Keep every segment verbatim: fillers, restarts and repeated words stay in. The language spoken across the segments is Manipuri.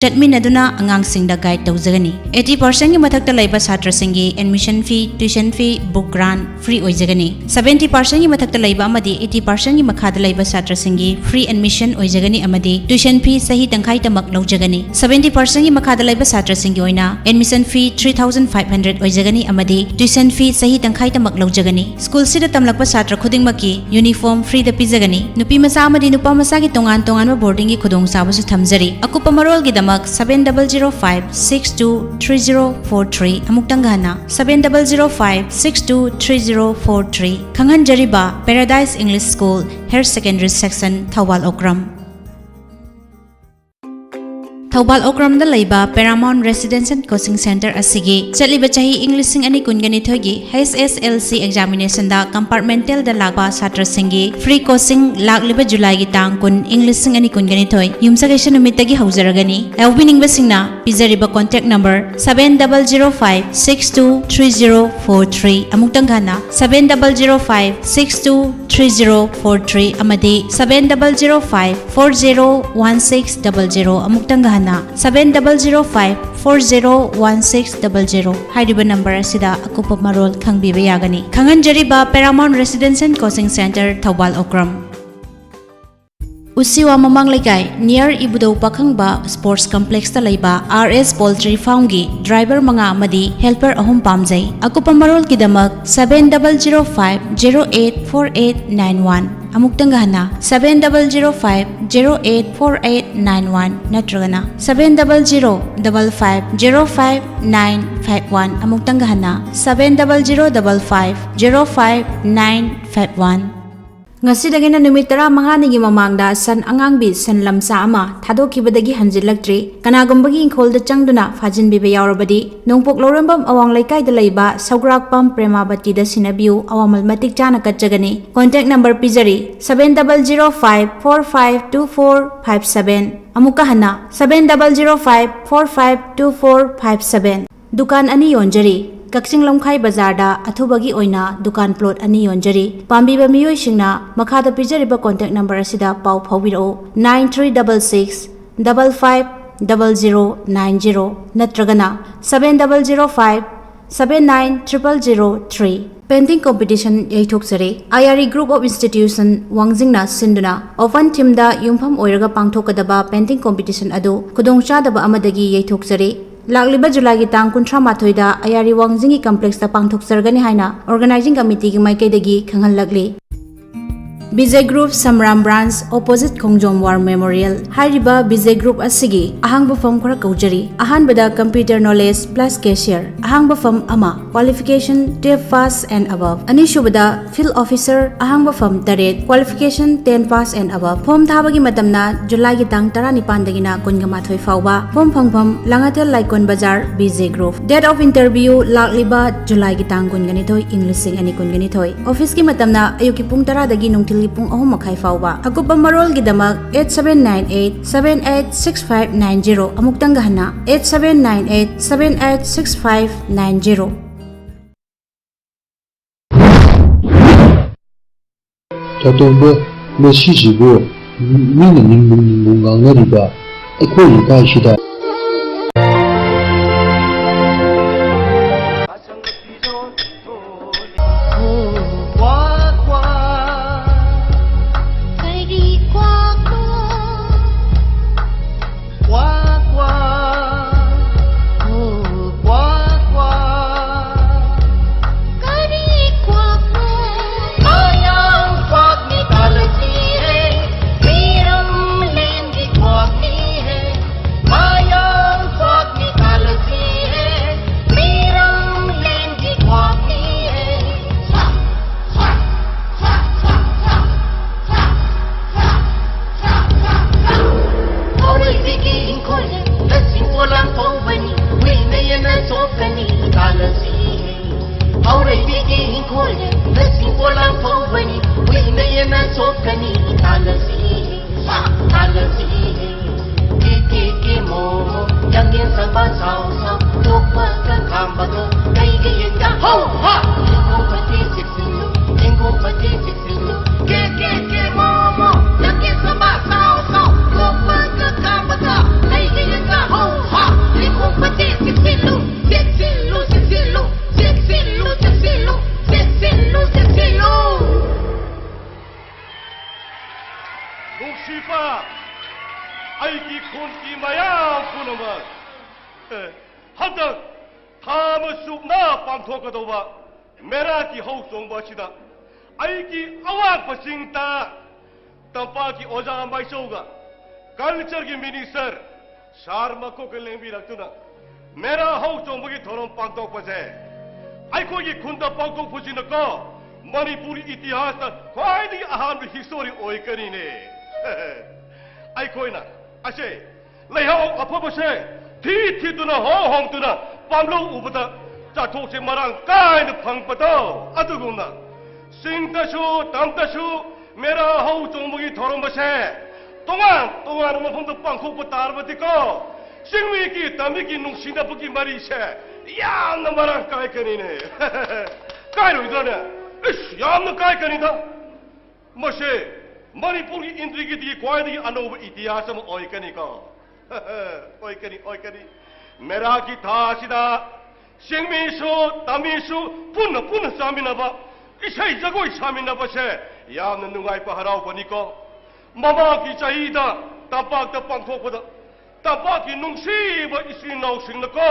ꯆꯠꯃꯤꯟꯅꯗꯨꯅ ꯑꯉꯥꯡꯁꯤꯡꯗ ꯒꯥꯏꯗ ꯇꯧꯖꯒꯅꯤ꯫ ꯑꯩꯠꯇꯤ ꯄꯥꯔꯁꯦꯟꯒꯤ ꯃꯊꯛꯇ ꯂꯩꯕ ꯁꯥꯇ꯭ꯔꯁꯤꯡꯒꯤ admission fee, tuition fee, book ꯒ꯭ꯔꯥꯟ ꯐ꯭ꯔꯤ ꯑꯣꯏꯖꯒꯅꯤ꯫ ꯁꯕꯦꯟꯇꯤ ꯄꯥꯔꯁꯦꯟꯒꯤ ꯃꯊꯛꯇ ꯂꯩꯕ ꯑꯃꯗꯤ ꯑꯩꯠꯇꯤ ꯄꯥꯔꯁꯦꯟꯒꯤ ꯃꯈꯥꯗ ꯂꯩꯕ ꯁꯥꯇ꯭ꯔꯁꯤꯡꯒꯤ ꯐ꯭ꯔꯤ ꯑꯦꯗꯃꯤꯁꯟ ꯑꯣꯏꯖꯒꯅꯤ ꯑꯃꯗꯤ ꯇ꯭ꯌꯨꯁꯟ ꯐꯤ ꯆꯍꯤ ꯇꯪꯈꯥꯏꯇꯃꯛ ꯂꯧꯖꯒꯅꯤ꯫ ꯁꯕꯦꯟꯇꯤ ꯄꯥꯔꯁꯦꯟꯒꯤ ꯃꯈꯥꯗ ꯂꯩꯕ ꯁꯥꯇ꯭ꯔꯁꯤꯡꯒꯤ ꯑꯣꯏꯅ admission fee three thousand five hundred ꯑꯣꯏꯖꯒꯅꯤ ꯑꯃꯗꯤ ꯇ꯭ꯌꯨꯁꯟ ꯐꯤ ꯆꯍꯤ ꯇꯪꯈꯥꯏꯇꯃꯛ ꯂꯧꯖꯒꯅꯤ꯫ ꯁ꯭ꯀꯨꯜꯁꯤꯗ ꯇꯝꯂꯛꯄ ꯁꯥꯇ꯭ꯔ ꯈꯨꯗꯤꯡꯃꯛꯀꯤ ꯌꯨꯅꯤꯐꯣꯔꯝ ꯐ꯭ꯔꯤꯗ ꯄꯤꯖꯒꯅꯤ꯫ ꯅꯨꯄꯤ ꯃꯆꯥ ꯑꯃꯗꯤ ꯅꯨꯄꯥ ꯃꯆꯥꯒꯤ ꯇꯣꯉꯥꯟ ꯇꯣꯉꯥꯟꯕ ꯕꯣꯔꯗꯤꯡꯒꯤ ꯈꯨꯗꯣꯡꯆꯥꯕꯁꯨ ꯊꯝꯖꯔꯤ꯫ ꯑꯀꯨꯞꯄ ꯃꯔꯣꯜꯒꯤꯗꯃꯛ seven double zero five six two three zero four three, ꯑꯃꯨꯛꯇꯪꯒ ꯍꯟꯅ, seven double zero five six two three zero four three꯫ ꯈꯪꯍꯟꯖꯔꯤꯕ Paradise English School, Higher Secondary Section, Thoubal Okram. Thoubal ꯑꯣꯀ꯭ꯔꯝꯗ ꯂꯩꯕ Paramount Residential Coaching Center ꯑꯁꯤꯒꯤ ꯆꯠꯂꯤꯕ ꯆꯍꯤ ꯏꯪ ꯂꯤꯁꯤꯡ ꯑꯅꯤ ꯀꯨꯟꯒ ꯅꯤꯊꯣꯏꯒꯤ H S L C examination ꯗ compartmental ꯗ ꯂꯥꯛꯄ ꯁꯥꯇ꯭ꯔꯁꯤꯡꯒꯤ free coaching ꯂꯥꯛꯂꯤꯕ ꯖꯨꯂꯥꯏꯒꯤ ꯇꯥꯡ ꯀꯨꯟ, ꯏꯪ ꯂꯤꯁꯤꯡ ꯑꯅꯤ ꯀꯨꯟꯒ ꯅꯤꯊꯣꯏ, ꯌꯨꯝꯁꯀꯩꯁ ꯅꯨꯃꯤꯠꯇꯒꯤ ꯍꯧꯖꯔꯒꯅꯤ꯫ ꯌꯥꯎꯕꯤꯅꯤꯡꯕꯁꯤꯡꯅ ꯄꯤꯖꯔꯤꯕ contact number seven double zero five six two three zero four three, ꯑꯃꯨꯛꯇꯪꯒ ꯍꯟꯅ, seven double zero five six two three zero four three ꯑꯃꯗꯤ seven double zero five four zero one six double zero, ꯑꯃꯨꯛꯇꯪꯒ ꯍꯟꯅ, seven double zero five four zero one six double zero ꯍꯥꯏꯔꯤꯕ ꯅꯝꯕꯔ ꯑꯁꯤꯗ ꯑꯀꯨꯞꯄ ꯃꯔꯣꯜ ꯈꯪꯕꯤꯕ ꯌꯥꯒꯅꯤ꯫ ꯈꯪꯍꯟꯖꯔꯤꯕ Paramount Residential Coaching Center, Thoubal Okram. ꯎꯁꯤꯋꯥ ꯃꯃꯥꯡ ꯂꯩꯀꯥꯏ, near ꯏꯕꯨꯙꯧ ꯄꯥꯈꯪꯕ Sports Complex ꯇ ꯂꯩꯕ R S Poultry Farm ꯒꯤ driver ꯃꯉꯥ ꯑꯃꯗꯤ helper ꯑꯍꯨꯝ ꯄꯥꯝꯖꯩ꯫ ꯑꯀꯨꯞꯄ ꯃꯔꯣꯜꯒꯤꯗꯃꯛ seven double zero five zero eight four eight nine one, ꯑꯃꯨꯛꯇꯪꯒ ꯍꯟꯅ, seven double zero five zero eight four eight nine one ꯅꯠꯇ꯭ꯔꯒꯅ seven double zero double five zero five nine five one, ꯑꯃꯨꯛꯇꯪꯒ ꯍꯟꯅ, seven double zero double five zero five nine five one꯫ ꯉꯁꯤꯗꯒꯤꯅ ꯅꯨꯃꯤꯠ ꯇꯔꯥꯃꯉꯥꯅꯤꯒꯤ ꯃꯃꯥꯡꯗ ꯁꯟ ꯑꯉꯥꯡꯕꯤ, ꯁꯟ ꯂꯝꯆꯥ ꯑꯃ ꯊꯥꯗꯣꯛꯈꯤꯕꯗꯒꯤ ꯍꯟꯖꯤꯜꯂꯛꯇ꯭ꯔꯤ꯫ ꯀꯅꯥꯒꯨꯝꯕꯒꯤ ꯏꯪꯈꯣꯜꯗ ꯆꯪꯗꯨꯅ ꯐꯥꯖꯤꯟꯕꯤꯕ ꯌꯥꯎꯔꯕꯗꯤ, ꯅꯣꯡꯄꯣꯛ ꯂꯧꯔꯦꯝꯕꯝ ꯑꯋꯥꯡ ꯂꯩꯀꯥꯏꯗ ꯂꯩꯕ ꯁꯧꯒ꯭ꯔꯥꯛꯄꯝ ꯄ꯭ꯔꯦꯃꯥꯕꯇꯤꯗ ꯁꯤꯟꯅꯕꯤꯌꯨ, ꯑꯋꯥꯃꯜ ꯃꯇꯤꯛ ꯆꯥꯅ ꯀꯠꯆꯒꯅꯤ꯫ Contact number ꯄꯤꯖꯔꯤ, seven double zero five four five two four five seven꯫ ꯑꯃꯨꯛꯀ ꯍꯟꯅ, seven double zero five four five two four five seven꯫ ꯗꯨꯀꯥꯟ ꯑꯅꯤ ꯌꯣꯟꯖꯔꯤ꯫ ꯀꯛꯆꯤꯡ ꯂꯝꯈꯥꯏ ꯕꯖꯥꯔꯗ ꯑꯊꯨꯕꯒꯤ ꯑꯣꯏꯅ ꯗꯨꯀꯥꯟ plot ꯑꯅꯤ ꯌꯣꯟꯖꯔꯤ꯫ ꯄꯥꯝꯕꯤꯕ ꯃꯤꯑꯣꯏꯁꯤꯡꯅ ꯃꯈꯥꯗ ꯄꯤꯖꯔꯤꯕ contact number ꯑꯁꯤꯗ ꯄꯥꯎ ꯐꯥꯎꯕꯤꯔꯛꯎ, nine three double six double five double zero nine zero ꯅꯠꯇ꯭ꯔꯒꯅ seven double zero five seven nine triple zero three꯫ Pending competition ꯌꯩꯊꯣꯛꯆꯔꯤ꯫ ꯑꯌꯥꯔꯤ group of institution ꯋꯥꯡꯖꯤꯡꯅ ꯁꯤꯟꯗꯨꯅ open themeꯗ ꯌꯨꯝꯐꯝ ꯑꯣꯏꯔꯒ ꯄꯥꯡꯊꯣꯛꯀꯗꯕ pending competition ꯑꯗꯨ ꯈꯨꯗꯣꯡꯆꯥꯗꯕ ꯑꯃꯗꯒꯤ ꯌꯩꯊꯣꯛꯆꯔꯤ꯫ ꯂꯥꯛꯂꯤꯕ ꯖꯨꯂꯥꯏꯒꯤ ꯇꯥꯡ ꯀꯨꯟꯊ꯭ꯔꯥ ꯃꯥꯊꯣꯏꯗ ꯑꯌꯥꯔꯤ ꯋꯥꯡꯖꯤꯡꯒꯤ complexꯇ ꯄꯥꯡꯊꯣꯛꯆꯔꯒꯅꯤ ꯍꯥꯏꯅ organizing committeeꯒꯤ ꯃꯥꯏꯀꯩꯗꯒꯤ ꯈꯪꯍꯜꯂꯛꯂꯤ꯫ ꯕꯤꯖꯦ group ꯁꯝꯔꯥꯝ branch opposite ꯈꯣꯡꯖꯣꯝ war memorial ꯍꯥꯏꯔꯤꯕ ꯕꯤꯖꯦ group ꯑꯁꯤꯒꯤ ꯑꯍꯥꯡꯕ ꯐꯝ ꯈꯔ ꯀꯧꯖꯔꯤ꯫ ꯑꯍꯥꯟꯕꯗ computer knowledge plus cashier, ꯑꯍꯥꯡꯕ ꯐꯝ ꯑꯃ, qualification twelve pass and above꯫ ꯑꯅꯤꯁꯨꯕꯗ field officer, ꯑꯍꯥꯡꯕ ꯐꯝ ꯇꯔꯦꯠ, qualification ten pass and above꯫ Form ꯊꯥꯕꯒꯤ ꯃꯇꯝꯅ ꯖꯨꯂꯥꯏꯒꯤ ꯇꯥꯡ ꯇꯔꯥꯅꯤꯄꯥꯟꯗꯒꯤꯅ ꯀꯨꯟꯒ ꯃꯥꯊꯣꯏ ꯐꯥꯎꯕ꯫ Form ꯐꯪꯐꯝ ꯂꯥꯡꯉꯊꯦꯜ ꯂꯥꯏꯀꯣꯟ ꯕꯖꯥꯔ, Bijay group꯫ Date of interview ꯂꯥꯛꯂꯤꯕ ꯖꯨꯂꯥꯏꯒꯤ ꯇꯥꯡ ꯀꯨꯟꯒ ꯅꯤꯊꯣꯏ, ꯏꯪ ꯂꯤꯁꯤꯡ ꯑꯅꯤ ꯀꯨꯟꯒ ꯅꯤꯊꯣꯏ꯫ Officeꯀꯤ ꯃꯇꯝꯅ ꯑꯌꯨꯛꯀꯤ ꯄꯨꯡ ꯇꯔꯥꯗꯒꯤ ꯅꯨꯡꯊꯤꯜꯒꯤ ꯄꯨꯡ ꯑꯍꯨꯝ ꯃꯈꯥꯏ ꯐꯥꯎꯕ꯫ ꯑꯀꯨꯞꯄ ꯃꯔꯣꯜꯒꯤꯗꯃꯛ eight seven nine eight seven eight six five nine zero꯫ ꯑꯃꯨꯛꯇꯪꯒ ꯍꯟꯅ eight seven nine eight seven eight six five nine zero꯫ ꯇꯥꯇꯣꯝꯕ, ꯃꯁꯤꯁꯤꯕꯨ ꯃꯤꯅ ꯅꯤꯡꯕꯨꯡ ꯅꯤꯡꯕꯨꯡ ꯉꯥꯡꯅꯔꯤꯕ ꯑꯩꯈꯣꯏ ꯂꯩꯀꯥꯏꯁꯤꯗ꯫ ꯄꯨꯝꯅꯃꯛ, ꯑꯦ, ꯍꯟꯗꯛ ꯊꯥ ꯑꯃ ꯆꯨꯞꯅ ꯄꯥꯡꯊꯣꯛꯀꯗꯧꯕ ꯃꯦꯔꯥꯒꯤ ꯍꯧ ꯆꯣꯡꯕ ꯑꯁꯤꯗ ꯑꯩꯒꯤ ꯑꯋꯥꯡꯕ ꯆꯤꯡꯗ ꯇꯝꯄꯥꯛꯀꯤ ꯑꯣꯖꯥ ꯃꯥꯏꯆꯧꯒ ꯀꯜꯆꯔꯒꯤ ꯃꯤꯅꯤꯁꯇꯔ ꯁꯥꯔ ꯃꯀꯣꯛꯀ ꯂꯦꯡꯕꯤꯔꯛꯇꯨꯅ ꯃꯦꯔꯥ ꯍꯧ ꯆꯣꯡꯕꯒꯤ ꯊꯧꯔꯝ ꯄꯥꯡꯊꯣꯛꯄꯁꯦ ꯑꯩꯈꯣꯏꯒꯤ ꯈꯨꯟꯗ ꯄꯥꯡꯊꯣꯛꯄꯁꯤꯅꯀꯣ ꯃꯅꯤꯄꯨꯔꯒꯤ ꯏꯇꯤꯍꯥꯁꯇ ꯈ꯭ꯋꯥꯏꯗꯒꯤ ꯑꯍꯥꯟꯕ ꯍꯤꯁꯇꯣꯔꯤ ꯑꯣꯏꯒꯅꯤꯅꯦ꯫ ꯑꯩꯈꯣꯏꯅ ꯑꯁꯦ ꯂꯩꯍꯥꯎ ꯑꯐꯕꯁꯦ ꯊꯤ ꯊꯤꯗꯨꯅ ꯍꯣ ꯍꯣꯡꯗꯨꯅ ꯄꯥꯝꯂꯧ ꯎꯕꯗ ꯆꯥꯊꯣꯛꯁꯦ ꯃꯔꯥꯡ ꯀꯥꯏꯅ ꯐꯪꯕꯗꯣ ꯑꯗꯨꯒꯨꯝꯅ ꯆꯤꯡꯗꯁꯨ ꯇꯝꯗꯁꯨ ꯃꯦꯔꯥ ꯍꯧ ꯆꯣꯡꯕꯒꯤ ꯊꯧꯔꯝ ꯑꯁꯦ ꯇꯣꯉꯥꯟ ꯇꯣꯉꯥꯟꯕ ꯃꯐꯝꯗ ꯄꯥꯡꯊꯣꯛꯄ ꯇꯥꯔꯕꯗꯤꯀꯣ ꯆꯤꯡꯃꯤꯒꯤ ꯇꯝꯃꯤꯒꯤ ꯅꯨꯡꯁꯤꯅꯕꯒꯤ ꯃꯔꯤꯁꯦ ꯌꯥꯝꯅ ꯃꯔꯥꯡ ꯀꯥꯏꯒꯅꯤꯅꯦ꯫ ꯀꯥꯏꯔꯣꯏꯗ꯭ꯔꯅꯦ? ꯏꯁ, ꯌꯥꯝꯅ ꯀꯥꯏꯒꯅꯤꯗ꯫ ꯃꯁꯦ ꯃꯅꯤꯄꯨꯔꯒꯤ ꯏꯟꯗ꯭ꯔꯤꯒꯤꯗꯤ ꯈ꯭ꯋꯥꯏꯗꯒꯤ ꯑꯅꯧꯕ ꯏꯇꯤꯍꯥꯁ ꯑꯃ ꯑꯣꯏꯒꯅꯤꯀꯣ꯫ ꯑꯣꯏꯒꯅꯤ, ꯑꯣꯏꯒꯅꯤ꯫ ꯃꯦꯔꯥꯒꯤ ꯊꯥ ꯑꯁꯤꯗ ꯆꯤꯡꯃꯤꯁꯨ ꯇꯝꯃꯤꯁꯨ ꯄꯨꯟꯅ ꯄꯨꯟꯅ ꯆꯥꯃꯤꯟꯅꯕ, ꯏꯁꯩ ꯖꯒꯣꯏ ꯁꯥꯃꯤꯟꯅꯕꯁꯦ ꯌꯥꯝꯅ ꯅꯨꯡꯉꯥꯏꯕ ꯍꯔꯥꯎꯕꯅꯤꯀꯣ꯫ ꯃꯃꯥꯡꯒꯤ ꯆꯍꯤꯗ ꯇꯝꯄꯥꯛꯇ ꯄꯥꯡꯊꯣꯛꯄꯗ ꯇꯝꯄꯥꯛꯀꯤ ꯅꯨꯡꯁꯤꯕ ꯏꯆꯤꯟ ꯏꯅꯥꯎꯁꯤꯡꯅꯀꯣ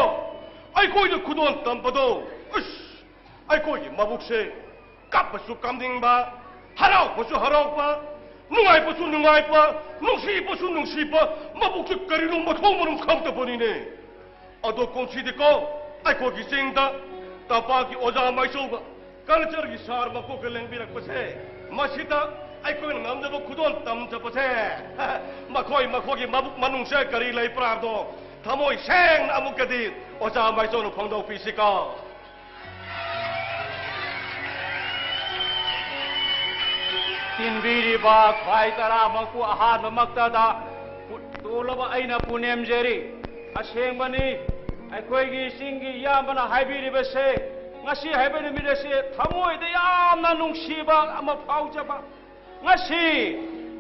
ꯑꯩꯈꯣꯏꯗ ꯈꯨꯗꯣꯜ ꯇꯝꯕꯗꯣ, ꯑꯁ, ꯑꯩꯈꯣꯏꯒꯤ ꯃꯕꯨꯛꯁꯦ ꯀꯞꯄꯁꯨ ꯀꯞꯅꯤꯡꯕ, ꯍꯔꯥꯎꯕꯁꯨ ꯍꯔꯥꯎꯕ, ꯅꯨꯡꯉꯥꯏꯕꯁꯨ ꯅꯨꯡꯉꯥꯏꯕ, ꯅꯨꯡꯁꯤꯕꯁꯨ ꯅꯨꯡꯁꯤꯕ, ꯃꯕꯨꯛꯁꯦ ꯀꯔꯤꯅꯣ ꯃꯊꯣꯡ ꯃꯔꯝ ꯈꯪꯗꯕꯅꯤꯅꯦ꯫ ꯑꯗꯣ ꯀꯨꯝꯁꯤꯗꯤꯀꯣ ꯑꯩꯈꯣꯏꯒꯤ ꯆꯤꯡꯗ ꯇꯝꯄꯥꯛꯀꯤ ꯑꯣꯖꯥ ꯃꯥꯏꯆꯧꯕ ꯀꯜꯆꯔꯒꯤ ꯁꯥꯔ ꯃꯀꯣꯛꯀ ꯂꯦꯡꯕꯤꯔꯛꯄꯁꯦ ꯃꯁꯤꯗ ꯑꯩꯈꯣꯏꯅ ꯉꯝꯖꯕ ꯈꯨꯗꯣꯜ ꯇꯝꯖꯕꯁꯦ ꯃꯈꯣꯏ ꯃꯈꯣꯏꯒꯤ ꯃꯕꯨꯛ ꯃꯅꯨꯡꯁꯦ ꯀꯔꯤ ꯂꯩꯕ꯭ꯔꯥ ꯍꯥꯏꯕꯗꯣ ꯊꯃꯣꯏ ꯁꯦꯡꯅ ꯑꯃꯨꯛꯀꯗꯤ ꯑꯣꯖꯥ ꯃꯥꯏꯆꯧꯅ ꯐꯣꯡꯗꯣꯛꯄꯤꯁꯤꯀꯣ꯫ ꯇꯤꯟꯕꯤꯔꯤꯕ ꯈ꯭ꯋꯥꯏ ꯇꯔꯥꯃꯛꯄꯨ ꯑꯍꯥꯟꯕꯃꯛꯇꯗ ꯄꯨ-, ꯇꯣꯜꯂꯕ ꯑꯩꯅ ꯄꯨꯅꯦꯝꯖꯔꯤ꯫ ꯑꯁꯦꯡꯕꯅꯤ, ꯑꯩꯈꯣꯏꯒꯤ ꯆꯤꯡꯒꯤ ꯏꯌꯥꯝꯕꯅ ꯍꯥꯏꯕꯤꯔꯤꯕꯁꯦ, ꯉꯁꯤ ꯍꯥꯏꯕ ꯅꯨꯃꯤꯠ ꯑꯁꯤ ꯊꯃꯣꯏꯗ ꯌꯥꯝꯅ ꯅꯨꯡꯁꯤꯕ ꯑꯃ ꯐꯥꯎꯖꯕ꯫ ꯉꯁꯤ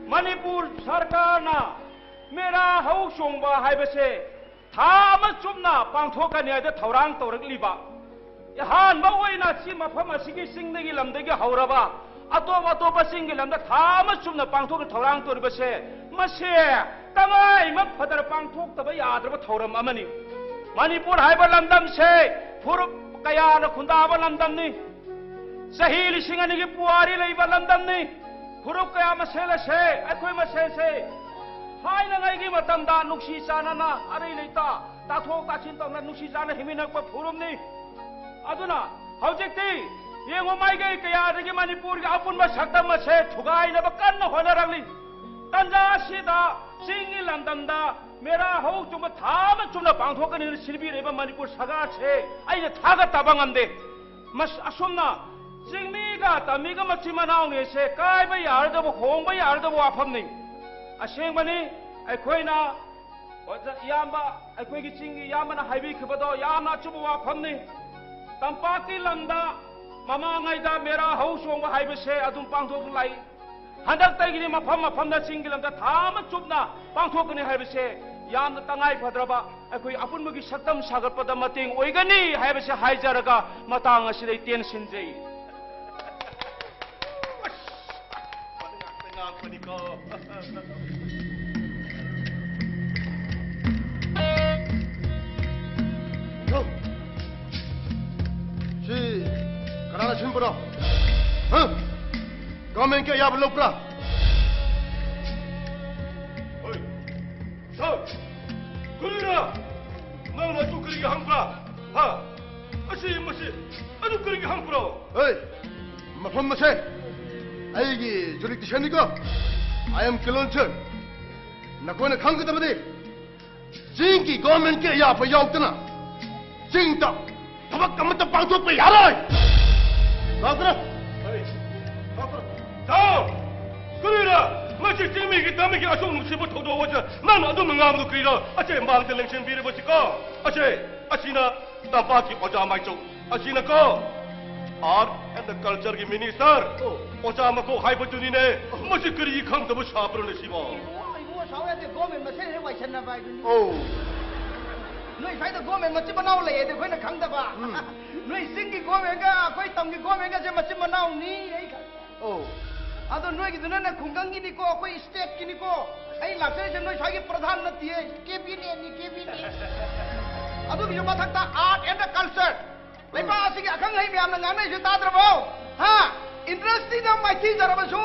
ꯃꯅꯤꯄꯨꯔ ꯁꯔꯀꯥꯔꯅ ꯃꯦꯔꯥ ꯍꯧ ꯆꯣꯡꯕ ꯍꯥꯏꯕꯁꯦ ꯊꯥ ꯑꯃ ꯆꯨꯞꯅ ꯄꯥꯡꯊꯣꯛꯀꯅꯤ ꯍꯥꯏꯗ ꯊꯧꯔꯥꯡ ꯇꯧꯔꯛꯂꯤꯕ꯫ ꯑꯍꯥꯟꯕ ꯑꯣꯏꯅ ꯁꯤ ꯃꯐꯝ ꯑꯁꯤꯒꯤ ꯆꯤꯡꯗꯒꯤ ꯂꯝꯗꯒꯤ ꯍꯧꯔꯕ ꯑꯇꯣꯞ ꯑꯇꯣꯞꯄ ꯆꯤꯡꯒꯤ ꯂꯝꯗ ꯊꯥ ꯑꯃ ꯆꯨꯞꯅ ꯄꯥꯡꯊꯣꯛꯅ ꯊꯧꯔꯥꯡ ꯇꯧꯔꯤꯕꯁꯦ, ꯃꯁꯦ ꯇꯉꯥꯏ ꯑꯃ ꯐꯗꯅ ꯄꯥꯡꯊꯣꯛꯇꯕ ꯌꯥꯗ꯭ꯔꯕ ꯊꯧꯔꯝ ꯑꯃꯅꯤ꯫ ꯃꯅꯤꯄꯨꯔ ꯍꯥꯏꯕ ꯂꯝꯗꯝꯁꯦ ꯐꯨꯔꯨꯞ ꯀꯌꯥꯅ ꯈꯨꯟꯗꯥꯕ ꯂꯝꯗꯝꯅꯤ꯫ ꯆꯍꯤ ꯂꯤꯁꯤꯡ ꯑꯅꯤꯒꯤ ꯄꯨꯋꯥꯔꯤ ꯂꯩꯕ ꯂꯝꯗꯝꯅꯤ꯫ ꯐꯨꯔꯨꯞ ꯀꯌꯥ ꯃꯁꯦꯜ ꯑꯁꯦ, ꯑꯩꯈꯣꯏ ꯃꯁꯦꯜꯁꯦ ꯊꯥꯏꯅꯉꯩꯒꯤ ꯃꯇꯝꯗ ꯅꯨꯡꯁꯤ ꯆꯥꯟꯅꯅ, ꯑꯔꯩ ꯂꯩꯇ ꯇꯥꯊꯣꯛ ꯇꯥꯁꯤꯟ ꯇꯧꯅ ꯅꯨꯡꯁꯤ ꯆꯥꯟꯅ ꯍꯤꯡꯃꯤꯟꯅꯔꯛꯄ ꯐꯨꯔꯨꯞꯅꯤ꯫ ꯑꯗꯨꯅ ꯍꯧꯖꯤꯛꯇꯤ ꯌꯦꯡꯉꯨ, ꯃꯥꯏꯀꯩ ꯀꯌꯥꯗꯒꯤ ꯃꯅꯤꯄꯨꯔꯒꯤ ꯑꯄꯨꯟꯕ ꯁꯛꯇꯝ ꯑꯁꯦ ꯊꯨꯒꯥꯏꯅꯕ ꯀꯟꯅ ꯍꯣꯠꯅꯔꯛꯂꯤ꯫ ꯇꯟꯖꯥ ꯑꯁꯤꯗ ꯆꯤꯡꯒꯤ ꯂꯝꯗꯝꯗ ꯃꯦꯔꯥ ꯍꯧ ꯆꯣꯡꯕ ꯊꯥ ꯑꯃ ꯆꯨꯞꯅ ꯄꯥꯡꯊꯣꯛꯀꯅꯤꯅ ꯁꯤꯟꯕꯤꯔꯤꯕ ꯃꯅꯤꯄꯨꯔ ꯁꯔꯀꯥꯔꯁꯦ ꯑꯩꯅ ꯊꯥꯒꯠꯇꯕ ꯉꯝꯗꯦ꯫ ꯃꯁ-, ꯑꯁꯨꯝꯅ ꯆꯤꯡꯃꯤꯒ ꯇꯝꯃꯤꯒ ꯃꯆꯤꯟ ꯃꯅꯥꯎꯅꯦꯁꯦ ꯀꯥꯏꯕ ꯌꯥꯔꯗꯕ, ꯍꯣꯡꯕ ꯌꯥꯔꯗꯕ ꯋꯥꯐꯝꯅꯤ꯫ ꯑꯁꯦꯡꯕꯅꯤ, ꯑꯩꯈꯣꯏꯅ ꯑꯣꯖꯥ ꯏꯌꯥꯝꯕ, ꯑꯩꯈꯣꯏꯒꯤ ꯆꯤꯡꯒꯤ ꯏꯌꯥꯝꯕꯅ ꯍꯥꯏꯕꯤꯈꯤꯕꯗꯣ ꯌꯥꯝꯅ ꯑꯆꯨꯝꯕ ꯋꯥꯐꯝꯅꯤ꯫ ꯇꯝꯄꯥꯛꯀꯤ ꯂꯝꯗ ꯃꯃꯥꯡꯉꯩꯗ ꯃꯦꯔꯥ ꯍꯧ ꯆꯣꯡꯕ ꯍꯥꯏꯕꯁꯦ ꯑꯗꯨꯝ ꯄꯥꯡꯊꯣꯛꯂꯛꯏ꯫ ꯍꯟꯗꯛꯇꯒꯤꯗꯤ ꯃꯐꯝ ꯃꯐꯝꯗ ꯆꯤꯡꯒꯤ ꯂꯝꯗ ꯊꯥ ꯑꯃ ꯆꯨꯞꯅ ꯄꯥꯡꯊꯣꯛꯀꯅꯤ ꯍꯥꯏꯕꯁꯦ ꯌꯥꯝꯅ ꯇꯉꯥꯏ ꯐꯗ꯭ꯔꯕ ꯑꯩꯈꯣꯏ ꯑꯄꯨꯟꯕꯒꯤ ꯁꯛꯇꯝ ꯁꯥꯒꯠꯄꯗ ꯃꯇꯦꯡ ꯑꯣꯏꯒꯅꯤ ꯍꯥꯏꯕꯁꯦ ꯍꯥꯏꯖꯔꯒ ꯃꯇꯥꯡ ꯑꯁꯤꯗ ꯑꯩ ꯇꯦꯟꯁꯤꯟꯖꯩ꯫ ꯁꯤ ꯀꯅꯥꯅ ꯁꯤꯟꯕꯅꯣ? ꯍꯥ? ꯒꯣꯔꯃꯦꯟꯒꯤ ꯑꯌꯥꯕ ꯂꯧꯕ꯭ꯔꯥ? ꯍꯣꯏ꯫ ꯁꯥꯔ, ꯀꯔꯤꯔꯥ? ꯅꯪꯅ ꯑꯗꯨ ꯀꯔꯤꯒꯤ ꯍꯪꯕ꯭ꯔꯥ? ꯍꯥ? ꯑꯁꯤ, ꯃꯁꯤ, ꯑꯗꯨ ꯀꯔꯤꯒꯤ ꯍꯪꯕ꯭ꯔꯣ? ꯍꯣꯏ, ꯃꯐꯝ ꯑꯁꯦ ꯑꯩꯒꯤ ꯖꯨꯔꯤꯗꯤꯛꯁꯟꯅꯤꯀꯣ꯫ I am ꯀꯤꯂꯣꯟ ꯁꯥꯔ꯫ ꯅꯈꯣꯏꯅ ꯈꯪꯒꯗꯕꯗꯤ, ꯆꯤꯡꯒꯤ ꯒꯣꯔꯃꯦꯟꯒꯤ ꯑꯌꯥꯕ ꯌꯥꯎꯗꯅ ꯆꯤꯡꯗ ꯊꯕꯛ ꯑꯃꯠꯇ ꯄꯥꯡꯊꯣꯛꯄ ꯌꯥꯔꯣꯏ꯫ ꯂꯥꯛꯇ꯭ꯔ? ꯁꯥꯎ! ꯀꯔꯤꯔ? ꯃꯁꯤ ꯆꯤꯡꯃꯤꯒꯤ ꯇꯝꯃꯤꯒꯤ ꯑꯁꯨꯛ ꯅꯨꯡꯁꯤꯕ ꯊꯧꯗꯣꯛ ꯑꯁꯤ ꯅꯪꯅ ꯑꯗꯨꯝ ꯉꯥꯡꯕꯗꯨ ꯀꯔꯤꯔ? ꯑꯁꯦ ꯃꯥꯡꯗ ꯂꯦꯡꯁꯤꯟꯕꯤꯔꯤꯕꯁꯤꯀꯣ꯫ ꯑꯁꯦ, ꯑꯁꯤꯅ ꯇꯝꯄꯥꯛꯀꯤ ꯑꯣꯖꯥ ꯃꯥꯏꯆꯧ꯫ ꯑꯁꯤꯅꯀꯣ, Art and Culture ꯒꯤ Minister, ꯑꯣ꯫ ꯑꯣꯖꯥ ꯃꯀꯣꯛ ꯍꯥꯏꯕꯗꯨꯅꯤꯅꯦ꯫ ꯃꯁꯤ ꯀꯔꯤ ꯈꯪꯗꯕ ꯁꯥꯕ꯭ꯔꯣꯅꯦ ꯁꯤꯕꯣ? ꯏꯕꯨꯡꯉꯣ, ꯏꯕꯨꯡꯉꯣ, ꯁꯥꯎ ꯌꯥꯗꯦ꯫ ꯒꯣꯔꯃꯦꯟ ꯃꯁꯦꯟ ꯍꯦꯛ ꯋꯥꯏꯁꯟꯅꯕ ꯍꯥꯏꯗꯨꯅꯤ꯫ ꯑꯣ꯫ ꯅꯣꯏ ꯁ꯭ꯋꯥꯏꯗ ꯒꯣꯔꯃꯦꯟ ꯃꯆꯤꯟ ꯃꯅꯥꯎ ꯂꯩꯌꯦꯗꯤ ꯑꯩꯈꯣꯏꯅ ꯈꯪꯗꯕ꯫ ꯎꯝ꯫ ꯅꯣꯏ ꯆꯤꯡꯒꯤ ꯒꯣꯔꯃꯦꯟꯒ ꯑꯩꯈꯣꯏ ꯇꯝꯒꯤ ꯒꯣꯔꯃꯦꯟꯒꯁꯦ ꯃꯆꯤꯟ ꯃꯅꯥꯎꯅꯤ, ꯑꯩ ꯈꯪꯉꯦ꯫ ꯑꯣ꯫ ꯑꯗꯣ ꯅꯣꯏꯒꯤꯗꯨꯅꯅꯦ ꯈꯨꯡꯒꯪꯒꯤꯅꯤꯀꯣ, ꯑꯩꯈꯣꯏ ꯁ꯭ꯇꯦꯠꯀꯤꯅꯤꯀꯣ꯫ ꯑꯩ ꯂꯥꯛꯆꯔꯤꯁꯦ ꯅꯣꯏ ꯁ꯭ꯋꯥꯏꯒꯤ ꯄ꯭ꯔꯙꯥꯟ ꯅꯠꯇꯤꯌꯦ, ꯀꯦꯕꯤꯅꯦꯠꯅꯤ, ꯀꯦꯕꯤꯅꯦꯠ꯫ ꯑꯗꯨꯒꯤꯁꯨ ꯃꯊꯛꯇ art and culture, ꯂꯩꯕꯥꯛ ꯑꯁꯤꯒꯤ ꯑꯈꯪ ꯑꯍꯩ ꯃꯌꯥꯝꯅ ꯉꯥꯡꯅꯔꯤꯁꯦ ꯇꯥꯗ꯭ꯔꯕꯣ? ꯍꯥ? Industryꯗ ꯃꯥꯏꯊꯤꯖꯔꯕꯁꯨ,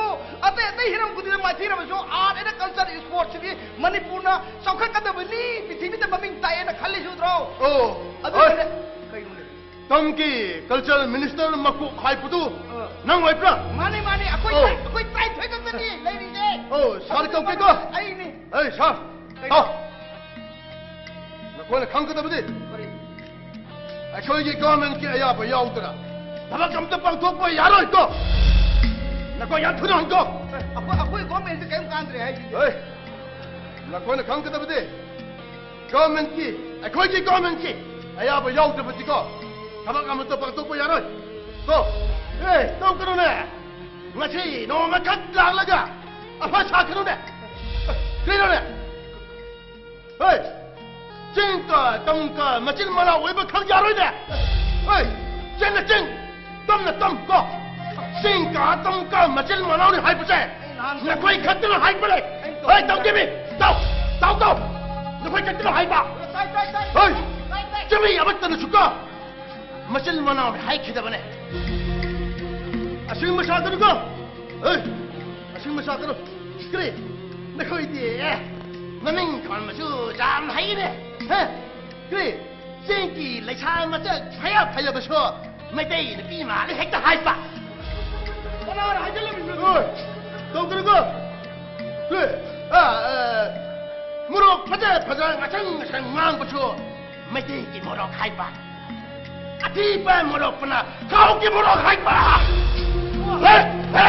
ꯑꯇꯩ ꯑꯇꯩ ꯍꯤꯔꯝ ꯈꯨꯗꯤꯡꯗ ꯃꯥꯏꯊꯤꯔꯕꯁꯨ, art and culture, sportsꯁꯤꯗꯤ ꯃꯅꯤꯄꯨꯔꯅ ꯆꯥꯎꯈꯠꯀꯗꯕꯅꯤ, ꯄ꯭ꯔꯤꯊꯤꯕꯤꯗ ꯃꯃꯤꯡ ꯇꯥꯛꯑꯦꯅ ꯈꯜꯂꯤꯁꯤ ꯎꯗ꯭ꯔꯣ? ꯑꯣ, ꯑꯗꯨꯅꯅꯦ꯫ ꯍꯣꯏ꯫ ꯀꯩꯅꯣꯅꯦ? ꯇꯝꯒꯤ culture minister ꯃꯀꯣꯛ ꯍꯥꯏꯕꯗꯨ ꯑ꯫ ꯅꯪ ꯑꯣꯏꯕ꯭ꯔꯥ? ꯃꯥꯅꯤ, ꯃꯥꯅꯤ, ꯑꯩꯈꯣꯏ ꯑꯣ꯫ ꯇꯔꯥ-, ꯑꯩꯈꯣꯏ ꯇꯔꯥꯅꯤꯊꯣꯏ ꯈꯛꯇꯅꯤ ꯂꯩꯔꯤꯁꯦ꯫ ꯑꯣ, ꯁꯥꯔ ꯑꯗꯨꯅ ꯀꯧꯒꯦꯀꯣ꯫ ꯑꯩꯅꯤ꯫ ꯑꯩ ꯁꯥꯔ, ꯀꯩꯅꯣ? ꯇꯥꯎ꯫ ꯅꯈꯣꯏꯅ ꯈꯪꯒꯗꯕꯗꯤ ꯀꯔꯤ? ꯑꯩꯈꯣꯏꯒꯤ governmentꯀꯤ ꯑꯌꯥꯕ ꯌꯥꯎꯗꯅ ꯊꯕꯛ ꯑꯝꯇ ꯄꯥꯡꯊꯣꯛꯄ ꯌꯥꯔꯣꯏꯀꯣ꯫ ꯅꯈꯣꯏ ꯌꯥꯝ ꯊꯨꯅ ꯍꯟꯀꯣ꯫ ꯑꯩꯈꯣꯏ, ꯑꯩꯈꯣꯏ governmentꯁꯦ ꯀꯔꯤꯝ ꯀꯥꯟꯗ꯭ꯔꯦ ꯍꯥꯏꯁꯤꯗꯤ꯫ ꯑꯦ, ꯅꯈꯣꯏꯅ ꯈꯪꯒꯗꯕꯗꯤ governmentꯀꯤ, ꯑꯩꯈꯣꯏꯒꯤ governmentꯀꯤ ꯑꯌꯥꯕ ꯌꯥꯎꯗ꯭ꯔꯕꯗꯤꯀꯣ, ꯊꯕꯛ ꯑꯃꯠꯇ ꯄꯥꯡꯊꯣꯛꯄ ꯌꯥꯔꯣꯏ꯫ ꯀꯣ? ꯑꯦ, ꯇꯧꯒꯅꯨꯅꯦ꯫ ꯉꯁꯤ ꯅꯣꯡꯃꯈꯛ ꯂꯥꯛꯂꯒ ꯑꯐ ꯁꯥꯒꯅꯨꯅꯦ꯫ ꯀꯩꯅꯣꯅꯦ? ꯍꯣꯏ, ꯆꯤꯡꯒ ꯇꯝꯒ ꯃꯆꯤꯟ ꯃꯅꯥꯎ ꯑꯣꯏꯕ ꯈꯛ ꯌꯥꯔꯣꯏꯅꯦ꯫ ꯍꯣꯏ, ꯆꯤꯡꯅ ꯆꯤꯡ, ꯇꯝꯅ ꯇꯝ ꯀꯣ꯫ ꯆꯤꯡꯒ ꯇꯝꯒ ꯃꯆꯤꯟ ꯃꯅꯥꯎꯅꯤ ꯍꯥꯏꯕꯁꯦ ꯅꯈꯣꯏ ꯈꯛꯇꯅ ꯍꯥꯏꯕ ꯂꯩ꯫ ꯍꯣꯏ, ꯇꯧꯗꯦꯃꯤ꯫ ꯇꯧ, ꯇꯧ, ꯇꯧ꯫ ꯅꯈꯣꯏ ꯈꯛꯇꯅ ꯍꯥꯏꯕ꯫ ꯍꯣꯏ, ꯆꯨꯝꯃꯤ, ꯑꯃꯠꯇꯅꯁꯨ ꯀꯣ꯫ ꯃꯆꯤꯟ ꯃꯅꯥꯎꯅꯤ ꯍꯥꯏꯈꯤꯗꯕꯅꯦ꯫ ꯑꯁꯤꯒꯨꯝꯕ ꯁꯥꯒꯅꯨꯀꯣ꯫ ꯍꯣꯏ, ꯑꯁꯤꯒꯨꯝꯕ ꯁꯥꯒꯅꯨ꯫ ꯀꯔꯤ? ꯅꯈꯣꯏꯗꯤ, ꯑꯦ, ꯃꯃꯤꯡ ꯊꯣꯟꯕꯁꯨ ꯌꯥꯝ ꯍꯩꯅꯦ꯫ ꯍꯦ? ꯀꯔꯤ? ꯆꯤꯡꯒꯤ ꯂꯩꯁꯥ ꯃꯆꯥ ꯐꯩꯌꯥ ꯐꯩꯌꯥꯕꯁꯨ ꯃꯩꯇꯩ ꯅꯨꯄꯤ ꯃꯥꯜꯂꯤ ꯍꯦꯛꯇ ꯍꯥꯏꯕ꯫ ꯀꯅꯥꯅ ꯍꯥꯏꯖꯜꯂꯝꯃꯤꯅꯣ? ꯍꯣꯏ, ꯇꯧꯗ꯭ꯔꯤꯀꯣ? ꯍꯣꯏ, ꯑ, ꯑ, ꯃꯣꯔꯣꯛ ꯐꯖ ꯐꯖ ꯉꯁꯪ ꯉꯁꯪ ꯉꯥꯡꯕꯁꯨ ꯃꯩꯇꯩꯒꯤ ꯃꯣꯔꯣꯛ ꯍꯥꯏꯕ꯫ ꯑꯊꯤꯕ ꯃꯣꯔꯣꯛꯄꯨꯅ ꯊꯥꯎꯒꯤ ꯃꯣꯔꯣꯛ ꯍꯥꯏꯕ꯫ ꯍꯦ? ꯍꯦ?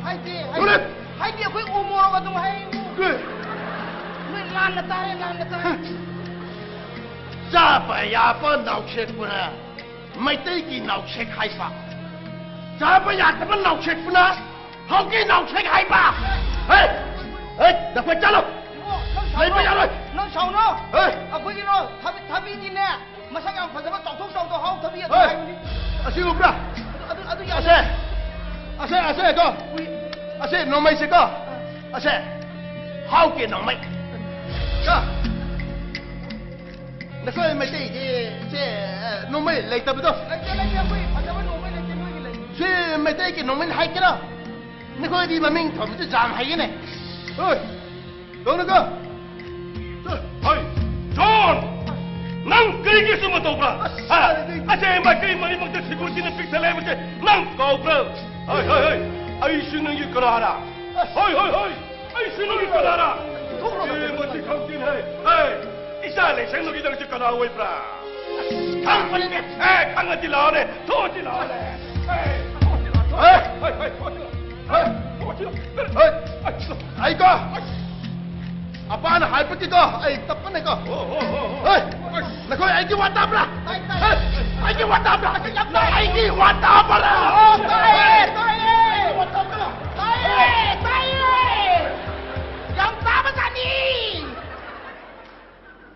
ꯍꯥꯏꯗꯦ, ꯍꯥꯏꯗꯦ꯫ ꯍꯣꯏ꯫ ꯍꯥꯏꯗꯤ ꯑꯩꯈꯣꯏ ꯎ ꯃꯣꯔꯣꯛ ꯑꯗꯨꯝ ꯍꯥꯏ꯫ ꯀꯩ? ꯅꯣꯏ ꯂꯥꯟꯅ ꯇꯥꯔꯦ, ꯂꯥꯟꯅ ꯇꯥꯔꯦ꯫ ꯆꯥꯕ ꯌꯥꯕ ꯅꯥꯎꯁꯦꯛꯄꯨꯅ ꯃꯩꯇꯩꯒꯤ ꯅꯥꯎꯁꯦꯛ ꯍꯥꯏꯕ꯫ ꯆꯥꯕ ꯌꯥꯗꯕ ꯅꯥꯎꯁꯦꯛꯄꯨꯅ ꯍꯧꯒꯤ ꯅꯥꯎꯁꯦꯛ ꯍꯥꯏꯕ꯫ ꯍꯦ! ꯍꯦ! ꯅꯈꯣꯏ ꯆꯠꯂꯣ꯫ ꯏꯕꯣ, ꯅꯪ ꯁꯥꯎꯅꯣ꯫ ꯂꯩꯕ ꯌꯥꯔꯣꯏ꯫ ꯅꯪ ꯁꯥꯎꯅꯣ꯫ ꯍꯦ! ꯑꯩꯈꯣꯏꯒꯤꯔꯣ? ꯊꯕꯤ-, ꯊꯕꯤꯗꯤꯅꯦ꯫ ꯃꯁꯛ ꯌꯥꯝ ꯐꯖꯕ, ꯆꯥꯎꯊꯣꯛ ꯆꯥꯎꯊꯣꯛ ꯍꯥꯎ ꯊꯕꯤ ꯑꯗꯨ ꯍꯣꯏ꯫ ꯍꯥꯏꯕꯅꯤ꯫ ꯑꯁꯤ ꯎꯕ꯭ꯔꯥ? ꯑꯗꯨ, ꯑꯗꯨ, ꯑꯗꯨ ꯌꯥꯗꯦ꯫ ꯑꯁꯦ꯫ ꯑꯁꯦ, ꯑꯁꯦ, ꯀꯣ꯫ ꯎꯏ꯫ ꯑꯁꯦ, ꯅꯣꯡꯃꯩꯁꯦ, ꯀꯣ꯫ ꯑꯁꯦ꯫ ꯍꯥꯎ ꯀꯦ ꯅꯣꯡꯃꯩ꯫ ꯀꯣ꯫ ꯅꯈꯣꯏ ꯃꯩꯇꯩꯒꯤ ꯁꯦ, ꯅꯣꯡꯃꯩ ꯂꯩꯇꯕꯗꯣ꯫ ꯂꯩꯇꯦ, ꯂꯩꯇꯦ, ꯑꯩꯈꯣꯏ ꯐꯖꯕ ꯅꯣꯡꯃꯩ ꯂꯩꯇꯦ, ꯅꯣꯏꯒꯤ ꯂꯩ꯫ ꯁꯤ ꯃꯩꯇꯩꯒꯤ ꯅꯣꯡꯃꯩ ꯍꯥꯏꯒꯦꯔꯣ? ꯅꯈꯣꯏꯗꯤ ꯃꯃꯤꯡ ꯊꯣꯟꯕꯁꯨ ꯌꯥꯝ ꯍꯩꯌꯦꯅꯦ꯫ ꯍꯣꯏ꯫ ꯇꯧꯅꯨꯀꯣ꯫ ꯍꯣꯏ, ꯖꯣꯟ! ꯅꯪ ꯀꯔꯤꯒꯤ ꯁꯨꯝꯕ ꯇꯧꯕ꯭ꯔꯥ? ꯍꯥ? ꯑꯁꯦ ꯃꯥꯏꯀꯩ ꯃꯔꯤꯃꯛꯇ ꯁꯦꯀ꯭ꯌꯨꯔꯤꯇꯤꯅ ꯄꯤꯛ ꯊꯜꯂꯦ ꯍꯥꯏꯕꯁꯦ ꯅꯪ ꯀꯥꯎꯕ꯭ꯔꯥ? ꯍꯣꯏ, ꯍꯣꯏ, ꯍꯣꯏ꯫ ꯑꯩꯁꯨ ꯅꯪꯒꯤ ꯀꯅꯥꯔꯥ? ꯍꯣꯏ, ꯍꯣꯏ, ꯍꯣꯏ꯫ ꯑꯩꯁꯨ ꯅꯪꯒꯤ ꯀꯅꯥꯔꯥ? ꯊꯣꯛꯂꯣ, ꯑꯦ, ꯃꯁꯤ ꯈꯪꯗꯦꯅꯦ꯫ ꯑꯦ, ꯏꯆꯥ ꯂꯩꯁꯪꯗꯨꯒꯤ ꯅꯪꯁꯦ ꯀꯅꯥ ꯑꯣꯏꯕ꯭ꯔꯥ? ꯈꯪꯕꯅꯤꯅꯦ꯫ ꯑꯦ, ꯈꯪꯉꯗꯤ ꯂꯥꯛꯑꯣꯅꯦ꯫ ꯊꯣꯛꯑꯗꯤ ꯂꯥꯛꯑꯣꯅꯦ꯫ ꯑꯦ, ꯊꯣꯛꯑꯗꯤ ꯂꯥꯛꯑꯣ꯫ ꯑꯦ! ꯊꯣꯛꯑꯗꯤ ꯂꯥꯛꯑꯣ꯫ ꯑꯦ! ꯊꯣꯛꯑꯗꯤ ꯂꯥꯛꯑꯣ꯫ ꯑꯦ! ꯑꯩꯀꯣ! ꯑꯄꯥꯅ ꯍꯥꯏꯕꯒꯤꯀꯣ, ꯑꯩ ꯇꯞꯄꯅꯦꯀꯣ꯫ ꯍꯣ, ꯍꯣ, ꯍꯣ, ꯍꯣ꯫ ꯍꯣꯏ! ꯅꯈꯣꯏ ꯑꯩꯒꯤ ꯋꯥ ꯇꯥꯕ꯭ꯔꯥ? ꯇꯥꯏ, ꯇꯥꯏ꯫ ꯑꯦ! ꯑꯩꯒꯤ ꯋꯥ ꯇꯥꯕ꯭ꯔꯥ? ꯌꯥꯝ ꯇꯥꯏ꯫ ꯑꯩꯒꯤ ꯋꯥ ꯇꯥꯕ꯭ꯔꯥ? ꯑꯣ, ꯇꯥꯏꯌꯦ, ꯇꯥꯏꯌꯦ꯫ ꯑꯩꯒꯤ ꯋꯥ ꯇꯥꯕ꯭ꯔꯥ? ꯇꯥꯏꯌꯦ, ꯇꯥꯏꯌꯦ꯫ ꯌꯥꯝ ꯇꯥꯕꯖꯥꯠꯅꯤ꯫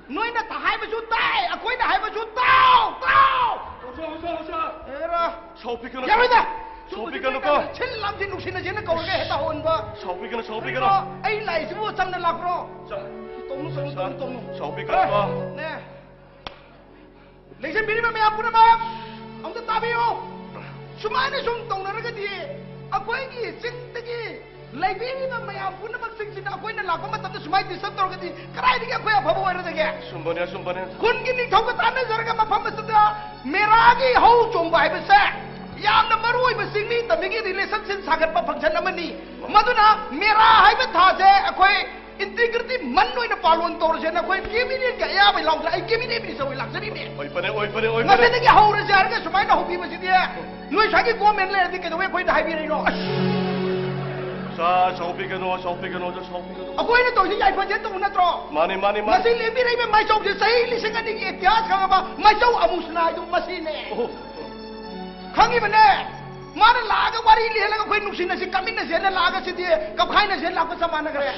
ꯅꯣꯏꯅ ꯇ-, ꯍꯥꯏꯕꯁꯨ ꯇꯥꯏ, ꯑꯩꯈꯣꯏꯅ ꯍꯥꯏꯕꯁꯨ ꯇꯥꯎ, ꯇꯥꯎ꯫ ꯑꯣꯖꯥ, ꯑꯣꯖꯥ, ꯑꯣꯖꯥ꯫ ꯑꯦꯔꯥ꯫ ꯁꯥꯎꯕꯤꯒꯅꯨ꯫ ꯌꯥꯔꯣꯏꯗ꯫ ꯁꯥꯎꯕꯤꯒꯅꯨꯀꯣ꯫ ꯁꯤꯜ ꯂꯥꯡꯁꯤ ꯅꯨꯡꯁꯤꯅꯁꯦꯅ ꯀꯧꯔꯒ ꯍꯦꯛꯇ ꯍꯧꯍꯟꯕ꯫ ꯁꯥꯎꯕꯤꯒꯅꯨ, ꯁꯥꯎꯕꯤꯒꯅꯨ꯫ ꯀꯔꯤꯅꯣ? ꯑꯩ ꯂꯥꯛꯏꯁꯤꯕꯨ ꯆꯝꯅ ꯂꯥꯛꯄ꯭ꯔꯣ? ꯁꯥ-, ꯇꯧꯅꯨ, ꯇꯧꯅꯨ, ꯇꯧꯅꯨ, ꯇꯧꯅꯨ꯫ ꯁꯥꯎꯕꯤꯒꯅꯨꯀꯣ꯫ ꯅꯦ꯫ ꯂꯦꯡꯖꯟꯕꯤꯔꯤꯕ ꯃꯌꯥꯝ ꯄꯨꯝꯅꯃꯛ ꯑꯝꯇ ꯇꯥꯕꯤꯌꯨ꯫ ꯁꯨꯃꯥꯏꯅ ꯁꯨꯝ ꯇꯧꯅꯔꯒꯗꯤ ꯑꯩꯈꯣꯏꯒꯤ ꯆꯤꯡꯗꯒꯤ ꯂꯩꯕꯤꯔꯤꯕ ꯃꯌꯥꯝ ꯄꯨꯝꯅꯃꯛꯁꯤꯡꯁꯤꯗ ꯑꯩꯈꯣꯏꯅ ꯂꯥꯛꯄ ꯃꯇꯝꯗ ꯁꯨꯃꯥꯏꯅ ꯗꯤꯁꯇꯔꯕ ꯇꯧꯔꯒꯗꯤ ꯀꯗꯥꯏꯗꯒꯤ ꯑꯩꯈꯣꯏ ꯑꯐꯕ ꯑꯣꯏꯔꯗꯒꯦ? ꯑꯆꯨꯝꯕꯅꯦ, ꯑꯆꯨꯝꯕꯅꯦ꯫ ꯈꯨꯟꯒꯤ ꯅꯤꯡꯊꯧꯒ ꯇꯥꯟꯅꯖꯔꯒ ꯃꯐꯝ ꯑꯁꯤꯗ ꯃꯦꯔꯥꯒꯤ ꯍꯧ ꯆꯣꯡꯕ ꯍꯥꯏꯕꯁꯦ ꯌꯥꯝꯅ ꯃꯔꯨ ꯑꯣꯏꯕ ꯆꯤꯡꯃꯤ ꯇꯝꯃꯤꯒꯤ ꯔꯤꯂꯦꯁꯟꯁꯤꯞ ꯁꯥꯒꯠꯄ ꯐꯪꯁꯟ ꯑꯃꯅꯤ꯫ ꯃꯗꯨꯅ ꯃꯦꯔꯥ ꯍꯥꯏꯕ ꯊꯥꯁꯦ ꯑꯩꯈꯣꯏ ꯏꯟꯇꯤꯒ꯭ꯔꯤꯇꯤ ꯃꯟ ꯑꯣꯏꯅ ꯄꯥꯂꯣꯟ ꯇꯧꯔꯁꯦꯅ ꯑꯩꯈꯣꯏ ꯀꯦꯕꯤꯅꯦꯠꯀꯤ ꯑꯌꯥꯕ ꯌꯥꯎꯗꯅ ꯑꯩ ꯀꯦꯕꯤꯅꯦꯠ ꯃꯤꯅꯤꯁꯇꯔ ꯑꯣꯏꯅ ꯂꯥꯛꯆꯔꯤꯅꯦ꯫ ꯑꯣꯏꯕꯅꯦ, ꯑꯣꯏꯕꯅꯦ, ꯑꯣꯏꯕꯅꯦ꯫ ꯃꯁꯤꯗꯒꯤ ꯍꯧꯔꯁꯦ ꯍꯥꯏꯔꯒ ꯁꯨꯃꯥꯏꯅ ꯍꯧꯕꯤꯕꯁꯤꯗꯤ ꯅꯣꯏ ꯁ꯭ꯋꯥꯏꯒꯤ ꯒꯣꯔꯃꯦꯟ ꯂꯩꯔꯗꯤ ꯀꯩꯗꯧꯕꯩ ꯑꯩꯈꯣꯏꯗ ꯍꯥꯏꯕꯤꯔꯛꯏꯅꯣ? ꯑꯁ! ꯁꯥꯔ, ꯁꯥꯎꯕꯤꯒꯅꯣ, ꯁꯥꯎꯕꯤꯒꯅꯣ, ꯁꯥꯎꯕꯤꯒꯅꯣ꯫ ꯑꯩꯈꯣꯏꯅ ꯇꯧꯔꯤꯁꯦ ꯌꯥꯏꯐꯖꯦꯟ ꯇꯧꯕ ꯅꯠꯇ꯭ꯔꯣ? ꯃꯥꯅꯤ, ꯃꯥꯅꯤ, ꯃꯥꯅꯤ꯫ ꯃꯁꯤ ꯂꯦꯝꯕꯤꯔꯛꯏꯕ ꯃꯥꯏꯆꯧꯁꯦ ꯆꯍꯤ ꯂꯤꯁꯤꯡ ꯑꯅꯤꯒꯤ ꯏꯇꯤꯍꯥꯁ ꯈꯪꯉꯕ ꯃꯥꯏꯆꯧ ꯑꯃꯨꯁꯅꯥ ꯍꯥꯏꯗꯨ ꯃꯁꯤꯅꯦ꯫ ꯑꯣꯍꯣ꯫ ꯈꯪꯉꯤꯕꯅꯦ꯫ ꯃꯥꯅ ꯂꯥꯛꯑꯒ ꯋꯥꯔꯤ ꯂꯤꯍꯜꯂꯒ ꯑꯩꯈꯣꯏ ꯅꯨꯡꯁꯤꯅꯁꯤ, ꯀꯥꯃꯤꯟꯅꯁꯦꯅ ꯂꯥꯛꯑꯒ ꯁꯤꯗꯤ ꯀꯞꯈꯥꯏꯅꯁꯦꯅ ꯂꯥꯛꯄ ꯆꯞ ꯃꯥꯟꯅꯈ꯭ꯔꯦ꯫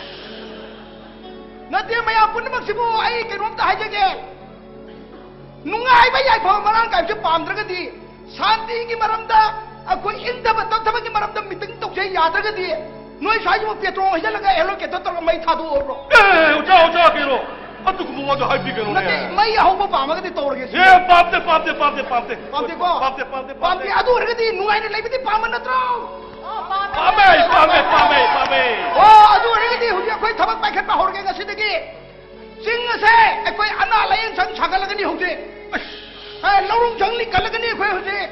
ꯅꯠꯇꯦ, ꯃꯌꯥꯝ ꯄꯨꯝꯅꯃꯛꯁꯤꯕꯨ ꯑꯩ ꯀꯩꯅꯣꯝꯇ ꯍꯥꯏꯖꯒꯦ꯫ ꯅꯨꯡꯉꯥꯏꯕ ꯌꯥꯏꯐꯕ ꯃꯔꯥꯡ ꯀꯥꯏꯕꯁꯦ ꯄꯥꯝꯗ꯭ꯔꯒꯗꯤ, ꯁꯥꯟꯇꯤꯒꯤ ꯃꯔꯝꯗ, ꯑꯩꯈꯣꯏ ꯏꯪꯊꯕ ꯇꯞꯊꯕꯒꯤ ꯃꯔꯝꯗ ꯃꯤꯇꯤꯡ ꯇꯧꯖꯩ ꯌꯥꯗ꯭ꯔꯒꯗꯤ, ꯅꯣꯏ ꯁ꯭ꯋꯥꯏꯁꯤꯕꯨ ꯄꯦꯇ꯭ꯔꯣꯜ ꯍꯩꯖꯤꯜꯂꯒ ꯑꯦꯂꯣꯀꯦꯇꯔ ꯇꯧꯔꯒ ꯃꯩ ꯊꯥꯗꯣꯛꯑꯣꯔꯣ? ꯑꯦ, ꯑꯣꯖꯥ, ꯑꯣꯖꯥ, ꯀꯩꯅꯣ? ꯑꯗꯨꯒꯨꯝꯕ ꯋꯥꯗꯣ ꯍꯥꯏꯕꯤꯒꯅꯨꯅꯦ꯫ ꯅꯠꯇꯦ, ꯃꯩ ꯑꯍꯧꯕ ꯄꯥꯝꯃꯒꯗꯤ ꯇꯧꯔꯒꯦ ꯁꯤ꯫ ꯑꯦ, ꯄꯥꯝꯗꯦ, ꯄꯥꯝꯗꯦ, ꯄꯥꯝꯗꯦ, ꯄꯥꯝꯗꯦ꯫ ꯄꯥꯝꯗꯦꯀꯣ? ꯄꯥꯝꯗꯦ, ꯄꯥꯝꯗꯦ, ꯄꯥꯝꯗꯦ꯫ ꯄꯥꯝꯗꯦ꯫ ꯑꯗꯨ ꯑꯣꯏꯔꯒꯗꯤ ꯅꯨꯡꯉꯥꯏꯅ ꯂꯩꯕꯗꯤ ꯄꯥꯝꯕ ꯅꯠꯇ꯭ꯔꯣ? ꯄꯥꯝꯃꯦ, ꯄꯥꯝꯃꯦ, ꯄꯥꯝꯃꯦ, ꯄꯥꯝꯃꯦ꯫ ꯑꯣ, ꯑꯗꯨ ꯑꯣꯏꯔꯒꯗꯤ ꯍꯧꯖꯤꯛ ꯑꯩꯈꯣꯏ ꯊꯕꯛ ꯄꯥꯏꯈꯠꯄ ꯍꯧꯔꯒꯦ ꯉꯁꯤꯗꯒꯤ꯫ ꯆꯤꯡ ꯑꯁꯦ ꯑꯩꯈꯣꯏ ꯑꯅꯥ ꯂꯥꯌꯦꯡ ꯁꯪ ꯁꯥꯒꯠꯂꯒꯅꯤ ꯍꯧꯖꯤꯛ꯫ ꯑꯦ, ꯂꯧꯔꯨꯝ ꯁꯪ ꯂꯤꯡꯈꯠꯂꯒꯅꯤ ꯑꯩꯈꯣꯏ ꯍꯧꯖꯤꯛ꯫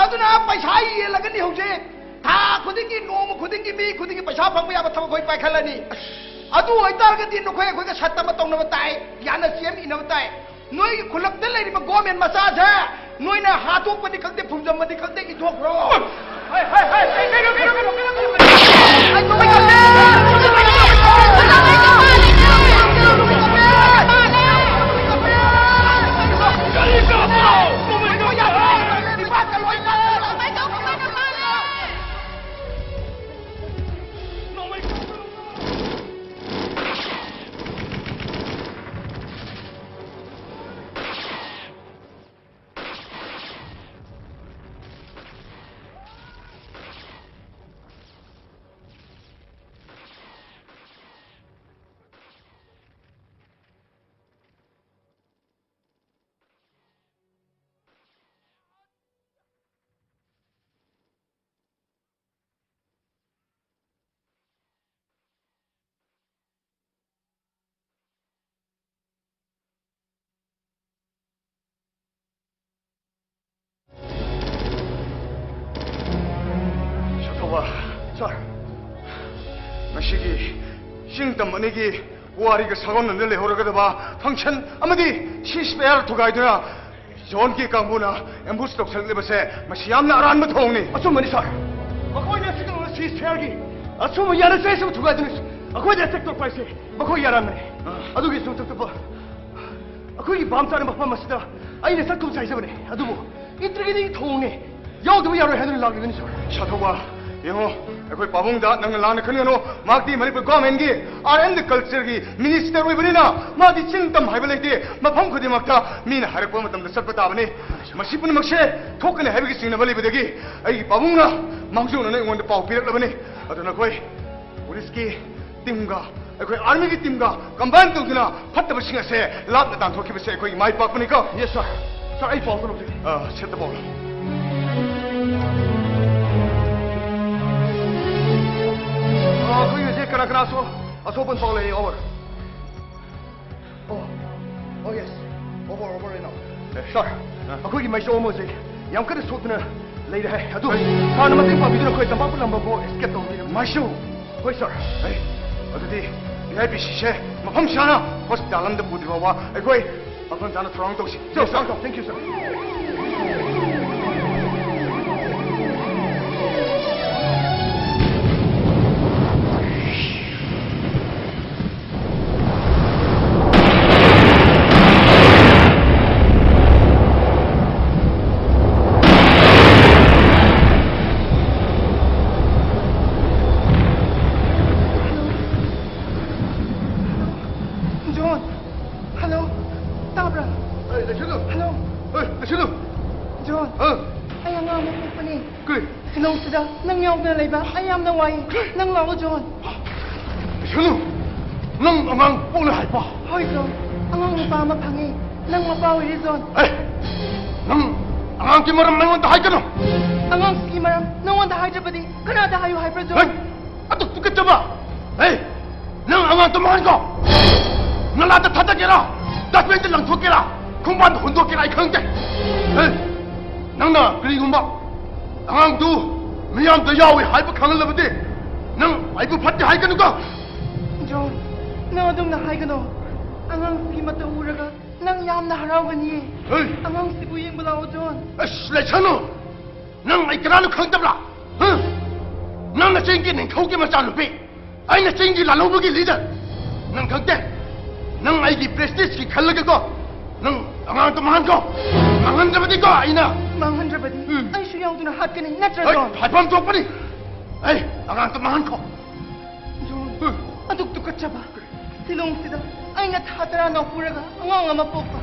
ꯑꯗꯨꯅ ꯄꯩꯁꯥ ꯌꯦꯜꯂꯒꯅꯤ ꯍꯧꯖꯤꯛ꯫ ꯊꯥ ꯈꯨꯗꯤꯡꯒꯤ, ꯅꯣꯡꯃ ꯈꯨꯗꯤꯡꯒꯤ, ꯃꯤ ꯈꯨꯗꯤꯡꯒꯤ ꯄꯩꯁꯥ ꯐꯪꯕ ꯌꯥꯕ ꯊꯕꯛ ꯑꯩꯈꯣꯏ ꯄꯥꯏꯈꯠꯂꯅꯤ꯫ ꯑꯗꯨ ꯑꯣꯏꯇꯥꯔꯒꯗꯤ ꯅꯈꯣꯏ ꯑꯩꯈꯣꯏꯒ ꯁꯠꯇꯃ ꯇꯧꯅꯕ ꯇꯥꯏ, ꯌꯥꯅ ꯁꯦꯝ ꯏꯅꯕ ꯇꯥꯏ꯫ ꯅꯣꯏꯒꯤ ꯈꯨꯜꯂꯛꯇ ꯂꯩꯔꯤꯕ ꯒꯣꯔꯃꯦꯟ ꯃꯆꯥꯁꯦ ꯅꯣꯏꯅ ꯍꯥꯠꯇꯣꯛꯄꯅꯤ ꯈꯪꯗꯦ, ꯐꯨꯝꯖꯝꯕꯅꯤ ꯈꯪꯗꯦ, ꯏꯟꯊꯣꯛꯈ꯭ꯔꯣ꯫ ꯍꯣꯏ, ꯍꯣꯏ, ꯍꯣꯏ, ꯀꯩꯅꯣ, ꯀꯩꯅꯣ, ꯀꯩꯅꯣ, ꯀꯩꯅꯣ, ꯀꯩꯅꯣ, ꯀꯩꯅꯣ, ꯀꯩꯅꯣ, ꯀꯩꯅꯣ, ꯁꯥꯊꯧꯕ꯫ ꯁꯥꯔ꯫ ꯉꯁꯤꯒꯤ ꯆꯤꯡ ꯇꯝ ꯑꯅꯤꯒꯤ ꯋꯥꯔꯤꯒ ꯁꯥꯒꯣꯟꯅꯗꯨꯅ ꯂꯩꯍꯧꯔꯒꯗꯕ ꯐꯪꯁꯟ ꯑꯃꯗꯤ ꯁꯤꯁ ꯐꯌꯥꯔ ꯊꯨꯒꯥꯏꯗꯨꯅ ꯖꯣꯟꯒꯤ ꯀꯥꯡꯕꯨꯅ ꯑꯦꯝꯕꯨꯁ ꯇꯧꯁꯜꯂꯛꯂꯤꯕꯁꯦ ꯃꯁꯤ ꯌꯥꯝꯅ ꯑꯔꯥꯟꯕ ꯊꯧꯑꯣꯡꯅꯤ꯫ ꯑꯆꯨꯝꯕꯅꯤ, ꯁꯥꯔ꯫ ꯃꯈꯣꯏꯅ ꯁꯤꯒꯗꯧꯔꯤꯕ ꯁꯤꯁ ꯐꯌꯥꯔꯒꯤ ꯑꯆꯨꯝꯕ ꯌꯥꯅ ꯆꯦꯁꯤꯡ ꯊꯨꯒꯥꯏꯗꯨꯅ ꯑꯩꯈꯣꯏꯗ ꯑꯦꯇꯦꯛ ꯇꯧꯔꯛꯄ ꯍꯥꯏꯁꯦ ꯃꯈꯣꯏꯒꯤ ꯑꯔꯥꯟꯕꯅꯤ꯫ ꯑꯥ꯫ ꯑꯗꯨꯒꯤꯁꯨ ꯃꯊꯛꯇ ꯑꯩꯈꯣꯏꯒꯤ ꯚꯥꯞ ꯆꯥꯅ ꯃꯐꯝ ꯑꯁꯤꯗ ꯑꯩꯅ ꯆꯠꯀꯨꯝꯁꯦ ꯍꯥꯏꯖꯕꯅꯤ, ꯑꯗꯨꯕꯨ ꯏꯟꯇ꯭ꯔꯤꯒꯤꯅꯤ ꯊꯧꯑꯣꯡꯅꯦ, ꯌꯥꯎꯗꯕ ꯌꯥꯔꯣꯏ ꯍꯥꯏꯗꯨꯅ ꯂꯥꯛꯂꯤꯕꯅꯤ, ꯁꯥꯔ꯫ ꯁꯥꯊꯧꯕ, ꯌꯦꯡꯉꯣ, ꯑꯩꯈꯣꯏ ꯄꯥꯕꯨꯡꯗ ꯅꯪꯅ ꯂꯥꯟꯅ ꯈꯟꯒꯅꯨ꯫ ꯃꯍꯥꯛꯇꯤ ꯃꯅꯤꯄꯨꯔ ꯒꯣꯔꯃꯦꯟꯒꯤ ꯑꯥꯔꯠ ꯑꯦꯟ ꯀꯜꯆꯔꯒꯤ ꯃꯤꯅꯤꯁꯇꯔ ꯑꯣꯏꯕꯅꯤꯅ ꯃꯥꯗꯤ ꯆꯤꯡ ꯇꯝ ꯍꯥꯏꯕ ꯂꯩꯇꯦ꯫ ꯃꯐꯝ ꯈꯨꯗꯤꯡꯃꯛꯇ ꯃꯤꯅ ꯍꯥꯏꯔꯛꯄ ꯃꯇꯝꯗ ꯆꯠꯄ ꯇꯥꯕꯅꯤ꯫ ꯃꯁꯤ ꯄꯨꯝꯅꯃꯛꯁꯦ ꯊꯣꯛꯀꯅꯤ ꯍꯥꯏꯕꯒꯤ ꯆꯤꯡꯅꯕ ꯂꯩꯕꯗꯒꯤ ꯑꯩꯒꯤ ꯄꯥꯕꯨꯡꯅ ꯃꯥꯡꯖꯧꯅꯅ ꯑꯩꯉꯣꯟꯗ ꯄꯥꯎ ꯄꯤꯔꯛꯂꯕꯅꯤ꯫ ꯑꯗꯨ ꯅꯈꯣꯏ ꯄꯨꯂꯤꯁꯀꯤ ꯇꯤꯝꯒ ꯑꯩꯈꯣꯏ ꯑꯥꯔꯃꯤꯒꯤ ꯇꯤꯝꯒ ꯀꯝꯕꯥꯏꯟ ꯇꯧꯗꯨꯅ ꯐꯠꯇꯕꯁꯤꯡ ꯑꯁꯦ ꯂꯥꯞꯅ ꯇꯥꯟꯊꯣꯛꯈꯤꯕꯁꯦ ꯑꯩꯈꯣꯏꯒꯤ ꯃꯥꯏ ꯄꯥꯛꯄꯅꯤꯀꯣ꯫ Yes, sir. Sir, ꯑꯩ ꯄꯥꯎ ꯇꯧꯔꯛꯀꯦ꯫ ꯑ, ꯁꯦꯠꯇ ꯄꯥꯎ꯫ ꯑ, ꯑꯩꯈꯣꯏ ꯍꯧꯖꯤꯛ ꯀꯅꯥ ꯀꯅꯥ ꯑꯁꯣ-, ꯑꯁꯣꯛ ꯑꯄꯟ ꯄꯥꯎ ꯂꯩ? Over. Oh, oh yes. Over, over and out. Sir, ꯑ? ꯑꯩꯈꯣꯏꯒꯤ ꯃꯥꯏꯆꯧ ꯑꯃ ꯍꯧꯖꯤꯛ ꯌꯥꯝ ꯀꯟꯅ ꯁꯣꯛꯇꯨꯅ ꯂꯩꯔꯦ ꯍꯥꯏ꯫ ꯑꯗꯨ ꯁꯥꯔꯅ ꯃꯇꯦꯡ ꯄꯥꯡꯕꯤꯗꯨꯅ ꯑꯩꯈꯣꯏ ꯇꯝꯄꯥꯛꯄ ꯂꯝꯕꯝꯕꯨ escape ꯇꯧꯕꯤꯔꯝꯃꯤ꯫ ꯃꯥꯏꯆꯧ? ꯍꯣꯏ, sir. ꯑꯦ, ꯑꯗꯨꯗꯤ V I P ꯁꯤꯁꯦ ꯃꯐꯝ ꯆꯥꯅ ꯍꯣꯁꯄꯤꯇꯥꯜ ꯑꯃꯗ ꯄꯨꯗ꯭ꯔꯤ ꯐꯥꯎꯕ ꯑꯩꯈꯣꯏ ꯃꯐꯝ ꯆꯥꯅ ꯊꯧꯔꯥꯡ ꯇꯧꯁꯤ꯫ Yes, sir. Thank you, sir. John, hello. ꯇꯥꯕ꯭ꯔꯥ? ꯑꯦ, ꯂꯩꯁꯤꯜꯂꯨ꯫ Hello. ꯑꯦ, ꯂꯩꯁꯤꯜꯂꯨ꯫ ꯖꯣꯟ, ꯑ? ꯑꯩ ꯑꯉꯥꯡ ꯑꯃ ꯄꯣꯛꯄꯅꯦ꯫ ꯀꯔꯤ? ꯁꯤꯂꯣꯡꯁꯤꯗ ꯅꯪ ꯌꯥꯎꯗꯅ ꯂꯩꯕ ꯑꯩ ꯌꯥꯝꯅ ꯋꯥꯏ꯫ ꯅꯪ ꯂꯥꯛꯑꯣ, ꯖꯣꯟ꯫ ꯂꯩꯁꯤꯜꯂꯨ꯫ ꯅꯪ ꯑꯉꯥꯡ ꯄꯣꯛꯂꯦ ꯍꯥꯏꯕ? ꯍꯣꯏ, ꯖꯣꯟ꯫ ꯑꯉꯥꯡ ꯅꯨꯄꯥ ꯑꯃ ꯐꯪꯉꯦ꯫ ꯅꯪ ꯃꯄꯥ ꯑꯣꯏꯔꯦ, ꯖꯣꯟ꯫ ꯑꯦ, ꯅꯪ ꯑꯉꯥꯡꯒꯤ ꯃꯔꯝ ꯑꯩꯉꯣꯟꯗ ꯍꯥꯏꯒꯅꯨ꯫ ꯑꯉꯥꯡꯁꯤꯒꯤ ꯃꯔꯝ ꯅꯉꯣꯟꯗ ꯍꯥꯏꯗ꯭ꯔꯕꯗꯤ ꯀꯅꯥꯗ ꯍꯥꯏꯌꯨ ꯍꯥꯏꯕ꯭ꯔꯥ, ꯖꯣꯟ? ꯍꯦ, ꯑꯗꯨꯛ ꯇꯨꯀꯠꯆꯕ! ꯍꯦ, ꯅꯪ ꯑꯉꯥꯡꯗꯣ ꯃꯥꯡꯍꯟꯈꯣ! ꯅꯂꯥꯗ ꯊꯥꯗꯒꯦꯔꯥ? ꯗꯁꯕꯤꯟꯗ ꯂꯪꯊꯣꯛꯀꯦꯔꯥ? ꯈꯣꯡꯕꯥꯟꯗ ꯍꯨꯟꯗꯣꯛꯀꯦꯔꯥ? ꯑꯩ ꯈꯪꯗꯦ꯫ ꯍꯦ, ꯅꯪꯅ ꯀꯔꯤꯒꯨꯝꯕ ꯑꯉꯥꯡꯗꯨ ꯃꯤꯌꯥꯝꯗ ꯌꯥꯎꯏ ꯍꯥꯏꯕ ꯈꯪꯍꯜꯂꯕꯗꯤ ꯅꯪ ꯑꯩꯕꯨ ꯐꯠꯇꯦ ꯍꯥꯏꯒꯅꯨꯀꯣ꯫ ꯖꯣꯟ, ꯅꯪ ꯑꯗꯨꯝꯅ ꯍꯥꯏꯒꯅꯣ꯫ ꯑꯉꯥꯡꯁꯤꯒꯤ ꯃꯇꯧ ꯎꯔꯒ ꯅꯪ ꯌꯥꯝꯅ ꯍꯔꯥꯎꯒꯅꯤꯌꯦ꯫ ꯍꯩ! ꯑꯉꯥꯡꯁꯤꯕꯨ ꯌꯦꯡꯕ ꯂꯥꯛꯑꯣ, ꯖꯣꯟ꯫ ꯑꯁ, ꯂꯩꯁꯅꯨ! ꯅꯪ ꯑꯩ ꯀꯅꯥꯅꯣ ꯈꯪꯗꯕ꯭ꯔꯥ? ꯍꯥ? ꯅꯪ ꯅꯆꯤꯡꯒꯤ ꯅꯤꯡꯊꯧꯒꯤ ꯃꯆꯥꯅꯨꯄꯤ꯫ ꯑꯩꯅ ꯆꯤꯡꯒꯤ ꯂꯥꯜꯍꯧꯕꯒꯤ leader꯫ ꯅꯪ ꯈꯪꯗꯦ꯫ ꯅꯪ ꯑꯩꯒꯤ prestigeꯀꯤ ꯈꯜꯂꯒꯀꯣ꯫ ꯅꯪ ꯑꯉꯥꯡꯗꯣ ꯃꯥꯡꯍꯟꯈꯣ꯫ ꯃꯥꯡꯍꯟꯗ꯭ꯔꯕꯗꯤꯀꯣ ꯑꯩꯅ꯫ ꯃꯥꯡꯍꯟꯗ꯭ꯔꯕꯗꯤ ꯎꯝ꯫ ꯑꯩꯁꯨ ꯌꯥꯎꯗꯨꯅ ꯍꯥꯠꯀꯅꯤ, ꯅꯠꯇ꯭ꯔ, ꯍꯣꯏ, ꯖꯣꯟ? ꯍꯥꯏꯐꯝ ꯊꯣꯛꯄꯅꯤ꯫ ꯑꯩ ꯑꯉꯥꯡꯗꯣ ꯃꯥꯡꯍꯟꯈꯣ꯫ ꯖꯣꯟ, ꯑꯗꯨꯛ ꯇꯨꯀꯠꯆꯕ꯫ ꯁꯤꯂꯣꯡꯁꯤꯗ ꯑꯩꯅ ꯊꯥ ꯇꯔꯥ ꯅꯧꯄꯨꯔꯒ ꯑꯉꯥꯡ ꯑꯃ ꯄꯣꯛꯄ꯫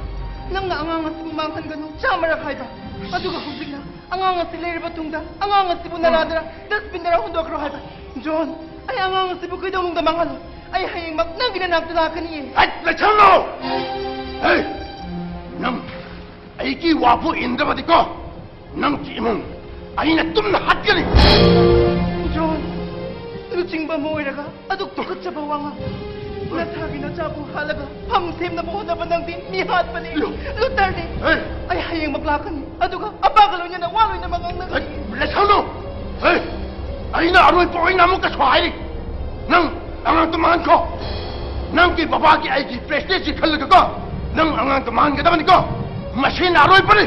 ꯅꯪꯅ ꯑꯉꯥꯡ ꯑꯁꯤꯕꯨ ꯃꯥꯡꯍꯟꯒꯅꯨ ꯆꯥꯝꯃꯔꯛ ꯍꯥꯏꯕ꯫ ꯑꯗꯨꯒ ꯍꯧꯖꯤꯛꯅ ꯑꯉꯥꯡ ꯑꯁꯤ ꯂꯩꯔꯕ ꯇꯨꯡꯗ ꯑꯉꯥꯡ ꯑꯁꯤꯕꯨ ꯅꯂꯥꯗꯔ dustbinꯗꯔ ꯍꯨꯟꯗꯣꯛꯈ꯭ꯔꯣ ꯍꯥꯏꯕ꯫ ꯖꯣꯟ, ꯑꯩ ꯑꯉꯥꯡ ꯑꯁꯤꯕꯨ ꯀꯩꯗꯧꯅꯨꯡꯗ ꯃꯥꯡꯍꯜꯂꯣꯏ꯫ ꯑꯩ ꯍꯌꯦꯡꯃꯛ ꯅꯪꯒꯤ ꯅꯅꯥꯛꯇ ꯂꯥꯛꯀꯅꯤꯌꯦ꯫ ꯍꯩꯠ, ꯂꯩꯁꯜꯂꯣ! ꯍꯦ! ꯅꯪ ꯑꯩꯒꯤ ꯋꯥꯕꯨ ꯏꯟꯗ꯭ꯔꯕꯗꯤꯀꯣ, ꯅꯪꯒꯤ ꯏꯃꯨꯡ ꯑꯩꯅ ꯇꯨꯝꯅ ꯍꯥꯠꯀꯅꯤ! ꯖꯣꯟ, ꯂꯨꯆꯤꯡꯕ ꯑꯃ ꯑꯣꯏꯔꯒ ꯑꯗꯨꯛ ꯇꯨꯀꯠꯆꯕ ꯋꯥꯉꯥꯡ! ꯅꯁꯥꯒꯤ ꯅꯆꯥꯕꯨ ꯍꯥꯠꯂꯒ ꯐꯝ ꯁꯦꯝꯅꯕ ꯍꯣꯠꯅꯕ ꯅꯪꯗꯤ ꯃꯤꯍꯥꯠꯄꯅꯤ, ꯂꯨ- ꯂꯨꯇꯔꯅꯤ꯫ ꯍꯦ! ꯑꯩ ꯍꯌꯦꯡꯃꯛ ꯂꯥꯛꯀꯅꯤ, ꯑꯗꯨꯒ ꯑꯄꯥꯒ ꯂꯣꯏꯅꯅ ꯋꯥ ꯂꯣꯏꯅꯃꯛ ꯉꯥꯡꯅꯒꯅꯤ꯫ ꯍꯦ! ꯂꯩꯁꯜꯂꯨ! ꯍꯦ! ꯑꯩꯅ ꯑꯔꯣꯏꯕ ꯑꯣꯏꯅ ꯑꯃꯨꯛꯀꯁꯨ ꯍꯥꯏꯔꯤ, ꯅꯪ ꯑꯉꯥꯡꯗꯣ ꯃꯥꯡꯍꯟꯈꯣ꯫ ꯅꯪꯒꯤ ꯕꯕꯥꯒꯤ ꯑꯩꯒꯤ ꯄ꯭ꯔꯦꯁꯇꯤꯖꯀꯤ ꯈꯜꯂꯒꯀꯣ, ꯅꯪ ꯑꯉꯥꯡꯗꯣ ꯃꯥꯡꯍꯟꯒꯗꯕꯅꯤꯀꯣ꯫ ꯃꯁꯤꯅ ꯑꯔꯣꯏꯕꯅꯤ꯫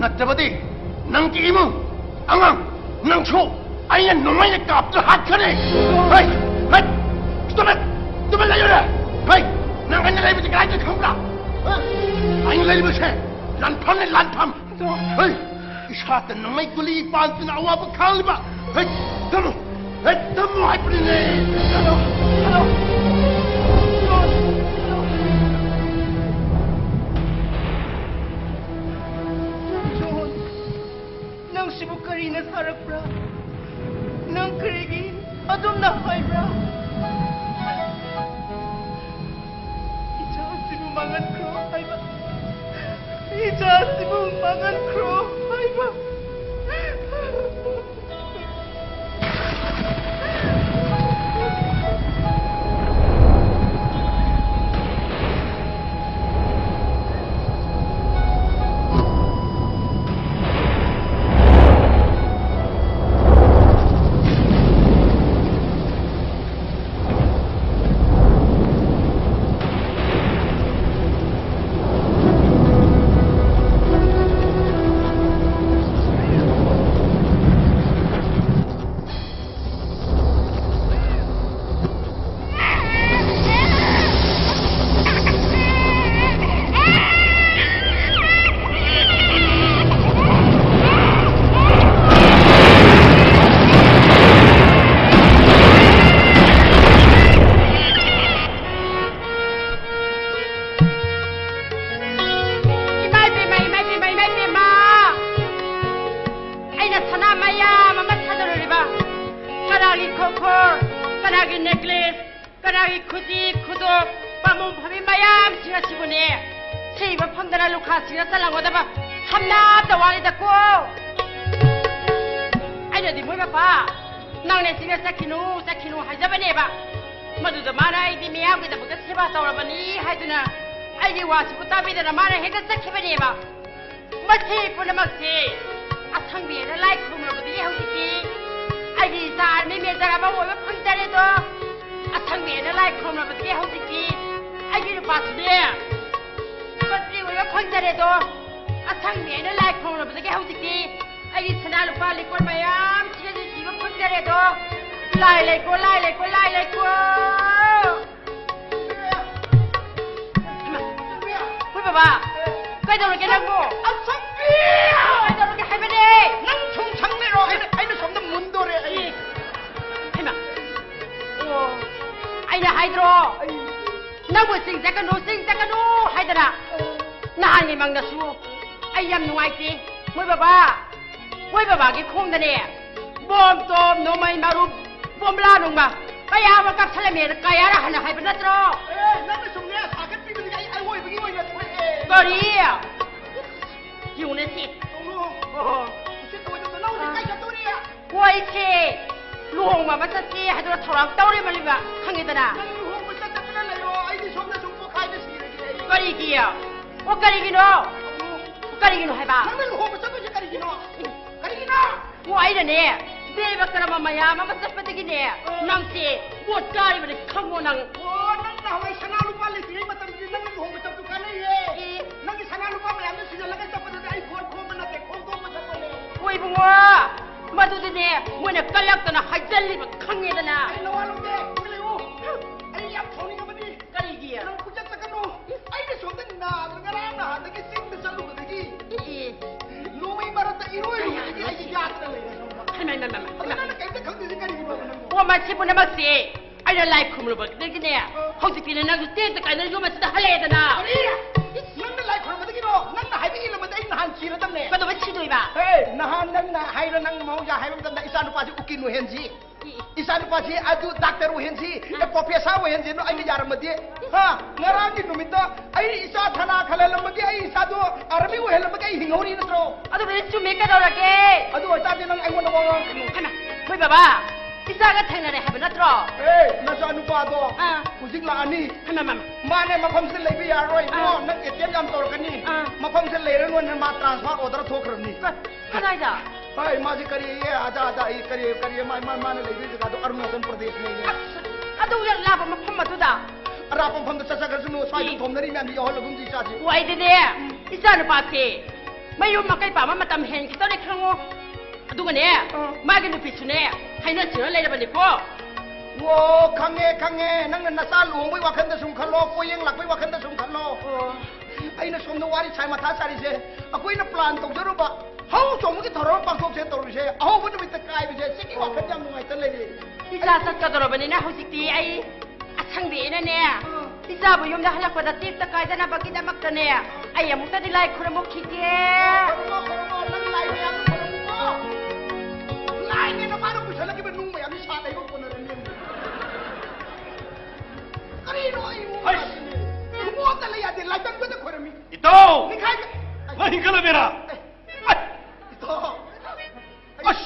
ꯅꯠꯇ꯭ꯔꯕꯗꯤ ꯅꯪꯒꯤ ꯏꯃꯨꯡ, ꯑꯉꯥꯡ, ꯅꯪꯁꯨ ꯑꯩꯅ ꯅꯣꯡꯃꯩꯅ ꯀꯥꯞꯇꯨꯅ ꯍꯥꯠꯈ꯭ꯔꯅꯤ꯫ ꯍꯩ! ꯍꯩ! ꯇꯨꯃꯤꯟ! ꯇꯨꯃꯤꯟ ꯂꯩꯌꯨꯅꯦ! ꯍꯩ! ꯅꯪ ꯑꯩꯅ ꯂꯩꯕꯁꯤ ꯀꯗꯥꯏꯗ ꯈꯪꯕ꯭ꯔꯥ? ꯍꯥ? ꯑꯩꯅ ꯂꯩꯔꯤꯕꯁꯦ ꯂꯥꯟꯐꯝꯅꯤ, ꯂꯥꯟꯐꯝ! ꯍꯩ! ꯏꯁꯥꯗ ꯅꯣꯡꯃꯩ ꯒꯨꯂꯤ ꯄꯥꯟꯗꯨꯅ ꯑꯋꯥꯕ ꯈꯥꯡꯂꯤꯕ! ꯍꯩ! ꯊꯝꯃꯨ! ꯍꯩ! ꯊꯝꯃꯨ ꯍꯥꯏꯕꯅꯤꯅꯦ! Hello! Hello! John! Hello! John! ꯅꯪ ꯁꯤꯕꯨ ꯀꯔꯤꯅ ꯁꯥꯔꯛꯄ꯭ꯔꯥ? ꯅꯪ ꯀꯔꯤꯒꯤ ꯑꯗꯨꯝꯅ ꯍꯥꯏꯕ꯭ꯔꯥ? ꯏꯆꯥꯁꯤꯕꯨ ꯃꯥꯡꯍꯟꯈ꯭ꯔꯣ ꯍꯥꯏꯕ꯫ ꯏꯆꯥꯁꯤꯕꯨ ꯃꯥꯡꯍꯟꯈ꯭ꯔꯣ ꯍꯥꯏꯕ꯫ ꯈꯣꯡꯈꯣꯔ, ꯀꯅꯥꯒꯤ ꯅꯦꯀ꯭ꯂꯦꯁ, ꯀꯅꯥꯒꯤ ꯈꯨꯖꯤ ꯈꯨꯗꯣꯞ, ꯄꯥꯝꯕꯣꯝ ꯐꯝꯕꯤ ꯃꯌꯥꯝꯁꯤꯡ ꯑꯁꯤꯕꯨꯅꯦ, ꯁꯤꯕ ꯐꯪꯗꯅ ꯂꯨꯈꯥꯁꯤꯡꯗ ꯆꯜꯂꯝꯒꯗꯕ ꯁꯝꯅꯥ ꯑꯝꯇ ꯋꯥꯠꯂꯤꯗꯀꯣ꯫ ꯑꯩꯅꯗꯤ ꯃꯣꯏ ꯃꯄꯥ, ꯅꯪꯅꯦ ꯁꯤꯅ ꯆꯠꯈꯤꯅꯨ, ꯆꯠꯈꯤꯅꯨ ꯍꯥꯏꯖꯕꯅꯦꯕ꯫ ꯃꯗꯨꯗ ꯃꯥꯅ ꯑꯩꯗꯤ ꯃꯤꯌꯥꯝꯒꯤꯗꯃꯛꯇ ꯁꯦꯕꯥ ꯇꯧꯔꯕꯅꯤ ꯍꯥꯏꯗꯨꯅ ꯑꯩꯒꯤ ꯋꯥꯁꯤꯕꯨ ꯇꯥꯕꯤꯗꯅ ꯃꯥꯅ ꯍꯦꯛꯇ ꯆꯠꯈꯤꯕꯅꯦꯕ꯫ ꯃꯁꯤ ꯄꯨꯝꯅꯃꯛꯁꯤ ꯑꯁꯪꯕꯤ ꯑꯩꯅ ꯂꯥꯏ ꯈꯨꯔꯨꯝꯂꯕꯗꯤ ꯍꯧꯖꯤꯛꯇꯤ ꯑꯩꯒꯤ ꯏꯆꯥ ꯑꯥꯔꯃꯤ ꯃꯦꯖꯔ ꯑꯃ ꯑꯣꯏꯕ ꯐꯪꯖꯔꯦꯗꯣ꯫ ꯑꯁꯪꯕꯤ ꯑꯩꯅ ꯂꯥꯏ ꯈꯨꯔꯨꯝꯂꯕꯗꯤ ꯍꯧꯖꯤꯛꯇꯤ ꯑꯩꯒꯤ ꯅꯨꯄꯥꯁꯨꯅꯦ ꯃꯟꯇ꯭ꯔꯤ ꯑꯣꯏꯕ ꯐꯪꯖꯔꯦꯗꯣ꯫ ꯑꯁꯪꯕꯤ ꯑꯩꯅ ꯂꯥꯏ ꯈꯨꯔꯨꯝꯂꯕꯗꯒꯤ ꯍꯧꯖꯤꯛꯇꯤ ꯑꯩꯒꯤ ꯁꯅꯥ ꯂꯨꯄꯥ ꯂꯤꯛꯀꯣꯟ ꯃꯌꯥꯝꯁꯤꯒꯁꯨ ꯁꯤꯕ ꯐꯪꯖꯔꯦꯗꯣ꯫ ꯂꯥꯏ ꯂꯩꯀꯣ, ꯂꯥꯏ ꯂꯩꯀꯣ, ꯂꯥꯏ ꯂꯩꯀꯣ꯫ ꯍꯩꯃꯥ, ꯍꯣꯏ ꯕꯕꯥ, ꯀꯩꯗꯧꯔꯒꯦ ꯅꯪꯕꯨ? ꯑꯁꯪꯕꯤ! ꯀꯩꯗꯧꯔꯒꯦ ꯍꯥꯏꯕꯅꯦ? ꯅꯪ ꯁꯨꯝ ꯁꯪ ꯂꯩꯔꯣ, ꯑꯩꯅ, ꯑꯩꯅ ꯁꯣꯝꯗ ꯃꯨꯟꯗꯣꯔꯦ ꯑꯩ꯫ ꯍꯩꯃꯥ, ꯑꯣ, ꯑꯩꯅ ꯍꯥꯏꯗ꯭ꯔꯣ? ꯑꯩ ꯅꯪꯕꯨ ꯆꯤꯡ ꯆꯠꯀꯅꯨ, ꯆꯤꯡ ꯆꯠꯀꯅꯨ ꯍꯥꯏꯗꯅ? ꯅꯍꯥꯟꯒꯤ ꯃꯪꯗꯁꯨ ꯑꯩ ꯌꯥꯝ ꯅꯨꯡꯉꯥꯏꯇꯦ꯫ ꯃꯣꯏ ꯕꯕꯥ, ꯃꯣꯏ ꯕꯕꯥꯒꯤ ꯈꯣꯡꯗꯅꯦ ꯕꯣꯝ ꯇꯣꯝ, ꯅꯣꯡꯃꯩ ꯃꯔꯨ, ꯕꯣꯝꯂꯥ ꯅꯨꯡꯃ ꯀꯌꯥ ꯑꯃ ꯀꯥꯞꯁꯜꯂꯝꯃꯦꯅ ꯀꯌꯥꯔ ꯍꯟꯅ ꯍꯥꯏꯕ ꯅꯠꯇ꯭ꯔꯣ? ꯑꯦ, ꯅꯪꯅ ꯁꯨꯝꯅꯦ ꯁꯥꯒꯠꯄꯤꯕꯗꯒꯤ ꯑꯩ ꯑꯋꯣꯏꯕꯒꯤ ꯑꯣꯏꯅ ꯊꯣꯛꯑꯦ꯫ ꯀꯔꯤ? ꯌꯦꯡꯉꯨꯅꯦ ꯁꯤ꯫ ꯇꯧꯅꯨ꯫ ꯑꯣꯍꯣ꯫ ꯏꯆꯦ ꯇꯧꯕ ꯇꯧꯕ ꯅꯪ ꯍꯧꯖꯤꯛ ꯀꯥꯏ ꯆꯠꯇꯣꯔꯤ? ꯍꯣꯏ ꯏꯆꯦ, ꯂꯨꯍꯣꯡꯕ ꯑꯃ ꯆꯠꯁꯤ ꯍꯥꯏꯗꯨꯅ ꯊꯧꯔꯥꯡ ꯇꯧꯔꯤꯕꯅꯤꯕ, ꯈꯪꯉꯦꯗꯅ? ꯅꯪ ꯂꯨꯍꯣꯡꯕ ꯆꯠꯇꯅ ꯂꯩꯔꯣ, ꯑꯩꯗꯤ ꯁꯣꯝꯗ ꯁꯨꯝ ꯄꯣꯈꯥꯏꯗ ꯁꯤꯔꯒꯦ ꯑꯩ꯫ ꯀꯔꯤꯒꯤ? ꯑꯣ, ꯀꯔꯤꯒꯤꯅꯣ? ꯇꯧꯅꯨ꯫ ꯀꯔꯤꯒꯤꯅꯣ ꯍꯥꯏꯕ? ꯅꯪꯅ ꯂꯨꯍꯣꯡꯕ ꯆꯠꯇꯣꯏꯁꯦ ꯀꯔꯤꯒꯤꯅꯣ? ꯀꯔꯤꯒꯤꯅꯣ? ꯑꯣ, ꯑꯩꯅꯅꯦ, ꯗꯦꯕ ꯀꯔꯃ ꯃꯌꯥꯝ ꯑꯃ ꯆꯠꯄꯗꯒꯤꯅꯦ, ꯅꯪꯁꯦ ꯄꯣꯠ ꯀꯥꯔꯤꯕꯅꯤ ꯈꯪꯉꯣ ꯅꯪ꯫ ꯑꯣ, ꯅꯪ ꯅꯍꯥꯟꯋꯥꯏ ꯁꯅꯥ ꯂꯨꯄꯥ ꯂꯩꯇ꯭ꯔꯤꯉꯩ ꯃꯇꯝꯗꯗꯤ ꯅꯪꯅ ꯂꯨꯍꯣꯡꯕ ꯆꯠꯄꯗꯨ ꯀꯥꯟꯅꯩꯌꯦ꯫ ꯑꯦ꯫ ꯅꯪꯒꯤ ꯁꯅꯥ ꯂꯨꯄꯥ ꯃꯌꯥꯝꯗꯣ ꯁꯤꯖꯤꯜꯂꯒ ꯆꯠꯄꯗꯨꯗꯤ ꯑꯩ ꯐꯣꯟ ꯈꯣꯝꯕ ꯅꯠꯇꯦ, ꯈꯣꯝꯗꯣꯛꯄ ꯆꯠꯄꯅꯦ꯫ ꯍꯣꯏ ꯏꯕꯨꯡꯉꯣ, ꯃꯗꯨꯗꯤꯅꯦ, ꯃꯣꯏꯅ ꯀꯜꯂꯛꯇꯅ ꯍꯥꯏꯖꯜꯂꯤꯕ ꯈꯪꯉꯦꯗꯅ꯫ ꯑꯩ ꯅꯋꯥ ꯂꯧꯗꯦ, ꯇꯨꯃꯤꯟ ꯂꯩꯌꯨ꯫ ꯑꯩ ꯌꯥꯝ ꯁꯥꯎꯅꯤꯡꯉꯕꯅꯤ꯫ ꯀꯔꯤꯒꯤ? ꯅꯪ ꯄꯨꯡꯆꯠ ꯆꯠꯀꯅꯨ꯫ ꯑꯩꯅ ꯁꯣꯝꯗ ꯅꯥ-, ꯉꯔꯥꯡ ꯅꯍꯥꯟꯗꯒꯤ ꯆꯤꯡꯗ ꯆꯠꯂꯨꯕꯗꯒꯤ ꯑꯦ, ꯑꯦ꯫ ꯅꯣꯡꯃꯩ ꯃꯔꯛꯇ ꯏꯔꯣꯏꯔꯨꯕꯗꯒꯤ ꯑꯩꯁꯦ ꯌꯥꯗꯅ ꯂꯩꯔꯦ ꯁꯣꯝꯗ꯫ ꯍꯩꯃꯥ, ꯍꯩꯃꯥ, ꯍꯩꯃꯥ, ꯑꯗꯣ ꯍꯩꯃꯥ꯫ ꯅꯪꯅ ꯀꯩꯝꯇ ꯈꯪꯗ꯭ꯔꯤꯁꯦ ꯀꯔꯤꯒꯤꯅꯣꯕ ꯅꯪꯕꯣ? ꯑꯣ, ꯃꯁꯤ ꯄꯨꯝꯅꯃꯛꯁꯦ ꯑꯩꯅ ꯂꯥꯏ ꯈꯨꯔꯨꯝꯂꯨꯕꯗꯒꯤꯅꯦ, ꯍꯧꯖꯤꯛꯇꯤꯅꯦ ꯅꯪꯁꯨ ꯇꯦꯛꯇ ꯀꯥꯏꯅ ꯌꯨꯝ ꯑꯁꯤꯗ ꯍꯜꯂꯛꯑꯦꯗꯅ꯫ ꯀꯔꯤ? ꯅꯪꯅ ꯂꯥꯏ ꯈꯨꯔꯨꯝꯕꯗꯒꯤꯔꯣ? ꯅꯪꯅ ꯍꯥꯏꯕ ꯏꯜꯂꯝꯃꯗꯤ ꯑꯩ ꯅꯍꯥꯟ ꯁꯤꯔꯗꯝꯅꯦ꯫ ꯀꯩꯗꯧꯕꯩ ꯁꯤꯗꯣꯏꯕ? ꯍꯦ, ꯅꯍꯥꯟ ꯅꯪꯅ ꯍꯥꯏꯔꯣ, ꯅꯪꯅ ꯃꯍꯧꯁꯥ ꯍꯥꯏꯕ ꯃꯇꯝꯗ ꯏꯆꯥ ꯅꯨꯄꯥꯁꯤ ꯎꯀꯤꯜ ꯑꯣꯏꯍꯟꯁꯤ꯫ E, E. ꯏꯆꯥ ꯅꯨꯄꯥꯁꯤ ꯑꯗꯨ ꯗꯥꯛꯇꯔ ꯑꯣꯏꯍꯟꯁꯤ, ꯑꯦ, ꯄ꯭ꯔꯣꯐꯦꯁꯔ ꯑꯣꯏꯍꯟꯁꯤꯅ ꯑꯩꯅ ꯌꯥꯔꯝꯃꯗꯤ, ꯍꯥ? ꯉꯔꯥꯡꯒꯤ ꯅꯨꯃꯤꯠꯇ ꯑꯩ ꯏꯆꯥ ꯁꯅꯥ ꯈꯜꯍꯜꯂꯝꯃꯒꯦ, ꯑꯩ ꯏꯆꯥꯗꯣ ꯑꯥꯔꯃꯤ ꯑꯣꯏꯍꯜꯂꯝꯃꯒꯦ, ꯑꯩ ꯍꯤꯡꯍꯧꯔꯤ ꯅꯠꯇ꯭ꯔꯣ? ꯑꯗꯨꯕꯨꯗꯤ ꯆꯨꯝꯃꯦ, ꯀꯩꯗꯧꯔꯒꯦ? ꯑꯗꯨ ꯑꯣꯏꯇꯥꯔꯗꯤ ꯅꯪ ꯑꯩꯉꯣꯟꯗ ꯋꯥ ꯉꯥꯡꯉꯛꯀꯅꯨ꯫ ꯍꯩꯃꯥ, ꯍꯣꯏ ꯕꯕꯥ, ꯏꯆꯥꯒ ꯊꯦꯡꯅꯔꯦ ꯍꯥꯏꯕ ꯅꯠꯇ꯭ꯔꯣ? ꯑꯦ, ꯅꯆꯥ ꯅꯨꯄꯥꯗꯣ ꯑꯥ꯫ ꯍꯧꯖꯤꯛ ꯂꯥꯛꯑꯅꯤ꯫ ꯍꯩꯃꯥ, ꯃꯃꯥ꯫ ꯃꯥꯅꯦ, ꯃꯐꯝꯁꯤꯗ ꯂꯩꯕ ꯌꯥꯔꯔꯣꯏ, ꯏꯕꯨꯡꯉꯣ, ꯑꯥ꯫ ꯅꯪ ꯑꯦꯇꯦꯝ ꯌꯥꯝ ꯇꯧꯔꯛꯀꯅꯤ꯫ ꯑꯥ꯫ ꯃꯐꯝꯁꯤꯗ ꯂꯩꯔꯅꯨꯅ ꯃꯥ ꯇ꯭ꯔꯥꯟꯁꯐꯔ ꯑꯣꯔꯗꯔ ꯊꯣꯛꯈ꯭ꯔꯕꯅꯤ꯫ ꯀ-, ꯀꯗꯥꯏꯗ? ꯍꯣꯏ, ꯃꯥꯁꯦ ꯀꯔꯤ, ꯑꯦ, ꯑꯗꯥ, ꯑꯗꯥ, ꯑꯩ ꯀꯔꯤ, ꯀꯔꯤ, ꯃꯥ, ꯃꯥ, ꯃꯥꯅ ꯂꯩꯕ ꯖꯒꯥꯗꯣ ꯑꯔꯨꯅꯥꯆꯜ ꯄ꯭ꯔꯗꯦꯁꯅꯦ꯫ ꯑꯁ, ꯑꯗꯨ ꯌꯥꯝ ꯂꯥꯞꯄ ꯃꯐꯝ ꯑꯗꯨꯗ? ꯑꯔꯥꯞꯄ ꯃꯐꯝꯗ ꯆꯠꯆꯈ꯭ꯔꯁꯅꯨ, ꯁ꯭ꯋꯥꯏꯗ ꯏ꯫ ꯊꯣꯝꯅꯔꯤ ꯃꯌꯥꯝꯁꯤ ꯌꯥꯎꯍꯜꯂꯒꯨꯝꯁꯤ ꯏꯆꯥꯁꯤ꯫ ꯑꯣ, ꯑꯩꯗꯤꯅꯦ, ꯏꯆꯥ ꯅꯨꯄꯥꯁꯦ ꯃꯌꯨꯝ ꯃꯀꯩ ꯄꯥꯝꯕ ꯃꯇꯝ ꯍꯦꯟꯈꯤꯗꯧꯔꯦ ꯈꯪꯉꯣ꯫ ꯑꯗꯨꯒꯅꯦ, ꯑꯥ꯫ ꯃꯥꯒꯤ ꯅꯨꯄꯤꯁꯨꯅꯦ, ꯍꯥꯏꯅ ꯁꯤꯡꯅ ꯂꯩꯔꯕꯅꯤꯀꯣ꯫ ꯑꯣ, ꯈꯪꯉꯦ, ꯈꯪꯉꯦ꯫ ꯅꯪꯅ ꯅꯆꯥ ꯂꯨꯍꯣꯡꯕꯒꯤ ꯋꯥꯈꯜꯗ ꯁꯨꯝ ꯈꯜꯂꯣ, ꯄꯣꯌꯦꯡ ꯂꯥꯛꯄꯒꯤ ꯋꯥꯈꯜꯗ ꯁꯨꯝ ꯈꯜꯂꯣ꯫ ꯑꯣ꯫ ꯑꯩꯅ ꯁꯣꯝꯗ ꯋꯥꯔꯤ ꯁꯥꯏ ꯃꯊꯥ ꯁꯥꯔꯤꯁꯦ, ꯑꯩꯈꯣꯏꯅ ꯄ꯭ꯂꯥꯟ ꯇꯧꯖꯔꯨꯕ ꯍꯧ ꯆꯣꯡꯕꯒꯤ ꯊꯧꯔꯝ ꯑꯃ ꯄꯥꯡꯊꯣꯛꯁꯦ ꯇꯧꯔꯤꯁꯦ, ꯑꯍꯧꯕ ꯅꯨꯃꯤꯠꯇ ꯀꯥꯏꯕꯁꯦ, ꯁꯤꯒꯤ ꯋꯥꯈꯜ ꯌꯥꯝ ꯅꯨꯡꯉꯥꯏꯇ ꯂꯩꯔꯦ꯫ ꯏꯆꯥ ꯆꯠꯀꯗꯧꯔꯕꯅꯤꯅ ꯍꯧꯖꯤꯛꯇꯤ ꯑꯩ ꯑꯁꯪꯕꯤꯅꯅꯦ, ꯑꯥ꯫ ꯏꯆꯥꯕꯨ ꯌꯨꯝꯗ ꯍꯜꯂꯛꯄꯗ ꯇꯦꯛꯇ ꯀꯥꯏꯗꯅꯕꯒꯤꯗꯃꯛꯇꯅꯦ, ꯑꯩ ꯑꯃꯨꯛꯇꯗꯤ ꯂꯥꯏ ꯈꯨꯔꯨꯝꯃꯨꯈꯤꯒꯦ꯫ ꯈꯨꯔꯨꯝꯃꯣ, ꯈꯨꯔꯨꯝꯃꯣ, ꯅꯪ ꯂꯥꯏ ꯃꯌꯥꯝꯗꯣ ꯈꯨꯔꯨꯝꯃꯨꯀꯣ꯫ ꯂꯥꯏꯅꯦꯅ ꯃꯥꯅ ꯄꯨꯁꯜꯂꯛꯈꯤꯕ ꯅꯨꯡ ꯃꯌꯥꯝꯁꯤ ꯁꯥꯠ ꯂꯩꯕ ꯀꯣꯟꯅꯔꯅꯤ꯫ ꯀꯔꯤꯅꯣ ꯑꯩ ꯑꯩꯁ! ꯈꯨꯃꯣꯠꯇ ꯂꯩ ꯌꯥꯗꯦ, ꯂꯥꯏꯇꯪꯒꯗ ꯈꯣꯏꯔꯝꯃꯤ꯫ ꯏꯇꯥꯎ! ꯅꯤꯡꯈꯥꯏ-, ꯅꯪ ꯍꯤꯡꯒꯠꯂꯝꯃꯤꯔꯥ? ꯑꯦ, ꯑꯩ! ꯏꯇꯥꯎ! ꯑꯩ, ꯑꯁ!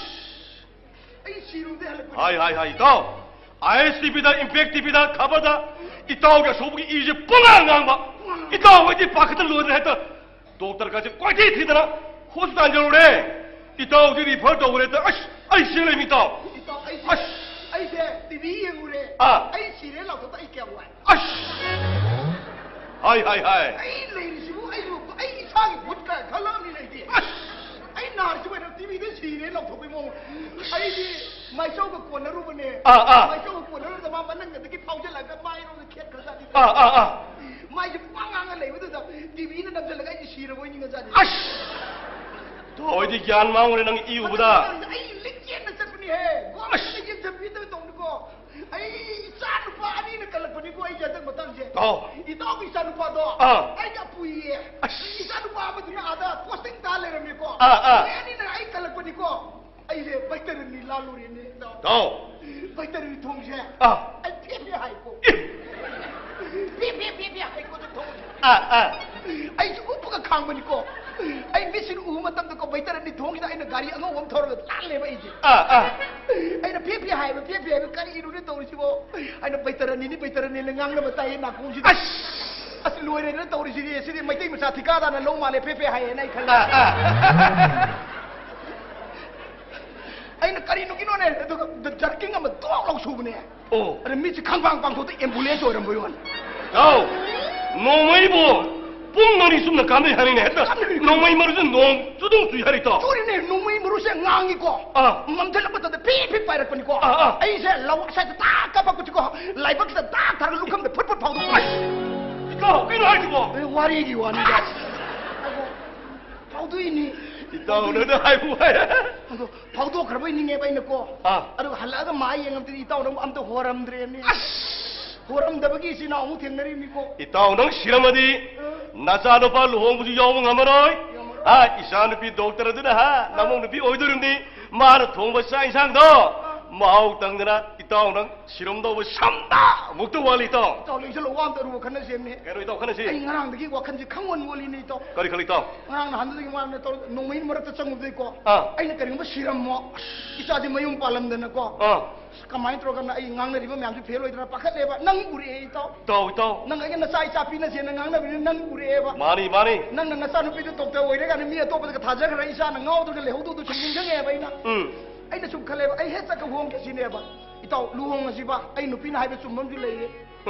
ꯑꯩ ꯁꯤꯔꯨꯝꯗꯩ ꯍꯜꯂꯛꯄꯅꯤ꯫ ꯍꯥꯏ, ꯍꯥꯏ, ꯍꯥꯏ, ꯏꯇꯥꯎ! ꯑꯥꯏ ꯑꯦꯁ ꯇꯤ ꯚꯤꯗ, ꯏꯝꯄꯦꯛ ꯇꯤ ꯚꯤꯗ, ꯈꯕꯔꯗ ꯏꯇꯥꯎꯒꯤ ꯑꯁꯣꯛꯄꯒꯤ ꯏꯁꯦ ꯄꯨꯡꯉꯥꯡ ꯉꯥꯡꯕ꯫ ꯄꯨꯡꯉꯥꯡ ꯉꯥꯡꯕ꯫ ꯏꯇꯥꯎ ꯍꯣꯏꯗꯤ ꯄꯥꯈꯠꯇ ꯂꯣꯏꯗꯅ ꯍꯦꯛꯇ ꯗꯣꯛꯇꯔ ꯀꯥꯁꯦ ꯀꯣꯏꯊꯤ ꯊꯤꯗꯅ ꯍꯣꯁꯄꯤꯇꯥꯜ ꯌꯧꯔꯨꯔꯦ꯫ ꯏꯇꯥꯎꯗꯤ ꯔꯤꯐꯔ ꯇꯧꯈ꯭ꯔꯦ꯫ ꯑꯁ, ꯑꯩ ꯁꯤ ꯂꯩꯃꯤ ꯏꯇꯥꯎ꯫ ꯏꯇꯥꯎ, ꯑꯩꯁꯦ, ꯑꯁ꯫ ꯑꯩꯁꯦ ꯇꯤ ꯚꯤ ꯌꯦꯡꯉꯨꯔꯦ꯫ ꯑꯥ꯫ ꯑꯩ ꯁꯤꯔꯦ ꯂꯥꯎꯊꯣꯛꯄ ꯑꯩ ꯀꯌꯥꯝ ꯋꯥꯏ꯫ ꯑꯁ! ꯍꯥꯏ, ꯍꯥꯏ, ꯍꯥꯏ꯫ ꯑꯩ ꯂꯩꯔꯤꯁꯤꯕꯨ ꯑꯩꯕꯨ, ꯑꯩ ꯏꯁꯥꯒꯤ ꯚꯨꯠꯀ ꯈꯜꯂꯝꯃꯤ ꯂꯩꯇꯦ꯫ ꯑꯁ! ꯑꯩ ꯅꯥꯔꯤꯁꯤꯕꯨ ꯑꯩꯅ ꯇꯤ ꯚꯤꯗ ꯁꯤꯔꯦ ꯂꯥꯎꯊꯣꯛꯄꯩ ꯃꯑꯣꯡ꯫ ꯑꯩꯗꯤ ꯃꯥꯏꯆꯧꯒ ꯀꯣꯟꯅꯔꯨꯕꯅꯦ꯫ ꯑꯥ, ꯑꯥ꯫ ꯃꯥꯏꯆꯧꯒ ꯀꯣꯟꯅꯔꯨꯕꯗ ꯃꯥ ꯃꯅꯪꯒꯗꯒꯤ ꯐꯥꯎꯖꯜꯂꯛꯑꯒ ꯃꯥꯏꯔꯣꯝꯗ ꯈꯦꯠꯈ꯭ꯔꯖꯥꯠꯅꯤ꯫ ꯑꯥ, ꯑꯥ, ꯑꯥ꯫ ꯃꯥꯏꯁꯦ ꯄꯨꯡꯉꯥꯡ ꯉꯥꯡꯉ ꯂꯩꯕꯗꯨꯗ ꯇꯤ ꯚꯤꯅ ꯅꯝꯁꯤꯜꯂꯒ ꯑꯩꯁꯦ ꯁꯤꯔꯕꯣꯏ ꯅꯤꯡꯉꯖꯥꯠꯅꯤ꯫ ꯑꯁ! ꯊꯣꯏꯗꯤ ꯒ꯭ꯌꯥꯟ ꯃꯥꯡꯉꯨꯔꯦ ꯅꯪ ꯏ ꯎꯕꯗ꯫ ꯑꯩ ꯂꯤꯛ ꯆꯦꯟꯅ ꯆꯠꯄꯅꯤꯍꯦ꯫ ꯒꯣꯔꯃꯦꯟꯅ ꯑꯁ! ꯌꯦꯡꯁꯤꯟꯕꯤꯗꯕ ꯇꯧꯅꯤꯀꯣ꯫ ꯑꯩ ꯏꯆꯥ ꯅꯨꯄꯥ ꯑꯅꯤꯅ ꯀꯜꯂꯛꯄꯅꯤꯀꯣ ꯑꯩꯁꯦ ꯍꯟꯗꯛ ꯃꯇꯥꯡꯁꯦ꯫ ꯑꯣ꯫ ꯏꯇꯥꯎꯒꯤ ꯏꯆꯥ ꯅꯨꯄꯥꯗꯣ ꯑꯥ꯫ ꯑꯩꯒ ꯄꯨꯏꯌꯦ꯫ ꯑꯁ꯫ ꯏꯆꯥ ꯅꯨꯄꯥ ꯑꯃꯗꯨꯅ ꯑꯥꯗ ꯄꯣꯁꯇꯤꯡ ꯇꯥ ꯂꯩꯔꯝꯃꯦꯀꯣ꯫ ꯑꯥ, ꯑꯥ꯫ ꯃꯣꯏ ꯑꯅꯤꯅ ꯑꯩ ꯀꯜꯂꯛꯄꯅꯤꯀꯣ꯫ ꯑꯩꯁꯦ ꯕꯩꯇꯔꯅꯤ ꯂꯥꯜꯂꯨꯔꯦꯅꯦ ꯏꯇꯥꯎ꯫ ꯏꯇꯥꯎ꯫ ꯕꯩꯇꯔꯤ ꯊꯣꯡꯁꯦ꯫ ꯑꯥ꯫ ꯑꯩ ꯐꯦ ꯐꯦ ꯍꯥꯏꯀꯣ꯫ ꯑꯦ꯫ ꯐꯦ ꯐꯦ ꯐꯦ ꯐꯦ ꯍꯥꯏꯀꯣ ꯑꯗꯨꯝ ꯊꯣꯡꯁꯦ꯫ ꯑꯥ, ꯑꯥ꯫ ꯑꯩꯁꯨ ꯎꯞꯄꯒ ꯈꯥꯡꯕꯅꯤꯀꯣ꯫ ꯑꯩ ꯃꯤꯠꯁꯤꯅ ꯎꯕ ꯃꯇꯝꯗꯀꯣ ꯕꯩꯇꯔꯅꯤ ꯊꯣꯡꯁꯤꯗ ꯑꯩꯅ ꯒꯥꯔꯤ ꯑꯉꯧꯕ ꯑꯃ ꯊꯧꯔꯒ ꯂꯥꯜꯂꯦꯕ ꯑꯩꯁꯦ꯫ ꯑꯥ, ꯑꯥ꯫ ꯑꯩꯅ ꯐꯦ ꯐꯦ ꯍꯥꯏꯕ, ꯐꯦ ꯐꯦ ꯍꯥꯏꯕ, "ꯀꯔꯤꯅꯣꯅꯦ ꯇꯧꯔꯤꯁꯤꯕꯣ?" ꯑꯩꯅ ꯕꯩꯇꯔꯅꯤꯅꯤ, ꯕꯩꯇꯔꯅꯤꯅ ꯉꯥꯡꯅꯕ ꯇꯥꯏꯌꯦ ꯅꯥꯀꯣꯡꯁꯤꯗ꯫ ꯑꯁ꯫ ꯑꯁ, ꯂꯣꯏꯔꯦꯅ ꯇꯧꯔꯤꯁꯤꯗꯤ, ꯁꯤꯗꯤ ꯃꯩꯇꯩ ꯃꯆꯥ ꯊꯤꯀꯥꯗꯥꯔꯅ ꯂꯧ ꯃꯥꯜꯂꯦ, ꯐꯦ ꯐꯦ ꯍꯥꯏꯌꯦꯅ ꯑꯩ ꯈꯜꯂꯦ꯫ ꯑꯥ, ꯑꯥ꯫ ꯑꯩꯅ ꯀꯔꯤꯅꯣꯒꯤꯅꯣꯅꯦ ꯑꯗꯨꯒ ꯖꯔꯀꯤꯡ ꯑꯃ ꯗꯣꯛ ꯂꯧ ꯁꯨꯕꯅꯦ꯫ ꯑꯣ꯫ ꯑꯗ ꯃꯤꯠꯁꯤ ꯈꯪꯄꯥꯡ ꯄꯥꯡꯊꯣꯛꯇ ꯑꯦꯝꯕꯨꯂꯦꯟꯁ ꯑꯣꯏꯔꯝꯕꯩ ꯋꯥꯅꯤ꯫ ꯏꯇꯥꯎ, ꯅꯣꯡꯃꯩꯕꯨ ꯄꯨꯡ ꯃꯔꯤ ꯆꯨꯝꯅ ꯀꯥꯟꯅꯩ ꯍꯥꯏꯔꯤꯅꯦ ꯍꯦꯛꯇ꯫ ꯀꯥꯟꯅꯩ꯫ ꯅꯣꯡꯃꯩ ꯃꯔꯨꯁꯨ ꯅꯣꯡ ꯆꯨꯗꯧ ꯆꯨꯏ ꯍꯥꯏꯔꯤ ꯏꯇꯥꯎ꯫ ꯆꯨꯔꯤꯅꯦ, ꯅꯣꯡꯃꯩ ꯃꯔꯨꯁꯦ ꯉꯥꯡꯉꯤꯀꯣ꯫ ꯑꯥ꯫ ꯃꯝꯊꯜꯂꯛꯄ ꯃꯇꯝꯗ ꯐꯤꯠ ꯐꯤꯠ ꯄꯥꯏꯔꯛꯄꯅꯤꯀꯣ꯫ ꯑꯥ, ꯑꯥ꯫ ꯑꯩꯁꯦ ꯂꯧ ꯑꯁ꯭ꯋꯥꯏꯗ ꯇꯥꯛ ꯀꯥꯞꯄꯛꯄꯁꯤꯀꯣ, ꯂꯥꯏꯕꯛꯁꯤꯗ ꯇꯥꯛ ꯊꯥꯔꯒ ꯂꯨꯈꯝꯗ ꯐꯨꯠ ꯐꯨꯠ ꯐꯥꯎꯗꯣꯛꯄ꯫ ꯏꯇꯥꯎ, ꯀꯩꯅꯣ ꯍꯥꯏꯁꯤꯕꯣ? ꯑꯦ, ꯋꯥꯔꯤꯒꯤ ꯋꯥꯅꯤꯗ꯫ ꯑꯗꯣ ꯐꯥꯎꯗꯣꯛꯏꯅꯤ꯫ ꯏꯇꯥꯎꯅ ꯍꯥꯏꯕ ꯍꯥꯏ꯫ ꯑꯗꯣ ꯐꯥꯎꯗꯣꯛꯈ꯭ꯔꯕꯣꯏ ꯅꯤꯡꯉꯦꯕ ꯑꯩꯅꯀꯣ꯫ ꯑꯥ꯫ ꯑꯗꯨꯒ ꯍꯜꯂꯛꯑꯒ ꯃꯥ ꯌꯦꯡꯉꯝꯗꯗꯤ ꯏꯇꯥꯎ ꯅꯪꯕꯨ ꯑꯝꯇ ꯍꯣꯔꯝꯗ꯭ꯔꯦꯅꯦ꯫ ꯍꯣꯔꯝꯗꯕꯒꯤ ꯏꯆꯤꯟ ꯏꯅꯥꯎ ꯑꯃꯨꯛ ꯊꯦꯡꯅꯔꯤꯕꯅꯤꯀꯣ꯫ ꯏꯇꯥꯎ ꯅꯪ ꯁꯤꯔꯝꯃꯗꯤ ꯅꯆꯥꯅꯨꯄꯥ ꯂꯨꯍꯣꯡꯕꯁꯨ ꯌꯥꯎꯕ ꯉꯝꯃꯔꯣꯏ꯫ ꯉꯝꯃꯔꯣꯏ꯫ ꯑꯥ, ꯏꯆꯥꯅꯨꯄꯤ ꯗꯣꯛꯇꯔ ꯑꯗꯨꯅ, ꯍꯥ, ꯅꯃꯧ ꯅꯨꯄꯤ ꯑꯣꯏꯗꯣꯔꯤꯕꯅꯤ꯫ ꯃꯥꯅ ꯊꯣꯡꯕ ꯆꯥꯛ ꯏꯟꯁꯥꯡꯗꯣ ꯃꯍꯥꯎ ꯇꯪꯗꯅ ꯏꯇꯥꯎ ꯅꯪ ꯁꯤꯔꯝꯗꯧꯕ ꯁꯝꯗ ꯃꯨꯛꯇ ꯋꯥꯠꯂꯤ ꯏꯇꯥꯎ꯫ ꯏꯇꯥꯎ ꯂꯦꯡꯁꯜꯂꯣ, ꯋꯥ ꯑꯝꯇ ꯑꯔꯨꯕ ꯈꯟꯅꯁꯦꯝꯅꯦ꯫ ꯀꯩꯅꯣ ꯏꯇꯥꯎ ꯈꯟꯅꯁꯤ? ꯑꯩ ꯉꯔꯥꯡꯗꯒꯤ ꯋꯥꯈꯜꯁꯦ ꯈꯪꯋꯟ ꯋꯜꯂꯤꯅꯦ ꯏꯇꯥꯎ꯫ ꯀꯔꯤ ꯈꯜꯂꯤ ꯏꯇꯥꯎ? ꯉꯔꯥꯡ ꯅꯍꯥꯟꯗꯒꯤ ꯃꯥꯅ ꯇꯧꯔ ꯅꯣꯡꯃꯩ ꯃꯔꯛꯇ ꯆꯪꯉꯨꯕꯗꯩꯀꯣ꯫ ꯑꯥ꯫ ꯑꯩꯅ ꯀꯔꯤꯒꯨꯝꯕ ꯁꯤꯔꯝꯃꯣ, ꯏꯆꯥꯁꯦ ꯃꯌꯨꯝ ꯄꯥꯜꯂꯝꯗꯅꯀꯣ꯫ ꯑꯥ꯫ ꯀꯃꯥꯏꯅ ꯇꯧꯔꯒꯅ ꯑꯩ ꯉꯥꯡꯅꯔꯤꯕ ꯃꯌꯥꯝꯁꯦ ꯐꯦꯜ ꯑꯣꯏꯗꯅ ꯄꯥꯈꯠꯂꯦꯕ꯫ ꯅꯪ ꯎꯔꯛꯑꯦ ꯏꯇꯥꯎ꯫ ꯏꯇꯥꯎ, ꯏꯇꯥꯎ꯫ ꯅꯪ ꯑꯩꯒ ꯅꯆꯥ ꯏꯆꯥ ꯄꯤꯅꯁꯦꯅ ꯉꯥꯡꯅꯕꯅꯤꯅ ꯅꯪ ꯎꯔꯛꯑꯦꯕ꯫ ꯃꯥꯅꯤ, ꯃꯥꯅꯤ꯫ ꯅꯪꯅ ꯅꯆꯥꯅꯨꯄꯤꯗꯨ ꯗꯣꯛꯇꯔ ꯑꯣꯏꯔꯒꯅ ꯃꯤ ꯑꯇꯣꯞꯄꯗꯒ ꯊꯥꯖꯈ꯭ꯔ ꯏꯆꯥꯅ ꯉꯥꯎꯗ꯭ꯔꯒ ꯂꯩꯍꯧꯗꯧꯗꯨ ꯁꯨꯝ ꯅꯤꯡꯁꯤꯡꯉꯛꯑꯦꯕ ꯑꯩꯅ꯫ ꯎꯝ꯫ ꯑꯩꯅ ꯁꯨꯝ ꯈꯜꯂꯦꯕ, ꯑꯩ ꯍꯦꯛ ꯆꯠꯀ ꯍꯣꯡꯒꯦ ꯁꯤꯅꯦꯕ꯫ ꯏꯇꯥꯎ, ꯂꯨꯍꯣꯡꯉꯁꯤꯕ꯫ ꯑꯩ ꯅꯨꯄꯤꯅ ꯍꯥꯏꯕ ꯆꯨꯝꯕ ꯑꯃꯁꯨ ꯂꯩꯌꯦ꯫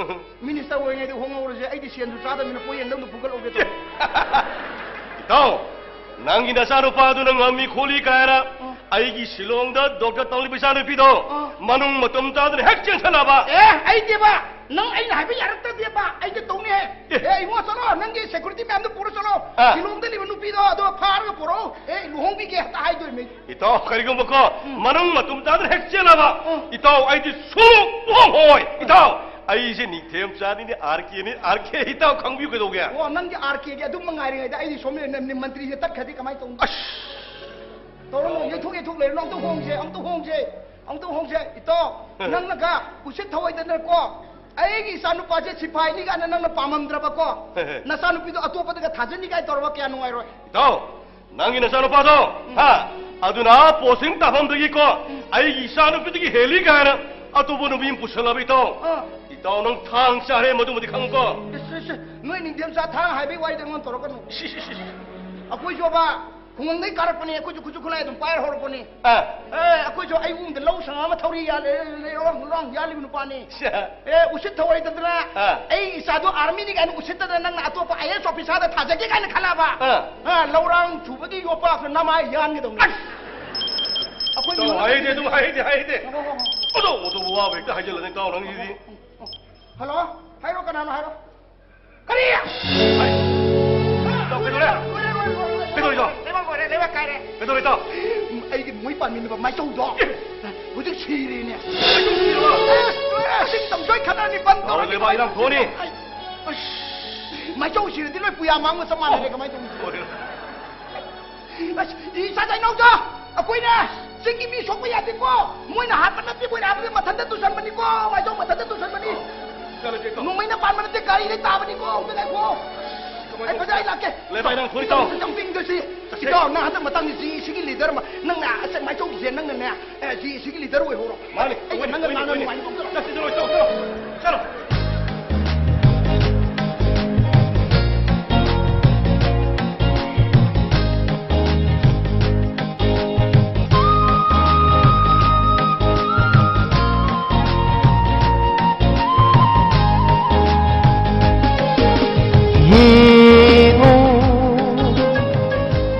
ꯃꯤꯅꯤꯁꯇꯔ ꯑꯣꯏꯔꯤꯉꯩꯗ ꯍꯣꯡꯍꯧꯔꯁꯦ, ꯑꯩꯗꯤ ꯁꯦꯟꯁꯨ ꯆꯥꯗꯕꯅꯤꯅ ꯄꯣꯌꯦꯡꯗ ꯑꯃꯨꯛ ꯐꯨꯒꯠꯍꯧꯒꯦ ꯇꯧꯕ꯫ ꯏꯇꯥꯎ, ꯅꯪꯒꯤ ꯅꯆꯥꯅꯨꯄꯥꯗꯨꯅ ꯉꯝꯃꯤ ꯈꯣꯠꯂꯤ ꯀꯥꯏꯅ ꯑꯩꯒꯤ ꯁꯤꯂꯣꯡꯗ ꯗꯣꯛꯇꯔ ꯇꯧꯔꯤꯕ ꯏꯆꯥꯅꯨꯄꯤꯗꯣ ꯑꯥ꯫ ꯃꯅꯨꯡ ꯃꯇꯨꯝ ꯇꯥꯗꯅ ꯍꯦꯛ ꯆꯦꯟꯁꯜꯂꯕ꯫ ꯑꯦ, ꯑꯩꯗꯤꯕ, ꯅꯪ ꯑꯩꯅ ꯍꯥꯏꯕ ꯌꯥꯔꯛꯇ꯭ꯔꯗꯤꯕ, ꯑꯩꯗꯤ ꯇꯧꯅꯤꯍꯦ꯫ ꯑꯦ꯫ ꯑꯦ, ꯏꯕꯨꯡꯉꯣ, ꯆꯠꯂꯣ, ꯅꯪꯒꯤ ꯁꯦꯀꯨꯔꯤꯇꯤ ꯃꯌꯥꯝꯗꯣ ꯄꯨꯔ ꯆꯠꯂꯣ꯫ ꯑꯥ꯫ ꯁꯤꯂꯣꯡꯗ ꯂꯩꯕ ꯅꯨꯄꯤꯗꯣ ꯑꯗꯣ ꯐꯥꯔꯒ ꯄꯨꯔꯛꯑꯣ꯫ ꯑꯦ, ꯂꯨꯍꯣꯡꯕꯤꯒꯦ ꯍꯦꯛꯇ ꯍꯥꯏꯗꯣꯏꯅꯦ꯫ ꯏꯇꯥꯎ, ꯀꯔꯤꯒꯨꯝꯕꯀꯣ ꯃꯅꯨꯡ ꯃꯇꯨꯝ ꯇꯥꯗꯅ ꯍꯦꯛ ꯆꯦꯜꯂꯕ, ꯎꯝ꯫ ꯏꯇꯥꯎ, ꯑꯩꯗꯤ ꯁꯨꯡꯂꯨꯍꯣꯡ ꯍꯣꯡꯉꯣꯏ꯫ ꯏꯇꯥꯎ, ꯑꯩꯁꯦ ꯅꯤꯡꯊꯦꯝ ꯆꯥꯅꯤꯅꯦ, ꯑꯥꯔ ꯀꯦꯅꯤ, ꯑꯥꯔ ꯀꯦ꯫ ꯏꯇꯥꯎ, ꯈꯪꯕꯤꯌꯨ ꯀꯩꯗꯧꯒꯦ? ꯑꯣ, ꯅꯪꯒꯤ ꯑꯥꯔ ꯀꯦꯒꯤ ꯑꯗꯨꯝ ꯃꯉꯥꯏꯔꯤꯉꯩꯗ ꯑꯩꯗꯤ ꯁꯣꯝꯗ ꯅ-, ꯅ-, ꯃꯟꯇ꯭ꯔꯤꯁꯦ ꯇꯠꯈ꯭ꯔꯗꯤ ꯀꯃꯥꯏꯅ ꯇꯧꯅꯤ? ꯑꯁ! ꯇꯧꯔꯅꯨ, ꯌꯩꯊꯣꯛ ꯌꯩꯊꯣꯛ ꯂꯩꯔꯅꯨ, ꯑꯝꯇ ꯍꯣꯡꯁꯦ, ꯑꯝꯇ ꯍꯣꯡꯁꯦ꯫ ꯑꯃꯨꯛꯇꯪ ꯍꯣꯡꯁꯦ, ꯏꯇꯥꯎ꯫ ꯅꯪꯅꯒ ꯎꯁꯤꯠ ꯊꯑꯣꯏꯗꯅꯀꯣ, ꯑꯩꯒꯤ ꯏꯆꯥ ꯅꯨꯄꯥꯁꯦ ꯁꯤꯐꯥꯏꯅꯤ ꯀꯥꯏꯅ ꯅꯪꯅ ꯄꯥꯝꯃꯝꯗ꯭ꯔꯕꯀꯣ, ꯅꯆꯥ ꯅꯨꯄꯤꯗꯣ ꯑꯇꯣꯞꯄꯗꯒ ꯊꯥꯖꯅꯤ ꯀꯥꯏ ꯇꯧꯔꯕ ꯀꯌꯥ ꯅꯨꯡꯉꯥꯏꯔꯣꯏ꯫ ꯏꯇꯥꯎ, ꯅꯪꯒꯤ ꯅꯆꯥ ꯅꯨꯄꯥꯗꯣ, ꯎꯝ꯫ ꯍꯥ? ꯑꯗꯨꯅ ꯄꯣꯁꯇꯤꯡ ꯇꯥꯐꯝꯗꯒꯤꯀꯣ, ꯎꯝ꯫ ꯑꯩꯒꯤ ꯏꯆꯥ ꯅꯨꯄꯤꯗꯒꯤ ꯍꯦꯜꯂꯤ ꯀꯥꯏꯅ ꯑꯇꯣꯞꯄ ꯅꯨꯄꯤ ꯑꯃ ꯄꯨꯁꯜꯂꯕ, ꯏꯇꯥꯎ꯫ ꯑꯥ꯫ ꯏꯇꯥꯎ, ꯅꯪ ꯊꯥꯡ ꯆꯥꯔꯦ, ꯃꯗꯨꯃꯗꯤ ꯈꯪꯉꯨꯀꯣ꯫ ꯏꯁ, ꯏꯁ, ꯏꯁ, ꯅꯣꯏ ꯅꯤꯡꯊꯦꯝꯆꯥ ꯊꯥꯡ ꯍꯥꯏꯕꯒꯤ ꯋꯥꯔꯤꯗꯣ ꯑꯩꯉꯣꯟꯗ ꯇꯧꯔꯛꯀꯅꯨ꯫ ꯏꯁ, ꯏꯁ, ꯏꯁ, ꯏꯁ꯫ ꯑꯩꯈꯣꯏꯁꯨꯕ ꯈꯨꯡꯒꯪꯗꯩ ꯀꯥꯔꯛꯄꯅꯦ, ꯑꯩꯈꯣꯏꯁꯨ ꯈꯨꯠꯁꯨ ꯈꯨꯠꯂꯥꯏ ꯑꯗꯨꯝ ꯄꯥꯏꯔ ꯍꯧꯔꯛꯄꯅꯤ꯫ ꯑꯥ꯫ ꯑꯦ, ꯑꯩꯈꯣꯏꯁꯨ ꯑꯌꯨꯛ ꯑꯃꯗ ꯂꯧ ꯁꯪꯉꯝ ꯑꯃ ꯊꯧꯔꯤ ꯌꯥꯜꯂꯦ, ꯂꯩꯔꯣꯡ ꯂꯣꯡ ꯌꯥꯜꯂꯤꯕ ꯅꯨꯄꯥꯅꯤ꯫ ꯁꯦ꯫ ꯑꯦ, ꯎꯁꯤꯠ ꯊꯑꯣꯏꯗꯅ ꯑꯥ꯫ ꯑꯩ ꯏꯆꯥꯗꯣ ꯑꯥꯔꯃꯤꯅꯤ ꯀꯥꯏꯅ ꯎꯁꯤꯠꯇꯗꯅ ꯅꯪꯅ ꯑꯇꯣꯞꯄ ꯑꯥꯏ ꯑꯦꯁ ꯑꯣꯐꯤꯁꯥꯔꯗ ꯊꯥꯖꯒꯦ ꯀꯥꯏꯅ ꯈꯜꯂꯕ? ꯑꯥ꯫ ꯑꯥ, ꯂꯧꯔꯥꯡ ꯁꯨꯕꯒꯤ ꯌꯣꯄꯥꯛꯁꯨ ꯅꯃꯥꯏ ꯌꯥꯟꯒꯗꯧꯅꯤ꯫ ꯑꯁ! ꯑꯩꯈꯣꯏ ꯏꯇꯥꯎ, ꯃꯤꯑꯣꯏꯕ ꯍꯥꯏꯗꯦ, ꯑꯗꯨꯝ ꯍꯥꯏꯗꯦ, ꯍꯥꯏꯗꯦ꯫ ꯍꯣ, ꯍꯣ, ꯍꯣ, ꯍꯣ꯫ ꯑꯗꯣ, ꯑꯗꯨ ꯋꯥꯕ ꯍꯦꯛꯇ ꯍꯥꯏꯖꯤꯜꯂꯅꯤ, ꯏꯇꯥꯎ, ꯅꯪꯒꯤꯗꯤ꯫ ꯍꯜꯂꯣ? ꯍꯥꯏꯔꯣ, ꯀꯅꯥꯅꯣ ꯍꯥꯏꯔꯣ꯫ ꯀꯔꯤ? ꯍꯥꯏ꯫ ꯏꯇꯥꯎ, ꯀꯩꯗꯧꯔꯦ? ꯂꯣꯏꯔꯦ, ꯂꯣꯏꯔꯦ, ꯂꯣꯏꯔꯦ, ꯂꯣꯏꯔꯦ꯫ ꯀꯩꯗꯧꯔꯤꯅꯣ? ꯂꯩꯕꯥꯛ ꯀꯥꯏꯔꯦ, ꯂꯩꯕꯥꯛ ꯀꯥꯏꯔꯦ꯫ ꯀꯩꯗꯧꯔꯦ, ꯏꯇꯥꯎ? ꯎꯝ, ꯑꯩꯒꯤ ꯃꯣꯏ ꯄꯥꯟꯃꯤꯟꯅꯕ ꯃꯥꯏꯆꯧꯗꯣ꯫ ꯑꯦ꯫ ꯍꯧꯖꯤꯛ ꯁꯤꯔꯦꯅꯦ꯫ ꯃꯥꯏꯆꯧ ꯁꯤꯔꯕꯣ? ꯑꯦ, ꯂꯣꯏꯔꯦ, ꯏꯁꯤꯡ ꯇꯝꯖꯣꯏ ꯈꯠꯅꯅꯤ, ꯕꯟ ꯇꯧꯔꯅꯤ꯫ ꯂꯩꯕꯥꯛ ꯏꯔꯥꯡ ꯊꯣꯛꯑꯅꯤ꯫ ꯑꯩ, ꯑꯁ, ꯃꯥꯏꯆꯧ ꯁꯤꯔꯗꯤ ꯂꯣꯏ ꯄꯨꯌꯥ ꯃꯥꯡꯕ ꯆꯞ ꯃꯥꯟꯅꯔꯦ, ꯀꯃꯥꯏꯅ ꯇꯧꯅꯤ? ꯂꯣꯏꯔꯦ꯫ ꯑꯁ, ꯏꯆꯥ ꯏꯅꯥꯎꯆꯥ, ꯑꯩꯈꯣꯏꯅꯦ ꯆꯤꯡꯒꯤ ꯃꯤ ꯁꯣꯛꯄ ꯌꯥꯗꯦꯀꯣ꯫ ꯃꯣꯏꯅ ꯍꯥꯠꯄ ꯅꯠꯇꯦ, ꯃꯣꯏꯅ ꯍꯥꯠꯄꯗꯤ ꯃꯊꯟꯇ ꯇꯨꯁꯟꯕꯅꯤꯀꯣ, ꯃꯥꯏꯆꯧ ꯃꯊꯟꯇ ꯇꯨꯁꯟꯕꯅꯤ꯫ ꯆꯠꯂꯁꯦ, ꯏꯇꯥꯎ꯫ ꯅꯣꯡꯃꯩꯅ ꯄꯥꯟꯕ ꯅꯠꯇꯦ, ꯒꯥꯔꯤꯗ ꯇꯥꯕꯅꯤꯀꯣ꯫ ꯑꯝꯇ ꯉꯥꯏꯈꯣ꯫ ꯀꯃꯥꯏꯅ ꯑꯩ ꯐꯖꯅ ꯑꯩ ꯂꯥꯛꯀꯦ꯫ ꯂꯩꯕꯥꯛ ꯏꯔꯥꯡ ꯊꯣꯛꯏ, ꯏꯇꯥꯎ꯫ ꯌꯥꯝ ꯄꯤꯡꯗꯣꯏꯁꯤ꯫ ꯆꯠꯁꯦ꯫ ꯏꯇꯥꯎ, ꯅꯪ ꯍꯟꯗꯛ ꯃꯇꯥꯡꯁꯤ ꯖꯤ ꯁꯤꯒꯤ ꯂꯤꯗꯔ ꯑꯃ, ꯅꯪꯅ ꯑꯁ ꯃꯥꯏꯆꯧꯒꯤꯁꯦ ꯅꯪꯅꯅꯦ, ꯑꯦ, ꯖꯤ ꯁꯤꯒꯤ ꯂꯤꯗꯔ ꯑꯣꯏꯍꯧꯔꯣ꯫ ꯃꯥꯅꯤ꯫ ꯑꯩꯒ ꯅꯪꯒ ꯑꯣꯏꯅꯤ, ꯉꯥꯡꯅ ꯑꯣꯏꯅꯤ꯫ ꯅꯨꯡꯉꯥꯏꯅꯤ꯫ ꯆꯠꯁꯤ, ꯆꯠꯂꯣ, ꯆꯠꯂꯣ, ꯆꯠꯂꯣ꯫ ꯆꯠꯂꯣ꯫ ꯌꯦꯡꯉꯨ,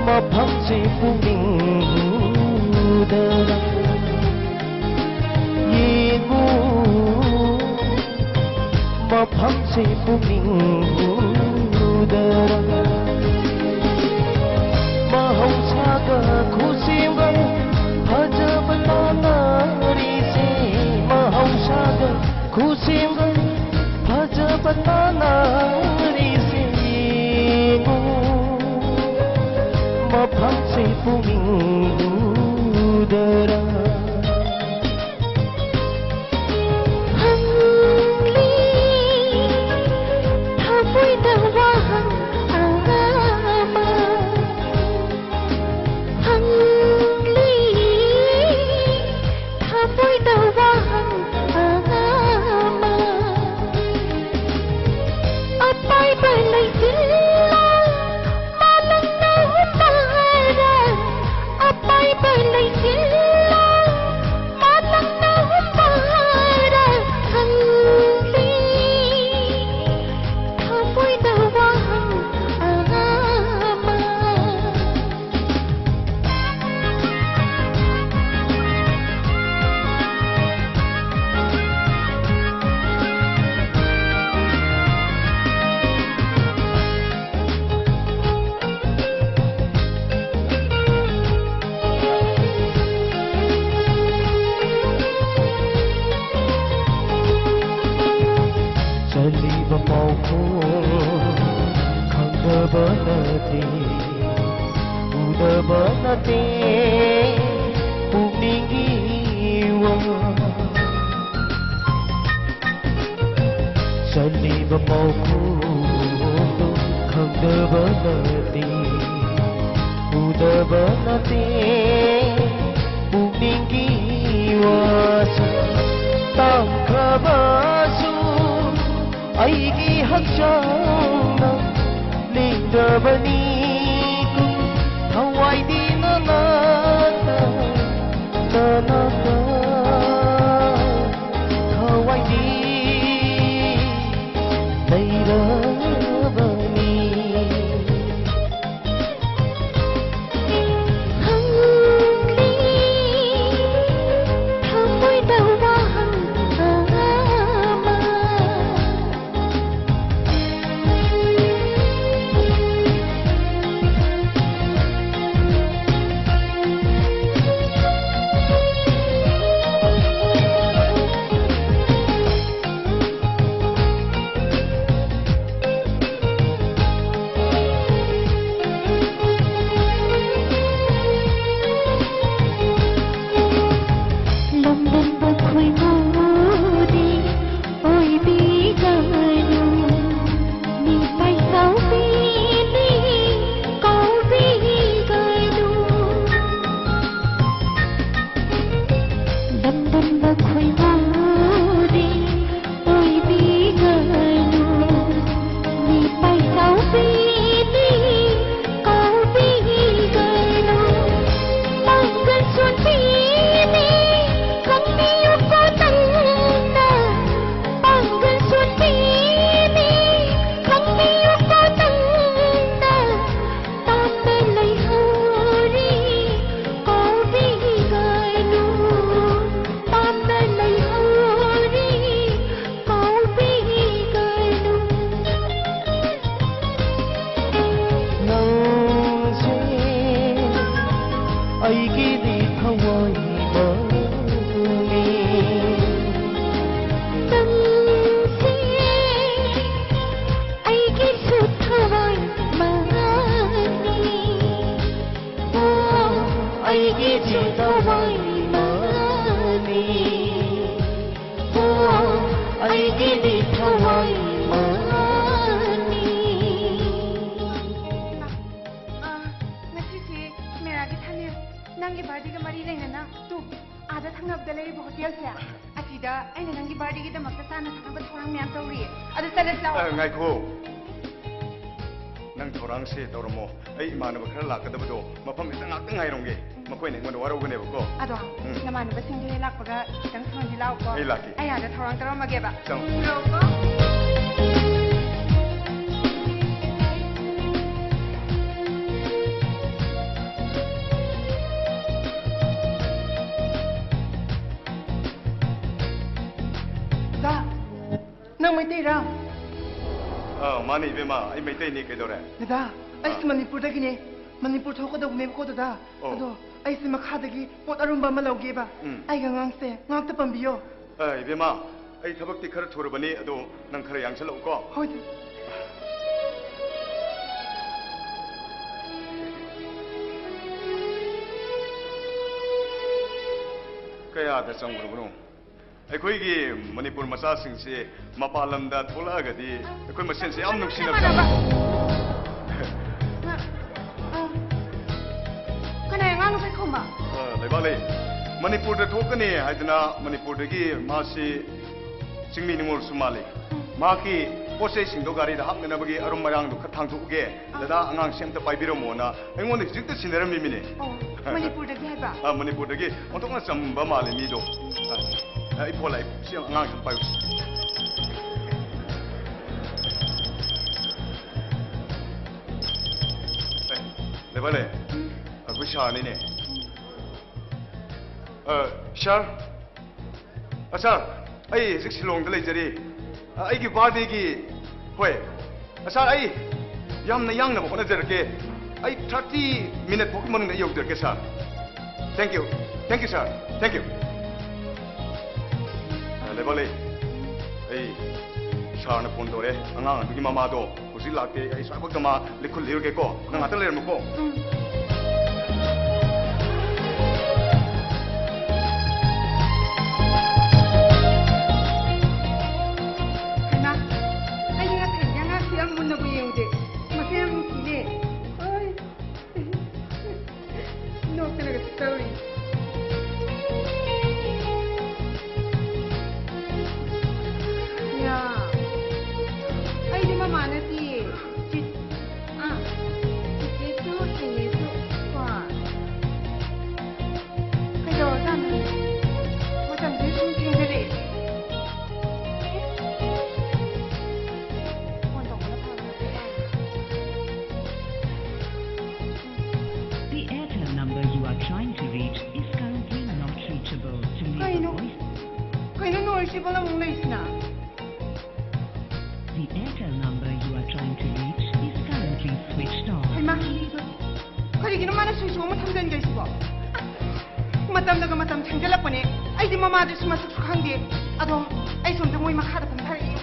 ꯃꯐꯝꯁꯦ ꯄꯨꯛꯅꯤꯡ ꯍꯨꯗꯅ꯫ ꯌꯦꯡꯉꯨ, ꯃꯐꯝꯁꯦ ꯄꯨꯛꯅꯤꯡ ꯍꯨꯗꯅ꯫ ꯃꯍꯧꯁꯥꯒ ꯈꯨꯠꯁꯦꯝꯒ ꯐꯖꯕ ꯇꯥꯟꯅꯔꯤꯁꯦ꯫ ꯃꯍꯧꯁꯥꯒ ꯈꯨꯠꯁꯦꯝꯒ ꯐꯖꯕ ꯇꯥꯟꯅꯔꯤꯁꯦ꯫ ꯌꯦꯡꯉꯨ, ꯃꯐꯝꯁꯦ ꯄꯨꯛꯅꯤꯡ ꯍꯨꯗꯅ꯫ ꯎꯗꯕ ꯅꯠꯇꯦ ꯄꯨꯛꯅꯤꯡꯒꯤ ꯋꯥ꯫ ꯆꯜꯂꯤꯕ ꯄꯥꯎꯈꯨꯝꯗꯨ ꯈꯪꯗꯕ ꯅꯠꯇꯦ, ꯎꯗꯕ ꯅꯠꯇꯦ ꯄꯨꯛꯅꯤꯡꯒꯤ ꯋꯥꯁꯨ꯫ ꯇꯝꯈ꯭ꯔꯕꯁꯨ ꯑꯩꯒꯤ ꯍꯛꯆꯥꯡꯅ ꯂꯦꯡꯗꯕꯅꯤ꯫ ꯊꯋꯥꯏꯗꯤ ꯅꯅꯥꯛꯇ, ꯅꯅꯥꯛꯇ ꯊꯋꯥꯏꯗꯤ ꯂꯩꯔꯕꯅꯤ꯫ ꯍꯪꯂꯤ ꯊꯃꯣꯏꯗ ꯋꯥꯍꯪ ꯑꯃ꯫ ꯊꯋꯥꯏ ꯃꯥꯅꯤ, ꯍꯣ, ꯑꯩꯒꯤꯗꯤ ꯊꯋꯥꯏ ꯃꯥꯅꯤ꯫ ꯑ, ꯉꯁꯤꯁꯤ ꯃꯦꯔꯥꯒꯤ ꯊꯥꯅꯦ, ꯅꯪꯒꯤ ꯕꯥꯔꯗꯦꯒ ꯃꯔꯤ ꯂꯩꯅꯅ ꯇꯨ, ꯑꯥꯗ ꯊꯪꯅꯕꯗ ꯂꯩꯔꯤꯕ ꯍꯣꯇꯦꯜꯁꯦ, ꯑꯁꯤꯗ ꯑꯩꯅ ꯅꯪꯒꯤ ꯕꯥꯔꯗꯦꯒꯤꯗꯃꯛꯇ ꯆꯥꯅ ꯊꯛꯅꯕ ꯊꯧꯔꯥꯡ ꯃꯌꯥꯝ ꯇꯧꯔꯤꯌꯦ꯫ ꯑꯗꯨ ꯆꯠꯂꯁꯤ ꯂꯥꯛꯑꯣ꯫ ꯑ, ꯉꯥꯏꯈꯣ꯫ ꯅꯪ ꯊꯧꯔꯥꯡꯁꯦ ꯇꯧꯔꯝꯃꯣ꯫ ꯑꯩ ꯏꯃꯥꯟꯅꯕ ꯈꯔ ꯂꯥꯛꯀꯗꯕꯗꯣ ꯃꯐꯝ ꯍꯦꯛꯇ ꯉꯥꯛꯇ ꯉꯥꯏꯔꯝꯒꯦ꯫ ꯃꯈꯣꯏꯅ ꯑꯩꯉꯣꯟꯗ ꯋꯥꯔꯧꯒꯅꯦꯕꯀꯣ꯫ ꯑꯗꯣ, ꯎꯝ꯫ ꯅꯃꯥꯟꯅꯕꯁꯤꯡꯗꯣ ꯍꯦꯛ ꯂꯥꯛꯄꯒ ꯈꯤꯇꯪ ꯊꯨꯅꯗꯤ ꯂꯥꯛꯑꯣꯀꯣ꯫ ꯑꯩ ꯂꯥꯛꯀꯦ꯫ ꯑꯩ ꯑꯥꯗ ꯊꯧꯔꯥꯡ ꯇꯧꯔꯝꯃꯒꯦꯕ꯫ ꯆꯪꯉꯣ꯫ ꯂꯥꯛꯑꯣꯀꯣ꯫ ꯗꯥ, ꯅꯪ ꯃꯩꯇꯩꯔꯥ? ꯑꯥ, ꯃꯥꯅꯤ ꯏꯕꯦꯝꯃ, ꯑꯩ ꯃꯩꯇꯩꯅꯤ, ꯀꯩꯗꯧꯔꯦ? ꯗꯥꯗꯥ, ꯑꯩꯁꯨ ꯑꯥ꯫ ꯃꯅꯤꯄꯨꯔꯗꯒꯤꯅꯦ꯫ ꯃꯅꯤꯄꯨꯔ ꯊꯣꯛꯀꯗꯧꯕꯅꯦꯕꯀꯣ ꯗꯥꯗꯥ꯫ ꯑꯣ꯫ ꯑꯗꯣ ꯑꯩꯁꯦ ꯃꯈꯥꯗꯒꯤ ꯄꯣꯠ ꯑꯔꯨꯝꯕ ꯑꯃ ꯂꯧꯒꯦꯕ꯫ ꯎꯝ꯫ ꯑꯩꯒ ꯑꯉꯥꯡꯁꯦ ꯉꯥꯛꯇ ꯄꯝꯕꯤꯌꯣ꯫ ꯑꯥ, ꯏꯕꯦꯝꯃ, ꯑꯩ ꯊꯕꯛꯇꯤ ꯈꯔ ꯊꯨꯔꯕꯅꯤ, ꯑꯗꯣ ꯅꯪ ꯈꯔ ꯌꯥꯡꯁꯜꯂꯛꯎꯀꯣ꯫ ꯍꯣꯏ ꯗꯥꯗꯥ꯫ ꯀꯌꯥꯗ ꯆꯪꯈ꯭ꯔꯕꯅꯣ? ꯑꯩꯈꯣꯏꯒꯤ ꯃꯅꯤꯄꯨꯔ ꯃꯆꯥꯁꯤꯡꯁꯦ ꯃꯄꯥꯟ ꯂꯝꯗ ꯊꯣꯛꯂꯛꯑꯒꯗꯤ ꯑꯩꯈꯣꯏ ꯃꯁꯦꯟꯁꯦ ꯌꯥꯝ ꯅꯨꯡꯁꯤꯅꯕ ꯏꯃꯥꯟꯅꯕ! ꯉ-, ꯑ, ꯀꯅꯥꯏ ꯑꯉꯥꯡꯅꯣ ꯄꯥꯏꯈꯣꯝꯕ? ꯑ, ꯂꯩꯕꯥꯛꯂꯩ, ꯃꯅꯤꯄꯨꯔꯗ ꯊꯣꯛꯀꯅꯤ ꯍꯥꯏꯗꯅ ꯃꯅꯤꯄꯨꯔꯗꯒꯤ ꯃꯥꯁꯤ ꯆꯤꯡꯃꯤ ꯅꯤꯉꯣꯜꯁꯨ ꯃꯥꯜꯂꯤ꯫ ꯎꯝ꯫ ꯃꯍꯥꯛꯀꯤ ꯄꯣꯠ ꯆꯩꯁꯤꯡꯗꯣ ꯒꯥꯔꯤꯗ ꯍꯥꯞꯅꯅꯕꯒꯤ ꯑꯔꯨꯝ ꯃꯔꯥꯡꯗꯣ ꯈꯔ ꯊꯥꯡꯗꯣꯛꯎꯒꯦ꯫ ꯑꯥ꯫ ꯗꯗꯥ, ꯑꯉꯥꯡꯁꯦ ꯑꯝꯇ ꯄꯥꯏꯕꯤꯔꯝꯃꯣꯅ ꯑꯩꯉꯣꯟꯗ ꯍꯧꯖꯤꯛꯇ ꯁꯤꯟꯅꯔꯝꯃꯤꯃꯤꯅꯦ꯫ ꯑꯣ, ꯃꯅꯤꯄꯨꯔꯗꯒꯤ ꯍꯥꯏꯕ? ꯑꯥ, ꯃꯅꯤꯄꯨꯔꯗꯒꯤ꯫ ꯑꯣꯟꯊꯣꯛꯅ ꯆꯝꯕ ꯃꯥꯜꯂꯦ ꯃꯤꯗꯣ꯫ ꯑꯥ, ꯑꯩ ꯐꯣꯟ ꯂꯥꯛꯑꯦ꯫ ꯁꯤ ꯑꯉꯥꯡꯁꯦ ꯄꯥꯏꯌꯨ꯫ ꯑꯦ, ꯂꯩꯕꯥꯛꯂꯩ꯫ ꯎꯝ꯫ ꯑꯩꯈꯣꯏ ꯁꯥꯔꯅꯤꯅꯦ꯫ ꯎꯝ꯫ ꯑ, ꯁꯥꯔ, ꯑ, ꯁꯥꯔ, ꯑꯩ ꯍꯧꯖꯤꯛ ꯁꯤꯂꯣꯡꯗ ꯂꯩꯖꯔꯤ꯫ ꯑ, ꯑꯩꯒꯤ ꯕꯥꯔꯗꯦꯒꯤ, ꯍꯣꯏ꯫ ꯑ, ꯁꯥꯔ, ꯑꯩ ꯌꯥꯝꯅ ꯌꯥꯡꯅꯕ ꯍꯣꯠꯅꯖꯔꯛꯀꯦ꯫ ꯑꯩ ꯊꯥꯔꯇꯤ ꯃꯤꯅꯠ ꯐꯥꯎꯒꯤ ꯃꯅꯨꯡꯗ ꯑꯩ ꯌꯧꯖꯔꯛꯀꯦ, ꯁꯥꯔ꯫ Thank you. Thank you, sir. Thank you. ꯑ, ꯂꯩꯕꯥꯛꯂꯩ, ꯑꯩ ꯁꯥꯔꯅ ꯐꯣꯟ ꯇꯧꯔꯛꯑꯦ꯫ ꯑꯉꯥꯡ ꯑꯗꯨꯒꯤ ꯃꯃꯥꯗꯣ ꯍꯧꯖꯤꯛ ꯂꯥꯛꯇꯦ꯫ ꯑꯩ ꯁ꯭ꯋꯥꯏꯐꯥꯎꯗ ꯃꯥ ꯂꯤꯈꯨꯜ ꯂꯩꯔꯨꯒꯦꯀꯣ꯫ ꯅꯪ ꯉꯥꯛꯇ ꯂꯩꯔꯝꯃꯨꯀꯣ꯫ ꯎꯝ꯫ ꯁꯤꯕꯣ ꯑꯃꯨꯛ ꯂꯩꯁꯤꯅ꯫ The Airtel number you are trying to reach is currently switched off. ꯍꯩꯃꯥ, ꯀꯔꯤꯒꯤꯅꯣ ꯃꯥꯅ ꯁ꯭ꯋꯤꯆ ꯑꯃ ꯊꯝꯖꯤꯟꯈ꯭ꯔꯤꯁꯤꯕꯣ? ꯃꯇꯝꯅꯒ ꯃꯇꯝ ꯊꯦꯡꯖꯤꯜꯂꯛꯄꯅꯦ꯫ ꯑꯩꯗꯤ ꯃꯃꯥꯗꯨꯁꯨ ꯃꯁꯛꯁꯨ ꯈꯪꯗꯦ꯫ ꯑꯗꯣ ꯑꯩꯁꯨ ꯑꯝꯇ ꯃꯣꯏ ꯃꯈꯥꯗ ꯀꯨꯝꯊꯔꯛꯏ꯫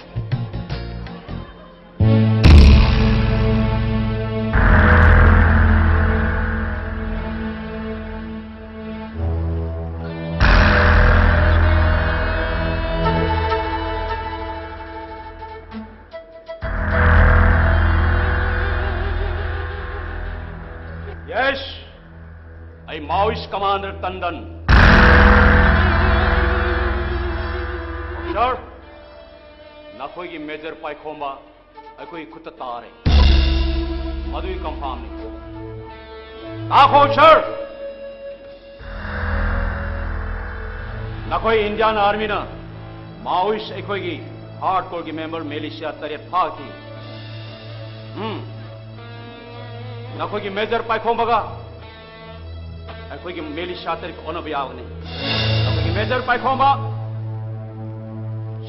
Yes, I am Maoist Commander Tandon. Sir, ꯅꯈꯣꯏꯒꯤ ꯃꯦꯖꯔ ꯄꯥꯏꯈꯣꯝꯕ ꯑꯩꯈꯣꯏꯒꯤ ꯈꯨꯠꯇ ꯇꯥꯔꯦ꯫ ꯃꯗꯨꯒꯤ ꯀꯟꯐꯥꯝꯅꯤ꯫ ꯇꯥꯈꯣ, ꯁꯔ꯫ ꯅꯈꯣꯏ ꯏꯟꯗꯤꯌꯥꯟ ꯑꯥꯔꯃꯤꯅ ꯃꯥꯑꯣꯏꯁ ꯑꯩꯈꯣꯏꯒꯤ ꯍꯥꯔꯗ ꯀꯣꯔꯒꯤ ꯃꯦꯝꯕꯔ ꯃꯤꯂꯤꯁꯤꯌꯥ ꯇꯔꯦꯠ ꯐꯥꯈꯤ꯫ ꯎꯝ꯫ ꯅꯈꯣꯏꯒꯤ ꯃꯦꯖꯔ ꯄꯥꯏꯈꯣꯝꯕꯒ ꯑꯩꯈꯣꯏꯒꯤ ꯃꯤꯂꯤꯁꯤꯌꯥ ꯇꯔꯦꯠꯀ ꯑꯣꯟꯅꯕ ꯌꯥꯒꯅꯤ꯫ ꯅꯈꯣꯏꯒꯤ ꯃꯦꯖꯔ ꯄꯥꯏꯈꯣꯝꯕ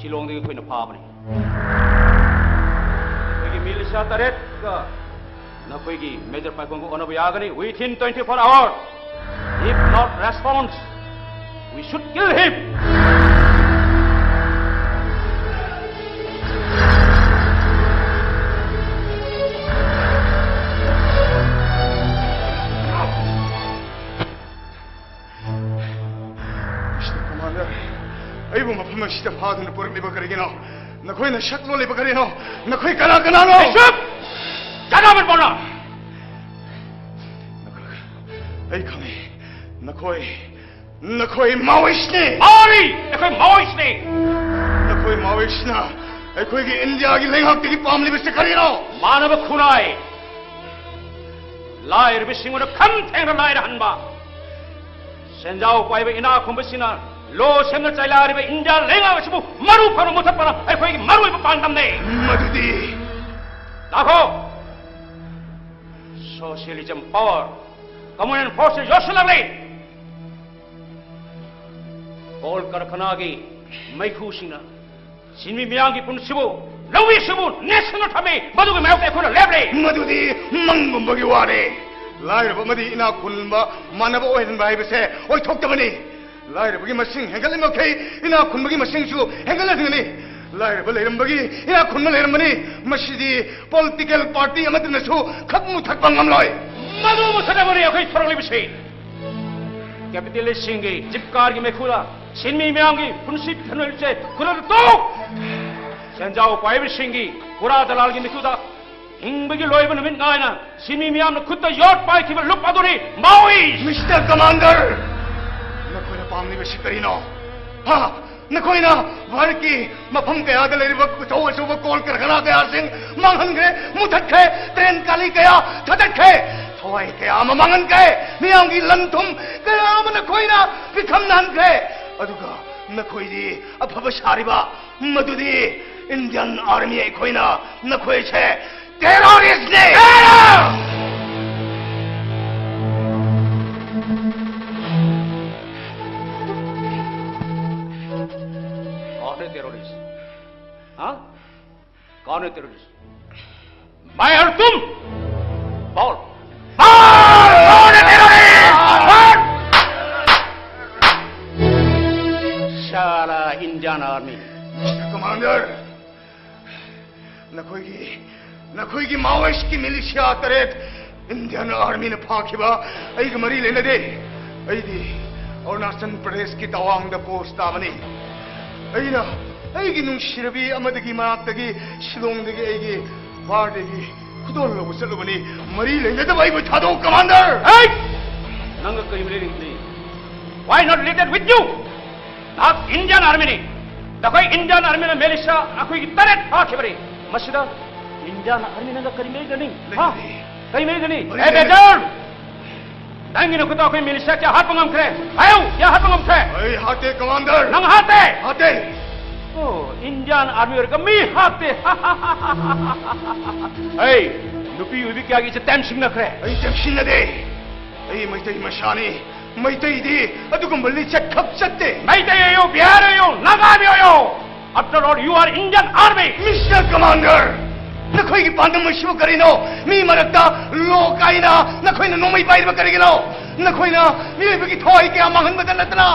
ꯁꯤꯂꯣꯡꯗꯒꯤ ꯑꯩꯈꯣꯏꯅ ꯐꯥꯕꯅꯤ꯫ ꯑꯩꯈꯣꯏꯒꯤ ꯃꯤꯂꯤꯁꯤꯌꯥ ꯇꯔꯦꯠꯀ ꯅꯈꯣꯏꯒꯤ ꯃꯦꯖꯔ ꯄꯥꯏꯈꯣꯝꯕ ꯑꯣꯟꯅꯕ ꯌꯥꯒꯅꯤ within twenty-four hours. If not response, we should kill him. Mister Commander, ꯑꯩꯕꯨ ꯃꯐꯝ ꯑꯁꯤꯗ ꯐꯥꯗꯨꯅ ꯄꯨꯔꯛꯂꯤꯕ ꯀꯔꯤꯒꯤꯅꯣ? ꯅꯈꯣꯏꯅ ꯁꯛ ꯂꯣꯜꯂꯤꯕ ꯀꯔꯤꯅꯣ? ꯅꯈꯣꯏ ꯀꯅꯥ ꯀꯅꯥꯅꯣ? Shut up! ꯅꯈꯣꯏ, ꯑꯩ ꯈꯪꯉꯤ꯫ ꯅꯈꯣꯏ, ꯅꯈꯣꯏ ꯃꯥꯑꯣꯏꯁꯅꯤ! ꯃꯥꯅꯤ! ꯑꯩꯈꯣꯏ ꯃꯥꯑꯣꯏꯁꯅꯤ! ꯅꯈꯣꯏ ꯃꯥꯑꯣꯏꯁꯅ ꯑꯩꯈꯣꯏꯒꯤ ꯏꯟꯗꯤꯌꯥꯒꯤ ꯂꯩꯉꯥꯛꯇꯒꯤ ꯄꯥꯝꯂꯤꯕꯁꯤ ꯀꯔꯤꯅꯣ? ꯃꯥꯅꯕ ꯈꯨꯟꯅꯥꯏ, ꯂꯥꯏꯔꯕꯁꯤꯡꯕꯨ ꯈꯝ ꯊꯦꯡꯅ ꯂꯥꯏꯔꯍꯟꯕ, ꯁꯦꯟꯖꯥꯎ ꯄꯥꯏꯕ ꯏꯅꯥꯛ ꯈꯨꯟꯕꯁꯤꯡꯅ ꯂꯣ ꯁꯦꯝꯅ ꯆꯩꯂꯥꯏꯔꯤꯕ ꯏꯟꯗꯤꯌꯥ ꯂꯩꯉꯥꯛ ꯑꯁꯤꯕꯨ ꯃꯔꯨ ꯐꯅ ꯃꯨꯊꯠꯄꯅ ꯑꯩꯈꯣꯏꯒꯤ ꯃꯔꯨꯑꯣꯏꯕ ꯄꯥꯟꯗꯝꯅꯤ꯫ ꯃꯗꯨꯗꯤ ꯂꯥꯛꯈꯣ! Socialism power, communal force ꯌꯧꯁꯤꯜꯂꯛꯂꯦ꯫ ꯀꯣꯜ ꯀꯔꯈꯅꯥꯒꯤ ꯃꯩꯈꯨꯁꯤꯡꯅ ꯁꯤꯟꯃꯤ ꯃꯤꯌꯥꯝꯒꯤ ꯄꯨꯟꯁꯤꯕꯨ, ꯂꯧꯃꯤꯁꯤꯡꯕꯨ ꯅꯦꯠꯁꯤꯡꯅ ꯊꯝꯃꯤ꯫ ꯃꯗꯨꯒꯤ ꯃꯥꯌꯣꯛꯇ ꯑꯩꯈꯣꯏꯅ ꯂꯦꯞꯂꯤ꯫ ꯃꯗꯨꯗꯤ ꯃꯪꯒꯨꯝꯕꯒꯤ ꯋꯥꯅꯤ꯫ ꯂꯥꯏꯔꯕ ꯑꯃꯗꯤ ꯏꯅꯥꯛ ꯈꯨꯟꯕ ꯃꯥꯟꯅꯕ ꯑꯣꯏꯍꯟꯕ ꯍꯥꯏꯕꯁꯦ ꯑꯣꯏꯊꯣꯛꯇꯕꯅꯤ꯫ ꯂꯥꯏꯔꯕꯒꯤ ꯃꯁꯤꯡ ꯍꯦꯟꯒꯠꯂꯤꯃꯈꯩ ꯏꯅꯥꯛ ꯈꯨꯟꯕꯒꯤ ꯃꯁꯤꯡꯁꯨ ꯍꯦꯟꯒꯠꯂꯛꯀꯅꯤ꯫ ꯂꯥꯏꯔꯕ ꯂꯩꯔꯝꯕꯒꯤ ꯏꯅꯥꯛ ꯈꯨꯟꯕ ꯂꯩꯔꯝꯕꯅꯤ꯫ ꯃꯁꯤꯗꯤ ꯄꯣꯂꯤꯇꯤꯀꯦꯜ ꯄꯥꯔꯇꯤ ꯑꯃꯠꯇꯅꯁꯨ ꯈꯛ ꯃꯨꯊꯠꯄ ꯉꯝꯂꯣꯏ꯫ ꯃꯗꯨ ꯃꯨꯊꯠꯅꯕꯅꯤ ꯑꯩꯈꯣꯏ ꯊꯣꯔꯛꯂꯤꯕꯁꯤ꯫ ꯀꯦꯄꯤꯇꯦꯂꯤꯁꯁꯤꯡꯒꯤ ꯖꯤꯞ ꯀꯥꯔꯒꯤ ꯃꯩꯈꯨꯗ ꯁꯤꯟꯃꯤ ꯃꯤꯌꯥꯝꯒꯤ ꯄꯨꯟꯁꯤ ꯄꯤꯊꯅꯔꯤꯕꯁꯦ ꯈꯨꯗꯛꯇ ꯇꯣꯛ! ꯁꯦꯟꯖꯥꯎ ꯄꯥꯏꯕꯁꯤꯡꯒꯤ ꯄꯨꯔꯥ ꯗꯂꯥꯜꯒꯤ ꯃꯩꯈꯨꯗ ꯍꯤꯡꯕꯒꯤ ꯂꯣꯏꯕ ꯅꯨꯃꯤꯠ ꯉꯥꯏꯅ ꯁꯤꯟꯃꯤ ꯃꯤꯌꯥꯝꯅ ꯈꯨꯠꯇ ꯌꯣꯠ ꯄꯥꯏꯈꯤꯕ ꯂꯨꯞ ꯑꯗꯨꯅꯤ ꯃꯥꯑꯣꯏꯁ! ꯃꯤꯁꯇꯔ ꯀꯃꯥꯟꯗꯔ, ꯅꯈꯣꯏꯅ ꯄꯥꯝꯂꯤꯕꯁꯤ ꯀꯔꯤꯅꯣ? ꯍꯥ? ꯅꯈꯣꯏꯅ ꯚꯥꯔꯠꯀꯤ ꯃꯐꯝ ꯀꯌꯥꯗ ꯂꯩꯔꯤꯕ ꯑꯆꯧ ꯑꯆꯧꯕ ꯀꯣꯜ ꯀꯔꯈꯅꯥ ꯀꯌꯥꯁꯤꯡ ꯃꯥꯡꯍꯟꯈ꯭ꯔꯦ, ꯃꯨꯊꯠꯈ꯭ꯔꯦ, ꯇ꯭ꯔꯦꯟ ꯀꯥꯂꯤ ꯀꯌꯥ ꯊꯥꯗꯠꯈ꯭ꯔꯦ, ꯊꯋꯥꯏ ꯀꯌꯥ ꯑꯃ ꯃꯥꯡꯍꯟꯈ꯭ꯔꯦ, ꯃꯤꯌꯥꯝꯒꯤ ꯂꯟ ꯊꯨꯝ ꯀꯌꯥ ꯑꯃ ꯅꯈꯣꯏꯅ ꯄꯤꯈꯝꯅꯍꯟꯈ꯭ꯔꯦ꯫ ꯑꯗꯨꯒ ꯅꯈꯣꯏꯗꯤ ꯑꯐꯕ ꯁꯥꯔꯤꯕ, ꯃꯗꯨꯗꯤ ꯏꯟꯗꯤꯌꯟ ꯑꯥꯔꯃꯤ ꯑꯩꯈꯣꯏꯅ ꯅꯈꯣꯏꯁꯦ ꯇꯦꯔꯣꯔꯤꯁꯅꯤ! कौन है टेररिस्ट? हाँ? कौन है टेररिस्ट? मैं और तुम? बोल। बोल, कौन है टेररिस्ट? बोल। साला इंडियन आर्मी। ꯀꯃꯥꯟꯗꯔ, ꯅꯈꯣꯏꯒꯤ, ꯅꯈꯣꯏꯒꯤ ꯃꯥꯑꯣꯏꯁꯀꯤ ꯃꯤꯂꯤꯁꯤꯌꯥ ꯇꯔꯦꯠ ꯏꯟꯗꯤꯌꯟ ꯑꯥꯔꯃꯤꯅ ꯐꯥꯈꯤꯕ ꯑꯩꯒ ꯃꯔꯤ ꯂꯩꯅꯗꯦ꯫ ꯑꯩꯗꯤ ꯑꯔꯨꯅꯥꯆꯜ ꯄ꯭ꯔꯗꯦꯁꯀꯤ ꯇꯋꯥꯡꯗ ꯄꯣꯁ ꯇꯥꯕꯅꯤ꯫ ꯑꯩꯅ ꯑꯩꯒꯤ ꯅꯨꯡꯁꯤꯔꯕꯤ ꯑꯃꯗꯒꯤ ꯃꯅꯥꯛꯇꯒꯤ ꯁꯤꯂꯣꯡꯗꯒꯤ ꯑꯩꯒꯤ ꯕꯥꯔꯗꯦꯒꯤ ꯈꯨꯗꯣꯜ ꯂꯧꯕ ꯆꯠꯂꯨꯕꯅꯤ꯫ ꯃꯔꯤ ꯂꯩꯅꯗꯕ ꯑꯩꯕꯨ ꯊꯥꯗꯣꯛꯎ, ꯀꯃꯥꯟꯗꯔ! ꯍꯩ! ꯅꯪꯒ ꯀꯔꯤ ꯃꯔꯤ ꯂꯩꯅꯗꯦ? Why not related with you? ꯅꯍꯥꯛ ꯏꯟꯗꯤꯌꯟ ꯑꯥꯔꯃꯤꯅꯤ꯫ ꯅꯈꯣꯏ ꯏꯟꯗꯤꯌꯟ ꯑꯥꯔꯃꯤꯅ ꯃꯤꯂꯤꯁꯤꯌꯥ ꯑꯩꯈꯣꯏꯒꯤ ꯇꯔꯦꯠ ꯐꯥꯈꯤꯕꯅꯤ꯫ ꯃꯁꯤꯗ ꯏꯟꯗꯤꯌꯟ ꯑꯥꯔꯃꯤ ꯅꯪꯒ ꯀꯔꯤ ꯃꯔꯤ ꯂꯩꯅꯩ? ꯍꯥ? ꯂꯩꯅꯗꯦ꯫ ꯀꯔꯤ ꯃꯔꯤ ꯂꯩꯅꯩ? ꯃꯔꯤ ꯑꯦ, ꯂꯩꯅꯗꯦ꯫ ꯕꯦꯖꯔ! ꯅꯪꯒꯤ ꯅꯈꯨꯠꯇ ꯑꯩꯈꯣꯏ ꯃꯤꯂꯤꯁꯤꯌꯥ ꯀꯌꯥ ꯍꯥꯠꯄ ꯉꯝꯈ꯭ꯔꯦ? ꯍꯥꯏꯌꯨ, ꯀꯌꯥ ꯍꯥꯠꯄ ꯉꯝꯈ꯭ꯔꯦ? ꯑꯩ ꯍꯥꯠꯇꯦ, ꯀꯃꯥꯟꯗꯔ꯫ ꯅꯪ ꯍꯥꯠꯇꯦ? ꯍꯥꯠꯇꯦ꯫ ꯑꯣ, ꯏꯟꯗꯤꯌꯟ ꯑꯥꯔꯃꯤ ꯑꯣꯏꯔꯒ ꯃꯤ ꯍꯥꯠꯇꯦ꯫ ꯑꯩ ꯅꯨꯄꯤ ꯑꯣꯏꯕꯤ ꯀꯌꯥꯒꯤ ꯏꯆꯦ ꯇꯦꯝ ꯁꯤꯡꯅꯈ꯭ꯔꯦ꯫ ꯑꯩ ꯇꯦꯝꯁꯤꯡꯅꯗꯦ꯫ ꯑꯩ ꯃꯩꯇꯩ ꯃꯆꯥꯅꯤ꯫ ꯃꯩꯇꯩꯗꯤ ꯑꯗꯨꯒꯨꯝꯕ ꯂꯤꯆꯠ ꯈꯛ ꯆꯠꯇꯦ꯫ Meitei ꯑꯣꯏꯌꯣ, Bihar ꯑꯣꯏꯌꯣ, ꯅꯥꯒꯥꯃꯤ ꯑꯣꯏꯌꯣ, after all, you are Indian Army. Mister Commander, ꯅꯈꯣꯏꯒꯤ ꯄꯥꯟꯗꯝ ꯑꯁꯤꯕꯨ ꯀꯔꯤꯅꯣ? ꯃꯤ ꯃꯔꯛꯇ ꯂꯣ ꯀꯥꯏꯅ ꯅꯈꯣꯏꯅ ꯅꯣꯡꯃꯩ ꯄꯥꯏꯔꯤꯕ ꯀꯔꯤꯒꯤꯅꯣ? ꯅꯈꯣꯏꯅ ꯃꯤꯑꯣꯏꯕꯒꯤ ꯊꯋꯥꯏ ꯀꯌꯥ ꯃꯥꯡꯍꯟꯕꯗ ꯅꯠꯇꯅ,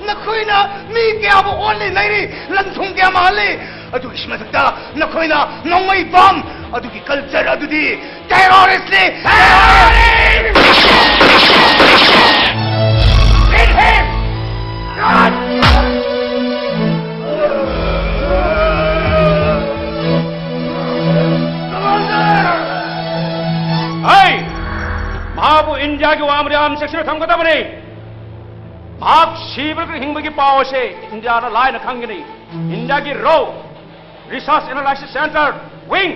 ꯅꯈꯣꯏꯅ ꯃꯤ ꯀꯌꯥꯕꯨ ꯑꯣꯠꯂꯤ ꯅꯩꯔꯤ, ꯂꯟ ꯊꯨꯝ ꯀꯌꯥ ꯃꯥꯡꯍꯜꯂꯤ꯫ ꯑꯗꯨꯒꯤ ꯃꯊꯛꯇ ꯅꯈꯣꯏꯅ ꯅꯣꯡꯃꯩ ꯕꯝ, ꯑꯗꯨꯒꯤ ꯀꯜꯆꯔ ꯑꯗꯨꯗꯤ ꯇꯦꯔꯣꯔꯤꯁ꯭ꯠꯅꯤ! ꯍꯩ! ꯃꯍꯥꯛꯄꯨ ꯏꯟꯗꯤꯌꯥꯒꯤ ꯋꯥꯡꯃꯗ ꯌꯥꯝ ꯆꯦꯛꯁꯤꯟꯅ ꯊꯝꯒꯗꯕꯅꯤ꯫ ꯃꯍꯥꯛ ꯁꯤꯕꯒ ꯍꯤꯡꯕꯒꯤ ꯄꯥꯎ ꯑꯁꯤ ꯏꯟꯗꯤꯌꯥꯅ ꯂꯥꯏꯅ ꯈꯪꯒꯅꯤ꯫ ꯏꯟꯗꯤꯌꯥꯒꯤ ꯔꯣ ꯔꯤꯁꯔꯁ ꯑꯦꯅꯥꯂꯥꯏꯁꯤꯁ ꯁꯦꯟꯇꯔ, ꯋꯤꯡ,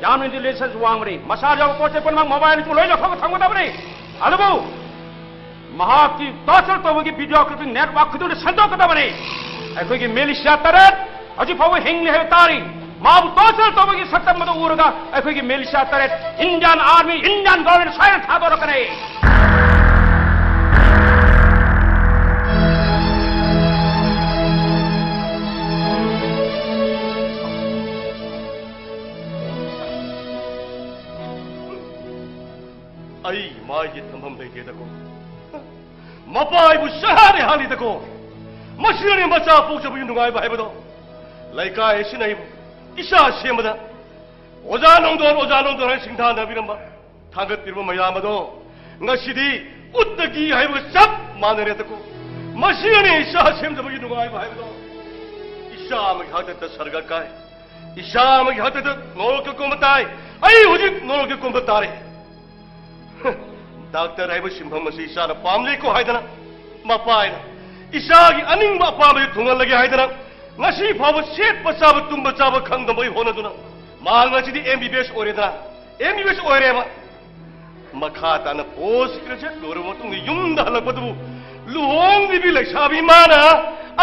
ꯌꯥꯝꯅ ꯏꯟꯇꯦꯂꯤꯖꯦꯟꯁ ꯋꯥꯡꯕꯅꯤ꯫ ꯃꯁꯥꯗ ꯌꯥꯎꯕ ꯄꯣꯠ ꯆꯩ ꯄꯨꯝꯅꯃꯛ ꯃꯣꯕꯥꯏꯜ ꯑꯁꯤꯕꯨ ꯂꯣꯏ ꯂꯧꯊꯣꯛꯑꯒ ꯊꯝꯒꯗꯕꯅꯤ꯫ ꯑꯗꯨꯕꯨ ꯃꯍꯥꯛꯀꯤ ꯇꯣꯔꯆꯔ ꯇꯧꯕꯒꯤ ꯚꯤꯗꯤꯑꯣ ꯀ꯭ꯂꯤꯞꯄꯤꯡ ꯅꯦꯠꯋꯥꯔꯛ ꯈꯨꯗꯤꯡꯗ ꯁꯟꯗꯣꯛꯀꯗꯕꯅꯤ꯫ ꯑꯩꯈꯣꯏꯒꯤ ꯃꯤꯂꯤꯁꯤꯌꯥ ꯇꯔꯦꯠ ꯍꯧꯖꯤꯛ ꯐꯥꯎꯕ ꯍꯤꯡꯂꯤ ꯍꯥꯏꯕ ꯇꯥꯔꯤ꯫ ꯃꯥꯕꯨ ꯇꯣꯔꯆꯔ ꯇꯧꯕꯒꯤ ꯁꯛꯇꯝ ꯑꯗꯨ ꯎꯔꯒ ꯑꯩꯈꯣꯏꯒꯤ ꯃꯤꯂꯤꯁꯤꯌꯥ ꯇꯔꯦꯠ, ꯏꯟꯗꯤꯌꯥꯟ ꯑꯥꯔꯃꯤ, ꯏꯟꯗꯤꯌꯥꯟ ꯒꯣꯔꯃꯦꯟ ꯁꯣꯏꯗꯅ ꯊꯥꯗꯣꯔꯛꯀꯅꯤ꯫ ꯑꯩ ꯃꯥꯏꯒꯤ ꯊꯝꯐꯝ ꯂꯩꯇꯦꯗꯀꯣ꯫ ꯃꯄꯥ ꯑꯩꯕꯨ ꯁꯍꯥꯔꯦ ꯍꯥꯜꯂꯤꯗꯀꯣ꯫ ꯃꯁꯤꯅꯅꯦ ꯃꯆꯥ ꯄꯣꯛꯆꯕꯒꯤ ꯅꯨꯡꯉꯥꯏꯕ ꯍꯥꯏꯕꯗꯣ꯫ ꯂꯩꯀꯥꯏ ꯑꯁꯤꯅ ꯑꯩꯕꯨ ꯏꯆꯥ ꯁꯦꯝꯕꯗ ꯑꯣꯖꯥ ꯅꯣꯡꯗꯣꯟ, ꯑꯣꯖꯥ ꯅꯣꯡꯗꯣꯟ ꯍꯥꯏꯅ ꯁꯤꯡꯊꯥꯅꯕꯤꯔꯝꯕ, ꯊꯥꯡꯒꯠꯄꯤꯔꯝꯕ ꯃꯌꯥꯝ ꯑꯗꯣ ꯉꯁꯤꯗꯤ ꯎꯠꯇꯒꯤ ꯍꯥꯏꯕꯒ ꯆꯞ ꯃꯥꯟꯅꯔꯦꯗꯀꯣ꯫ ꯃꯁꯤꯅꯅꯦ ꯏꯆꯥ ꯁꯦꯝꯖꯕꯒꯤ ꯅꯨꯡꯉꯥꯏꯕ ꯍꯥꯏꯕꯗꯣ꯫ ꯏꯆꯥ ꯑꯃꯒꯤ ꯍꯥꯛꯇꯛꯇ ꯁꯔꯒ ꯀꯥꯏ, ꯏꯆꯥ ꯑꯃꯒꯤ ꯍꯥꯛꯇꯛꯇ ꯅꯣꯔꯣꯛꯀ ꯀꯨꯝꯕ ꯇꯥꯏ꯫ ꯑꯩ ꯍꯧꯖꯤꯛ ꯅꯣꯔꯣꯛꯀ ꯀꯨꯝꯕ ꯇꯥꯔꯦ꯫ ꯗꯥꯛꯇꯔ ꯍꯥꯏꯕ ꯁꯤꯟꯐꯝ ꯑꯁꯤ ꯏꯆꯥꯅ ꯄꯥꯝꯖꯩꯀꯣ ꯍꯥꯏꯗꯅ, ꯃꯄꯥ ꯍꯥꯏꯅ ꯏꯆꯥꯒꯤ ꯑꯅꯤꯡꯕ ꯑꯄꯥꯝꯕꯁꯤ ꯊꯨꯡꯍꯜꯂꯒꯦ ꯍꯥꯏꯗꯅ, ꯉꯁꯤ ꯐꯥꯎꯕ ꯁꯦꯠꯄ ꯆꯥꯕ, ꯇꯨꯝꯕ ꯆꯥꯕ ꯈꯪꯗꯕꯒꯤ ꯍꯣꯠꯅꯗꯨꯅ, ꯃꯍꯥꯛ ꯉꯁꯤꯗꯤ ꯑꯦꯝ ꯕꯤ ꯕꯤ ꯑꯦꯁ ꯑꯣꯏꯔꯦꯗꯅ, ꯑꯦꯝ ꯕꯤ ꯕꯤ ꯑꯦꯁ ꯑꯣꯏꯔꯦꯕ꯫ ꯃꯈꯥ ꯇꯥꯅ ꯄꯣꯁ ꯒ꯭ꯔꯦꯖꯨꯑꯦꯠ ꯂꯣꯏꯔꯕ ꯃꯇꯨꯡꯗ ꯌꯨꯝꯗ ꯍꯜꯂꯛꯄꯗꯨꯕꯨ, ꯂꯨꯍꯣꯡꯗ꯭ꯔꯤꯕꯤ ꯂꯩꯁꯥꯕꯤ ꯃꯥꯅ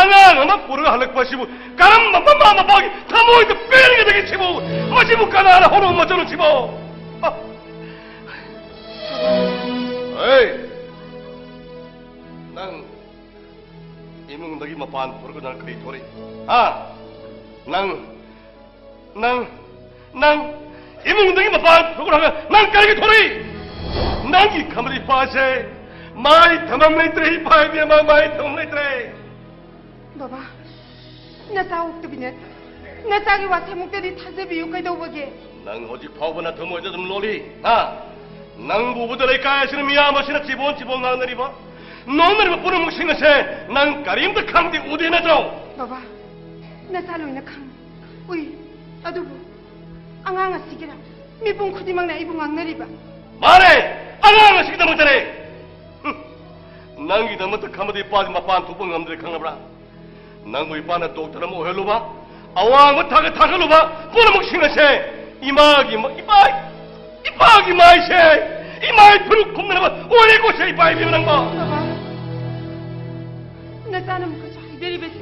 ꯑꯉꯥꯡ ꯑꯃ ꯄꯨꯔꯒ ꯍꯜꯂꯛꯄ ꯑꯁꯤꯕꯨ ꯀꯔꯝꯕ ꯃꯃꯥ ꯃꯄꯥꯒꯤ ꯊꯃꯣꯏꯗ ꯄꯦꯟꯒꯗꯒꯦ ꯁꯤꯕꯨ? ꯃꯁꯤꯕꯨ ꯀꯅꯥꯅ ꯍꯧꯔꯝꯕ ꯃꯆꯜꯅꯣ ꯁꯤꯕꯣ? ꯑ! ꯍꯦ! ꯃꯄꯥꯟ ꯊꯣꯔꯛꯀꯗꯅ ꯀꯔꯤ ꯊꯣꯔꯛꯏ? ꯍꯥ? ꯅꯪ, ꯅꯪ, ꯅꯪ ꯏꯃꯨꯡꯗꯒꯤ ꯃꯄꯥꯟ ꯊꯣꯛꯀꯅꯨ ꯍꯥꯏꯕ ꯅꯪ ꯀꯔꯤꯒꯤ ꯊꯣꯔꯛꯏ? ꯅꯪꯒꯤ ꯈꯝꯕꯗꯤ ꯄꯥꯁꯦ ꯃꯥꯏ ꯊꯝꯐꯝ ꯂꯩꯇ꯭ꯔꯦ, ꯏꯄꯥ ꯏꯕꯦꯝꯃ, ꯃꯥꯏ ꯊꯝꯐꯝ ꯂꯩꯇ꯭ꯔꯦ꯫ ꯕꯕꯥ, ꯅꯆꯥ ꯑꯣꯛꯇꯕꯤ ꯅꯠꯇꯦ꯫ ꯅꯆꯥꯒꯤ ꯋꯥꯁꯦ ꯑꯃꯨꯛꯇꯗꯤ ꯊꯥꯖꯕꯤꯌꯨ, ꯀꯩꯗꯧꯕꯒꯦ? ꯅꯪ ꯍꯧꯖꯤꯛ ꯐꯥꯎꯕ ꯅꯊꯃꯣꯏꯗ ꯑꯗꯨꯝ ꯂꯣꯜꯂꯤ, ꯍꯥ? ꯅꯪꯕꯨ ꯎꯕꯗ ꯂꯩꯀꯥꯏ ꯑꯁꯤꯅ, ꯃꯤꯌꯥꯝ ꯑꯁꯤꯅ ꯆꯤꯕꯣꯟ ꯆꯤꯕꯣꯟ ꯉꯥꯡꯅꯔꯤꯕ, ꯅꯣꯛꯅꯔꯤꯕ ꯄꯨꯝꯅꯃꯛꯁꯤꯡ ꯑꯁꯦ ꯅꯪ ꯀꯔꯤꯝꯇ ꯈꯪꯗꯦ, ꯎꯗꯦ ꯅꯠꯇ꯭ꯔꯣ? ꯕꯕꯥ, ꯅꯆꯥ ꯂꯣꯏꯅ ꯈꯪꯏ, ꯎꯏ꯫ ꯑꯗꯨꯕꯨ ꯑꯉꯥꯡ ꯑꯁꯤꯒꯤꯔ ꯃꯤꯄꯨꯝ ꯈꯨꯗꯤꯡꯃꯛꯅ ꯑꯩꯕꯨ ꯉꯥꯡꯅꯔꯤꯕ? ꯃꯥꯅꯦ, ꯑꯉꯥꯡ ꯑꯁꯤꯒꯤꯗꯃꯛꯇꯅꯦ꯫ ꯍꯨꯝ, ꯅꯪꯒꯤꯗꯃꯛꯇ ꯈꯝꯕꯗꯤ ꯏꯄꯥꯗꯤ ꯃꯄꯥꯟ ꯊꯣꯛꯄ ꯉꯝꯗ꯭ꯔꯦ, ꯈꯪꯉꯕ꯭ꯔꯥ? ꯅꯪꯕꯨ ꯏꯄꯥꯅ ꯗꯣꯛꯇꯔ ꯑꯃ ꯑꯣꯏꯍꯜꯂꯨꯕ, ꯑꯋꯥꯡꯕ ꯊꯥꯛꯇ ꯊꯥꯒꯠꯂꯨꯕ ꯄꯨꯝꯅꯃꯛꯁꯤꯡ ꯑꯁꯦ ꯏꯃꯥꯒꯤ ꯃ-, ꯏꯄꯥ, ꯏꯄꯥꯒꯤ ꯃꯥꯏꯁꯦ, ꯏꯃꯥꯒꯤ ꯐꯨꯔꯨꯞ ꯈꯨꯝꯅꯅꯕ ꯑꯣꯏꯔꯦꯀꯣ ꯁꯦ, ꯏꯄꯥ ꯏꯕꯦꯝꯃ ꯅꯪꯕꯣ꯫ ꯕꯕꯥ, ꯅꯆꯥꯅ ꯑꯃꯨꯛꯀꯁꯨ ꯍꯥꯏꯖꯔꯤꯕꯁꯤ,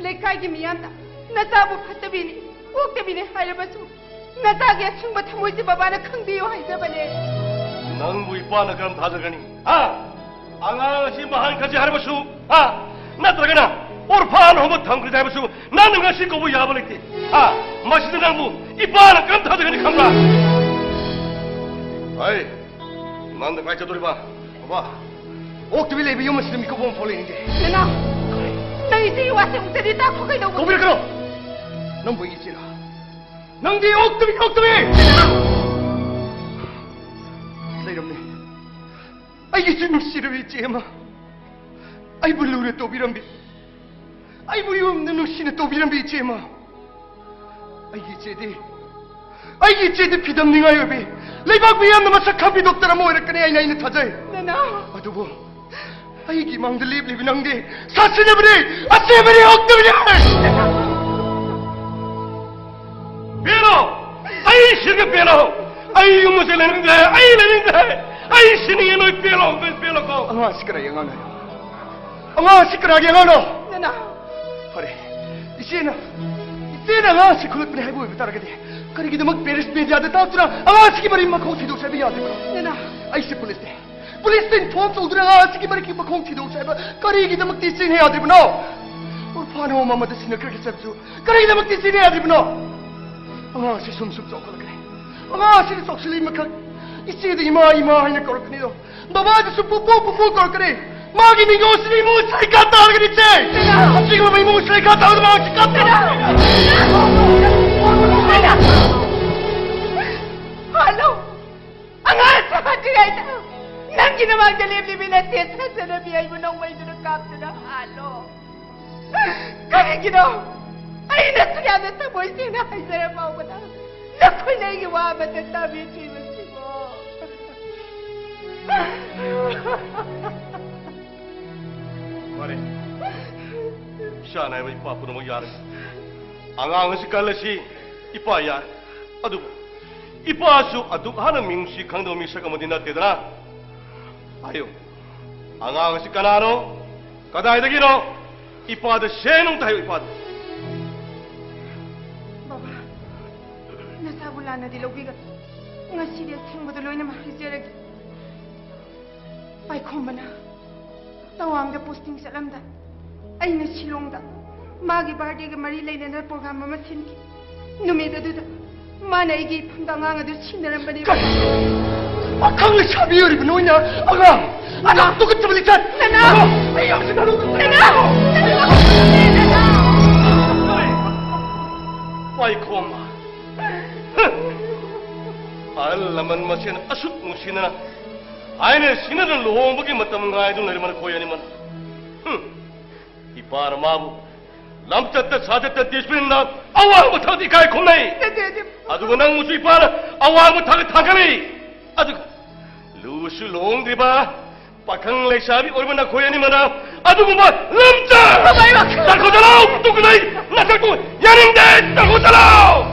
ꯂꯩꯀꯥꯏꯒꯤ ꯃꯤꯌꯥꯝꯅ ꯅꯆꯥꯕꯨ ꯐꯠꯇꯕꯤꯅꯤ, ꯑꯣꯛꯇꯕꯤꯅꯤ ꯍꯥꯏꯔꯕꯁꯨ, ꯅꯆꯥꯒꯤ ꯑꯁꯦꯡꯕ ꯊꯃꯣꯏꯁꯦ ꯕꯕꯥꯅ ꯈꯪꯕꯤꯌꯨ ꯍꯥꯏꯖꯕꯅꯦ꯫ ꯅꯪꯕꯨ ꯏꯄꯥꯅ ꯀꯔꯝ ꯊꯥꯖꯒꯅꯤ? ꯍꯥ? ꯑꯉꯥꯡ ꯑꯁꯤ ꯃꯍꯥꯟ ꯈꯟꯁꯦ ꯍꯥꯏꯔꯕꯁꯨ, ꯍꯥ? ꯅꯠꯇ꯭ꯔꯒꯅ ꯑꯣꯔꯐꯥꯟ ꯍꯣꯝꯗ ꯊꯝꯈ꯭ꯔꯁꯦ ꯍꯥꯏꯕꯁꯨ ꯅꯪꯅ ꯉꯁꯤ ꯀꯧꯕ ꯌꯥꯕ ꯂꯩꯇꯦ꯫ ꯍꯥ? ꯃꯁꯤꯗ ꯅꯪꯕꯨ ꯏꯄꯥꯅ ꯀꯔꯝ ꯊꯥꯖꯒꯅꯤ ꯈꯪꯕ꯭ꯔꯥ? ꯍꯩ, ꯅꯪꯅ ꯀꯥꯏ ꯆꯠꯇꯣꯔꯤꯕ? ꯕꯕꯥ, ꯑꯣꯛꯇꯕꯤ ꯂꯩꯕ ꯌꯨꯝ ꯑꯁꯤꯗ ꯃꯤꯀꯨꯞ ꯑꯃ ꯐꯥꯎ ꯂꯩꯅꯤꯡꯗꯦ꯫ ꯅꯅꯥꯎ, ꯅꯪ ꯏꯆꯦꯒꯤ ꯋꯥꯁꯦ ꯑꯃꯨꯛꯇꯗꯤ ꯇꯥꯈꯣ, ꯀꯩꯗꯧꯕ? ꯀꯧꯕꯤꯔꯛꯀꯅꯨ! ꯅꯪꯕꯨ ꯑꯩꯒꯤ ꯏꯆꯦꯔꯥ? ꯅꯪꯗꯤ ꯑꯣꯛꯇꯕꯤ, ꯑꯣꯛꯇꯕꯤ! ꯂꯩꯔꯝꯃꯤ꯫ ꯑꯩꯒꯤꯁꯨ ꯅꯨꯡꯁꯤꯔꯕ ꯏꯆꯦ ꯑꯃ꯫ ꯑꯩꯕꯨ ꯂꯨꯅ ꯇꯧꯕꯤꯔꯝꯕꯤ꯫ ꯑꯩꯕꯨ ꯌꯨꯝꯗ ꯅꯨꯡꯁꯤꯅ ꯇꯧꯕꯤꯔꯝꯕꯤ ꯏꯆꯦ ꯑꯃ꯫ ꯑꯩꯒꯤ ꯏꯆꯦꯗꯤ, ꯑꯩꯒꯤ ꯏꯆꯦꯗꯤ ꯐꯤꯗꯝꯅꯤꯡꯉꯥꯏ ꯑꯣꯏꯕꯤ, ꯂꯩꯕꯥꯛ ꯃꯤꯌꯥꯝꯅ ꯃꯁꯛ ꯈꯪꯕꯤ ꯗꯣꯛꯇꯔ ꯑꯃ ꯑꯣꯏꯔꯛꯀꯅꯤ ꯍꯥꯏꯅ ꯑꯩꯅ ꯊꯥꯖꯩ꯫ ꯅꯅꯥꯎ! ꯑꯗꯨꯕꯨ ꯑꯩꯒꯤ ꯃꯥꯡꯗ ꯂꯦꯞꯂꯤꯕꯤ ꯅꯪꯗꯤ ꯁꯥꯊꯤꯅꯕꯅꯤ, ꯑꯁꯤꯕꯅꯤ, ꯑꯣꯛꯇꯕꯅꯤ! ꯄꯦꯜꯂꯣ! ꯑꯩ ꯁꯤꯒ ꯄꯦꯜꯂꯣ! ꯑꯩ ꯌꯨꯝ ꯑꯁꯤ ꯂꯩꯅꯤꯡꯗ꯭ꯔꯦ, ꯑꯩ ꯂꯩꯅꯤꯡꯗ꯭ꯔꯦ! ꯑꯩ ꯁꯤꯅꯤꯡꯉꯦ, ꯅꯣꯏ ꯄꯦꯜꯂꯣ, ꯅꯣꯏ ꯄꯦꯜꯂꯣꯀꯣ! ꯑꯉꯥꯡ ꯑꯁꯤ ꯀꯅꯥꯒꯤ ꯑꯉꯥꯡꯅꯣ? ꯑꯉꯥꯡ ꯑꯁꯤ ꯀꯅꯥꯒꯤ ꯑꯉꯥꯡꯅꯣ? ꯅꯅꯥꯎ! ꯐꯔꯦ, ꯏꯆꯦꯅ, ꯏꯆꯦꯅ ꯑꯉꯥꯡ ꯑꯁꯤ ꯈꯨꯜꯂꯛꯄꯅꯤ ꯍꯥꯏꯕ ꯑꯣꯏꯕ ꯇꯥꯔꯒꯗꯤ, ꯀꯔꯤꯒꯤꯗꯃꯛ ꯄꯦꯔꯤꯁ ꯃꯦꯗꯤꯌꯥꯗ ꯇꯥꯛꯇꯨꯅ ꯑꯉꯥꯡ ꯑꯁꯤꯒꯤ ꯃꯔꯤ ꯃꯈꯣꯡ ꯊꯤꯗꯣꯛꯁꯦ ꯍꯥꯏꯕ ꯌꯥꯗꯕ꯭ꯔꯣ? ꯅꯅꯥꯎ! ꯑꯩꯁꯦ ꯄꯨꯂꯤꯁꯅꯦ꯫ ꯄꯨꯂꯤꯁꯇ ꯏꯟꯐꯣꯔꯝ ꯇꯧꯗꯨꯅ ꯑꯉꯥꯡ ꯑꯁꯤꯒꯤ ꯃꯔꯛꯀꯤ ꯃꯈꯣꯡ ꯊꯤꯗꯣꯛꯁꯦ ꯍꯥꯏꯕ ꯀꯔꯤꯒꯤꯗꯃꯛꯇ ꯏꯆꯦꯅ ꯌꯥꯗ꯭ꯔꯤꯕꯅꯣ? ꯑꯣꯔꯐꯥꯟ ꯍꯣꯝ ꯑꯃꯗ ꯁꯤꯟꯅꯈ꯭ꯔꯒꯦ ꯍꯥꯏꯕꯁꯨ ꯀꯔꯤꯒꯤꯗꯃꯛꯇ ꯏꯆꯦꯅ ꯌꯥꯗ꯭ꯔꯤꯕꯅꯣ? ꯑꯉꯥꯡ ꯑꯁꯤ ꯁꯨꯝ ꯁꯨꯝ ꯆꯥꯎꯈꯠꯂꯛꯀꯅꯤ꯫ ꯑꯉꯥꯡ ꯑꯁꯤꯅ ꯆꯥꯎꯁꯤꯜꯂꯛꯏ ꯃꯈꯛ ꯏꯆꯦꯗ ꯏꯃꯥ, ꯏꯃꯥ ꯍꯥꯏꯅ ꯀꯧꯔꯛꯀꯅꯤꯗꯣ꯫ ꯕꯕꯥꯗꯁꯨ ꯄꯨꯄꯨ, ꯄꯨꯄꯨ ꯀꯧꯔꯛꯀꯅꯤ꯫ ꯃꯥꯒꯤ ꯃꯤꯡꯗꯣ ꯑꯁꯤꯗꯤ ꯏꯃꯨꯡ ꯁꯔꯤꯀꯥ ꯇꯥꯔꯒꯅꯤ, ꯏꯆꯦ꯫ ꯍꯧꯖꯤꯛꯃꯛ ꯏꯃꯨꯡ ꯁꯔꯤꯀꯥ ꯇꯥꯔꯒ ꯃꯥ ꯍꯧꯖꯤꯛ ꯀꯥꯞꯇꯅ꯫ ꯍꯜꯂꯣ꯫ ꯑꯉꯥꯡ ꯆꯥꯗ꯭ꯔꯤꯉꯩꯗ ꯅꯪꯒꯤ ꯅꯃꯥꯡꯗ ꯂꯦꯞꯂꯤꯕꯤ ꯅꯠꯇꯦ, ꯁꯟꯖꯅꯕꯤ ꯑꯩꯕꯨ ꯅꯣꯡꯃꯩꯗꯨꯅ ꯀꯥꯞꯇꯨꯅ ꯍꯥꯜꯂꯣ꯫ ꯀꯔꯤꯒꯤꯅꯣ? ꯑꯩꯅꯁꯨ ꯌꯥꯝꯅ ꯊꯃꯣꯏ ꯁꯦꯡꯅ ꯍꯥꯏꯖꯔ ꯐꯥꯎꯕꯗ ꯅꯈꯣꯏꯅ ꯑꯩꯒꯤ ꯋꯥ ꯑꯃꯠꯇ ꯇꯥꯕꯤꯗ꯭ꯔꯤꯕꯁꯤꯕꯣ꯫ ꯐꯔꯦ꯫ ꯏꯆꯥ ꯅꯥꯏꯕ ꯏꯄꯥ ꯄꯨꯝꯅꯃꯛ ꯌꯥꯔꯦ꯫ ꯑꯉꯥꯡ ꯑꯁꯤ ꯀꯜꯂꯁꯤ ꯏꯄꯥ ꯌꯥꯔꯦ꯫ ꯑꯗꯨꯕꯨ ꯏꯄꯥꯁꯨ ꯑꯗꯨꯛ ꯍꯥꯟꯅ ꯃꯤꯅꯨꯡꯁꯤ ꯈꯪꯗꯕ ꯃꯤꯁꯛ ꯑꯃꯗꯤ ꯅꯠꯇꯦꯗꯅ꯫ ꯍꯥꯏꯌꯨ, ꯑꯉꯥꯡ ꯑꯁꯤ ꯀꯅꯥꯅꯣ? ꯀꯗꯥꯏꯗꯒꯤꯅꯣ? ꯏꯄꯥꯗ ꯁꯦꯡꯅ ꯑꯝꯇ ꯍꯥꯏꯌꯨ, ꯏꯄꯥꯗ꯫ ꯕꯕꯥ, ꯅꯆꯥꯕꯨ ꯂꯥꯟꯅꯗꯤ ꯂꯧꯕꯤꯒꯅꯨ꯫ ꯉꯁꯤꯗꯤ ꯑꯁꯦꯡꯕꯗꯨ ꯂꯣꯏꯅꯃꯛ ꯍꯥꯏꯖꯔꯒꯦ꯫ ꯄꯥꯏꯈꯣꯝꯕꯅ ꯇꯋꯥꯡꯗ ꯄꯣꯁꯇꯤꯡ ꯆꯠꯂꯝꯗꯥꯏ, ꯑꯩꯅ ꯁꯤꯂꯣꯡꯗ ꯃꯥꯒꯤ ꯕꯥꯔꯗꯦꯒ ꯃꯔꯤ ꯂꯩꯅꯅ ꯄ꯭ꯔꯣꯒ꯭ꯔꯥꯝ ꯑꯃ ꯁꯤꯟꯈꯤ꯫ ꯅꯨꯃꯤꯠ ꯑꯗꯨꯗ ꯃꯥꯅ ꯑꯩꯒꯤ ꯏꯐꯝꯗ ꯑꯉꯥꯡ ꯑꯗꯨ ꯁꯤꯟꯅꯔꯝꯕꯅꯤ꯫ ꯀꯔꯤ? ꯄꯥꯈꯪ ꯂꯩꯁꯥꯕꯤ ꯑꯣꯏꯔꯤꯕ ꯅꯣꯏꯅ ꯑꯉꯥꯡ ꯑꯗꯨꯛ ꯇꯨꯀꯠꯆꯕ ꯂꯤꯆꯠ! ꯅꯅꯥꯎ! ꯑꯩ ꯌꯥꯝ ꯁꯤꯟꯅꯔꯨ-, ꯅꯅꯥꯎ! ꯅꯅꯥꯎ! ꯄꯥꯏꯈꯣꯝꯕ꯫ ꯑꯍꯜ ꯂꯃꯟ ꯃꯁꯦꯟ ꯑꯁꯨꯛ ꯅꯨꯡꯁꯤꯅꯅ ꯍꯥꯏꯅ ꯁꯤꯡꯅꯅ ꯂꯨꯍꯣꯡꯕꯒꯤ ꯃꯇꯝ ꯉꯥꯏꯗꯨꯅ ꯂꯩꯔꯤꯕ ꯅꯈꯣꯏ ꯑꯅꯤꯃꯛ꯫ ꯍꯨꯝ꯫ ꯏꯄꯥꯅ ꯃꯥꯕꯨ ꯂꯝꯆꯠꯇ ꯁꯥꯖꯠꯇ ꯗꯤꯁꯤꯄ꯭ꯂꯤꯟꯗ ꯑꯋꯥꯡꯕ ꯊꯥꯛꯇ ꯏꯀꯥꯏ ꯈꯨꯝꯅꯩ꯫ ꯅꯠꯇꯦ, ꯅꯠꯇꯦ꯫ ꯑꯗꯨꯒ ꯅꯪꯕꯨꯁꯨ ꯏꯄꯥꯅ ꯑꯋꯥꯡꯕ ꯊꯥꯛꯇ ꯊꯥꯡꯒꯠꯂꯤ꯫ ꯑꯗꯨꯒ ꯂꯨꯁꯨ ꯂꯨꯍꯣꯡꯗ꯭ꯔꯤꯕ ꯄꯥꯈꯪ ꯂꯩꯁꯥꯕꯤ ꯑꯣꯏꯕ ꯅꯈꯣꯏ ꯑꯅꯤꯃꯛꯅ ꯑꯗꯨꯒꯨꯝꯕ ꯂꯝꯆꯠ! ꯕꯕꯥ, ꯏꯃꯥ! ꯆꯠꯈꯣ ꯆꯠꯂꯣ! ꯇꯨꯀꯠꯆꯩ! ꯅꯁꯛꯇꯨ ꯌꯥꯅꯤꯡꯗꯦ! ꯆꯠꯈꯣ ꯆꯠꯂꯣ!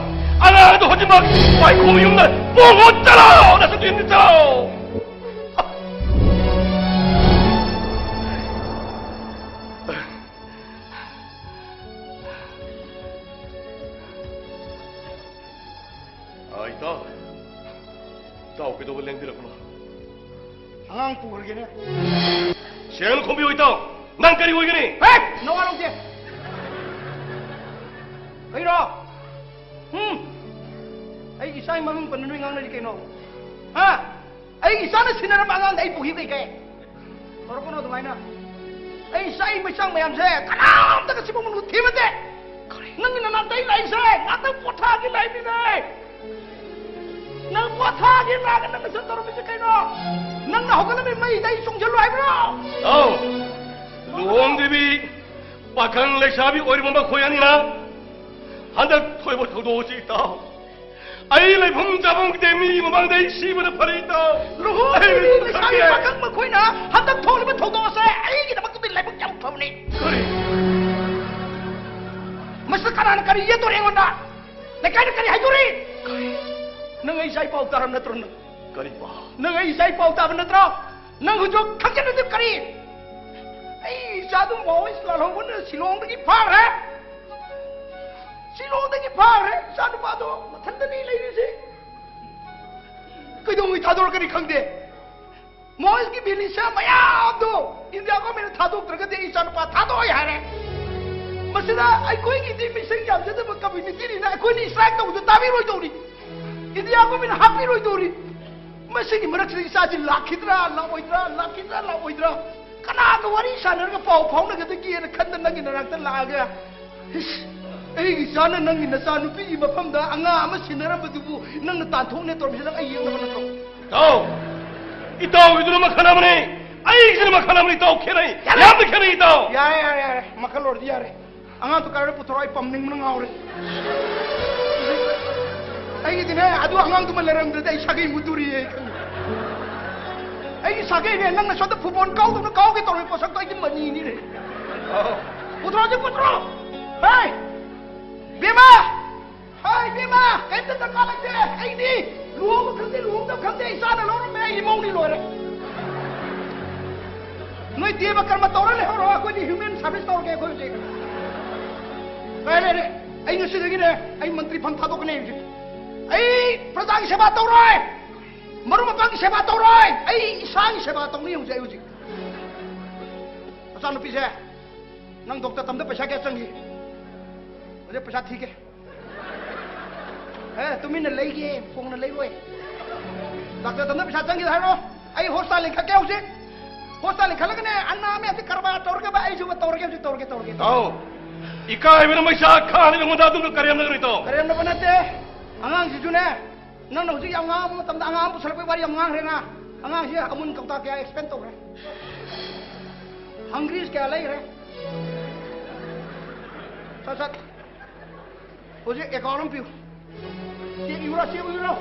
ꯑꯉꯥꯡꯗꯣ ꯍꯧꯖꯤꯛꯃꯛ ꯄꯥꯏꯈꯣꯝꯕ ꯌꯨꯝꯗ ꯄꯨꯈꯣ ꯆꯠꯂꯣ! ꯅꯁꯛꯇꯨ ꯌꯦꯡꯗꯦ ꯆꯠꯂꯣ! ꯑꯥ, ꯏꯇꯥꯎ꯫ ꯏꯇꯥꯎ ꯀꯩꯗꯧꯕ ꯂꯦꯡꯕꯤꯔꯛꯄꯅꯣ? ꯑꯉꯥꯡ ꯄꯨꯈ꯭ꯔꯒꯦꯅꯦ꯫ ꯁꯦꯡꯅ ꯈꯨꯝꯕꯤꯌꯨ ꯏꯇꯥꯎ, ꯅꯪ ꯀꯔꯤ ꯑꯣꯏꯒꯅꯤ? ꯍꯦ! ꯅꯋꯥ ꯂꯧꯗꯦ꯫ ꯀꯩꯅꯣ? ꯎꯝ? ꯑꯩ ꯏꯆꯥꯒꯤ ꯃꯃꯤꯡ ꯄꯟꯅ ꯅꯣꯏ ꯉꯥꯡꯅꯔꯤ ꯀꯩꯅꯣ? ꯍꯥ? ꯑꯩ ꯏꯆꯥꯅ ꯁꯤꯟꯅꯔꯝꯕ ꯑꯉꯥꯡꯗ ꯑꯩ ꯄꯨꯈꯤ ꯀꯩ ꯀꯩ? ꯇꯧꯔꯛꯀꯅꯣ ꯑꯗꯨꯃꯥꯏꯅ꯫ ꯑꯩ ꯏꯆꯥꯒꯤ ꯃꯩꯆꯥꯡ ꯃꯌꯥꯝꯁꯦ ꯀꯅꯥꯝꯇꯒ ꯁꯤꯕ ꯃꯅꯨꯡꯗ ꯊꯤꯕꯗꯦ꯫ ꯅꯪꯒꯤ ꯅꯅꯥꯛꯇ ꯑꯩ ꯂꯥꯛꯏꯁꯦ ꯉꯥꯛꯇꯪ ꯄꯣꯊꯥꯒꯤ ꯂꯥꯛꯏꯅꯤꯅꯦ꯫ ꯅꯪ ꯄꯣꯊꯥꯒꯤ ꯂꯥꯛꯑꯒ ꯅꯪ ꯅꯁꯛ ꯇꯧꯔꯝꯃꯤꯁꯦ ꯀꯩꯅꯣ? ꯅꯪꯅ ꯍꯧꯒꯠꯂꯝꯃꯤ ꯃꯩꯗ ꯑꯩ ꯆꯣꯡꯁꯤꯜꯂꯨ ꯍꯥꯏꯕ꯭ꯔꯣ? ꯏꯇꯥꯎ, ꯂꯨꯍꯣꯡꯗ꯭ꯔꯤꯕꯤ ꯄꯥꯈꯪ ꯂꯩꯁꯥꯕꯤ ꯑꯣꯏꯔꯤꯕ ꯃꯈꯣꯏ ꯑꯅꯤꯅ ꯍꯟꯗꯛ ꯊꯣꯛꯏꯕ ꯊꯧꯗꯣꯛ ꯑꯁꯤ, ꯏꯇꯥꯎ, ꯑꯩ ꯂꯩꯐꯝ ꯆꯥꯐꯝ ꯈꯪꯗꯦ, ꯃꯤꯒꯤ ꯃꯃꯥꯡꯗ ꯑꯩ ꯁꯤꯕꯅ ꯐꯔꯦ, ꯏꯇꯥꯎ꯫ ꯂꯨꯍꯣꯡꯗ꯭ꯔꯤꯕꯤ ꯑꯩ ꯂꯩꯁꯥꯕꯤ ꯈꯪꯗꯦ꯫ ꯄꯥꯈꯪ ꯃꯈꯣꯏꯅ ꯍꯟꯗꯛ ꯊꯣꯛꯂꯤꯕ ꯊꯧꯗꯣꯛ ꯑꯁꯦ ꯑꯩꯒꯤꯗꯃꯛꯇꯗꯤ ꯂꯥꯏꯕꯛ ꯌꯥꯝ ꯐꯕꯅꯤ꯫ ꯀꯔꯤ? ꯃꯁꯤꯗ ꯀꯅꯥꯅ ꯀꯔꯤ ꯌꯦꯠꯇꯣꯔꯤ ꯑꯩꯉꯣꯟꯗ? ꯂꯩꯀꯥꯏꯅ ꯀꯔꯤ ꯍꯥꯏꯗꯣꯔꯤ? ꯅꯪ ꯑꯩ ꯏꯆꯥ ꯏ ꯄꯥꯎ ꯇꯥꯔꯕ ꯅꯠꯇ꯭ꯔꯣ ꯅꯪ? ꯀꯔꯤ ꯄꯥꯎ? ꯅꯪ ꯑꯩ ꯏꯆꯥ ꯏ ꯄꯥꯎ ꯇꯥꯕ ꯅꯠꯇ꯭ꯔꯣ? ꯅꯪ ꯍꯧꯖꯤꯛ ꯈꯪꯖꯤꯜꯂꯗꯤ ꯀꯔꯤ? ꯑꯩ ꯏꯆꯥꯗꯨ ꯃꯥꯑꯣꯏꯁ ꯂꯥꯜꯍꯧꯕꯅ ꯁꯤꯂꯣꯡꯗꯒꯤ ꯐꯥꯈ꯭ꯔꯦ꯫ ꯁꯤꯂꯣꯡꯗꯒꯤ ꯐꯥꯈ꯭ꯔꯦ꯫ ꯏꯆꯥ ꯅꯨꯄꯥꯗꯣ ꯃꯊꯟꯇꯅꯤ ꯂꯩꯔꯤꯁꯦ꯫ ꯀꯩꯗꯧꯉꯩ ꯊꯥꯗꯣꯔꯛꯀꯅꯤ ꯈꯪꯗꯦ꯫ ꯃꯣꯏꯒꯤ ꯃꯤꯂꯤꯁꯤꯌꯥ ꯃꯌꯥꯝꯗꯣ ꯏꯟꯗꯤꯌꯥ ꯒꯣꯔꯃꯦꯟꯅ ꯊꯥꯗꯣꯛꯇ꯭ꯔꯒꯗꯤ ꯑꯩ ꯏꯆꯥꯅꯨꯄꯥ ꯊꯥꯗꯣꯛꯑꯣꯏ ꯍꯥꯏꯔꯦ꯫ ꯃꯁꯤꯗ ꯑꯩꯈꯣꯏꯒꯤꯗꯤ ꯃꯤꯁꯤꯡ ꯌꯥꯝꯖꯗꯕ ꯀꯝꯃ꯭ꯌꯨꯅꯤꯇꯤꯅꯤꯅ ꯑꯩꯈꯣꯏꯅ ꯏꯁꯇ꯭ꯔꯥꯏꯛ ꯇꯧꯕꯗ ꯇꯥꯕꯤꯔꯣꯏꯗꯧꯔꯤ꯫ ꯏꯟꯗꯤꯌꯥ ꯒꯣꯔꯃꯦꯟꯅ ꯍꯥꯞꯄꯤꯔꯣꯏꯗꯧꯔꯤ꯫ ꯃꯁꯤꯒꯤ ꯃꯔꯛꯁꯤꯗ ꯏꯆꯥꯁꯤ ꯂꯥꯛꯈꯤꯗ꯭ꯔꯥ ꯂꯥꯛꯑꯣꯏꯗ꯭ꯔꯥ, ꯂꯥꯛꯈꯤꯗ꯭ꯔꯥ ꯂꯥꯛꯑꯣꯏꯗ꯭ꯔꯥ, ꯀꯅꯥꯒ ꯋꯥꯔꯤ ꯁꯥꯟꯅꯔꯒ ꯄꯥꯎ ꯐꯥꯎꯅꯒꯗꯒꯦꯅ ꯈꯟꯗ ꯅꯪꯒꯤ ꯅꯅꯥꯛꯇ ꯂꯥꯛꯑꯒ, ꯏꯁ, ꯑꯩꯒꯤ ꯏꯆꯥꯅ ꯅꯪꯒꯤ ꯅꯆꯥꯅꯨꯄꯤꯒꯤ ꯃꯐꯝꯗ ꯑꯉꯥꯡ ꯑꯃ ꯁꯤꯟꯅꯔꯝꯕꯗꯨꯕꯨ ꯅꯪꯅ ꯇꯥꯟꯊꯣꯛꯅꯦ ꯇꯧꯔꯝꯃꯤꯁꯦ ꯅꯪ ꯑꯩ ꯌꯦꯡꯅꯕ ꯅꯠꯇ꯭ꯔꯣ? ꯏꯇꯥꯎ, ꯏꯇꯥꯎꯒꯤꯗꯨꯅ ꯃꯈꯜ ꯑꯃꯅꯤ, ꯑꯩꯒꯤꯁꯤꯅ ꯃꯈꯜ ꯑꯃꯅꯤ꯫ ꯏꯇꯥꯎ, ꯈꯦꯠꯅꯩ꯫ ꯌꯥꯔꯦ! ꯌꯥꯝꯅ ꯈꯦꯠꯅꯩ, ꯏꯇꯥꯎ꯫ ꯌꯥꯔꯦ, ꯌꯥꯔꯦ, ꯌꯥꯔꯦ꯫ ꯃꯈꯜ ꯑꯣꯏꯔꯗꯤ ꯌꯥꯔꯦ꯫ ꯑꯉꯥꯡꯗꯣ ꯀꯥꯏꯗ ꯄꯨꯊꯣꯔꯛꯑꯣ? ꯑꯩ ꯄꯝꯅꯤꯡꯕꯅ ꯉꯥꯎꯔꯦ꯫ ꯑꯩꯒꯤꯗꯤꯅꯦ, ꯑꯗꯨ ꯑꯉꯥꯡꯗꯨꯃ ꯂꯩꯔꯝꯗ꯭ꯔꯗꯤ ꯑꯩ ꯁꯥꯒꯩ ꯃꯨꯠꯇꯣꯔꯤꯌꯦ ꯑꯩ ꯈꯪꯉꯦ꯫ ꯑꯩꯒꯤ ꯁꯥꯒꯩꯅꯦ, ꯅꯪꯅ ꯁꯣꯝꯗ ꯐꯨꯠꯕꯣꯜ ꯀꯥꯎꯗꯧꯅ ꯀꯥꯎꯒꯦ ꯇꯧꯔꯦ, ꯄꯣꯠꯁꯛꯇꯣ ꯑꯩꯗꯤ ꯃꯅꯤꯅꯤꯅꯦ꯫ ꯄꯨꯊꯣꯔꯛꯑꯣ, ꯄꯨꯊꯣꯔꯛꯑꯣ꯫ ꯍꯦ! ꯕꯦꯝꯃ! ꯍꯥꯏ, ꯏꯕꯦꯝꯃ, ꯀꯩꯝꯇ ꯗꯔꯀꯥꯔ ꯂꯩꯇꯦ꯫ ꯑꯩꯗꯤ ꯂꯨꯍꯣꯡꯕ ꯈꯪꯗꯦ, ꯂꯨꯍꯣꯡꯗꯕ ꯈꯪꯗꯦ, ꯏꯆꯥꯅ ꯂꯧꯔꯝꯃꯦ, ꯑꯩꯒꯤ ꯃꯧꯅꯤ ꯂꯣꯏꯔꯦ꯫ ꯅꯣꯏ ꯗꯦꯕ ꯀꯔꯃ ꯇꯧꯔ ꯂꯩꯍꯧꯔꯣ, ꯑꯩꯈꯣꯏꯗꯤ human service ꯇꯧꯔꯒꯦ ꯑꯩꯈꯣꯏ ꯍꯧꯖꯤꯛ꯫ ꯂꯩꯔꯦ, ꯂꯩꯔꯦ꯫ ꯑꯩ ꯉꯁꯤꯗꯒꯤꯅꯦ, ꯑꯩ ꯃꯟꯇ꯭ꯔꯤ ꯐꯝ ꯊꯥꯗꯣꯛꯀꯅꯤ ꯍꯧꯖꯤꯛ꯫ ꯑꯩ ꯄ꯭ꯔꯖꯥꯒꯤ ꯁꯦꯕꯥ ꯇꯧꯔꯣꯏ꯫ ꯃꯔꯨꯞ ꯃꯄꯥꯡꯒꯤ ꯁꯦꯕꯥ ꯇꯧꯔꯣꯏ꯫ ꯑꯩ ꯏꯁꯥꯒꯤ ꯁꯦꯕꯥ ꯇꯧꯅꯤ ꯍꯧꯖꯤꯛ꯫ ꯑꯩ ꯍꯧꯖꯤꯛ ꯅꯆꯥꯅꯨꯄꯤꯁꯦ, ꯅꯪ ꯗꯣꯛꯇꯔ ꯇꯝꯗ ꯄꯩꯁꯥ ꯀꯌꯥ ꯆꯪꯈꯤ? ꯍꯧꯖꯤꯛ ꯄꯩꯁꯥ ꯊꯤꯒꯦ꯫ ꯑꯦ, ꯇꯨꯃꯤꯟꯅ ꯂꯩꯒꯦ, ꯐꯣꯡꯅ ꯂꯩꯔꯣꯏ꯫ ꯗꯥꯛꯇꯔ ꯇꯝꯗ ꯄꯩꯁꯥ ꯆꯪꯈꯤꯗ ꯍꯥꯏꯔꯣ꯫ ꯑꯩ ꯍꯣꯁꯄꯤꯇꯥꯜ ꯂꯤꯡꯈꯠꯀꯦ ꯍꯧꯖꯤꯛ꯫ ꯍꯣꯁꯄꯤꯇꯥꯜ ꯂꯤꯡꯈꯠꯂꯒꯅꯦ, ꯑꯅꯥ ꯃꯌꯥꯝꯁꯦ ꯀꯔꯕꯥꯔ ꯇꯧꯔꯒꯕ ꯑꯩꯁꯨ ꯇꯧꯔꯒꯦ, ꯍꯧꯖꯤꯛ ꯇꯧꯔꯒꯦ, ꯇꯧꯔꯒꯦ, ꯇꯧꯔꯒꯦ꯫ ꯇꯥꯎ, ꯏꯀꯥꯏꯕꯅ ꯃꯩꯁꯥ ꯈꯥꯡꯉꯤꯕ ꯑꯩꯉꯣꯟꯗ ꯑꯗꯨꯝꯅ ꯀꯔꯦꯝꯅꯒ꯭ꯔꯤꯗꯣ? ꯀꯔꯦꯝꯅꯕ ꯅꯠꯇꯦ꯫ ꯑꯉꯥꯡꯁꯤꯁꯨꯅꯦ, ꯅꯪꯅ ꯍꯧꯖꯤꯛ ꯌꯥꯝ ꯉꯥꯡꯕ ꯃꯇꯝꯗ ꯑꯉꯥꯡ ꯑꯃ ꯄꯨꯁꯜꯂꯛꯄꯩ ꯋꯥꯔꯤ ꯌꯥꯝ ꯉꯥꯡꯈ꯭ꯔꯦ ꯅ꯫ ꯑꯉꯥꯡꯁꯦ ꯑꯃꯨꯟ ꯀꯧꯇꯥ ꯀꯌꯥ ꯑꯦꯛꯁꯄꯦꯟ ꯇꯧꯈ꯭ꯔꯦ? ꯍꯪꯒ꯭ꯔꯤꯁ ꯀꯌꯥ ꯂꯩꯈ꯭ꯔꯦ? ꯁꯠ ꯁꯠ꯫ ꯍꯧꯖꯤꯛ ꯑꯦꯀꯥꯎꯟ ꯑꯃ ꯄꯤꯌꯨ꯫ Check ꯏꯌꯨꯔꯣ, check ꯏꯌꯨꯔꯣ?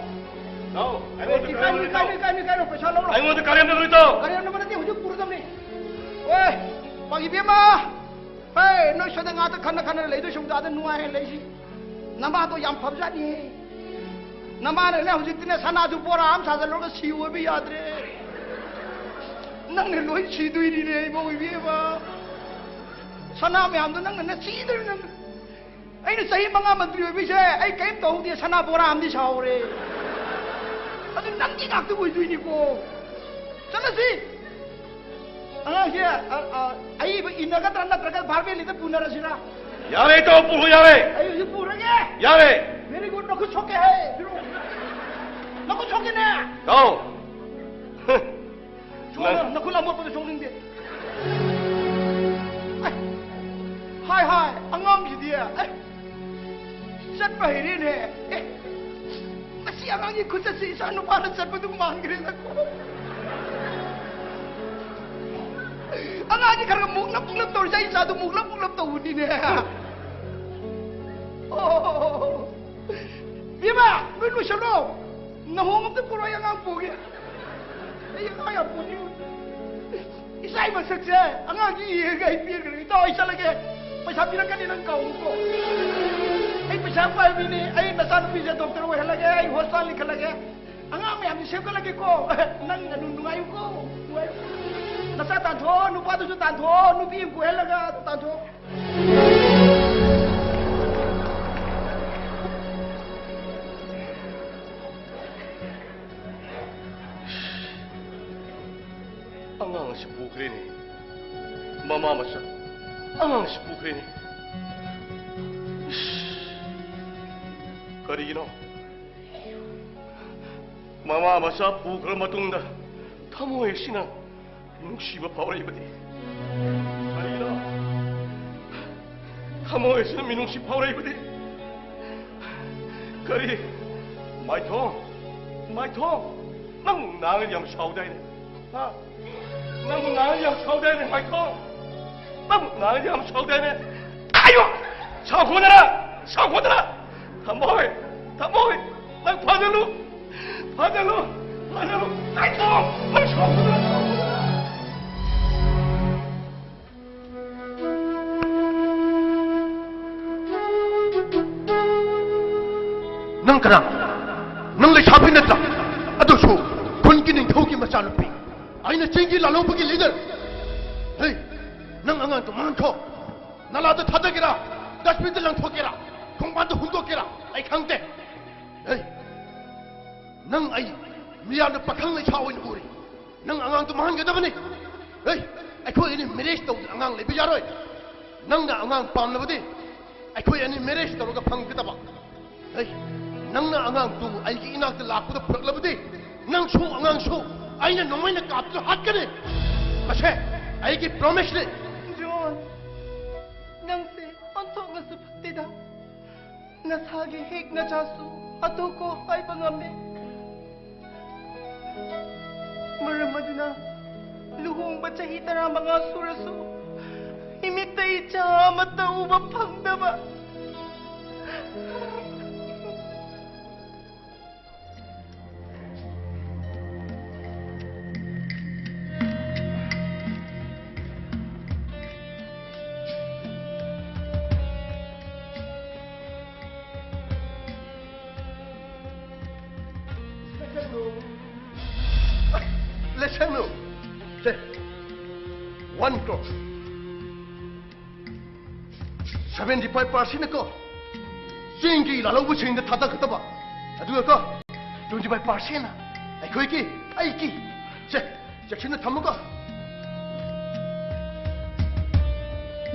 ꯅꯥꯎ, ꯑꯩꯉꯣꯟꯗ ꯏꯀꯥꯏꯅꯨ, ꯀꯔꯦꯝꯅꯒ꯭ꯔꯤꯗꯣ? ꯏꯀꯥꯏꯅꯨ, ꯏꯀꯥꯏꯅꯨ, ꯏꯀꯥꯏꯅꯨ, ꯄꯩꯁꯥ ꯂꯧꯔꯣ꯫ ꯑꯩꯉꯣꯟꯗ ꯀꯔꯦꯝꯅꯒ꯭ꯔꯤꯗꯣ? ꯀꯔꯦꯝꯅꯕ ꯅꯠꯇꯦ, ꯍꯧꯖꯤꯛ ꯄꯨꯔꯗꯕꯅꯤ꯫ ꯑꯣꯏ, ꯄꯥꯡ ꯏꯕꯦꯝꯃ, ꯍꯦ, ꯅꯣꯏ ꯁ꯭ꯋꯥꯏꯗ ꯉꯥꯛꯇ ꯈꯟꯅ ꯈꯟꯅ ꯂꯩꯗꯣꯏ ꯁꯔꯨꯛꯇ ꯑꯥꯗ ꯅꯨꯡꯉꯥꯏꯅ ꯂꯩꯁꯤ꯫ ꯅꯃꯥꯗꯣ ꯌꯥꯝ ꯐꯕꯖꯥꯠꯅꯤ꯫ ꯅꯃꯥꯅꯅꯦ ꯍꯧꯖꯤꯛꯇꯤꯅꯦ ꯁꯅꯥꯁꯨ ꯕꯣꯔꯥ ꯑꯃ ꯁꯥꯖꯜꯂꯨꯔꯒ ꯁꯤ ꯑꯣꯏꯕ ꯌꯥꯗ꯭ꯔꯦ꯫ ꯅꯪꯅ ꯂꯣꯏ ꯁꯤꯗꯣꯏꯅꯤꯅꯦ ꯏꯃꯧ ꯏꯕꯦꯝꯃ꯫ ꯁꯅꯥ ꯃꯌꯥꯝꯗꯣ ꯅꯪꯅꯅꯦ ꯁꯤꯗꯣꯏꯅꯤ ꯅꯪ꯫ ꯑꯩꯅ ꯆꯍꯤ ꯃꯉꯥ ꯃꯟꯇ꯭ꯔꯤ ꯑꯣꯏꯕꯩꯁꯦ ꯑꯩ ꯀꯔꯤꯝ ꯇꯧꯍꯧꯗꯦ, ꯁꯅꯥ ꯕꯣꯔꯥ ꯑꯃꯗꯤ ꯁꯥꯍꯧꯔꯦ꯫ ꯑꯗꯨ ꯅꯪꯒꯤ ꯉꯥꯛꯇ ꯑꯣꯏꯗꯣꯏꯅꯤꯀꯣ꯫ ꯆꯠꯂꯁꯤ꯫ ꯑꯉꯥꯡꯁꯦ, ꯑ, ꯑ, ꯑꯏꯕ ꯏꯟꯅꯒꯗ꯭ꯔꯥ ꯅꯠꯇ꯭ꯔꯒ ꯚꯥꯔꯃꯦꯂꯤꯗ ꯄꯨꯅꯔꯁꯤꯔꯥ? ꯌꯥꯔꯦ, ꯏꯇꯥꯎ, ꯄꯨꯔꯣ, ꯌꯥꯔꯦ꯫ ꯑꯩ ꯍꯧꯖꯤꯛ ꯄꯨꯔꯒꯦ꯫ ꯌꯥꯔꯦ꯫ Very good, ꯅꯈꯨꯠ ꯁꯣꯛꯀꯦ ꯍꯥꯏ꯫ ꯄꯤꯔꯛꯑꯣ꯫ ꯅꯈꯨꯠ ꯁꯣꯛꯀꯦꯅꯦ꯫ ꯏꯇꯥꯎ꯫ ꯁꯣꯛꯅ-, ꯅꯪ ꯅꯈꯨꯠ ꯑꯃꯣꯠꯄꯗ ꯁꯣꯛꯅꯤꯡꯗꯦ꯫ ꯑꯦ, ꯍꯥꯏ, ꯍꯥꯏ, ꯑꯉꯥꯡꯁꯤꯗꯤ, ꯑꯦ, ꯆꯠꯄ ꯍꯩꯔꯦꯅꯦ꯫ ꯑꯦ, ꯃꯁꯤ ꯑꯉꯥꯡꯒꯤ ꯈꯨꯆꯠꯁꯤ ꯏꯆꯥ ꯅꯨꯄꯥꯅ ꯆꯠꯄꯗꯨ ꯃꯥꯟꯈ꯭ꯔꯦꯗꯀꯣ꯫ ꯑꯉꯥꯡꯁꯤ ꯈꯔ ꯈꯔ ꯃꯨꯛꯂꯞ ꯃꯨꯛꯂꯞ ꯇꯧꯔꯤꯁꯦ, ꯑꯩ ꯏꯆꯥꯗꯨ ꯃꯨꯛꯂꯞ ꯃꯨꯛꯂꯞ ꯇꯧꯕꯅꯤꯅꯦ꯫ ꯑꯣ, ꯏꯃꯥ, ꯅꯣꯏ ꯂꯣꯏꯁꯜꯂꯣ꯫ ꯅꯍꯣꯡ ꯑꯝꯇ ꯄꯨꯔꯛꯑꯣ, ꯑꯩ ꯑꯉꯥꯡ ꯄꯨꯒꯦ꯫ ꯑꯩ ꯑꯉꯥꯡ ꯌꯥꯝ ꯄꯨꯅꯤꯡꯉꯤ꯫ ꯏꯆꯥꯒꯤ ꯃꯁꯛꯁꯦ ꯑꯉꯥꯡꯁꯤ ꯌꯦꯡꯉꯒ ꯑꯩ ꯄꯦꯟꯈ꯭ꯔꯦ꯫ ꯏꯇꯥꯎ, ꯑꯩ ꯆꯠꯂꯒꯦ꯫ ꯄꯩꯁꯥ ꯄꯤꯔꯛꯀꯅꯤ, ꯅꯪ ꯀꯥꯎꯅꯨꯀꯣ꯫ ꯑꯩ ꯄꯩꯁꯥ ꯄꯥꯏꯕ ꯃꯤꯅꯤ꯫ ꯑꯩ ꯅꯆꯥꯅꯨꯄꯤꯁꯦ ꯗꯣꯛꯇꯔ ꯑꯣꯏꯍꯜꯂꯒꯦ, ꯑꯩ ꯍꯣꯁꯄꯤꯇꯥꯜ ꯂꯤꯡꯈꯠꯂꯒꯦ꯫ ꯑꯉꯥꯡ ꯃꯌꯥꯝꯁꯤ ꯁꯦꯝꯒꯠꯂꯒꯦꯀꯣ꯫ ꯅꯪ ꯑꯗꯨꯝ ꯅꯨꯡꯉꯥꯏꯌꯨꯀꯣ꯫ ꯅꯨꯡꯉꯥꯏꯌꯨ꯫ ꯅꯆꯥ ꯇꯥꯟꯊꯣꯛꯑꯣ, ꯅꯨꯄꯥꯗꯨꯁꯨ ꯇꯥꯟꯊꯣꯛꯑꯣ, ꯅꯨꯄꯤ ꯑꯃ ꯀꯣꯏꯍꯜꯂꯒ ꯑꯗꯨ ꯇꯥꯟꯊꯣꯛꯑꯣ꯫ ꯑꯉꯥꯡ ꯑꯁꯤ ꯄꯨꯈ꯭ꯔꯦꯅꯦ꯫ ꯃꯃꯥ ꯃꯆꯥ ꯑꯉꯥꯡ ꯑꯁꯤ ꯄꯨꯈ꯭ꯔꯦꯅꯦ꯫ ꯏꯁ, ꯀꯔꯤꯒꯤꯅꯣ? ꯃꯃꯥ ꯃꯆꯥ ꯄꯨꯈ꯭ꯔ ꯃꯇꯨꯡꯗ ꯊꯃꯣꯏ ꯑꯁꯤꯅ ꯅꯨꯡꯁꯤꯕ ꯐꯥꯎꯔꯛꯏꯕꯗꯤ? ꯀꯔꯤꯒꯤꯅꯣ? ꯊꯃꯣꯏ ꯑꯁꯤꯅ ꯃꯤꯅꯨꯡꯁꯤ ꯐꯥꯎꯔꯛꯏꯕꯗꯤ? ꯀꯔꯤ? ꯃꯥꯏꯊꯣꯡ, ꯃꯥꯏꯊꯣꯡ, ꯅꯪ ꯅꯍꯥꯟꯒꯗꯤ ꯌꯥꯝ ꯁꯥꯎꯗꯥꯏꯅꯦ? ꯍꯥ? ꯅꯪ ꯅꯍꯥꯟꯒꯗꯤ ꯌꯥꯝ ꯁꯥꯎꯗꯥꯏꯅꯦ, ꯃꯥꯏꯊꯣꯡ? ꯅꯪ ꯅꯍꯥꯟꯒꯗꯤ ꯌꯥꯝ ꯁꯥꯎꯗꯥꯏꯅꯦ? ꯑꯌꯣ! ꯁꯥꯎꯈꯣꯗꯅ! ꯁꯥꯎꯈꯣꯗꯅ! ꯊꯃꯣꯏ! ꯊꯃꯣꯏ! ꯅꯪ ꯐꯥꯖꯜꯂꯨ! ꯐꯥꯖꯜꯂꯨ! ꯐꯥꯖꯜꯂꯨ! ꯃꯥꯏꯊꯣꯡ! ꯅꯪ ꯁꯥꯎꯈꯣꯗꯅ! ꯁꯥꯎꯈꯣꯗꯅ! ꯅꯪ ꯀꯅꯥ? ꯅꯪ ꯂꯩꯁꯥꯕꯤ ꯅꯠꯇ꯭ꯔꯥ? ꯑꯗꯨꯁꯨ ꯈꯨꯟꯒꯤ ꯅꯤꯡꯊꯧꯒꯤ ꯃꯆꯥꯅꯨꯄꯤ꯫ ꯑꯩꯅ ꯆꯤꯡꯒꯤ ꯂꯥꯜꯍꯧꯕꯒꯤ ꯂꯤꯗꯔ꯫ ꯍꯦ, ꯅꯪ ꯑꯉꯥꯡꯗꯣ ꯃꯥꯡꯈꯣ꯫ ꯅꯂꯥꯗ ꯊꯥꯗꯒꯦꯔꯥ? ꯗꯁꯕꯤꯟꯗ ꯂꯪꯊꯣꯛꯀꯦꯔꯥ? ꯈꯣꯡꯕꯥꯟꯗ ꯍꯨꯟꯗꯣꯛꯀꯦꯔꯥ? ꯑꯩ ꯈꯪꯗꯦ꯫ ꯍꯦ, ꯅꯪ ꯑꯩ ꯃꯤꯌꯥꯝꯅ ꯄꯥꯈꯪ ꯂꯩꯁꯥ ꯑꯣꯏꯅ ꯎꯔꯤ꯫ ꯅꯪ ꯑꯉꯥꯡꯗꯣ ꯃꯥꯡꯍꯟꯒꯗꯕꯅꯤ꯫ ꯍꯦ, ꯑꯩꯈꯣꯏ ꯑꯅꯤ ꯃꯦꯔꯦꯖ ꯇꯧꯗꯅ ꯑꯉꯥꯡ ꯂꯩꯕ ꯌꯥꯔꯣꯏ꯫ ꯅꯪꯅ ꯑꯉꯥꯡ ꯄꯥꯝꯂꯕꯗꯤ ꯑꯩꯈꯣꯏ ꯑꯅꯤ ꯃꯦꯔꯦꯖ ꯇꯧꯔꯒ ꯐꯪꯒꯗꯕ꯫ ꯍꯦ, ꯅꯪꯅ ꯑꯉꯥꯡꯗꯨ ꯑꯩꯒꯤ ꯏꯅꯥꯛꯇ ꯂꯥꯛꯄꯗ ꯄꯨꯔꯛꯂꯕꯗꯤ ꯅꯪꯁꯨ ꯑꯉꯥꯡꯁꯨ ꯑꯩꯅ ꯅꯣꯡꯃꯩꯅ ꯀꯥꯞꯇꯨꯅ ꯍꯥꯠꯀꯅꯤ꯫ ꯃꯁꯦ ꯑꯩꯒꯤ ꯄ꯭ꯔꯣꯃꯤꯁꯅꯤ꯫ ꯖꯣꯟ, ꯅꯪꯁꯦ ꯑꯣꯟꯊꯣꯛꯅꯁꯨ ꯐꯠꯇꯦꯗ꯫ ꯅꯁꯥꯒꯤ ꯍꯦꯛ ꯅꯆꯥꯁꯨ ꯍꯥꯠꯇꯣꯛꯀꯣ ꯍꯥꯏꯕ ꯉꯝꯃꯦ꯫ ꯃꯔꯝ ꯑꯗꯨꯅ ꯂꯨꯍꯣꯡꯕ ꯆꯍꯤ ꯇꯔꯥꯃꯉꯥ ꯁꯨꯔꯁꯨ ꯏꯃꯤꯠꯇ ꯏꯆꯥ ꯑꯃꯠꯇ ꯎꯕ ꯐꯪꯗꯕ꯫ ꯂꯦꯁꯟꯅꯨ꯫ ꯁꯦ, one crore꯫ Seventy five percentꯅꯀꯣ ꯆꯤꯡꯒꯤ ꯂꯥꯜꯍꯧꯕꯁꯤꯡꯗ ꯊꯥꯗꯒꯗꯕ, ꯑꯗꯨꯒꯀꯣ twenty five percentꯅ ꯑꯩꯈꯣꯏꯒꯤ, ꯑꯩꯒꯤ꯫ ꯁꯦ, ꯆꯦꯛꯁꯤꯟꯅ ꯊꯝꯃꯨꯀꯣ꯫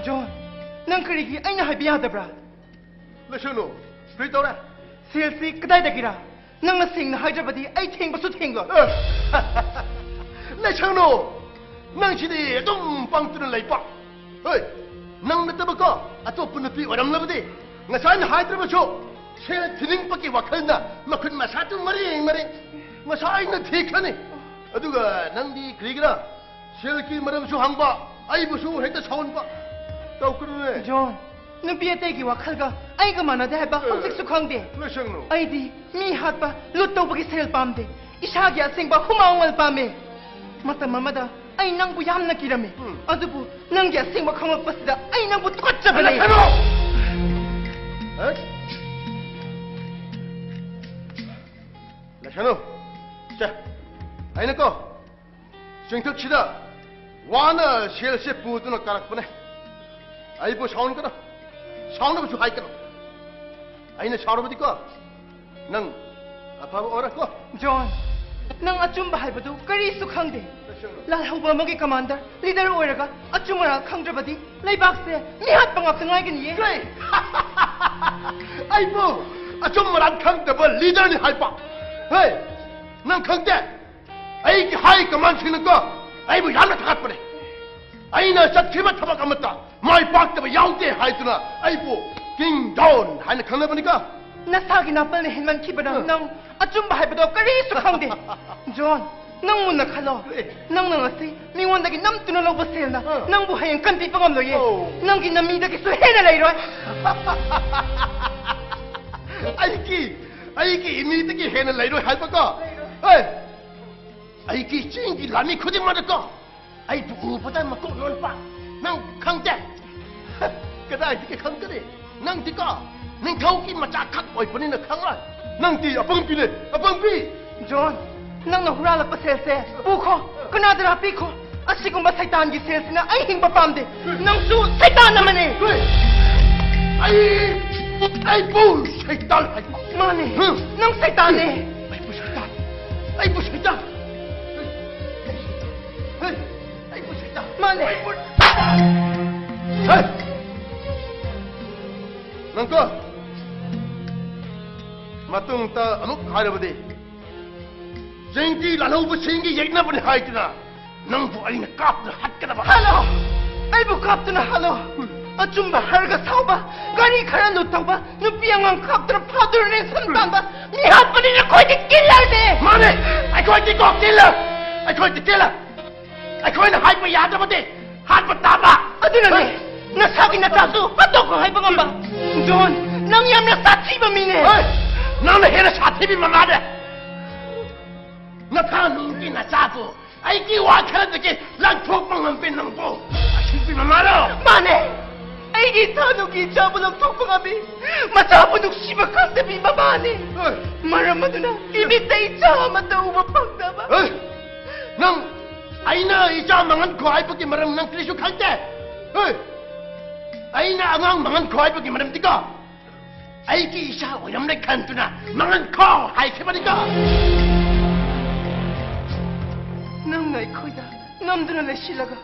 ꯖꯣꯟ, ꯅꯪ ꯀꯔꯤꯒꯤ ꯑꯩꯅ ꯍꯥꯏꯕ ꯌꯥꯗꯕ꯭ꯔꯥ? ꯂꯩꯁꯅꯨ, ꯀꯔꯤ ꯇꯧꯔꯦ? ꯁꯦꯜꯁꯤ ꯀꯗꯥꯏꯗꯒꯤꯔ? ꯅꯪꯅ ꯁꯦꯡꯅ ꯍꯥꯏꯗ꯭ꯔꯕꯗꯤ ꯑꯩ ꯊꯦꯡꯕꯁꯨ ꯊꯦꯡꯂꯣꯏ꯫ ꯂꯩꯁꯅꯨ, ꯅꯪꯁꯤꯗꯤ ꯑꯗꯨꯝ ꯄꯪꯇꯨꯅ ꯂꯩꯕ꯫ ꯍꯣꯏ, ꯅꯪ ꯅꯠꯇꯕꯀꯣ ꯑꯇꯣꯞꯄ ꯅꯨꯄꯤ ꯑꯣꯏꯔꯝꯂꯕꯗꯤ ꯉꯁꯥꯏꯅ ꯍꯥꯏꯗ꯭ꯔꯕꯁꯨ ꯁꯦꯜ ꯊꯤꯅꯤꯡꯕꯒꯤ ꯋꯥꯈꯜꯅ ꯃꯈꯨꯠ ꯃꯁꯥꯗꯨ ꯃꯔꯦꯡ ꯃꯔꯦꯡ ꯉꯁꯥꯏꯅ ꯊꯤꯈ꯭ꯔꯅꯤ꯫ ꯑꯗꯨꯒ ꯅꯪꯗꯤ ꯀꯔꯤꯒꯤꯔ ꯁꯦꯜꯒꯤ ꯃꯔꯝꯁꯨ ꯍꯪꯕ, ꯑꯩꯕꯨꯁꯨ ꯍꯦꯛꯇ ꯁꯥꯎꯍꯟꯕ꯫ ꯇꯧꯀꯅꯨꯅꯦ꯫ ꯖꯣꯟ, ꯅꯨꯄꯤ ꯑꯇꯩꯒꯤ ꯋꯥꯈꯜꯒ ꯑꯩꯒ ꯃꯥꯟꯅꯗꯦ ꯍꯥꯏꯕ ꯑꯦ, ꯍꯧꯖꯤꯛꯁꯨ ꯈꯪꯗꯦ꯫ ꯂꯩꯁꯪꯅꯨ꯫ ꯑꯩꯗꯤ ꯃꯤ ꯍꯥꯠꯄ, ꯂꯨꯠ ꯇꯧꯕꯒꯤ ꯁꯦꯜ ꯄꯥꯝꯗꯦ꯫ ꯏꯁꯥꯒꯤ ꯑꯁꯦꯡꯕ ꯍꯨꯃꯥꯡ ꯃꯃꯜ ꯄꯥꯝꯃꯦ꯫ ꯃꯇꯝ ꯑꯃꯗ ꯑꯩ ꯅꯪꯕꯨ ꯌꯥꯝꯅ ꯀꯤꯔꯝꯃꯤ꯫ ꯎꯝ꯫ ꯑꯗꯨꯕꯨ ꯅꯪꯒꯤ ꯑꯁꯦꯡꯕ ꯈꯪꯂꯛꯄꯁꯤꯗ ꯑꯩ ꯅꯪꯕꯨ ꯇꯨꯀꯠꯆꯕꯅꯦ꯫ ꯂꯩꯁꯪꯅꯨ! ꯑꯦ? ꯂꯩꯁꯪꯅꯨ꯫ ꯁꯦ, ꯑꯩꯅꯀꯣ ꯆꯤꯡꯊꯛꯁꯤꯗ ꯋꯥꯅ ꯁꯦꯜꯁꯦ ꯄꯨꯗꯨꯅ ꯀꯥꯔꯛꯄꯅꯦ꯫ ꯑꯩꯕꯨ ꯁꯥꯎꯍꯟꯒꯅꯨ, ꯁꯥꯎꯅꯕꯁꯨ ꯍꯥꯏꯒꯅꯨ꯫ ꯑꯩꯅ ꯁꯥꯎꯔꯕꯗꯤꯀꯣ ꯅꯪ ꯑꯐꯕ ꯑꯣꯏꯔꯣꯏꯀꯣ꯫ ꯖꯣꯟ, ꯅꯪ ꯑꯆꯨꯝꯕ ꯍꯥꯏꯕꯗꯨ ꯀꯔꯤꯁꯨ ꯈꯪꯗꯦ꯫ ꯂꯥꯜꯍꯧꯕ ꯑꯃꯒꯤ ꯀꯃꯥꯟꯗꯔ, ꯂꯤꯗꯔ ꯑꯣꯏꯔꯒ ꯑꯆꯨꯝ ꯑꯔꯥꯟ ꯈꯪꯗ꯭ꯔꯕꯗꯤ ꯂꯩꯕꯥꯛꯁꯦ ꯃꯤꯍꯥꯠꯄ ꯉꯥꯛꯇ ꯉꯥꯏꯒꯅꯤꯌꯦ꯫ ꯀꯩ? ꯑꯩꯕꯨ ꯑꯆꯨꯝ ꯑꯔꯥꯟ ꯈꯪꯗꯕ ꯂꯤꯗꯔꯅꯤ ꯍꯥꯏꯕ? ꯍꯦ, ꯅꯪ ꯈꯪꯗꯦ? ꯑꯩꯒꯤ ꯍꯥꯏ ꯀꯃꯥꯟꯁꯤꯡꯅꯀꯣ ꯑꯩꯕꯨ ꯌꯥꯝꯅ ꯊꯥꯒꯠꯄꯅꯦ꯫ ꯑꯩꯅ ꯆꯠꯈꯤꯕ ꯊꯕꯛ ꯑꯃꯠꯇ ꯃꯥꯏ ꯄꯥꯛꯇꯕ ꯌꯥꯎꯗꯦ ꯍꯥꯏꯗꯨꯅ ꯑꯩꯕꯨ ꯀꯤꯡ ꯖꯣꯟ ꯍꯥꯏꯅ ꯈꯪꯅꯕꯅꯤꯀꯣ꯫ ꯅꯁꯥꯒꯤ ꯅꯥꯄꯜꯅ ꯍꯦꯟꯃꯟꯈꯤꯕꯅ ꯎꯝ꯫ ꯅꯪ ꯑꯆꯨꯝꯕ ꯍꯥꯏꯕꯗꯣ ꯀꯔꯤꯁꯨ ꯈꯪꯗꯦ꯫ ꯖꯣꯟ, ꯅꯪ ꯃꯨꯟꯅ ꯈꯜꯂꯣ꯫ ꯑꯦ꯫ ꯅꯪꯅ ꯉꯁꯤ ꯃꯤꯉꯣꯟꯗꯒꯤ ꯅꯝꯇꯨꯅ ꯂꯧꯕ ꯁꯦꯜꯅ ꯎꯝ꯫ ꯅꯪꯕꯨ ꯍꯌꯦꯡ ꯀꯟꯕꯤꯕ ꯉꯝꯂꯣꯏꯌꯦ꯫ ꯑꯣ꯫ ꯅꯪꯒꯤ ꯅꯃꯤꯗꯒꯤꯁꯨ ꯍꯦꯟꯅ ꯂꯩꯔꯣꯏ꯫ ꯑꯩꯒꯤ ꯑꯩꯒꯤ ꯏꯃꯤꯗꯒꯤ ꯍꯦꯟꯅ ꯂꯩꯔꯣꯏ ꯍꯥꯏꯕꯀꯣ꯫ ꯍꯣꯏ, ꯑꯩꯒꯤ ꯆꯤꯡꯒꯤ ꯂꯥꯟꯃꯤ ꯈꯨꯗꯤꯡꯃꯛꯅꯀꯣ ꯑꯩꯕꯨ ꯎꯕꯗ ꯃꯀꯣꯛ ꯅꯣꯟꯕ꯫ ꯅꯪ ꯈꯪꯗꯦ? ꯀꯗꯥꯏꯗꯒꯤ ꯈꯪꯒꯅꯤ? ꯅꯪꯗꯤꯀꯣ ꯅꯤꯡꯊꯧꯒꯤ ꯃꯆꯥ ꯈꯛ ꯑꯣꯏꯕꯅꯤꯅ ꯈꯪꯂꯣꯏ꯫ ꯅꯪꯗꯤ ꯑꯄꯪꯕꯤꯅꯦ, ꯑꯄꯪꯕꯤ꯫ ꯖꯣꯟ, ꯅꯪꯅ ꯍꯨꯔꯥꯜꯂꯛꯄ ꯁꯦꯜꯁꯦ ꯄꯨꯈꯣ, ꯀꯅꯥꯗꯔ ꯄꯤꯈꯣ꯫ ꯑꯁꯤꯒꯨꯝꯕ ꯁꯩꯇꯥꯟꯒꯤ ꯁꯦꯜꯁꯤꯅ ꯑꯩ ꯍꯤꯡꯕ ꯄꯥꯝꯗꯦ꯫ ꯅꯪꯁꯨ ꯁꯩꯇꯥꯟ ꯑꯃꯅꯤ꯫ ꯑꯩ ꯑꯩꯕꯨ ꯁꯩꯇꯥꯟ ꯍꯥꯏꯕ? ꯃꯥꯅꯦ, ꯍꯝ? ꯅꯪ ꯁꯩꯇꯥꯟꯅꯦ꯫ ꯑꯩꯕꯨ ꯁꯩꯇꯥꯟ, ꯑꯩꯕꯨ ꯁꯩꯇꯥꯟ, ꯍꯦ, ꯑꯩꯕꯨ ꯁꯩꯇꯥꯟ, ꯃꯥꯅꯦ꯫ ꯑꯩꯕꯨ ꯁꯩꯇꯥꯟ꯫ ꯍꯦ, ꯉꯥꯏꯈꯣ꯫ ꯃꯇꯨꯡꯗ ꯑꯃꯨꯛ ꯍꯥꯏꯔꯕꯗꯤ, ꯆꯦꯡꯀꯤ ꯂꯥꯜꯍꯧꯕꯁꯤꯡꯒꯤ ꯌꯦꯛꯅꯕꯅꯤ ꯍꯥꯏꯗꯨꯅ ꯅꯪꯕꯨ ꯑꯩꯅ ꯀꯥꯞꯇꯨꯅ ꯍꯥꯠꯀꯗꯕ꯫ ꯍꯥꯠꯂꯣ! ꯑꯩꯕꯨ ꯀꯥꯞꯇꯨꯅ ꯍꯥꯠꯂꯣ! ꯑꯆꯨꯝꯕ ꯍꯥꯏꯔꯒ ꯁꯥꯎꯕ, ꯒꯥꯔꯤ ꯈꯔ ꯂꯨꯠ ꯇꯧꯕ, ꯅꯨꯄꯤ ꯑꯉꯥꯡ ꯀꯥꯞꯇꯨꯅ ꯐꯥꯗꯨꯅ ꯔꯦꯟꯁꯟ ꯇꯥꯟꯕ ꯃꯤ ꯍꯥꯠꯄꯅꯤꯅ ꯑꯩꯈꯣꯏꯗꯤ ꯀꯤꯜꯂꯔꯅꯦ! ꯃꯥꯅꯦ! ꯑꯩꯈꯣꯏꯗꯤ ꯀꯣ ꯀꯤꯜꯂꯔ! ꯑꯩꯈꯣꯏꯗꯤ ꯀꯤꯜꯂꯔ! ꯑꯩꯈꯣꯏꯅ ꯍꯥꯏꯕ ꯌꯥꯗ꯭ꯔꯕꯗꯤ ꯍꯥꯠꯄ ꯇꯥꯕ! ꯑꯗꯨꯅꯅꯦ, ꯅꯁꯥꯒꯤ ꯅꯆꯥꯁꯨ ꯍꯥꯠꯇꯣꯛꯈ꯭ꯔꯣ ꯍꯥꯏꯕ ꯉꯝꯕ꯫ ꯖꯣꯟ, ꯅꯪ ꯌꯥꯝꯅ ꯁꯥꯊꯤꯕ ꯃꯤꯅꯦ꯫ ꯍꯣꯏ, ꯅꯪꯅ ꯍꯦꯟꯅ ꯁꯥꯊꯤꯕꯤ ꯃꯃꯥꯅꯦ꯫ ꯅꯊꯥ ꯅꯨꯡꯒꯤ ꯅꯆꯥꯕꯨ ꯑꯩꯒꯤ ꯋꯥ ꯈꯔꯗꯒꯤ ꯂꯥꯡꯊꯣꯛꯄ ꯉꯝꯕꯤ ꯅꯪꯕꯨ ꯑꯁꯤꯒꯤ ꯃꯃꯥꯔꯣ? ꯃꯥꯅꯦ, ꯑꯩꯒꯤ ꯏꯆꯥꯅꯨꯒꯤ ꯏꯆꯥꯕꯨ ꯂꯧꯊꯣꯛꯄ ꯉꯝꯃꯤ꯫ ꯃꯆꯥꯕꯨ ꯅꯨꯡꯁꯤꯕ ꯈꯪꯗꯕꯤ ꯃꯃꯥꯅꯤ꯫ ꯍꯣꯏ꯫ ꯃꯔꯝ ꯑꯗꯨꯅ ꯏꯃꯤꯠꯇ ꯏꯆꯥ ꯑꯃꯠꯇ ꯎꯕ ꯐꯪꯗꯕ꯫ ꯍꯣꯏ꯫ ꯅꯪ ꯑꯩꯅ ꯏꯆꯥ ꯃꯥꯡꯍꯟꯈꯣ ꯍꯥꯏꯕꯒꯤ ꯃꯔꯝ ꯅꯪ ꯀꯔꯤꯁꯨ ꯈꯪꯗꯦ꯫ ꯍꯣꯏ꯫ ꯑꯩꯅ ꯑꯉꯥꯡ ꯃꯥꯡꯍꯟꯈꯣ ꯍꯥꯏꯕꯒꯤ ꯃꯔꯝꯗꯤꯀꯣ, ꯑꯩꯒꯤ ꯏꯆꯥ ꯑꯣꯏꯔꯝꯂꯦ ꯈꯟꯗꯨꯅ ꯃꯥꯡꯍꯟꯈꯣ ꯍꯥꯏꯈꯤꯕꯅꯤꯀꯣ꯫ ꯅꯪꯅ ꯑꯩꯈꯣꯏꯗ ꯅꯝꯗꯨꯅ ꯂꯩꯁꯤꯜꯂꯒ,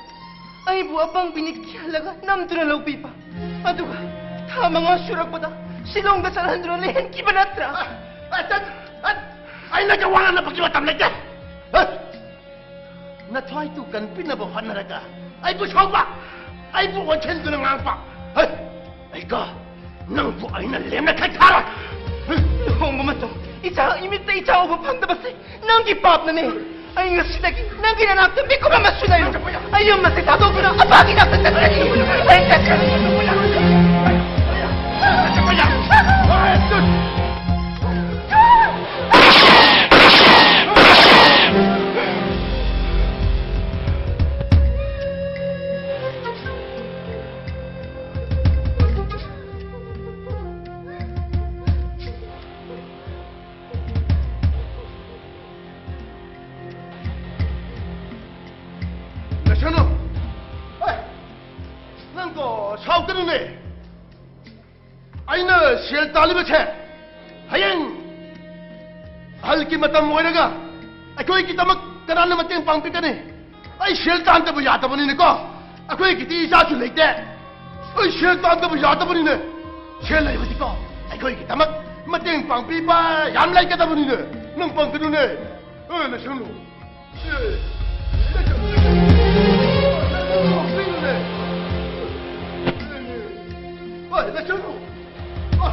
ꯑꯩꯕꯨ ꯑꯄꯪꯕꯤꯅꯤ ꯈꯜꯂꯒ ꯅꯝꯗꯨꯅ ꯂꯧꯕꯤꯕ, ꯑꯗꯨꯒ ꯊꯥ ꯃꯉꯥ ꯁꯨꯔꯛꯄꯗ ꯁꯤꯂꯣꯡꯗ ꯆꯠꯍꯟꯗꯨꯅ ꯂꯩꯍꯟꯈꯤꯕ ꯅꯠꯇ꯭ꯔꯥ? ꯑ, ꯑ, ꯑ, ꯑꯩꯅ ꯋꯥ ꯉꯥꯡꯅꯕꯒꯤ ꯃꯇꯝ ꯂꯩꯇꯦ꯫ ꯑ, ꯅꯊ꯭ꯋꯥꯏꯗꯨ ꯀꯟꯕꯤꯅꯕ ꯍꯣꯠꯅꯔꯒ ꯑꯩꯕꯨ ꯁꯥꯎꯕ, ꯑꯩꯕꯨ ꯑꯣꯟꯁꯤꯟꯗꯨꯅ ꯉꯥꯡꯕ꯫ ꯍꯩ! ꯑꯩꯒ ꯅꯪꯕꯨ ꯑꯩꯅ ꯂꯦꯝꯅ ꯈꯥꯏꯊꯥꯔꯣꯏ꯫ ꯂꯨꯍꯣꯡꯕ ꯃꯇꯨꯡ ꯏꯆꯥ ꯏꯃꯤꯠꯇ ꯏꯆꯥ ꯎꯕ ꯐꯪꯗꯕꯁꯦ ꯅꯪꯒꯤ ꯄꯥꯞꯅꯅꯦ꯫ ꯑꯩ ꯉꯁꯤꯗꯒꯤ ꯅꯪꯒꯤ ꯅꯅꯥꯛꯇ ꯃꯤꯀꯨꯞ ꯑꯃꯁꯨ ꯂꯩꯔꯣꯏ꯫ ꯑꯩ ꯌꯨꯝ ꯑꯁꯤ ꯊꯥꯗꯣꯛꯇꯨꯅ ꯑꯄꯥꯒꯤ ꯅꯥꯛꯇ ꯆꯠꯈ꯭ꯔꯅꯤ꯫ ꯑꯩ ꯆꯠꯈ꯭ꯔꯅꯤ꯫ ꯂꯩꯁꯅꯨ! ꯑꯦ, ꯅꯪꯀꯣ ꯁꯥꯎꯒꯅꯨꯅꯦ꯫ ꯑꯩꯅ ꯁꯦꯜ ꯇꯥꯜꯂꯤꯕꯁꯦ ꯍꯌꯦꯡ ꯑꯍꯜꯒꯤ ꯃꯇꯝ ꯑꯣꯏꯔꯒ ꯑꯩꯈꯣꯏꯒꯤꯗꯃꯛ ꯀꯅꯥꯅ ꯃꯇꯦꯡ ꯄꯥꯡꯕꯤꯒꯅꯤ? ꯑꯩ ꯁꯦꯜ ꯇꯥꯟꯗꯕ ꯌꯥꯗꯕꯅꯤꯅꯦꯀꯣ꯫ ꯑꯩꯈꯣꯏꯒꯤꯗꯤ ꯏꯆꯥꯁꯨ ꯂꯩꯇꯦ꯫ ꯑꯩ ꯁꯦꯜ ꯇꯥꯟꯗꯕ ꯌꯥꯗꯕꯅꯤꯅꯦ꯫ ꯁꯦꯜ ꯂꯩꯕꯗꯤꯀꯣ ꯑꯩꯈꯣꯏꯒꯤꯗꯃꯛ ꯃꯇꯦꯡ ꯄꯥꯡꯕꯤꯕ ꯌꯥꯝ ꯂꯩꯒꯗꯕꯅꯤꯅꯦ꯫ ꯅꯪ ꯄꯪꯒꯅꯨꯅꯦ꯫ ꯑꯦ, ꯂꯩꯁꯅꯨ꯫ ꯑꯦ, ꯂꯩꯁꯅꯨ꯫ ꯂꯩꯁꯅꯨꯅꯦ꯫ ꯑꯦ, ꯂꯩꯁꯅꯨ꯫ ꯑ,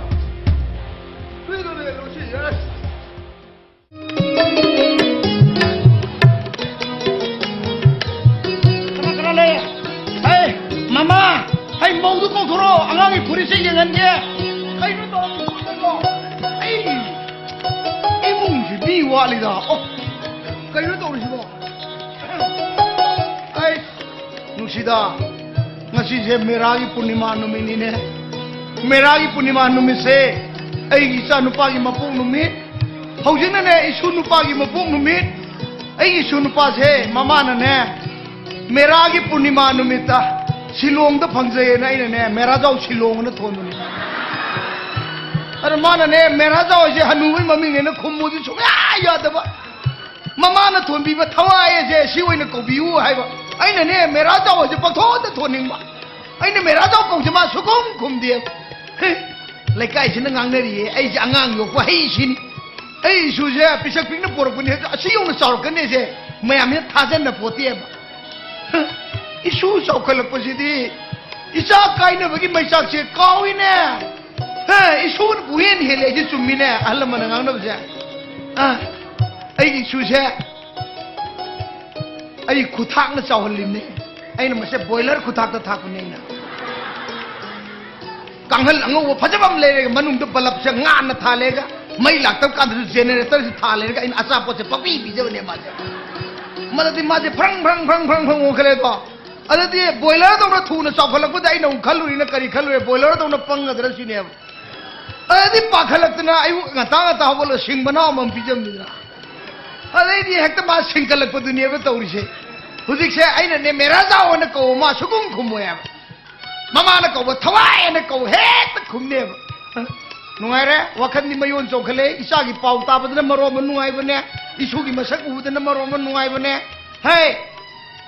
ꯂꯩꯁꯅꯨꯅꯦ, ꯂꯨꯁꯤ, ꯑꯁ꯫ ꯀꯅꯥ ꯀꯅꯥ ꯂꯩ? ꯍꯩ, ꯃꯃꯥ! ꯍꯩ, ꯃꯧꯗꯨ ꯀꯧꯊꯣꯔꯛꯑꯣ, ꯑꯉꯥꯡꯒꯤ ꯐꯨꯔꯤꯠꯁꯦ ꯌꯦꯡꯍꯟꯒꯦ꯫ ꯀꯩꯅꯣ ꯇꯧꯔꯤꯁꯤꯕꯣ? ꯑꯩ, ꯏꯃꯨꯡꯁꯤ ꯃꯤ ꯋꯥꯠꯂꯤꯗ꯫ ꯑꯣ, ꯀꯩꯅꯣ ꯇꯧꯔꯤꯁꯤꯕꯣ? ꯑꯩ, ꯅꯨꯡꯁꯤꯗ, ꯉꯁꯤꯁꯦ ꯃꯦꯔꯥꯒꯤ ꯄꯨꯔꯅꯤꯃꯥ ꯅꯨꯃꯤꯠꯅꯤꯅꯦ꯫ ꯃꯦꯔꯥꯒꯤ ꯄꯨꯔꯅꯤꯃꯥ ꯅꯨꯃꯤꯠꯁꯦ ꯑꯩꯒꯤ ꯏꯆꯥ ꯅꯨꯄꯥꯒꯤ ꯃꯄꯣꯛ ꯅꯨꯃꯤꯠ꯫ ꯍꯧꯖꯤꯛꯅꯅꯦ ꯏꯁꯨ ꯅꯨꯄꯥꯒꯤ ꯃꯄꯣꯛ ꯅꯨꯃꯤꯠ꯫ ꯑꯩꯒꯤ ꯏꯁꯨ ꯅꯨꯄꯥꯁꯦ ꯃꯃꯥꯅꯅꯦ ꯃꯦꯔꯥꯒꯤ ꯄꯨꯔꯅꯤꯃꯥ ꯅꯨꯃꯤꯠꯇ ꯁꯤꯂꯣꯡꯗ ꯐꯪꯖꯩꯌꯦꯅ ꯑꯩꯅꯅꯦ ꯃꯦꯔꯥꯖꯥꯎ ꯁꯤꯂꯣꯡ ꯑꯅ ꯊꯣꯟꯕꯅꯤ꯫ ꯑꯗ ꯃꯥꯅꯅꯦ ꯃꯦꯔꯥꯖꯥꯎ ꯍꯥꯏꯁꯦ ꯍꯅꯨꯕꯩ ꯃꯃꯤꯡꯅꯦꯅ ꯈꯨꯝꯃꯨꯗꯤ ꯁꯨꯡꯌꯥ ꯌꯥꯗꯕ꯫ ꯃꯃꯥꯅ ꯊꯣꯟꯕꯤꯕ ꯊꯋꯥꯏ ꯑꯁꯦ ꯁꯤ ꯑꯣꯏꯅ ꯀꯧꯕꯤꯌꯨ ꯍꯥꯏꯕ꯫ ꯑꯩꯅꯅꯦ ꯃꯦꯔꯥꯖꯥꯎ ꯍꯥꯏꯁꯦ ꯄꯪꯊꯣꯟꯗ ꯊꯣꯟꯅꯤꯡꯕ꯫ ꯑꯩꯅ ꯃꯦꯔꯥꯖꯥꯎ ꯀꯧꯁꯦ ꯃꯥ ꯁꯨꯈꯨꯝ ꯈꯨꯝꯗꯦ꯫ ꯍꯦ, ꯂꯩꯀꯥꯏꯁꯤꯅ ꯉꯥꯡꯅꯔꯤꯌꯦ, ꯑꯩꯁꯦ ꯑꯉꯥꯡ ꯌꯣꯛꯄ ꯍꯩꯁꯤꯅꯤ꯫ ꯑꯩ ꯏꯁꯨꯁꯦ ꯄꯤꯁꯛ ꯄꯤꯛꯅ ꯄꯣꯔꯛꯄꯅꯤ, ꯑꯁꯤ ꯌꯧꯅ ꯆꯥꯎꯔꯛꯀꯅꯤꯁꯦ ꯃꯌꯥꯝꯁꯤꯅ ꯊꯥꯖꯅ ꯄꯣꯠꯇꯦꯕ꯫ ꯍ, ꯏꯁꯨ ꯆꯥꯎꯈꯠꯂꯛꯄꯁꯤꯗꯤ ꯏꯆꯥ ꯀꯥꯏꯅꯕꯒꯤ ꯃꯩꯆꯥꯛꯁꯦ ꯀꯥꯎꯏꯅꯦ꯫ ꯍ, ꯏꯁꯨꯅꯕꯨ ꯍꯦꯟꯅ ꯍꯦꯜꯂꯦ, ꯑꯩꯁꯦ ꯆꯨꯝꯃꯤꯅꯦ ꯑꯍꯜ ꯂꯃꯟꯅ ꯉꯥꯡꯅꯕꯁꯦ꯫ ꯑ, ꯑꯩꯒꯤ ꯏꯁꯨꯁꯦ ꯑꯩ ꯈꯨꯊꯥꯛꯅ ꯆꯥꯎꯍꯜꯂꯤꯕꯅꯦ꯫ ꯑꯩꯅ ꯃꯁꯦ ꯕꯣꯏꯂꯔ ꯈꯨꯊꯥꯛꯇ ꯊꯥꯛꯄꯅꯦ ꯑꯩꯅ꯫ ꯀꯥꯡꯍꯜ ꯑꯉꯧꯕ ꯐꯖꯕ ꯑꯃ ꯂꯩꯔꯒ ꯃꯅꯨꯡꯗ ꯕꯂꯞꯁꯦ ꯉꯥꯟꯅ ꯊꯥꯜꯂꯦꯒ, ꯃꯩ ꯂꯥꯛꯇꯕ ꯀꯥꯟꯗꯁꯨ ꯖꯦꯅꯦꯔꯦꯇꯔꯁꯦ ꯊꯥꯜꯂꯦꯒ ꯑꯩꯅ ꯑꯆꯥꯄꯣꯠꯁꯦ ꯄꯪꯄꯤ ꯄꯤꯖꯕꯅꯦ ꯃꯥꯁꯦ꯫ ꯃꯗꯨꯗꯤ ꯃꯥꯁꯦ ꯐ꯭ꯔꯪ ꯐ꯭ꯔꯪ ꯐ꯭ꯔꯪ ꯐ꯭ꯔꯪ ꯑꯣꯟꯈꯠꯂꯦꯀꯣ꯫ ꯑꯗꯨꯗꯤ ꯕꯣꯏꯂꯔꯗꯧꯅ ꯊꯨꯅ ꯆꯥꯎꯈꯠꯂꯛꯄꯗ ꯑꯩꯅ ꯑꯃꯨꯛ ꯈꯜꯂꯨꯔꯤꯅ ꯀꯔꯤ ꯈꯜꯂꯨꯔꯦ? ꯕꯣꯏꯂꯔꯗꯧꯅ ꯄꯪꯒꯗ꯭ꯔꯥ ꯁꯤꯅꯦꯕ꯫ ꯑꯗꯨꯗꯤ ꯄꯥꯈꯠꯂꯛꯇꯅ ꯑꯌꯨꯛ ꯉꯟꯇꯥ ꯉꯟꯇꯥ ꯍꯧꯒꯠꯂꯒ ꯁꯤꯡ ꯃꯅꯥꯎ ꯑꯃꯃꯝ ꯄꯤꯖꯕꯅꯤꯗꯅ꯫ ꯑꯗꯩꯗꯤ ꯍꯦꯛꯇ ꯃꯥ ꯁꯤꯡꯀꯠꯂꯛꯄꯗꯨꯅꯦꯕ ꯇꯧꯔꯤꯁꯦ꯫ ꯍꯧꯖꯤꯛꯁꯦ ꯑꯩꯅꯅꯦ ꯃꯦꯔꯥꯖꯥꯎ ꯑꯅ ꯀꯧꯕ ꯃꯥ ꯁꯨꯈꯨꯝ ꯈꯨꯝꯃꯣꯏ ꯍꯥꯏꯕ꯫ ꯃꯃꯥꯅ ꯀꯧꯕ ꯊꯋꯥꯏ ꯑꯅ ꯀꯧꯕ ꯍꯦꯛꯇ ꯈꯨꯝꯅꯦꯕ꯫ ꯅꯨꯡꯉꯥꯏꯔꯦ, ꯋꯥꯈꯜꯗꯤ ꯃꯌꯣꯟ ꯆꯣꯡꯈꯠꯂꯛꯑꯦ꯫ ꯏꯆꯥꯒꯤ ꯄꯥꯎ ꯇꯥꯕꯗꯅ ꯃꯔꯣꯟ ꯑꯃ ꯅꯨꯡꯉꯥꯏꯕꯅꯦ, ꯏꯁꯨꯒꯤ ꯃꯁꯛ ꯎꯕꯗꯅ ꯃꯔꯣꯟ ꯑꯃ ꯅꯨꯡꯉꯥꯏꯕꯅꯦ꯫ ꯍꯦ,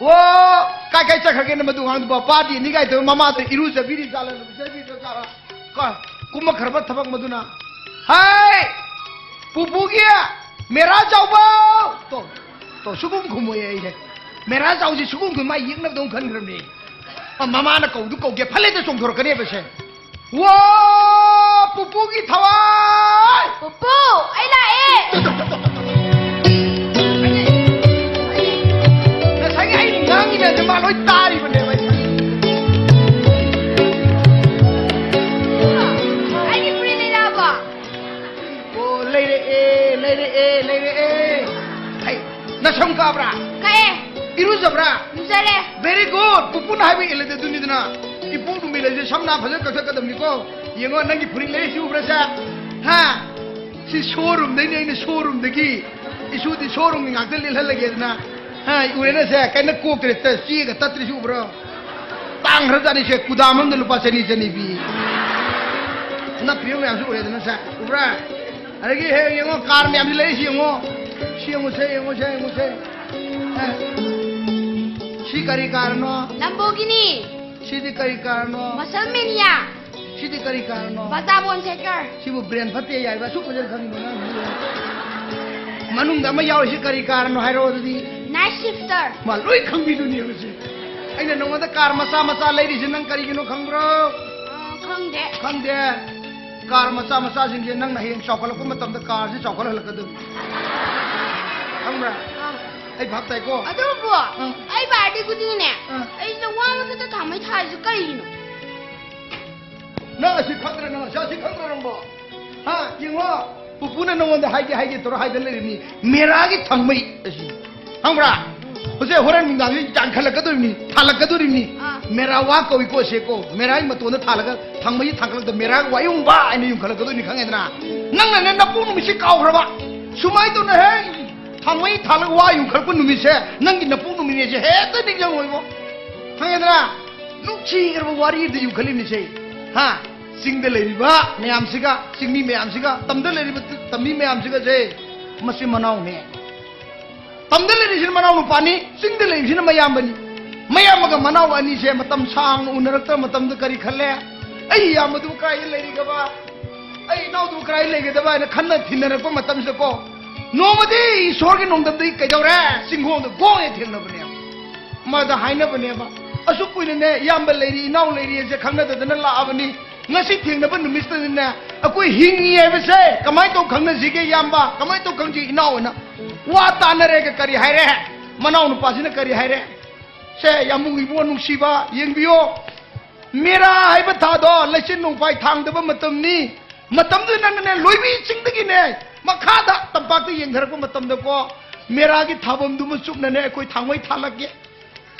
ꯑꯣ, ꯀꯥꯏ ꯀꯥꯏ ꯆꯠꯈ꯭ꯔꯒꯦꯅ ꯃꯗꯨ ꯑꯉꯥꯡꯗꯨꯕꯣ? ꯄꯥꯔꯇꯤꯅꯤ ꯀꯥꯏ ꯇꯧꯔ ꯃꯃꯥꯗ ꯏꯔꯨꯖꯕꯤꯔꯤ ꯖꯥꯠꯂ, ꯂꯨꯖꯕꯤꯗ꯭ꯔ ꯖꯥꯠꯂ? ꯀ-, ꯀꯨꯝꯃꯛꯈ꯭ꯔꯕ ꯊꯕꯛ ꯃꯗꯨꯅ, "ꯍꯥꯏ, ꯄꯨꯄꯨꯒꯤ ꯃꯦꯔꯥ ꯆꯥꯎꯕ!" ꯇꯣ, ꯇꯣ, ꯁꯨꯒꯨꯝ ꯈꯨꯝꯃꯣꯏ ꯑꯩꯁꯦ꯫ ꯃꯦꯔꯥ ꯆꯥꯎꯁꯤ ꯁꯨꯒꯨꯝ ꯈꯨꯝ ꯃꯥ ꯌꯦꯛꯅꯕꯗꯧ ꯈꯟꯈ꯭ꯔꯕꯅꯤ꯫ ꯑ, ꯃꯃꯥꯅ ꯀꯧꯗꯨ ꯀꯧꯒꯦ ꯐꯠꯂꯦꯗ ꯆꯣꯡꯊꯣꯔꯛꯀꯅꯦꯕ ꯁꯦ꯫ ꯋꯥ! ꯄꯨꯄꯨꯒꯤ ꯊꯋꯥꯏ! ꯄꯨꯄꯨ, ꯑꯩ ꯂꯥꯛꯑꯦ! ꯉꯁꯥꯏꯒꯤ ꯑꯩ ꯉꯥꯡꯉꯤ ꯃꯌꯥꯝꯁꯦ ꯃꯥ ꯂꯣꯏ ꯇꯥꯔꯤꯕꯅꯦꯕ ꯑꯩ꯫ ꯑꯩꯒꯤ ꯐꯨꯔꯤꯠ ꯂꯩꯔꯛꯑꯕꯣ? ꯑꯣ, ꯂꯩꯔꯛꯑꯦ, ꯂꯩꯔꯛꯑꯦ, ꯂꯩꯔꯛꯑꯦ꯫ ꯍꯩ, ꯅꯁꯝ ꯀꯛꯑꯕ꯭ꯔꯥ? ꯀꯛꯑꯦ꯫ ꯏꯔꯨꯖꯕ꯭ꯔꯥ? ꯂꯨꯖꯔꯦ꯫ Very good. ꯄꯨꯄꯨꯅ ꯍꯥꯏꯕ ꯏꯜꯂꯗꯤ ꯑꯗꯨꯅꯤꯗꯅ꯫ ꯏꯄꯣꯛ ꯅꯨꯃꯤꯠ ꯍꯥꯏꯁꯦ ꯁꯝꯅ ꯐꯖꯅ ꯀꯛꯊꯠꯀꯗꯕꯅꯤꯀꯣ꯫ ꯌꯦꯡꯉꯣ, ꯅꯪꯒꯤ ꯐꯨꯔꯤꯠ ꯂꯩꯔꯤꯁꯤ ꯎꯕ꯭ꯔꯥ ꯁꯦ? ꯍꯥ? ꯁꯤ showroomꯗꯩꯅꯦ, ꯑꯩꯅ showroomꯗꯒꯤ꯫ ꯏꯁꯨꯗꯤ showroomꯒꯤ ꯉꯥꯛꯇ ꯂꯤꯠꯍꯜꯂꯒꯦꯗꯅ꯫ ꯍꯥ, ꯎꯔꯦꯅ ꯁꯦ, ꯀꯩꯅ ꯀꯣꯛꯇ꯭ꯔꯦ, ꯇ-, ꯆꯦꯒ ꯇꯠꯇ꯭ꯔꯤꯁꯤ ꯎꯕ꯭ꯔꯣ? ꯇꯥꯡꯈ꯭ꯔꯖꯥꯠꯅꯤ ꯁꯦ, ꯀꯨꯗꯥꯝ ꯑꯃꯗ ꯂꯨꯄꯥ ꯆꯅꯤ, ꯆꯅꯤ ꯄꯤ꯫ ꯅꯞꯄꯤꯕ ꯃꯌꯥꯝꯁꯨ ꯎꯔꯦꯗꯅ ꯁꯦ, ꯎꯕ꯭ꯔꯥ? ꯑꯗꯒꯤ ꯍꯦꯛ ꯌꯦꯡꯉꯣ, car ꯃꯌꯥꯝꯁꯤ ꯂꯩꯔꯤꯁꯤ ꯌꯦꯡꯉꯣ꯫ ꯁꯤ ꯌꯦꯡꯉꯨꯁꯦ, ꯌꯦꯡꯉꯨꯁꯦ, ꯌꯦꯡꯉꯨꯁꯦ꯫ ꯑꯦ꯫ ꯁꯤ ꯀꯔꯤ carꯅꯣ? Lamborghini꯫ ꯁꯤꯗꯤ ꯀꯔꯤ carꯅꯣ? Muscle Mania꯫ ꯁꯤꯗꯤ ꯀꯔꯤ carꯅꯣ? Baja Bone Shaker꯫ ꯁꯤꯕꯨ brain ꯐꯠꯇꯦ ꯌꯥꯏꯕ, ꯑꯁꯨꯛ ꯐꯖꯅ ꯈꯪꯉꯤꯕ ꯑꯉꯥꯡꯁꯤꯕꯨ꯫ ꯃꯅꯨꯡꯗ ꯑꯃ ꯌꯥꯎꯔꯤꯁꯤ ꯀꯔꯤ carꯅꯣ ꯍꯥꯏꯔꯛꯑꯣ ꯑꯗꯨꯗꯤ꯫ Night Shifter꯫ ꯃꯥ ꯂꯣꯏ ꯈꯪꯕꯤꯗꯨꯅꯦꯕ ꯁꯤ꯫ ꯑꯩꯅ ꯅꯉꯣꯟꯗ car ꯃꯆꯥ ꯃꯆꯥ ꯂꯩꯔꯤꯁꯦ ꯅꯪ ꯀꯔꯤꯒꯤꯅꯣ ꯈꯪꯕ꯭ꯔꯣ? ꯑ, ꯈꯪꯗꯦ꯫ ꯈꯪꯗꯦ? Car ꯃꯆꯥ ꯃꯆꯥꯁꯤꯡꯁꯦ ꯅꯪꯅ ꯍꯌꯦꯡ ꯆꯥꯎꯈꯠꯂꯛꯄ ꯃꯇꯝꯗ carꯁꯤ ꯆꯥꯎꯈꯠꯍꯜꯂꯛꯀꯗꯕꯅꯤ꯫ ꯈꯪꯕ꯭ꯔꯥ? ꯑ꯫ ꯑꯩ ꯚꯥꯞ ꯇꯥꯏꯀꯣ? ꯑꯗꯨꯕꯨ, ꯑ꯫ ꯑꯩ birthday ꯈꯨꯗꯤꯡꯅꯦ, ꯑ꯫ ꯑꯩꯁꯤꯗ ꯋꯥ ꯑꯃꯈꯛꯇ ꯊꯥꯃꯩ ꯊꯥꯔꯤꯁꯦ ꯀꯔꯤꯒꯤꯅꯣ? ꯅꯪ ꯑꯁꯤ ꯈꯪꯗ꯭ꯔ, ꯅꯪ ꯑꯁꯤ, ꯑꯁꯤ ꯈꯪꯗ꯭ꯔ ꯅꯪꯕꯣ? ꯍꯥ? ꯌꯦꯡꯉꯣ, ꯄꯨꯄꯨꯅ ꯅꯉꯣꯟꯗ ꯍꯥꯏꯒꯦ, ꯍꯥꯏꯒꯦ ꯇꯧꯔ ꯍꯥꯏꯗ ꯂꯩꯔꯤꯕꯅꯤ꯫ ꯃꯦꯔꯥꯒꯤ ꯊꯥꯡꯃꯩ ꯑꯁꯤ꯫ ꯈꯪꯕ꯭ꯔꯥ? ꯍꯧꯖꯤꯛ ꯍꯣꯔꯦꯟ ꯅꯨꯡꯗꯥꯡꯁꯤ ꯌꯥꯟꯈꯠꯂꯛꯀꯗꯣꯔꯤꯕꯅꯤ, ꯊꯥꯜꯂꯛꯀꯗꯣꯔꯤꯕꯅꯤ꯫ ꯑꯥ꯫ ꯃꯦꯔꯥ ꯋꯥ ꯀꯧꯏꯀꯣ ꯑꯁꯦꯀꯣ꯫ ꯃꯦꯔꯥꯒꯤ ꯃꯇꯣꯟꯗ ꯊꯥꯜꯂꯒ ꯊꯥꯡꯃꯩ ꯊꯥꯡꯒꯠꯂꯛꯇ ꯃꯦꯔꯥꯒꯤ ꯋꯥꯌꯨꯡꯕ ꯍꯥꯏꯅ ꯌꯨꯡꯈꯠꯂꯛꯀꯗꯣꯏꯅꯤ, ꯈꯪꯉꯦꯗꯅ? ꯅꯪꯅꯅꯦ ꯅꯄꯣꯛ ꯅꯨꯃꯤꯠꯁꯤ ꯀꯥꯎꯈ꯭ꯔꯕ꯫ ꯁꯨꯃꯥꯏꯅ ꯇꯧꯅ ꯍꯦꯛ ꯊꯥꯡꯃꯩ ꯊꯥꯜꯂꯒ ꯋꯥ ꯌꯨꯡꯈꯠꯂꯛꯄ ꯅꯨꯃꯤꯠꯁꯦ ꯅꯪꯒꯤ ꯅꯄꯣꯛ ꯅꯨꯃꯤꯠꯅꯦꯁꯦ ꯍꯦꯛꯇ ꯅꯤꯡꯁꯤꯡꯉꯣꯏꯕꯣ꯫ ꯈꯪꯉꯦꯗꯅ? ꯅꯨꯡꯁꯤꯈ꯭ꯔꯕ ꯋꯥꯔꯤꯗ ꯌꯨꯡꯈꯠꯂꯤꯕꯅꯤꯁꯦ꯫ ꯍꯥ? ꯆꯤꯡꯗ ꯂꯩꯔꯤꯕ ꯃꯌꯥꯝꯁꯤꯒ, ꯆꯤꯡꯃꯤ ꯃꯌꯥꯝꯁꯤꯒ, ꯇꯝꯗ ꯂꯩꯔꯤꯕ ꯇꯝꯃꯤ ꯃꯌꯥꯝꯁꯤꯒꯁꯦ ꯃꯆꯤꯟ ꯃꯅꯥꯎꯅꯦ꯫ ꯇꯝꯗ ꯂꯩꯔꯤꯁꯤꯅ ꯃꯅꯥꯎ ꯅꯨꯄꯥꯅꯤ, ꯆꯤꯡꯗ ꯂꯩꯔꯤꯁꯤꯅ ꯃꯌꯥꯝꯕꯅꯤ꯫ ꯃꯌꯥꯝꯕꯒ ꯃꯅꯥꯎ ꯑꯅꯤꯁꯦ ꯃꯇꯝ ꯁꯥꯡꯅ ꯎꯅꯔꯛꯇꯕ ꯃꯇꯝꯗ ꯀꯔꯤ ꯈꯜꯂꯦ? ꯑꯩ ꯏꯌꯥꯝꯕꯗꯨ ꯀꯥꯏꯗ ꯂꯩꯔꯤꯒꯕ? ꯑꯩ ꯏꯅꯥꯎꯗꯨ ꯀꯥꯏ ꯂꯩꯒꯗꯕ ꯍꯥꯏꯅ ꯈꯟꯅ ꯊꯤꯅꯔꯛꯄ ꯃꯇꯝꯁꯤꯗꯀꯣ, ꯅꯣꯡꯃꯗꯤ ꯏꯁꯣꯔꯒꯤ ꯅꯣꯡꯗꯝꯗꯒꯤ ꯀꯩꯗꯧꯔꯦ? ꯆꯤꯡꯈꯣꯡꯗ ꯒꯣꯡ ꯍꯦꯛ ꯊꯦꯡꯅꯕꯅꯦꯕ꯫ ꯃꯥꯗ ꯍꯥꯏꯅꯕꯅꯦꯕ, "ꯑꯁꯨꯛ ꯀꯨꯏꯅꯅꯦ ꯏꯌꯥꯝꯕ ꯂꯩꯔꯤ, ꯏꯅꯥꯎ ꯂꯩꯔꯤ ꯍꯥꯏꯁꯦ ꯈꯪꯅꯗꯗꯅ ꯂꯥꯛꯑꯕꯅꯤ꯫ ꯉꯁꯤ ꯊꯦꯡꯅꯕ ꯅꯨꯃꯤꯠꯁꯤꯗꯅꯦ ꯑꯩꯈꯣꯏ ꯍꯤꯡꯉꯤ ꯍꯥꯏꯕꯁꯦ ꯀꯃꯥꯏꯅ ꯇꯧ ꯈꯪꯅꯁꯤꯒꯦ ꯏꯌꯥꯝꯕ? ꯀꯃꯥꯏꯅ ꯇꯧ ꯈꯪꯁꯤ ꯏꯅꯥꯎ?" ꯍꯥꯏꯅ ꯋꯥ ꯇꯥꯅꯔꯦꯒ ꯀꯔꯤ ꯍꯥꯏꯔꯦ? ꯃꯅꯥꯎ ꯅꯨꯄꯥꯁꯤꯅ ꯀꯔꯤ ꯍꯥꯏꯔꯦ? "ꯁꯦ ꯌꯥꯝꯕꯨꯡ ꯏꯕꯨꯡꯉꯣ ꯅꯨꯡꯁꯤꯕ, ꯌꯦꯡꯕꯤꯌꯣ꯫ ꯃꯦꯔꯥ ꯍꯥꯏꯕ ꯊꯥꯗꯣ ꯂꯩꯆꯤꯟ ꯅꯣꯡꯐꯥꯏ ꯊꯥꯡꯗꯕ ꯃꯇꯝꯅꯤ꯫ ꯃꯇꯝꯗꯨꯗ ꯅꯪꯅꯅꯦ ꯂꯣꯏꯕꯤ ꯆꯤꯡꯗꯒꯤꯅꯦ ꯃꯈꯥꯗ ꯇꯝꯄꯥꯛꯇ ꯌꯦꯡꯊꯔꯛꯄ ꯃꯇꯝꯗꯀꯣ, ꯃꯦꯔꯥꯒꯤ ꯊꯥꯐꯝꯗꯨꯃ ꯆꯨꯞꯅꯅꯦ ꯑꯩꯈꯣꯏ ꯊꯥꯡꯃꯩ ꯊꯥꯜꯂꯛꯀꯦ꯫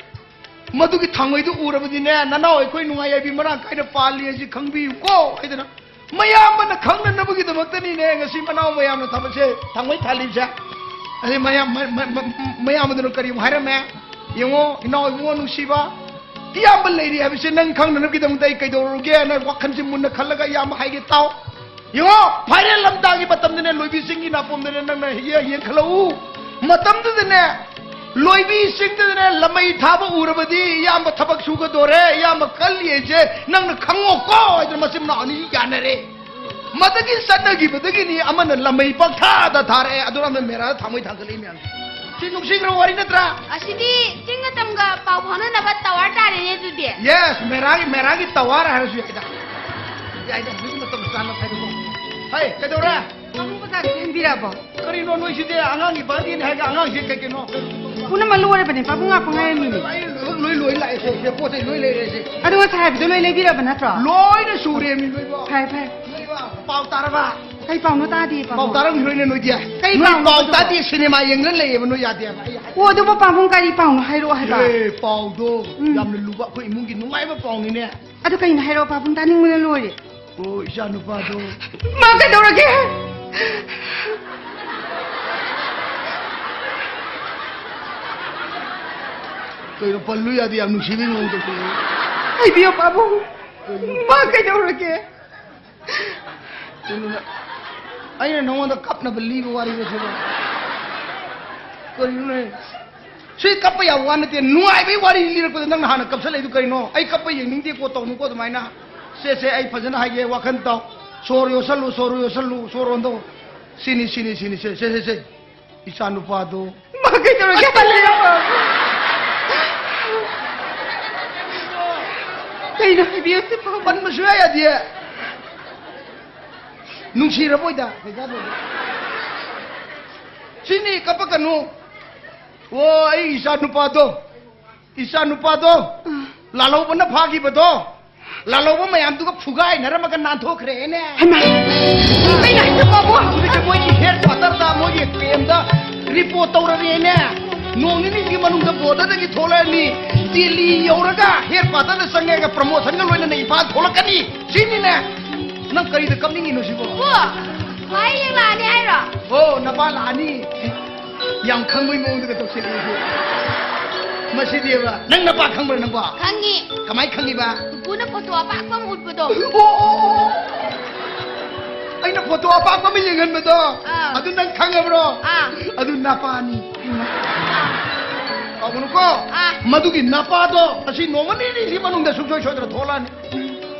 ꯃꯗꯨꯒꯤ ꯊꯥꯡꯃꯩꯗꯨ ꯎꯔꯕꯗꯤꯅꯦ ꯅꯅꯥꯎ ꯑꯩꯈꯣꯏ ꯅꯨꯡꯉꯥꯏ ꯌꯥꯏꯕꯤ ꯃꯔꯥꯡ ꯀꯥꯏꯅ ꯄꯥꯜꯂꯤ ꯍꯥꯏꯁꯤ ꯈꯪꯕꯤꯌꯨꯀꯣ" ꯍꯥꯏꯗꯅ ꯃꯌꯥꯝꯕꯅ ꯈꯪꯅꯅꯕꯒꯤꯗꯃꯛꯇꯅꯤꯅꯦ ꯉꯁꯤ ꯃꯅꯥꯎ ꯃꯌꯥꯝꯅ ꯊꯕꯛꯁꯦ ꯊꯥꯡꯃꯩ ꯊꯥꯜꯂꯤꯕꯁꯦ꯫ ꯑꯗꯩ ꯃꯌꯥꯝ-, ꯃ-, ꯃ-, ꯃ-, ꯃꯌꯥꯝꯕꯗꯨꯅ ꯀꯔꯤ ꯑꯃꯨꯛ ꯍꯥꯏꯔꯝꯃꯦ? "ꯌꯦꯡꯉꯣ, ꯏꯅꯥꯎ ꯏꯕꯨꯡꯉꯣ ꯅꯨꯡꯁꯤꯕ, ꯏꯌꯥꯝꯕ ꯂꯩꯔꯤ ꯍꯥꯏꯕꯁꯦ ꯅꯪ ꯈꯪꯅꯅꯕꯒꯤꯗꯃꯛꯇ ꯑꯩ ꯀꯩꯗꯧꯔꯨꯒꯦ?" ꯅꯪ ꯋꯥꯈꯜꯁꯦ ꯃꯨꯟꯅ ꯈꯜꯂꯒ ꯏꯌꯥꯝꯕ ꯍꯥꯏꯒꯦ ꯇꯥꯎ꯫ ꯌꯦꯡꯉꯣ, ꯐꯥꯏꯔꯦꯟ ꯂꯝꯇꯥꯒꯤ ꯃꯇꯝꯗꯅꯦ ꯂꯣꯏꯕꯤ ꯆꯤꯡꯒꯤ ꯅꯥꯄꯣꯝꯗꯅꯦ ꯅꯪꯅ ꯍꯦꯛ ꯌꯦꯡꯈꯠꯂꯛꯎ꯫ ꯃꯇꯝꯗꯨꯗꯅꯦ ꯂꯣꯏꯕꯤ ꯆꯤꯡꯗꯨꯗꯅꯦ ꯂꯃꯩ ꯊꯥꯕ ꯎꯔꯕꯗꯤ ꯏꯌꯥꯝꯕ ꯊꯕꯛ ꯁꯨꯒꯗꯣꯔꯦ, ꯏꯌꯥꯝꯕ ꯀꯜꯂꯤ ꯍꯥꯏꯁꯦ ꯅꯪꯅ ꯈꯪꯉꯣꯀꯣ ꯍꯥꯏꯗꯅ ꯃꯆꯤꯟ ꯃꯅꯥꯎ ꯑꯅꯤ ꯌꯥꯅꯔꯦ꯫ ꯃꯗꯨꯒꯤ ꯆꯠꯅꯈꯤꯕꯗꯒꯤꯅꯤ ꯑꯃꯅ ꯂꯃꯩ ꯄꯪꯊꯥꯗ ꯊꯥꯔꯛꯑꯦ, ꯑꯗꯨꯅ ꯑꯃꯅ ꯃꯦꯔꯥꯗ ꯊꯥꯡꯃꯩ ꯊꯥꯡꯒꯠꯂꯛꯏ ꯃꯌꯥꯝꯁꯦ꯫ ꯁꯤ ꯅꯨꯡꯁꯤꯈ꯭ꯔ ꯋꯥꯔꯤ ꯅꯠꯇ꯭ꯔꯥ? ꯑꯁꯤꯗꯤ ꯆꯤꯡꯒ ꯇꯝꯒ ꯄꯥꯎ ꯐꯥꯎꯅꯅꯕ ꯇꯋꯥꯔ ꯇꯥꯔꯦꯅꯦ ꯑꯗꯨꯗꯤ꯫ Yes, ꯃꯦꯔꯥꯒꯤ, ꯃꯦꯔꯥꯒꯤ ꯇꯋꯥꯔ ꯍꯥꯏꯔꯁꯨ ꯌꯥꯏꯗ꯫ ꯌꯥꯏꯗ, ꯍꯧꯖꯤꯛ ꯃꯇꯝ ꯆꯥꯅ ꯍꯥꯏꯗꯣꯛꯑꯣ꯫ ꯍꯩ, ꯀꯩꯗꯧꯔꯦ? ꯄꯥꯕꯨꯡ ꯕꯖꯥꯔ ꯆꯦꯟꯕꯤꯔꯕꯣ? ꯀꯔꯤꯅꯣ ꯅꯣꯏꯁꯤꯗꯤ? ꯑꯉꯥꯡꯒꯤ ꯕꯥꯔꯗꯦꯅꯤ ꯍꯥꯏꯔꯒ ꯑꯉꯥꯡꯁꯦ ꯀꯩ ꯀꯩꯅꯣ? ꯄꯨꯝꯅꯃꯛ ꯂꯣꯏꯔꯕꯅꯦ, ꯄꯥꯕꯨꯡ ꯉꯥꯛꯄ ꯉꯥꯏꯔꯝꯃꯤꯅꯦ꯫ ꯑꯩ ꯂꯣꯏ, ꯂꯣꯏ, ꯂꯣꯏ ꯂꯥꯛꯑꯦ ꯁꯦ, ꯁꯦ, ꯄꯣꯠ ꯆꯩ ꯂꯣꯏ ꯂꯩꯔꯦ ꯁꯦ꯫ ꯑꯗꯣ ꯉꯁꯥꯏ ꯍꯥꯏꯕꯗꯣ ꯂꯣꯏ ꯂꯩꯕꯤꯔꯕ ꯅꯠꯇ꯭ꯔꯣ? ꯂꯣꯏꯅ ꯁꯨꯔꯦꯃꯤ ꯂꯣꯏꯕ꯫ ꯐꯔꯦ, ꯐꯔꯦ꯫ ꯂꯣꯏꯕ꯫ ꯄꯥꯎ ꯇꯥꯔꯕ? ꯀꯩ ꯄꯥꯎꯅꯣ ꯇꯥꯗꯦ, ꯄꯥꯎ ꯄꯥꯕꯨꯡ꯫ ꯇꯥꯔꯝꯈꯤꯔꯣꯏꯅꯦ ꯅꯣꯏꯗꯤ꯫ ꯀꯩ ꯅꯣꯏ ꯄꯥꯎꯅꯣ ꯄꯥꯎ ꯑꯗꯨꯕꯣ? ꯇꯥꯗꯦ, ꯁꯤꯅꯦꯃꯥ ꯌꯦꯡꯗꯅ ꯂꯩꯌꯦꯕ ꯅꯣꯏ ꯌꯥꯗꯦꯕ꯫ ꯑꯩ ꯍꯥꯏ-, ꯑꯣ, ꯑꯗꯨꯕꯨ ꯄꯥꯕꯨꯡ ꯀꯔꯤ ꯄꯥꯎꯅꯣ ꯍꯥꯏꯔꯛꯑꯣ ꯍꯥꯏꯕ꯫ ꯑꯦ, ꯄꯥꯎꯗꯣ ꯎꯝ꯫ ꯌꯥꯝꯅ ꯂꯨꯕ ꯑꯩꯈꯣꯏ ꯏꯃꯨꯡꯒꯤ ꯅꯨꯡꯉꯥꯏꯕ ꯄꯥꯎꯅꯤꯅꯦ꯫ ꯑꯗꯨ ꯀꯩꯅꯣ ꯍꯥꯏꯔꯛꯑꯣ, ꯄꯥꯕꯨꯡ ꯇꯥꯅꯤꯡꯕꯅ ꯂꯣꯏꯔꯦ꯫ ꯑꯣ, ꯏꯆꯥ ꯅꯨꯄꯥꯗꯣ꯫ ꯃꯥ ꯀꯩꯗꯧꯔꯒꯦ? ꯀꯩꯅꯣ ꯄꯜꯂꯨ ꯌꯥꯗꯦ, ꯌꯥꯝ ꯅꯨꯡꯁꯤꯕꯩ ꯃꯑꯣꯡꯗ ꯇꯧꯁꯜꯂꯛꯏ꯫ ꯍꯥꯏꯕꯤꯌꯣ, ꯄꯥꯕꯨꯡ꯫ ꯀꯩꯅꯣ? ꯃꯥ ꯀꯩꯗꯧꯔꯒꯦ? ꯀꯩꯅꯣꯅꯦ, ꯑꯩꯅ ꯅꯉꯣꯟꯗ ꯀꯞꯅꯕ ꯂꯤꯕ ꯋꯥꯔꯤꯔꯣ ꯁꯤꯕꯣ? ꯀꯔꯤꯅꯣꯅꯦ? ꯁꯤ ꯀꯞꯄ ꯌꯥꯕ ꯋꯥ ꯅꯠꯇꯦ, ꯅꯨꯡꯉꯥꯏꯕꯒꯤ ꯋꯥꯔꯤ ꯂꯤꯔꯛꯄꯗ ꯅꯪꯅ ꯍꯥꯟꯅ ꯀꯞꯁꯜꯂꯛꯏꯗꯨ ꯀꯔꯤꯅꯣ? ꯑꯩ ꯀꯞꯄ ꯌꯦꯡꯅꯤꯡꯗꯦꯀꯣ, ꯇꯧꯅꯨꯀꯣ ꯑꯗꯨꯃꯥꯏꯅ꯫ ꯁꯦ, ꯁꯦ, ꯑꯩ ꯐꯖꯅ ꯍꯥꯏꯒꯦ, ꯋꯥꯈꯜ ꯇꯥꯎ꯫ ꯁꯣꯔ ꯌꯣꯠꯁꯜꯂꯨ, ꯁꯣꯔ ꯌꯣꯠꯁꯜꯂꯨ, ꯁꯣꯔ ꯍꯣꯟꯗꯧ꯫ ꯁꯤꯅꯤ, ꯁꯤꯅꯤ, ꯁꯤꯅꯤ, ꯁꯦ, ꯁꯦ, ꯁꯦ, ꯁꯦ꯫ ꯏꯆꯥ ꯅꯨꯄꯥꯗꯣ꯫ ꯃꯥ ꯀꯩꯗꯧꯔꯒꯦ? ꯑꯁ, ꯇꯜꯂꯦ ꯌꯥꯝꯅ꯫ ꯀꯩꯅꯣ ꯍꯥꯏꯕꯤꯌꯨ ꯁꯤꯕꯣ? ꯄꯟꯕ ꯁꯨꯡꯌꯥ ꯌꯥꯗꯦ꯫ ꯅꯨꯡꯁꯤꯔꯕꯣꯏꯗ, ꯀꯩꯀꯥꯗꯣ꯫ ꯁꯤꯅꯤ, ꯀꯞꯄꯛꯀꯅꯨ꯫ ꯑꯣ, ꯑꯩ ꯏꯆꯥ ꯅꯨꯄꯥꯗꯣ꯫ ꯏꯆꯥ ꯅꯨꯄꯥꯗꯣ, ꯑꯥ꯫ ꯂꯥꯜꯍꯧꯕꯅ ꯐꯥꯈꯤꯕꯗꯣ, ꯂꯥꯜꯍꯧꯕ ꯃꯌꯥꯝꯗꯨꯒ ꯐꯨꯒꯥꯏꯅꯔꯝꯃꯒ ꯅꯥꯟꯊꯣꯛꯈ꯭ꯔꯦꯅꯦ꯫ ꯍꯩꯃꯥ! ꯀꯩꯅꯣ ꯍꯥꯏꯁꯤꯕꯣ? ꯍꯧꯖꯤꯛꯇꯤ ꯃꯣꯏꯒꯤ ꯍꯦꯗ ꯀ꯭ꯋꯥꯇꯔꯗ, ꯃꯣꯏꯒꯤ ꯀꯦꯝꯗ ꯔꯤꯄꯣꯔꯠ ꯇꯧꯔꯔꯦꯅꯦ꯫ ꯅꯣꯡ ꯅꯤꯅꯤꯒꯤ ꯃꯅꯨꯡꯗ ꯕꯣꯔꯗꯔꯗꯒꯤ ꯊꯣꯛꯂꯛꯑꯅꯤ꯫ ꯗꯤꯜꯂꯤ ꯌꯧꯔꯒ ꯍꯦꯗ ꯀ꯭ꯋꯥꯇꯔꯗ ꯆꯪꯉꯒ ꯄ꯭ꯔꯃꯣꯁꯟꯒ ꯂꯣꯏꯅꯅ ꯏꯝꯐꯥꯜ ꯊꯣꯛꯂꯛꯀꯅꯤ꯫ ꯁꯤꯅꯤꯅꯦ꯫ ꯅꯪ ꯀꯔꯤꯗ ꯀꯞꯅꯤꯡꯉꯤꯅꯣ ꯁꯤꯕꯣ? ꯄꯨ, ꯈ꯭ꯋꯥꯏ ꯌꯦꯡꯂꯛꯑꯅꯤ ꯍꯥꯏꯔꯣ? ꯑꯣ, ꯅꯄꯥ ꯂꯥꯛꯑꯅꯤ꯫ ꯌꯥꯝ ꯈꯪꯕꯩ ꯃꯑꯣꯡꯗꯒ ꯇꯧꯁꯤꯜꯂꯛꯏꯁꯦ꯫ ꯃꯁꯤꯗꯤꯕ, ꯅꯪ ꯅꯄꯥ ꯈꯪꯕ꯭ꯔꯥ ꯅꯪꯕꯣ? ꯈꯪꯉꯤ꯫ ꯀꯃꯥꯏ ꯈꯪꯉꯤꯕ? ꯄꯨꯄꯨꯅ ꯐꯣꯇꯣ ꯑꯄꯥꯛꯄ ꯑꯃ ꯎꯠꯄꯗꯣ꯫ ꯑꯣ, ꯑꯣ, ꯑꯣ꯫ ꯑꯩꯅ ꯐꯣꯇꯣ ꯑꯄꯥꯛꯄ ꯑꯃ ꯌꯦꯡꯍꯟꯕꯗꯣ, ꯑꯥ꯫ ꯑꯗꯨ ꯅꯪ ꯈꯪꯉꯕ꯭ꯔꯣ? ꯑꯥ꯫ ꯑꯗꯨ ꯅꯄꯥꯅꯤ꯫ ꯀꯥꯎꯒꯅꯨꯀꯣ꯫ ꯑꯥ꯫ ꯃꯗꯨꯒꯤ ꯅꯄꯥꯗꯣ ꯉꯁꯤ ꯅꯣꯡꯃ ꯅꯤꯅꯤꯁꯤ ꯃꯅꯨꯡꯗ ꯁꯨꯡꯁꯣꯏ ꯁꯣꯏꯗꯅ ꯊꯣꯛꯂꯛꯑꯅꯤ꯫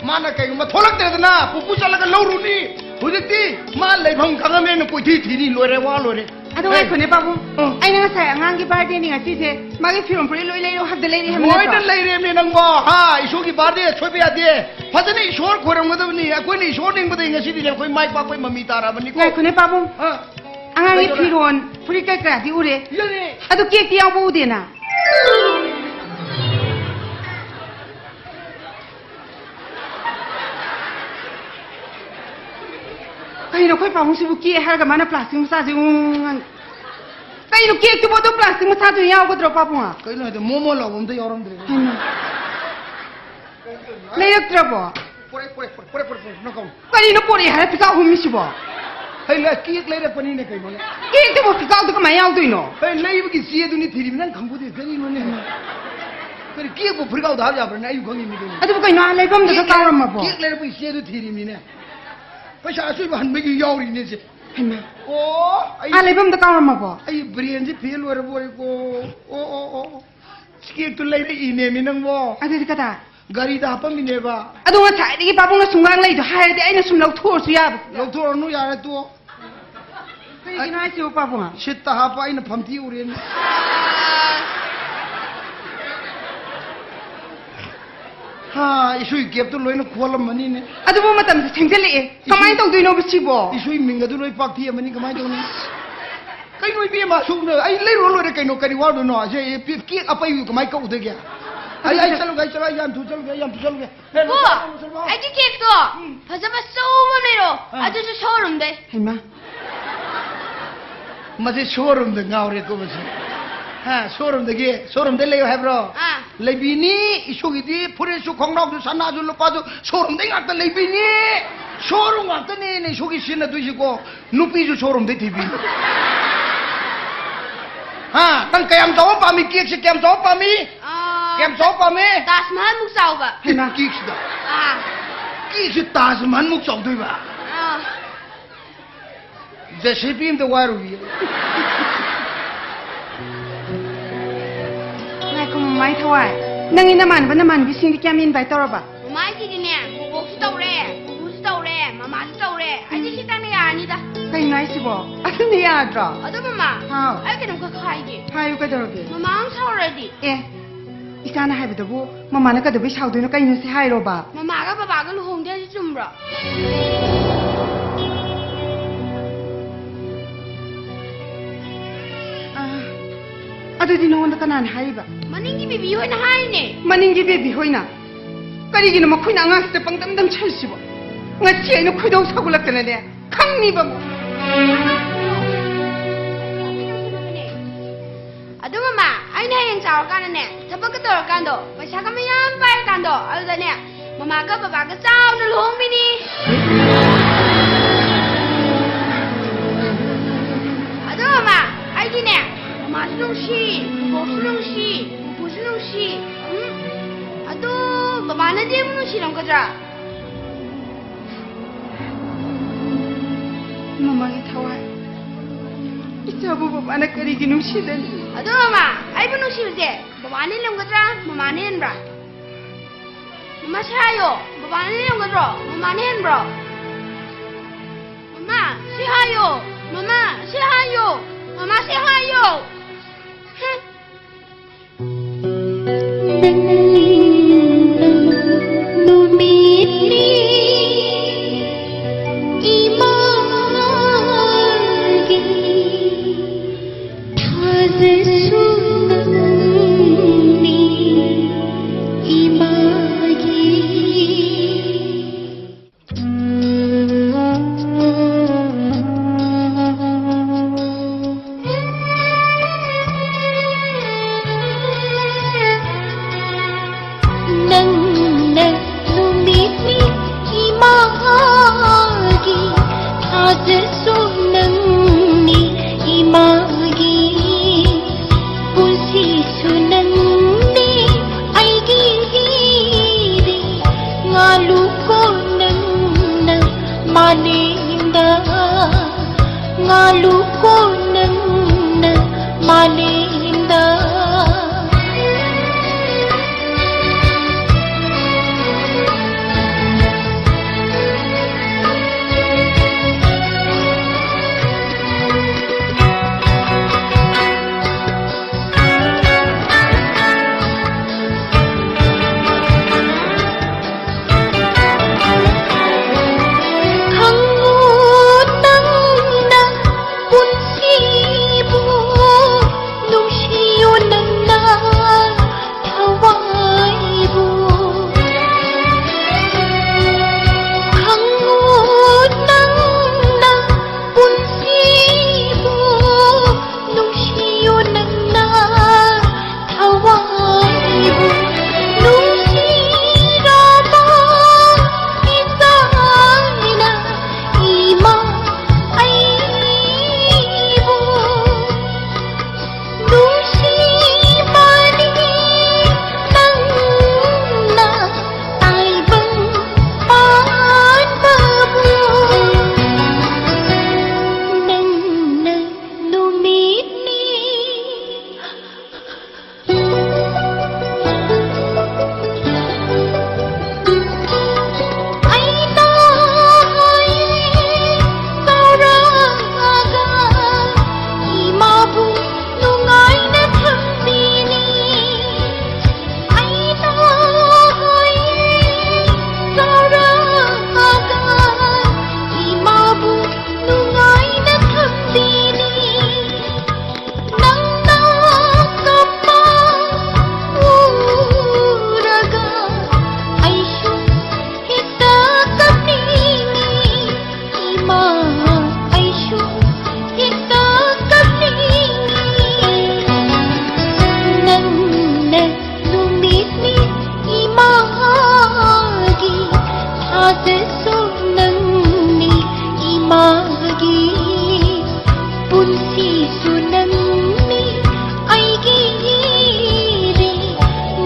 ꯃꯥꯅ ꯀꯩꯒꯨꯝꯕ ꯊꯣꯛꯂꯛꯇ꯭ꯔꯦꯗꯅ, ꯄꯨꯄꯨ ꯆꯠꯂꯒ ꯂꯧꯔꯨꯅꯤ꯫ ꯍꯧꯖꯤꯛꯇꯤ ꯃꯥ ꯂꯩꯐꯝ ꯈꯪꯉꯕꯅꯤꯅ ꯀꯣꯏꯊꯤ ꯊꯤꯅꯤ꯫ ꯂꯣꯏꯔꯦ, ꯋꯥ ꯂꯣꯏꯔꯦ꯫ ꯑꯗꯣ ꯑꯦ꯫ ꯉꯥꯏꯈꯣꯅꯦ, ꯄꯥꯕꯨꯡ꯫ ꯑ꯫ ꯑꯩꯅ ꯉꯁꯥꯏ ꯑꯉꯥꯡꯒꯤ ꯕꯥꯔꯗꯦꯅꯤ ꯉꯁꯤꯁꯦ, ꯃꯥꯒꯤ ꯐꯤꯔꯣꯜ ꯐꯨꯔꯤꯠ ꯂꯣꯏ ꯂꯩꯔꯣ ꯍꯥꯏꯕꯗ ꯂꯩꯔꯦ ꯍꯥꯏꯕ ꯂꯣꯏꯅ ꯅꯠꯇ꯭ꯔꯣ? ꯂꯩꯔꯦꯅꯦ ꯅꯪꯕꯣ꯫ ꯍꯥ, ꯏꯁꯣꯔꯒꯤ ꯕꯥꯔꯗꯦ ꯁꯣꯏꯕ ꯌꯥꯗꯦ꯫ ꯐꯖꯅ ꯏꯁꯣꯔ ꯈꯣꯏꯔꯝꯒꯗꯕꯅꯤ꯫ ꯑꯩꯈꯣꯏꯅ ꯏꯁꯣꯔ ꯅꯤꯡꯕꯗꯒꯤ ꯉꯁꯤꯗꯤꯅꯦ ꯑꯩꯈꯣꯏ ꯃꯥꯏ ꯄꯥꯛꯄꯩ ꯃꯃꯤ ꯇꯥꯔꯕꯅꯤꯀꯣ꯫ ꯉꯥꯏꯈꯣꯅꯦ, ꯄꯥꯕꯨꯡ꯫ ꯑ꯫ ꯑꯉꯥꯡꯒꯤ ꯀꯩꯗꯧꯔꯦ? ꯐꯤꯔꯣꯜ, ꯐꯨꯔꯤꯠ ꯀꯩꯀꯥꯗꯤ ꯎꯔꯦ꯫ ꯌꯥꯔꯦ꯫ ꯑꯗꯨ ꯀꯦꯛꯇꯤ ꯌꯥꯎꯕ ꯎꯗꯦꯅ꯫ ꯀꯩꯅꯣ ꯑꯩꯈꯣꯏ ꯄꯥꯕꯨꯡꯁꯤꯕꯨ ꯀꯦꯛ ꯍꯥꯏꯔꯒ ꯃꯥꯅ ꯄ꯭ꯂꯥꯁꯇꯤꯛ ꯃꯆꯥꯁꯦ ꯎꯪ ꯎꯪ ꯎꯪ꯫ ꯀꯩꯅꯣ ꯀꯦꯛꯇꯨꯕꯨ ꯑꯗꯨꯝ ꯄ꯭ꯂꯥꯁꯇꯤꯛ ꯃꯆꯥꯗꯨ ꯌꯥꯎꯒꯗ꯭ꯔꯣ ꯄꯥꯕꯨꯡ? ꯀꯩꯅꯣ ꯍꯥꯏꯗꯣ, ꯃꯣꯃꯣ ꯂꯥꯎꯕ ꯑꯝꯇ ꯌꯥꯎꯔꯝꯗ꯭ꯔꯦ꯫ ꯍꯩꯃꯥ꯫ ꯂꯩꯔꯛꯇ꯭ꯔꯕꯣ? ꯄꯣꯔꯛꯑꯦ, ꯄꯣꯔꯛꯑꯦ, ꯄꯣꯔꯛꯑꯦ, ꯄꯣꯔꯛꯑꯦ, ꯄꯣꯔꯛꯑꯦ, ꯄꯣꯔꯛꯑꯦ, ꯅꯪ ꯀꯧꯅꯣ꯫ ꯀꯔꯤꯅꯣ ꯄꯣꯔꯛꯑꯦ ꯍꯥꯏꯔ ꯐꯤꯀꯥꯎ ꯍꯨꯝꯃꯤꯁꯤꯕꯣ? ꯍꯩ, ꯂ-, ꯀꯦꯛ ꯂꯩꯔꯛꯄꯅꯤꯅꯦ ꯀꯩꯅꯣꯅꯦ꯫ ꯀꯦꯛꯇꯨꯕꯨ ꯐꯤꯀꯥꯎꯗ ꯀꯃꯥꯏꯅ ꯌꯥꯎꯗꯣꯏꯅꯣ? ꯍꯩ, ꯂꯩꯕꯒꯤ ꯆꯦꯗꯨꯅꯤ ꯊꯤꯔꯤꯕ, ꯅꯪ ꯈꯪꯄꯣꯠꯇꯦ, ꯀꯔꯤꯅꯣꯅꯦ? ꯀꯔꯤ ꯀꯦꯛꯄꯨ ꯐꯤꯀꯥꯎꯗ ꯍꯥꯞ ꯌꯥꯕ꯭ꯔꯅꯦ? ꯑꯩꯁꯨ ꯈꯪꯉꯤꯅꯤ ꯀꯩꯅꯣ꯫ ꯑꯗꯨꯕꯨ ꯀꯩꯅꯣ, ꯑꯥ ꯂꯩꯐꯝꯗꯨꯗ ꯀꯦꯛ ꯂꯩꯔꯛ-, ꯀꯥꯎꯔꯝꯃꯕꯣ? ꯀꯦꯛ ꯂꯩꯔꯛꯄꯒꯤ ꯆꯦꯗꯨ ꯊꯤꯔꯤꯕꯅꯤꯅꯦ꯫ ꯄꯩꯁꯥ ꯑꯆꯣꯏꯕ ꯍꯟꯕꯒꯤ ꯌꯥꯎꯔꯤꯅꯦ ꯁꯦ꯫ ꯍꯩꯃꯥ꯫ ꯑꯣ, ꯑꯩ ꯑꯥ ꯂꯩꯐꯝꯗ ꯀꯥꯎꯔꯝꯃꯕꯣ? ꯑꯩ ꯕ꯭ꯔꯦꯟꯁꯦ ꯐꯦꯜ ꯑꯣꯏꯔꯕ ꯑꯣꯏꯔꯦꯀꯣ꯫ ꯑꯣ, ꯑꯣ, ꯑꯣ꯫ ꯀꯦꯛꯇꯨ ꯂꯩꯔꯛꯏꯅꯦꯃꯤ ꯅꯪꯕꯣ꯫ ꯑꯗꯨꯗꯤ ꯀꯗꯥꯏ? ꯒꯥꯔꯤꯗ ꯍꯥꯞꯄꯝꯃꯤꯅꯦꯕ꯫ ꯑꯗꯣ ꯉꯁꯥꯏꯗꯒꯤ ꯄꯥꯕꯨꯡꯅ ꯁꯨꯝ ꯉꯥꯡ ꯂꯩꯗꯣ ꯍꯥꯏꯔꯗꯤ ꯑꯩꯅ ꯁꯨꯝ ꯂꯧꯊꯣꯛꯑꯁꯨ ꯌꯥꯕ꯫ ꯂꯧꯊꯣꯛꯑꯅꯨ, ꯌꯥꯔꯦ, ꯇꯣꯛꯑꯣ꯫ ꯀꯩꯒꯤꯅꯣ ꯍꯥꯏꯁꯤꯕꯣ, ꯄꯥꯕꯨꯡ? ꯁꯤꯠꯇ ꯍꯥꯞꯄ ꯑꯩꯅ ꯐꯝꯇꯤ ꯎꯔꯦꯅꯦ꯫ ꯍꯥ, ꯏꯁꯨꯒꯤ ꯀꯦꯞꯇꯨ ꯂꯣꯏꯅ ꯈꯣꯜꯂꯝꯃꯅꯤꯅꯦ꯫ ꯑꯗꯨꯕꯨ ꯃꯇꯝꯁꯦ ꯊꯦꯡꯖꯜꯂꯛꯑꯦ꯫ ꯏꯁꯨ- ꯀꯃꯥꯏꯅ ꯇꯧꯗꯣꯏꯅꯣꯕ ꯁꯤꯕꯣ? ꯏꯁꯨꯒꯤ ꯃꯤꯡ ꯑꯗꯨ ꯂꯣꯏ ꯄꯥꯛꯊꯤꯑꯃꯅꯤ, ꯀꯃꯥꯏꯅ ꯇꯧꯅꯤ? ꯀꯩꯅꯣ ꯏꯕꯦꯝꯃ, ꯁꯨꯝꯅ ꯑꯩ ꯂꯩꯔꯨꯔ ꯂꯣꯏꯔꯦ ꯀꯩꯅꯣ, ꯀꯔꯤ ꯋꯥꯗꯣꯏꯅꯣ? ꯑꯁꯤ ꯀꯦꯛ ꯑꯄꯩꯕꯗꯨ ꯀꯃꯥꯏꯅ ꯀꯛꯎꯗꯒꯦ? ꯑꯩ, ꯑꯩ ꯆꯠꯂꯨꯒꯦ, ꯑꯩ ꯆꯠꯂꯨ, ꯑꯩ ꯌꯥꯝ ꯊꯨ ꯆꯠꯂꯨꯒꯦ, ꯑꯩ ꯌꯥꯝ ꯊꯨ ꯆꯠꯂꯨꯒꯦ꯫ ꯄꯨ, ꯑꯩꯒꯤ ꯀꯦꯛꯇꯣ ꯎꯝ꯫ ꯐꯖꯕ ꯑꯆꯧꯕ ꯑꯃ ꯂꯩꯔꯣ꯫ ꯑꯥ꯫ ꯑꯗꯨꯁꯨ showroomꯗꯩ꯫ ꯍꯩꯃꯥ꯫ ꯃꯁꯤ showroomꯗ ꯉꯥꯎꯔꯦꯀꯣ ꯃꯁꯤ꯫ ꯍꯥ, showroomꯗꯒꯤ, showroomꯗꯩ ꯂꯩꯌꯣ ꯍꯥꯏꯕ꯭ꯔꯣ? ꯑꯥ꯫ ꯂꯩꯕꯤꯅꯤ, ꯏꯁꯨꯒꯤꯗꯤ ꯐꯨꯔꯤꯠꯁꯨ, ꯈꯣꯡꯒ꯭ꯔꯥꯎꯁꯨ, ꯁꯅꯥꯁꯨ, ꯂꯨꯄꯥꯁꯨ showroomꯗꯩ ꯉꯥꯛꯇ ꯂꯩꯕꯤꯅꯤ꯫ Showroom ꯉꯥꯛꯇꯅꯦꯅꯦ ꯏꯁꯨꯒꯤ ꯁꯤꯖꯤꯟꯅꯗꯣꯏꯁꯤꯀꯣ꯫ ꯅꯨꯄꯤꯁꯨ showroomꯗꯩ ꯊꯤꯕꯤꯅꯤ꯫ ꯍꯥ, ꯅꯪ ꯀꯌꯥꯝ ꯆꯥꯎꯕ ꯄꯥꯝꯃꯤ? ꯀꯦꯛꯁꯦ ꯀꯌꯥꯝ ꯆꯥꯎꯕ ꯄꯥꯝꯃꯤ? ꯑꯥ, ꯀꯌꯥꯝ ꯆꯥꯎꯕ ꯄꯥꯝꯃꯤ? ꯇꯥꯖ ꯃꯍꯜꯃꯨꯛ ꯆꯥꯎꯕ꯫ ꯍꯩꯃꯥ꯫ ꯀꯦꯛꯁꯤꯗ? ꯑꯥ꯫ ꯀꯦꯛꯁꯤ ꯇꯥꯖ ꯃꯍꯜꯃꯨꯛ ꯆꯥꯎꯗꯣꯏꯕ? ꯑꯥ꯫ JCB ꯑꯝꯇ ꯋꯥꯏꯔꯨꯒꯦ꯫ ꯉꯥꯏꯈꯣ, ꯃꯃꯥꯏ ꯊꯋꯥꯏ꯫ ꯅꯪꯒꯤ ꯅꯃꯥꯟꯅꯕ ꯅꯃꯥꯟꯅꯕꯤꯁꯤꯡꯗꯤ ꯀꯌꯥꯝ invite ꯇꯧꯔꯕ? ꯃꯃꯥꯏꯁꯤꯗꯤꯅꯦ, ꯕꯣꯕꯣꯛꯁꯨ ꯇꯧꯔꯦ, ꯄꯨꯄꯨꯁꯨ ꯇꯧꯔꯦ, ꯃꯃꯥꯁꯨ ꯇꯧꯔꯦ꯫ ꯑꯩꯗꯤ ꯁꯤꯇꯪꯅ ꯌꯥꯔꯅꯤꯗ꯫ ꯀꯩꯅꯣ ꯍꯥꯏꯁꯤꯕꯣ? ꯑꯗꯨꯅ ꯌꯥꯗ꯭ꯔꯣ? ꯑꯗꯣ ꯃꯃꯥ, ꯍꯥꯎ꯫ ꯑꯩ ꯀꯩꯅꯣꯝꯈꯛ ꯍꯥꯏꯒꯦ꯫ ꯍꯥꯏꯌꯨ, ꯀꯩꯗꯧꯔꯒꯦ? ꯃꯃꯥ ꯑꯃꯨꯛ ꯁꯥꯎꯔꯗꯤ? ꯑꯦ, ꯏꯆꯥꯅ ꯍꯥꯏꯕꯗꯕꯨ ꯃꯃꯥꯅ ꯀꯩꯗꯧꯕꯩ ꯁꯥꯎꯗꯣꯏꯅꯣ? ꯀꯩꯅꯣ ꯁꯤ ꯍꯥꯏꯔꯣꯕ? ꯃꯃꯥꯒ ꯕꯕꯥꯒ ꯂꯨꯍꯣꯡꯗꯦ ꯍꯥꯏꯁꯦ ꯆꯨꯝꯕ꯭ꯔꯣ? ꯑ, ꯑꯗꯨꯗꯤ ꯅꯉꯣꯟꯗ ꯀꯅꯥꯅ ꯍꯥꯏꯔꯤꯕ? ꯃꯅꯤꯡꯒꯤ ꯕꯦꯕꯤ ꯍꯣꯏꯅ ꯍꯥꯏꯔꯤꯅꯦ꯫ ꯃꯅꯤꯡꯒꯤ ꯕꯦꯕꯤ ꯍꯣꯏꯅ? ꯀꯔꯤꯒꯤꯅꯣ ꯃꯈꯣꯏꯅ ꯑꯉꯥꯡꯁꯤꯗ ꯄꯪꯗꯝ ꯗꯝꯁꯜꯂꯤꯁꯤꯕꯣ? ꯉꯁꯤ ꯑꯩꯅ ꯈꯣꯏꯗꯧ ꯁꯥꯎꯒꯠꯂꯛꯇꯅꯅꯦ, ꯈꯪꯅꯤꯕ꯫ ꯑꯗꯨ ꯃꯃꯥ, ꯑꯩꯅ ꯍꯌꯦꯡ ꯆꯥꯎꯔꯀꯥꯟꯗꯅꯦ, ꯊꯕꯛꯀ ꯇꯧꯔꯀꯥꯟꯗꯣ, ꯄꯩꯁꯥꯒ ꯃꯌꯥꯝ ꯄꯥꯏꯔꯀꯥꯟꯗꯣ, ꯑꯗꯨꯗꯅꯦ, ꯃꯃꯥꯒ ꯕꯕꯥꯒ ꯆꯥꯎꯅ ꯂꯨꯍꯣꯡꯕꯤꯅꯤ꯫ ꯑꯗꯣ ꯃꯃꯥ, ꯑꯩꯗꯤꯅꯦ, ꯃꯃꯥꯁꯨ ꯅꯨꯡꯁꯤ, ꯕꯣꯛꯁꯨ ꯅꯨꯡꯁꯤ, ꯄꯨꯄꯨꯁꯨ ꯅꯨꯡꯁꯤ꯫ ꯎꯝ? ꯑꯗꯣ ꯕꯕꯥꯅꯗꯤ ꯑꯩꯕꯨ ꯅꯨꯡꯁꯤꯔꯝꯒꯗ꯭ꯔꯥ? ꯃꯃꯥꯒꯤ ꯊꯋꯥꯏ, ꯏꯆꯥꯕꯨ ꯕꯕꯥꯅ ꯀꯔꯤꯒꯤ ꯅꯨꯡꯁꯤꯗꯅꯤ? ꯑꯗꯣ ꯃꯃꯥ, ꯑꯩꯕꯨ ꯅꯨꯡꯁꯤꯕꯁꯦ ꯕꯕꯥꯅ ꯍꯦꯜꯂꯝꯒꯗ꯭ꯔꯥ, ꯃꯃꯥꯅ ꯍꯦꯟꯕ꯭ꯔꯥ? ꯃꯃꯥ ꯁꯤ ꯍꯥꯏꯌꯣ꯫ ꯕꯕꯥꯅ ꯌꯦꯡꯒꯗ꯭ꯔꯣ? ꯃꯃꯥꯅ ꯍꯦꯟꯕ꯭ꯔꯣ? ꯃꯃꯥ ꯁꯤ ꯍꯥꯏꯌꯣ꯫ ꯃꯃꯥ ꯁꯤ ꯍꯥꯏꯌꯣ꯫ ꯃꯃꯥ ꯁꯤ ꯍꯥꯏꯌꯣ꯫ ꯍꯨꯝ꯫ ꯅꯪꯅ ꯅꯨꯃꯤꯠꯅꯤ ꯏꯃꯥꯒꯤ ꯊꯥꯖꯁꯨ ꯅꯪꯅꯤ ꯏꯃꯥꯒꯤ꯫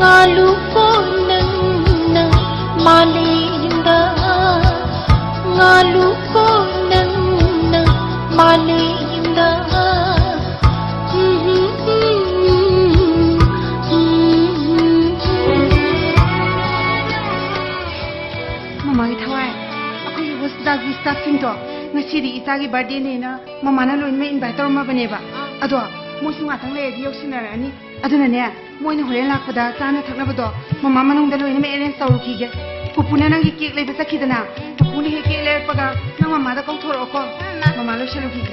ꯉꯥꯂꯨꯀꯣ ꯅꯪꯅ ꯃꯥꯂꯦꯝꯗ, ꯉꯥꯂꯨꯀꯣ ꯅꯪꯅ ꯃꯥꯂꯦꯝꯗ꯫ ꯃꯃꯥꯒꯤ ꯊꯋꯥꯏ, ꯑꯩꯈꯣꯏꯒꯤ ꯍꯣꯁꯄꯤꯇꯥꯜꯒꯤ ꯁ꯭ꯇꯥꯐꯁꯤꯡꯗꯣ ꯉꯁꯤꯗꯤ ꯏꯆꯥꯒꯤ ꯕꯥꯔꯗꯦꯅꯦꯅ ꯃꯃꯥꯅ ꯂꯣꯏꯅꯃꯛ ꯏꯟꯚꯥꯏꯠ ꯇꯧꯔꯝꯃꯕꯅꯦꯕ꯫ ꯑꯗꯣ ꯃꯣꯏꯁꯨ ꯉꯥꯛꯇꯪ ꯂꯩꯔꯗꯤ ꯌꯧꯁꯤꯟꯅꯔꯛꯑꯅꯤ꯫ ꯑꯗꯨꯅꯅꯦ, ꯃꯣꯏꯅ ꯍꯣꯔꯦꯟ ꯂꯥꯛꯄꯗ ꯆꯥꯅ ꯊꯛꯅꯕꯗꯣ ꯃꯃꯥ ꯃꯅꯨꯡꯗ ꯂꯣꯏꯅꯃꯛ ꯑꯦꯔꯦꯟꯖ ꯇꯧꯔꯨꯈꯤꯒꯦ꯫ ꯄꯨꯄꯨꯅ ꯅꯪꯒꯤ ꯀꯦꯛ ꯂꯩꯕ ꯆꯠꯈꯤꯗꯅ, ꯄꯨꯄꯨꯅ ꯍꯦꯛ ꯀꯦꯛ ꯂꯩꯔꯛꯄꯒ ꯅꯪ ꯃꯃꯥꯗ ꯀꯧꯊꯣꯔꯛꯑꯣꯀꯣ꯫ ꯃꯃꯥ ꯂꯣꯏꯁꯜꯂꯨꯈꯤꯒꯦ꯫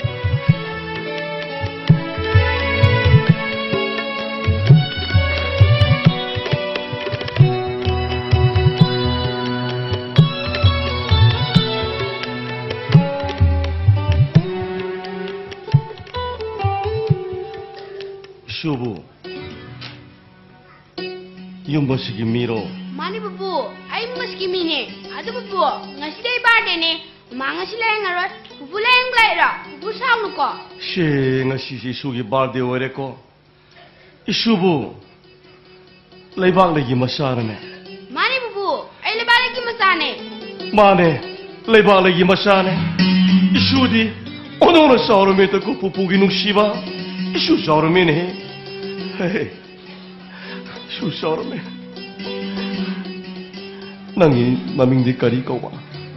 ꯏꯁꯨꯕꯨ ꯌꯨꯝ ꯑꯁꯤꯒꯤ ꯃꯤꯔꯣ? ꯃꯥꯅꯤ ꯄꯨꯄꯨ, ꯑꯩ ꯌꯨꯝ ꯑꯁꯤꯒꯤ ꯃꯤꯅꯦ꯫ ꯑꯗꯨ ꯄꯨꯄꯨ, ꯉꯁꯤꯗꯤ ꯑꯩ ꯕꯥꯔꯗꯦꯅꯦ꯫ ꯃꯃꯥ ꯉꯁꯤ ꯂꯥꯏꯌꯦꯡꯉꯔꯣꯏ꯫ ꯄꯨꯄꯨ ꯂꯥꯏꯌꯦꯡꯕ ꯂꯥꯛꯏꯔꯣ? ꯄꯨꯄꯨ ꯁꯥꯎꯅꯨꯀꯣ꯫ ꯁꯦ, ꯉꯁꯤꯁꯤ ꯏꯁꯨꯒꯤ ꯕꯥꯔꯗꯦ ꯑꯣꯏꯔꯦꯀꯣ꯫ ꯏꯁꯨꯕꯨ ꯂꯩꯕꯥꯛ ꯂꯩꯒꯤ ꯃꯆꯥꯔꯅꯦ? ꯃꯥꯅꯤ ꯄꯨꯄꯨ, ꯑꯩ ꯂꯩꯕꯥꯛ ꯂꯩꯒꯤ ꯃꯆꯥꯅꯦ꯫ ꯃꯥꯅꯦ, ꯂꯩꯕꯥꯛ ꯂꯩꯒꯤ ꯃꯆꯥꯅꯦ꯫ ꯏꯁꯨꯗꯤ ꯑꯣꯟꯊꯣꯛꯅ ꯆꯥꯎꯔꯝꯃꯦꯗꯀꯣ ꯄꯨꯄꯨꯒꯤ ꯅꯨꯡꯁꯤꯕ꯫ ꯏꯁꯨ ꯆꯥꯎꯔꯝꯃꯦꯅꯦꯍꯦ꯫ ꯍꯦ, ꯏꯁꯨ ꯆꯥꯎꯔꯝꯃꯦ꯫ ꯅꯪꯒꯤ ꯃꯃꯤꯡꯗꯤ ꯀꯔꯤ ꯀꯧꯕ?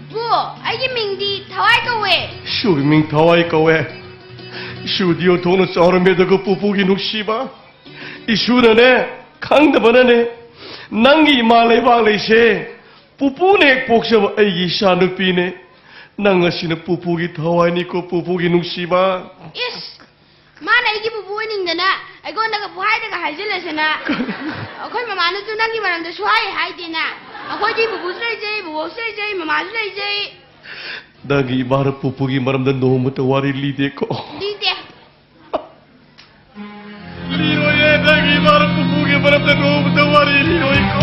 ꯄꯨꯄꯨ, ꯑꯩꯒꯤ ꯃꯤꯡꯗꯤ ꯊꯋꯥꯏ ꯀꯧꯋꯦ꯫ ꯏꯁꯨꯒꯤ ꯃꯤꯡ ꯊꯋꯥꯏ ꯀꯧꯋꯦ꯫ ꯏꯁꯨꯗꯤ ꯑꯣꯟꯊꯣꯛꯅ ꯆꯥꯎꯔꯝꯃꯦꯗꯀꯣ ꯄꯨꯄꯨꯒꯤ ꯅꯨꯡꯁꯤꯕ꯫ ꯏꯁꯨꯅꯅꯦ, ꯈꯪꯗꯕꯅꯅꯦ, ꯅꯪꯒꯤ ꯏꯃꯥ ꯂꯩꯕꯥꯛ ꯂꯩꯁꯦ ꯄꯨꯄꯨꯅ ꯍꯦꯛ ꯄꯣꯛꯆꯕ ꯑꯩꯒꯤ ꯏꯆꯥ ꯅꯨꯄꯤꯅꯦ꯫ ꯅꯪ ꯑꯁꯤꯅ ꯄꯨꯄꯨꯒꯤ ꯊꯋꯥꯏꯅꯤꯀꯣ, ꯄꯨꯄꯨꯒꯤ ꯅꯨꯡꯁꯤꯕ꯫ ꯏꯁ! ꯃꯥꯅ ꯑꯩꯒꯤ ꯄꯨꯄꯨ ꯑꯣꯏꯅꯤꯡꯗꯅ ꯑꯩꯉꯣꯟꯗꯒ ꯄꯨꯍꯥꯏꯗꯒ ꯍꯥꯏꯖꯤꯜꯂꯁꯅ꯫ ꯑꯩꯈꯣꯏ ꯃꯃꯥꯅꯁꯨ ꯅꯪꯒꯤ ꯃꯔꯝꯗ ꯁꯨꯍꯥꯏ ꯍꯥꯏꯗꯦꯅ꯫ ꯑꯩꯈꯣꯏꯗꯤ ꯄꯨꯄꯨꯁꯨ ꯂꯩꯖꯩ, ꯕꯨꯕꯣꯛꯁꯨ ꯂꯩꯖꯩ, ꯃꯃꯥꯁꯨ ꯂꯩꯖꯩ꯫ ꯅꯪꯒꯤ ꯏꯃꯥꯅ ꯄꯨꯄꯨꯒꯤ ꯃꯔꯝꯗ ꯅꯣꯡꯃꯇ ꯋꯥꯔꯤ ꯂꯤꯗꯦꯀꯣ꯫ ꯂꯤꯗꯦ꯫ ꯂꯤꯔꯣꯏꯌꯦ, ꯅꯪꯒꯤ ꯏꯃꯥꯅ ꯄꯨꯄꯨꯒꯤ ꯃꯔꯝꯗ ꯅꯣꯡꯃꯇ ꯋꯥꯔꯤ ꯂꯤꯔꯣꯏꯀꯣ꯫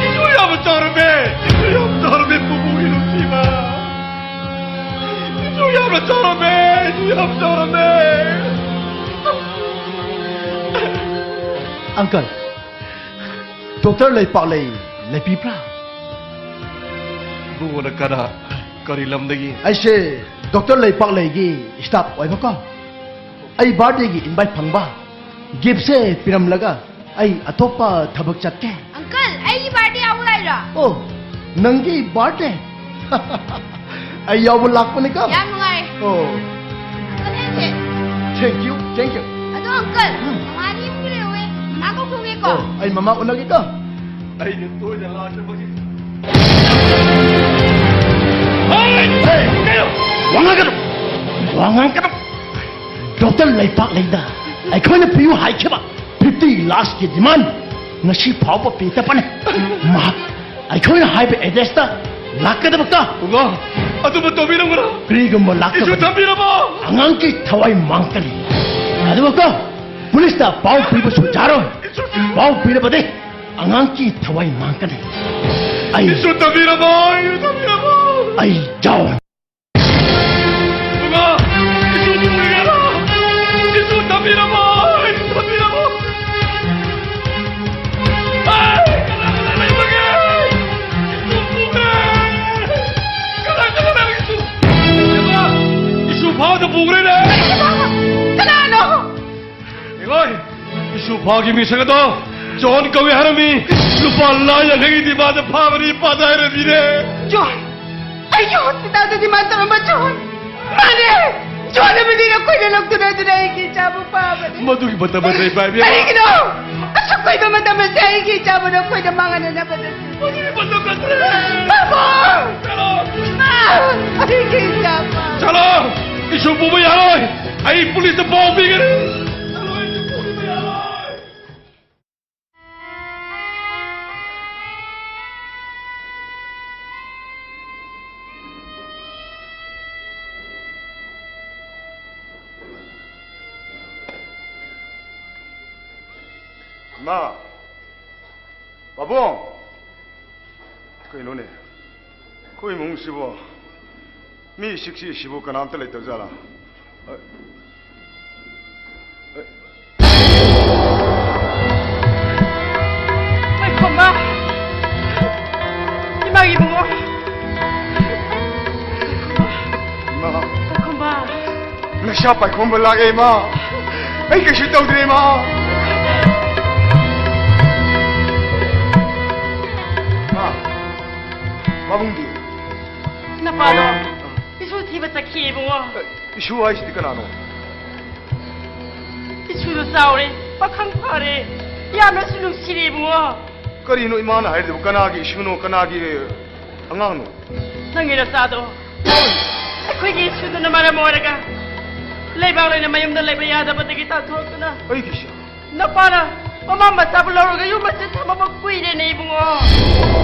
ꯏꯁꯨ ꯌꯥꯝꯅ ꯆꯥꯎꯔꯝꯃꯦ, ꯏꯁꯨ ꯌꯥꯝ ꯆꯥꯎꯔꯝꯃꯦ, ꯄꯨꯄꯨꯒꯤ ꯅꯨꯡꯁꯤꯕ꯫ ꯏꯁꯨ ꯌꯥꯝꯅ ꯆꯥꯎꯔꯝꯃꯦ, ꯏꯁꯨ ꯌꯥꯝ ꯆꯥꯎꯔꯝꯃꯦ꯫ ꯑꯪꯀꯜ, ꯗꯣꯛꯇꯔ ꯂꯩꯄꯥꯛꯂꯩ ꯂꯩꯕꯤꯕ꯭ꯔꯥ? ꯏꯕꯨꯡꯉꯣꯅ ꯀꯅꯥ? ꯀꯔꯤ ꯂꯝꯗꯒꯤ? ꯑꯩꯁꯦ ꯗꯣꯛꯇꯔ ꯂꯩꯄꯥꯛꯂꯩꯒꯤ ꯁ꯭ꯇꯥꯐ ꯑꯣꯏꯕꯀꯣ꯫ ꯑꯩ ꯕꯥꯔꯗꯦꯒꯤ ꯏꯟꯚꯥꯏꯠ ꯐꯪꯕ, ꯒꯤꯐꯁꯦ ꯄꯤꯔꯝꯂꯒ ꯑꯩ ꯑꯇꯣꯞꯄ ꯊꯕꯛ ꯆꯠꯀꯦ꯫ ꯑꯪꯀꯜ, ꯑꯩꯒꯤ ꯕꯥꯔꯗꯦ ꯌꯥꯎꯕ ꯂꯥꯛꯏꯔꯣ? ꯑꯣ, ꯅꯪꯒꯤ ꯕꯥꯔꯗꯦ? ꯑꯩ ꯌꯥꯎꯕ ꯂꯥꯛꯄꯅꯤꯀꯣ꯫ ꯌꯥꯝ ꯅꯨꯡꯉꯥꯏ꯫ ꯑꯣ꯫ ꯑꯪꯀꯜ, ꯑꯩꯁꯦ꯫ Thank you, thank you. ꯑꯗꯣ, ꯑꯪꯀꯜ, ꯎꯝ꯫ ꯃꯃꯥꯗꯤ ꯌꯨꯝꯗ ꯂꯩꯍꯧꯋꯦ꯫ ꯃꯃꯥ ꯀꯧꯊꯣꯛꯀꯦꯀꯣ꯫ ꯑꯣ, ꯑꯩ ꯃꯃꯥ ꯎꯅꯒꯦꯀꯣ꯫ ꯑꯩꯅ ꯇꯣꯏꯅ ꯂꯥꯛꯇꯕꯒꯤ꯫ ꯍꯦ! ꯀꯩꯅꯣ? ꯋꯥ ꯉꯥꯡꯒꯅꯨ! ꯋꯥ ꯉꯥꯡꯒꯅꯨ! ꯗꯣꯛꯇꯔ ꯂꯩꯄꯥꯛꯂꯩꯗ ꯑꯩꯈꯣꯏꯅ ꯄꯤꯌꯨ ꯍꯥꯏꯈꯤꯕ ꯐꯤꯐꯇꯤ ꯂꯥꯈꯀꯤ ꯗꯤꯃꯥꯟ ꯉꯁꯤ ꯐꯥꯎꯕ ꯄꯤꯗꯕꯅꯤ꯫ ꯃꯍꯥꯛ ꯑꯩꯈꯣꯏꯅ ꯍꯥꯏꯕ ꯑꯦꯗ꯭ꯔꯦꯁꯇ ꯂꯥꯛꯀꯗꯕꯀꯣ꯫ ꯄꯨꯡꯉꯣ, ꯑꯗꯨꯕꯨ ꯇꯧꯕꯤꯔꯝꯒꯅꯨ꯫ ꯀꯔꯤꯒꯨꯝꯕ ꯏꯁꯨ ꯂꯥꯛꯇꯕꯗꯤ ꯊꯝꯕꯤꯔꯝꯃꯣ꯫ ꯑꯉꯥꯡꯒꯤ ꯊꯋꯥꯏ ꯃꯥꯡꯒꯅꯤ꯫ ꯑꯗꯨꯒꯀꯣ, ꯄꯨꯂꯤꯁꯇ ꯄꯥꯎ ꯄꯤꯕꯁꯨ ꯌꯥꯔꯣꯏ꯫ ꯏꯁꯨ ꯊꯝꯕꯤꯔꯝꯃꯣ꯫ ꯄꯥꯎ ꯄꯤꯔꯕꯗꯤ ꯑꯉꯥꯡꯒꯤ ꯊꯋꯥꯏ ꯃꯥꯡꯒꯅꯤ꯫ ꯑꯩ ꯏꯁꯨ ꯊꯝꯕꯤꯔꯝꯃꯣ, ꯏꯁꯨ ꯊꯝꯕꯤꯔꯝꯃꯣ꯫ ꯑꯩ ꯖꯣꯟ꯫ ꯏꯕꯨꯡꯉꯣ, ꯏꯁꯨ ꯄꯨꯔꯒꯦꯔꯣ? ꯏꯁꯨ ꯊꯝꯕꯤꯔꯝꯃꯣ, ꯏꯁꯨ ꯊꯝꯕꯤꯔꯝꯃꯣ꯫ ꯑꯩ ꯀꯅꯥ ꯀꯅꯥ ꯂꯩꯕꯒꯦ? ꯏꯁꯨ ꯄꯨꯔꯦ꯫ ꯀꯅꯥ ꯀꯅꯥ ꯂꯩ? ꯏꯁꯨ, ꯏꯕꯨꯡꯉꯣ, ꯏꯁꯨ ꯐꯥꯎꯗ ꯄꯨꯈ꯭ꯔꯦꯅꯦ꯫ ꯀꯅꯥꯅꯣ? ꯏꯂꯣꯏ! ꯏꯁꯨ ꯐꯥꯒꯤ ꯃꯤꯁꯛ ꯑꯗꯣ ꯖꯣꯟ ꯀꯧꯏ ꯍꯥꯏꯔꯝꯃꯤ꯫ ꯂꯨꯄꯥ ꯂꯥꯈ ꯌꯥꯡꯈꯩꯒꯤ ꯗꯤꯃꯥꯟꯗ ꯐꯥꯕꯅꯤ, ꯐꯥꯗ ꯍꯥꯏꯔꯝꯃꯤꯅꯦ꯫ ꯖꯣꯟ! ꯑꯩꯒꯤ ꯍꯣꯁꯄꯤꯇꯥꯜꯗ ꯗꯤꯃꯥꯟ ꯇꯧꯔꯝꯕ ꯖꯣꯟ! ꯃꯥꯅꯦ! ꯖꯣꯟ ꯑꯃꯗꯤ ꯅꯈꯣꯏꯅ ꯂꯧꯗꯨꯅ ꯑꯗꯨꯅ ꯑꯩꯒꯤ ꯏꯆꯥꯕꯨ ꯐꯥꯕꯅꯤ꯫ ꯃꯗꯨꯒꯤ ꯃꯇꯝ ꯑꯁꯦ ꯏꯄꯥ ꯏꯕꯦꯝꯃ꯫ ꯀꯔꯤꯒꯤꯅꯣ? ꯑꯁꯨꯛ ꯀꯨꯏꯕ ꯃꯇꯝ ꯑꯁꯦ ꯑꯩꯒꯤ ꯏꯆꯥꯕꯨ ꯅꯈꯣꯏꯅ ꯃꯥꯡꯍꯟꯅꯅꯕ ꯅꯠꯇꯦ꯫ ꯃꯗꯨꯒꯤ ꯃꯇꯝ ꯅꯠꯇ꯭ꯔꯦ꯫ ꯄꯥꯕꯨꯡ! ꯆꯠꯂꯣ! ꯏꯃꯥ! ꯑꯩꯒꯤ ꯏꯆꯥ ꯄꯥꯕꯨꯡ! ꯆꯠꯂꯣ! ꯏꯁꯨ ꯄꯨꯕ ꯌꯥꯔꯣꯏ! ꯑꯩ ꯄꯨꯂꯤꯁꯇ ꯄꯥꯎ ꯄꯤꯒꯅꯤ! ꯆꯠꯂꯣ, ꯏꯁꯨ ꯄꯨꯕ ꯌꯥꯔꯣꯏ! ꯏꯃꯥ! ꯄꯥꯕꯨꯡ! ꯀꯩꯅꯣꯅꯦ? ꯑꯩꯈꯣꯏ ꯏꯃꯨꯡꯁꯤꯕꯨ ꯃꯤ ꯏꯆꯤꯛ ꯆꯤꯛꯏꯁꯤꯕꯨ ꯀꯅꯥꯝꯇ ꯂꯩꯇꯕ ꯖꯥꯠꯂꯥ? ꯑ-, ꯑ-, ꯄꯥꯏꯈꯣꯝꯕ ꯂꯥꯛꯑꯦ, ꯏꯃꯥ꯫ ꯑꯩ ꯀꯩꯁꯨ ꯇꯧꯗ꯭ꯔꯦ, ꯏꯃꯥ꯫ ꯏꯃꯥ, ꯄꯥꯕꯨꯡꯗꯤ? ꯅꯄꯥꯗꯣ ꯏꯁꯨ ꯊꯤꯕ ꯆꯠꯈꯤ, ꯏꯕꯨꯡꯉꯣ꯫ ꯏꯁꯨ ꯍꯥꯏꯁꯤꯗꯤ ꯀꯅꯥꯅꯣ? ꯏꯁꯨꯗꯣ ꯆꯥꯎꯔꯦ, ꯄꯥꯈꯪ ꯐꯔꯦ, ꯌꯥꯝꯅꯁꯨ ꯅꯨꯡꯁꯤꯔꯦ, ꯏꯕꯨꯡꯉꯣ꯫ ꯀꯔꯤꯅꯣ ꯏꯃꯥꯅ ꯍꯥꯏꯔꯤꯗꯨꯕꯨ? ꯀꯅꯥꯒꯤ ꯏꯁꯨꯅꯣ, ꯀꯅꯥꯒꯤ ꯑꯉꯥꯡꯅꯣ? ꯅꯪꯒꯤ ꯅꯆꯥꯗꯣ ꯑꯩꯈꯣꯏꯒꯤ ꯏꯁꯨꯗꯨꯅ ꯃꯔꯝ ꯑꯣꯏꯔꯒ ꯂꯩꯕꯥꯛ ꯂꯩꯅ ꯃꯌꯨꯝꯗ ꯂꯩꯕ ꯌꯥꯗꯕꯗꯒꯤ ꯇꯥꯟꯊꯣꯔꯛꯇꯨꯅ ꯑꯩꯒꯤꯁꯨ? ꯅꯄꯥꯅ ꯃꯃꯥ ꯃꯆꯥꯕꯨ ꯂꯧꯔꯒ ꯌꯨꯝ ꯑꯁꯤꯗ ꯊꯝꯃꯕ ꯀꯨꯏꯔꯦꯅꯦ, ꯏꯕꯨꯡꯉꯣ꯫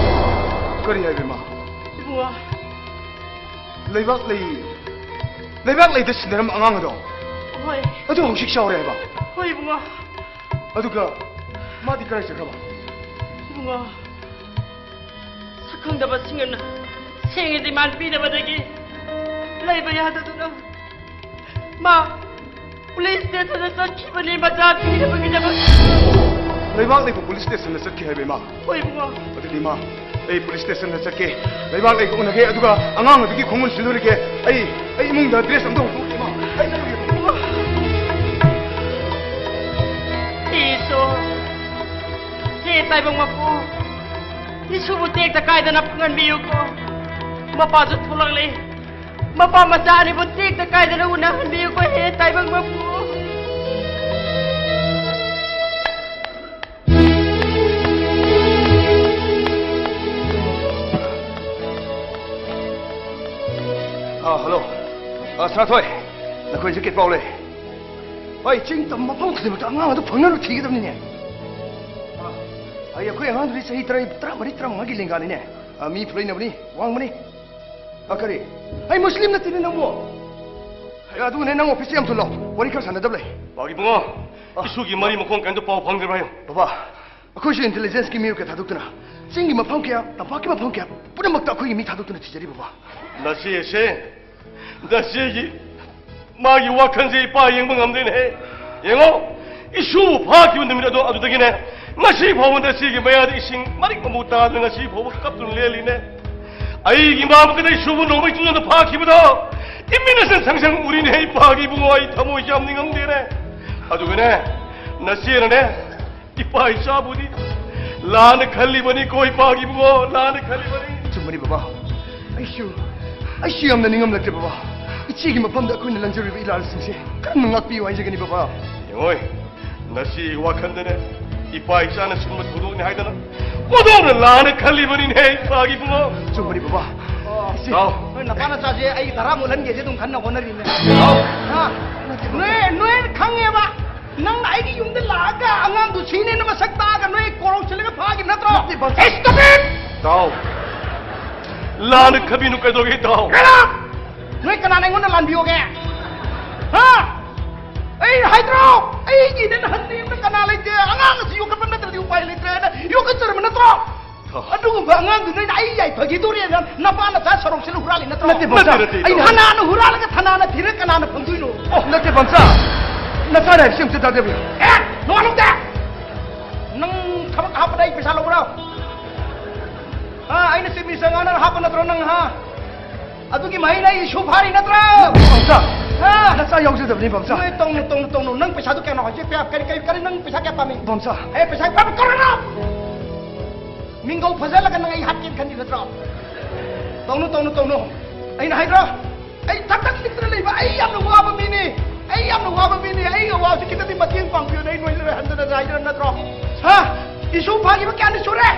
ꯀꯔꯤ ꯍꯥꯏꯕ, ꯏꯃꯥ? ꯏꯕꯨꯡꯉꯣ꯫ ꯂꯩꯕꯥꯛ ꯂꯩ, ꯂꯩꯕꯥꯛ ꯂꯩꯗ ꯁꯤꯟꯅꯔꯝꯕ ꯑꯉꯥꯡ ꯑꯗꯣ? ꯍꯣꯏ꯫ ꯑꯗꯨ ꯍꯧꯖꯤꯛ ꯆꯥꯎꯔꯦ ꯍꯥꯏꯕ? ꯍꯣꯏ, ꯏꯕꯨꯡꯉꯣ꯫ ꯑꯗꯨꯒ ꯃꯥꯗꯤ ꯀꯗꯥꯏ ꯆꯠꯈ꯭ꯔꯕ? ꯏꯕꯨꯡꯉꯣ, ꯁꯛꯈꯪꯗꯕꯁꯤꯡꯅ ꯁꯦꯡꯅ ꯗꯤꯃꯥꯟ ꯄꯤꯗꯕꯗꯒꯤ ꯂꯩꯕ ꯌꯥꯗꯗꯨꯅ ꯃꯥ ꯄꯨꯂꯤꯁ ꯁ꯭ꯇꯦꯁꯟꯗ ꯆꯠꯈꯤꯕꯅꯤ, ꯃꯆꯥ ꯊꯤꯅꯕꯒꯤꯗꯃꯛ꯫ ꯂꯩꯕꯥꯛ ꯂꯩꯕ ꯄꯨꯂꯤꯁ ꯁ꯭ꯇꯦꯁꯟꯗ ꯆꯠꯈꯤ ꯍꯥꯏꯕ, ꯏꯃꯥ? ꯍꯣꯏ, ꯏꯕꯨꯡꯉꯣ꯫ ꯑꯗꯨꯗꯤ, ꯏꯃꯥ, ꯑꯩ ꯄꯨꯂꯤꯁ ꯁ꯭ꯇꯦꯁꯟꯗ ꯆꯠꯀꯦ꯫ ꯂꯩꯕꯥꯛ ꯂꯩꯒ ꯎꯅꯒꯦ, ꯑꯗꯨꯒ ꯑꯉꯥꯡ ꯑꯗꯨꯒꯤ ꯈꯣꯡꯒꯨꯟ ꯁꯤꯜꯂꯨꯔꯒꯦ꯫ ꯑꯩ, ꯑꯩ ꯏꯃꯨꯡꯗ ꯗ꯭ꯔꯦꯁ ꯑꯝꯇ ꯍꯣꯡꯗꯣꯛꯎꯒꯦ, ꯏꯃꯥ꯫ ꯑꯩ ꯆꯠꯂꯨꯒꯦ꯫ ꯏꯁꯣꯔ, ꯍꯦ ꯇꯥꯏꯕꯪ ꯃꯄꯨ, ꯏꯁꯨꯕꯨ ꯇꯦꯛꯇ ꯀꯥꯏꯗꯅ ꯐꯪꯍꯟꯕꯤꯌꯨꯀꯣ꯫ ꯃꯄꯥꯁꯨ ꯊꯣꯛꯂꯛꯂꯦ꯫ ꯃꯄꯥ ꯃꯆꯥ ꯑꯅꯤꯕꯨ ꯇꯦꯛꯇ ꯀꯥꯏꯗꯅ ꯎꯅꯍꯟꯕꯤꯌꯨꯀꯣ, ꯍꯦ ꯇꯥꯏꯕꯪ ꯃꯄꯨ꯫ ꯑꯥ, ꯍꯜꯂꯣ꯫ ꯑꯥ, ꯁꯅꯥꯊꯣꯏ, ꯅꯈꯣꯏꯁꯦ ꯀꯩ ꯄꯥꯎ ꯂꯩ? ꯍꯣꯏ, ꯆꯤꯡ ꯇꯝ ꯃꯐꯝ ꯈꯨꯗꯤꯡꯃꯛꯇ ꯑꯉꯥꯡ ꯑꯗꯨ ꯐꯪꯅꯕ ꯊꯤꯒꯗꯕꯅꯤꯅꯦ꯫ ꯑꯥ, ꯑꯩ, ꯑꯩꯈꯣꯏ ꯑꯉꯥꯡꯗꯨꯗꯤ ꯆꯍꯤ ꯇꯔꯥ, ꯇꯔꯥꯃꯔꯤ, ꯇꯔꯥꯃꯉꯥꯒꯤ ꯂꯦꯡꯒꯥꯅꯤꯅꯦ꯫ ꯑꯥ, ꯃꯤ ꯐꯨꯂꯩꯅꯕꯅꯤ, ꯋꯥꯡꯕꯅꯤ꯫ ꯑ, ꯀꯔꯤ? ꯑꯩ ꯃꯨꯁꯂꯤꯝ ꯅꯠꯇꯦꯅꯦ ꯅꯪꯕꯨ꯫ ꯑꯦ, ꯑꯗꯨꯒꯅꯦ, ꯅꯪ ꯑꯣꯐꯤꯁꯇ ꯌꯥꯝ ꯊꯨꯜꯂꯣ꯫ ꯋꯥꯔꯤ ꯈꯔ ꯁꯥꯟꯅꯗꯕ ꯂꯩ꯫ ꯕꯥꯒꯤ ꯏꯕꯨꯡꯉꯣ, ꯑ꯫ ꯏꯁꯨꯒꯤ ꯃꯔꯤ ꯃꯈꯣꯡ ꯀꯔꯤꯝꯇ ꯄꯥꯎ ꯐꯪꯗ꯭ꯔꯤꯕ꯭ꯔꯥ ꯍꯥꯏꯌꯨ꯫ ꯕꯕꯥ, ꯑꯩꯈꯣꯏꯁꯨ ꯏꯟꯇꯦꯂꯤꯖꯦꯟꯁꯀꯤ ꯃꯤꯑꯣꯏ ꯀꯌꯥ ꯊꯥꯗꯣꯛꯇꯨꯅ ꯆꯤꯡꯒꯤ ꯃꯐꯝ ꯀꯌꯥ, ꯇꯝꯄꯥꯛꯀꯤ ꯃꯐꯝ ꯀꯌꯥ ꯄꯨꯝꯅꯃꯛꯇ ꯑꯩꯈꯣꯏꯒꯤ ꯃꯤ ꯊꯥꯗꯣꯛꯇꯨꯅ ꯊꯤꯖꯔꯤ, ꯕꯕꯥ꯫ ꯅꯆꯦꯁꯦ, ꯅꯆꯦꯒꯤ ꯃꯥꯒꯤ ꯋꯥꯈꯜꯁꯦ ꯏꯄꯥ ꯌꯦꯡꯕ ꯉꯝꯗꯦꯅꯦꯍꯦ꯫ ꯌꯦꯡꯉꯣ, ꯏꯁꯨ ꯐꯥꯈꯤꯕ ꯅꯨꯃꯤꯠ ꯑꯗꯣ, ꯑꯗꯨꯗꯒꯤꯅꯦ ꯉꯁꯤ ꯐꯥꯎꯕ ꯅꯆꯦꯒꯤ ꯃꯌꯥꯗ ꯏꯁꯤꯡ ꯃꯔꯤꯛ ꯑꯃꯨꯛ ꯇꯥꯗꯅ ꯉꯁꯤ ꯐꯥꯎꯕ ꯀꯞꯇꯨꯅ ꯂꯦꯜꯂꯤꯅꯦ꯫ ꯑꯩꯒꯤ ꯃꯥꯕꯨ ꯀꯗꯩ ꯁꯨꯕ ꯅꯣꯡꯃꯩ ꯆꯨꯅꯗ ꯐꯥꯈꯤꯕꯗꯣ ꯏꯃꯤꯠꯅꯁꯤꯅ ꯁꯪ ꯁꯪ ꯎꯔꯤꯅꯦ꯫ ꯑꯩ ꯏꯄꯥꯒꯤ ꯏꯕꯨꯡꯉꯣ, ꯑꯩ ꯊꯃꯣꯏꯁꯦ ꯌꯥꯝ ꯅꯤꯡꯉꯝꯗꯦꯅꯦ꯫ ꯑꯗꯨꯒꯅꯦ, ꯅꯆꯦꯅꯅꯦ ꯏꯄꯥ ꯏꯆꯥꯕꯨꯗꯤ ꯂꯥꯟꯅ ꯈꯜꯂꯤꯕꯅꯤꯀꯣ ꯏꯄꯥꯒꯤ ꯏꯕꯨꯡꯉꯣ, ꯂꯥꯟꯅ ꯈꯜꯂꯤꯕꯅꯤ꯫ ꯆꯨꯝꯕꯅꯤ ꯕꯕꯥ, ꯑꯩꯁꯨ ꯑꯩꯁꯨ ꯌꯥꯝꯅ ꯅꯤꯡꯉꯝꯂꯛꯇ꯭ꯔꯦ ꯕꯕꯥ꯫ ꯏꯆꯦꯒꯤ ꯃꯐꯝꯗ ꯑꯩꯈꯣꯏꯅ ꯂꯪꯖꯔꯤꯕ ꯏꯔꯥꯜꯁꯤꯡꯁꯦ ꯀꯔꯝꯅ ꯉꯥꯛꯄꯤꯌꯨ ꯍꯥꯏꯖꯒꯅꯤ ꯕꯕꯥ? ꯌꯦꯡꯉꯣꯏ, ꯅꯆꯦꯒꯤ ꯋꯥꯈꯜꯗꯅꯦ ꯏꯄꯥ ꯏꯆꯥꯅ ꯁꯨꯝꯕ ꯊꯧꯗꯣꯛꯅꯤ ꯍꯥꯏꯗꯅ ꯃꯗꯧꯅ ꯂꯥꯟꯅ ꯈꯜꯂꯤꯕꯅꯤꯅꯦ ꯏꯄꯥꯒꯤ ꯏꯕꯨꯡꯉꯣ꯫ ꯆꯨꯝꯕꯅꯤ ꯕꯕꯥ꯫ ꯑꯣ, ꯏꯆꯦ꯫ ꯇꯥꯎ꯫ ꯅꯣꯏ ꯅꯄꯥ ꯅꯆꯥꯁꯦ ꯑꯩ ꯇꯔꯥꯃꯨꯛ ꯂꯟꯒꯦꯁꯦ ꯑꯗꯨꯝ ꯈꯟꯅ ꯍꯣꯠꯅꯔꯤꯅꯦ꯫ ꯇꯥꯎ꯫ ꯍꯥ? ꯅꯣꯏ, ꯅꯣꯏꯅ ꯈꯪꯉꯦꯕ꯫ ꯅꯪꯅ ꯑꯩꯒꯤ ꯌꯨꯝꯗ ꯂꯥꯛꯑꯒ ꯑꯉꯥꯡꯗꯨ ꯁꯤꯅꯦꯅ ꯃꯁꯛ ꯇꯥꯛꯑꯒ ꯅꯣꯏ ꯀꯣꯔꯧꯁꯤꯜꯂꯒ ꯐꯥꯈꯤꯕ ꯅꯠꯇ꯭ꯔꯣ? ꯅꯠꯇꯦ, ꯕꯝꯆꯥ꯫ Stop it! ꯇꯥꯎ꯫ ꯂꯥꯟꯅ ꯈꯟꯕꯤꯅꯨ ꯀꯩꯗꯧꯒꯦ ꯇꯥꯎ꯫ Get up! ꯅꯣꯏ ꯀꯅꯥꯅ ꯑꯩꯉꯣꯟꯗ ꯂꯥꯟꯕꯤꯌꯣꯒꯦ? ꯍꯥ? ꯑꯩ ꯍꯥꯏꯗ꯭ꯔꯣ? ꯑꯩꯒꯤꯅꯦ ꯅꯍꯟꯗꯤ ꯌꯨꯝꯗ ꯀꯅꯥ ꯂꯩꯇꯦ, ꯑꯉꯥꯡ ꯑꯁꯤ ꯌꯣꯛꯈꯠꯄ ꯅꯠꯇ꯭ꯔꯗꯤ ꯎꯄꯥꯏ ꯂꯩꯇ꯭ꯔꯦꯅ ꯌꯣꯛꯈꯠꯆꯔꯝꯕ ꯅꯠꯇ꯭ꯔꯣ? ꯑꯗꯨꯒꯨꯝꯕ ꯑꯉꯥꯡꯗꯨ ꯅꯣꯏꯅ ꯑꯩ ꯌꯥꯏꯐꯒꯦ ꯇꯧꯔꯦꯅ ꯅꯄꯥ ꯅꯆꯥ ꯁꯔꯣꯛꯁꯤꯅ ꯍꯨꯔꯥꯜꯂꯤ ꯅꯠꯇ꯭ꯔꯣ? ꯅꯠꯇꯦ, ꯕꯝꯆꯥ꯫ ꯅꯠꯇꯦ, ꯅꯠꯇꯦ, ꯑꯩꯅ ꯀꯅꯥꯅ ꯍꯨꯔꯥꯜꯂꯒ ꯊꯅꯥꯅ ꯊꯤꯔ ꯀꯅꯥꯅ ꯐꯪꯗꯣꯏꯅꯣ? ꯑꯣ, ꯅꯠꯇꯦ, ꯕꯝꯆꯥ꯫ ꯅꯆꯥꯅ ꯍꯥꯏꯕꯁꯤ ꯑꯝꯇ ꯇꯥꯖꯕꯤꯌꯨ꯫ ꯑꯦ, ꯅꯣꯡꯉꯥꯜꯂꯧꯗꯦ! ꯅꯪ ꯊꯕꯛ ꯍꯥꯞꯄꯗ ꯑꯩ ꯄꯩꯁꯥ ꯂꯧꯕ꯭ꯔꯣ? ꯍꯥ, ꯑꯩꯅ ꯆꯤꯞ ꯃꯤꯅꯤꯁꯇꯔ ꯉꯥꯡꯅꯔ ꯍꯥꯞꯄ ꯅꯠꯇ꯭ꯔꯣ ꯅꯪ, ꯍꯥ? ꯑꯗꯨꯒꯤ ꯃꯍꯩꯅ ꯑꯩ ꯏꯁꯨ ꯐꯥꯔꯤ ꯅꯠꯇ꯭ꯔꯣ? ꯕꯝꯆꯥ, ꯍꯥ? ꯅꯆꯥ ꯌꯥꯎꯖꯗꯕꯅꯤ, ꯕꯝꯆꯥ꯫ ꯅꯣꯏ ꯇꯧꯅꯨ, ꯇꯧꯅꯨ, ꯇꯧꯅꯨ꯫ ꯅꯪ ꯄꯩꯁꯥꯗꯨ ꯀꯌꯥꯅꯣ ꯍꯧꯖꯤꯛ? ꯀꯌꯥ, ꯀꯔꯤ, ꯀꯔꯤ, ꯀꯔꯤ, ꯅꯪ ꯄꯩꯁꯥ ꯀꯌꯥ ꯄꯥꯝꯃꯤ? ꯕꯝꯆꯥ꯫ ꯑꯦ, ꯄꯩꯁꯥ ꯄꯥꯝꯃꯤ, ꯀꯧꯔꯛꯑꯣ! ꯃꯤꯡꯒꯧ ꯐꯖꯍꯜꯂꯒ ꯅꯪ ꯑꯩ ꯍꯥꯠꯀꯦꯅ ꯈꯟꯂꯤ ꯅꯠꯇ꯭ꯔꯣ? ꯇꯧꯅꯨ, ꯇꯧꯅꯨ, ꯇꯧꯅꯨ꯫ ꯑꯩꯅ ꯍꯥꯏꯗ꯭ꯔꯣ? ꯑꯩ ꯊꯛꯇꯛ ꯅꯤꯛꯇꯅ ꯂꯩꯕ, ꯑꯩ ꯌꯥꯝꯅ ꯋꯥꯕ ꯃꯤꯅꯤ꯫ ꯑꯩ ꯌꯥꯝꯅ ꯋꯥꯕ ꯃꯤꯅꯤ꯫ ꯑꯩꯒꯤ ꯑꯋꯥꯕꯁꯤ ꯈꯤꯇꯪꯗꯤ ꯃꯇꯦꯡ ꯄꯥꯡꯕꯤꯌꯨꯅꯦ꯫ ꯑꯩ ꯅꯣꯏꯗ ꯍꯟꯗꯅ ꯍꯥꯏꯗꯅ ꯅꯠꯇ꯭ꯔꯣ? ꯍꯥ? ꯏꯁꯨ ꯐꯥꯈꯤꯕ ꯀꯌꯥꯅꯤ ꯁꯨꯔꯦ?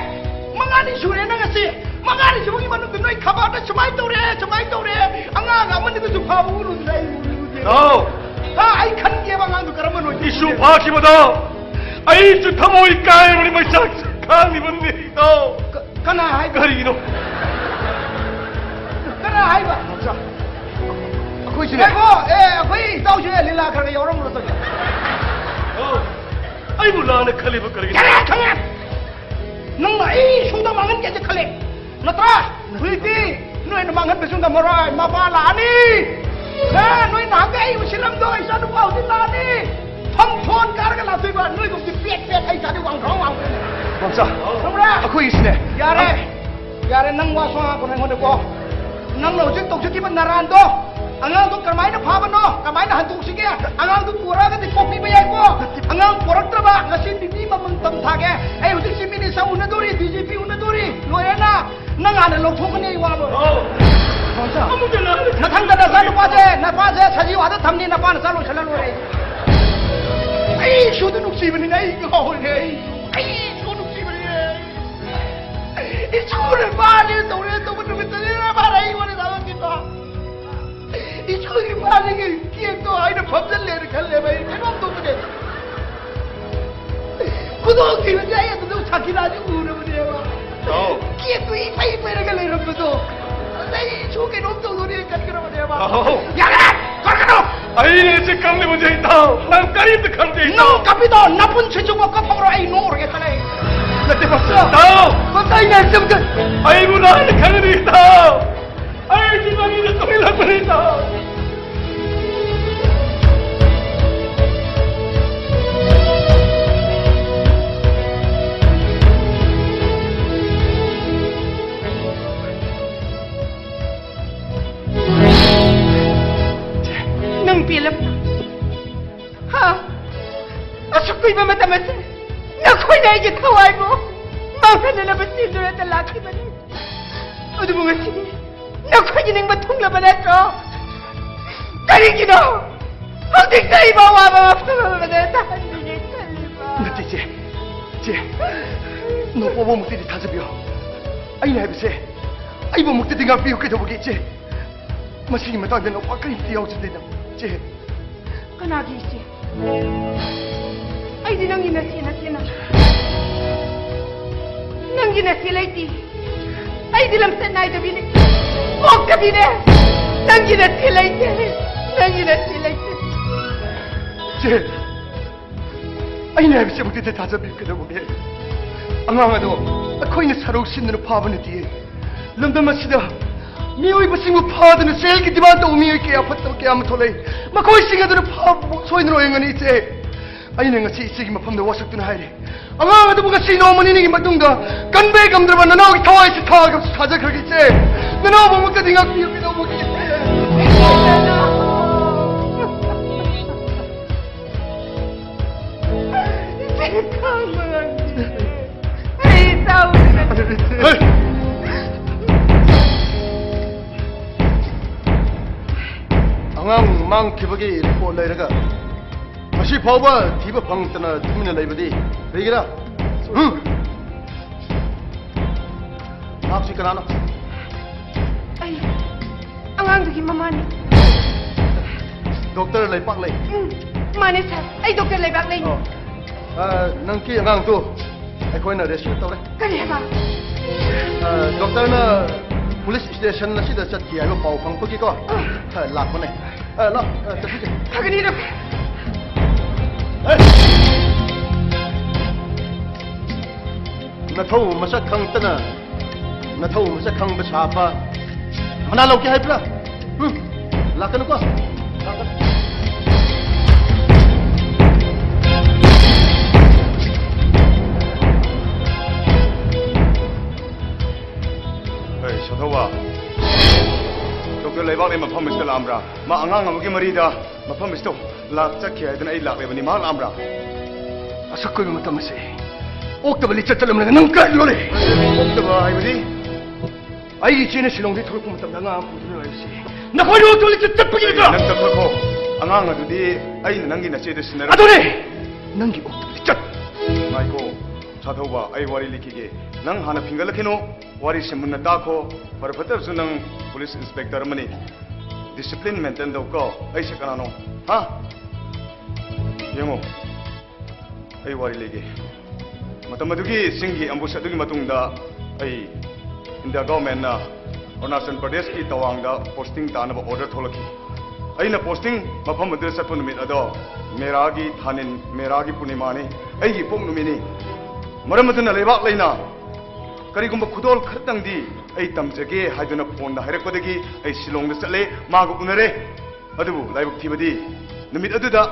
ꯃꯉꯥꯅꯤ ꯁꯨꯔꯦ ꯅꯪ ꯉꯁꯤ꯫ ꯃꯉꯥꯅꯤ ꯁꯨꯕꯒꯤ ꯃꯅꯨꯡꯗ ꯅꯣꯏ ꯈꯕꯔꯗ ꯁꯨꯃꯥꯏꯅ ꯇꯧꯔꯦ, ꯁꯨꯃꯥꯏꯅ ꯇꯧꯔꯦ꯫ ꯑꯉꯥꯡ ꯑꯃꯅꯤꯗꯁꯨ ꯐꯥꯕ ꯎꯔꯨꯗꯅ ꯑꯩ ꯎꯔꯨꯗꯦ꯫ ꯇꯥꯎ꯫ ꯍꯥ? ꯑꯩ ꯈꯟꯒꯦꯕ ꯑꯉꯥꯡꯗꯨ ꯀꯔꯝꯕꯅꯣ꯫ ꯏꯁꯨ ꯐꯥꯈꯤꯕꯗꯣ ꯑꯩꯁꯨ ꯊꯃꯣꯏ ꯀꯥꯏꯔꯕꯅꯤ, ꯃꯩꯆꯥꯛ ꯈꯥꯡꯂꯤꯕꯅꯤ꯫ ꯇꯥꯎ꯫ ꯀ-, ꯀꯅꯥ ꯍꯥꯏꯕ? ꯀꯔꯤꯒꯤꯅꯣ? ꯀꯅꯥ ꯍꯥꯏꯕ? ꯕꯝꯆꯥ, ꯑꯩꯈꯣꯏꯁꯨꯅꯦ꯫ ꯉꯥꯏꯈꯣ, ꯑꯦ, ꯑꯩꯈꯣꯏ ꯏꯇꯥꯎꯁꯨ ꯂꯤꯂꯥ ꯈꯔ ꯈꯔ ꯌꯥꯎꯔꯝꯕ꯭ꯔꯣ ꯇꯧꯔꯤꯁꯦ? ꯑꯣ, ꯑꯩꯕꯨ ꯂꯥꯟꯅ ꯈꯜꯂꯤꯕ ꯀꯔꯤꯒꯤꯅꯣ? ꯌꯥꯔꯦ, ꯈꯪꯉꯦ꯫ ꯅꯪꯅ ꯑꯩ ꯁꯣꯝꯗ ꯃꯥꯡꯍꯟꯒꯦꯁꯦ ꯈꯜꯂꯦ, ꯅꯠꯇ꯭ꯔꯥ? ꯍꯧꯖꯤꯛꯇꯤ ꯅꯣꯏꯅ ꯃꯥꯡꯍꯟꯕꯁꯨ ꯉꯝꯃꯔꯣꯏ, ꯃꯄꯥ ꯂꯥꯛꯑꯅꯤ꯫ ꯑꯦ, ꯅꯣꯏ ꯅꯍꯥꯟꯒꯩ ꯑꯩ ꯎꯁꯤꯜꯂꯝꯗꯣ ꯏꯆꯥ ꯅꯨꯄꯥ ꯍꯧꯖꯤꯛ ꯂꯥꯛꯑꯅꯤ꯫ ꯐꯝ ꯊꯣꯟ ꯀꯥꯔꯒ ꯂꯥꯛꯇꯣꯏꯕ, ꯅꯣꯏꯒꯨꯝꯕꯗꯤ ꯄꯦꯠ ꯄꯦꯠ ꯑꯩ ꯏꯆꯥꯗꯤ ꯋꯥꯡꯊ꯭ꯔꯣꯡ ꯋꯥꯡꯊ꯭ꯔꯣꯡ꯫ ꯕꯝꯆꯥ, ꯈꯪꯕ꯭ꯔꯥ? ꯑꯩꯈꯣꯏꯒꯤꯁꯨꯅꯦ꯫ ꯌꯥꯔꯦ꯫ ꯌꯥꯔꯦ, ꯅꯪ ꯋꯥꯁꯨ ꯉꯥꯡꯉꯛꯀꯅꯨ ꯑꯩꯉꯣꯟꯗꯀꯣ꯫ ꯅꯪꯅ ꯍꯧꯖꯤꯛ ꯇꯧꯖꯈꯤꯕ ꯅꯔꯥꯟꯗꯣ, ꯑꯉꯥꯡꯗꯣ ꯀꯔꯝꯍꯥꯏꯅ ꯐꯥꯕꯅꯣ, ꯀꯃꯥꯏꯅ ꯍꯟꯗꯣꯛꯁꯤꯒꯦ? ꯑꯉꯥꯡꯗꯣ ꯄꯨꯔꯛꯑꯒꯗꯤ ꯀꯣꯛꯄꯤꯕ ꯌꯥꯏꯀꯣ꯫ ꯑꯉꯥꯡ ꯄꯨꯔꯛꯇ꯭ꯔꯕ ꯉꯁꯤ ꯅꯤꯅꯤ ꯃꯃꯥꯡ ꯇꯝ ꯊꯥꯒꯦ꯫ ꯑꯩ ꯍꯧꯖꯤꯛ chief minister ꯎꯅꯗꯣꯔꯤ, D G P ꯎꯅꯗꯣꯔꯤ, ꯂꯣꯏꯔꯦꯅ꯫ ꯅꯪ ꯍꯥꯟꯅ ꯂꯧꯊꯣꯛꯀꯅꯤ, ꯑꯩ ꯋꯥ ꯂꯣꯏꯔꯦ꯫ ꯃꯊꯪꯗ ꯅꯆꯥ ꯅꯨꯄꯥꯁꯦ, ꯅꯄꯥꯁꯦ ꯁꯖꯤꯋꯥꯗ ꯊꯝꯅꯤ, ꯅꯄꯥ ꯅꯆꯥ ꯂꯣꯏꯁꯤꯜꯂ ꯂꯣꯏꯔꯦ꯫ ꯑꯩ ꯏꯁꯨꯗ ꯅꯨꯡꯁꯤꯕꯅꯤꯅ ꯑꯩ ꯉꯥꯎꯔꯦ꯫ ꯑꯩ, ꯑꯩ ꯏꯁꯨ ꯅꯨꯡꯁꯤꯕꯅꯤꯅ꯫ ꯏꯁꯨꯅ ꯃꯥꯅꯦ ꯇꯧꯔꯦ ꯇꯧꯕ ꯅꯨꯃꯤꯠꯇꯅꯤꯅ ꯃꯥꯅ ꯑꯩ ꯋꯥꯔꯤ ꯁꯥꯟꯅꯈꯤꯕ꯫ ꯏꯁꯨꯒꯤ ꯃꯥꯅꯤꯒꯤ ꯀꯦꯛꯇꯣ ꯑꯩꯅ ꯐꯝꯖꯜꯂꯦꯅ ꯈꯜꯂꯦꯕ, ꯑꯩ ꯀꯩꯅꯣꯝ ꯇꯧꯕꯅꯦ꯫ ꯈꯨꯗꯣꯡꯊꯤꯕꯁꯦ ꯑꯩ ꯑꯗꯨꯗ ꯁꯥꯀꯤꯔꯥꯁꯦ ꯎꯔꯕꯅꯦꯕ꯫ ꯑꯧ꯫ ꯀꯦꯛꯇꯣ ꯏꯄꯩ ꯄꯩꯔꯒ ꯂꯩꯔꯝꯕꯗꯣ꯫ ꯑꯗꯩ ꯏꯁꯨ ꯀꯩꯅꯣꯝ ꯇꯧꯗꯣꯔꯦ ꯈꯟꯈ꯭ꯔꯕꯅꯦꯕ꯫ ꯑꯧ꯫ ꯌꯥꯔꯦ! ꯀꯔꯤꯅꯣ? ꯑꯩꯅ ꯆꯤꯛꯀꯝꯂꯤꯕꯁꯦ ꯏꯇꯥꯎ, ꯅꯪ ꯀꯔꯤꯝꯇ ꯈꯪꯗꯦ ꯏꯇꯥꯎ꯫ ꯅꯪ ꯀꯞꯄꯤꯗꯣ ꯅꯄꯨꯟꯁꯤ ꯆꯨꯞꯄ ꯀꯞꯍꯧꯔꯣ, ꯑꯩ ꯅꯣꯛꯎꯔꯒꯦ ꯆꯠꯂꯦ꯫ ꯅꯠꯇꯦ ꯃꯁꯤ ꯏꯇꯥꯎ! ꯃꯁꯤ ꯑꯩꯅ ꯍꯥꯏꯕꯁꯦ ꯑꯝꯇ ꯑꯩꯕꯨ ꯂꯥꯟꯅ ꯈꯪꯒꯅꯤ ꯏꯇꯥꯎ! ꯑꯩꯗꯤ ꯃꯅꯤꯗ ꯇꯣꯏꯂꯛꯄꯅꯤ ꯏꯇꯥꯎ! ꯅꯪ ꯄꯦꯜꯂꯕ? ꯍꯥ? ꯑꯁꯨꯛ ꯀꯨꯏꯕ ꯃꯇꯝ ꯑꯁꯤ ꯅꯈꯣꯏꯅ ꯑꯩꯒꯤ ꯊꯋꯥꯏꯕꯨ ꯃꯥꯡꯍꯟꯅꯅꯕ ꯆꯦꯟꯗꯨꯅꯇ ꯂꯥꯛꯈꯤꯕꯅꯤ꯫ ꯑꯗꯨꯕꯨ ꯉꯁꯤꯗꯤ ꯅꯈꯣꯏꯒꯤ ꯅꯤꯡꯕ ꯊꯨꯡꯂꯕ ꯅꯠꯇ꯭ꯔꯣ? ꯀꯔꯤꯒꯤꯅꯣ ꯍꯧꯖꯤꯛꯇ ꯑꯩꯕꯨ ꯑꯋꯥꯕ ꯃꯐꯝ ꯑꯃꯗ ꯇꯥꯍꯟꯕꯤꯒꯦ ꯈꯜꯂꯤꯕ? ꯅꯠꯇꯦ, ꯏꯆꯦ꯫ ꯏꯆꯦ, ꯅꯣꯛꯄꯕꯨ ꯑꯃꯨꯛꯇꯗꯤ ꯊꯥꯖꯕꯤꯌꯨ꯫ ꯑꯩꯅ ꯍꯥꯏꯕꯁꯦ, ꯑꯩꯕꯨ ꯑꯃꯨꯛꯇꯗꯤ ꯉꯥꯛꯄꯤꯌꯨ꯫ ꯀꯩꯗꯧꯕꯒꯤ, ꯏꯆꯦ? ꯃꯁꯤꯒꯤ ꯃꯇꯥꯡꯗ ꯅꯣꯛꯄ ꯀꯔꯤꯝꯇ ꯌꯥꯎꯖꯗꯦꯗ, ꯏꯆꯦ꯫ ꯀꯅꯥꯒꯤ ꯏꯆꯦ? ꯑꯩꯗꯤ ꯅꯪꯒꯤ ꯅꯆꯦ ꯅꯠꯇꯦꯅ꯫ ꯅꯪꯒꯤ ꯅꯆꯦ ꯂꯩꯇꯦ꯫ ꯑꯩꯗꯤ ꯂꯝꯆꯠ ꯅꯥꯏꯗꯕꯤꯅꯦ꯫ ꯄꯣꯛꯇꯕꯤꯅꯦ꯫ ꯅꯪꯒꯤ ꯅꯆꯦ ꯂꯩꯇꯦ꯫ ꯅꯪꯒꯤ ꯅꯆꯦ ꯂꯩꯇꯦ꯫ ꯏꯆꯦ, ꯑꯩꯅ ꯍꯥꯏꯕꯁꯤ ꯑꯃꯨꯛꯇꯗꯤ ꯊꯥꯖꯕꯤꯌꯨ꯫ ꯀꯩꯗꯧꯕꯒꯦ? ꯑꯉꯥꯡ ꯑꯗꯣ ꯑꯩꯈꯣꯏꯅ ꯁꯔꯧ ꯁꯤꯟꯗꯨꯅ ꯐꯥꯕ ꯅꯠꯇꯦ꯫ ꯂꯝꯗꯝ ꯑꯁꯤꯗ ꯃꯤꯑꯣꯏꯕꯁꯤꯡꯕꯨ ꯐꯥꯗꯨꯅ ꯖꯦꯜꯒꯤ ꯗꯤꯃꯥꯟ ꯇꯧꯕ ꯃꯤꯑꯣꯏ ꯀꯌꯥ ꯐꯠꯇꯕ ꯀꯌꯥ ꯑꯃ ꯊꯣꯛꯂꯛꯏ꯫ ꯃꯈꯣꯏꯁꯤꯡ ꯑꯗꯨꯅ ꯐꯥꯕ ꯁꯣꯏꯗꯅ ꯑꯣꯏꯔꯝꯒꯅꯤ, ꯏꯆꯦ꯫ ꯑꯩꯅ ꯉꯁꯤ ꯏꯆꯦꯒꯤ ꯃꯐꯝꯗ ꯋꯥꯁꯛꯇꯨꯅ ꯍꯥꯏꯔꯦ, ꯑꯉꯥꯡ ꯑꯗꯨꯕꯨ ꯉꯁꯤ ꯅꯣꯡꯃ ꯅꯤꯅꯤꯒꯤ ꯃꯇꯨꯡꯗ ꯀꯟꯕ ꯉꯝꯗ꯭ꯔꯕ ꯅꯅꯥꯎꯒꯤ ꯊꯋꯥꯏꯁꯤ ꯊꯥꯒ ꯊꯥꯖꯈ꯭ꯔꯒꯦ ꯏꯆꯦ꯫ ꯅꯅꯥꯎꯕꯨ ꯑꯃꯨꯛꯇꯗꯤ ꯉꯥꯛꯄꯤꯌꯨ ꯀꯩꯗꯧꯕꯒꯤ ꯏꯆꯦ꯫ ꯏꯆꯦ ꯈꯥꯡꯕ ꯉꯝꯗꯦ꯫ ꯑꯩ ꯇꯧꯗ꯭ꯔꯦ꯫ ꯍꯦ! ꯑꯉꯥꯡ ꯃꯥꯡꯈꯤꯕꯒꯤ ꯔꯤꯄꯣꯔꯠ ꯂꯩꯔꯒ ꯉꯁꯤ ꯐꯥꯎꯕ ꯊꯤꯕ ꯐꯪꯗꯅ ꯇꯨꯃꯤꯟꯅ ꯂꯩꯕꯗꯤ ꯀꯔꯤꯒꯤꯔ? ꯍꯨꯝ? ꯅꯍꯥꯛꯁꯤ ꯀꯅꯥꯅꯣ? ꯑꯩ ꯑꯉꯥꯡꯗꯨꯒꯤ ꯃꯃꯥꯅꯤ꯫ ꯗꯣꯛꯇꯔ ꯂꯩꯄꯥꯛ ꯂꯩ꯫ ꯎꯝ, ꯃꯥꯅꯦ ꯁꯥꯔ, ꯑꯩ ꯗꯣꯛꯇꯔ ꯂꯩꯕꯥꯛ ꯂꯩꯅꯤ꯫ ꯑꯣ꯫ ꯑ, ꯅꯪꯒꯤ ꯑꯉꯥꯡꯗꯨ ꯑꯩꯈꯣꯏꯅ ꯔꯦꯁꯀ꯭ꯌꯨ ꯇꯧꯔꯦ꯫ ꯀꯔꯤ ꯍꯥꯏꯕ? ꯑ, ꯗꯣꯛꯇꯔꯅ ꯄꯨꯂꯤꯁ ꯁ꯭ꯇꯦꯁꯟ ꯑꯁꯤꯗ ꯆꯠꯈꯤ ꯍꯥꯏꯕ ꯄꯥꯎ ꯐꯪꯕꯒꯤꯀꯣ, ꯑ, ꯂꯥꯛꯄꯅꯦ꯫ ꯑ, ꯂꯥꯛ, ꯑ, ꯆꯠꯈꯤꯁꯦ꯫ ꯐꯒꯅꯤ, ꯗꯣꯛꯇꯔ꯫ ꯑꯦ! ꯅꯊꯧ ꯃꯁꯛ ꯈꯪꯗꯅ, ꯅꯊꯧ ꯃꯁꯛ ꯈꯪꯕ ꯁꯥꯕ ꯃꯅꯥ ꯂꯧꯒꯦ ꯍꯥꯏꯕ꯭ꯔꯥ? ꯍꯨꯝ, ꯂꯥꯛꯀꯅꯨꯀꯣ꯫ ꯂꯥꯛꯀꯅꯨ꯫ ꯍꯩ, ꯁꯥꯊꯧꯕ, ꯗꯣꯛꯇꯔ ꯂꯩꯕꯥꯛꯂꯩ ꯃꯐꯝ ꯑꯁꯤꯗ ꯂꯥꯛꯑꯝꯕ꯭ꯔꯥ? ꯃꯥ ꯑꯉꯥꯡ ꯑꯃꯒꯤ ꯃꯔꯤꯗ ꯃꯐꯝ ꯑꯁꯤꯗ ꯂꯥꯛ ꯆꯠꯈꯤ ꯍꯥꯏꯗꯅ ꯑꯩ ꯂꯥꯛꯂꯤꯕꯅꯤ꯫ ꯃꯍꯥꯛ ꯂꯥꯛꯑꯝꯕ꯭ꯔꯥ? ꯑꯁꯨꯛ ꯀꯨꯏꯕ ꯃꯇꯝ ꯑꯁꯤ ꯑꯣꯛꯇꯕ ꯂꯤꯆꯠ ꯆꯠꯂꯝꯂꯒ ꯅꯪ ꯀꯔꯥꯏ ꯂꯣꯜꯂꯤ? ꯑꯣꯛꯇꯕ ꯍꯥꯏꯕꯗꯤ? ꯑꯩꯒꯤ ꯏꯆꯦꯅ ꯁꯤꯂꯣꯡꯗꯒꯤ ꯊꯣꯛꯂꯛꯄ ꯃꯇꯝꯗ ꯑꯉꯥꯡ ꯑꯃ ꯄꯨꯗꯨꯅ ꯂꯥꯛꯏꯕꯁꯤ ꯅꯈꯣꯏꯅ ꯑꯣꯛꯇꯕ ꯂꯤꯆꯠ ꯆꯠꯄꯒꯤ ꯅꯠꯇ꯭ꯔꯥ? ꯅꯪ ꯆꯠꯈ꯭ꯔꯣꯀꯣ꯫ ꯑꯉꯥꯡ ꯑꯗꯨꯗꯤ ꯑꯩꯅ ꯅꯪꯒꯤ ꯅꯆꯦꯗ ꯁꯤꯟꯅꯔꯝ- ꯑꯗꯨꯅꯦ! ꯅꯪꯒꯤ ꯑꯣꯛꯇꯕ ꯂꯤꯆꯠ! ꯉꯥꯏꯈꯣ, ꯁꯥꯊꯧꯕ, ꯑꯩ ꯋꯥꯔꯤ ꯂꯤꯈꯤꯒꯦ꯫ ꯅꯪ ꯍꯥꯟꯅ ꯐꯤꯡꯒꯠꯂꯛꯈꯤꯅꯨ꯫ ꯋꯥꯔꯤꯁꯦ ꯃꯨꯟꯅ ꯇꯥꯈꯣ꯫ ꯐꯔ ꯐꯠꯇꯕꯁꯨ ꯅꯪ ꯄꯨꯂꯤꯁ ꯏꯟꯁꯄꯦꯛꯇꯔ ꯑꯃꯅꯤ꯫ ꯗꯤꯁꯤꯄ꯭ꯂꯤꯟ ꯃꯦꯟꯇꯦꯟ ꯇꯧꯀꯣ꯫ ꯑꯩꯁꯦ ꯀꯅꯥꯅꯣ? ꯍꯥ? ꯌꯦꯡꯉꯣ, ꯑꯩ ꯋꯥꯔꯤ ꯂꯤꯒꯦ꯫ ꯃꯇꯝ ꯑꯗꯨꯒꯤ ꯆꯤꯡꯒꯤ ꯑꯦꯝꯕꯨꯁ ꯑꯗꯨꯒꯤ ꯃꯇꯨꯡꯗ ꯑꯩ ꯏꯟꯗꯤꯌꯥ ꯒꯚꯔꯟꯃꯦꯟꯠꯅ ꯑꯔꯨꯅꯥꯆꯜ ꯄ꯭ꯔꯗꯦꯁꯀꯤ ꯇꯋꯥꯡꯗ ꯄꯣꯁꯇꯤꯡ ꯇꯥꯅꯕ ꯑꯣꯔꯗꯔ ꯊꯣꯛꯂꯛꯈꯤ꯫ ꯑꯩꯅ ꯄꯣꯁꯇꯤꯡ ꯃꯐꯝ ꯑꯗꯨꯗ ꯆꯠꯄ ꯅꯨꯃꯤꯠ ꯑꯗꯣ ꯃꯦꯔꯥꯒꯤ ꯊꯥꯅꯤꯟ, ꯃꯦꯔꯥꯒꯤ ꯄꯨꯔꯅꯤꯃꯥꯅꯤ, ꯑꯩꯒꯤ ꯏꯄꯣꯛ ꯅꯨꯃꯤꯠꯅꯤ꯫ ꯃꯔꯝ ꯑꯗꯨꯅ ꯂꯩꯕꯥꯛ ꯂꯩꯅ ꯀꯔꯤꯒꯨꯝꯕ ꯈꯨꯗꯣꯜ ꯈꯔꯇꯪꯗꯤ ꯑꯩ ꯇꯝꯖꯒꯦ ꯍꯥꯏꯗꯨꯅ ꯐꯣꯟꯗ ꯍꯥꯏꯔꯛꯄꯗꯒꯤ ꯑꯩ ꯁꯤꯂꯣꯡꯗ ꯆꯠꯂꯦ, ꯃꯥꯒ ꯎꯅꯔꯦ꯫ ꯑꯗꯨꯕꯨ ꯂꯥꯏꯕꯛ ꯊꯤꯕꯗꯤ ꯅꯨꯃꯤꯠ ꯑꯗꯨꯗ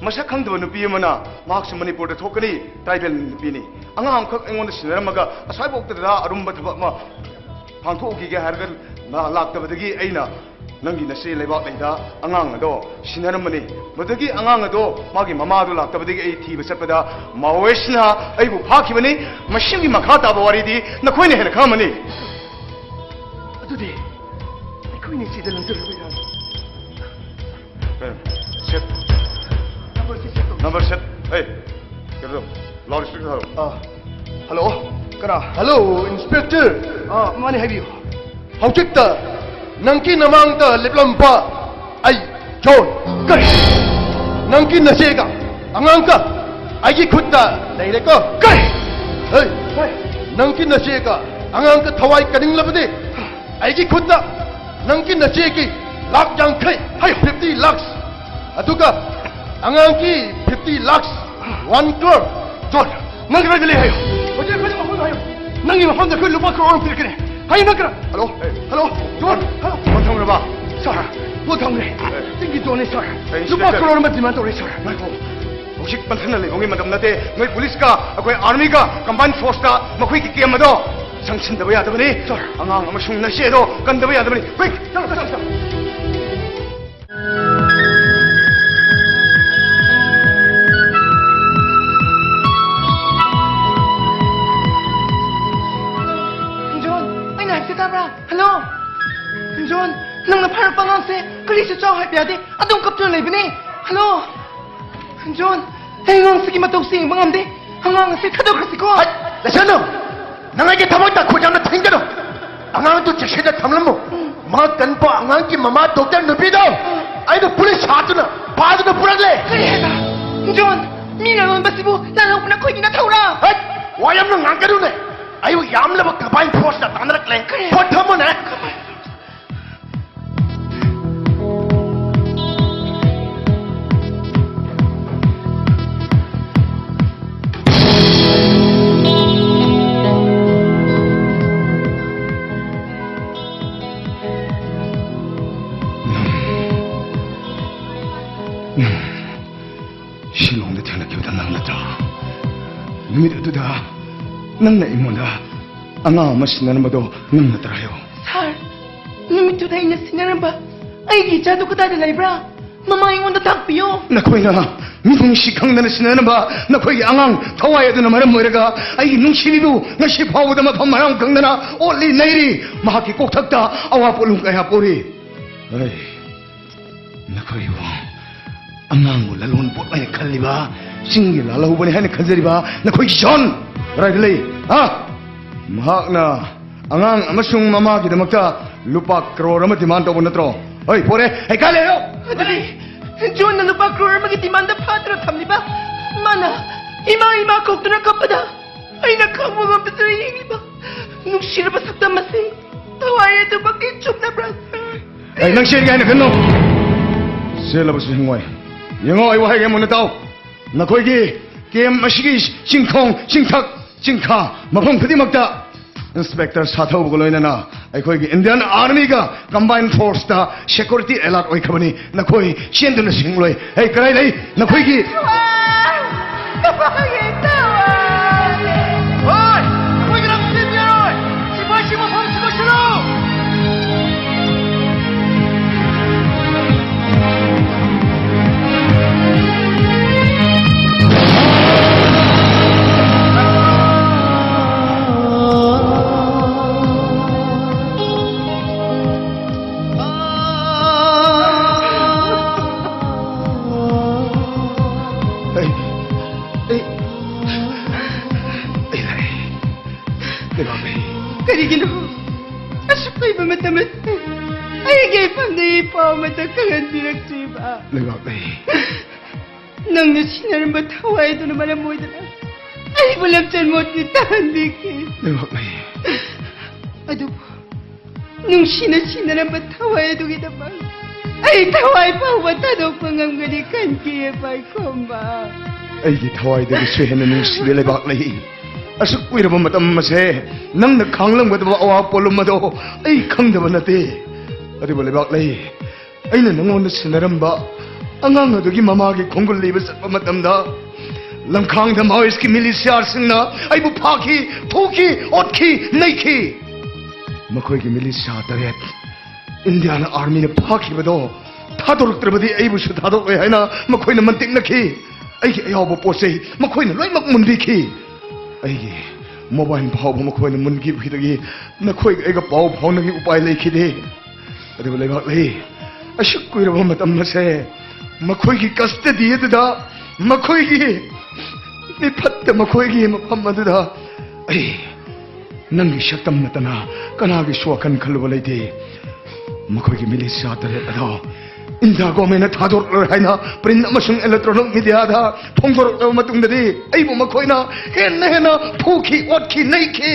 ꯃꯁꯛ ꯈꯪꯗꯕ ꯅꯨꯄꯤ ꯑꯃꯅ, ꯃꯍꯥꯛꯁꯨ ꯃꯅꯤꯄꯨꯔꯗ ꯊꯣꯛꯀꯅꯤ, ꯇ꯭ꯔꯥꯏꯕꯦꯜ ꯅꯨꯄꯤꯅꯤ, ꯑꯉꯥꯡ ꯑꯃꯈꯛ ꯑꯩꯉꯣꯟꯗ ꯁꯤꯟꯅꯔꯝꯃꯒ ꯑꯁ꯭ꯋꯥꯏꯐꯥꯎꯇꯗ ꯑꯔꯨꯝꯕ ꯊꯕꯛ ꯑꯃ ꯄꯥꯡꯊꯣꯛꯎꯈꯤꯒꯦ ꯍꯥꯏꯔꯒ ꯂꯥ- ꯂꯥꯛꯇꯕꯗꯒꯤ ꯑꯩꯅ ꯅꯪꯒꯤ ꯅꯆꯦ ꯂꯩꯕꯥꯛ ꯂꯩꯗ ꯑꯉꯥꯡ ꯑꯗꯣ ꯁꯤꯟꯅꯔꯝꯕꯅꯤ꯫ ꯃꯗꯨꯗꯒꯤ ꯑꯉꯥꯡ ꯑꯗꯣ ꯃꯥꯒꯤ ꯃꯃꯥꯗꯣ ꯂꯥꯛꯇꯕꯗꯒꯤ ꯑꯩ ꯊꯤꯕ ꯆꯠꯄꯗ ꯃꯥꯑꯣꯏꯁꯤꯅ ꯑꯩꯕꯨ ꯐꯥꯈꯤꯕꯅꯤ꯫ ꯃꯁꯤꯒꯤ ꯃꯈꯥ ꯇꯥꯕ ꯋꯥꯔꯤꯗꯤ ꯅꯈꯣꯏꯅ ꯍꯦꯟꯅ ꯈꯪꯉꯝꯃꯅꯤ꯫ ꯑꯗꯨꯗꯤ ꯑꯩꯈꯣꯏꯅ ꯁꯤꯗ ꯂꯪꯖꯔꯨꯕ ꯌꯥꯅꯤ꯫ ꯀꯩꯅꯣ? ꯁꯦꯠ꯫ ꯅꯝꯕꯔ ꯁꯦꯠ ꯇꯧ꯫ Number set. ꯑꯦ, ꯀꯩꯅꯣ ꯇꯧ꯫ ꯂꯥꯎꯗ ꯁ꯭ꯄꯤꯀꯔ ꯊꯥꯔꯣ꯫ ꯑꯥ, ꯍꯜꯂꯣ? ꯀꯅꯥ? Hello, inspector. ꯑꯥ, ꯃꯥꯅꯦ, ꯍꯥꯏꯕꯤꯌꯨ꯫ ꯍꯧꯖꯤꯛꯇ ꯅꯪꯒꯤ ꯅꯃꯥꯡꯗ ꯂꯦꯞꯂꯝꯕ ꯑꯩ ꯖꯣꯟ꯫ ꯀꯔꯤ? ꯅꯪꯒꯤ ꯅꯆꯦꯒ ꯑꯉꯥꯡꯒ ꯑꯩꯒꯤ ꯈꯨꯠꯇ ꯂꯩꯔꯦꯀꯣ꯫ ꯀꯔꯤ? ꯍꯩ! ꯅꯪꯒꯤ ꯅꯆꯦꯒ ꯑꯉꯥꯡꯒ ꯊꯋꯥꯏ ꯀꯟꯅꯤꯡꯂꯕꯗꯤ ꯑꯩꯒꯤ ꯈꯨꯠꯇ ꯅꯪꯒꯤ ꯅꯆꯦꯒꯤ ꯂꯥꯛ ꯌꯥꯡꯈꯩ, ꯍꯥꯏ, fifty lakhs, ꯑꯗꯨꯒ ꯑꯉꯥꯡꯒꯤ fifty lakhs, one crore꯫ John, ꯅꯪ ꯀꯗꯥꯏꯗ ꯂꯩ ꯍꯥꯏꯌꯨ? ꯍꯧꯖꯤꯛ ꯑꯩꯈꯣꯏ ꯃꯐꯝꯗ ꯍꯥꯏꯌꯨ꯫ ꯅꯪꯒꯤ ꯃꯐꯝꯗ ꯑꯩꯈꯣꯏ ꯂꯨꯄꯥ ꯀ꯭ꯔꯣꯔ ꯑꯃ ꯄꯤꯔꯛꯀꯅꯤ꯫ ꯍꯥꯏꯌꯨ, ꯅꯪ ꯀꯅꯥ? Hello? Hello? John, hello? Phone ꯊꯝꯈ꯭ꯔꯕ? ꯁꯥꯔ, ꯐꯣꯟ ꯊꯝꯈ꯭ꯔꯦ꯫ ꯑꯦ꯫ ꯆꯤꯡꯒꯤ ꯖꯣꯟꯅꯦ, ꯁꯥꯔ꯫ ꯑꯦ, ꯂꯨꯄꯥ ꯏꯟꯁꯄꯦꯛꯇꯔ꯫ ꯀ꯭ꯔꯣꯔ ꯑꯃ ꯗꯤꯃꯥꯟ ꯇꯧꯔꯦ, ꯁꯥꯔ꯫ ꯉꯥꯏꯈꯣ꯫ ꯍꯧꯖꯤꯛ ꯄꯟꯊꯅ ꯂꯩꯕꯒꯤ ꯃꯇꯝ ꯅꯠꯇꯦ꯫ ꯅꯣꯏ ꯄꯨꯂꯤꯁꯀ ꯑꯩꯈꯣꯏ ꯑꯥꯔꯃꯤꯒ ꯀꯝꯕꯥꯏꯟ ꯐꯣꯔꯁꯇ ꯃꯈꯣꯏꯒꯤ ꯀꯦꯝ ꯑꯗꯣ ꯆꯪꯁꯤꯟꯗꯕ ꯌꯥꯗꯕꯅꯤ꯫ ꯁꯥꯔ꯫ ꯑꯉꯥꯡ ꯑꯃꯁꯨꯡ ꯅꯆꯦ ꯑꯗꯣ ꯀꯟꯗꯕ ꯌꯥꯗꯕꯅꯤ꯫ ꯀ꯭ꯋꯤꯛ! ꯆꯠꯂꯣ, ꯆꯠꯂꯣ, ꯆꯠꯂꯣ꯫ ꯖꯣꯟ, ꯑꯩꯅ ꯍꯥꯏꯕꯁꯦ ꯇꯥꯕ꯭ꯔꯥ? ꯍꯜꯂꯣ? ꯖꯣꯟ, ꯅꯪꯅ ꯐꯥꯔꯛꯄ ꯑꯉꯥꯡꯁꯦ ꯀꯔꯤꯁꯨ ꯆꯥꯎ ꯍꯥꯏꯕ ꯌꯥꯗꯦ꯫ ꯑꯗꯨꯝ ꯀꯞꯇꯨꯅ ꯂꯩꯕꯅꯦ꯫ ꯍꯜꯂꯣ? ꯖꯣꯟ, ꯑꯩ ꯑꯉꯥꯡꯁꯤꯒꯤ ꯃꯇꯧꯁꯦ ꯌꯦꯡꯕ ꯉꯝꯗꯦ꯫ ꯑꯉꯥꯡ ꯑꯁꯦ ꯊꯥꯗꯣꯛꯈ꯭ꯔꯁꯤꯀꯣ꯫ ꯍꯠ! ꯂꯩꯁꯅꯨ! ꯅꯪ ꯑꯩꯒꯤ ꯊꯕꯛꯇ ꯈꯨꯠ ꯌꯥꯝꯅ ꯊꯤꯡꯒꯅꯨ! ꯑꯉꯥꯡꯗꯨ ꯆꯦꯛꯁꯤꯟꯅ ꯊꯝꯂꯝꯃꯨ꯫ ꯃꯥ ꯀꯟꯕ ꯑꯉꯥꯡꯒꯤ ꯃꯃꯥ ꯗꯣꯛꯇꯔ ꯅꯨꯄꯤꯗꯣ ꯑꯩꯅ ꯄꯨꯂꯤꯁ ꯁꯥꯗꯨꯅ ꯐꯥꯗꯨꯅ ꯄꯨꯔꯛꯂꯦ꯫ ꯀꯔꯤ ꯍꯥꯏꯕ? ꯖꯣꯟ, ꯃꯤ ꯂꯂꯣꯟꯕꯁꯤꯕꯨ ꯂꯥꯂꯣꯡꯕꯅ ꯑꯩꯈꯣꯏꯒꯤ ꯅꯊꯧꯔꯥ? ꯍꯠ! ꯋꯥ ꯌꯥꯝꯅ ꯉꯥꯡꯒꯅꯨꯅꯦ! ꯑꯩꯕꯨ ꯌꯥꯝꯂꯕ ꯀꯝꯕꯥꯏꯟ ꯐꯣꯔꯁꯅ ꯇꯥꯟꯅꯔꯛꯂꯦ꯫ ꯀꯔꯤ? ꯐꯣꯟ ꯊꯝꯃꯨꯅꯦ! ꯅꯨꯃꯤꯠ ꯑꯗꯨꯗ ꯅꯪꯅ ꯑꯩꯉꯣꯟꯗ ꯑꯉꯥꯡ ꯑꯃ ꯁꯤꯟꯅꯔꯝꯕꯗꯣ ꯅꯪ ꯅꯠꯇ꯭ꯔꯥ ꯍꯥꯏꯌꯣ? ꯁꯥꯔ, ꯅꯨꯃꯤꯠꯇꯨꯗ ꯑꯩꯅ ꯁꯤꯟꯅꯔꯝꯕ ꯑꯩꯒꯤ ꯏꯆꯥꯗꯨ ꯀꯗꯥꯏꯗ ꯂꯩꯕ꯭ꯔꯥ? ꯃꯃꯥ, ꯑꯩꯉꯣꯟꯗ ꯇꯥꯛꯄꯤꯌꯣ꯫ ꯅꯈꯣꯏꯅ ꯃꯤꯅꯨꯡꯁꯤ ꯈꯪꯗꯅ ꯁꯤꯟꯅꯔꯝꯕ ꯅꯈꯣꯏꯒꯤ ꯑꯉꯥꯡ ꯊꯋꯥꯏ ꯑꯗꯨꯅ ꯃꯔꯝ ꯑꯣꯏꯔꯒ ꯑꯩꯒꯤ ꯅꯨꯡꯁꯤꯕꯤꯕꯨ ꯉꯁꯤ ꯐꯥꯎꯕꯗ ꯃꯐꯝ ꯃꯔꯥꯡ ꯈꯪꯗꯅ ꯑꯣꯠꯂꯤ ꯅꯩꯔꯤ꯫ ꯃꯍꯥꯛꯀꯤ ꯀꯣꯛꯊꯛꯇ ꯑꯋꯥ ꯄꯣꯠꯂꯨꯝ ꯀꯌꯥ ꯄꯣꯔꯤ꯫ ꯑꯩ ꯅꯈꯣꯏꯕꯨ ꯑꯉꯥꯡꯕꯨ ꯂꯂꯣꯟ ꯄꯣꯠ ꯑꯣꯏꯅ ꯈꯜꯂꯤꯕ, ꯆꯤꯡꯒꯤ ꯂꯥꯜꯍꯧꯕꯅꯤ ꯍꯥꯏꯅ ꯈꯟꯖꯔꯤꯕ ꯅꯈꯣꯏ ꯖꯣꯟ ꯀꯗꯥꯏꯗ ꯂꯩ? ꯍꯥ? ꯃꯍꯥꯛꯅ ꯑꯉꯥꯡ ꯑꯃꯁꯨꯡ ꯃꯃꯥꯒꯤꯗꯃꯛꯇ ꯂꯨꯄꯥ ꯀ꯭ꯔꯣꯔ ꯑꯃ ꯗꯤꯃꯥꯟ ꯇꯧꯕ ꯅꯠꯇ꯭ꯔꯣ? ꯍꯣꯏ, ꯄꯣꯔꯦ꯫ ꯍꯩ, ꯀꯥꯏ ꯂꯩꯔꯣ? ꯑꯗꯨꯗꯤ ꯖꯣꯟꯅ ꯂꯨꯄꯥ ꯀ꯭ꯔꯣꯔ ꯑꯃꯒꯤ ꯗꯤꯃꯥꯟꯗ ꯐꯥꯗꯨꯅ ꯊꯝꯂꯤꯕ, ꯃꯥꯅ "ꯏꯃꯥ, ꯏꯃꯥ" ꯀꯧꯗꯨꯅ ꯀꯞꯄꯗ ꯑꯩꯅ ꯈꯪꯕ ꯉꯝꯗꯗꯨꯅ ꯌꯦꯡꯂꯤꯕ ꯅꯨꯡꯁꯤꯔꯕ ꯁꯛꯇꯝ ꯑꯁꯤ ꯊꯋꯥꯏ ꯑꯗꯨꯃꯛꯀꯤ ꯆꯨꯝꯅꯕ꯭ꯔꯥ? ꯑꯩ ꯅꯪ ꯆꯦꯟꯒꯦ ꯍꯥꯏꯅ ꯈꯟꯅꯣ꯫ ꯆꯦꯜꯂꯕꯁꯨ ꯍꯤꯡꯉꯣꯏ꯫ ꯌꯦꯡꯉꯣ, ꯑꯩ ꯋꯥꯍꯩ ꯑꯃ ꯃꯨꯟꯅ ꯇꯥꯎ꯫ ꯅꯈꯣꯏꯒꯤ ꯀꯦꯝ ꯑꯁꯤꯒꯤ ꯆꯤꯡꯈꯣꯡ, ꯆꯤꯡꯊꯛ, ꯆꯤꯡꯈꯥ, ꯃꯐꯝ ꯈꯨꯗꯤꯡꯃꯛꯇ ꯏꯟꯁꯄꯦꯛꯇꯔ ꯁꯥꯊꯧꯕꯒ ꯂꯣꯏꯅꯅ ꯑꯩꯈꯣꯏꯒꯤ ꯏꯟꯗꯤꯌꯟ ꯑꯥꯔꯃꯤꯒ ꯀꯝꯕꯥꯏꯟ ꯐꯣꯔꯁꯇ ꯁꯦꯀ꯭ꯌꯨꯔꯤꯇꯤ ꯑꯦꯂꯔꯠ ꯑꯣꯏꯈ꯭ꯔꯕꯅꯤ꯫ ꯅꯈꯣꯏ ꯆꯦꯟꯗꯨꯅ ꯁꯤꯡꯂꯣꯏ꯫ ꯍꯦ, ꯀꯗꯥꯏ ꯂꯩ ꯅꯈꯣꯏꯒꯤ? ꯊꯋꯥꯏ! ꯊꯋꯥꯏ! ꯊꯋꯥꯏ! ꯍꯣꯏ! ꯑꯩꯈꯣꯏ ꯀꯅꯥꯝ ꯆꯦꯟꯕ ꯌꯥꯔꯣꯏ! ꯁꯤꯐꯥꯏꯁꯤꯡ ꯃꯐꯝꯁꯤꯗ ꯂꯣꯏꯁꯤꯜꯂꯨ! ꯑꯩ, ꯑꯩ, ꯑꯩ ꯂꯥꯛꯑꯦ꯫ ꯂꯩꯕꯥꯛꯂꯩ꯫ ꯀꯔꯤꯒꯤꯅꯣ ꯑꯁꯨꯛ ꯀꯨꯏꯕ ꯃꯇꯝ ꯑꯁꯤꯗ ꯑꯩꯒꯤ ꯏꯐꯝꯗ ꯏ ꯄꯥꯎ ꯑꯃꯠꯇ ꯈꯪꯍꯟꯕꯤꯔꯛꯇ꯭ꯔꯤꯕ? ꯂꯩꯕꯥꯛꯂꯩ꯫ ꯅꯪꯅ ꯁꯤꯟꯅꯔꯝꯕ ꯊꯋꯥꯏ ꯑꯗꯨꯅ ꯃꯔꯝ ꯑꯣꯏꯗꯨꯅ ꯑꯩꯕꯨ ꯂꯝꯆꯠ ꯃꯣꯠꯇꯤ ꯇꯥꯍꯟꯕꯤꯈꯤ꯫ ꯂꯩꯕꯥꯛꯂꯩ꯫ ꯑꯗꯨꯕꯨ ꯅꯨꯡꯁꯤꯅ ꯁꯤꯟꯅꯔꯝꯕ ꯊꯋꯥꯏ ꯑꯗꯨꯒꯤꯗꯃꯛ ꯑꯩ ꯊꯋꯥꯏ ꯐꯥꯎꯕ ꯊꯥꯗꯣꯛꯄ ꯉꯝꯒꯅꯤ ꯈꯟꯈꯤ, ꯄꯥꯏꯈꯣꯝꯕ꯫ ꯑꯩꯒꯤ ꯊꯋꯥꯏꯗꯒꯤꯁꯨ ꯍꯦꯟꯅ ꯅꯨꯡꯁꯤꯕ ꯂꯩꯕꯥꯛꯂꯩ꯫ ꯑꯁꯨꯛ ꯀꯨꯏꯔꯕ ꯃꯇꯝ ꯑꯁꯦ ꯅꯪꯅ ꯈꯥꯡꯂꯝꯒꯗꯕ ꯑꯋꯥ ꯄꯣꯠꯂꯨꯝ ꯑꯗꯣ ꯑꯩ ꯈꯪꯗꯕ ꯅꯠꯇꯦ꯫ ꯑꯗꯨꯕꯨ ꯂꯩꯕꯥꯛꯂꯩ, ꯑꯩꯅ ꯅꯉꯣꯟꯗ ꯁꯤꯟꯅꯔꯝꯕ ꯑꯉꯥꯡ ꯑꯗꯨꯒꯤ ꯃꯃꯥꯒꯤ ꯈꯣꯡꯒꯨꯜ ꯂꯤꯕ ꯆꯠꯄ ꯃꯇꯝꯗ ꯂꯝꯈꯥꯡꯗ ꯃꯥꯑꯣꯏꯁꯀꯤ ꯃꯤꯂꯤꯁꯤꯌꯥꯁꯤꯡꯅ ꯑꯩꯕꯨ ꯐꯥꯈꯤ, ꯐꯨꯈꯤ, ꯑꯣꯠꯈꯤ, ꯅꯩꯈꯤ꯫ ꯃꯈꯣꯏꯒꯤ ꯃꯤꯂꯤꯁꯤꯌꯥ ꯇꯔꯦꯠ ꯏꯟꯗꯤꯌꯥꯟ ꯑꯥꯔꯃꯤꯅ ꯐꯥꯈꯤꯕꯗꯣ ꯊꯥꯗꯣꯔꯛꯇ꯭ꯔꯕꯗꯤ ꯑꯩꯕꯨꯁꯨ ꯊꯥꯗꯣꯛꯂꯣꯏ ꯍꯥꯏꯅ ꯃꯈꯣꯏꯅ ꯃꯟꯇꯤꯛꯅꯈꯤ꯫ ꯑꯩꯒꯤ ꯑꯌꯥꯎꯕ ꯄꯣꯠ ꯆꯩ ꯃꯈꯣꯏꯅ ꯂꯣꯏꯅꯃꯛ ꯃꯨꯟꯕꯤꯈꯤ꯫ ꯑꯩꯒꯤ ꯃꯣꯕꯥꯏꯜ ꯐꯥꯎꯕ ꯃꯈꯣꯏꯅ ꯃꯨꯟꯈꯤꯕꯗꯒꯤ ꯅꯈꯣꯏꯒ ꯑꯩꯒ ꯄꯥꯎ ꯐꯥꯎꯅꯕꯒꯤ ꯎꯄꯥꯏ ꯂꯩꯈꯤꯗꯦ꯫ ꯑꯗꯨꯕꯨ ꯂꯩꯕꯥꯛꯂꯩ, ꯑꯁꯨꯛ ꯀꯨꯏꯔꯕ ꯃꯇꯝ ꯑꯁꯦ ꯃꯈꯣꯏꯒꯤ ꯀꯁꯇꯗꯤ ꯑꯗꯨꯗ, ꯃꯈꯣꯏꯒꯤ ꯃꯤꯐꯠꯇ ꯃꯈꯣꯏꯒꯤ ꯃꯐꯝ ꯑꯗꯨꯗ ꯑꯩ ꯅꯪꯒꯤ ꯁꯛꯇꯝ ꯅꯠꯇꯅ ꯀꯅꯥꯒꯤꯁꯨ ꯋꯥꯈꯜ ꯈꯜꯂꯨꯕ ꯂꯩꯇꯦ꯫ ꯃꯈꯣꯏꯒꯤ ꯃꯤꯂꯤꯁꯤꯌꯥ ꯇꯔꯦꯠ ꯑꯗꯣ ꯏꯟꯗꯤꯌꯥ ꯒꯣꯔꯃꯦꯟꯅ ꯊꯥꯗꯣꯔꯛꯂꯣꯏ ꯍꯥꯏꯅ ꯄ꯭ꯔꯤꯟ ꯑꯃꯁꯨꯡ ꯏꯂꯦꯛꯇ꯭ꯔꯣꯅꯤꯛ ꯃꯤꯗꯤꯌꯥꯗ ꯐꯣꯡꯗꯣꯔꯛꯂꯕ ꯃꯇꯨꯡꯗꯗꯤ ꯑꯩꯕꯨ ꯃꯈꯣꯏꯅ ꯍꯦꯟꯅ ꯍꯦꯟꯅ ꯐꯨꯈꯤ, ꯑꯣꯠꯈꯤ, ꯅꯩꯈꯤ꯫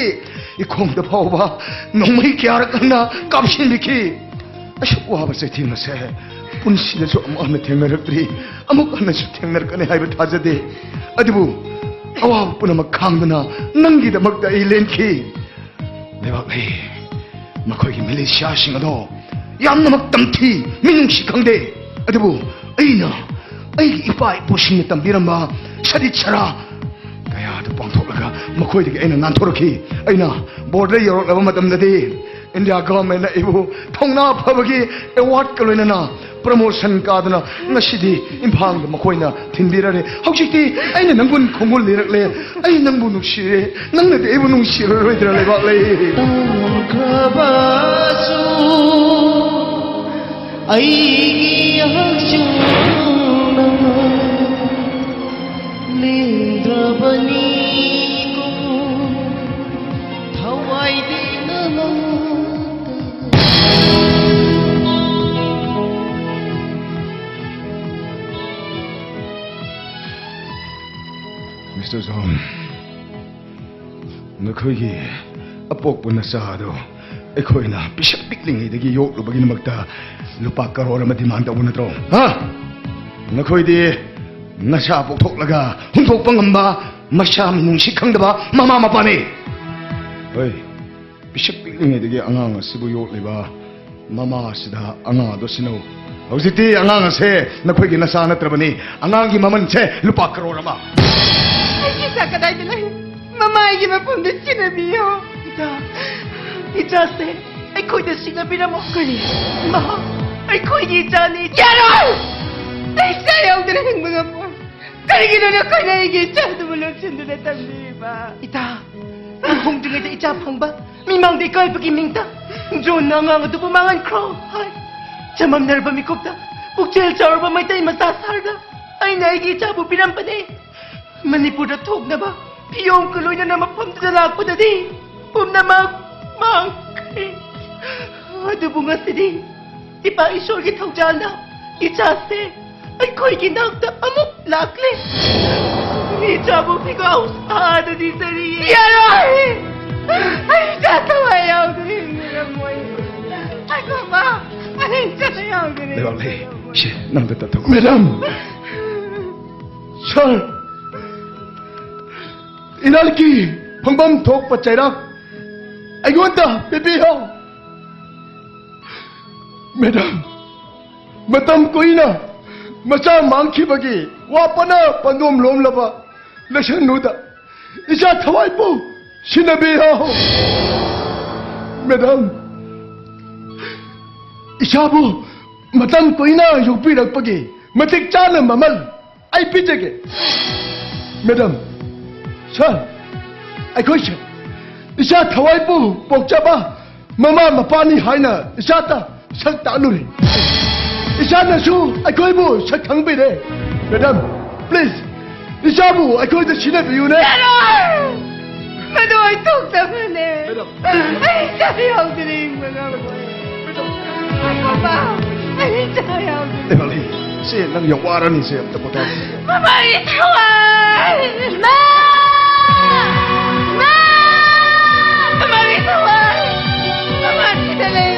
ꯏꯈꯣꯡꯗ ꯐꯥꯎꯕ ꯅꯣꯡꯃꯩ ꯀꯌꯥꯔꯛ ꯍꯟꯅ ꯀꯥꯞꯁꯤꯟꯕꯤꯈꯤ꯫ ꯑꯁꯨꯛ ꯋꯥꯕ ꯆꯩꯊꯦꯡ ꯑꯁꯦ ꯄꯨꯟꯁꯤꯗꯁꯨ ꯑꯃꯨꯛ ꯍꯟꯅ ꯊꯦꯡꯅꯔꯛꯇ꯭ꯔꯤ, ꯑꯃꯨꯛ ꯍꯟꯅꯁꯨ ꯊꯦꯡꯅꯔꯛꯀꯅꯤ ꯍꯥꯏꯕ ꯊꯥꯖꯗꯦ꯫ ꯑꯗꯨꯕꯨ ꯑꯋꯥꯕ ꯄꯨꯝꯅꯃꯛ ꯈꯥꯡꯗꯨꯅ ꯅꯪꯒꯤꯗꯃꯛꯇ ꯑꯩ ꯂꯦꯟꯈꯤ꯫ ꯂꯩꯕꯥꯛꯂꯩ, ꯃꯈꯣꯏꯒꯤ ꯃꯤꯂꯤꯁꯤꯌꯥꯁꯤꯡ ꯑꯗꯣ ꯌꯥꯝꯅꯃꯛ ꯇꯝꯊꯤ, ꯃꯤꯅꯨꯡꯁꯤ ꯈꯪꯗꯦ꯫ ꯑꯗꯨꯕꯨ ꯑꯩꯅ ꯑꯩꯒꯤ ꯏꯄꯥ ꯏꯄꯨꯁꯤꯡꯅ ꯇꯝꯕꯤꯔꯝꯕ ꯁꯔꯤꯠ ꯁꯔꯥ ꯀꯌꯥꯗꯨ ꯄꯥꯡꯊꯣꯛꯂꯒ ꯃꯈꯣꯏꯗꯒꯤ ꯑꯩꯅ ꯅꯥꯟꯊꯣꯔꯛꯈꯤ꯫ ꯑꯩꯅ ꯕꯣꯔꯗꯔ ꯌꯧꯔꯛꯂꯕ ꯃꯇꯝꯗꯗꯤ ꯏꯟꯗꯤꯌꯥ ꯒꯚꯔꯟꯃꯦꯟꯅ ꯑꯩꯕꯨ ꯊꯧꯅꯥ ꯐꯕꯒꯤ ꯑꯦꯋꯥꯔꯗꯀ ꯂꯣꯏꯅꯅ ꯄ꯭ꯔꯃꯣꯁꯟ ꯀꯥꯗꯨꯅ ꯉꯁꯤꯗꯤ ꯏꯝꯐꯥꯜꯗ ꯃꯈꯣꯏꯅ ꯊꯤꯟꯕꯤꯔꯔꯦ꯫ ꯍꯧꯖꯤꯛꯇꯤ ꯑꯩꯅ ꯅꯪꯒꯨꯟ ꯈꯣꯡꯒꯨꯜ ꯂꯤꯔꯛꯂꯦ꯫ ꯑꯩ ꯅꯪꯕꯨ ꯅꯨꯡꯁꯤꯔꯦ, ꯅꯪꯅꯗꯤ ꯑꯩꯕꯨ ꯅꯨꯡꯁꯤꯔꯔꯣꯏꯗ꯭ꯔꯥ, ꯂꯩꯕꯥꯛꯂꯩ? ꯇꯧꯈ꯭ꯔꯕꯁꯨ ꯑꯩꯒꯤ ꯍꯛꯆꯥꯡꯅ ꯂꯦꯡꯗ꯭ꯔꯕꯅꯤꯀꯣ, ꯊꯋꯥꯏꯗꯤ ꯅꯉꯣꯟꯗ꯫ ꯃꯤꯁꯇꯔ ꯖꯣꯟ, ꯅꯈꯣꯏꯒꯤ ꯑꯄꯣꯛꯄ ꯅꯆꯥ ꯑꯗꯣ ꯑꯩꯈꯣꯏꯅ ꯄꯤꯁꯛ ꯄꯤꯛꯂꯤꯉꯩꯗꯒꯤ ꯌꯣꯛꯂꯨꯕꯒꯤꯗꯃꯛꯇ ꯂꯨꯄꯥ ꯀꯔꯣꯔ ꯑꯃ ꯗꯤꯃꯥꯟ ꯇꯧꯕ ꯅꯠꯇ꯭ꯔꯣ? ꯍꯥ? ꯅꯈꯣꯏꯗꯤ ꯅꯆꯥ ꯄꯣꯛꯊꯣꯛꯂꯒ ꯍꯨꯟꯗꯣꯛꯄ ꯉꯝꯕ, ꯃꯆꯥ ꯃꯤꯅꯨꯡꯁꯤ ꯈꯪꯗꯕ ꯃꯃꯥ ꯃꯄꯥꯅꯤ꯫ ꯍꯣꯏ, ꯄꯤꯁꯛ ꯄꯤꯛꯂꯤꯉꯩꯗꯒꯤ ꯑꯉꯥꯡ ꯑꯁꯤꯕꯨ ꯌꯣꯛꯂꯤꯕ ꯃꯃꯥ ꯑꯁꯤꯗ ꯑꯉꯥꯡ ꯑꯗꯨ ꯁꯤꯟꯅꯧ꯫ ꯍꯧꯖꯤꯛꯇꯤ ꯑꯉꯥꯡ ꯑꯁꯦ ꯅꯈꯣꯏꯒꯤ ꯅꯆꯥ ꯅꯠꯇ꯭ꯔꯕꯅꯤ꯫ ꯑꯉꯥꯡꯒꯤ ꯃꯃꯜꯁꯦ ꯂꯨꯄꯥ ꯀꯔꯣꯔ ꯑꯃ꯫ ꯑꯩꯒꯤ ꯏꯆꯥ ꯀꯗꯥꯏꯗ ꯂꯩ? ꯃꯃꯥ ꯑꯩꯒꯤ ꯃꯐꯝꯗ ꯁꯤꯟꯅꯕꯤꯌꯣ꯫ ꯏꯇꯥ, ꯏꯆꯥꯁꯦ ꯑꯩꯈꯣꯏꯗ ꯁꯤꯟꯅꯕꯤꯔꯝꯃꯣ꯫ ꯀꯔꯤ? ꯃꯍꯥꯛ ꯑꯩꯈꯣꯏꯒꯤ ꯏꯆꯥꯅꯤ꯫ ꯌꯥꯔꯣꯏ! ꯑꯩ ꯏꯆꯥ ꯌꯥꯎꯗꯅ ꯍꯤꯡꯕ ꯉꯝꯃꯣꯏ꯫ ꯀꯔꯤꯒꯤꯅꯣ ꯅꯈꯣꯏꯅ ꯑꯩꯒꯤ ꯏꯆꯥꯗꯨꯕꯨ ꯂꯣꯠꯁꯤꯟꯗꯨꯅ ꯊꯝꯕꯤꯔꯤꯕ? ꯏꯇꯥ, ꯂꯨꯍꯣꯡꯗ꯭ꯔꯤꯉꯩꯗ ꯏꯆꯥ ꯐꯪꯕ, ꯃꯤꯃꯥꯡꯗ ꯏꯀꯥꯏꯕꯒꯤ ꯃꯤꯡꯇ ꯖꯣꯟꯅ ꯑꯉꯥꯡ ꯑꯗꯨꯕꯨ ꯃꯥꯡꯍꯟꯈ꯭ꯔꯣ ꯍꯥꯏ꯫ ꯆꯃꯝꯅꯔꯕ ꯃꯤꯀꯨꯞꯇ ꯄꯨꯛꯆꯦꯜ ꯆꯥꯎꯔꯕ ꯃꯩꯇꯩ ꯃꯆꯥ ꯁꯥꯔꯗ ꯑꯩꯅ ꯑꯩꯒꯤ ꯏꯆꯥꯕꯨ ꯄꯤꯔꯝꯕꯅꯦ꯫ ꯃꯅꯤꯄꯨꯔꯗ ꯊꯣꯛꯅꯕ ꯐꯤꯌꯣꯝꯒ ꯂꯣꯏꯅꯅ ꯃꯐꯝꯗꯨꯗ ꯂꯥꯛꯄꯗꯗꯤ ꯄꯨꯝꯅꯃꯛ ꯃꯥꯡꯈ꯭ꯔꯦ꯫ ꯑꯗꯨꯕꯨ ꯉꯁꯤꯗꯤ ꯏꯄꯥ ꯏꯁꯣꯔꯒꯤ ꯊꯧꯖꯥꯜꯅ ꯏꯆꯥꯁꯦ ꯑꯩꯈꯣꯏꯒꯤ ꯅꯥꯛꯇ ꯑꯃꯨꯛ ꯂꯥꯛꯂꯦ꯫ ꯏꯆꯥꯕꯨ ꯐꯤꯒꯥꯎ ꯁꯥꯗꯨꯅ ꯆꯔꯤ꯫ ꯌꯥꯔꯣꯏ! ꯑꯩ ꯏꯆꯥ ꯊꯋꯥꯏ ꯌꯥꯎꯗꯅ ꯍꯤꯡꯕ ꯉꯝꯃꯣꯏ꯫ ꯑꯩ ꯃꯃꯥ, ꯑꯩ ꯏꯆꯥ ꯌꯥꯎꯗꯅ ꯍꯤꯡꯕ ꯂꯩꯕꯥꯛꯂꯤ, ꯉꯝꯃꯣꯏ꯫ ꯁꯦ, ꯅꯪꯗ ꯇꯥꯊꯣꯛ꯫ ꯃꯦꯗꯥꯝ! ꯁꯥꯔ! ꯏꯅꯥꯜꯀꯤ ꯐꯪꯐꯝ ꯊꯣꯛꯄ ꯆꯩꯔꯥꯛ ꯑꯩꯉꯣꯟꯗ ꯄꯤꯕꯤꯌꯣ꯫ ꯃꯦꯗꯥꯝ, ꯃꯇꯝ ꯀꯨꯏꯅ ꯃꯆꯥ ꯃꯥꯡꯈꯤꯕꯒꯤ ꯋꯥꯄꯅ ꯄꯟꯗꯣꯝ ꯂꯣꯝꯂꯕ ꯂꯩꯁꯅꯨꯗ ꯏꯆꯥ ꯊꯋꯥꯏꯕꯨ ꯁꯤꯟꯅꯕꯤꯌꯣ꯫ ꯃꯦꯗꯥꯝ, ꯏꯆꯥꯕꯨ ꯃꯇꯝ ꯀꯨꯏꯅ ꯌꯣꯛꯄꯤꯔꯛꯄꯒꯤ ꯃꯇꯤꯛ ꯆꯥꯅ ꯃꯃꯜ ꯑꯩ ꯄꯤꯖꯒꯦ꯫ ꯃꯦꯗꯥꯝ, ꯁꯥꯔ, ꯑꯩꯈꯣꯏꯁꯦ ꯏꯆꯥ ꯊꯋꯥꯏꯕꯨ ꯄꯣꯛꯆꯕ ꯃꯃꯥ ꯃꯄꯥꯅꯤ ꯍꯥꯏꯅ ꯏꯆꯥꯇ ꯁꯛ ꯇꯥꯛꯂꯨꯔꯦ꯫ ꯏꯆꯥꯅꯁꯨ ꯑꯩꯈꯣꯏꯕꯨ ꯁꯛ ꯈꯪꯕꯤꯔꯦ꯫ ꯃꯦꯗꯥꯝ, ꯄ꯭ꯂꯤꯖ, ꯏꯆꯥꯕꯨ ꯑꯩꯈꯣꯏꯗ ꯁꯤꯟꯅꯕꯤꯌꯨꯅꯦ꯫ ꯌꯥꯔꯣꯏ! ꯃꯗꯨ ꯑꯣꯏꯊꯣꯛꯇꯕꯅꯦ꯫ ꯃꯦꯗꯥꯝ꯫ ꯑꯩ ꯏꯆꯥ ꯌꯥꯎꯗꯅ ꯍꯤꯡꯕ ꯉꯝꯃꯣꯏ꯫ ꯃꯦꯗꯥꯝ꯫ ꯑꯩ ꯃꯃꯥ, ꯑꯩ ꯏꯆꯥ ꯌꯥꯎꯗꯅ꯫ ꯂꯩꯕꯥꯛꯂꯤ, ꯁꯦ, ꯅꯪ ꯌꯥꯝ ꯋꯥꯔꯅꯤ, ꯁꯦ, ꯑꯝꯇ ꯄꯣꯊꯥ꯫ ꯃꯃꯥꯒꯤ ꯊꯋꯥꯏ! ꯃꯥ! ꯃꯥ! ꯃꯃꯥꯒꯤ ꯊꯋꯥꯏ! ꯃꯃꯥ ꯁꯤꯗ ꯂꯩ!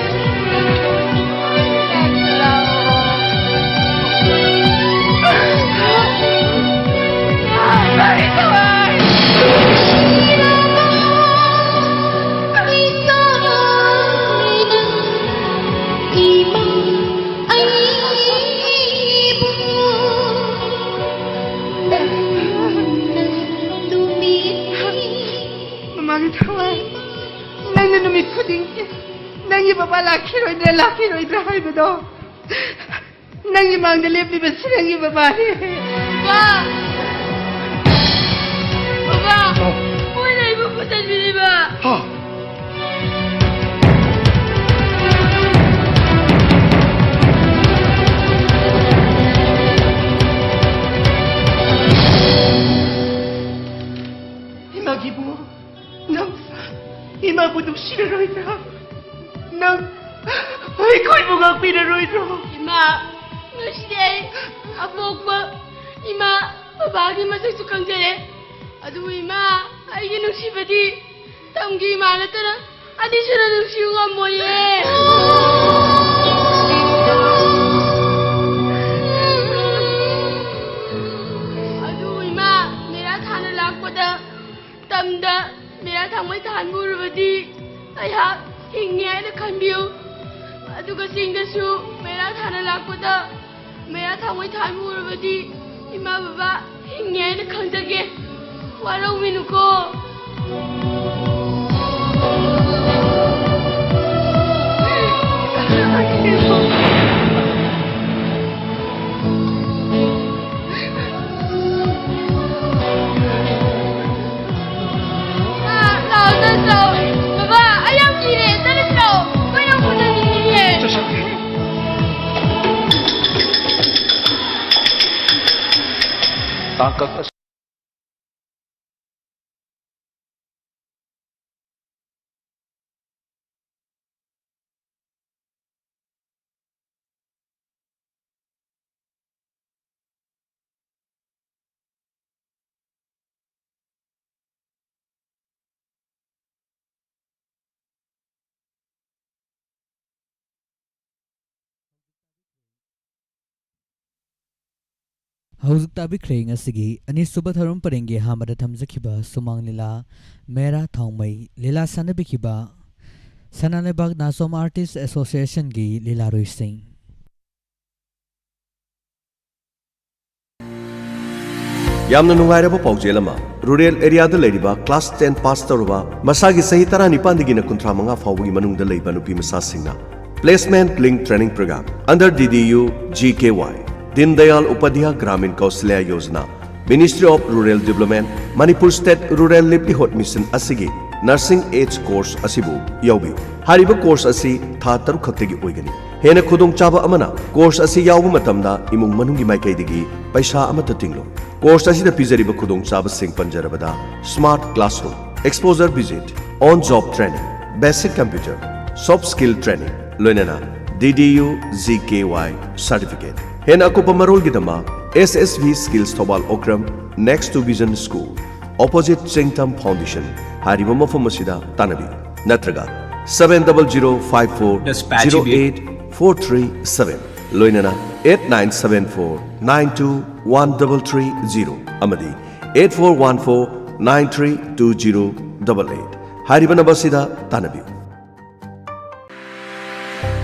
ꯃꯃꯥꯒꯤ ꯊꯋꯥꯏ! ꯏꯃꯥ, ꯑꯩ ꯅꯨꯃꯤꯠ ꯈꯨꯗꯤꯡꯒꯤ ꯅꯪꯒꯤ ꯕꯕꯥ ꯂꯥꯛꯈꯤꯔꯣꯏꯗ꯭ꯔꯥ, ꯂꯥꯛꯈꯤꯔꯣꯏꯗ꯭ꯔꯥ ꯍꯥꯏꯕꯗꯣ, ꯅꯪꯒꯤ ꯃꯥꯡꯗ ꯂꯦꯞꯂꯤꯕꯁꯤ ꯅꯪꯒꯤ ꯕꯕꯥꯅꯤ꯫ ꯕꯕꯥ! ꯕꯕꯥ! ꯃꯣꯏꯅ ꯑꯩꯕꯨ ꯐꯨꯗꯠꯂꯤꯕ! ꯍꯥ? ꯏꯃꯥꯒꯤ ꯏꯕꯨꯡꯉꯣ, ꯅꯪ ꯏꯃꯥꯕꯨ ꯅꯨꯡꯁꯤꯔꯔꯣꯏꯗ꯭ꯔꯥ? ꯅꯪ ꯑꯩꯈꯣꯏꯕꯨ ꯉꯥꯛꯄꯤꯔꯔꯣꯏꯗ꯭ꯔꯣ? ꯏꯃꯥ, ꯉꯁꯤꯗꯤ ꯑꯩ ꯑꯄꯣꯛꯄ ꯏꯃꯥ, ꯕꯕꯥꯒꯤ ꯃꯁꯛꯁꯨ ꯈꯪꯖꯔꯦ꯫ ꯑꯗꯨꯕꯨ ꯏꯃꯥ, ꯑꯩꯒꯤ ꯅꯨꯡꯁꯤꯕꯗꯤ ꯇꯝꯒꯤ ꯏꯃꯥ ꯅꯠꯇꯅ ꯑꯅꯤꯁꯨꯅ ꯅꯨꯡꯁꯤꯕ ꯉꯝꯃꯣꯏꯌꯦ꯫ ꯑꯗꯨ ꯏꯃꯥ, ꯃꯦꯔꯥ ꯊꯥꯅ ꯂꯥꯛꯄꯗ ꯇꯝꯗ ꯃꯦꯔꯥ ꯊꯥꯡꯃꯩ ꯊꯥꯟꯕ ꯎꯔꯕꯗꯤ ꯑꯩꯍꯥꯛ ꯍꯤꯡꯉꯦ ꯍꯥꯏꯅ ꯈꯟꯕꯤꯌꯨ꯫ ꯑꯗꯨꯒ ꯆꯤꯡꯗꯁꯨ ꯃꯦꯔꯥ ꯊꯥꯅ ꯂꯥꯛꯄꯗ ꯃꯦꯔꯥ ꯊꯥꯡꯃꯩ ꯊꯥꯟꯕ ꯎꯔꯕꯗꯤ ꯏꯃꯥ ꯕꯕꯥ ꯍꯤꯡꯉꯦ ꯍꯥꯏꯅ ꯈꯟꯖꯒꯦ꯫ ꯋꯥꯔꯧꯕꯤꯅꯨꯀꯣ꯫ ꯂꯥꯛꯑꯣ, ꯆꯠꯂꯣ꯫ ꯕꯕꯥ, ꯑꯩ ꯌꯥꯝ ꯀꯤꯔꯦ꯫ ꯆꯠꯂꯁꯤ ꯂꯥꯛꯑꯣ꯫ ꯃꯣꯏ ꯌꯥꯝ ꯐꯖꯅꯤꯡꯉꯦ꯫ ꯇꯥꯡꯀꯛ ꯑꯁꯤ ꯍꯧꯖꯤꯛ ꯇꯥꯕꯤꯈ꯭ꯔꯦ ꯉꯁꯤꯒꯤ ꯑꯅꯤꯁꯨꯕ ꯊꯧꯔꯝ ꯄꯔꯦꯡꯒꯤ ꯑꯍꯥꯟꯕꯗ ꯊꯝꯖꯈꯤꯕ ꯁꯨꯃꯥꯡ ꯂꯤꯂꯥ ꯃꯦꯔꯥ ꯊꯥꯎꯃꯩ ꯂꯤꯂꯥ ꯁꯥꯟꯅꯕꯤꯈꯤꯕ ꯁꯅꯥ ꯂꯩꯕꯥꯛ ꯅꯥꯆꯣꯝ Artist Associationꯒꯤ ꯂꯤꯂꯥꯔꯣꯏꯁꯤꯡ꯫ ꯌꯥꯝꯅ ꯅꯨꯡꯉꯥꯏꯔꯕ ꯄꯥꯎꯖꯦꯜ ꯑꯃ꯫ ꯔꯨꯔꯦꯜ ꯑꯦꯔꯤꯌꯥꯗ ꯂꯩꯔꯤꯕ ꯀ꯭ꯂꯥꯁ ꯇꯦꯟ ꯄꯥꯁ ꯇꯧꯔꯕ ꯃꯁꯥꯒꯤ ꯆꯍꯤ ꯇꯔꯥꯅꯤꯄꯥꯟꯗꯒꯤꯅ ꯀꯨꯟꯊ꯭ꯔꯥ ꯃꯉꯥ ꯐꯥꯎꯕꯒꯤ ꯃꯅꯨꯡꯗ ꯂꯩꯕ ꯅꯨꯄꯤ ꯃꯆꯥꯁꯤꯡꯅ Placement Link Training Program under D D U G K Y, Deen Dayal Upadhyay Gramin Kausalya Yojana, Ministry of Rural Development, Manipur State Rural Livelihood Mission ꯑꯁꯤꯒꯤ Nursing Aids Course ꯑꯁꯤꯕꯨ ꯌꯥꯎꯕꯤꯌꯨ꯫ ꯍꯥꯏꯔꯤꯕ ꯀꯣꯔꯁ ꯑꯁꯤ ꯊꯥ ꯇꯔꯨꯛ ꯈꯛꯇꯒꯤ ꯑꯣꯏꯒꯅꯤ꯫ ꯍꯦꯟꯅ ꯈꯨꯗꯣꯡꯆꯥꯕ ꯑꯃꯅ, ꯀꯣꯔꯁ ꯑꯁꯤ ꯌꯥꯎꯕ ꯃꯇꯝꯗ ꯏꯃꯨꯡ ꯃꯅꯨꯡꯒꯤ ꯃꯥꯏꯀꯩꯗꯒꯤ ꯄꯩꯁꯥ ꯑꯃꯠꯇ ꯇꯤꯡꯂꯣꯏ꯫ ꯀꯣꯔꯁ ꯑꯁꯤꯗ ꯄꯤꯖꯔꯤꯕ ꯈꯨꯗꯣꯡꯆꯥꯕꯁꯤꯡ ꯄꯟꯖꯔꯕꯗ Smart Classroom, Exposure Visit, On Job Training, Basic Computer, Soft Skill Training, ꯂꯣꯏꯅꯅ D D U G K Y Certificate꯫ ꯍꯦꯟꯅ ꯑꯀꯨꯞꯄ ꯃꯔꯣꯜꯒꯤꯗꯃꯛ S S V Skills Thoubal Okram, next to Vision School, opposite ꯆꯤꯡꯊꯝ Foundation ꯍꯥꯏꯔꯤꯕ ꯃꯐꯝ ꯑꯁꯤꯗ ꯇꯥꯟꯅꯕꯤꯌꯨ, ꯅꯠꯇ꯭ꯔꯒ seven double zero five four zero eight four three seven, ꯂꯣꯏꯅꯅ eight nine seven four nine two one double three zero ꯑꯃꯗꯤ eight four one four nine three two zero double eight ꯍꯥꯏꯔꯤꯕ ꯅꯝꯕꯔꯁꯤꯗ ꯇꯥꯟꯅꯕꯤꯌꯨ꯫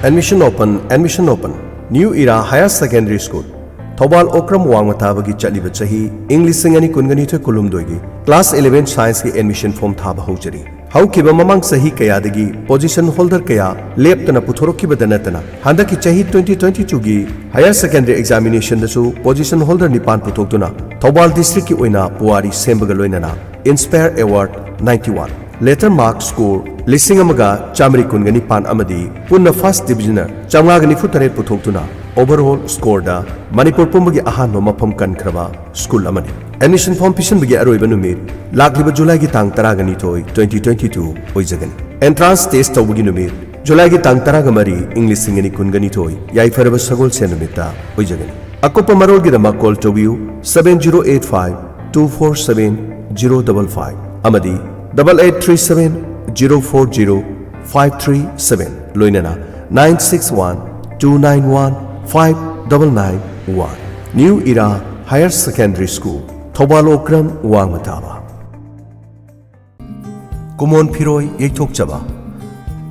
Admission open, admission open. New Era Higher Secondary School, Thoubal Okram ꯋꯥꯡꯃ ꯇꯥꯕꯒꯤ ꯆꯠꯂꯤꯕ ꯆꯍꯤ ꯏꯪ ꯂꯤꯁꯤꯡ ꯑꯅꯤ ꯀꯨꯟꯒ ꯅꯤꯊꯣꯏ ꯀꯨꯟꯍꯨꯝꯗꯣꯏꯒꯤ class eleven scienceꯀꯤ admission form ꯊꯥꯕ ꯍꯧꯖꯔꯤ꯫ ꯍꯧꯈꯤꯕ ꯃꯃꯥꯡ ꯆꯍꯤ ꯀꯌꯥꯗꯒꯤ position holder ꯀꯌꯥ ꯂꯦꯞꯇꯅ ꯄꯨꯊꯣꯔꯛꯈꯤꯕꯗ ꯅꯠꯇꯅ, ꯍꯟꯗꯛꯀꯤ ꯆꯍꯤ twenty twenty-twoꯒꯤ Higher Secondary Examinationꯗꯁꯨ position holder ꯅꯤꯄꯥꯟ ꯄꯨꯊꯣꯛꯇꯨꯅ ꯊꯧꯕꯥꯜ districtꯀꯤ ꯑꯣꯏꯅ ꯄꯨꯋꯥꯔꯤ ꯁꯦꯝꯕꯒ ꯂꯣꯏꯅꯅ Inspire Award ninety-one, letter mark score ꯂꯤꯁꯤꯡ ꯑꯃꯒ ꯆꯥꯃꯔꯤ ꯀꯨꯟꯒ ꯅꯤꯄꯥꯟ ꯑꯃꯗꯤ ꯄꯨꯟꯅ first divisioner ꯆꯥꯝꯃꯉꯥꯒ ꯅꯤꯐꯨ ꯇꯔꯦꯠ ꯄꯨꯊꯣꯛꯇꯨꯅ overall scoreꯗ ꯃꯅꯤꯄꯨꯔ ꯄꯨꯝꯕꯒꯤ ꯑꯍꯥꯟꯕ ꯃꯐꯝ ꯀꯟꯈ꯭ꯔꯕ school ꯑꯃꯅꯤ꯫ Admission form ꯄꯤꯁꯤꯟꯕꯒꯤ ꯑꯔꯣꯏꯕ ꯅꯨꯃꯤꯠ ꯂꯥꯛꯂꯤꯕ Julyꯒꯤ ꯇꯥꯡ ꯇꯔꯥꯒ ꯅꯤꯊꯣꯏ, twenty twenty-two ꯑꯣꯏꯖꯒꯅꯤ꯫ Entrance test ꯇꯧꯕꯒꯤ ꯅꯨꯃꯤꯠ Julyꯒꯤ ꯇꯥꯡ ꯇꯔꯥꯒ ꯃꯔꯤ, ꯏꯪ ꯂꯤꯁꯤꯡ ꯑꯅꯤ ꯀꯨꯟꯒ ꯅꯤꯊꯣꯏ, ꯌꯥꯏꯐꯔꯕ ꯁꯒꯣꯜꯁꯦꯟ ꯅꯨꯃꯤꯠꯇ ꯑꯣꯏꯖꯒꯅꯤ꯫ ꯑꯀꯨꯞꯄ ꯃꯔꯣꯜꯒꯤꯗꯃꯛ call ꯇꯧꯕꯤꯌꯨ, seven zero eight five two four seven zero double five ꯑꯃꯗꯤ double eight three seven zero four zero five three seven, ꯂꯣꯏꯅꯅ nine six one two nine one five double nine one꯫ New Era Higher Secondary School, Thoubal Okram ꯋꯥꯡꯃ ꯇꯥꯕ꯫ ꯀꯨꯃꯣꯟ ꯐꯤꯔꯣꯏ ꯌꯩꯊꯣꯛꯆꯕ꯫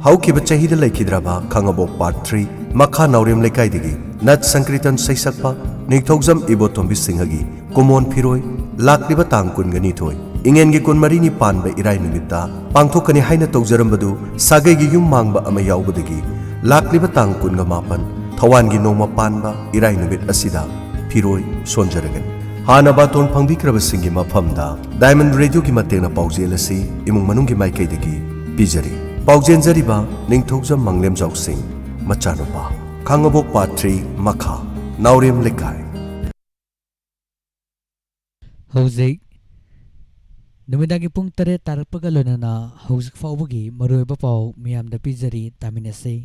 ꯍꯧꯈꯤꯕ ꯆꯍꯤꯗ ꯂꯩꯈꯤꯗ꯭ꯔꯕ ꯈꯥꯉꯕꯣꯛ Part three, ꯃꯈꯥ ꯅꯥꯎꯔꯦꯝ ꯂꯩꯀꯥꯏꯗꯒꯤ ꯅꯠ ꯁꯪꯀ꯭ꯔꯤꯇꯟ ꯁꯩꯁꯛꯄ ꯅꯤꯡꯊꯧꯖꯝ ꯏꯕꯣꯇꯣꯝꯕꯤ ꯁꯤꯡꯍꯒꯤ ꯀꯨꯃꯣꯟ ꯐꯤꯔꯣꯏ ꯂꯥꯛꯂꯤꯕ ꯇꯥꯡ ꯀꯨꯟꯒ ꯅꯤꯊꯣꯏ, ꯏꯉꯦꯟꯒꯤ ꯀꯨꯟꯃꯔꯤꯅꯤ ꯄꯥꯟꯕ ꯏꯔꯥꯏ ꯅꯨꯃꯤꯠꯇ ꯄꯥꯡꯊꯣꯛꯀꯅꯤ ꯍꯥꯏꯅ ꯇꯧꯖꯔꯝꯕꯗꯨ ꯁꯥꯒꯩꯒꯤ ꯌꯨꯝ ꯃꯥꯡꯕ ꯑꯃ ꯌꯥꯎꯕꯗꯒꯤ ꯂꯥꯛꯂꯤꯕ ꯇꯥꯡ ꯀꯨꯟꯒ ꯃꯥꯄꯟ ꯊꯋꯥꯟꯒꯤ ꯅꯣꯡꯃ ꯄꯥꯟꯕ ꯏꯔꯥꯏ ꯅꯨꯃꯤꯠ ꯑꯁꯤꯗ ꯐꯤꯔꯣꯏ ꯁꯣꯟꯖꯔꯒꯅꯤ꯫ ꯍꯥꯟꯅ ꯕꯥꯇꯣꯟ ꯐꯪꯕꯤꯈ꯭ꯔꯕꯁꯤꯡꯒꯤ ꯃꯐꯝꯗ Diamond Radio ꯒꯤ ꯃꯇꯦꯡꯅ ꯄꯥꯎꯖꯦꯜ ꯑꯁꯤ ꯏꯃꯨꯡ ꯃꯅꯨꯡꯒꯤ ꯃꯥꯏꯀꯩꯗꯒꯤ ꯄꯤꯖꯔꯤ꯫ ꯄꯥꯎꯖꯦꯟꯖꯔꯤꯕ ꯅꯤꯡꯊꯧꯖꯝ ꯃꯪꯂꯦꯝꯖꯥꯎ ꯁꯤꯡ, ꯃꯆꯥꯅꯨꯄꯥ, ꯈꯥꯡꯉꯕꯣꯛ ꯄꯥꯠ ꯊ꯭ꯔꯤ ꯃꯈꯥ, ꯅꯥꯎꯔꯦꯝ ꯂꯩꯀꯥꯏ꯫ ꯍꯧꯖꯤꯛ ꯅꯨꯃꯤꯗꯥꯡꯒꯤ ꯄꯨꯡ ꯇꯔꯦꯠ ꯇꯥꯔꯛꯄꯒ ꯂꯣꯏꯅꯅ ꯍꯧꯖꯤꯛ ꯐꯥꯎꯕꯒꯤ ꯃꯔꯨꯑꯣꯏꯕ ꯄꯥꯎ ꯃꯤꯌꯥꯝꯗ ꯄꯤꯖꯔꯤ, ꯇꯥꯃꯤꯟꯅꯁꯤ꯫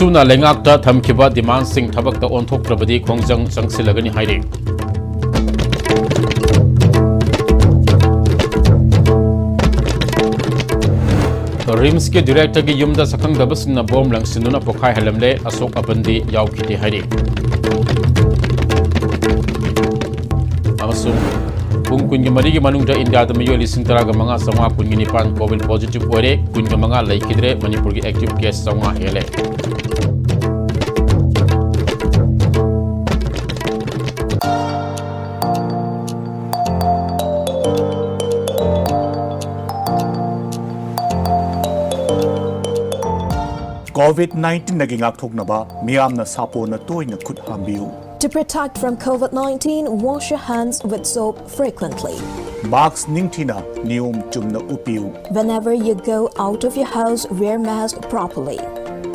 ꯇꯨꯅ ꯂꯩꯉꯥꯛꯇ ꯊꯝꯈꯤꯕ ꯗꯤꯃꯥꯟꯁꯤꯡ ꯊꯕꯛꯇ ꯑꯣꯟꯊꯣꯛꯇ꯭ꯔꯕꯗꯤ ꯈꯣꯡꯖꯪ ꯆꯪꯁꯤꯜꯂꯒꯅꯤ ꯍꯥꯏꯔꯤ꯫ ꯔꯤꯝꯁꯀꯤ ꯗꯤꯔꯦꯛꯇꯔꯒꯤ ꯌꯨꯝꯗ ꯁꯛꯈꯪꯗꯕꯁꯤꯡꯅ ꯕꯣꯝ ꯂꯪꯁꯤꯟꯗꯨꯅ ꯄꯣꯈꯥꯏꯍꯜꯂꯝꯂꯦ, ꯑꯁꯣꯛ ꯑꯄꯟꯗꯤ ꯌꯥꯎꯈꯤꯗꯦ ꯍꯥꯏꯔꯤ꯫ ꯑꯃꯁꯨꯡ ꯄꯨꯡ ꯀꯨꯟꯒ ꯃꯔꯤꯒꯤ ꯃꯅꯨꯡꯗ ꯏꯟꯗꯤꯌꯥꯗ ꯃꯤꯑꯣꯏ ꯂꯤꯁꯤꯡ ꯇꯔꯥꯒ ꯃꯉꯥ ꯆꯥꯝꯃꯉꯥ ꯀꯨꯟꯒ ꯅꯤꯄꯥꯟ ꯀꯣꯚꯤꯗ ꯄꯣꯖꯤꯇꯤꯚ ꯑꯣꯏꯔꯦ, ꯀꯨꯟꯒ ꯃꯉꯥ ꯂꯩꯈꯤꯗ꯭ꯔꯦ, ꯃꯅꯤꯄꯨꯔꯒꯤ ꯑꯦꯛꯇꯤꯚ ꯀꯦꯁ ꯆꯥꯝꯃꯉꯥ ꯍꯦꯜꯂꯦ꯫ ꯀꯣꯚꯤꯗ ꯅꯥꯏꯟꯇꯤꯟꯗꯒꯤ ꯉꯥꯛꯊꯣꯛꯅꯕ ꯃꯤꯌꯥꯝꯅ ꯁꯥꯄꯣꯟꯅ ꯇꯣꯏꯅ ꯈꯨꯠ ꯍꯥꯝꯕꯤꯌꯨ꯫ To protect from COVID nineteen, wash your hands with soap frequently. Mask ꯅꯤꯡꯊꯤꯅ ꯅꯤꯌꯣꯝ ꯆꯨꯝꯅ ꯎꯞꯄꯤꯌꯨ꯫ Whenever you go out of your house, wear mask properly.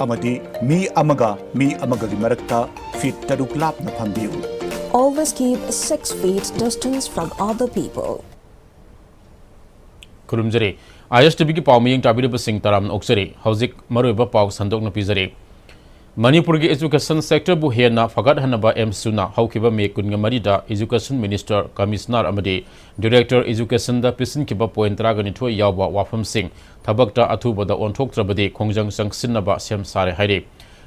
ꯑꯃꯗꯤ ꯃꯤ ꯑꯃꯒ ꯃꯤ ꯑꯃꯒꯒꯤ ꯃꯔꯛꯇ ꯐꯤꯠ ꯇꯔꯨꯛ ꯂꯥꯞꯅ ꯐꯝꯕꯤꯌꯨ꯫ Always keep six feet distance from other people. ꯈꯨꯔꯨꯝꯖꯔꯤ꯫ ꯑꯥꯏ ꯑꯦꯁ ꯇꯤ ꯚꯤꯒꯤ ꯄꯥꯎ ꯃꯤꯠꯌꯦꯡ ꯇꯥꯕꯤꯔꯤꯕꯁꯤꯡ ꯇꯔꯥꯝꯅ ꯑꯣꯛꯆꯔꯤ꯫ ꯍꯧꯖꯤꯛ ꯃꯔꯨꯑꯣꯏꯕ ꯄꯥꯎ ꯁꯟꯗꯣꯛꯅ ꯄꯤꯖꯔꯤ꯫ ꯃꯅꯤꯄꯨꯔꯒꯤ education sector ꯕꯨ ꯍꯦꯟꯅ ꯐꯒꯠꯍꯟꯅꯕ ꯑꯦꯝꯁꯨꯅ ꯍꯧꯈꯤꯕ ꯃꯦ ꯀꯨꯟꯒ ꯃꯔꯤꯗ education minister, commissioner ꯑꯃꯗꯤ director education ꯗ ꯄꯤꯁꯤꯟꯈꯤꯕ point ꯇꯔꯥꯒ ꯅꯤꯊꯣꯏ ꯌꯥꯎꯕ ꯋꯥꯐꯝꯁꯤꯡ ꯊꯕꯛꯇ ꯑꯊꯨꯕꯗ ꯑꯣꯟꯊꯣꯛꯇ꯭ꯔꯕꯗꯤ ꯈꯣꯡꯖꯪ ꯆꯪꯁꯤꯟꯅꯕ ꯁꯦꯝ ꯁꯥꯔꯦ ꯍꯥꯏꯔꯤ꯫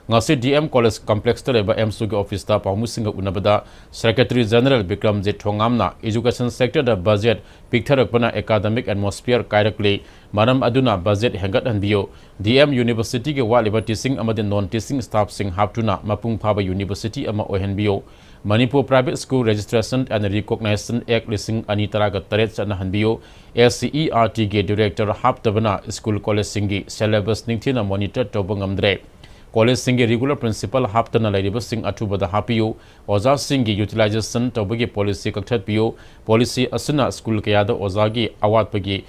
ꯉꯁꯤ ꯗꯤ ꯑꯦꯝ ꯀꯣꯂꯦꯖ ꯀꯝꯄ꯭ꯂꯦꯛꯁꯇ ꯂꯩꯕ ꯑꯦꯝꯁꯨꯒꯤ ꯑꯣꯐꯤꯁꯇ ꯄꯥꯎꯃꯤꯁꯤꯡꯒ ꯎꯅꯕꯗ Secretary General Bikramjit ꯊꯣꯉꯥꯝꯅ education sector ꯗ budget ꯄꯤꯛꯊꯔꯛꯄꯅ academic atmosphere ꯀꯥꯏꯔꯛꯂꯤ, ꯃꯔꯝ ꯑꯗꯨꯅ budget ꯍꯦꯟꯒꯠꯍꯟꯕꯤꯌꯨ, ꯗꯤ ꯑꯦꯝ university ꯒꯤ ꯋꯥꯠꯂꯤꯕ teaching ꯑꯃꯗꯤ non teaching staff ꯁꯤꯡ ꯍꯥꯞꯇꯨꯅ ꯃꯄꯨꯡ ꯐꯥꯕ university ꯑꯃ ꯑꯣꯏꯍꯟꯕꯤꯌꯨ, Manipur Private School Registration and Recognition Act ꯂꯤꯁꯤꯡ ꯑꯅꯤ ꯇꯔꯥꯒ ꯇꯔꯦꯠ ꯆꯠꯅꯍꯟꯕꯤꯌꯨ꯫ ꯑꯦꯁ ꯁꯤ ꯏ ꯑꯥꯔ ꯇꯤꯒꯤ ꯗꯤꯔꯦꯛꯇꯔ ꯍꯥꯞꯇꯕꯅ ꯁ꯭ꯀꯨꯜ ꯀꯣꯂꯦꯖꯁꯤꯡꯒꯤ ꯁꯦꯂꯦꯕꯁ ꯅꯤꯡꯊꯤꯅ ꯃꯣꯅꯤꯇꯔ ꯇꯧꯕ ꯉꯝꯗ꯭ꯔꯦ꯫ ꯀꯣꯂꯦꯖꯁꯤꯡꯒꯤ ꯔꯤꯒꯨꯂꯔ ꯄ꯭ꯔꯤꯟꯁꯤꯄꯥꯜ ꯍꯥꯞꯇꯅ ꯂꯩꯔꯤꯕꯁꯤꯡ ꯑꯊꯨꯕꯗ ꯍꯥꯞꯄꯤꯌꯨ꯫ ꯑꯣꯖꯥꯁꯤꯡꯒꯤ ꯌꯨꯇꯤꯂꯥꯏꯖꯦꯁꯟ ꯇꯧꯕꯒꯤ ꯄꯣꯂꯤꯁꯤ ꯀꯛꯊꯠꯄꯤꯌꯨ꯫ ꯄꯣꯂꯤꯁꯤ ꯑꯁꯤꯅ ꯁ꯭ꯀꯨꯜ ꯀꯌꯥꯗ ꯑꯣꯖꯥꯒꯤ ꯑꯋꯥꯠꯄꯒꯤ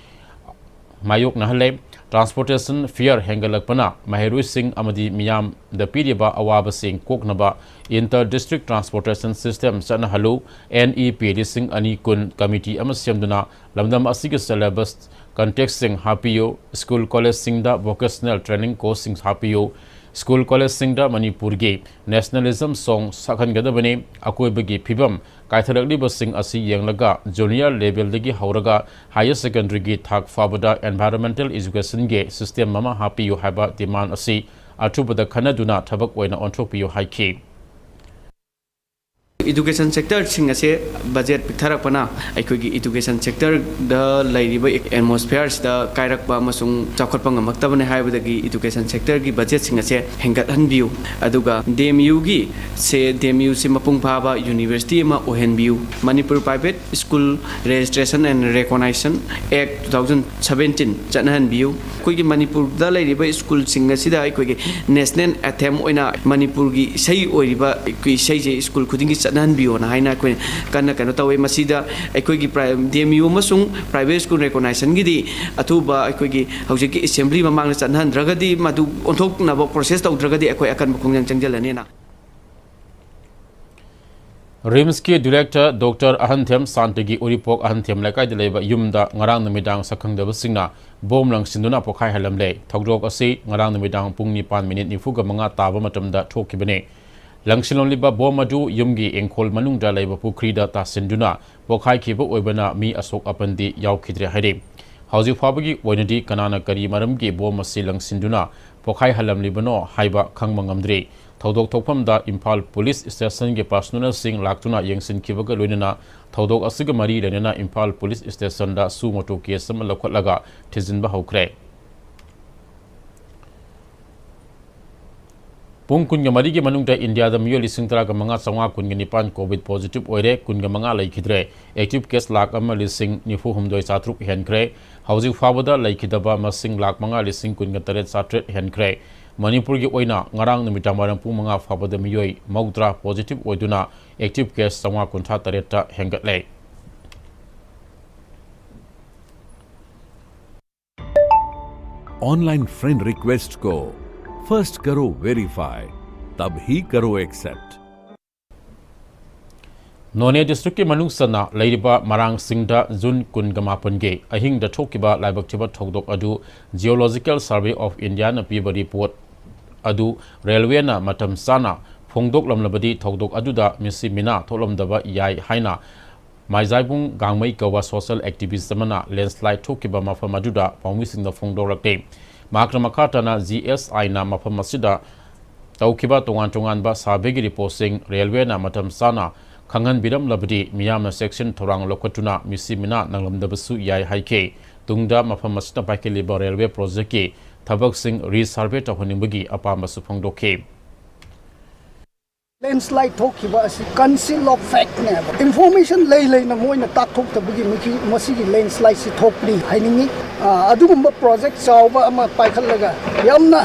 ꯃꯥꯌꯣꯛꯅꯍꯜꯂꯦ꯫ ꯇ꯭ꯔꯥꯟꯁꯄꯣꯔꯇꯦꯁꯟ ꯐꯤꯌꯔ ꯍꯦꯟꯒꯠꯂꯛꯄꯅ ꯃꯍꯩꯔꯣꯏꯁꯤꯡ ꯑꯃꯗꯤ ꯃꯤꯌꯥꯝꯗ ꯄꯤꯔꯤꯕ ꯑꯋꯥꯕꯁꯤꯡ ꯀꯣꯛꯅꯕ ꯏꯟꯇꯔ ꯗꯤꯁꯇ꯭ꯔꯤꯛ ꯇ꯭ꯔꯥꯟꯁꯄꯣꯔꯇꯦꯁꯟ ꯁꯤꯁꯇꯦꯝ ꯆꯠꯅꯍꯜꯂꯨ꯫ ꯑꯦꯟ ꯏ ꯄꯤ ꯂꯤꯁꯤꯡ ꯑꯅꯤ ꯀꯨꯟ ꯀꯃꯤꯇꯤ ꯑꯃ ꯁꯦꯝꯗꯨꯅ ꯂꯝꯗꯝ ꯑꯁꯤꯒꯤ ꯁꯦꯂꯦꯕꯁ ꯀꯟꯇꯦꯛꯁꯁꯤꯡ ꯍꯥꯞꯄꯤꯌꯨ꯫ ꯁ꯭ꯀꯨꯜ ꯀꯣꯂꯦꯖꯁꯤꯡꯗ ꯚꯣꯀꯦꯁꯅꯦꯜ ꯇ꯭ꯔꯦꯅꯤꯡ ꯀꯣꯔꯁꯁꯤꯡ ꯍꯥꯞꯄꯤꯌꯨ꯫ ꯁ꯭ꯀꯨꯜ ꯀꯣꯂꯦꯖꯁꯤꯡꯗ ꯃꯅꯤꯄꯨꯔꯒꯤ ꯅꯦꯁꯅꯦꯂꯤꯖꯝ ꯁꯣꯡ ꯁꯛꯍꯟꯒꯗꯕꯅꯤ꯫ ꯑꯀꯣꯏꯕꯒꯤ ꯐꯤꯕꯝ ꯀꯥꯏꯊꯔꯛꯂꯤꯕꯁꯤꯡ ꯑꯁꯤ ꯌꯦꯡꯂꯒ ꯖꯨꯅꯤꯌꯔ ꯂꯦꯚꯦꯜꯗꯒꯤ ꯍꯧꯔꯒ ꯍꯥꯌꯔ ꯁꯦꯀꯦꯟꯗꯔꯤꯒꯤ ꯊꯥꯛ ꯐꯥꯎꯕꯗ ꯑꯦꯟꯚꯥꯏꯔꯣꯟꯃꯦꯟꯇꯦꯜ ꯏꯖꯨꯀꯦꯁꯟꯒꯤ ꯁꯤꯁꯇꯦꯝ ꯑꯃ ꯍꯥꯞꯄꯤꯌꯨ ꯍꯥꯏꯕ ꯗꯤꯃꯥꯟ ꯑꯁꯤ ꯑꯊꯨꯕꯗ ꯈꯟꯅꯗꯨꯅ ꯊꯕꯛ ꯑꯣꯏꯅ ꯑꯣꯟꯊꯣꯛꯄꯤꯌꯨ ꯍꯥꯏꯈꯤ꯫ ꯏꯗꯨꯀꯦꯁꯟ ꯁꯦꯛꯇꯔꯁꯤꯡ ꯑꯁꯦ ꯕꯖꯦꯠ ꯄꯤꯛꯊꯔꯛꯄꯅ ꯑꯩꯈꯣꯏꯒꯤ ꯏꯗꯨꯀꯦꯁꯟ ꯁꯦꯛꯇꯔꯗ ꯂꯩꯔꯤꯕ ꯑꯦꯠꯃꯣꯁꯐꯤꯌꯔꯁꯤꯗ ꯀꯥꯏꯔꯛꯄ ꯑꯃꯁꯨꯡ ꯆꯥꯎꯈꯠꯄ ꯉꯝꯃꯛꯇꯕꯅꯤ ꯍꯥꯏꯕꯗꯒꯤ ꯏꯗꯨꯀꯦꯁꯟ ꯁꯦꯛꯇꯔꯒꯤ ꯕꯖꯦꯠꯁꯤꯡ ꯑꯁꯦ ꯍꯦꯟꯒꯠꯍꯟꯕꯤꯌꯨ꯫ ꯑꯗꯨꯒ ꯗꯤ ꯑꯦꯝ ꯌꯨꯒꯤ ꯁꯦ, ꯗꯤ ꯑꯦꯝ ꯌꯨꯁꯤ ꯃꯄꯨꯡ ꯐꯥꯕ ꯌꯨꯅꯤꯚꯔꯁꯤꯇꯤ ꯑꯃ ꯑꯣꯏꯍꯟꯕꯤꯌꯨ꯫ Manipur private school registration and recognition act two thousand seventeen ꯆꯠꯅꯍꯟꯕꯤꯌꯨ꯫ ꯑꯩꯈꯣꯏꯒꯤ ꯃꯅꯤꯄꯨꯔꯗ ꯂꯩꯔꯤꯕ ꯁ꯭ꯀꯨꯜꯁꯤꯡ ꯑꯁꯤꯗ ꯑꯩꯈꯣꯏꯒꯤ ꯅꯦꯁꯅꯦꯜ ꯑꯦꯊꯦꯝ ꯑꯣꯏꯅ ꯃꯅꯤꯄꯨꯔꯒꯤ ꯏꯁꯩ ꯑꯣꯏꯔꯤꯕ ꯑꯩꯈꯣꯏ ꯏꯁꯩꯁꯦ ꯁ꯭ꯀꯨꯜ ꯈꯨꯗꯤꯡꯒꯤ ꯆꯠꯅꯍꯟꯕꯤꯌꯣꯅ ꯍꯥꯏꯅ ꯑꯩꯈꯣꯏꯅ ꯀꯟꯅ ꯀꯩꯅꯣ ꯇꯧꯋꯦ꯫ ꯃꯁꯤꯗ ꯑꯩꯈꯣꯏꯒꯤ ꯗꯤ ꯑꯦꯝ ꯌꯨ ꯑꯃꯁꯨꯡ ꯄ꯭ꯔꯥꯏꯚꯦꯠ ꯁ꯭ꯀꯨꯜ ꯔꯦꯀꯣꯅꯥꯏꯁꯟꯒꯤꯗꯤ ꯑꯊꯨꯕ ꯑꯩꯈꯣꯏꯒꯤ ꯍꯧꯖꯤꯛꯀꯤ ꯑꯦꯁꯦꯝꯕ꯭ꯂꯤ ꯃꯃꯥꯡꯗ ꯆꯠꯅꯍꯟꯗ꯭ꯔꯒꯗꯤ ꯃꯗꯨ ꯑꯣꯟꯊꯣꯛꯅꯕ ꯄ꯭ꯔꯣꯁꯦꯁ ꯇꯧꯗ꯭ꯔꯒꯗꯤ ꯑꯩꯈꯣꯏ ꯑꯀꯟꯕ ꯈꯣꯡꯖꯪ ꯆꯪꯁꯤꯜꯂꯅꯤꯅ꯫ ꯔꯤꯝꯁꯀꯤ ꯗꯤꯔꯦꯛꯇꯔ ꯗꯣꯛꯇꯔ ꯑꯍꯟꯊꯦꯝ ꯁꯥꯟꯇꯒꯤ ꯎꯔꯤꯄꯣꯛ ꯑꯍꯟꯊꯦꯝ ꯂꯩꯀꯥꯏꯗ ꯂꯩꯕ ꯌꯨꯝꯗ ꯉꯔꯥꯡ ꯅꯨꯃꯤꯗꯥꯡ ꯁꯛꯈꯪꯗꯕꯁꯤꯡꯅ ꯕꯣꯝ ꯂꯪꯁꯤꯟꯗꯨꯅ ꯄꯣꯈꯥꯏꯍꯜꯂꯝꯂꯦ꯫ ꯊꯧꯗꯣꯛ ꯑꯁꯤ ꯉꯔꯥꯡ ꯅꯨꯃꯤꯗꯥꯡ ꯄꯨꯡ ꯅꯤꯄꯥꯟ ꯃꯤꯅꯤꯠ ꯅꯤꯐꯨꯒ ꯃꯉꯥ ꯇꯥꯕ ꯃꯇꯝꯗ ꯊꯣꯛꯈꯤꯕꯅꯤ꯫ ꯂꯪꯁꯤꯜꯂꯝꯂꯤꯕ ꯕꯣꯝ ꯑꯗꯨ ꯌꯨꯝꯒꯤ ꯏꯪꯈꯣꯜ ꯃꯅꯨꯡꯗ ꯂꯩꯕ ꯄꯨꯈ꯭ꯔꯤꯗ ꯇꯥꯁꯤꯟꯗꯨꯅ ꯄꯣꯈꯥꯏꯈꯤꯕ ꯑꯣꯏꯕꯅ ꯃꯤ ꯑꯁꯣꯛ ꯑꯄꯟꯗꯤ ꯌꯥꯎꯈꯤꯗ꯭ꯔꯦ ꯍꯥꯏꯔꯤ꯫ ꯍꯧꯖꯤꯛ ꯐꯥꯎꯕꯒꯤ ꯑꯣꯏꯅꯗꯤ ꯀꯅꯥꯅ ꯀꯔꯤ ꯃꯔꯝꯒꯤ ꯕꯣꯝ ꯑꯁꯤ ꯂꯪꯁꯤꯟꯗꯨꯅ ꯄꯣꯈꯥꯏꯍꯜꯂꯝꯂꯤꯕꯅꯣ ꯍꯥꯏꯕ ꯈꯪꯕ ꯉꯝꯗ꯭ꯔꯤ꯫ ꯊꯧꯗꯣꯛ ꯊꯣꯛꯐꯝꯗ ꯏꯝꯐꯥꯜ ꯄꯨꯂꯤꯁ ꯁ꯭ꯇꯦꯁꯟꯒꯤ ꯄꯥꯔꯁꯣꯅꯦꯜꯁꯤꯡ ꯂꯥꯛꯇꯨꯅ ꯌꯦꯡꯁꯤꯟꯈꯤꯕꯒ ꯂꯣꯏꯅꯅ ꯊꯧꯗꯣꯛ ꯑꯁꯤꯒ ꯃꯔꯤ ꯂꯩꯅꯅ ꯏꯝꯐꯥꯜ ꯄꯨꯂꯤꯁ ꯁ꯭ꯇꯦꯁꯟꯗ ꯁꯨ ꯃꯣꯇꯣ ꯀꯦꯁ ꯑꯃ ꯂꯧꯈꯠꯂꯒ ꯊꯤꯖꯤꯟꯕ ꯍꯧꯈ꯭ꯔꯦ꯫ ꯄꯨꯡ ꯀꯨꯟꯒ ꯃꯔꯤꯒꯤ ꯃꯅꯨꯡꯗ ꯏꯟꯗꯤꯌꯥꯗ ꯃꯤꯑꯣꯏ ꯂꯤꯁꯤꯡ ꯇꯔꯥꯒ ꯃꯉꯥ ꯆꯥꯝꯃꯉꯥ ꯀꯨꯟꯒ ꯅꯤꯄꯥꯟ COVID positive ꯑꯣꯏꯔꯦ, ꯀꯨꯟꯒ ꯃꯉꯥ ꯂꯩꯈꯤꯗ꯭ꯔꯦ꯫ Active case ꯂꯥꯈ ꯑꯃ ꯂꯤꯁꯤꯡ ꯅꯤꯐꯨ ꯍꯨꯝꯗꯣꯏ ꯆꯥꯇ꯭ꯔꯨꯛ ꯍꯦꯟꯈ꯭ꯔꯦ꯫ ꯍꯧꯖꯤꯛ ꯐꯥꯎꯕꯗ ꯂꯩꯈꯤꯗꯕ ꯃꯁꯤꯡ ꯂꯥꯈ ꯃꯉꯥ ꯂꯤꯁꯤꯡ ꯀꯨꯟꯒ ꯇꯔꯦꯠ ꯆꯥꯇ꯭ꯔꯦꯠ ꯍꯦꯟꯈ꯭ꯔꯦ꯫ ꯃꯅꯤꯄꯨꯔꯒꯤ ꯑꯣꯏꯅ ꯉꯔꯥꯡ ꯅꯨꯃꯤꯗꯥꯡ ꯋꯥꯏꯔꯝ ꯄꯨꯡ ꯃꯉꯥ ꯐꯥꯎꯕꯗ ꯃꯤꯑꯣꯏ ꯃꯧꯗ꯭ꯔꯥ positive ꯑꯣꯏꯗꯨꯅ active case ꯆꯥꯝꯃꯉꯥ ꯀꯨꯟꯊ꯭ꯔꯥ ꯇꯔꯦꯠꯇ ꯍꯦꯟꯒꯠꯂꯦ꯫ ऑनलाइन फ्रेंड रिक्वेस्ट को फर्स्ट करो वेरीफाई, तब ही करो एक्सेप्ट। ꯅꯣꯅꯦ ꯗꯤꯁꯇ꯭ꯔꯤꯛꯀꯤ ꯃꯅꯨꯡ ꯆꯟꯅ ꯂꯩꯔꯤꯕ ꯃꯔꯥꯡꯁꯤꯡꯗ ꯖꯨꯟ ꯀꯨꯟꯒ ꯃꯥꯄꯟꯒꯤ ꯑꯍꯤꯡꯗ ꯊꯣꯛꯈꯤꯕ ꯂꯥꯏꯕꯛ ꯊꯤꯕ ꯊꯧꯗꯣꯛ ꯑꯗꯨ Geological Survey of Indiaꯅ ꯄꯤꯕ ꯔꯤꯄꯣꯔꯠ ꯑꯗꯨ ꯔꯦꯜꯋꯦꯅ ꯃꯇꯝ ꯆꯥꯅ ꯐꯣꯡꯗꯣꯛꯂꯝꯂꯕꯗꯤ ꯊꯧꯗꯣꯛ ꯑꯗꯨꯗ ꯃꯤꯁꯤ ꯃꯤꯅꯥ ꯊꯣꯛꯂꯝꯗꯕ ꯌꯥꯏ ꯍꯥꯏꯅ ꯃꯥꯏꯖꯥꯏꯕꯨꯡ ꯒꯥꯡꯃꯩ ꯀꯧꯕ social activist ꯑꯃꯅ landslide ꯊꯣꯛꯈꯤꯕ ꯃꯐꯝ ꯑꯗꯨꯗ ꯄꯥꯎꯃꯤꯁꯤꯡꯗ ꯐꯣꯡꯗꯣꯔꯛꯂꯤ꯫ ꯃꯍꯥꯛꯅ ꯃꯈꯥ ꯇꯥꯅ GSIꯅ ꯃꯐꯝ ꯑꯁꯤꯗ ꯇꯧꯈꯤꯕ ꯇꯣꯉꯥꯟ ꯇꯣꯉꯥꯟꯕ surveyꯒꯤ ꯔꯤꯄꯣꯔꯠꯁꯤꯡ ꯔꯦꯜꯋꯦꯅ ꯃꯇꯝ ꯆꯥꯅ ꯈꯪꯍꯟꯕꯤꯔꯝꯂꯕꯗꯤ ꯃꯤꯌꯥꯝꯅ ꯆꯦꯛꯁꯤꯟ ꯊꯧꯔꯥꯡ ꯂꯧꯈꯠꯇꯨꯅ ꯃꯤꯁꯤ ꯃꯤꯅꯥ ꯅꯪꯂꯝꯗꯕꯁꯨ ꯌꯥꯏ ꯍꯥꯏꯈꯤ꯫ ꯇꯨꯡꯗ ꯃꯐꯝ ꯑꯁꯤꯗ ꯄꯥꯏꯈꯠꯂꯤꯕ ꯔꯦꯜꯋꯦ ꯄ꯭ꯔꯣꯖꯦꯛꯀꯤ ꯊꯕꯛꯁꯤꯡ resurvey ꯇꯧꯍꯟꯅꯤꯡꯕꯒꯤ ꯑꯄꯥꯝꯕꯁꯨ ꯐꯣꯡꯗꯣꯛꯈꯤ꯫ Landslide ꯊꯣꯛꯈꯤꯕ ꯑꯁꯤ conceal of factꯅꯦꯕ꯫ Information ꯂꯩ ꯂꯩꯅ ꯃꯣꯏꯅ ꯇꯥꯛꯊꯣꯛꯇꯕꯒꯤ ꯃꯁꯤꯒꯤ landslideꯁꯤ ꯊꯣꯛꯄꯅꯤ ꯍꯥꯏꯅꯤꯡꯉꯤ꯫ ꯑꯗꯨꯒꯨꯝꯕ project ꯆꯥꯎꯕ ꯑꯃ ꯄꯥꯏꯈꯠꯂꯒ ꯌꯥꯝꯅ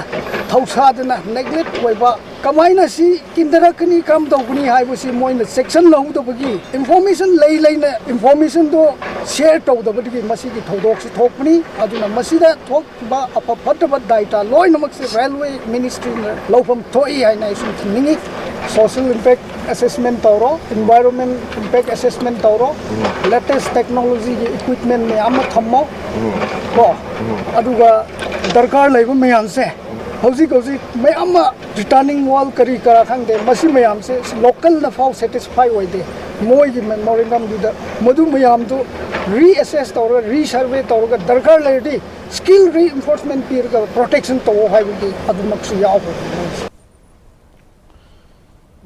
ꯊꯧꯁꯥꯗꯅ neglect ꯑꯣꯏꯕ, ꯀꯃꯥꯏꯅ ꯁꯤ ꯀꯤꯟꯊꯔꯛꯀꯅꯤ, ꯀꯔꯝ ꯇꯧꯒꯅꯤ ꯍꯥꯏꯕꯁꯤ ꯃꯣꯏꯅ ꯆꯦꯛꯁꯤꯟꯍꯧꯗꯕꯒꯤ, information ꯂꯩ ꯂꯩꯅ informationꯗꯣ share ꯇꯧꯗꯕꯗꯒꯤ ꯃꯁꯤꯒꯤ ꯊꯧꯗꯣꯛꯁꯤ ꯊꯣꯛꯄꯅꯤ꯫ ꯑꯗꯨꯅ ꯃꯁꯤꯗ ꯊꯣꯛ ꯕ ꯑꯐ ꯐꯠꯇꯕ data ꯂꯣꯏꯅꯃꯛꯁꯦ railway ministryꯅ ꯂꯧꯐꯝ ꯊꯣꯛꯏ ꯍꯥꯏꯅ ꯑꯩ ꯁꯨꯝ ꯊꯝꯅꯤꯡꯉꯤ꯫ Social impact assessment ꯇꯧꯔꯣ, environment impact assessment ꯇꯧꯔꯣ, latest technologyꯒꯤ equipment ꯃꯌꯥꯝ ꯑꯃ ꯊꯝꯃꯣ ꯀꯣ꯫ ꯑꯗꯨꯒ ꯗꯔꯀꯥꯔ ꯂꯩꯕ ꯃꯌꯥꯝꯁꯦ ꯍꯧꯖꯤꯛ ꯍꯧꯖꯤꯛ ꯃꯌꯥꯝ ꯑꯃ returning wall ꯀꯔꯤ ꯀꯔꯥ ꯈꯪꯗꯦ, ꯃꯁꯤ ꯃꯌꯥꯝꯁꯦ localꯅ ꯐꯥꯎ satisfy ꯑꯣꯏꯗꯦ꯫ ꯃꯣꯏꯒꯤ memorandumꯗꯨꯗ ꯃꯗꯨ ꯃꯌꯥꯝꯗꯨ reassess ꯇꯧꯔꯒ, resurvey ꯇꯧꯔꯒ, ꯗꯔꯀꯥꯔ ꯂꯩꯔꯗꯤ skill reinforcement ꯄꯤꯔꯒ protection ꯇꯧꯑꯣ ꯍꯥꯏꯕꯒꯤ ꯑꯗꯨꯃꯛꯁꯨ ꯌꯥꯎꯈ꯭ꯔꯕꯅꯤ꯫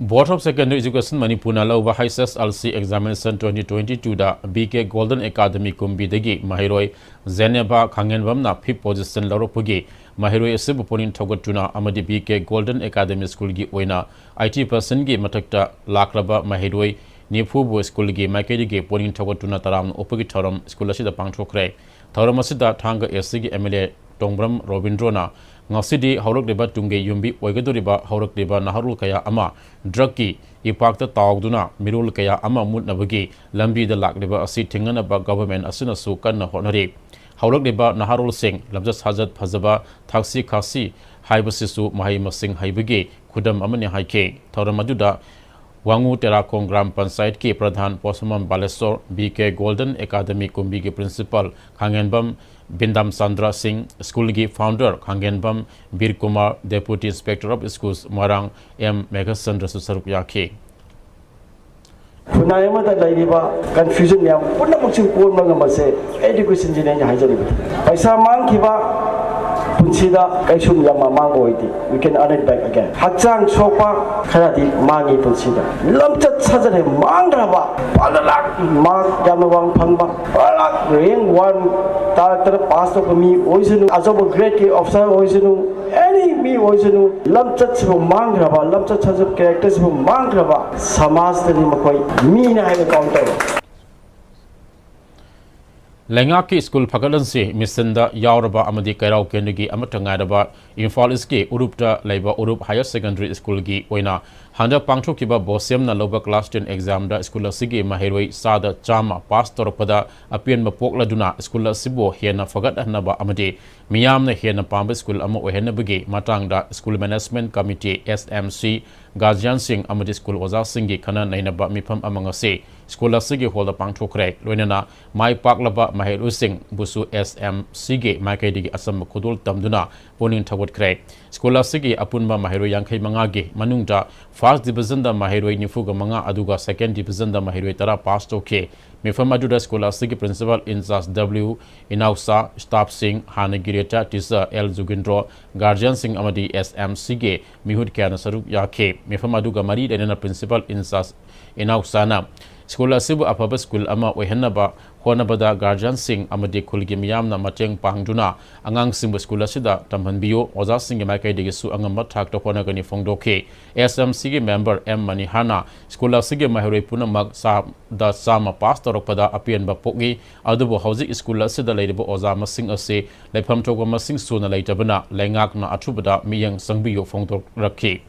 Board of Secondary Education ꯃꯅꯤꯄꯨꯔꯅ ꯂꯧꯕ H S L C examination twenty twenty-twoꯗ B K Golden Academy ꯀꯨꯝꯕꯤꯗꯒꯤ ꯃꯍꯩꯔꯣꯏ ꯖꯦꯅꯦꯕꯥ ꯈꯥꯉꯦꯟꯕꯝꯅ fifth position ꯂꯧꯔꯛꯄꯒꯤ ꯃꯍꯩꯔꯣꯏ ꯑꯁꯤꯕꯨ ꯄꯨꯛꯅꯤꯡ ꯊꯧꯒꯠꯇꯨꯅ ꯑꯃꯗꯤ B K Golden Academy Schoolꯒꯤ ꯑꯣꯏꯅ eighty percentꯒꯤ ꯃꯊꯛꯇ ꯂꯥꯛꯂꯕ ꯃꯍꯩꯔꯣꯏ ꯅꯤꯐꯨꯕꯨ schoolꯒꯤ ꯃꯥꯏꯀꯩꯗꯒꯤ ꯄꯨꯛꯅꯤꯡ ꯊꯧꯒꯠꯇꯨꯅ ꯇꯔꯥꯝꯅ ꯑꯣꯛꯄꯒꯤ ꯊꯧꯔꯝ school ꯑꯁꯤꯗ ꯄꯥꯡꯊꯣꯛꯈ꯭ꯔꯦ꯫ ꯊꯧꯔꯝ ꯑꯁꯤꯗ ꯊꯥꯡꯒ ACꯒꯤ MLA ꯇꯣꯡꯕ꯭ꯔꯝ ꯔꯣꯕꯤꯟꯗ꯭ꯔꯣꯅ ꯉꯁꯤꯗꯤ ꯍꯧꯔꯛꯂꯤꯕ ꯇꯨꯡꯒꯤ ꯌꯨꯝꯕꯤ ꯑꯣꯏꯒꯗꯧꯔꯤꯕ ꯍꯧꯔꯛꯂꯤꯕ ꯅꯍꯥꯔꯣꯜ ꯀꯌꯥ ꯑꯃ drugꯀꯤ ꯏꯄꯥꯛꯇ ꯇꯥꯎꯗꯨꯅ ꯃꯤꯔꯣꯜ ꯀꯌꯥ ꯑꯃ ꯃꯨꯠꯅꯕꯒꯤ ꯂꯝꯕꯤꯗ ꯂꯥꯛꯂꯤꯕ ꯑꯁꯤ ꯊꯤꯡꯅꯅꯕ government ꯑꯁꯤꯅꯁꯨ ꯀꯟꯅ ꯍꯣꯠꯅꯔꯤ꯫ ꯍꯧꯔꯛꯂꯤꯕ ꯅꯍꯥꯔꯣꯜꯁꯤꯡ ꯂꯝꯆꯠ ꯁꯥꯖꯠ ꯐꯖꯕ, ꯊꯛꯁꯤ ꯈꯥꯁꯤ ꯍꯥꯏꯕꯁꯤꯁꯨ ꯃꯍꯩ ꯃꯁꯤꯡ ꯍꯩꯕꯒꯤ ꯈꯨꯗꯝ ꯑꯃꯅꯤ ꯍꯥꯏꯈꯤ꯫ ꯊꯧꯔꯝ ꯑꯗꯨꯗ ꯋꯥꯉꯨ ꯇꯦꯔꯥꯈꯣꯡ ꯒ꯭ꯔꯥꯝ ꯄꯟꯆꯥꯌꯠꯀꯤ ꯄ꯭ꯔꯙꯥꯟ ꯄꯣꯁꯃꯝ Balasore, B K Golden Academy ꯀꯨꯝꯕꯤꯒꯤ principal ꯈꯥꯡꯉꯦꯟꯕꯝ Bindam Chandra Singh, schoolꯒꯤ founder Khangembam Bir Kumar, Deputy Inspector of Schools Moirang M ꯃꯦꯘꯆꯟꯗ꯭ꯔꯁꯨ ꯁꯔꯨꯛ ꯌꯥꯈꯤ꯫ ꯈꯨꯟꯅꯥꯏ ꯑꯃꯗ ꯂꯩꯔꯤꯕ confusion ꯃꯌꯥꯝ ꯄꯨꯝꯅꯃꯛꯁꯤ ꯀꯣꯟꯕ ꯉꯝꯕꯁꯦ educationꯁꯤꯅꯦ ꯑꯩꯅ ꯍꯥꯏꯖꯅꯤꯡꯕꯗꯤ꯫ ꯄꯩꯁꯥ ꯃꯥꯡꯈꯤꯕ ꯄꯨꯟꯁꯤꯗ ꯀꯩꯁꯨ ꯌꯥꯝ ꯃꯥꯡꯕ ꯑꯣꯏꯗꯦ꯫ We can earn it back again. ꯍꯛꯆꯥꯡ ꯁꯣꯛꯄ ꯈꯔꯗꯤ ꯃꯥꯡꯉꯤ ꯄꯨꯟꯁꯤꯗ꯫ ꯂꯝꯆꯠ ꯁꯥꯖꯠ ꯍꯦꯛ ꯃꯥꯡꯈ꯭ꯔꯕ, ꯄꯥꯂꯂꯥꯛ mark ꯌꯥꯝꯅ ꯋꯥꯡ ꯐꯪꯕ, ꯄꯥꯂꯂꯥꯛ rank one ꯇꯥꯔꯛꯇꯅ pass ꯇꯧꯕ ꯃꯤ ꯑꯣꯏꯁꯅꯨ, ꯑꯆꯧꯕ gradeꯀꯤ officer ꯑꯣꯏꯁꯅꯨ, any ꯃꯤ ꯑꯣꯏꯁꯅꯨ, ꯂꯝꯆꯠꯁꯤꯕꯨ ꯃꯥꯡꯈ꯭ꯔꯕ, ꯂꯝꯆꯠ ꯁꯥꯖꯠ characterꯁꯤꯕꯨ ꯃꯥꯡꯈ꯭ꯔꯕ ꯁꯃꯥꯖꯇꯗꯤ ꯃꯈꯣꯏ ꯃꯤꯅ ꯍꯥꯏꯅ count ꯇꯧꯔꯣꯏ꯫ ꯂꯩꯉꯥꯛꯀꯤ school ꯐꯒꯠꯍꯟꯁꯤ missionꯗ ꯌꯥꯎꯔꯕ ꯑꯃꯗꯤ ꯀꯩꯔꯥꯎ ꯀꯦꯟꯗ꯭ꯔꯒꯤ ꯑꯃꯠꯇ ꯉꯥꯏꯔꯕ ꯏꯝꯐꯥꯜ Eastꯀꯤ ꯎꯔꯨꯞꯇ ꯂꯩꯕ ꯎꯔꯨꯞ Higher Secondary Schoolꯒꯤ ꯑꯣꯏꯅ ꯍꯟꯗꯛ ꯄꯥꯡꯊꯣꯛꯈꯤꯕ BOSEMꯅ ꯂꯧꯕ class ten examꯗ school ꯑꯁꯤꯒꯤ ꯃꯍꯩꯔꯣꯏ ꯆꯥꯗ ꯆꯥꯝꯃ pass ꯇꯧꯔꯛꯄꯗ ꯑꯄꯦꯟꯕ ꯄꯣꯛꯂꯗꯨꯅ school ꯑꯁꯤꯕꯨ ꯍꯦꯟꯅ ꯐꯒꯠꯍꯟꯅꯕ ꯑꯃꯗꯤ ꯃꯤꯌꯥꯝꯅ ꯍꯦꯟꯅ ꯄꯥꯝꯕ school ꯑꯃ ꯑꯣꯏꯍꯟꯅꯕꯒꯤ ꯃꯇꯥꯡꯗ School Management Committee, S M C, guardianꯁꯤꯡ ꯑꯃꯗꯤ school ꯑꯣꯖꯥꯁꯤꯡꯒꯤ ꯈꯟꯅ ꯅꯩꯅꯕ ꯃꯤꯐꯝ ꯑꯃ ꯉꯁꯤ school ꯑꯁꯤꯒꯤ hallꯗ ꯄꯥꯡꯊꯣꯛꯈ꯭ꯔꯦ꯫ ꯂꯣꯏꯅꯅ ꯃꯥꯏ ꯄꯥꯛꯂꯕ ꯃꯍꯩꯔꯣꯏꯁꯤꯡꯕꯨꯁꯨ S M Cꯒꯤ ꯃꯥꯏꯀꯩꯗꯒꯤ ꯑꯆꯝꯕ ꯈꯨꯗꯣꯜ ꯇꯝꯗꯨꯅ ꯄꯨꯛꯅꯤꯡ ꯊꯧꯒꯠꯈ꯭ꯔꯦ꯫ School ꯑꯁꯤꯒꯤ ꯑꯄꯨꯟꯕ ꯃꯍꯩꯔꯣꯏ ꯌꯥꯡꯈꯩ ꯃꯉꯥꯒꯤ ꯃꯅꯨꯡꯗ first divisionꯗ ꯃꯍꯩꯔꯣꯏ ꯅꯤꯐꯨꯒ ꯃꯉꯥ ꯑꯗꯨꯒ second divisionꯗ ꯃꯍꯩꯔꯣꯏ ꯇꯔꯥ pass ꯇꯧꯈꯤ꯫ ꯃꯤꯐꯝ ꯑꯗꯨꯗ ꯁ꯭ꯀꯨꯜ ꯑꯁꯤꯒꯤ principal in charge W Inaocha, staff ꯁꯤꯡ, ꯍꯥꯟꯅꯒꯤ retired teacher L ꯖꯨꯒꯤꯟꯗ꯭ꯔꯣ, guardian ꯁꯤꯡ ꯑꯃꯗꯤ S M C ꯒꯤ ꯃꯤꯍꯨꯠ ꯀꯌꯥꯅ ꯁꯔꯨꯛ ꯌꯥꯈꯤ꯫ ꯃꯤꯐꯝ ꯑꯗꯨꯒ ꯃꯔꯤ ꯂꯩꯅꯅ principal in charge ꯏꯅꯥꯎꯆꯥꯅ ꯁ꯭ꯀꯨꯜ ꯑꯁꯤꯕꯨ ꯑꯐꯕ ꯁ꯭ꯀꯨꯜ ꯑꯃ ꯑꯣꯏꯍꯟꯅꯕ ꯍꯣꯠꯅꯕꯗ guardian ꯁꯤꯡ ꯑꯃꯗꯤ ꯈꯨꯜꯒꯤ ꯃꯤꯌꯥꯝꯅ ꯃꯇꯦꯡ ꯄꯥꯡꯗꯨꯅ ꯑꯉꯥꯡꯁꯤꯡꯕꯨ ꯁ꯭ꯀꯨꯜ ꯑꯁꯤꯗ ꯇꯝꯍꯟꯕꯤꯌꯨ, ꯑꯣꯖꯥꯁꯤꯡꯒꯤ ꯃꯥꯏꯀꯩꯗꯒꯤꯁꯨ ꯑꯉꯝꯕ ꯊꯥꯛꯇ ꯍꯣꯠꯅꯒꯅꯤ ꯐꯣꯡꯗꯣꯛꯈꯤ꯫ S M C ꯒꯤ member M ꯃꯅꯤꯍꯥꯔꯅ ꯁ꯭ꯀꯨꯜ ꯑꯁꯤꯒꯤ ꯃꯍꯩꯔꯣꯏ ꯄꯨꯝꯅꯃꯛ ꯆꯥꯗ ꯆꯥꯝꯃ pass ꯇꯧꯔꯛꯄꯗ ꯑꯄꯦꯟꯕ ꯄꯣꯛꯏ, ꯑꯗꯨꯕꯨ ꯍꯧꯖꯤꯛ ꯁ꯭ꯀꯨꯜ ꯑꯁꯤꯗ ꯂꯩꯔꯤꯕ ꯑꯣꯖꯥ ꯃꯁꯤꯡ ꯑꯁꯤ ꯂꯩꯐꯝ ꯊꯣꯛꯄ ꯃꯁꯤꯡ ꯁꯨꯅ ꯂꯩꯇꯕꯅ ꯂꯩꯉꯥꯛꯅ ꯑꯊꯨꯕꯗ ꯃꯤꯠꯌꯦꯡ ꯆꯪꯕꯤꯌꯨ ꯐꯣꯡꯗꯣꯔꯛꯈꯤ꯫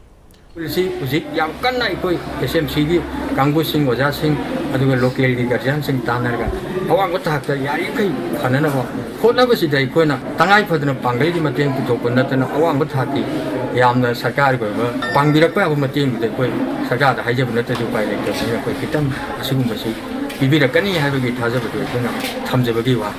ꯁ꯭ꯀꯨꯜꯁꯤ ꯍꯧꯖꯤꯛ ꯌꯥꯝ ꯀꯟꯅ ꯑꯩꯈꯣꯏ S M C ꯒꯤ ꯀꯥꯡꯕꯨꯁꯤꯡ, ꯑꯣꯖꯥꯁꯤꯡ, ꯑꯗꯨꯒ local ꯒꯤ guardian ꯁꯤꯡ ꯇꯥꯟꯅꯔꯒ ꯑꯋꯥꯡꯕ ꯊꯥꯛꯇ ꯌꯥꯔꯤꯈꯩ ꯐꯅꯅꯕ ꯍꯣꯠꯅꯕꯁꯤꯗ ꯑꯩꯈꯣꯏꯅ ꯇꯉꯥꯏ ꯐꯗꯅ ꯄꯥꯡꯒꯜꯒꯤ ꯃꯇꯦꯡ ꯄꯨꯊꯣꯛꯄ ꯅꯠꯇꯅ ꯑꯋꯥꯡꯕ ꯊꯥꯛꯀꯤ ꯌꯥꯝꯅ ꯁꯔꯀꯥꯔꯒꯤ ꯑꯣꯏꯕ ꯄꯥꯡꯕꯤꯔꯛꯄ ꯌꯥꯕ ꯃꯇꯦꯡꯗꯨꯗꯤ ꯑꯩꯈꯣꯏ ꯁꯔꯀꯥꯔꯗ ꯍꯥꯏꯖꯕ ꯅꯠꯇ꯭ꯔꯗꯤ ꯎꯄꯥꯏ ꯂꯩꯇꯕꯅꯤꯅ ꯑꯩꯈꯣꯏ ꯈꯤꯇꯪ ꯑꯁꯤꯒꯨꯝꯕꯁꯤ ꯄꯤꯕꯤꯔꯛꯀꯅꯤ ꯍꯥꯏꯕꯒꯤ ꯊꯥꯖꯕꯗꯨ ꯑꯩꯈꯣꯏꯅ ꯊꯝꯖꯕꯒꯤ ꯋꯥ꯫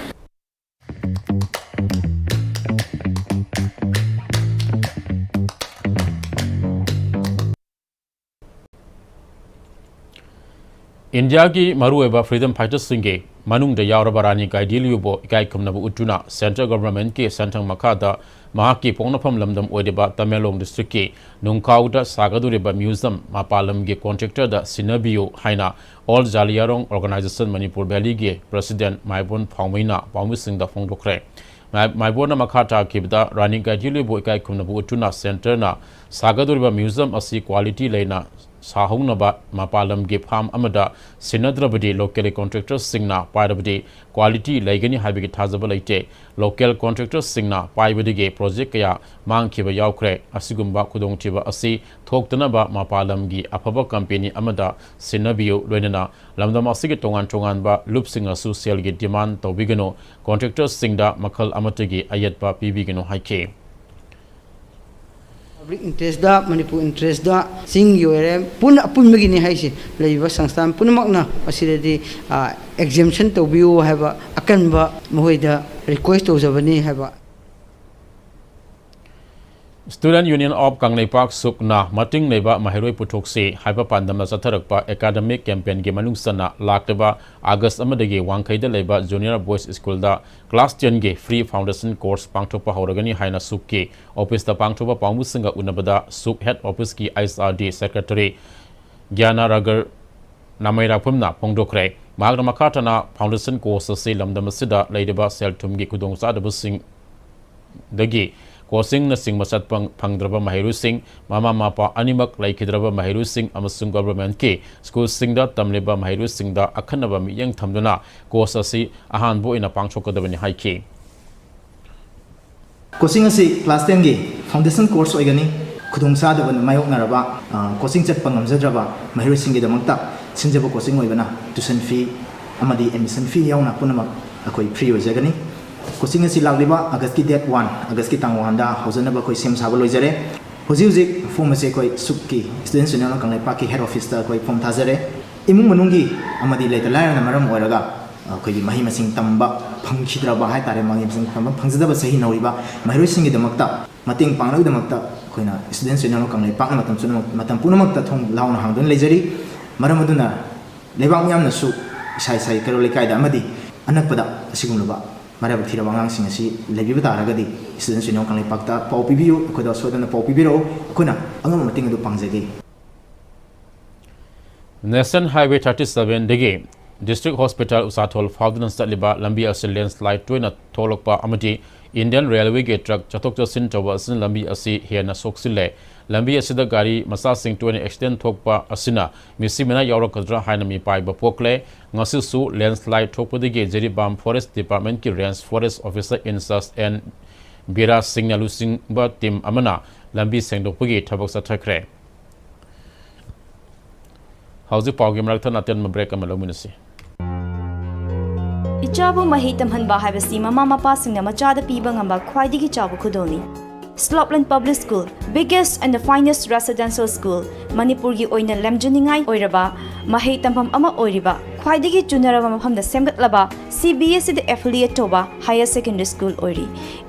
ꯏꯟꯗꯤꯌꯥꯒꯤ ꯃꯔꯨꯑꯣꯏꯕ freedom fighter ꯁꯤꯡꯒꯤ ꯃꯅꯨꯡꯗ ꯌꯥꯎꯔꯕ ꯔꯥꯅꯤ ꯒꯥꯏꯗꯤꯟꯂꯤꯌꯨꯕꯨ ꯏꯀꯥꯏ ꯈꯨꯝꯅꯕ ꯎꯠꯇꯨꯅ central government ꯀꯤ ꯁꯦꯟꯊꯪ ꯃꯈꯥꯗ ꯃꯍꯥꯛꯀꯤ ꯄꯣꯛꯅꯐꯝ ꯂꯝꯗꯝ ꯑꯣꯏꯔꯤꯕ ꯇꯃꯦꯡꯂꯣꯡ district ꯀꯤ ꯅꯨꯡꯀꯥꯎꯗ ꯁꯥꯒꯗꯧꯔꯤꯕ museum ꯃꯄꯥꯟ ꯂꯝꯒꯤ contractor ꯗ ꯁꯤꯟꯅꯕꯤꯌꯨ ꯍꯥꯏꯅ All Zaliyarong Organization Manipur Valley ꯒꯤ president ꯃꯥꯏꯕꯣꯟ ꯐꯥꯎꯃꯩꯅ ꯄꯥꯎꯃꯤꯁꯤꯡꯗ ꯐꯣꯡꯗꯣꯛꯈ꯭ꯔꯦ꯫ ꯃꯥꯏ-, ꯃꯥꯏꯕꯣꯟꯅ ꯃꯈꯥ ꯇꯥꯈꯤꯕꯗ, ꯔꯥꯅꯤ ꯒꯥꯏꯗꯤꯟꯂꯤꯌꯨꯕꯨ ꯏꯀꯥꯏ ꯈꯨꯝꯅꯕ ꯎꯠꯇꯨꯅ centre ꯅ ꯁꯥꯒꯗꯧꯔꯤꯕ museum ꯑꯁꯤ quality ꯂꯩꯅ ꯁꯥꯍꯧꯅꯕ ꯃꯄꯥꯟ ꯂꯝꯒꯤ firm ꯑꯃꯗ ꯁꯤꯟꯅꯗ꯭ꯔꯕꯗꯤ local contractor ꯁꯤꯡꯅ ꯄꯥꯏꯔꯕꯗꯤ quality ꯂꯩꯒꯅꯤ ꯍꯥꯏꯕꯒꯤ ꯊꯥꯖꯕ ꯂꯩꯇꯦ꯫ Local contractor ꯁꯤꯡꯅ ꯄꯥꯏꯕꯗꯒꯤ project ꯀꯌꯥ ꯃꯥꯡꯈꯤꯕ ꯌꯥꯎꯈ꯭ꯔꯦ꯫ ꯑꯁꯤꯒꯨꯝꯕ ꯈꯨꯗꯣꯡꯊꯤꯕ ꯑꯁꯤ ꯊꯣꯛꯇꯅꯕ ꯃꯄꯥꯟ ꯂꯝꯒꯤ ꯑꯐꯕ company ꯑꯃꯗ ꯁꯤꯟꯅꯕꯤꯌꯨ, ꯂꯣꯏꯅꯅ ꯂꯝꯗꯝ ꯑꯁꯤꯒꯤ ꯇꯣꯉꯥꯟ ꯇꯣꯉꯥꯟꯕ ꯂꯨꯞꯁꯤꯡꯅꯁꯨ ꯁꯦꯜꯒꯤ demand ꯇꯧꯕꯤꯒꯅꯨ, contractor ꯁꯤꯡꯗ ꯃꯈꯜ ꯑꯃꯠꯇꯒꯤ ꯑꯌꯦꯠꯄ ꯄꯤꯕꯤꯒꯅꯨ ꯍꯥꯏꯈꯤ꯫ Public interest ꯇ, Manipur interest ꯇ, ꯆꯤꯡꯒꯤ ꯑꯣꯏꯔꯦ, ꯄꯨꯟꯅ ꯑꯄꯨꯟꯕꯒꯤꯅꯤ ꯍꯥꯏꯁꯦ꯫ ꯂꯩꯔꯤꯕ ꯁꯪꯁꯊꯥꯟ ꯄꯨꯝꯅꯃꯛꯅ ꯃꯁꯤꯗꯗꯤ, ꯑ, exemption ꯇꯧꯕꯤꯌꯨ ꯍꯥꯏꯕ ꯑꯀꯟꯕ ꯃꯈꯣꯏꯗ request ꯇꯧꯖꯕꯅꯤ ꯍꯥꯏꯕ꯫ Student Union of ꯀꯪꯂꯩꯄꯥꯛ, ꯁꯨꯛꯅ ꯃꯇꯤꯡ ꯂꯩꯕ ꯃꯍꯩꯔꯣꯏ ꯄꯨꯊꯣꯛꯁꯤ ꯍꯥꯏꯕ ꯄꯥꯟꯗꯝꯅ ꯆꯠꯊꯔꯛꯄ academic campaign ꯒꯤ ꯃꯅꯨꯡ ꯆꯟꯅ ꯂꯥꯛꯂꯤꯕ August ꯑꯃꯗꯒꯤ ꯋꯥꯡꯈꯩꯗ ꯂꯩꯕ Junior Boys School ꯗ class ten ꯒꯤ free foundation course ꯄꯥꯡꯊꯣꯛꯄ ꯍꯧꯔꯒꯅꯤ ꯍꯥꯏꯅ ꯁꯨꯛꯀꯤ office ꯇ ꯄꯥꯡꯊꯣꯛꯄ ꯄꯥꯎꯃꯤꯁꯤꯡꯒ ꯎꯅꯕꯗ ꯁꯨꯛ head office ꯀꯤ H R D secretary ꯒ꯭ꯌꯥꯅ ꯔꯥꯒꯔ ꯅꯥꯃꯩꯔꯥꯛꯐꯝꯅ ꯐꯣꯡꯗꯣꯛꯈ꯭ꯔꯦ꯫ ꯃꯍꯥꯛꯅ ꯃꯈꯥ ꯇꯥꯅ foundation course ꯑꯁꯤ ꯂꯝꯗꯝ ꯑꯁꯤꯗ ꯂꯩꯔꯤꯕ ꯁꯦꯜ ꯊꯨꯝꯒꯤ ꯈꯨꯗꯣꯡꯆꯥꯗꯕꯁꯤꯡꯗꯒꯤ coaching ꯅꯆꯤꯡꯕ ꯆꯠꯄ ꯐꯪꯗ꯭ꯔꯕ ꯃꯍꯩꯔꯣꯏꯁꯤꯡ, ꯃꯃꯥ ꯃꯄꯥ ꯑꯅꯤꯃꯛ ꯂꯩꯈꯤꯗ꯭ꯔꯕ ꯃꯍꯩꯔꯣꯏꯁꯤꯡ ꯑꯃꯁꯨꯡ government ꯀꯤ school ꯁꯤꯡꯗ ꯇꯝꯂꯤꯕ ꯃꯍꯩꯔꯣꯏꯁꯤꯡꯗ ꯑꯈꯟꯅꯕ ꯃꯤꯠꯌꯦꯡ ꯊꯝꯗꯨꯅ course ꯑꯁꯤ ꯑꯍꯥꯟꯕ ꯑꯣꯏꯅ ꯄꯥꯡꯊꯣꯛꯀꯗꯕꯅꯤ ꯍꯥꯏꯈꯤ꯫ Coaching ꯑꯁꯤ class ten ꯒꯤ foundation course ꯑꯣꯏꯒꯅꯤ꯫ ꯈꯨꯗꯣꯡꯆꯥꯗꯕ ꯃꯥꯌꯣꯛꯅꯔꯕ, ꯑ, coaching ꯆꯠꯄ ꯉꯝꯖꯗ꯭ꯔꯕ ꯃꯍꯩꯔꯣꯏꯁꯤꯡꯒꯤꯗꯃꯛꯇ ꯁꯤꯟꯖꯕ coaching ꯑꯣꯏꯕꯅ tuition fee ꯑꯃꯗꯤ admission fee ꯌꯥꯎꯅ ꯄꯨꯝꯅꯃꯛ ꯑꯩꯈꯣꯏ free ꯑꯣꯏꯖꯒꯅꯤ꯫ Coaching ꯑꯁꯤ ꯂꯥꯛꯂꯤꯕ August ꯀꯤ date one, August ꯀꯤ ꯇꯥꯡ one ꯗ ꯍꯧꯖꯅꯕ ꯑꯩꯈꯣꯏ ꯁꯦꯝ ꯁꯥꯕ ꯂꯣꯏꯖꯔꯦ꯫ ꯍꯧꯖꯤꯛ ꯍꯧꯖꯤꯛ form ꯑꯁꯤ ꯑꯩꯈꯣꯏ ꯁꯨꯛꯀꯤ Students' Union of ꯀꯪꯂꯩꯄꯥꯛꯀꯤ head office ꯇ ꯑꯩꯈꯣꯏ form ꯊꯥꯖꯔꯦ꯫ ꯏꯃꯨꯡ ꯃꯅꯨꯡꯒꯤ ꯑꯃꯗꯤ ꯂꯩꯇ ꯂꯥꯏꯔꯅ ꯃꯔꯝ ꯑꯣꯏꯔꯒ ꯑꯩꯈꯣꯏꯒꯤ ꯃꯍꯩ ꯃꯁꯤꯡ ꯇꯝꯕ ꯐꯪꯈꯤꯗ꯭ꯔꯕ ꯍꯥꯏ ꯇꯥꯔꯦ, ꯃꯍꯩ ꯃꯁꯤꯡ ꯇꯝꯕ ꯐꯪꯖꯗꯕ ꯆꯍꯤ ꯅꯧꯔꯤꯕ ꯃꯍꯩꯔꯣꯏꯁꯤꯡꯒꯤꯗꯃꯛꯇ ꯃꯇꯦꯡ ꯄꯥꯡꯅꯕꯒꯤꯗꯃꯛꯇ ꯑꯩꯈꯣꯏꯅ Students' Union of ꯀꯪꯂꯩꯄꯥꯛꯅ ꯃꯇꯝ ꯆꯨꯝꯅꯃꯛ-, ꯃꯇꯝ ꯄꯨꯝꯅꯃꯛꯇ ꯊꯣꯡ ꯂꯥꯎꯅ ꯍꯥꯡꯗꯨꯅ ꯂꯩꯖꯔꯤ꯫ ꯃꯔꯝ ꯑꯗꯨꯅ ꯂꯩꯕꯥꯛ ꯃꯤꯌꯥꯝꯅꯁꯨ ꯏꯁꯥ ꯏꯁꯥꯒꯤ ꯀꯩꯔꯣꯜ ꯂꯩꯀꯥꯏꯗ ꯑꯃꯗꯤ ꯑꯅꯛꯄꯗ ꯑꯁꯤꯒꯨꯝꯂꯕ ꯃꯔꯥꯏꯕꯛ ꯊꯤꯔꯕ ꯑꯉꯥꯡꯁꯤꯡ ꯑꯁꯤ ꯂꯩꯕꯤꯕ ꯇꯥꯔꯒꯗꯤ Students' Union of ꯀꯪꯂꯩꯄꯥꯛꯇ ꯄꯥꯎ ꯄꯤꯕꯤꯌꯨ, ꯑꯩꯈꯣꯏꯗ ꯁꯣꯏꯗꯅ ꯄꯥꯎ ꯄꯤꯕꯤꯔꯛꯎ, ꯑꯩꯈꯣꯏꯅ ꯑꯉꯝꯕ ꯃꯇꯦꯡ ꯑꯗꯨ ꯄꯥꯡꯖꯒꯦ꯫ National Highway thirty seven ꯗꯒꯤ District Hospital ꯎꯆꯥꯊꯣꯜ ꯐꯥꯎꯗꯨꯅ ꯆꯠꯂꯤꯕ ꯂꯝꯕꯤ ꯑꯁꯤ landslide ꯇꯣꯏꯅ ꯊꯣꯛꯂꯛꯄ ꯑꯃꯗꯤ Indian Railway ꯒꯤ truck ꯆꯠꯊꯣꯛ ꯆꯠꯁꯤꯟ ꯇꯧꯕ ꯑꯁꯤꯅ ꯂꯝꯕꯤ ꯑꯁꯤ ꯍꯦꯟꯅ ꯁꯣꯛꯆꯤꯜꯂꯦ꯫ ꯂꯝꯕꯤ ꯑꯁꯤꯗ ꯒꯥꯔꯤ ꯃꯆꯥꯁꯤꯡ ꯇꯣꯏꯅ accident ꯊꯣꯛꯄ ꯑꯁꯤꯅ ꯃꯤꯁꯤ ꯃꯤꯅꯥ ꯌꯥꯎꯔꯛꯀꯗ꯭ꯔꯥ ꯍꯥꯏꯅ ꯃꯤꯄꯥꯏꯕ ꯄꯣꯛꯂꯦ꯫ ꯉꯁꯤꯁꯨ landslide ꯊꯣꯛꯄꯗꯒꯤ ꯖꯤꯔꯤꯕꯥꯝ Forest Department ꯀꯤ Range Forest Officer in-charge N ꯕꯤꯔꯥꯖ ꯁꯤꯡꯅ ꯂꯨꯆꯤꯡꯕ team ꯑꯃꯅ ꯂꯝꯕꯤ ꯁꯦꯡꯗꯣꯛꯄꯒꯤ ꯊꯕꯛ ꯆꯠꯊꯈ꯭ꯔꯦ꯫ ꯍꯧꯖꯤꯛ ꯄꯥꯎꯒꯤ ꯃꯔꯛꯇ ꯑꯇꯦꯟꯕ break ꯑꯃ ꯂꯧꯃꯤꯟꯅꯁꯤ꯫ ꯏꯆꯥꯕꯨ ꯃꯍꯩ ꯇꯝꯍꯟꯕ ꯍꯥꯏꯕꯁꯤ ꯃꯃꯥ ꯃꯄꯥꯁꯤꯡꯅ ꯃꯆꯥꯗ ꯄꯤꯕ ꯉꯝꯕ ꯈ꯭ꯋꯥꯏꯗꯒꯤ ꯆꯥꯎꯕ ꯈꯨꯗꯣꯜꯅꯤ꯫ Slopeland Public School, biggest and the finest residential school, ꯃꯅꯤꯄꯨꯔꯒꯤ ꯑꯣꯏꯅ ꯂꯝꯖꯤꯡꯅꯤꯡꯉꯥꯏ ꯑꯣꯏꯔꯕ ꯃꯍꯩ ꯇꯝꯐꯝ ꯑꯃ ꯑꯣꯏꯔꯤꯕ ꯈ꯭ꯋꯥꯏꯗꯒꯤ ꯆꯨꯅꯔꯕ ꯃꯐꯝꯗ ꯁꯦꯝꯒꯠꯂꯕ ꯁꯤ ꯕꯤ ꯑꯦꯁ ꯏꯗ ꯑꯦꯐꯤꯂꯤꯌꯦꯠ ꯇꯧꯕ ꯍꯥꯌꯔ ꯁꯦꯀꯦꯟꯗꯔꯤ ꯁ꯭ꯀꯨꯜ ꯑꯣꯏꯔꯤ꯫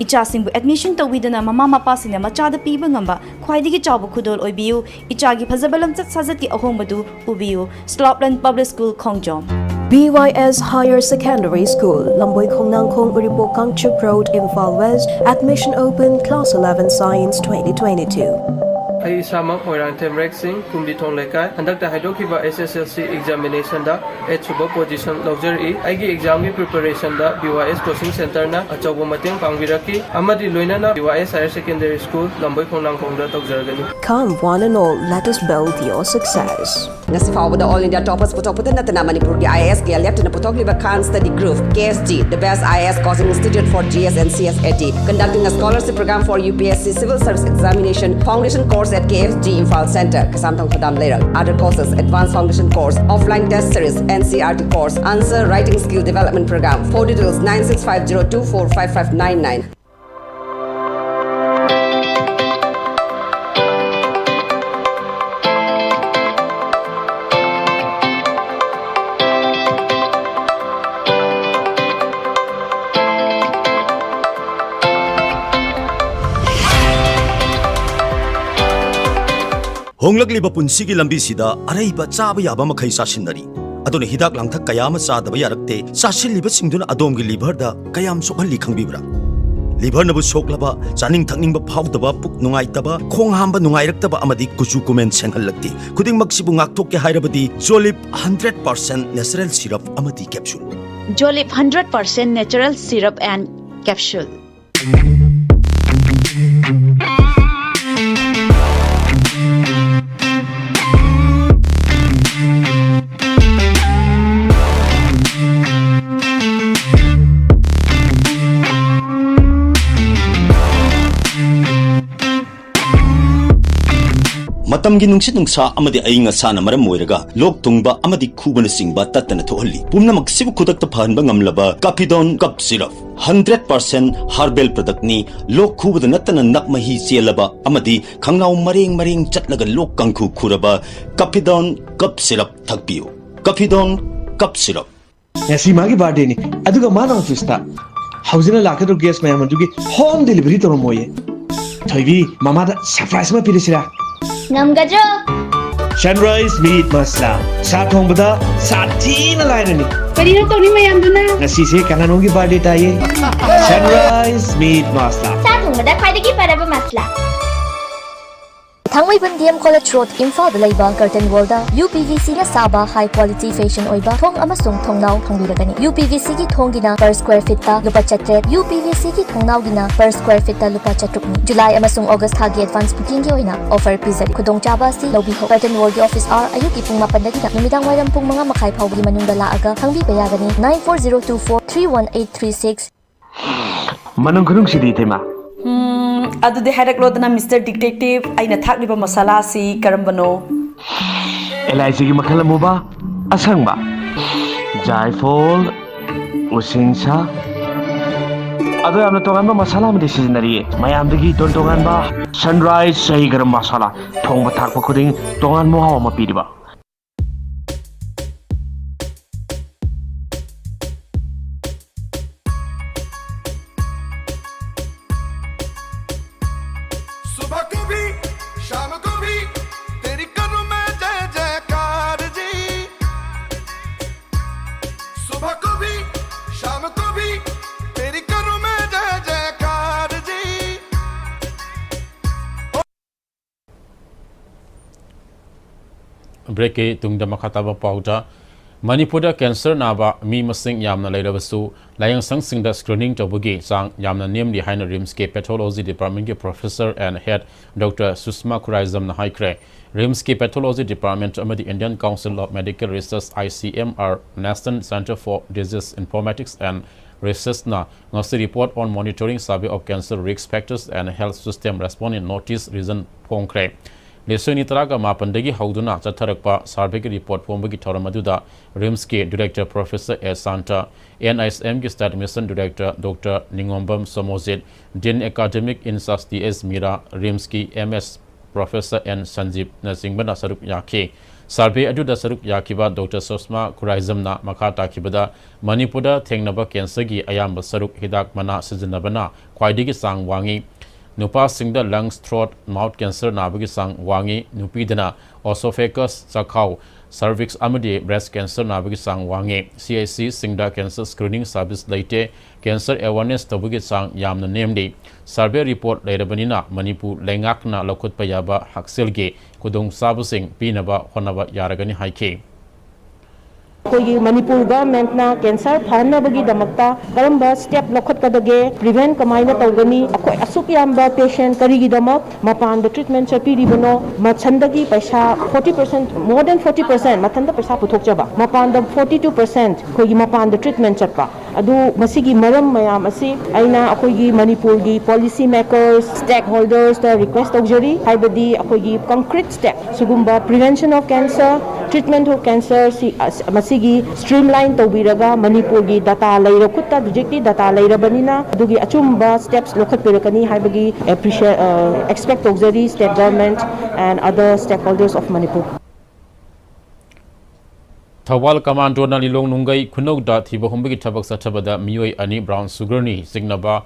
ꯏꯆꯥꯁꯤꯡꯕꯨ ꯑꯦꯗꯃꯤꯁꯟ ꯇꯧꯕꯤꯗꯨꯅ ꯃꯃꯥ ꯃꯄꯥꯁꯤꯡꯅ ꯃꯆꯥꯗ ꯄꯤꯕ ꯉꯝꯕ ꯈ꯭ꯋꯥꯏꯗꯒꯤ ꯆꯥꯎꯕ ꯈꯨꯗꯣꯜ ꯑꯣꯏꯕꯤꯌꯨ꯫ ꯏꯆꯥꯒꯤ ꯐꯖꯕ ꯂꯝꯆꯠ ꯁꯥꯖꯠꯀꯤ ꯑꯍꯣꯡꯕꯗꯨ ꯎꯕꯤꯌꯨ꯫ ꯁ꯭ꯂꯣꯞꯂꯦꯟ ꯄꯕ꯭ꯂꯤꯛ ꯁ꯭ꯀꯨꯜ, ꯈꯣꯡꯖꯣꯝ꯫ B Y S Higher Secondary School, Lamboi Khongnangkhong, Uripok Kangchup Road, Imphal West. Admission open, Class eleven Science twenty twenty-two. ꯑꯩ ꯏꯁꯥꯃꯛ ꯃꯣꯏꯔꯥꯡꯊꯦꯝ ꯔꯦꯛ ꯁꯤꯡ, ꯀꯨꯝꯕꯤꯊꯣꯡ ꯂꯩꯀꯥꯏ꯫ ꯍꯟꯗꯛꯇ ꯍꯥꯏꯗꯣꯛꯈꯤꯕ ꯑꯦꯁ ꯑꯦꯁ ꯑꯦꯜ ꯁꯤ ꯑꯦꯛꯖꯥꯃꯤꯅꯦꯁꯟꯗ ꯑꯩꯠ ꯁꯨꯕ ꯄꯣꯖꯤꯁꯟ ꯂꯧꯖꯔꯛꯏ꯫ ꯑꯩꯒꯤ ꯑꯦꯛꯖꯥꯝꯒꯤ ꯄ꯭ꯔꯤꯄꯦꯔꯦꯁꯟꯗ B Y S coaching centreꯅ ꯑꯆꯧꯕ ꯃꯇꯦꯡ ꯄꯥꯡꯕꯤꯔꯛꯈꯤ, ꯑꯃꯗꯤ ꯂꯣꯏꯅꯅ B Y S Higher Secondary School, ꯂꯝꯕꯣꯏ ꯈꯣꯡꯅꯥꯡꯈꯣꯡꯗ ꯇꯧꯖꯔꯒꯅꯤ꯫ Come, one and all, let us build your success. ꯉꯁꯤ ꯐꯥꯎꯕꯗ All India Toppers ꯄꯨꯊꯣꯛꯄꯗ ꯅꯠꯇꯅ ꯃꯅꯤꯄꯨꯔꯒꯤ I A S ꯀꯌꯥ ꯂꯦꯞꯇꯅ ꯄꯨꯊꯣꯛꯂꯤꯕ Khan Study Group, K S G, the best I A S coaching institute for G S and C S A T, conducting a scholarship program for U P S C Civil Service Examination, foundation course at K S G Imphal Center, Kasamthang Khadam Leirak. Other courses, advanced foundation course, offline test series, N C E R T course, answer writing skill development program. For details, nine six five zero two four five five nine nine. ꯍꯣꯡꯂꯛꯂꯤꯕ ꯄꯨꯟꯁꯤꯒꯤ ꯂꯝꯕꯤꯁꯤꯗ ꯑꯔꯩꯕ ꯆꯥꯕ ꯌꯥꯕ ꯃꯈꯩ ꯆꯥꯁꯤꯟꯅꯔꯤ꯫ ꯑꯗꯨꯅ ꯍꯤꯗꯥꯛ ꯂꯥꯡꯊꯛ ꯀꯌꯥ ꯑꯃ ꯆꯥꯗꯕ ꯌꯥꯔꯛꯇꯦ꯫ ꯆꯥꯁꯤꯜꯂꯤꯕꯁꯤꯡꯗꯨꯅ ꯑꯗꯣꯝꯒꯤ ꯂꯤꯚꯔꯗ ꯀꯌꯥꯝ ꯁꯣꯛꯍꯜꯂꯤ ꯈꯪꯕꯤꯕ꯭ꯔꯥ? ꯂꯤꯚꯔꯅꯕꯨ ꯁꯣꯛꯂꯕ, ꯆꯥꯅꯤꯡ ꯊꯛꯅꯤꯡꯕ ꯐꯥꯎꯗꯕ, ꯄꯨꯛ ꯅꯨꯡꯉꯥꯏꯇꯕ, ꯈꯣꯡ ꯍꯥꯝꯕ ꯅꯨꯡꯉꯥꯏꯔꯛꯇꯕ ꯑꯃꯗꯤ ꯀꯨꯆꯨ ꯀꯨꯃꯦꯟ ꯁꯦꯡꯍꯜꯂꯛꯇꯦ꯫ ꯈꯨꯗꯤꯡꯃꯛꯁꯤꯕꯨ ꯉꯥꯛꯊꯣꯛꯀꯦ ꯍꯥꯏꯔꯕꯗꯤ Jolib hundred percent natural syrup ꯑꯃꯗꯤ capsule꯫ Jolib hundred percent natural syrup and capsule. ꯃꯇꯝꯒꯤ ꯅꯨꯡꯁꯤꯠ ꯅꯨꯡꯁꯥ ꯑꯃꯗꯤ ꯑꯏꯪ ꯑꯁꯥꯅ ꯃꯔꯝ ꯑꯣꯏꯔꯒ ꯂꯣꯛ ꯊꯨꯡꯕ ꯑꯃꯗꯤ ꯈꯨꯕꯅꯆꯤꯡꯕ ꯇꯠꯇꯅ ꯊꯣꯛꯍꯜꯂꯤ꯫ ꯄꯨꯝꯅꯃꯛꯁꯤꯕꯨ ꯈꯨꯗꯛꯇ ꯐꯍꯟꯕ ꯉꯝꯂꯕ Capidon Cough Syrup, hundred percent herbal productꯅꯤ꯫ ꯂꯣꯛ ꯈꯨꯕꯗ ꯅꯠꯇꯅ ꯅꯞ ꯃꯍꯤ ꯆꯦꯜꯂꯕ ꯑꯃꯗꯤ ꯈꯪꯅꯥꯎ ꯃꯔꯦꯡ ꯃꯔꯦꯡ ꯆꯠꯂꯒ ꯂꯣꯛ ꯀꯥꯡꯈꯨ ꯈꯨꯔꯕ Capidon Cough Syrup ꯊꯛꯄꯤꯌꯨ꯫ Capidon Cup syrup. ꯉꯁꯤ ꯃꯥꯒꯤ ꯕꯥꯔꯗꯦꯅꯤ, ꯑꯗꯨꯒ ꯃꯥꯅ ꯑꯣꯐꯤꯁꯇ ꯍꯧꯖꯤꯛꯅ ꯂꯥꯛꯀꯗꯧꯕ ꯒꯦꯁ ꯃꯌꯥꯝ ꯑꯗꯨꯒꯤ ꯍꯣꯝ ꯗꯦꯂꯤꯚꯔꯤ ꯇꯧꯔꯝꯃꯣꯏꯌꯦ꯫ ꯊꯣꯏꯕꯤ, ꯃꯃꯥꯗ ꯁꯔꯄ꯭ꯔꯥꯏꯖ ꯑꯃ ꯄꯤꯔꯁꯤꯔꯥ? ꯉꯝꯒꯗ꯭ꯔꯣ? ꯁꯟꯔꯥꯏꯁ ꯃꯤꯠ ꯃꯁꯂꯥ, ꯁꯥ ꯊꯣꯡꯕꯗ ꯁꯥꯊꯤꯅ ꯂꯥꯏꯔꯅꯤ꯫ ꯀꯔꯤꯅꯣ ꯇꯧꯔꯤ ꯃꯌꯥꯝꯗꯨꯅ? ꯉꯁꯤꯁꯦ ꯀꯅꯥꯅꯣꯝꯒꯤ ꯕꯥꯔꯗꯦ ꯇꯥꯏꯌꯦ꯫ ꯁꯟꯔꯥꯏꯁ ꯃꯤꯠ ꯃꯁꯂꯥ꯫ ꯁꯥ ꯊꯣꯡꯕꯗ ꯈ꯭ꯋꯥꯏꯗꯒꯤ ꯐꯔꯕ ꯃꯁꯂꯥ꯫ ꯊꯥꯡꯃꯩꯕꯟ ꯗꯤ ꯑꯦꯝ ꯀꯣꯂꯦꯖ ꯔꯣꯗ, ꯏꯝꯐꯥꯜꯗ ꯂꯩꯕ ꯀꯔꯇꯟ ꯋꯣꯜꯗ ꯌꯨ ꯄꯤ ꯚꯤ ꯁꯤꯅ ꯁꯥꯕ ꯍꯥꯏ ꯀ꯭ꯋꯥꯂꯤꯇꯤ ꯐꯦꯁꯟ ꯑꯣꯏꯕ ꯊꯣꯡ ꯑꯃꯁꯨꯡ ꯊꯣꯡꯅꯥꯎ ꯐꯪꯕꯤꯔꯒꯅꯤ꯫ ꯌꯨ ꯄꯤ ꯚꯤ ꯁꯤꯒꯤ ꯊꯣꯡꯒꯤꯅ ꯄꯔ ꯁ꯭ꯀ꯭ꯋꯥꯔ ꯐꯤꯠꯇ ꯂꯨꯄꯥ ꯆꯥꯇ꯭ꯔꯦꯠ, ꯌꯨ ꯄꯤ ꯚꯤ ꯁꯤꯒꯤ ꯊꯣꯡꯅꯥꯎꯒꯤꯅ ꯄꯔ ꯁ꯭ꯀ꯭ꯋꯥꯔ ꯐꯤꯠꯇ ꯂꯨꯄꯥ ꯆꯥꯇ꯭ꯔꯨꯛꯅꯤ꯫ ꯖꯨꯂꯥꯏ ꯑꯃꯁꯨꯡ ꯑꯣꯒꯁ ꯊꯥꯒꯤ ꯑꯦꯗꯚꯥꯟꯁ ꯕꯨꯀꯤꯡꯒꯤ ꯑꯣꯏꯅ ꯑꯣꯐꯔ ꯄꯤꯖꯔꯤ꯫ ꯈꯨꯗꯣꯡꯆꯥꯕ ꯑꯁꯤ ꯂꯧꯕꯤꯍꯧ꯫ ꯀꯔꯇꯟ ꯋꯣꯜꯒꯤ ꯑꯣꯐꯤꯁ ꯑꯋꯥꯔ ꯑꯌꯨꯛꯀꯤ ꯄꯨꯡ ꯃꯥꯄꯟꯗꯒꯤꯅ ꯅꯨꯃꯤꯗꯥꯡ ꯋꯥꯏꯔꯝ ꯄꯨꯡ ꯃꯉꯥ ꯃꯈꯥꯏ ꯐꯥꯎꯕꯒꯤ ꯃꯅꯨꯡꯗ ꯂꯥꯛꯑꯒ ꯈꯪꯕꯤꯕ ꯌꯥꯒꯅꯤ꯫ Nine four zero two four three one eight three six꯫ ꯃꯅꯝ ꯈꯨꯅꯨꯡꯁꯤꯗꯤ, ꯏꯇꯩꯃ꯫ ꯎꯝ, ꯑꯗꯨꯗꯤ ꯍꯥꯏꯔꯛꯂꯣꯗꯅ, ꯃꯤꯁꯇꯔ ꯗꯤꯇꯦꯛꯇꯤꯚ, ꯑꯩꯅ ꯊꯥꯛꯂꯤꯕ ꯃꯁꯥꯂꯥ ꯑꯁꯤ ꯀꯔꯝꯕꯅꯣ? ꯑꯦꯂꯥꯏꯆꯤꯒꯤ ꯃꯈꯜ ꯑꯃꯨꯕ, ꯑꯁꯪꯕ꯫ ꯖꯥꯏꯐꯣꯜ, ꯎꯁꯤꯡꯁꯥ꯫ ꯑꯗꯣ ꯌꯥꯝꯅ ꯇꯣꯉꯥꯟꯕ ꯃꯁꯥꯂꯥ ꯑꯃꯗꯤ ꯁꯤꯖꯤꯟꯅꯔꯤꯌꯦ꯫ ꯃꯌꯥꯝꯗꯒꯤ ꯏꯇꯣꯟ ꯇꯣꯉꯥꯟꯕ ꯁꯟꯔꯥꯏꯁ ꯁꯍꯤ ꯒꯔꯝ ꯃꯁꯥꯂꯥ꯫ ꯊꯣꯡꯕ ꯊꯥꯛꯄ ꯈꯨꯗꯤꯡ ꯇꯣꯉꯥꯟꯕ ꯃꯍꯥꯎ ꯑꯃ ꯄꯤꯔꯤꯕ꯫ सुबह को भी, शाम को भी, तेरी करूं मैं जय जयकार जी। सुबह को भी, शाम को भी, तेरी करूं मैं जय जयकार जी। ꯕ꯭ꯔꯦꯛꯀꯤ ꯇꯨꯡꯗ ꯃꯈꯥ ꯇꯥꯕ ꯄꯥꯎꯗ, ꯃꯅꯤꯄꯨꯔꯗ ꯀꯦꯟꯁꯔ ꯅꯥꯕ ꯃꯤ ꯃꯁꯤꯡ ꯌꯥꯝꯅ ꯂꯩꯔꯕꯁꯨ, ꯂꯥꯏꯌꯦꯡꯁꯪꯁꯤꯡꯗ ꯁ꯭ꯀ꯭ꯔꯤꯅꯤꯡ ꯇꯧꯕꯒꯤ ꯆꯥꯡ ꯌꯥꯝꯅ ꯅꯦꯝꯂꯤ ꯍꯥꯏꯅ ꯔꯤꯝꯁꯀꯤ ꯄꯦꯊꯣꯂꯣꯖꯤ ꯗꯤꯄꯥꯔꯠꯃꯦꯟꯒꯤ professor and head doctor Susma ꯈꯨꯔꯥꯏꯖꯝꯅ ꯍꯥꯏꯈ꯭ꯔꯦ꯫ ꯔꯤꯝꯁꯀꯤ ꯄꯦꯊꯣꯂꯣꯖꯤ ꯗꯤꯄꯥꯔꯠꯃꯦꯟ ꯑꯃꯗꯤ Indian council of medical research, I C M R, National Centre for Disease Informatics and Researchꯅ ꯉꯁꯤ Report on Monitoring Survey of Cancer Risk Factors and Health System Response in North East Region ꯐꯣꯡꯈ꯭ꯔꯦ꯫ ꯂꯤꯁꯤꯡ ꯑꯅꯤ ꯇꯔꯥꯒ ꯃꯥꯄꯟꯗꯒꯤ ꯍꯧꯗꯨꯅ ꯆꯠꯊꯔꯛꯄ ꯁꯔꯚꯦꯒꯤ ꯔꯤꯄꯣꯔꯠ ꯐꯣꯡꯕꯒꯤ ꯊꯧꯔꯝ ꯑꯗꯨꯗ ꯔꯤꯝꯁꯀꯤ director professor S Santa, N I S ꯑꯦꯝꯒꯤ state mission director doctor Ningombam Somorjit, dean academic in charge T S Meira, ꯔꯤꯝꯁꯀꯤ ꯑꯦꯝ ꯑꯦꯁ ꯄ꯭ꯔꯣꯐꯦꯁꯔ ꯑꯦꯟ ꯁꯟꯖꯤꯞꯅꯆꯤꯡꯕꯅ ꯁꯔꯨꯛ ꯌꯥꯈꯤ꯫ ꯁꯔꯚꯦ ꯑꯗꯨꯗ ꯁꯔꯨꯛ ꯌꯥꯈꯤꯕ ꯗꯣꯛꯇꯔ ꯁꯨꯁꯃꯥ ꯈꯨꯔꯥꯏꯖꯝꯅ ꯃꯈꯥ ꯇꯥꯈꯤꯕꯗ, ꯃꯅꯤꯄꯨꯔꯗ ꯊꯦꯡꯅꯕ ꯀꯦꯟꯁꯔꯒꯤ ꯑꯌꯥꯝꯕ ꯁꯔꯨꯛ ꯍꯤꯗꯥꯛ ꯃꯅꯥ ꯁꯤꯖꯤꯟꯅꯕꯅ ꯈ꯭ꯋꯥꯏꯗꯒꯤ ꯆꯥꯡ ꯋꯥꯡꯏ꯫ ꯅꯨꯄꯥꯁꯤꯡꯗ lungs, throat, mouth cancer ꯅꯥꯕꯒꯤ ꯆꯥꯡ ꯋꯥꯡꯏ꯫ ꯅꯨꯄꯤꯗꯅ esophagus, ꯆꯈꯥꯎ, cervix ꯑꯃꯗꯤ breast cancer ꯅꯥꯕꯒꯤ ꯆꯥꯡ ꯋꯥꯡꯏ꯫ ꯁꯤ ꯑꯩꯆ ꯁꯤꯁꯤꯡꯗ cancer screening service ꯂꯩꯇꯦ꯫ Cancer awareness ꯇꯧꯕꯒꯤ ꯆꯥꯡ ꯌꯥꯝꯅ ꯅꯦꯝꯂꯤ꯫ ꯁꯔꯚꯦ ꯔꯤꯄꯣꯔꯠ ꯂꯩꯔꯕꯅꯤꯅ ꯃꯅꯤꯄꯨꯔ ꯂꯩꯉꯥꯛꯅ ꯂꯧꯈꯠꯄ ꯌꯥꯕ ꯍꯛꯁꯦꯜꯒꯤ ꯈꯨꯗꯣꯡꯆꯥꯕꯁꯤꯡ ꯄꯤꯅꯕ ꯍꯣꯠꯅꯕ ꯌꯥꯔꯒꯅꯤ ꯍꯥꯏꯈꯤ꯫ ꯑꯩꯈꯣꯏꯒꯤ ꯃꯅꯤꯄꯨꯔ ꯒꯚꯔꯟꯃꯦꯟꯠꯅ ꯀꯦꯟꯁꯔ ꯐꯍꯟꯅꯕꯒꯤꯗꯃꯛꯇ ꯀꯔꯝꯕ ꯁ꯭ꯇꯦꯞ ꯂꯧꯈꯠꯀꯗꯒꯦ, ꯄ꯭ꯔꯤꯚꯦꯟꯠ ꯀꯃꯥꯏꯅ ꯇꯧꯒꯅꯤ? ꯑꯩꯈꯣꯏ ꯑꯁꯨꯛ ꯌꯥꯝꯕ ꯄꯦꯁꯦꯟꯠ ꯀꯔꯤꯒꯤꯗꯃꯛ ꯃꯄꯥꯟꯗ ꯇ꯭ꯔꯤꯠꯃꯦꯟꯠ ꯆꯠꯄꯤꯔꯤꯕꯅꯣ? ꯃꯊꯟꯗꯒꯤ ꯄꯩꯁꯥ forty percent, more than forty percent ꯃꯊꯟꯇ ꯄꯩꯁꯥ ꯄꯨꯊꯣꯛꯆꯕ, ꯃꯄꯥꯟꯗ forty two percent ꯑꯩꯈꯣꯏꯒꯤ ꯃꯄꯥꯟꯗ ꯇ꯭ꯔꯤꯠꯃꯦꯟꯠ ꯆꯠꯄ꯫ ꯑꯗꯨ ꯃꯁꯤꯒꯤ ꯃꯔꯝ ꯃꯌꯥꯝ ꯑꯁꯤ ꯑꯩꯅ ꯑꯩꯈꯣꯏꯒꯤ ꯃꯅꯤꯄꯨꯔꯒꯤ policy makers, stakeholdersꯇ request ꯇꯧꯖꯔꯤ, ꯍꯥꯏꯕꯗꯤ ꯑꯩꯈꯣꯏꯒꯤ concrete step ꯁꯤꯒꯨꯝꯕ prevention of cancer, treatment of cancer ꯁꯤ, ꯑꯁ, ꯃꯁꯤꯒꯤ streamline ꯇꯧꯕꯤꯔꯒ ꯃꯅꯤꯄꯨꯔꯒꯤ data ꯂꯩꯔ, ꯈꯨꯠꯇ ꯍꯧꯖꯤꯛꯇꯤ data ꯂꯩꯔꯕꯅꯤꯅ ꯑꯗꯨꯒꯤ ꯑꯆꯨꯝꯕ steps ꯂꯧꯈꯠꯄꯤꯔꯛꯀꯅꯤ ꯍꯥꯏꯕꯒꯤ appreciate, ꯑ, expect ꯇꯧꯖꯔꯤ state government and other stakeholders of Manipur꯫ Thoubal ꯀꯃꯥꯟꯗꯣꯅ ꯂꯤꯂꯣꯡ ꯅꯨꯡꯒꯩ ꯈꯨꯅꯧꯗ ꯊꯤꯕ ꯍꯨꯝꯕꯒꯤ ꯊꯕꯛ ꯆꯠꯊꯕꯗ ꯃꯤꯑꯣꯏ ꯑꯅꯤ brown sugarꯅ ꯆꯤꯡꯅꯕ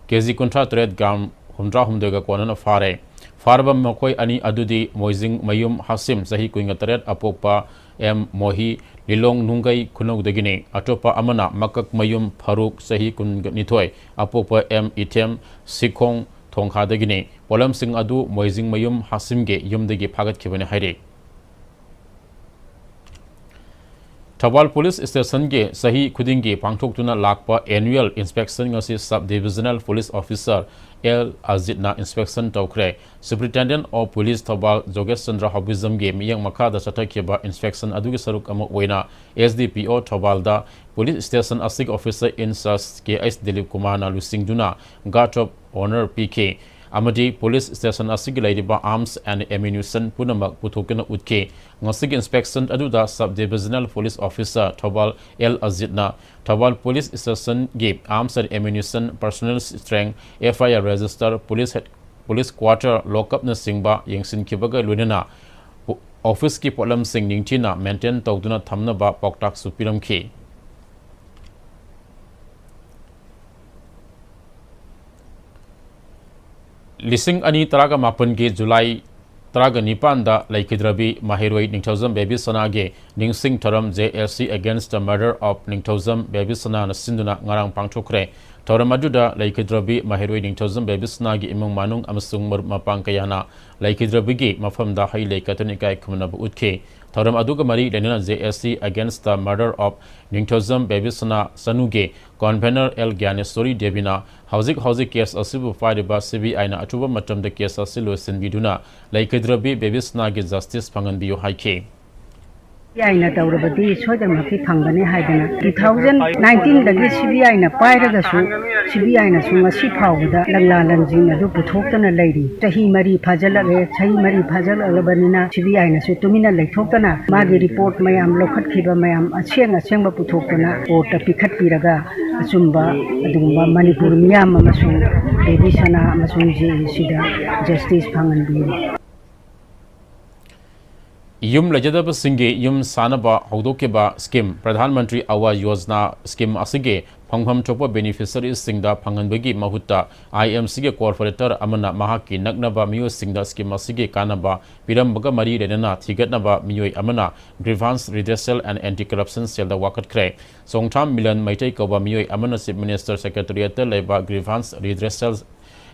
ꯀꯦꯖꯤ ꯀꯨꯟꯊ꯭ꯔꯥ ꯇꯔꯦꯠ ꯒ꯭ꯔꯥꯝ ꯍꯨꯝꯗ꯭ꯔꯥ ꯍꯨꯝꯗꯣꯏꯒ ꯀꯣꯟꯅꯅ ꯐꯥꯔꯦ꯫ ꯐꯥꯔꯕ ꯃꯈꯣꯏ ꯑꯅꯤ ꯑꯗꯨꯗꯤ ꯃꯣꯏꯖꯤꯡ ꯃꯌꯨꯝ ꯍꯥꯁꯤꯝ, ꯆꯍꯤ ꯀꯨꯟꯒ ꯇꯔꯦꯠ, ꯑꯄꯣꯛꯄ ꯑꯦꯝ ꯃꯣꯍꯤ, ꯂꯤꯂꯣꯡ ꯅꯨꯡꯒꯩ ꯈꯨꯅꯧꯗꯒꯤꯅꯤ꯫ ꯑꯇꯣꯞꯄ ꯑꯃꯅ ꯃꯀꯛ ꯃꯌꯨꯝ ꯐꯥꯔꯨꯛ, ꯆꯍꯤ ꯀꯨꯟꯅꯤꯊꯣꯏ, ꯑꯄꯣꯛꯄ ꯑꯦꯝ ꯏꯊꯦꯝ, ꯁꯤꯈꯣꯡ ꯊꯣꯡꯈꯥꯗꯒꯤꯅꯤ꯫ ꯄꯣꯠꯂꯝꯁꯤꯡ ꯑꯗꯨ ꯃꯣꯏꯖꯤꯡ ꯃꯌꯨꯝ ꯍꯥꯁꯤꯝꯒꯤ ꯌꯨꯝꯗꯒꯤ ꯐꯥꯒꯠꯈꯤꯕꯅꯤ ꯍꯥꯏꯔꯤ꯫ ꯊꯧꯕꯥꯜ ꯄꯨꯂꯤꯁ ꯁ꯭ꯇꯦꯁꯟꯒꯤ ꯆꯍꯤ ꯈꯨꯗꯤꯡꯒꯤ ꯄꯥꯡꯊꯣꯛꯇꯨꯅ ꯂꯥꯛꯄ annual inspection ꯉꯁꯤ Sub Divisional Police Officer L ꯑꯖꯤꯠꯅ inspection ꯇꯧꯈ꯭ꯔꯦ꯫ Superintendent of Police ꯊꯧꯕꯥꯜ ꯖꯣꯒꯦꯁ ꯆꯟꯗ꯭ꯔ ꯍꯥꯎꯕꯤꯖꯝꯒꯤ ꯃꯤꯠꯌꯦꯡ ꯃꯈꯥꯗ ꯆꯠꯊꯈꯤꯕ inspection ꯑꯗꯨꯒꯤ ꯁꯔꯨꯛ ꯑꯃ ꯑꯣꯏꯅ S D P O ꯊꯧꯕꯥꯜꯗ police station ꯑꯁꯤꯒꯤ officer in charge K H Dilip ꯀꯨꯃꯥꯔꯅ ꯂꯨꯆꯤꯡꯗꯨꯅ guard of honour ꯄꯤꯈꯤ꯫ ꯑꯃꯗꯤ police station ꯑꯁꯤꯒꯤ ꯂꯩꯔꯤꯕ arms and ammunition ꯄꯨꯝꯅꯃꯛ ꯄꯨꯊꯣꯛꯇꯨꯅ ꯎꯠꯈꯤ꯫ ꯉꯁꯤꯒꯤ inspection ꯑꯗꯨꯗ Sub Divisional Police Officer Thoubal L ꯑꯖꯤꯠꯅ ꯊꯧꯕꯥꯜ police stationꯒꯤ arms and ammunition, personnel strength, F I R register, police head, police quarter, lock-upꯅꯆꯤꯡꯕ ꯌꯦꯡꯁꯤꯟꯈꯤꯕꯒ ꯂꯣꯏꯅꯅ ꯄꯨ-, ꯑꯣꯐꯤꯁꯀꯤ ꯄꯣꯠꯂꯝꯁꯤꯡ ꯅꯤꯡꯊꯤꯅ ꯃꯦꯟꯇꯦꯟ ꯇꯧꯗꯨꯅ ꯊꯝꯅꯕ ꯄꯥꯎꯇꯥꯛꯁꯨ ꯄꯤꯔꯝꯈꯤ꯫ ꯂꯤꯁꯤꯡ ꯑꯅꯤ ꯇꯔꯥꯃꯥꯄꯟꯒꯤ ꯖꯨꯂꯥꯏ ꯇꯔꯥꯅꯤꯄꯥꯟꯗ ꯂꯩꯈꯤꯗ꯭ꯔꯕꯤ ꯃꯍꯩꯔꯣꯏ ꯅꯤꯡꯊꯧꯖꯝ ꯕꯦꯕꯤꯁꯅꯥꯒꯤ ꯅꯤꯡꯁꯤꯡ ꯊꯧꯔꯝ J S C Against the Murder of ꯅꯤꯡꯊꯧꯖꯝ ꯕꯦꯕꯤꯁꯅꯥꯅ ꯁꯤꯟꯗꯨꯅ ꯉꯔꯥꯡ ꯄꯥꯡꯊꯣꯛꯈ꯭ꯔꯦ꯫ ꯊꯧꯔꯝ ꯑꯗꯨꯗ ꯂꯩꯈꯤꯗ꯭ꯔꯕꯤ ꯃꯍꯩꯔꯣꯏ ꯅꯤꯡꯊꯧꯖꯝ ꯕꯦꯕꯤꯁꯅꯥꯒꯤ ꯏꯃꯨꯡ ꯃꯅꯨꯡ ꯑꯃꯁꯨꯡ ꯃꯔꯨꯞ ꯃꯄꯥꯡ ꯀꯌꯥꯅ ꯂꯩꯈꯤꯗ꯭ꯔꯕꯤꯒꯤ ꯃꯐꯝꯗ ꯍꯩ ꯂꯩ ꯀꯠꯇꯨꯅ ꯏꯀꯥꯏ ꯈꯨꯝꯅꯕ ꯎꯠꯈꯤ꯫ ꯊꯧꯔꯝ ꯑꯗꯨꯒ ꯃꯔꯤ ꯂꯩꯅꯅ J S C Against the Murder of Ningthoujam Bebisana ꯆꯅꯨꯒꯤ ꯀꯣꯟꯚꯦꯅꯔ ꯑꯦꯜ ꯒ꯭ꯌꯥꯅꯦꯁꯣꯔꯤ ꯗꯦꯕꯤꯅ ꯍꯧꯖꯤꯛ ꯍꯧꯖꯤꯛ ꯀꯦꯁ ꯑꯁꯤꯕꯨ ꯄꯥꯏꯔꯤꯕ C B I ꯅ ꯑꯊꯨꯕ ꯃꯇꯝꯗ ꯀꯦꯁ ꯑꯁꯤ ꯂꯣꯏꯁꯤꯟꯕꯤꯗꯨꯅ ꯂꯩꯈꯤꯗ꯭ꯔꯕꯤ ꯕꯦꯕꯤꯁꯅꯥꯒꯤ ꯖꯁꯇꯤꯁ ꯐꯪꯍꯟꯕꯤꯌꯨ ꯍꯥꯏꯈꯤ꯫ C B I ꯅ ꯇꯧꯔꯕꯗꯤ ꯁꯣꯏꯗꯅꯃꯛꯀꯤ ꯐꯪꯒꯅꯤ ꯍꯥꯏꯗꯅ two thousand nineteen ꯗꯒꯤ C B I ꯅ ꯄꯥꯏꯔꯒꯁꯨ C B I ꯅꯁꯨ ꯉꯁꯤ ꯐꯥꯎꯕꯗ ꯂꯪꯂꯥ ꯂꯪꯖꯤꯡ ꯑꯗꯨ ꯄꯨꯊꯣꯛꯇꯅ ꯂꯩꯔꯤ꯫ ꯆꯍꯤ ꯃꯔꯤ ꯐꯥꯖꯤꯜꯂꯛꯂꯦ꯫ ꯆꯍꯤ ꯃꯔꯤ ꯐꯥꯖꯤꯜꯂꯛꯂꯕꯅꯤꯅ C B I ꯅꯁꯨ ꯇꯨꯃꯤꯟꯅ ꯂꯩꯊꯣꯛꯇꯅ ꯃꯥꯒꯤ ꯔꯤꯄꯣꯔꯠ ꯃꯌꯥꯝ ꯂꯧꯈꯠꯈꯤꯕ ꯃꯌꯥꯝ ꯑꯁꯦꯡ ꯑꯁꯦꯡꯕ ꯄꯨꯊꯣꯛꯇꯅ ꯀꯣꯔꯠꯇ ꯄꯤꯈꯠꯄꯤꯔꯒ ꯑꯆꯨꯝꯕ ꯑꯗꯨꯒꯨꯝꯕ ꯃꯅꯤꯄꯨꯔ ꯃꯤꯌꯥꯝ ꯑꯃꯁꯨꯡ ꯕꯦꯕꯤꯁꯅꯥ ꯑꯃꯁꯨꯡ J A C ꯗ ꯖꯁꯇꯤꯁ ꯐꯪꯍꯟꯕꯤꯌꯨ꯫ ꯌꯨꯝ ꯂꯩꯖꯗꯕꯁꯤꯡꯒꯤ ꯌꯨꯝ ꯁꯥꯅꯕ ꯍꯧꯗꯣꯛꯈꯤꯕ ꯁ꯭ꯀꯤꯝ ꯄ꯭ꯔꯙꯥꯟ ꯃꯟꯇ꯭ꯔꯤ ꯑꯋꯥꯖ ꯌꯣꯖꯅꯥ ꯁ꯭ꯀꯤꯝ ꯑꯁꯤꯒꯤ ꯐꯪꯐꯝ ꯊꯣꯛꯄ ꯕꯦꯅꯤꯐꯤꯁꯔꯤꯁꯤꯡꯗ ꯐꯪꯍꯟꯕꯒꯤ ꯃꯍꯨꯠꯇ I M C ꯒꯤ ꯀꯣꯔꯄꯣꯔꯦꯇꯔ ꯑꯃꯅ ꯃꯍꯥꯛꯀꯤ ꯅꯛꯅꯕ ꯃꯤꯑꯣꯏꯁꯤꯡꯗ ꯁ꯭ꯀꯤꯝ ꯑꯁꯤꯒꯤ ꯀꯥꯟꯅꯕ ꯄꯤꯔꯝꯕꯒ ꯃꯔꯤ ꯂꯩꯅꯅ ꯊꯤꯒꯠꯅꯕ ꯃꯤꯑꯣꯏ ꯑꯃꯅ Grievance Redressal and Anti-Corruption Cell the ꯋꯥꯀꯠꯈ꯭ꯔꯦ꯫ Chongtham Milan Meitei ꯀꯧꯕ ꯃꯤꯑꯣꯏ ꯑꯃꯅ Chief Minister Secretariat ꯇ ꯂꯩꯕ Grievance Redressal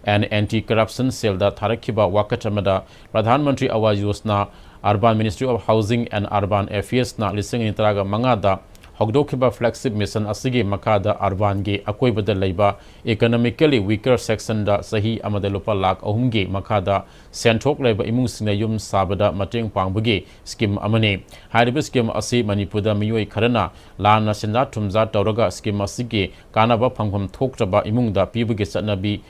and Anti-Corruption Cell ꯗ ꯊꯥꯔꯛꯈꯤꯕ ꯋꯥꯀꯠ ꯑꯃꯗ Pradhan Mantri Awas Yojana, Urban Ministry of Housing and Urban Affairs ꯅ ꯂꯤꯁꯤꯡ ꯑꯅꯤ ꯇꯔꯥꯃꯉꯥꯗ ꯍꯧꯗꯣꯛꯈꯤꯕ flagship mission ꯑꯁꯤꯒꯤ ꯃꯈꯥꯗ urban ꯒꯤ ꯑꯀꯣꯏꯕꯗ ꯂꯩꯕ economically weaker section ꯗ ꯆꯍꯤ ꯑꯃꯗ ꯂꯨꯄꯥ ꯂꯥꯈ ꯑꯍꯨꯝꯒꯤ ꯃꯈꯥꯗ ꯁꯦꯟꯊꯣꯛ ꯂꯩꯕ ꯏꯃꯨꯡꯁꯤꯡꯅ ꯌꯨꯝ ꯁꯥꯕꯗ ꯃꯇꯦꯡ ꯄꯥꯡꯕꯒꯤ ꯁ꯭ꯀꯤꯝ ꯑꯃꯅꯤ꯫ ꯍꯥꯏꯔꯤꯕ ꯁ꯭ꯀꯤꯝ ꯑꯁꯤ ꯃꯅꯤꯄꯨꯔꯗ ꯃꯤꯑꯣꯏ ꯈꯔꯅ ꯂꯥꯟꯅ ꯁꯦꯟꯖꯥ ꯊꯨꯝꯖꯥ ꯇꯧꯔꯒ ꯁ꯭ꯀꯤꯝ ꯑꯁꯤꯒꯤ ꯀꯥꯟꯅꯕ ꯐꯪꯐꯝ ꯊꯣꯛꯇ꯭ꯔꯕ ꯏꯃꯨꯡꯗ ꯄꯤꯕꯒꯤ ꯆꯠꯅꯕꯤ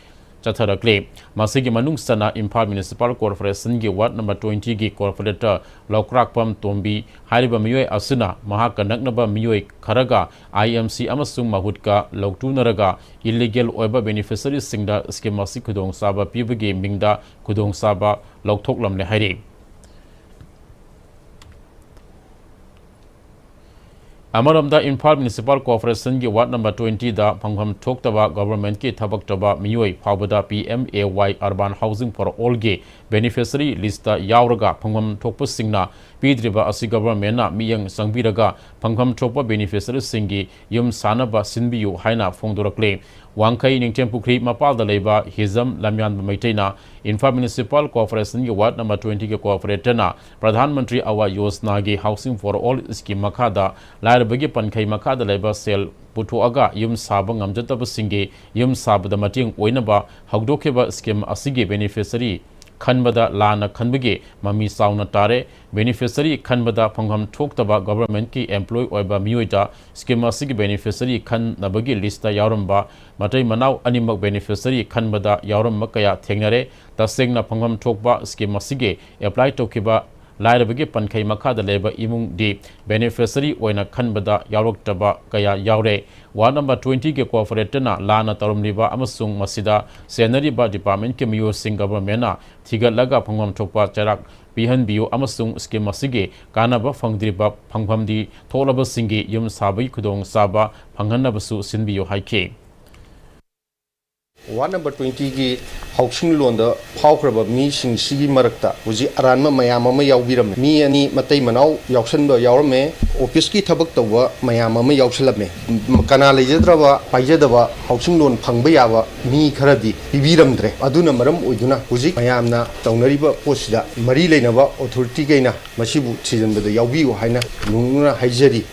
ꯆꯠꯊꯔꯛꯂꯤ꯫ ꯃꯁꯤꯒꯤ ꯃꯅꯨꯡ ꯆꯟꯅ ꯏꯝꯐꯥꯜ ꯃ꯭ꯌꯨꯅꯤꯁꯤꯄꯥꯜ ꯀꯣꯔꯄꯣꯔꯦꯁꯟꯒꯤ ꯋꯥꯔꯗ ꯅꯝꯕꯔ twenty ꯒꯤ ꯀꯣꯔꯄꯣꯔꯦꯇꯔ ꯂꯧꯀ꯭ꯔꯥꯛꯄꯝ ꯇꯣꯝꯕꯤ ꯍꯥꯏꯔꯤꯕ ꯃꯤꯑꯣꯏ ꯑꯁꯤꯅ ꯃꯍꯥꯛꯀ ꯅꯛꯅꯕ ꯃꯤꯑꯣꯏ ꯈꯔꯒ I M C ꯑꯃꯁꯨꯡ ꯃꯍꯨꯠꯀ ꯂꯧꯇꯨꯅꯔꯒ ꯏꯂꯤꯒꯦꯜ ꯑꯣꯏꯕ ꯕꯦꯅꯤꯐꯤꯁꯔꯤꯁꯤꯡꯗ ꯁ꯭ꯀꯤꯝ ꯑꯁꯤ ꯈꯨꯗꯣꯡꯆꯥꯕ ꯄꯤꯕꯒꯤ ꯃꯤꯡꯗ ꯈꯨꯗꯣꯡꯆꯥꯕ ꯂꯧꯊꯣꯛꯂꯝꯂꯦ ꯍꯥꯏꯔꯤ꯫ ꯑꯃꯔꯣꯝꯗ, ꯏꯝꯐꯥꯜ ꯃ꯭ꯌꯨꯅꯤꯁꯤꯄꯥꯜ ꯀꯣꯔꯄꯣꯔꯦꯁꯟꯒꯤ ꯋꯥꯔꯗ ꯅꯝꯕꯔ twenty ꯗ ꯐꯪꯐꯝ ꯊꯣꯛꯇꯕ ꯒꯚꯔꯟꯃꯦꯟꯠꯀꯤ ꯊꯕꯛ ꯇꯧꯕ ꯃꯤꯑꯣꯏ ꯐꯥꯎꯕꯗ P M A Y Urban Housing for All ꯒꯤ ꯕꯦꯅꯤꯐꯤꯁꯔꯤ ꯂꯤꯁꯇ ꯌꯥꯎꯔꯒ ꯐꯪꯐꯝ ꯊꯣꯛꯄꯁꯤꯡꯅ ꯄꯤꯗ꯭ꯔꯤꯕ ꯑꯁꯤ ꯒꯚꯔꯟꯃꯦꯟꯠꯅ ꯃꯤꯠꯌꯦꯡ ꯆꯪꯕꯤꯔꯒ ꯐꯪꯐꯝ ꯊꯣꯛꯄ ꯕꯦꯅꯤꯐꯤꯁꯔꯤꯁꯤꯡꯒꯤ ꯌꯨꯝ ꯁꯥꯅꯕ ꯁꯤꯟꯕꯤꯌꯨ ꯍꯥꯏꯅ ꯐꯣꯡꯗꯣꯔꯛꯂꯤ꯫ ꯋꯥꯡꯈꯩ, ꯅꯤꯡꯊꯦꯝꯄꯨꯈ꯭ꯔꯤ ꯃꯄꯥꯜꯗ ꯂꯩꯕ ꯍꯤꯖꯝ ꯂꯝꯌꯥꯟꯕ ꯃꯩꯇꯩꯅ ꯏꯝꯐꯥꯜ ꯃ꯭ꯌꯨꯅꯤꯁꯤꯄꯥꯜ ꯀꯣꯔꯄꯣꯔꯦꯁꯟꯒꯤ ꯋꯥꯔꯗ ꯅꯝꯕꯔ twenty ꯒꯤ ꯀꯣꯔꯄꯣꯔꯦꯇꯔꯅ ꯄ꯭ꯔꯙꯥꯟ ꯃꯟꯇ꯭ꯔꯤ ꯑꯋꯥꯖ ꯌꯣꯖꯅꯥꯒꯤ Housing for All ꯁ꯭ꯀꯤꯝ ꯃꯈꯥꯗ ꯂꯥꯏꯔꯕꯒꯤ ꯄꯟꯈꯩ ꯃꯈꯥꯗ ꯂꯩꯕ ꯁꯦꯜ ꯄꯨꯊꯣꯛꯑꯒ ꯌꯨꯝ ꯁꯥꯕ ꯉꯝꯖꯗꯕꯁꯤꯡꯒꯤ ꯌꯨꯝ ꯁꯥꯕꯗ ꯃꯇꯦꯡ ꯑꯣꯏꯅꯕ ꯍꯧꯗꯣꯛꯈꯤꯕ ꯁ꯭ꯀꯤꯝ ꯑꯁꯤꯒꯤ ꯕꯦꯅꯤꯐꯤꯁꯔꯤ ꯈꯟꯕꯗ ꯂꯥꯟꯅ ꯈꯟꯕꯒꯤ ꯃꯃꯤ ꯆꯥꯎꯅ ꯇꯥꯔꯦ꯫ ꯕꯦꯅꯤꯐꯤꯁꯔꯤ ꯈꯟꯕꯗ ꯐꯪꯐꯝ ꯊꯣꯛꯇꯕ ꯒꯚꯔꯟꯃꯦꯟꯠꯀꯤ ꯑꯦꯝꯄ꯭ꯂꯣꯏ ꯑꯣꯏꯕ ꯃꯤꯑꯣꯏꯗ ꯁ꯭ꯀꯤꯝ ꯑꯁꯤꯒꯤ ꯕꯦꯅꯤꯐꯤꯁꯔꯤ ꯈꯟꯅꯕꯒꯤ ꯂꯤꯁꯇ ꯌꯥꯎꯔꯝꯕ ꯃꯇꯩ ꯃꯅꯥꯎ ꯑꯅꯤꯃꯛ ꯕꯦꯅꯤꯐꯤꯁꯔꯤ ꯈꯟꯕꯗ ꯌꯥꯎꯔꯝꯕ ꯀꯌꯥ ꯊꯦꯡꯅꯔꯦ꯫ ꯇꯁꯦꯡꯅ ꯐꯪꯐꯝ ꯊꯣꯛꯄ ꯁ꯭ꯀꯤꯝ ꯑꯁꯤꯒꯤ ꯑꯦꯄ꯭ꯂꯥꯏ ꯇꯧꯈꯤꯕ ꯂꯥꯏꯔꯕꯒꯤ ꯄꯟꯈꯩ ꯃꯈꯥꯗ ꯂꯩꯕ ꯏꯃꯨꯡꯗꯤ ꯕꯦꯅꯤꯐꯤꯁꯔꯤ ꯑꯣꯏꯅ ꯈꯟꯕꯗ ꯌꯥꯎꯔꯛꯇꯕ ꯀꯌꯥ ꯌꯥꯎꯔꯦ꯫ ꯋꯥꯔꯗ ꯅꯝꯕꯔ twenty ꯒꯤ ꯀꯣꯔꯄꯣꯔꯦꯇꯔꯅ ꯂꯥꯟꯅ ꯇꯧꯔꯝꯂꯤꯕ ꯑꯃꯁꯨꯡ ꯃꯁꯤꯗ ꯁꯦꯟꯅꯔꯤꯕ ꯗꯤꯄꯥꯔꯠꯃꯦꯟꯠꯀꯤ ꯃꯤꯑꯣꯏꯁꯤꯡ ꯒꯚꯔꯟꯃꯦꯟꯠꯅ ꯊꯤꯒꯠꯂꯒ ꯐꯪꯐꯝ ꯊꯣꯛꯄ ꯆꯩꯔꯥꯛ ꯄꯤꯍꯟꯕꯤꯌꯨ ꯑꯃꯁꯨꯡ ꯁ꯭ꯀꯤꯝ ꯑꯁꯤꯒꯤ ꯀꯥꯟꯅꯕ ꯐꯪꯗ꯭ꯔꯤꯕ ꯐꯪꯐꯝꯗꯤ ꯊꯣꯛꯂꯕꯁꯤꯡꯒꯤ ꯌꯨꯝ ꯁꯥꯕꯒꯤ ꯈꯨꯗꯣꯡꯆꯥꯕ ꯐꯪꯍꯟꯅꯕꯁꯨ ꯁꯤꯟꯕꯤꯌꯨ ꯍꯥꯏꯈꯤ꯫ ꯋꯥꯔꯗ ꯅꯝꯕꯔ twenty ꯒꯤ ꯍꯥꯎꯁꯤꯡ ꯂꯣꯟꯗ ꯐꯥꯎꯈ꯭ꯔꯕ ꯃꯤꯁꯤꯡꯁꯤꯒꯤ ꯃꯔꯛꯇ ꯍꯧꯖꯤꯛ ꯑꯔꯥꯟꯕ ꯃꯌꯥꯝ ꯑꯃ ꯌꯥꯎꯕꯤꯔꯝꯃꯦ꯫ ꯃꯤ ꯑꯅꯤ ꯃꯇꯩ ꯃꯅꯥꯎ ꯌꯥꯎꯁꯟꯕ ꯌꯥꯎꯔꯝꯃꯦ꯫ ꯑꯣꯐꯤꯁꯀꯤ ꯊꯕꯛ ꯇꯧꯕ ꯃꯌꯥꯝ ꯑꯃ ꯌꯥꯎꯁꯜꯂꯝꯃꯦ꯫ ꯀꯅꯥ ꯂꯩꯖꯗ꯭ꯔꯕ, ꯄꯥꯏꯖꯗꯕ ꯍꯥꯎꯁꯤꯡ ꯂꯣꯟ ꯐꯪꯕ ꯌꯥꯕ ꯃꯤ ꯈꯔꯗꯤ ꯄꯤꯕꯤꯔꯝꯗ꯭ꯔꯦ꯫ ꯑꯗꯨꯅ ꯃꯔꯝ ꯑꯣꯏꯗꯨꯅ ꯍꯧꯖꯤꯛ ꯃꯌꯥꯝꯅ ꯇꯧꯅꯔꯤꯕ ꯄꯣꯠꯁꯤꯗ ꯃꯔꯤ ꯂꯩꯅꯕ ꯑꯣꯊꯣꯔꯤꯇꯤꯈꯩꯅ ꯃꯁꯤꯕꯨ ꯊꯤꯖꯤꯟꯕꯗ ꯌꯥꯎꯕꯤꯌꯨ ꯍꯥꯏꯅ ꯅꯧꯅ ꯍꯥꯏꯖꯔꯤ꯫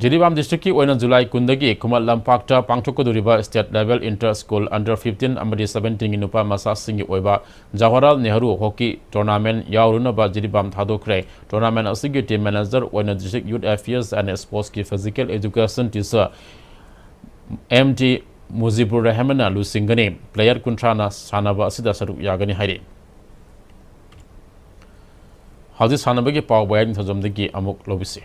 ꯖꯤꯔꯤꯕꯥꯝ ꯗꯤꯁꯇ꯭ꯔꯤꯛꯀꯤ ꯑꯣꯏꯅ ꯖꯨꯂꯥꯏ ꯀꯨꯟꯗꯒꯤ ꯈꯨꯃꯟ ꯂꯝꯄꯥꯛꯇ ꯄꯥꯡꯊꯣꯛꯀꯗꯧꯔꯤꯕ state level inter school under fifteen ꯑꯃꯗꯤ seventeen ꯒꯤ ꯅꯨꯄꯥ ꯃꯆꯥꯁꯤꯡꯒꯤ ꯑꯣꯏꯕ ꯖꯋꯥꯍꯔꯂꯥꯜ ꯅꯦꯍꯔꯨ ꯍꯣꯀꯤ ꯇꯣꯔꯅꯥꯃꯦꯟꯠ ꯌꯥꯎꯔꯨꯅꯕ ꯖꯤꯔꯤꯕꯥꯝ ꯊꯥꯗꯣꯛꯈ꯭ꯔꯦ꯫ ꯇꯣꯔꯅꯥꯃꯦꯟꯠ ꯑꯁꯤꯒꯤ ꯇꯤꯝ ꯃꯦꯅꯦꯖꯔ ꯑꯣꯏꯅ ꯗꯤꯁꯇ꯭ꯔꯤꯛ ꯌꯨꯠ ꯑꯦꯐꯤꯌꯔꯁ ꯑꯦꯟ ꯁ꯭ꯄꯣꯔꯠꯁꯀꯤ physical education teacher M D Mujibur ꯔꯍꯃꯟꯅ ꯂꯨꯆꯤꯡꯒꯅꯤ꯫ ꯄ꯭ꯂꯦꯌꯔ ꯀꯨꯟꯊ꯭ꯔꯥꯅ ꯁꯥꯟꯅꯕ ꯑꯁꯤꯗ ꯁꯔꯨꯛ ꯌꯥꯒꯅꯤ ꯍꯥꯏꯔꯤ꯫ ꯍꯧꯖꯤꯛ ꯁꯥꯟꯅꯕꯒꯤ ꯄꯥꯎ ꯕꯌꯥꯏ ꯅꯤꯡꯊꯧꯖꯝꯗꯒꯤ ꯑꯃꯨꯛ ꯂꯧꯕꯤꯁꯤ꯫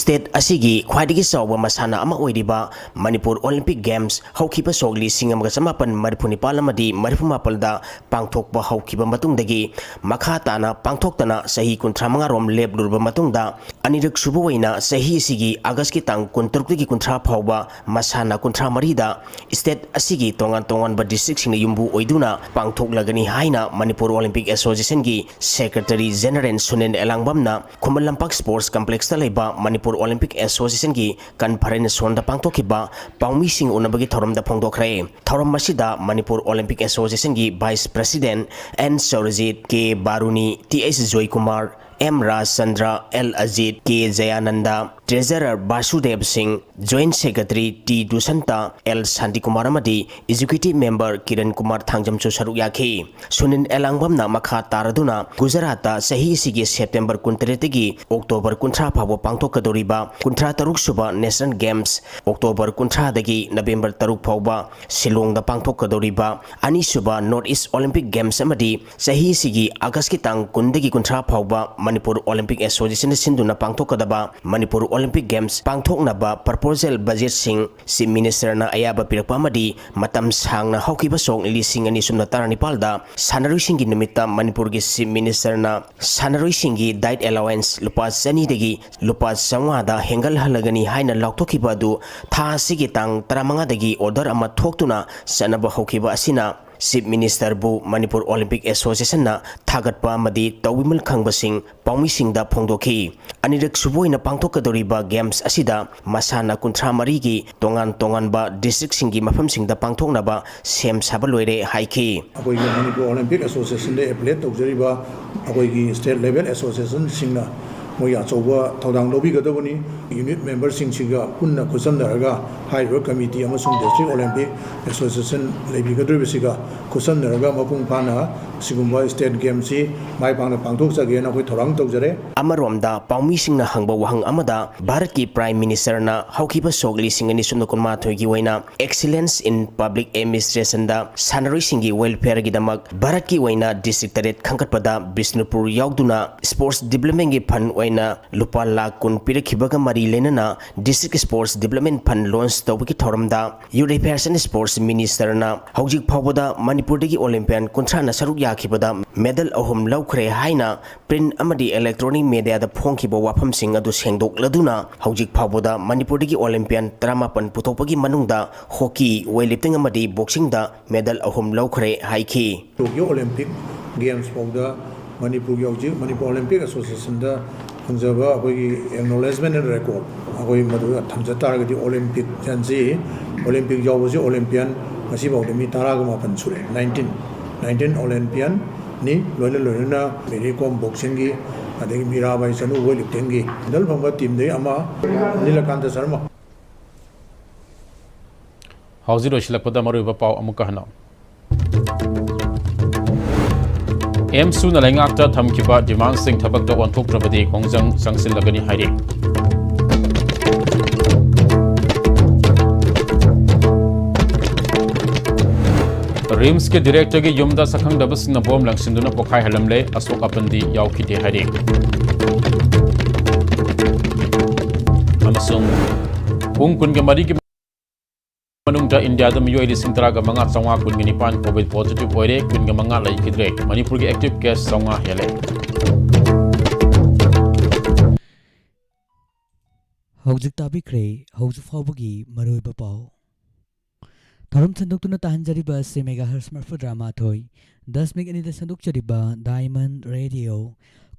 ꯁ꯭ꯇꯦꯠ ꯑꯁꯤꯒꯤ ꯈ꯭ꯋꯥꯏꯗꯒꯤ ꯆꯥꯎꯕ ꯃꯁꯥꯟꯅ ꯑꯃ ꯑꯣꯏꯔꯤꯕ ꯃꯅꯤꯄꯨꯔ ꯑꯣꯂꯤꯝꯄꯤꯛ ꯒꯦꯝꯁ ꯍꯧꯈꯤꯕ ꯁꯣꯛ ꯂꯤꯁꯤꯡ ꯑꯃꯒ ꯆꯃꯥꯄꯟ ꯃꯔꯤꯐꯨ ꯅꯤꯄꯥꯜ ꯑꯃꯗꯤ ꯃꯔꯤꯐꯨ ꯃꯥꯄꯜꯗ ꯄꯥꯡꯊꯣꯛꯄ ꯍꯧꯈꯤꯕ ꯃꯇꯨꯡꯗꯒꯤ ꯃꯈꯥ ꯇꯥꯅ ꯄꯥꯡꯊꯣꯛꯇꯅ ꯆꯍꯤ ꯀꯨꯟꯊ꯭ꯔꯥ ꯃꯉꯥ ꯔꯣꯝ ꯂꯦꯞꯂꯨꯔꯕ ꯃꯇꯨꯡꯗ, ꯑꯅꯤꯔꯛ ꯁꯨꯕ ꯑꯣꯏꯅ ꯆꯍꯤ ꯑꯁꯤꯒꯤ ꯑꯥꯒꯁꯀꯤ ꯇꯥꯡ ꯀꯨꯟꯇꯔꯨꯛꯇꯒꯤ ꯀꯨꯟꯊ꯭ꯔꯥ ꯐꯥꯎꯕ ꯃꯁꯥꯟꯅ ꯀꯨꯟꯊ꯭ꯔꯥ ꯃꯔꯤꯗ ꯁ꯭ꯇꯦꯠ ꯑꯁꯤꯒꯤ ꯇꯣꯉꯥꯟ ꯇꯣꯉꯥꯟꯕ ꯗꯤꯁꯇ꯭ꯔꯤꯛꯁꯤꯡꯅ ꯌꯨꯝꯕꯨ ꯑꯣꯏꯗꯨꯅ ꯄꯥꯡꯊꯣꯛꯂꯒꯅꯤ ꯍꯥꯏꯅ ꯃꯅꯤꯄꯨꯔ ꯑꯣꯂꯤꯝꯄꯤꯛ ꯑꯦꯁꯣꯁꯤꯌꯦꯁꯟꯒꯤ ꯁꯦꯀ꯭ꯔꯦꯇꯔꯤ ꯖꯦꯅꯔꯦꯜ ꯁꯨꯅꯤꯜ ꯑꯦꯂꯥꯡꯕꯝꯅ ꯈꯨꯃꯟ ꯂꯝꯄꯥꯛ ꯁ꯭ꯄꯣꯔꯠꯁ ꯀꯝꯄ꯭ꯂꯦꯛꯁꯇ ꯂꯩꯕ ꯃꯅꯤꯄꯨꯔ ꯑꯣꯂꯤꯝꯄꯤꯛ ꯑꯦꯁꯣꯁꯤꯌꯦꯁꯟꯒꯤ ꯀꯟꯐꯔꯦꯟꯁ ꯍꯣꯜꯗ ꯄꯥꯡꯊꯣꯛꯈꯤꯕ ꯄꯥꯎꯃꯤꯁꯤꯡ ꯎꯅꯕꯒꯤ ꯊꯧꯔꯝꯗ ꯐꯣꯡꯗꯣꯛꯈ꯭ꯔꯦ꯫ ꯊꯧꯔꯝ ꯑꯁꯤꯗ ꯃꯅꯤꯄꯨꯔ ꯑꯣꯂꯤꯝꯄꯤꯛ ꯑꯦꯁꯣꯁꯤꯌꯦꯁꯟꯒꯤ vice president N Sourajit, K Baruni, T H Joykumar, M Rajchandra, L Ajit, K Jayananda, treasurer Basudev Singh, joint secretary T Dushanta, L Shantikumar ꯑꯃꯗꯤ ꯑꯦꯛꯖꯤꯀ꯭ꯌꯨꯇꯤꯚ ꯃꯦꯝꯕꯔ ꯀꯤꯔꯟ ꯀꯨꯃꯥꯔ ꯊꯥꯡꯖꯝꯁꯨ ꯁꯔꯨꯛ ꯌꯥꯈꯤ꯫ ꯁꯨꯅꯤꯜ ꯑꯦꯂꯥꯡꯕꯝꯅ ꯃꯈꯥ ꯇꯥꯔꯗꯨꯅ ꯒꯨꯖꯔꯥꯠꯇ ꯆꯍꯤ ꯑꯁꯤꯒꯤ ꯁꯦꯞꯇꯦꯝꯕꯔ ꯀꯨꯟꯇꯔꯦꯠꯇꯒꯤ ꯑꯣꯛꯇꯣꯕꯔ ꯀꯨꯟꯊ꯭ꯔꯥ ꯐꯥꯎꯕ ꯄꯥꯡꯊꯣꯛꯀꯗꯧꯔꯤꯕ ꯀꯨꯟꯊ꯭ꯔꯥ ꯇꯔꯨꯛ ꯁꯨꯕ ꯅꯦꯁꯅꯦꯜ ꯒꯦꯝꯁ, ꯑꯣꯛꯇꯣꯕꯔ ꯀꯨꯟꯊ꯭ꯔꯥꯗꯒꯤ ꯅꯕꯦꯝꯕꯔ ꯇꯔꯨꯛ ꯐꯥꯎꯕ ꯁꯤꯂꯣꯡꯗ ꯄꯥꯡꯊꯣꯛꯀꯗꯧꯔꯤꯕ ꯑꯅꯤꯁꯨꯕ ꯅꯣꯔꯠ ꯏꯁ ꯑꯣꯂꯤꯝꯄꯤꯛ ꯒꯦꯝꯁ ꯑꯃꯗꯤ ꯆꯍꯤ ꯑꯁꯤꯒꯤ ꯑꯥꯒꯁꯀꯤ ꯇꯥꯡ ꯀꯨꯟꯗꯒꯤ ꯀꯨꯟꯊ꯭ꯔꯥ ꯐꯥꯎꯕ ꯃꯅꯤꯄꯨꯔ ꯑꯣꯂꯤꯝꯄꯤꯛ ꯑꯦꯁꯣꯁꯤꯌꯦꯁꯟꯅ ꯁꯤꯟꯗꯨꯅ ꯄꯥꯡꯊꯣꯛꯀꯗꯕ ꯃꯅꯤꯄꯨꯔ ꯑꯣꯂꯤꯝꯄꯤꯛ ꯒꯦꯝꯁ ꯄꯥꯡꯊꯣꯛꯅꯕ ꯄ꯭ꯔꯄꯣꯖꯦꯜ ꯕꯖꯦꯠꯁꯤꯡ ꯆꯤꯐ ꯃꯤꯅꯤꯁꯇꯔꯅ ꯑꯌꯥꯕ ꯄꯤꯔꯛꯄ ꯑꯃꯗꯤ ꯃꯇꯝ ꯁꯥꯡꯅ ꯍꯧꯈꯤꯕ ꯁꯣꯛ ꯂꯤꯁꯤꯡ ꯑꯅꯤ ꯁꯨꯞꯅ ꯇꯔꯥꯅꯤꯄꯥꯜꯗ ꯁꯥꯟꯅꯔꯣꯏꯁꯤꯡꯒꯤ ꯅꯨꯃꯤꯠꯇ ꯃꯅꯤꯄꯨꯔꯒꯤ ꯆꯤꯐ ꯃꯤꯅꯤꯁꯇꯔꯅ ꯁꯥꯟꯅꯔꯣꯏꯁꯤꯡꯒꯤ ꯗꯥꯏꯠ ꯑꯦꯂꯥꯋꯦꯟꯁ ꯂꯨꯄꯥ ꯆꯅꯤꯗꯒꯤ ꯂꯨꯄꯥ ꯆꯥꯝꯃꯉꯥꯗ ꯍꯦꯟꯒꯠꯍꯜꯂꯒꯅꯤ ꯍꯥꯏꯅ ꯂꯥꯎꯊꯣꯛꯈꯤꯕ ꯑꯗꯨ ꯊꯥ ꯑꯁꯤꯒꯤ ꯇꯥꯡ ꯇꯔꯥꯃꯉꯥꯗꯒꯤ ꯑꯣꯔꯗꯔ ꯑꯃ ꯊꯣꯛꯇꯨꯅ ꯆꯠꯅꯕ ꯍꯧꯈꯤꯕ ꯑꯁꯤꯅ ꯆꯤꯐ ꯃꯤꯅꯤꯁꯇꯔꯕꯨ ꯃꯅꯤꯄꯨꯔ ꯑꯣꯂꯤꯝꯄꯤꯛ ꯑꯦꯁꯣꯁꯤꯌꯦꯁꯟꯅ ꯊꯥꯒꯠꯄ ꯑꯃꯗꯤ ꯇꯧꯕꯤꯃꯜ ꯈꯪꯕꯁꯤꯡ ꯄꯥꯎꯃꯤꯁꯤꯡꯗ ꯐꯣꯡꯗꯣꯛꯈꯤ꯫ ꯑꯅꯤꯔꯛ ꯁꯨꯕ ꯑꯣꯏꯅ ꯄꯥꯡꯊꯣꯛꯀꯗꯧꯔꯤꯕ ꯒꯦꯝꯁ ꯑꯁꯤꯗ ꯃꯁꯥꯟꯅ ꯀꯨꯟꯊ꯭ꯔꯥ ꯃꯔꯤꯒꯤ ꯇꯣꯉꯥꯟ ꯇꯣꯉꯥꯟꯕ ꯗꯤꯁꯇ꯭ꯔꯤꯛꯁꯤꯡꯒꯤ ꯃꯐꯝꯁꯤꯡꯗ ꯄꯥꯡꯊꯣꯛꯅꯕ ꯁꯦꯝ ꯁꯥꯕ ꯂꯣꯏꯔꯦ ꯍꯥꯏꯈꯤ꯫ ꯑꯩꯈꯣꯏꯒꯤ ꯃꯅꯤꯄꯨꯔ ꯑꯣꯂꯤꯝꯄꯤꯛ ꯑꯦꯁꯣꯁꯤꯌꯦꯁꯟꯗ ꯑꯦꯐꯤꯂꯤꯌꯦꯠ ꯇꯧꯖꯔꯤꯕ ꯑꯩꯈꯣꯏꯒꯤ ꯁ꯭ꯇꯦꯠ ꯂꯦꯚꯦꯜ ꯑꯦꯁꯣꯁꯤꯌꯦꯁꯟꯁꯤꯡꯅ ꯃꯣꯏꯒꯤ ꯑꯆꯧꯕ ꯊꯧꯗꯥꯡ ꯂꯧꯕꯤꯒꯗꯕꯅꯤ꯫ ꯌꯨꯅꯤꯠ ꯃꯦꯝꯕꯔꯁꯤꯡꯁꯤꯒ ꯄꯨꯟꯅ ꯈꯨꯠꯁꯝꯅꯔꯒ ꯍꯥꯏꯔꯤꯕ ꯀꯃꯤꯇꯤ ꯑꯃꯁꯨꯡ ꯗꯤꯁꯇ꯭ꯔꯤꯛ ꯑꯣꯂꯦꯝꯄꯤꯛ ꯑꯦꯁꯣꯁꯤꯌꯦꯁꯟ ꯂꯩꯕꯤꯒꯗꯧꯔꯤꯕꯁꯤꯒ ꯈꯨꯠꯁꯝꯅꯔꯒ ꯃꯄꯨꯡ ꯐꯥꯅ ꯁꯤꯒꯨꯝꯕ ꯁ꯭ꯇꯦꯠ ꯒꯦꯝꯁꯤ ꯃꯥꯏ ꯄꯥꯛꯅ ꯄꯥꯡꯊꯣꯛꯆꯒꯦꯅ ꯑꯩꯈꯣꯏ ꯊꯧꯔꯥꯡ ꯇꯧꯖꯔꯦ꯫ ꯑꯃꯔꯣꯝꯗ ꯄꯥꯎꯃꯤꯁꯤꯡꯅ ꯍꯪꯕ ꯋꯥꯍꯪ ꯑꯃꯗ ꯚꯥꯔꯠꯀꯤ ꯄ꯭ꯔꯥꯏꯝ ꯃꯤꯅꯤꯁꯇꯔꯅ ꯍꯧꯈꯤꯕ ꯁꯣꯛ ꯂꯤꯁꯤꯡ ꯑꯅꯤ ꯁꯨꯞꯅ ꯀꯨꯟꯃꯥꯊꯣꯏꯒꯤ ꯑꯣꯏꯅ Excellence in Public Administrationꯗ ꯁꯥꯟꯅꯔꯣꯏꯁꯤꯡꯒꯤ ꯋꯦꯜꯐꯤꯌꯔꯒꯤꯗꯃꯛ ꯚꯥꯔꯠꯀꯤ ꯑꯣꯏꯅ ꯗꯤꯁꯇ꯭ꯔꯤꯛ ꯇꯔꯦꯠ ꯈꯟꯒꯠꯄꯗ ꯕꯤꯁꯅꯨꯄꯨꯔ ꯌꯥꯎꯗꯨꯅ ꯁ꯭ꯄꯣꯔꯠꯁ ꯗꯤꯕ꯭ꯂꯞꯃꯦꯟꯒꯤ ꯐꯟ ꯑꯣꯏꯅ ꯂꯨꯄꯥ ꯂꯥꯈ ꯀꯨꯟ ꯄꯤꯔꯛꯈꯤꯕꯒ ꯃꯔꯤ ꯂꯩꯅꯅ ꯗꯤꯁꯇ꯭ꯔꯤꯛ ꯁ꯭ꯄꯣꯔꯠꯁ ꯗꯤꯕ꯭ꯂꯞꯃꯦꯟ ꯐꯟ ꯂꯣꯟꯆ ꯇꯧꯕꯒꯤ ꯊꯧꯔꯝꯗ ꯌꯨꯠ ꯑꯦꯐꯤꯌꯔꯁ ꯑꯦꯟ ꯁ꯭ꯄꯣꯔꯠꯁ ꯃꯤꯅꯤꯁꯇꯔꯅ ꯍꯧꯖꯤꯛ ꯐꯥꯎꯕꯗ ꯃꯅꯤꯄꯨꯔꯗꯒꯤ ꯑꯣꯂꯦꯝꯄꯤꯌꯥꯟ ꯀꯨꯟꯊ꯭ꯔꯥꯅ ꯁꯔꯨꯛ ꯌꯥꯈꯤꯕꯗ ꯃꯦꯗꯜ ꯑꯍꯨꯝ ꯂꯧꯈ꯭ꯔꯦ ꯍꯥꯏꯅ ꯄ꯭ꯔꯤꯟꯠ ꯑꯃꯗꯤ ꯏꯂꯦꯛꯇ꯭ꯔꯣꯅꯤꯛ ꯃꯦꯗꯤꯌꯥꯗ ꯐꯣꯡꯈꯤꯕ ꯋꯥꯐꯝꯁꯤꯡ ꯑꯗꯨ ꯁꯦꯡꯗꯣꯛꯂꯗꯨꯅ ꯍꯧꯖꯤꯛ ꯐꯥꯎꯕꯗ ꯃꯅꯤꯄꯨꯔꯗꯒꯤ ꯑꯣꯂꯦꯝꯄꯤꯌꯥꯟ ꯇꯔꯥꯃꯥꯄꯟ ꯄꯨꯊꯣꯛꯄꯒꯤ ꯃꯅꯨꯡꯗ ꯍꯣꯀꯤ, ꯋꯦꯠ ꯂꯤꯐꯇꯤꯡ ꯑꯃꯗꯤ ꯕꯣꯛꯁꯤꯡꯗ ꯃꯦꯗꯜ ꯑꯍꯨꯝ ꯂꯧꯈ꯭ꯔꯦ ꯍꯥꯏꯈꯤ꯫ ꯇꯣꯀꯤꯌꯣ ꯑꯣꯂꯦꯝꯄꯤꯛ ꯒꯦꯝꯁ ꯐꯥꯎꯗ ꯃꯅꯤꯄꯨꯔꯒꯤ ꯍꯧꯖꯤꯛ ꯃꯅꯤꯄꯨꯔ ꯑꯣꯂꯦꯝꯄꯤꯛ ꯑꯦꯁꯣꯁꯤꯌꯦꯁꯟꯗ ꯐꯪꯖꯕ ꯑꯩꯈꯣꯏꯒꯤ acknowledgement and record ꯑꯩꯈꯣꯏ ꯃꯗꯨ ꯊꯝꯖ ꯇꯥꯔꯒꯗꯤ ꯑꯣꯂꯦꯝꯄꯤꯛ ꯆꯟꯁꯤ ꯑꯣꯂꯦꯝꯄꯤꯛ ꯌꯥꯎꯕꯁꯤ ꯑꯣꯂꯦꯝꯄꯤꯌꯥꯟ ꯉꯁꯤꯐꯥꯎꯗ ꯃꯤ ꯇꯔꯥꯒ ꯃꯥꯄꯟ ꯁꯨꯔꯦ꯫ ꯅꯥꯏꯟꯇꯤꯟ ꯅꯥꯏꯟꯇꯤꯟ ꯑꯣꯂꯦꯝꯄꯤꯌꯥꯟꯅꯤ꯫ ꯂꯣꯏꯅ ꯂꯣꯏꯅꯅ ꯃꯦꯔꯤ ꯀꯣꯝ ꯕꯣꯛꯁꯤꯡꯒꯤ, ꯑꯗꯒꯤ ꯃꯤꯔꯥꯕꯥꯏ ꯆꯅꯨ ꯋꯦꯠ ꯂꯤꯐꯇꯤꯡꯒꯤ ꯃꯦꯗꯜ ꯐꯪꯕ ꯇꯤꯝꯗꯒꯤ ꯑꯃ ꯅꯤꯂꯀꯥꯟꯇ ꯁꯔꯃ꯫ ꯍꯧꯖꯤꯛ ꯂꯣꯏꯁꯤꯜꯂꯛꯄꯗ ꯃꯔꯨꯑꯣꯏꯕ ꯄꯥꯎ ꯑꯃꯨꯛꯀ ꯍꯟꯅ꯫ ꯑꯦꯝꯁꯨꯅ ꯂꯩꯉꯥꯛꯇ ꯊꯝꯈꯤꯕ ꯗꯤꯃꯥꯟꯁꯤꯡ ꯊꯕꯛꯇ ꯑꯣꯟꯊꯣꯛꯇ꯭ꯔꯕꯗꯤ ꯈꯣꯡꯖꯪ ꯆꯪꯁꯤꯜꯂꯒꯅꯤ ꯍꯥꯏꯔꯤ꯫ ꯔꯤꯝꯁꯀꯤ ꯗꯤꯔꯦꯛꯇꯔꯒꯤ ꯌꯨꯝꯗ ꯁꯛꯈꯪꯗꯕꯁꯤꯡꯅ ꯕꯣꯝ ꯂꯪꯁꯤꯟꯗꯨꯅ ꯄꯣꯈꯥꯏꯍꯜꯂꯝꯂꯦ꯫ ꯑꯁꯣꯛ ꯑꯄꯟꯗꯤ ꯌꯥꯎꯈꯤꯗꯦ ꯍꯥꯏꯔꯤ꯫ ꯑꯃꯁꯨꯡ ꯄꯨꯡ ꯀꯨꯟꯒ ꯃꯔꯤꯒꯤ ꯃꯅꯨꯡꯗ ꯏꯟꯗꯤꯌꯥꯗ ꯃꯤꯑꯣꯏ ꯂꯤꯁꯤꯡ ꯇꯔꯥꯒ ꯃꯉꯥ ꯆꯥꯝꯃꯉꯥ ꯀꯨꯟꯒ ꯅꯤꯄꯥꯟ ꯀꯣꯚꯤꯗ ꯄꯣꯖꯤꯇꯤꯚ ꯑꯣꯏꯔꯦ, ꯀꯨꯟꯒ ꯃꯉꯥ ꯂꯩꯈꯤꯗ꯭ꯔꯦ꯫ ꯃꯅꯤꯄꯨꯔꯒꯤ ꯑꯦꯛꯇꯤꯚ ꯀꯦꯁ ꯆꯥꯝꯃꯉꯥ ꯍꯦꯜꯂꯦ꯫ ꯍꯧꯖꯤꯛ ꯇꯥꯕꯤꯈ꯭ꯔꯦ ꯍꯧꯖꯤꯛ ꯐꯥꯎꯕꯒꯤ ꯃꯔꯨꯑꯣꯏꯕ ꯄꯥꯎ꯫ ꯊꯧꯔꯝ ꯁꯟꯗꯣꯛꯇꯨꯅ ꯇꯥꯍꯟꯖꯔꯤꯕ ꯑꯁꯤ ꯃꯦꯒꯥꯍꯔꯁ ꯃꯔꯐꯨꯇꯔꯥ ꯃꯥꯊꯣꯏ ꯗꯁꯃꯤꯛ ꯑꯅꯤꯗ ꯁꯟꯗꯣꯛꯆꯔꯤꯕ ꯗꯥꯏꯃꯟ ꯔꯦꯗꯤꯑꯣ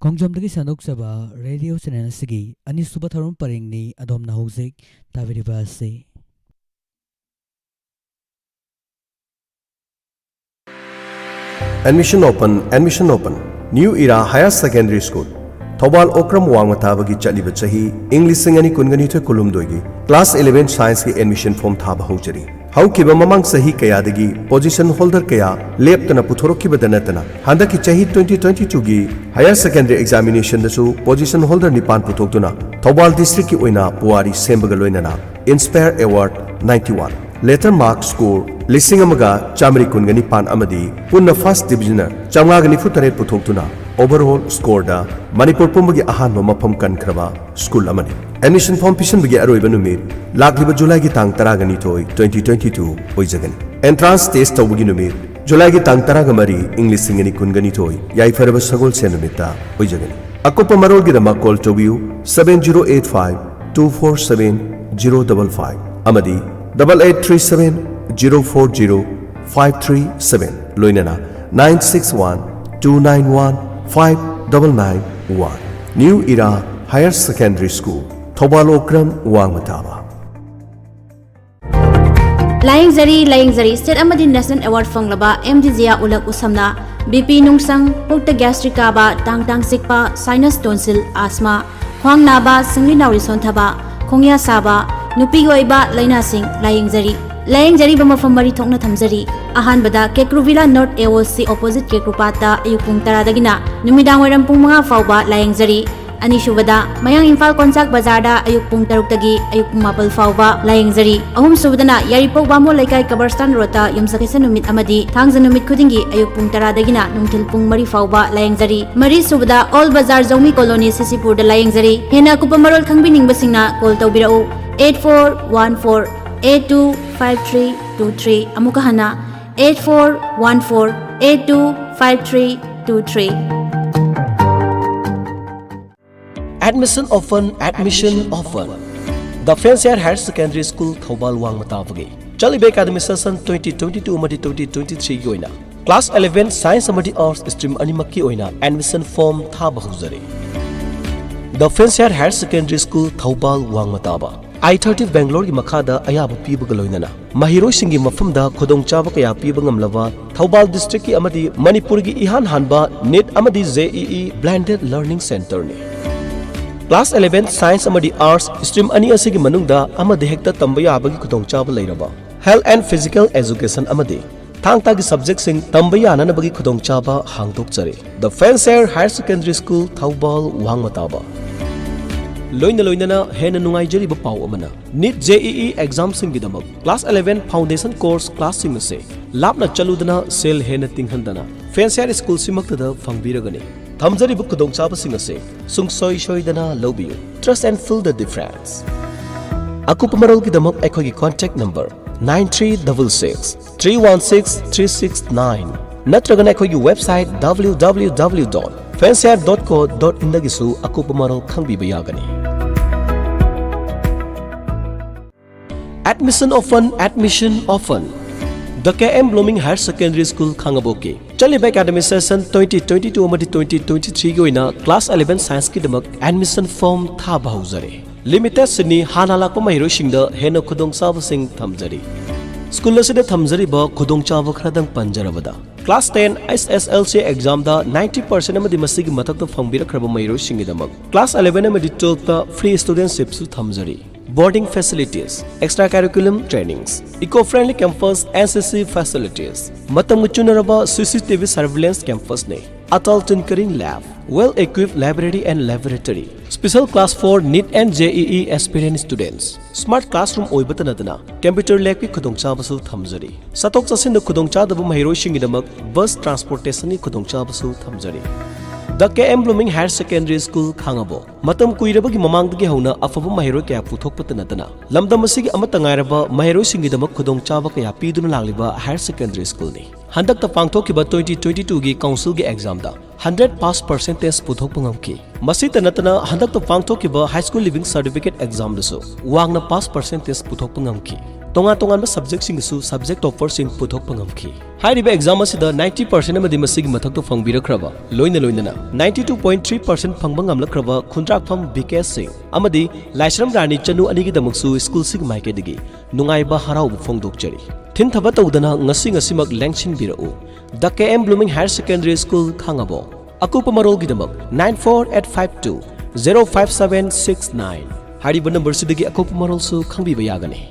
ꯈꯣꯡꯖꯣꯝꯗꯒꯤ ꯁꯟꯗꯣꯛꯆꯕ ꯔꯦꯗꯤꯑꯣ ꯆꯦꯅꯦꯜ ꯑꯁꯤꯒꯤ ꯑꯅꯤꯁꯨꯕ ꯊꯧꯔꯝ ꯄꯔꯦꯡꯅꯤ ꯑꯗꯣꯝꯅ ꯍꯧꯖꯤꯛ ꯇꯥꯕꯤꯔꯤꯕ ꯑꯁꯤ꯫ Admission open, admission open. New Era Higher Secondary School. Thoubal Okram ꯋꯥꯡꯃ ꯇꯥꯕꯒꯤ ꯆꯠꯂꯤꯕ ꯆꯍꯤ ꯏꯪ ꯂꯤꯁꯤꯡ ꯑꯅꯤ ꯀꯨꯟꯒ ꯅꯤꯊꯣꯏ ꯀꯨꯟꯍꯨꯝꯗꯣꯏꯒꯤ class eleven scienceꯀꯤ admission form ꯊꯥꯕ ꯍꯧꯖꯔꯤ꯫ ꯍꯧꯈꯤꯕ ꯃꯃꯥꯡ ꯆꯍꯤ ꯀꯌꯥꯗꯒꯤ position holder ꯀꯌꯥ ꯂꯦꯞꯇꯅ ꯄꯨꯊꯣꯔꯛꯈꯤꯕꯗ ꯅꯠꯇꯅ, ꯍꯟꯗꯛꯀꯤ ꯆꯍꯤ twenty twenty twoꯒꯤ higher secondary examinationꯗꯁꯨ position holder ꯅꯤꯄꯥꯟ ꯄꯨꯊꯣꯛꯇꯨꯅ ꯊꯧꯕꯥꯜ districtꯀꯤ ꯑꯣꯏꯅ ꯄꯨꯋꯥꯔꯤ ꯁꯦꯝꯕꯒ ꯂꯣꯏꯅꯅ Inspire Award ninety one, letter mark score ꯂꯤꯁꯤꯡ ꯑꯃꯒ ꯆꯥꯃꯔꯤ ꯀꯨꯟꯒ ꯅꯤꯄꯥꯟ ꯑꯃꯗꯤ ꯄꯨꯟꯅ first divisioner ꯆꯥꯝꯃꯉꯥꯒ ꯅꯤꯐꯨ ꯇꯔꯦꯠ ꯄꯨꯊꯣꯛꯇꯨꯅ overall scoreꯗ ꯃꯅꯤꯄꯨꯔ ꯄꯨꯝꯕꯒꯤ ꯑꯍꯥꯟꯕ ꯃꯐꯝ ꯀꯟꯈ꯭ꯔꯕ school ꯑꯃꯅꯤ꯫ Admission form ꯄꯤꯁꯤꯟꯕꯒꯤ ꯑꯔꯣꯏꯕ ꯅꯨꯃꯤꯠ ꯂꯥꯛꯂꯤꯕ Julyꯒꯤ ꯇꯥꯡ ꯇꯔꯥꯒ ꯅꯤꯊꯣꯏ, twenty twenty two ꯑꯣꯏꯖꯒꯅꯤ꯫ Entrance test ꯇꯧꯕꯒꯤ ꯅꯨꯃꯤꯠ Julyꯒꯤ ꯇꯥꯡ ꯇꯔꯥꯒ ꯃꯔꯤ, ꯏꯪ ꯂꯤꯁꯤꯡ ꯑꯅꯤ ꯀꯨꯟꯒ ꯅꯤꯊꯣꯏ, ꯌꯥꯏꯐꯔꯕ ꯁꯒꯣꯜꯁꯦꯟ ꯅꯨꯃꯤꯠꯇ ꯑꯣꯏꯖꯒꯅꯤ꯫ ꯑꯀꯨꯞꯄ ꯃꯔꯣꯜꯒꯤꯗꯃꯛ call ꯇꯧꯕꯤꯌꯨ seven zero eight five two four seven zero double five ꯑꯃꯗꯤ double eight three seven zero four zero five three seven, ꯂꯣꯏꯅꯅ nine six one two nine one five double nine one꯫ New Era Higher Secondary School, Thoubal Okram ꯋꯥꯡꯃ ꯇꯥꯕ꯫ ꯂꯥꯌꯦꯡꯖꯔꯤ, ꯂꯥꯌꯦꯡꯖꯔꯤ꯫ State ꯑꯃꯗꯤ National Award ꯐꯪꯂꯕ ꯑꯦꯝ ꯗꯤ ꯖꯤꯌꯥ ꯎꯂꯛ ꯎꯁꯝꯅ, ꯕꯤ ꯄꯤ ꯅꯨꯡꯁꯪ, ꯄꯨꯛꯇ gastric ꯀꯥꯕ, ꯇꯥꯡ ꯇꯥꯡ ꯆꯤꯛꯄ, sinus tonsil, asthma, ꯈ꯭ꯋꯥꯡ ꯅꯥꯕ, ꯁꯤꯡꯂꯤ ꯅꯥꯎꯔꯤ ꯁꯣꯟꯊꯕ, ꯈꯣꯡꯌꯥ ꯁꯥꯕ, ꯅꯨꯄꯤꯒꯤ ꯑꯣꯏꯕ ꯂꯥꯏꯅꯥꯁꯤꯡ ꯂꯥꯌꯦꯡꯖꯔꯤ꯫ ꯂꯥꯌꯦꯡꯖꯔꯤꯕ ꯃꯐꯝ ꯃꯔꯤ ꯊꯣꯛꯅ ꯊꯝꯖꯔꯤ꯫ ꯑꯍꯥꯟꯕꯗ Kekru villa North A O C opposite ꯀꯦꯀ꯭ꯔꯨꯄꯥꯠꯇ ꯑꯌꯨꯛ ꯄꯨꯡ ꯇꯔꯥꯗꯒꯤꯅ ꯅꯨꯃꯤꯗꯥꯡ ꯋꯥꯏꯔꯝ ꯄꯨꯡ ꯃꯉꯥ ꯐꯥꯎꯕ ꯂꯥꯌꯦꯡꯖꯔꯤ꯫ ꯑꯅꯤꯁꯨꯕꯗ ꯃꯌꯥꯡ ꯏꯝꯐꯥꯜ ꯀꯣꯟꯆꯥꯛ ꯕꯖꯥꯔꯗ ꯑꯌꯨꯛ ꯄꯨꯡ ꯇꯔꯨꯛꯇꯒꯤ ꯑꯌꯨꯛ ꯄꯨꯡ ꯃꯥꯄꯜ ꯐꯥꯎꯕ ꯂꯥꯌꯦꯡꯖꯔꯤ꯫ ꯑꯍꯨꯝꯁꯨꯕꯗꯅ ꯌꯥꯏꯔꯤꯄꯣꯛ ꯕꯥꯃꯣꯟ ꯂꯩꯀꯥꯏ ꯀꯕꯔꯁꯇꯥꯟ ꯔꯣꯗꯇ ꯌꯨꯝꯁꯀꯩꯁ ꯅꯨꯃꯤꯠ ꯑꯃꯗꯤ ꯊꯥꯡꯖ ꯅꯨꯃꯤꯠ ꯈꯨꯗꯤꯡꯒꯤ ꯑꯌꯨꯛ ꯄꯨꯡ ꯇꯔꯥꯗꯒꯤꯅ ꯅꯨꯡꯊꯤꯜ ꯄꯨꯡ ꯃꯔꯤ ꯐꯥꯎꯕ ꯂꯥꯌꯦꯡꯖꯔꯤ꯫ ꯃꯔꯤꯁꯨꯕꯗ ꯑꯣꯜ ꯕꯖꯥꯔ ꯖꯧꯃꯤ ꯀꯣꯂꯣꯅꯤ ꯁꯤꯁꯤꯄꯨꯔꯗ ꯂꯥꯌꯦꯡꯖꯔꯤ꯫ ꯍꯦꯟꯅ ꯑꯀꯨꯞꯄ ꯃꯔꯣꯜ ꯈꯪꯕꯤꯅꯤꯡꯕꯁꯤꯡꯅ call ꯇꯧꯕꯤꯔꯛꯎ eight four one four eight two five three two three꯫ ꯑꯃꯨꯛꯀ ꯍꯟꯅ eight four one four eight two five three two three꯫ Admission open, admission open. The Fancy Higher Secondary School, Thoubal ꯋꯥꯡꯃ ꯇꯥꯕꯒꯤ ꯆꯠꯂꯤꯕ academic session twenty twenty two ꯑꯃꯗꯤ twenty twenty three ꯒꯤ ꯑꯣꯏꯅ class eleven science ꯑꯃꯗꯤ arts stream ꯑꯅꯤꯃꯛꯀꯤ ꯑꯣꯏꯅ admission form ꯊꯥꯕ ꯍꯧꯖꯔꯦ꯫ The Fancy Higher Secondary School, Thoubal ꯋꯥꯡꯃ ꯇꯥꯕ꯫ ꯑꯥꯏ ꯊꯥꯔꯇꯤ ꯕꯦꯡꯒ꯭ꯂꯣꯔꯒꯤ ꯃꯈꯥꯗ ꯑꯌꯥꯕ ꯄꯤꯕꯒ ꯂꯣꯏꯅꯅ ꯃꯍꯩꯔꯣꯏꯁꯤꯡꯒꯤ ꯃꯐꯝꯗ ꯈꯨꯗꯣꯡꯆꯥꯕ ꯀꯌꯥ ꯄꯤꯕ ꯉꯝꯂꯕ ꯊꯧꯕꯥꯜ ꯗꯤꯁꯇ꯭ꯔꯤꯛꯀꯤ ꯑꯃꯗꯤ ꯃꯅꯤꯄꯨꯔꯒꯤ ꯏꯍꯥꯟ ꯍꯥꯟꯕ ꯅꯤꯠ ꯑꯃꯗꯤ ꯖꯦꯏꯏ ꯕ꯭ꯂꯦꯟꯗꯦꯗ ꯂꯔꯅꯤꯡ ꯁꯦꯟꯇꯔꯅꯤ꯫ ꯀ꯭ꯂꯥꯁ eleven ꯁꯥꯏꯟꯁ ꯑꯃꯗꯤ ꯑꯥꯔꯠꯁ ꯁ꯭ꯇ꯭ꯔꯤꯝ ꯑꯅꯤ ꯑꯁꯤꯒꯤ ꯃꯅꯨꯡꯗ ꯑꯃꯗ ꯍꯦꯛꯇ ꯇꯝꯕ ꯌꯥꯕꯒꯤ ꯈꯨꯗꯣꯡꯆꯥꯕ ꯂꯩꯔꯕ Health and Physical Education ꯑꯃꯗꯤ ꯊꯥꯡ ꯇꯥꯒꯤ ꯁꯕꯖꯦꯛꯁꯤꯡ ꯇꯝꯕ ꯌꯥꯅꯅꯕꯒꯤ ꯈꯨꯗꯣꯡꯆꯥꯕ ꯍꯥꯡꯗꯣꯛꯆꯔꯤ꯫ The Fancy Higher Secondary School, Thoubal, ꯋꯥꯡꯃ ꯇꯥꯕ꯫ ꯂꯣꯏꯅ ꯂꯣꯏꯅꯅ ꯍꯦꯟꯅ ꯅꯨꯡꯉꯥꯏꯖꯔꯤꯕ ꯄꯥꯎ ꯑꯃꯅ, ꯅꯤꯠ ꯖꯦꯏꯏ ꯑꯦꯛꯖꯥꯝꯁꯤꯡꯒꯤꯗꯃꯛ ꯀ꯭ꯂꯥꯁ eleven ꯐꯥꯎꯟꯗꯦꯁꯟ ꯀꯣꯔꯁ ꯀ꯭ꯂꯥꯁꯁꯤꯡ ꯑꯁꯤ ꯂꯥꯞꯅ ꯆꯠꯂꯨꯗꯅ ꯁꯦꯜ ꯍꯦꯟꯅ ꯇꯤꯡꯍꯟꯗꯅ ꯐꯦꯟꯁꯤꯌꯥꯔ ꯁ꯭ꯀꯨꯜꯁꯤꯃꯛꯇꯗ ꯐꯪꯕꯤꯔꯒꯅꯤ꯫ ꯊꯝꯖꯔꯤꯕ ꯈꯨꯗꯣꯡꯆꯥꯕꯁꯤꯡ ꯑꯁꯤ ꯁꯨꯡꯁꯣꯏ ꯁꯣꯏꯗꯅ ꯂꯧꯕꯤꯌꯨ꯫ Trust and feel the difference꯫ ꯑꯀꯨꯞꯄ ꯃꯔꯣꯜꯒꯤꯗꯃꯛ ꯑꯩꯈꯣꯏꯒꯤ contact number nine three double six three one six three six nine ꯅꯠꯇ꯭ꯔꯒꯅ ꯑꯩꯈꯣꯏꯒꯤ website W W W dot fancier dot co dot in ꯗꯒꯤꯁꯨ ꯑꯀꯨꯞꯄ ꯃꯔꯣꯜ ꯈꯪꯕꯤꯕ ꯌꯥꯒꯅꯤ꯫ Admission open, admission open꯫ The K M Blooming Higher Secondary School, ꯈꯥꯉꯕꯣꯛꯀꯤ ꯆꯠꯂꯤꯕ academic session twenty twenty-two ꯑꯃꯗꯤ twenty twenty-three ꯒꯤ ꯑꯣꯏꯅ class eleven science ꯀꯤꯗꯃꯛ admission form ꯊꯥꯕ ꯍꯧꯖꯔꯦ꯫ Limited seat ꯅꯤ, ꯍꯥꯟꯅ ꯂꯥꯛꯄ ꯃꯍꯩꯔꯣꯏꯁꯤꯡꯗ ꯍꯦꯟꯅ ꯈꯨꯗꯣꯡꯆꯥꯕꯁꯤꯡ ꯊꯝꯖꯔꯤ꯫ ꯁ꯭ꯀꯨꯜ ꯑꯁꯤꯗ ꯊꯝꯖꯔꯤꯕ ꯈꯨꯗꯣꯡꯆꯥꯕ ꯈꯔꯗꯪ ꯄꯟꯖꯔꯕꯗ, class ten H S L C exam ꯗ ninety percent ꯑꯃꯗꯤ ꯃꯁꯤꯒꯤ ꯃꯊꯛꯇ ꯐꯪꯕꯤꯔꯛꯈ꯭ꯔꯕ ꯃꯍꯩꯔꯣꯏꯁꯤꯡꯒꯤꯗꯃꯛ class eleven ꯑꯃꯗꯤ twelfth ꯇ free studentship ꯁꯨ ꯊꯝꯖꯔꯤ꯫ Boarding facilities, extra curriculum trainings, eco-friendly campus, N C C facilities, ꯃꯇꯝꯒ ꯆꯨꯅꯔꯕ C C T V surveillance campus ꯅꯤ, Atal Tinkering Lab, well equipped library and laboratory, special class for NEET and JEE aspirant students, smart classroom ꯑꯣꯏꯕꯇ ꯅꯠꯇꯅ computer lab ꯀꯤ ꯈꯨꯗꯣꯡꯆꯥꯕꯁꯨ ꯊꯝꯖꯔꯤ꯫ ꯆꯠꯊꯣꯛ ꯆꯠꯁꯤꯟꯗ ꯈꯨꯗꯣꯡꯆꯥꯗꯕ ꯃꯍꯩꯔꯣꯏꯁꯤꯡꯒꯤꯗꯃꯛ bus transportation ꯒꯤ ꯈꯨꯗꯣꯡꯆꯥꯕꯁꯨ ꯊꯝꯖꯔꯤ꯫ The K M Blooming Higher Secondary School, ꯈꯥꯉꯕꯣꯛ꯫ ꯃꯇꯝ ꯀꯨꯏꯔꯕꯒꯤ ꯃꯃꯥꯡꯗꯒꯤ ꯍꯧꯅ ꯑꯐꯕ ꯃꯍꯩꯔꯣꯏ ꯀꯌꯥ ꯄꯨꯊꯣꯛꯄꯇ ꯅꯠꯇꯅ ꯂꯝꯗꯝ ꯑꯁꯤꯒꯤ ꯑꯃꯠꯇ ꯉꯥꯏꯔꯕ ꯃꯍꯩꯔꯣꯏꯁꯤꯡꯒꯤꯗꯃꯛ ꯈꯨꯗꯣꯡꯆꯥꯕ ꯀꯌꯥ ꯄꯤꯗꯨꯅ ꯂꯥꯛꯂꯤꯕ higher secondary school ꯅꯤ꯫ ꯍꯟꯗꯛꯇ ꯄꯥꯡꯊꯣꯛꯈꯤꯕ twenty twenty-two ꯒꯤ council ꯒꯤ exam ꯗ hundred pass percentage ꯄꯨꯊꯣꯛꯄ ꯉꯝꯈꯤ꯫ ꯃꯁꯤꯇ ꯅꯠꯇꯅ ꯍꯟꯗꯛꯇ ꯄꯥꯡꯊꯣꯛꯈꯤꯕ High School Leaving Certificate exam ꯗꯁꯨ ꯋꯥꯡꯅ pass percentage ꯄꯨꯊꯣꯛꯄ ꯉꯝꯈꯤ꯫ ꯇꯣꯉꯥꯟ ꯇꯣꯉꯥꯟꯕ ꯁꯕꯖꯦꯛꯁꯤꯡꯗꯁꯨ ꯁꯕꯖꯦꯛ ꯇꯣꯄꯔꯁꯤꯡ ꯄꯨꯊꯣꯛꯄ ꯉꯝꯈꯤ꯫ ꯍꯥꯏꯔꯤꯕ ꯑꯦꯛꯖꯥꯝ ꯑꯁꯤꯗ ninety percent ꯑꯃꯗꯤ ꯃꯁꯤꯒꯤ ꯃꯊꯛꯇ ꯐꯪꯕꯤꯔꯛꯈ꯭ꯔꯕ, ꯂꯣꯏꯅ ꯂꯣꯏꯅꯅ ninety two point three percent ꯐꯪꯕ ꯉꯝꯂꯛꯈ꯭ꯔꯕ ꯈꯨꯟꯗ꯭ꯔꯥꯛꯐꯝ ꯕꯤꯀꯦꯁ ꯁꯤꯡ ꯑꯃꯗꯤ ꯂꯥꯏꯁ꯭ꯔꯝ ꯔꯥꯅꯤ ꯆꯅꯨ ꯑꯅꯤꯒꯤꯗꯃꯛꯁꯨ ꯁ꯭ꯀꯨꯜꯁꯤꯒꯤ ꯃꯥꯏꯀꯩꯗꯒꯤ ꯅꯨꯡꯉꯥꯏꯕ ꯍꯔꯥꯎꯕ ꯐꯣꯡꯗꯣꯛꯆꯔꯤ꯫ ꯊꯤꯟꯊꯕ ꯇꯧꯗꯅ ꯉꯁꯤ ꯉꯁꯤꯃꯛ ꯂꯦꯡꯁꯤꯟꯕꯤꯔꯛꯎ꯫ The K M Blooming Higher Secondary School, ꯈꯥꯉꯕꯣꯛ꯫ ꯑꯀꯨꯞꯄ ꯃꯔꯣꯜꯒꯤꯗꯃꯛ nine four eight five two zero five seven six nine ꯍꯥꯏꯔꯤꯕ ꯅꯝꯕꯔꯁꯤꯗꯒꯤ ꯑꯀꯨꯞꯄ ꯃꯔꯣꯜꯁꯨ ꯈꯪꯕꯤꯕ ꯌꯥꯒꯅꯤ꯫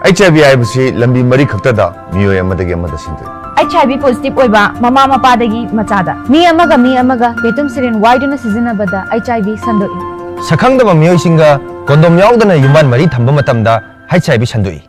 ꯑꯩꯆ ꯑꯥꯏ ꯚꯤ ꯍꯥꯏꯕꯁꯤ ꯂꯝꯕꯤ ꯃꯔꯤ ꯈꯛꯇꯗ ꯃꯤꯑꯣꯏ ꯑꯃꯗꯒꯤ ꯑꯃꯗ ꯁꯟꯗꯣꯛꯏ꯫ ꯑꯩꯆ ꯑꯥꯏ ꯚꯤ ꯄꯣꯖꯤꯇꯤꯚ ꯑꯣꯏꯕ ꯃꯃꯥ ꯃꯄꯥꯗꯒꯤ ꯃꯆꯥꯗ, ꯃꯤ ꯑꯃꯒ ꯃꯤ ꯑꯃꯒ ꯕꯦꯇꯨꯝ ꯁꯤꯔꯤꯟ ꯋꯥꯏꯗꯨꯅ ꯁꯤꯖꯤꯟꯅꯕꯗ ꯑꯩꯆ ꯑꯥꯏ ꯚꯤ ꯁꯟꯗꯣꯛꯏ꯫ ꯁꯛꯈꯪꯗꯕ ꯃꯤꯑꯣꯏꯁꯤꯡꯒ ꯀꯣꯟꯗꯣꯝ ꯌꯥꯎꯗꯅ ꯌꯨꯝꯕꯥꯟ ꯃꯔꯤ ꯊꯝꯕ ꯃꯇꯝꯗ ꯑꯩꯆ ꯑꯥꯏ ꯚꯤ ꯁꯟꯗꯣꯛꯏ꯫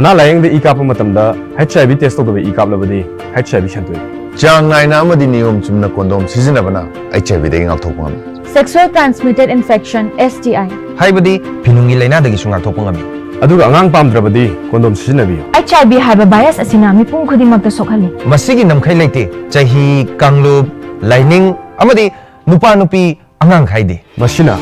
ꯑꯅꯥ ꯂꯥꯌꯦꯡꯗ ꯏ ꯀꯥꯞꯄ ꯃꯇꯝꯗ ꯑꯩꯆ ꯑꯥꯏ ꯚꯤ ꯇꯦꯁ ꯇꯧꯗꯕ ꯏ ꯀꯥꯞꯂꯕꯗꯤ ꯑꯩꯆ ꯑꯥꯏ ꯚꯤ ꯁꯟꯗꯣꯛꯏ꯫ ꯆꯥꯡ ꯅꯥꯏꯅ ꯑꯃꯗꯤ ꯅꯤꯌꯣꯝ ꯆꯨꯝꯅ ꯀꯣꯟꯗꯣꯝ ꯁꯤꯖꯤꯟꯅꯕꯅ ꯑꯩꯆ ꯑꯥꯏ ꯚꯤꯗꯒꯤ ꯉꯥꯛꯊꯣꯛꯄ ꯉꯝꯃꯤ꯫ Sexual transmitted infection, S T I. ꯍꯥꯏꯕꯗꯤ ꯐꯤꯅꯨꯡꯒꯤ ꯂꯥꯏꯅꯥꯗꯒꯤꯁꯨ ꯉꯥꯛꯊꯣꯛꯄ ꯉꯝꯃꯤ꯫ ꯑꯗꯨꯒ ꯑꯉꯥꯡ ꯄꯥꯝꯗ꯭ꯔꯕꯗꯤ ꯀꯣꯟꯗꯣꯝ ꯁꯤꯖꯤꯟꯅꯕꯤꯌꯨ꯫ ꯑꯩꯆ ꯑꯥꯏ ꯚꯤ ꯍꯥꯏꯕ ꯚꯥꯏꯔꯁ ꯑꯁꯤꯅ ꯃꯤꯄꯨꯝ ꯈꯨꯗꯤꯡꯃꯛꯇ ꯁꯣꯛꯍꯜꯂꯤ꯫ ꯃꯁꯤꯒꯤ ꯉꯝꯈꯩ ꯂꯩꯇꯦ꯫ ꯆꯍꯤ, ꯀꯥꯡꯂꯨꯞ, ꯂꯥꯏꯅꯤꯡ ꯑꯃꯗꯤ ꯅꯨꯄꯥ ꯅꯨꯄꯤ, ꯑꯉꯥꯡ ꯈꯥꯏꯗꯦ꯫ ꯃꯁꯤꯅ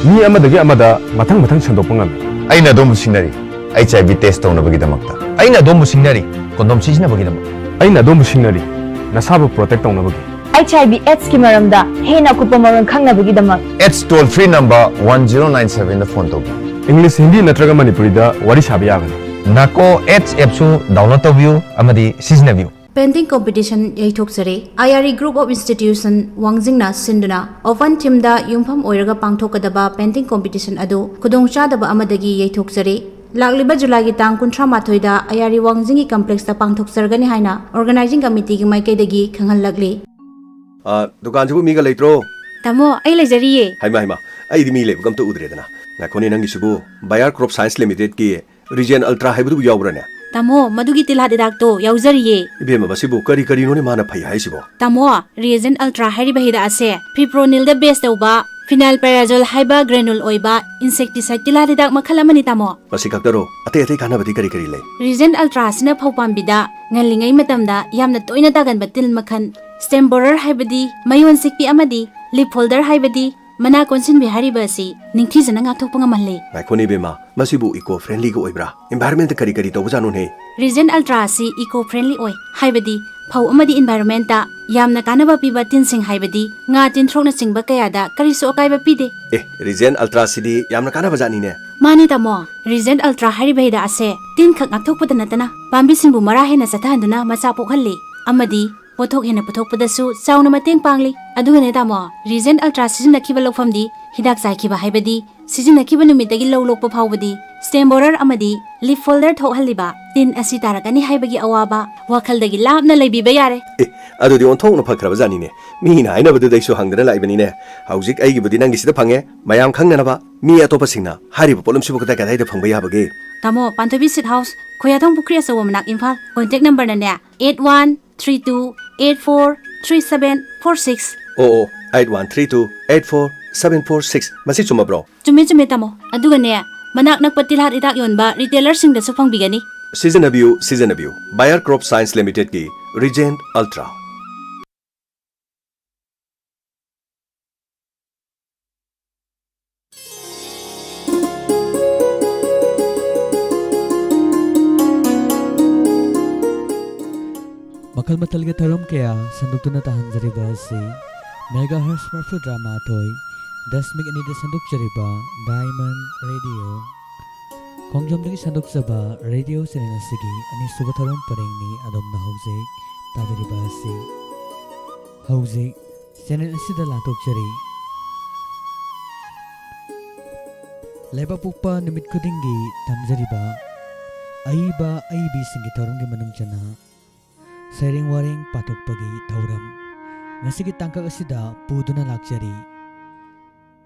ꯃꯤ ꯑꯃꯗꯒꯤ ꯑꯃꯗ ꯃꯊꯪ ꯃꯊꯪ ꯁꯟꯗꯣꯛꯄ ꯉꯝꯃꯤ꯫ ꯑꯩꯅ ꯑꯗꯣꯝꯕꯨ ꯁꯤꯡꯅꯔꯤ, ꯑꯩꯆ ꯑꯥꯏ ꯚꯤ ꯇꯦꯁ ꯇꯧꯅꯕꯒꯤꯗꯃꯛꯇ꯫ ꯑꯩꯅ ꯑꯗꯣꯝꯕꯨ ꯁꯤꯡꯅꯔꯤ, ꯀꯣꯟꯗꯣꯝ ꯁꯤꯖꯤꯟꯅꯕꯒꯤꯗꯃꯛ꯫ ꯑꯩꯅ ꯑꯗꯣꯝꯕꯨ ꯁꯤꯡꯅꯔꯤ, ꯅꯁꯥꯕꯨ ꯄ꯭ꯔꯣꯇꯦꯛ ꯇꯧꯅꯕꯒꯤ꯫ ꯑꯩꯆ ꯑꯥꯏ ꯚꯤ ꯑꯦꯗꯁꯀꯤ ꯃꯔꯝꯗ ꯍꯦꯟꯅ ꯑꯀꯨꯞꯄ ꯃꯔꯣꯜ ꯈꯪꯅꯕꯒꯤꯗꯃꯛ AIDS toll free number one zero nine seven ꯗ ꯐꯣꯟ ꯇꯧꯕꯤꯌꯨ꯫ ꯏꯪꯂꯤꯁ, ꯍꯤꯟꯗꯤ ꯅꯠꯇ꯭ꯔꯒ ꯃꯅꯤꯄꯨꯔꯤꯗ ꯋꯥꯔꯤ ꯁꯥꯕ ꯌꯥꯒꯅꯤ꯫ ꯅꯥꯀꯣ ꯑꯦꯗꯁ ꯑꯦꯞꯁꯨ ꯗꯥꯎꯟꯂꯣꯗ ꯇꯧꯕꯤꯌꯨ ꯑꯃꯗꯤ ꯁꯤꯖꯤꯟꯅꯕꯤꯌꯨ꯫ Pending competition ꯌꯩꯊꯣꯛꯆꯔꯦ꯫ I R E Group of Institution ꯋꯥꯡꯖꯤꯡꯅ ꯁꯤꯟꯗꯨꯅ Open Theme ꯗ ꯌꯨꯝꯐꯝ ꯑꯣꯏꯔꯒ ꯄꯥꯡꯊꯣꯛꯀꯗꯕ pending competition ꯑꯗꯨ ꯈꯨꯗꯣꯡꯆꯥꯗꯕ ꯑꯃꯗꯒꯤ ꯌꯩꯊꯣꯛꯆꯔꯦ꯫ ꯂꯥꯛꯂꯤꯕ ꯖꯨꯂꯥꯏꯒꯤ ꯇꯥꯡ ꯀꯨꯟꯊ꯭ꯔꯥ ꯃꯥꯊꯣꯏꯗ ꯑꯥꯏ ꯑꯥꯔ ꯏ ꯋꯥꯡꯖꯤꯡꯒꯤ complex ꯇ ꯄꯥꯡꯊꯣꯛꯆꯔꯒꯅꯤ ꯍꯥꯏꯅ organizing committee ꯒꯤ ꯃꯥꯏꯀꯩꯗꯒꯤ ꯈꯪꯍꯜꯂꯛꯂꯤ꯫ ꯑ, ꯗꯨꯀꯥꯟꯁꯤꯕꯨ ꯃꯤꯒ ꯂꯩꯇ꯭ꯔꯣ? ꯇꯥꯃꯣ, ꯑꯩ ꯂꯩꯖꯔꯤꯌꯦ꯫ ꯍꯩꯃꯥ, ꯍꯩꯃꯥ, ꯑꯩꯗꯤ ꯃꯤ ꯂꯩꯕꯒ ꯑꯝꯇ ꯎꯗ꯭ꯔꯦꯗꯅ꯫ ꯉꯥꯏꯈꯣꯅꯦ, ꯅꯪꯒꯤꯁꯤꯕꯨ Bayer Crop Science Limited ꯀꯤ Reagent Ultra ꯍꯥꯏꯕꯗꯨꯕꯨ ꯌꯥꯎꯕ꯭ꯔꯅꯦ? ꯇꯥꯃꯣ, ꯃꯗꯨꯒꯤ ꯇꯤꯜꯍꯥꯠ ꯍꯤꯗꯥꯛꯇꯣ ꯌꯥꯎꯖꯔꯤꯌꯦ꯫ ꯏꯕꯦꯝꯃ, ꯃꯁꯤꯕꯨ ꯀꯔꯤ ꯀꯔꯤꯅꯣꯅꯦ ꯃꯥꯅ ꯐꯩ ꯍꯥꯏꯁꯤꯕꯣ? ꯇꯥꯃꯣ, Reagent Ultra ꯍꯥꯏꯔꯤꯕ ꯍꯤꯗꯥꯛ ꯑꯁꯦ fipronil ꯗ base ꯇꯧꯕ phenylpyrazole ꯍꯥꯏꯕ granule ꯑꯣꯏꯕ insecticide ꯇꯤꯜꯍꯥꯠ ꯍꯤꯗꯥꯛ ꯃꯈꯜ ꯑꯃꯅꯤ, ꯇꯥꯃꯣ꯫ ꯃꯁꯤ ꯈꯛꯇꯔꯣ? ꯑꯇꯩ ꯑꯇꯩ ꯀꯥꯟꯅꯕꯗꯤ ꯀꯔꯤ ꯀꯔꯤ ꯂꯩ? Reagent Ultra ꯑꯁꯤꯅ ꯐꯧ ꯄꯥꯝꯕꯤꯗ ꯉꯜꯂꯤꯉꯩ ꯃꯇꯝꯗ ꯌꯥꯝꯅ ꯇꯣꯏꯅ ꯇꯥꯒꯟꯕ ꯇꯤꯜ ꯃꯈꯜ stem borer ꯍꯥꯏꯕꯗꯤ ꯃꯌꯣꯟ ꯁꯤꯛꯄꯤ ꯑꯃꯗꯤ leaf folder ꯍꯥꯏꯕꯗꯤ ꯃꯅꯥ ꯀꯣꯟꯁꯤꯟꯕꯤ ꯍꯥꯏꯔꯤꯕ ꯑꯁꯤ ꯅꯤꯡꯊꯤꯖꯅ ꯉꯥꯛꯊꯣꯛꯄ ꯉꯝꯍꯜꯂꯤ꯫ ꯉꯥꯏꯈꯣꯅꯦ ꯏꯕꯦꯝꯃ, ꯃꯁꯤꯕꯨ eco friendly ꯒ ꯑꯣꯏꯕ꯭ꯔꯥ? Environment ꯇ ꯀꯔꯤ ꯀꯔꯤ ꯇꯧꯕꯖꯥꯠꯅꯣꯅꯦ? Regent Ultra ꯑꯁꯤ eco friendly ꯑꯣꯏ, ꯍꯥꯏꯕꯗꯤ ꯐꯧ ꯑꯃꯗꯤ environment ꯇ ꯌꯥꯝꯅ ꯀꯥꯟꯅꯕ ꯄꯤꯕ ꯇꯤꯟꯁꯤꯡ, ꯍꯥꯏꯕꯗꯤ ꯉꯥ, ꯇꯤꯟꯊ꯭ꯔꯣꯛꯅꯆꯤꯡꯕ ꯀꯌꯥꯗ ꯀꯔꯤꯁꯨ ꯑꯀꯥꯏꯕ ꯄꯤꯗꯦ꯫ ꯑꯦ, Regent Ultra ꯁꯤꯗꯤ ꯌꯥꯝꯅ ꯀꯥꯟꯅꯕ ꯖꯥꯠꯅꯤꯅꯦ꯫ ꯃꯥꯅꯤ ꯇꯥꯃꯣ, Regent Ultra ꯍꯥꯏꯔꯤꯕ ꯍꯤꯗꯥꯛ ꯑꯁꯦ ꯇꯤꯟꯈꯛ ꯉꯥꯛꯊꯣꯛꯄꯗ ꯅꯠꯇꯅ ꯄꯥꯝꯕꯤꯁꯤꯡꯕꯨ ꯃꯔꯥ ꯍꯦꯟꯅ ꯆꯠꯊꯍꯟꯗꯨꯅ ꯃꯆꯥ ꯄꯣꯛꯍꯜꯂꯤ ꯑꯃꯗꯤ ꯄꯣꯠꯊꯣꯛ ꯍꯦꯟꯅ ꯄꯨꯊꯣꯛꯄꯗꯁꯨ ꯆꯥꯎꯅ ꯃꯇꯦꯡ ꯄꯥꯡꯂꯤ꯫ ꯑꯗꯨꯒꯅꯦ ꯇꯥꯃꯣ, Regent Ultra ꯁꯤꯖꯤꯟꯅꯈꯤꯕ ꯂꯧꯐꯝꯗꯤ ꯍꯤꯗꯥꯛ ꯆꯥꯏꯈꯤꯕ, ꯍꯥꯏꯕꯗꯤ ꯁꯤꯖꯤꯟꯅꯈꯤꯕ ꯅꯨꯃꯤꯠꯇꯒꯤ ꯂꯧ ꯂꯣꯛꯄ ꯐꯥꯎꯕꯗꯤ stem borer ꯑꯃꯗꯤ leaf folder ꯊꯣꯛꯍꯜꯂꯤꯕ ꯇꯤꯟ ꯑꯁꯤ ꯇꯥꯔꯛꯀꯅꯤ ꯍꯥꯏꯕꯒꯤ ꯑꯋꯥꯕ ꯋꯥꯈꯜꯗꯒꯤ ꯂꯥꯞꯅ ꯂꯩꯕꯤꯕ ꯌꯥꯔꯦ꯫ ꯑꯦ, ꯑꯗꯨꯗꯤ ꯑꯣꯟꯊꯣꯛꯅ ꯐꯈ꯭ꯔꯕ ꯖꯥꯠꯅꯤꯅꯦ꯫ ꯃꯤꯅ ꯍꯥꯏꯅꯕꯗꯨꯗꯩꯁꯨ ꯍꯪꯗꯅ ꯂꯥꯛꯏꯕꯅꯤꯅꯦ꯫ ꯍꯧꯖꯤꯛ ꯑꯩꯒꯤꯕꯨꯗꯤ ꯅꯪꯒꯤꯁꯤꯗ ꯐꯪꯉꯦ꯫ ꯃꯌꯥꯝ ꯈꯪꯅꯅꯕ, ꯃꯤ ꯑꯇꯣꯞꯄꯁꯤꯡꯅ ꯍꯥꯏꯔꯤꯕ ꯄꯣꯠꯂꯝꯁꯤꯕꯨ ꯀꯗꯥꯏ ꯀꯗꯥꯏꯗ ꯐꯪꯕ ꯌꯥꯕꯒꯦ? ꯇꯥꯃꯣ, ꯄꯥꯟꯊꯣꯏꯕꯤ Seed House, ꯈꯣꯌꯥꯊꯣꯡ ꯄꯨꯈ꯭ꯔꯤ ꯑꯆꯧꯕ ꯃꯅꯥꯛ, ꯏꯝꯐꯥꯜ꯫ Contact number ꯅꯅꯦ eight one three two eight four three seven four six꯫ ꯑꯣ, ꯑꯣ, eight one three two eight four seven four six꯫ ꯃꯁꯤ ꯆꯨꯝꯃꯕ꯭ꯔꯣ? ꯆꯨꯝꯃꯦ, ꯆꯨꯝꯃꯦ, ꯇꯥꯃꯣ꯫ ꯑꯗꯨꯒꯅꯦ, ꯃꯅꯥꯛ ꯅꯛꯄ ꯇꯤꯜꯍꯥꯠ ꯍꯤꯗꯥꯛ ꯌꯣꯟꯕ retailer ꯁꯤꯡꯗꯁꯨ ꯐꯪꯕꯤꯒꯅꯤ꯫ ꯁꯤꯖꯤꯟꯅꯕꯤꯌꯨ, ꯁꯤꯖꯤꯟꯅꯕꯤꯌꯨ꯫ Bayer Crop Science Limited ꯀꯤ Regent Ultra꯫ ꯃꯈꯜ ꯃꯊꯦꯜꯒꯤ ꯊꯧꯔꯝ ꯀꯌꯥ ꯁꯟꯗꯣꯛꯇꯨꯅ ꯇꯥꯍꯟꯖꯔꯤꯕ ꯑꯁꯤ megahertz ꯃꯔꯐꯨꯇꯔꯥ ꯃꯥꯊꯣꯏ ꯗꯁꯃꯤꯛ ꯑꯅꯤꯗ ꯁꯟꯗꯣꯛꯆꯔꯤꯕ Diamond Radio꯫ ꯈꯣꯡꯖꯣꯝꯗꯒꯤ ꯁꯟꯗꯣꯛꯆꯕ radio channel ꯑꯁꯤꯒꯤ ꯑꯅꯤꯁꯨꯕ ꯊꯧꯔꯝ ꯄꯔꯦꯡꯅꯤ ꯑꯗꯣꯝꯅ ꯍꯧꯖꯤꯛ ꯇꯥꯕꯤꯔꯤꯕ ꯑꯁꯤ꯫ ꯍꯧꯖꯤꯛ channel ꯑꯁꯤꯗ ꯂꯥꯟꯊꯣꯛꯆꯔꯤ꯫ ꯂꯩꯕꯥꯛꯄꯣꯛꯄ ꯅꯨꯃꯤꯠ ꯈꯨꯗꯤꯡꯒꯤ ꯇꯝꯖꯔꯤꯕ ꯑꯏꯕ ꯑꯏꯕꯤꯁꯤꯡꯒꯤ ꯊꯧꯔꯝꯒꯤ ꯃꯅꯨꯡ ꯆꯟꯅ ꯁꯩꯔꯦꯡ ꯋꯥꯔꯦꯡ ꯄꯥꯊꯣꯛꯄꯒꯤ ꯊꯧꯔꯝ ꯉꯁꯤꯒꯤ ꯇꯥꯡꯀꯛ ꯑꯁꯤꯗ ꯄꯨꯗꯨꯅ ꯂꯥꯛꯆꯔꯤ꯫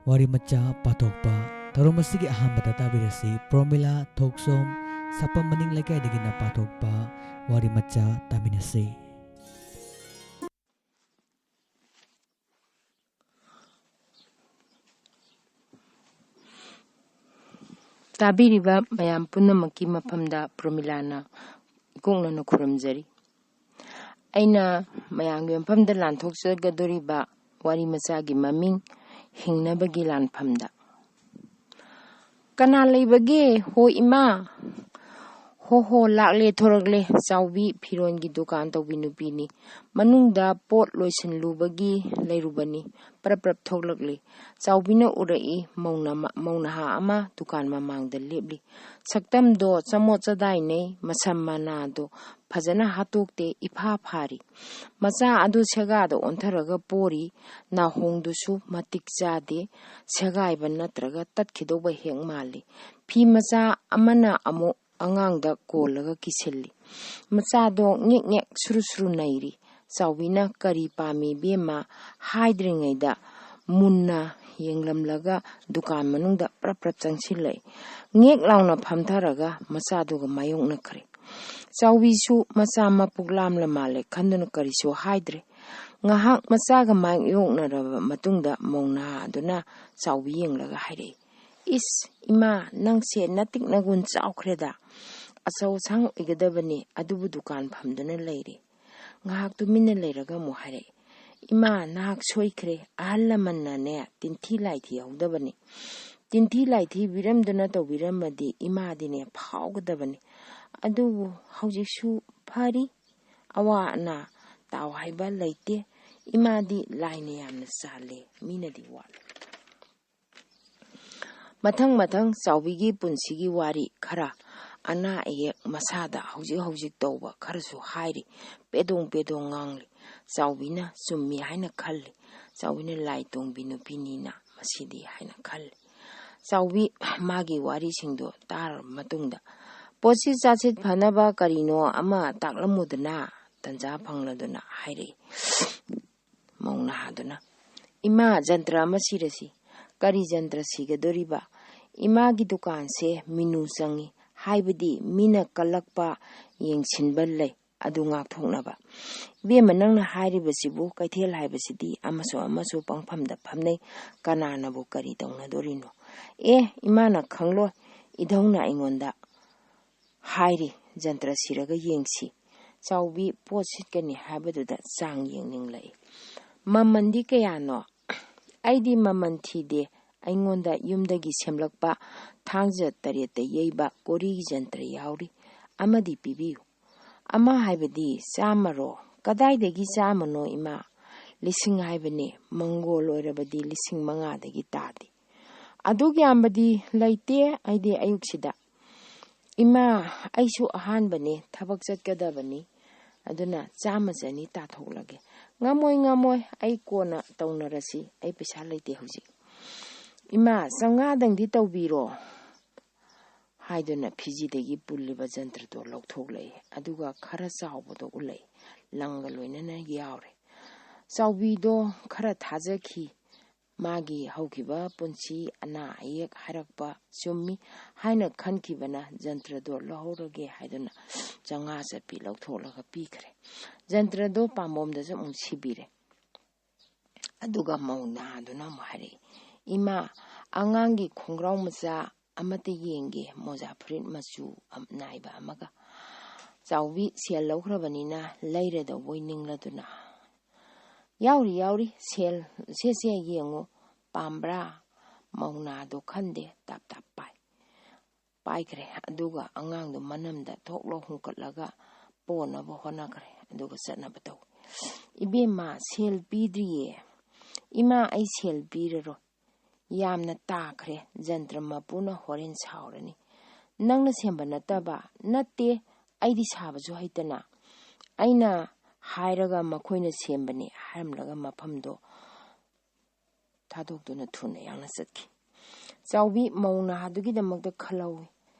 ꯋꯥꯔꯤ ꯃꯆꯥ ꯄꯥꯊꯣꯛꯄ꯫ ꯊꯧꯔꯝ ꯑꯁꯤꯒꯤ ꯑꯍꯥꯟꯕꯗ ꯇꯥꯕꯤꯔꯁꯤ, ꯄ꯭ꯔꯣꯃꯤꯂꯥ ꯊꯣꯛꯆꯣꯝ, ꯁꯥꯄꯝ ꯃꯅꯤꯡ ꯂꯩꯀꯥꯏꯗꯒꯤꯅ ꯄꯥꯊꯣꯛꯄ ꯋꯥꯔꯤ ꯃꯆꯥ ꯇꯥꯃꯤꯟꯅꯁꯤ꯫ ꯇꯥꯕꯤꯔꯤꯕ ꯃꯌꯥꯝ ꯄꯨꯝꯅꯃꯛꯀꯤ ꯃꯐꯝꯗ ꯄ꯭ꯔꯣꯃꯤꯂꯥꯅ ꯏꯀꯣꯛꯅꯅ ꯈꯨꯔꯨꯝꯖꯔꯤ꯫ ꯑꯩꯅ ꯃꯌꯥꯝꯒꯤ ꯃꯐꯝꯗ ꯂꯥꯟꯊꯣꯛꯆꯒꯗꯧꯔꯤꯕ ꯋꯥꯔꯤ ꯃꯆꯥꯒꯤ ꯃꯃꯤꯡ ꯍꯤꯡꯅꯕꯒꯤ ꯂꯥꯟꯐꯝꯗ꯫ "ꯀꯅꯥ ꯂꯩꯕꯒꯦ? ꯍꯣ ꯏꯃꯥ!" "ꯍꯣ ꯍꯣ, ꯂꯥꯛꯂꯦ, ꯊꯣꯔꯛꯂꯦ꯫" ꯆꯥꯎꯕꯤ ꯐꯤꯔꯣꯟꯒꯤ ꯗꯨꯀꯥꯟ ꯇꯧꯕꯤ ꯅꯨꯄꯤꯅꯤ꯫ ꯃꯅꯨꯡꯗ ꯄꯣꯠ ꯂꯣꯏꯁꯤꯜꯂꯨꯕꯒꯤ ꯂꯩꯔꯨꯕꯅꯤ꯫ ꯄ꯭ꯔꯞ ꯄ꯭ꯔꯞ ꯊꯣꯛꯂꯛꯂꯤ꯫ ꯆꯥꯎꯕꯤꯅ ꯎꯔꯛꯏ, ꯃꯧꯅ-, ꯃꯧ ꯅꯍꯥ ꯑꯃ ꯗꯨꯀꯥꯟ ꯃꯃꯥꯡꯗ ꯂꯦꯞꯂꯤ꯫ ꯁꯛꯇꯝꯗꯣ ꯆꯃꯣꯠ ꯆꯗꯥꯏꯅꯩ, ꯃꯁꯝ ꯃꯅꯥꯗꯣ ꯐꯖꯅ ꯍꯥꯠꯇꯣꯛꯇꯦ, ꯏꯐꯥ ꯐꯥꯔꯤ꯫ ꯃꯆꯥ ꯑꯗꯨ ꯁꯦꯒꯥꯗ ꯑꯣꯟꯊꯔꯒ ꯄꯣꯔꯤ꯫ ꯅꯥꯍꯣꯡꯗꯨꯁꯨ ꯃꯇꯤꯛ ꯆꯥꯗꯦ, ꯁꯦꯒꯥꯏꯕ ꯅꯠꯇ꯭ꯔꯒ ꯇꯠꯈꯤꯗꯧꯕ ꯍꯦꯛ ꯃꯥꯜꯂꯤ꯫ ꯐꯤ ꯃꯆꯥ ꯑꯃꯅ ꯑꯃꯨꯛ ꯑꯉꯥꯡꯗ ꯀꯣꯜꯂꯒ ꯀꯤꯁꯤꯜꯂꯤ꯫ ꯃꯆꯥꯗꯣ ꯉꯦꯛ ꯉꯦꯛ ꯁꯨꯔꯨ ꯁꯨꯔꯨ ꯅꯩꯔꯤ꯫ ꯆꯥꯎꯕꯤꯅ "ꯀꯔꯤ ꯄꯥꯝꯃꯤ ꯏꯕꯦꯝꯃ?" ꯍꯥꯏꯗ꯭ꯔꯤꯉꯩꯗ ꯃꯨꯟꯅ ꯌꯦꯡꯂꯝꯂꯒ ꯗꯨꯀꯥꯟ ꯃꯅꯨꯡꯗ ꯄ꯭ꯔꯞ ꯄ꯭ꯔꯞ ꯆꯪꯁꯤꯜꯂꯛꯏ꯫ ꯉꯦꯛ ꯂꯥꯎꯅ ꯐꯝꯊꯔꯒ ꯃꯆꯥꯗꯨꯒ ꯃꯥꯌꯣꯛꯅꯈ꯭ꯔꯦ꯫ ꯆꯥꯎꯕꯤꯁꯨ ꯃꯆꯥ ꯃꯄꯨꯛ ꯂꯥꯝꯂ ꯃꯥꯜꯂꯦ ꯈꯟꯗꯨꯅ ꯀꯔꯤꯁꯨ ꯍꯥꯏꯗ꯭ꯔꯦ꯫ ꯉꯥꯏꯍꯥꯛ ꯃꯆꯥꯒ ꯃꯥꯌꯣꯛꯅꯔꯕ ꯃꯇꯨꯡꯗ ꯃꯧ ꯅꯍꯥꯗꯨꯅ ꯆꯥꯎꯕꯤ ꯌꯦꯡꯂꯒ ꯍꯥꯏꯔꯛꯏ, "ꯏꯁ, ꯏꯃꯥ, ꯅꯪꯁꯦ ꯅꯇꯤꯛ ꯅꯒꯨꯟ ꯆꯥꯎꯈ꯭ꯔꯦꯗ꯫ ꯑꯆꯧ ꯑꯁꯥꯡ ꯑꯣꯏꯒꯗꯕꯅꯤ, ꯑꯗꯨꯕꯨ ꯗꯨꯀꯥꯟ ꯐꯝꯗꯨꯅ ꯂꯩꯔꯦ꯫" ꯉꯥꯏꯍꯥꯛ ꯇꯨꯃꯤꯟꯅ ꯂꯩꯔꯒ ꯑꯃꯨꯛ ꯍꯥꯏꯔꯛꯏ, "ꯏꯃꯥ, ꯅꯍꯥꯛ ꯁꯣꯏꯈ꯭ꯔꯦ꯫ ꯑꯍꯜ ꯂꯃꯟꯅꯅꯦ ꯇꯤꯟꯊꯤ ꯂꯥꯏꯊꯤ ꯍꯧꯗꯕꯅꯤ꯫ ꯇꯤꯟꯊꯤ ꯂꯥꯏꯊꯤ ꯕꯤꯔꯝꯗꯨꯅ ꯇꯧꯕꯤꯔꯝꯃꯗꯤ ꯏꯃꯥꯗꯤꯅꯦ ꯐꯥꯎꯒꯗꯕꯅꯤ꯫ ꯑꯗꯨꯕꯨ ꯍꯧꯖꯤꯛꯁꯨ ꯐꯔꯤ꯫ ꯑꯋꯥ ꯑꯅꯥ ꯇꯥꯎ ꯍꯥꯏꯕ ꯂꯩꯇꯦ꯫ ꯏꯃꯥꯗꯤ ꯂꯥꯏꯅ ꯌꯥꯝꯅ ꯆꯥꯜꯂꯦ, ꯃꯤꯅꯗꯤ ꯋꯥꯠꯂꯦ꯫" ꯃꯊꯪ ꯃꯊꯪ ꯆꯥꯎꯕꯤꯒꯤ ꯄꯨꯟꯁꯤꯒꯤ ꯋꯥꯔꯤ ꯈꯔ, ꯑꯅꯥ ꯑꯌꯦꯛ ꯃꯁꯥꯗ ꯍꯧꯖꯤꯛ ꯍꯧꯖꯤꯛ ꯇꯧꯕ ꯈꯔꯁꯨ ꯍꯥꯏꯔꯤ꯫ ꯄꯦꯗꯣꯡ ꯄꯦꯗꯣꯡ ꯉꯥꯡꯂꯤ꯫ ꯆꯥꯎꯕꯤꯅ ꯆꯨꯝꯃꯤ ꯍꯥꯏꯅ ꯈꯜꯂꯤ꯫ ꯆꯥꯎꯕꯤꯅ ꯂꯥꯏ ꯇꯣꯡꯕꯤ ꯅꯨꯄꯤꯅꯤꯅ ꯃꯁꯤꯗꯤ ꯍꯥꯏꯅ ꯈꯜꯂꯤ꯫ ꯆꯥꯎꯕꯤ ꯃꯥꯒꯤ ꯋꯥꯔꯤꯁꯤꯡꯗꯣ ꯇꯥꯔꯕ ꯃꯇꯨꯡꯗ, "ꯄꯣꯠꯁꯤꯠ ꯆꯥꯁꯤꯠ ꯐꯅꯕ ꯀꯔꯤꯅꯣ ꯑꯃ ꯇꯥꯛꯂꯝꯃꯨꯗꯅ?" ꯇꯟꯖꯥ ꯐꯪꯂꯗꯨꯅ ꯍꯥꯏꯔꯛꯏ꯫ ꯃꯧ ꯅꯍꯥꯗꯨꯅ, "ꯏꯃꯥ, ꯖꯟꯇ꯭ꯔ ꯑꯃ ꯁꯤꯔꯁꯤ꯫" "ꯀꯔꯤ ꯖꯟꯇ꯭ꯔ ꯁꯤꯒꯗꯣꯔꯤꯕ?" "ꯏꯃꯥꯒꯤ ꯗꯨꯀꯥꯟꯁꯦ ꯃꯤꯅꯨ ꯆꯪꯉꯤ, ꯍꯥꯏꯕꯗꯤ ꯃꯤꯅ ꯀꯜꯂꯛꯄ ꯌꯦꯡꯁꯤꯟꯕ ꯂꯩ, ꯑꯗꯨ ꯉꯥꯛꯊꯣꯛꯅꯕ꯫ ꯏꯕꯦꯝꯃ, ꯅꯪꯅ ꯍꯥꯏꯔꯤꯕꯁꯤꯕꯨ, ꯀꯩꯊꯦꯜ ꯍꯥꯏꯕꯁꯤꯗꯤ ꯑꯃꯁꯨ ꯑꯃꯁꯨ ꯄꯪꯐꯝꯗ ꯐꯝꯅꯩ, ꯀꯅꯥꯅꯕꯨ ꯀꯔꯤ ꯇꯧꯅꯗꯣꯔꯤꯅꯣ?" "ꯑꯦ, ꯏꯃꯥꯅ ꯈꯪꯂꯣꯏ, ꯏꯙꯧꯅ ꯑꯩꯉꯣꯟꯗ ꯍꯥꯏꯔꯤ, ꯖꯟꯇ꯭ꯔ ꯁꯤꯔꯒ ꯌꯦꯡꯁꯤ꯫" ꯆꯥꯎꯕꯤ ꯄꯣꯠ ꯁꯤꯠꯀꯅꯤ ꯍꯥꯏꯕꯗꯨꯗ ꯆꯥꯡ ꯌꯦꯡꯅꯤꯡꯂꯛꯏ꯫ "ꯃꯃꯟꯗꯤ ꯀꯌꯥꯅꯣ?" ꯑꯩꯗꯤ ꯃꯃꯜ ꯊꯤꯗꯦ꯫ ꯑꯩꯉꯣꯟꯗ ꯌꯨꯝꯗꯒꯤ ꯁꯦꯝꯂꯛꯄ ꯊꯥꯡꯖ ꯇꯔꯦꯠꯇ ꯌꯩꯕ ꯀꯣꯔꯤꯒꯤ ꯖꯟꯇ꯭ꯔ ꯌꯥꯎꯔꯤ, ꯑꯃꯗꯤ ꯄꯤꯕꯤꯌꯨ꯫ ꯑꯃ ꯍꯥꯏꯕꯗꯤ ꯆꯥꯝꯃꯔꯣ? ꯀꯗꯥꯏꯗꯒꯤ ꯆꯥꯝꯃꯅꯣ, ꯏꯃꯥ? ꯂꯤꯁꯤꯡ ꯍꯥꯏꯕꯅꯦ, ꯃꯪꯒꯣꯜ ꯑꯣꯏꯔꯕꯗꯤ ꯂꯤꯁꯤꯡ ꯃꯉꯥꯗꯒꯤ ꯇꯥꯗꯦ꯫ ꯑꯗꯨꯛ ꯌꯥꯝꯕꯗꯤ ꯂꯩꯇꯦ ꯑꯩꯗꯤ ꯑꯌꯨꯛꯁꯤꯗ꯫ ꯏꯃꯥ, ꯑꯩꯁꯨ ꯑꯍꯥꯟꯕꯅꯦ, ꯊꯕꯛ ꯆꯠꯀꯗꯕꯅꯤ, ꯑꯗꯨꯅ ꯆꯥꯝꯃ ꯆꯅꯤ ꯇꯥꯊꯣꯛꯂꯒꯦ꯫ ꯉꯝꯃꯣꯏ, ꯉꯝꯃꯣꯏ, ꯑꯩ ꯀꯣꯟꯅ ꯇꯧꯅꯔꯁꯤ, ꯑꯩ ꯄꯩꯁꯥ ꯂꯩꯇꯦ ꯍꯧꯖꯤꯛ꯫ ꯏꯃꯥ, ꯆꯥꯝꯃꯉꯥꯗꯪꯗꯤ ꯇꯧꯕꯤꯔꯣ꯫ ꯍꯥꯏꯗꯨꯅ ꯐꯤꯖꯤꯗꯒꯤ ꯄꯨꯜꯂꯤꯕ ꯖꯟꯇ꯭ꯔꯗꯣ ꯂꯧꯊꯣꯛꯂꯛꯏ, ꯑꯗꯨꯒ ꯈꯔ ꯆꯥꯎꯕꯗꯣ ꯎꯠꯂꯛꯏ, ꯂꯪꯒ ꯂꯣꯏꯅꯅ ꯌꯥꯎꯔꯦ꯫ ꯆꯥꯎꯕꯤꯗꯣ ꯈꯔ ꯊꯥꯖꯈꯤ꯫ ꯃꯥꯒꯤ ꯍꯧꯈꯤꯕ ꯄꯨꯟꯁꯤ ꯑꯅꯥ ꯑꯌꯦꯛ ꯍꯥꯏꯔꯛꯄ ꯆꯨꯝꯃꯤ ꯍꯥꯏꯅ ꯈꯟꯈꯤꯕꯅ ꯖꯟꯇ꯭ꯔꯗꯣ ꯂꯧꯍꯧꯔꯒꯦ ꯍꯥꯏꯗꯨꯅ ꯆꯥꯝꯃꯉꯥ ꯆꯠꯄꯤ ꯂꯧꯊꯣꯛꯂꯒ ꯄꯤꯈ꯭ꯔꯦ꯫ ꯖꯟꯇ꯭ꯔꯗꯣ ꯄꯥꯝꯕꯣꯝꯗꯁꯨ ꯑꯃꯨꯛ ꯁꯤꯕꯤꯔꯦ꯫ ꯑꯗꯨꯒ ꯃꯧ ꯅꯍꯥꯗꯨꯅ ꯑꯃꯨꯛ ꯍꯥꯏꯔꯛꯏ, "ꯏꯃꯥ, ꯑꯉꯥꯡꯒꯤ ꯈꯣꯡꯒ꯭ꯔꯥꯎ ꯃꯆꯥ ꯑꯃꯠꯇ ꯌꯦꯡꯒꯦ, ꯃꯣꯖꯥ ꯐꯨꯔꯤꯠ ꯃꯆꯨ ꯑꯝ-, ꯅꯥꯏꯕ ꯑꯃꯒ꯫" ꯆꯥꯎꯕꯤ ꯁꯦꯜ ꯂꯧꯈ꯭ꯔꯕꯅꯤꯅ ꯂꯩꯔꯗꯧꯕꯣꯏ ꯅꯤꯡꯂꯗꯨꯅ, "ꯌꯥꯎꯔꯤ, ꯌꯥꯎꯔꯤ, ꯁꯦꯜ, ꯁꯦ, ꯁꯦ, ꯌꯦꯡꯉꯨ, ꯄꯥꯝꯕ꯭ꯔꯥ?" ꯃꯧ ꯅꯍꯥꯗꯣ ꯈꯟꯗꯦ, ꯇꯥꯞ ꯇꯥꯞ ꯄꯥꯏ꯫ ꯄꯥꯏꯈ꯭ꯔꯦ꯫ ꯑꯗꯨꯒ ꯑꯉꯥꯡꯗꯣ ꯃꯅꯝꯗ ꯊꯣꯛ ꯂꯥꯎ ꯍꯨꯝꯀꯠꯂꯒ ꯄꯣꯅꯕ ꯍꯣꯠꯅꯈ꯭ꯔꯦ꯫ ꯑꯗꯨꯒ ꯆꯠꯅꯕ ꯇꯧ꯫ "ꯏꯕꯦꯝꯃ, ꯁꯦꯜ ꯄꯤꯗ꯭ꯔꯤꯌꯦ꯫ ꯏꯃꯥ, ꯑꯩ ꯁꯦꯜ ꯄꯤꯔꯔꯣꯏ꯫ ꯌꯥꯝꯅ ꯇꯥꯈ꯭ꯔꯦ꯫ ꯖꯟꯇ꯭ꯔ ꯃꯄꯨꯅ ꯍꯣꯔꯦꯟ ꯁꯥꯎꯔꯅꯤ꯫ ꯅꯪꯅ ꯁꯦꯝꯕ ꯅꯠꯇꯕ?" "ꯅꯠꯇꯦ, ꯑꯩꯗꯤ ꯁꯥꯕꯁꯨ ꯍꯩꯇꯅ꯫ ꯑꯩꯅ ꯍꯥꯏꯔꯒ ꯃꯈꯣꯏꯅ ꯁꯦꯝꯕꯅꯤ" ꯍꯥꯏꯔꯝꯂꯒ ꯃꯐꯝꯗꯣ ꯊꯥꯗꯣꯛꯇꯨꯅ ꯊꯨꯅ ꯌꯥꯡꯅ ꯆꯠꯈꯤ꯫ ꯆꯥꯎꯕꯤ ꯃꯧ ꯅꯍꯥꯗꯨꯒꯤꯗꯃꯛꯇ ꯈꯜꯍꯧꯏ꯫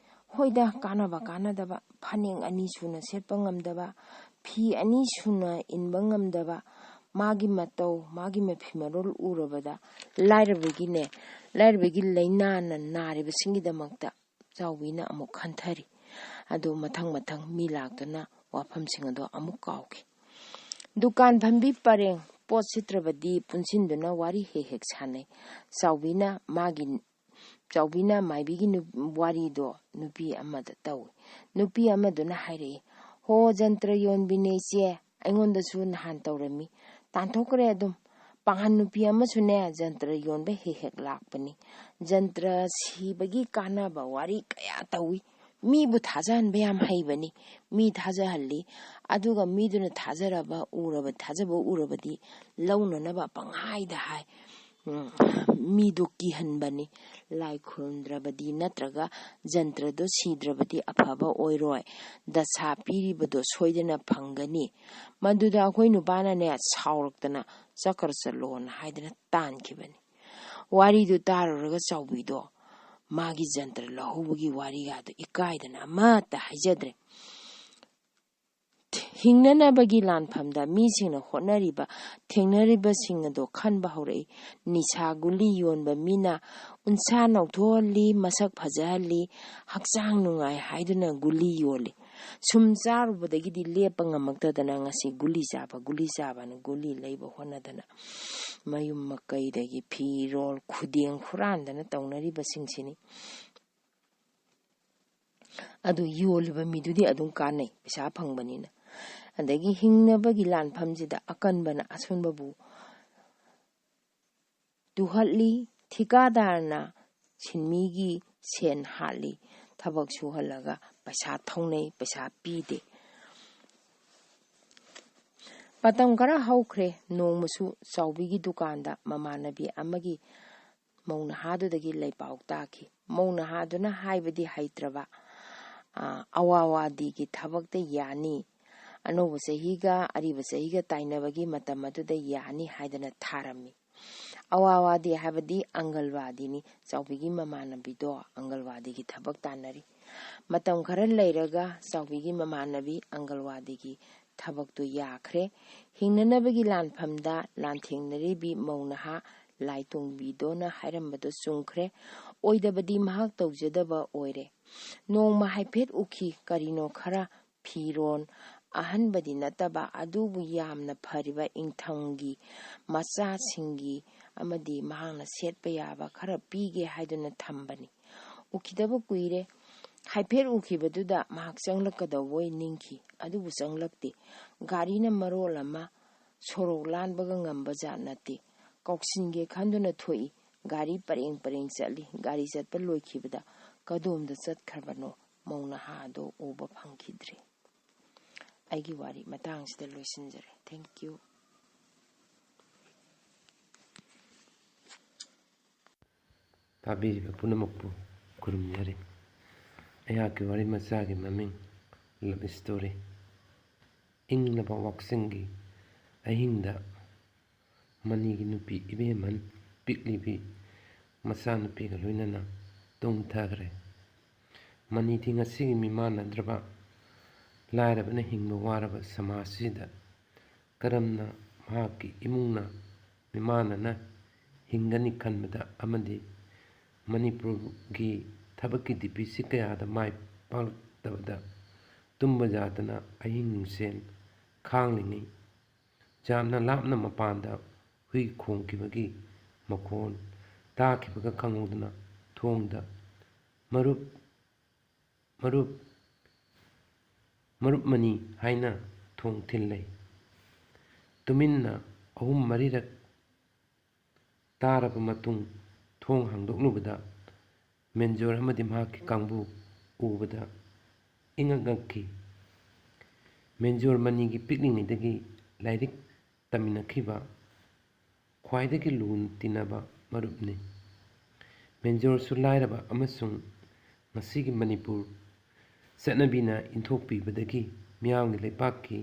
ꯍꯣꯏꯗ, ꯀꯥꯟꯅꯕ ꯀꯥꯟꯅꯗꯕ, ꯐꯅꯦꯛ ꯑꯅꯤ ꯁꯨꯅ ꯁꯦꯠꯄ ꯉꯝꯗꯕ, ꯐꯤ ꯑꯅꯤ ꯁꯨꯅ ꯏꯟꯕ ꯉꯝꯗꯕ, ꯃꯥꯒꯤ ꯃꯇꯧ, ꯃꯥꯒꯤ ꯃꯐꯤ ꯃꯔꯣꯜ ꯎꯔꯕꯗ ꯂꯥꯏꯔꯕꯒꯤꯅꯦ, ꯂꯥꯏꯔꯕꯒꯤ ꯂꯥꯏꯅꯥꯅ ꯅꯥꯔꯤꯕꯁꯤꯡꯒꯤꯗꯃꯛꯇ ꯆꯥꯎꯕꯤꯅ ꯑꯃꯨꯛ ꯈꯟꯊꯔꯤ꯫ ꯑꯗꯨ ꯃꯊꯪ ꯃꯊꯪ ꯃꯤ ꯂꯥꯛꯇꯨꯅ ꯋꯥꯐꯝꯁꯤꯡ ꯑꯗꯣ ꯑꯃꯨꯛ ꯀꯥꯎꯈꯤ꯫ ꯗꯨꯀꯥꯟ ꯐꯝꯕꯤ ꯄꯔꯦꯡ ꯄꯣꯠ ꯁꯤꯠꯇ꯭ꯔꯕꯗꯤ ꯄꯨꯟꯁꯤꯟꯗꯨꯅ ꯋꯥꯔꯤ ꯍꯦꯛ ꯍꯦꯛ ꯁꯥꯟꯅꯩ꯫ ꯆꯥꯎꯕꯤꯅ ꯃꯥꯒꯤ, ꯆꯥꯎꯕꯤꯅ ꯃꯥꯏꯕꯤꯒꯤ ꯅꯨ-, ꯋꯥꯔꯤꯗꯣ ꯅꯨꯄꯤ ꯑꯃꯗ ꯇꯧꯏ꯫ ꯅꯨꯄꯤ ꯑꯃꯗꯨꯅ ꯍꯥꯏꯔꯛꯏ, "ꯍꯣ, ꯖꯟꯇ꯭ꯔ ꯌꯣꯟꯕꯤꯅꯦ ꯏꯆꯦ, ꯑꯩꯉꯣꯟꯗꯁꯨ ꯅꯍꯥꯟ ꯇꯧꯔꯝꯃꯤ, ꯇꯥꯟꯊꯣꯛꯈ꯭ꯔꯦ ꯑꯗꯨꯝ꯫ ꯄꯥꯡꯍꯟ ꯅꯨꯄꯤ ꯑꯃꯁꯨꯅꯦ ꯖꯟꯇ꯭ꯔ ꯌꯣꯟꯕ ꯍꯦꯛ ꯍꯦꯛ ꯂꯥꯛꯄꯅꯤ꯫ ꯖꯟꯇ꯭ꯔ ꯁꯤꯕꯒꯤ ꯀꯥꯟꯅꯕ ꯋꯥꯔꯤ ꯀꯌꯥ ꯇꯧꯏ꯫ ꯃꯤꯕꯨ ꯊꯥꯖꯍꯟꯕ ꯌꯥꯝ ꯍꯩꯕꯅꯤ꯫ ꯃꯤ ꯊꯥꯖꯍꯜꯂꯤ꯫ ꯑꯗꯨꯒ ꯃꯤꯗꯨꯅ ꯊꯥꯖꯔꯕ, ꯎꯔꯕ, ꯊꯥꯖꯕ ꯎꯔꯕꯗꯤ ꯂꯧꯅꯅꯕ ꯄꯪꯍꯥꯏꯗ ꯍꯥꯏ꯫ ꯎꯝ, ꯃꯤꯗꯨ ꯀꯤꯍꯟꯕꯅꯤ꯫ ꯂꯥꯏ ꯈꯨꯔꯨꯝꯗ꯭ꯔꯕꯗꯤ ꯅꯠꯇ꯭ꯔꯒ ꯖꯟꯇ꯭ꯔꯗꯣ ꯁꯤꯗ꯭ꯔꯕꯗꯤ ꯑꯐꯕ ꯑꯣꯏꯔꯣꯏ꯫ ꯗꯁꯥ ꯄꯤꯔꯤꯕꯗꯣ ꯁꯣꯏꯗꯅ ꯐꯪꯒꯅꯤ꯫ ꯃꯗꯨꯗ ꯑꯩꯈꯣꯏ ꯅꯨꯄꯥꯅꯅꯦ ꯁꯥꯎꯔꯛꯇꯅ ꯆꯀ꯭ꯔ ꯆꯠꯂꯣꯅ ꯍꯥꯏꯗꯅ ꯇꯥꯟꯈꯤꯕꯅꯤ꯫ ꯋꯥꯔꯤꯗꯨ ꯇꯥꯔꯨꯔꯒ ꯆꯥꯎꯕꯤꯗꯣ ꯃꯥꯒꯤ ꯖꯟꯇ꯭ꯔ ꯂꯧꯍꯧꯕꯒꯤ ꯋꯥꯔꯤꯒꯗꯣ ꯏꯀꯥꯏꯗꯅ ꯑꯃꯠꯇ ꯍꯥꯏꯖꯗ꯭ꯔꯦ꯫ ꯍꯤꯡꯅꯅꯕꯒꯤ ꯂꯥꯟꯐꯝꯗ ꯃꯤꯁꯤꯡꯅ ꯍꯣꯠꯅꯔꯤꯕ, ꯊꯦꯡꯅꯔꯤꯕꯁꯤꯡ ꯑꯗꯣ ꯈꯟꯕ ꯍꯧꯔꯛꯏ꯫ ꯅꯤꯁꯥ ꯒꯨꯂꯤ ꯌꯣꯟꯕ ꯃꯤꯅ ꯎꯟꯁꯥ ꯅꯧꯊꯣꯛꯍꯜꯂꯤ, ꯃꯁꯛ ꯐꯖꯍꯜꯂꯤ, ꯍꯛꯆꯥꯡ ꯅꯨꯡꯉꯥꯏ ꯍꯥꯏꯗꯨꯅ ꯒꯨꯂꯤ ꯌꯣꯜꯂꯤ꯫ ꯁꯨꯝ ꯆꯥꯔꯨꯕꯗꯒꯤꯗꯤ ꯂꯦꯞꯄ ꯉꯝꯃꯛꯇꯗꯅ ꯉꯁꯤ ꯒꯨꯂꯤ ꯆꯥꯕ, ꯒꯨꯂꯤ ꯆꯥꯕꯅ ꯒꯨꯂꯤ ꯂꯩꯕ ꯍꯣꯠꯅꯗꯅ ꯃꯌꯨꯝ ꯃꯀꯩꯗꯒꯤ ꯐꯤꯔꯣꯜ, ꯈꯨꯗꯦꯡ ꯍꯨꯔꯥꯟꯗꯅ ꯇꯧꯅꯔꯤꯕꯁꯤꯡꯁꯤꯅꯤ꯫ ꯑꯗꯨ ꯌꯣꯜꯂꯤꯕ ꯃꯤꯗꯨꯗꯤ ꯑꯗꯨꯝ ꯀꯥꯟꯅꯩ, ꯄꯩꯁꯥ ꯐꯪꯕꯅꯤꯅ꯫ ꯑꯗꯒꯤ ꯍꯤꯡꯅꯕꯒꯤ ꯂꯥꯟꯐꯝꯁꯤꯗ ꯑꯀꯟꯕꯅ ꯑꯁꯣꯟꯕꯕꯨ ꯇꯨꯍꯠꯂꯤ, ꯊꯤꯀꯥꯗꯥꯔꯅ ꯁꯤꯟꯃꯤꯒꯤ ꯁꯦꯟ ꯍꯥꯠꯂꯤ, ꯊꯕꯛ ꯁꯨꯍꯜꯂꯒ ꯄꯩꯁꯥ ꯊꯧꯅꯩ, ꯄꯩꯁꯥ ꯄꯤꯗꯦ꯫ ꯃꯇꯝ ꯈꯔ ꯍꯧꯈ꯭ꯔꯦ꯫ ꯅꯣꯡꯃꯁꯨ ꯆꯥꯎꯕꯤꯒꯤ ꯗꯨꯀꯥꯟꯗ ꯃꯃꯥꯟꯅꯕꯤ ꯑꯃꯒꯤ ꯃꯧ ꯅꯍꯥꯗꯨꯗꯒꯤ ꯂꯩꯄꯥꯎ ꯇꯥꯈꯤ꯫ ꯃꯧ ꯅꯍꯥꯗꯨꯅ ꯍꯥꯏꯕꯗꯤ ꯍꯩꯇ꯭ꯔꯕ, ꯑ, ꯑꯋꯥꯋꯥꯗꯤꯒꯤ ꯊꯕꯛꯇ ꯌꯥꯅꯤ, ꯑꯅꯧꯕ ꯆꯍꯤꯒ ꯑꯔꯤꯕ ꯆꯍꯤꯒ ꯇꯥꯏꯅꯕꯒꯤ ꯃꯇꯝ ꯑꯗꯨꯗ ꯌꯥꯅꯤ ꯍꯥꯏꯗꯅ ꯊꯥꯔꯝꯃꯤ꯫ ꯑꯋꯥꯋꯥꯗꯤ ꯍꯥꯏꯕꯗꯤ ꯑꯪꯒꯜꯋꯥꯗꯤꯅꯤ꯫ ꯆꯥꯎꯕꯤꯒꯤ ꯃꯃꯥꯟꯅꯕꯤꯗꯣ ꯑꯪꯒꯜꯋꯥꯗꯤꯒꯤ ꯊꯕꯛ ꯇꯥꯟꯅꯔꯤ꯫ ꯃꯇꯝ ꯈꯔ ꯂꯩꯔꯒ ꯆꯥꯎꯕꯤꯒꯤ ꯃꯃꯥꯟꯅꯕꯤ ꯑꯪꯒꯜꯋꯥꯗꯤꯒꯤ ꯊꯕꯛꯇꯨ ꯌꯥꯈ꯭ꯔꯦ꯫ ꯍꯤꯡꯅꯅꯕꯒꯤ ꯂꯥꯟꯐꯝꯗ ꯂꯥꯟꯊꯦꯡꯅꯔꯤꯕꯤ ꯃꯧ ꯅꯍꯥ ꯂꯥꯏ ꯇꯣꯡꯕꯤꯗꯣꯅ ꯍꯥꯏꯔꯝꯕꯗꯨ ꯆꯨꯝꯈ꯭ꯔꯦ꯫ ꯑꯣꯏꯗꯕꯗꯤ ꯃꯍꯥꯛ ꯇꯧꯖꯗꯕ ꯑꯣꯏꯔꯦ꯫ ꯅꯣꯡꯃ ꯍꯥꯏꯐꯦꯠ ꯎꯈꯤ, ꯀꯔꯤꯅꯣ ꯈꯔ ꯐꯤꯔꯣꯟ, ꯑꯍꯟꯕꯗꯤ ꯅꯠꯇꯕ ꯑꯗꯨꯕꯨ ꯌꯥꯝꯅ ꯐꯔꯤꯕ ꯏꯪꯊꯝꯒꯤ ꯃꯆꯥꯁꯤꯡꯒꯤ ꯑꯃꯗꯤ ꯃꯍꯥꯛꯅ ꯁꯦꯠꯄ ꯌꯥꯕ ꯈꯔ ꯄꯤꯒꯦ ꯍꯥꯏꯗꯨꯅ ꯊꯝꯕꯅꯤ꯫ ꯎꯈꯤꯗꯕ ꯀꯨꯏꯔꯦ꯫ ꯍꯥꯏꯐꯦꯠ ꯎꯈꯤꯕꯗꯨꯗ ꯃꯍꯥꯛ ꯆꯪꯂꯛꯀꯗꯧꯕ ꯑꯣꯏ ꯅꯤꯡꯈꯤ, ꯑꯗꯨꯕꯨ ꯆꯪꯂꯛꯇꯦ꯫ ꯒꯥꯔꯤꯅ ꯃꯔꯣꯜ ꯑꯃ ꯁꯣꯔꯣꯛ ꯂꯥꯟꯕꯒ ꯉꯝꯕ ꯖꯥꯠ ꯅꯠꯇꯦ꯫ ꯀꯧꯁꯤꯟꯒꯦ ꯈꯟꯗꯨꯅ ꯊꯣꯛꯏ꯫ ꯒꯥꯔꯤ ꯄꯔꯦꯡ ꯄꯔꯦꯡ ꯆꯠꯂꯤ꯫ ꯒꯥꯔꯤ ꯆꯠꯄ ꯂꯣꯏꯈꯤꯕꯗ ꯀꯗꯣꯝꯗ ꯆꯠꯈ꯭ꯔꯕꯅꯣ ꯃꯧ ꯅꯍꯥ ꯑꯗꯣ ꯎꯕ ꯐꯪꯈꯤꯗ꯭ꯔꯦ꯫ ꯑꯩꯒꯤ ꯋꯥꯔꯤ ꯃꯇꯥꯡꯁꯤꯗ ꯂꯣꯏꯁꯤꯟꯖꯔꯦ꯫ Thank you꯫ ꯇꯥꯕꯤꯔꯤꯕ ꯄꯨꯝꯅꯃꯛꯄꯨ ꯈꯨꯔꯨꯝꯖꯔꯤ꯫ ꯑꯩꯍꯥꯛꯀꯤ ꯋꯥꯔꯤ ꯃꯆꯥꯒꯤ ꯃꯃꯤꯡ Love Story꯫ ꯏꯪꯂꯕ ꯋꯥꯛꯆꯤꯡꯒꯤ ꯑꯍꯤꯡꯗ ꯃꯅꯤꯒꯤ ꯅꯨꯄꯤ ꯏꯕꯦꯝꯍꯟ ꯄꯤꯛꯂꯤꯕꯤ ꯃꯆꯥꯅꯨꯄꯤꯒ ꯂꯣꯏꯅꯅ ꯇꯨꯝꯊꯈ꯭ꯔꯦ꯫ ꯃꯅꯤꯗꯤ ꯉꯁꯤꯒꯤ ꯃꯤꯃꯥꯟꯅꯗ꯭ꯔꯕ ꯂꯥꯏꯔꯕꯅ ꯍꯤꯡꯕ ꯋꯥꯔꯕ ꯁꯃꯥꯖꯁꯤꯗ ꯀꯔꯝꯅ ꯃꯍꯥꯛꯀꯤ ꯏꯃꯨꯡꯅ ꯃꯤꯃꯥꯟꯅꯅ ꯍꯤꯡꯒꯅꯤ ꯈꯟꯕꯗ ꯑꯃꯗꯤ ꯃꯅꯤꯄꯨꯔꯒꯤ ꯊꯕꯛꯀꯤ ꯗꯤꯄꯤꯁꯤ ꯀꯌꯥꯗ ꯃꯥꯏ ꯄꯥꯛꯂꯛꯇꯕꯗ ꯇꯨꯝꯕ ꯌꯥꯗꯅ ꯑꯍꯤꯡ ꯅꯨꯡꯁꯦꯟ ꯈꯥꯡꯂꯤꯉꯩ ꯌꯥꯝꯅ ꯂꯥꯞꯅ ꯃꯄꯥꯟꯗ ꯍꯨꯏ ꯈꯣꯡꯈꯤꯕꯒꯤ ꯃꯈꯣꯟ ꯇꯥꯈꯤꯕꯒ ꯈꯪꯍꯧꯗꯅ ꯊꯣꯡꯗ "ꯃꯔꯨꯞ, ꯃꯔꯨꯞ, ꯃꯔꯨꯞ ꯃꯅꯤ" ꯍꯥꯏꯅ ꯊꯣꯡ ꯊꯤꯜꯂꯦ꯫ ꯇꯨꯃꯤꯟꯅ ꯑꯍꯨꯝ ꯃꯔꯤꯔꯛ ꯇꯥꯔꯕ ꯃꯇꯨꯡ ꯊꯣꯡ ꯍꯥꯡꯗꯣꯛꯂꯨꯕꯗ ꯃꯦꯟꯖꯣꯔ ꯑꯃꯗꯤ ꯃꯍꯥꯛꯀꯤ ꯀꯥꯡꯕꯨ ꯎꯕꯗ ꯏꯉꯛ ꯉꯛꯈꯤ꯫ ꯃꯦꯟꯖꯣꯔ ꯃꯅꯤꯒꯤ ꯄꯤꯛꯂꯤꯉꯩꯗꯒꯤ ꯂꯥꯏꯔꯤꯛ ꯇꯝꯃꯤꯟꯅꯈꯤꯕ ꯈ꯭ꯋꯥꯏꯗꯒꯤ ꯂꯨꯅ ꯇꯤꯟꯅꯕ ꯃꯔꯨꯞꯅꯤ꯫ ꯃꯦꯟꯖꯣꯔꯁꯨ ꯂꯥꯏꯔꯕ ꯑꯃꯁꯨꯡ ꯉꯁꯤꯒꯤ ꯃꯅꯤꯄꯨꯔ ꯆꯠꯅꯕꯤꯅ ꯏꯟꯊꯣꯛꯄꯤꯕꯗꯒꯤ ꯃꯤꯌꯥꯝꯒꯤ ꯂꯩꯄꯥꯛꯀꯤ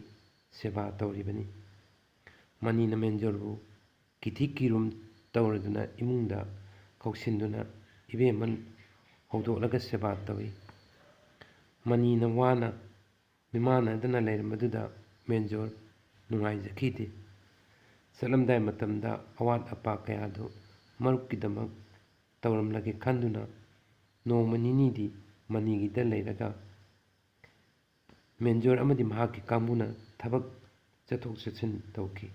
ꯁꯦꯕꯥ ꯇꯧꯔꯤꯕꯅꯤ꯫ ꯃꯅꯤꯅ ꯃꯦꯟꯖꯣꯔꯕꯨ ꯀꯤꯊꯤ ꯀꯤꯔꯨꯝ ꯇꯧꯔꯗꯨꯅ ꯏꯃꯨꯡꯗ ꯀꯧꯁꯤꯟꯗꯨꯅ ꯏꯕꯦꯝꯃ ꯍꯧꯗꯣꯛꯂꯒ ꯁꯦꯕꯥ ꯇꯧꯏ꯫ ꯃꯅꯤꯅ ꯋꯥꯅ ꯃꯤꯃꯥꯟꯅꯗꯅ ꯂꯩꯔꯝꯕꯗꯨꯗ ꯃꯦꯟꯖꯣꯔ ꯅꯨꯡꯉꯥꯏꯖꯈꯤꯗꯦ꯫ ꯆꯠꯂꯝꯗꯥꯏ ꯃꯇꯝꯗ ꯑꯋꯥꯠ ꯑꯄꯥ ꯀꯌꯥꯗꯨ ꯃꯔꯨꯞꯀꯤꯗꯃꯛ ꯇꯧꯔꯝꯂꯒꯦ ꯈꯟꯗꯨꯅ ꯅꯣꯡꯃ ꯅꯤꯅꯤꯗꯤ ꯃꯅꯤꯒꯤꯗ ꯂꯩꯔꯒ ꯃꯦꯟꯖꯣꯔ ꯑꯃꯗꯤ ꯃꯍꯥꯛꯀꯤ ꯀꯥꯡꯕꯨꯅ ꯊꯕꯛ ꯆꯠꯊꯣꯛ ꯆꯠꯁꯤꯟ ꯇꯧꯈꯤ꯫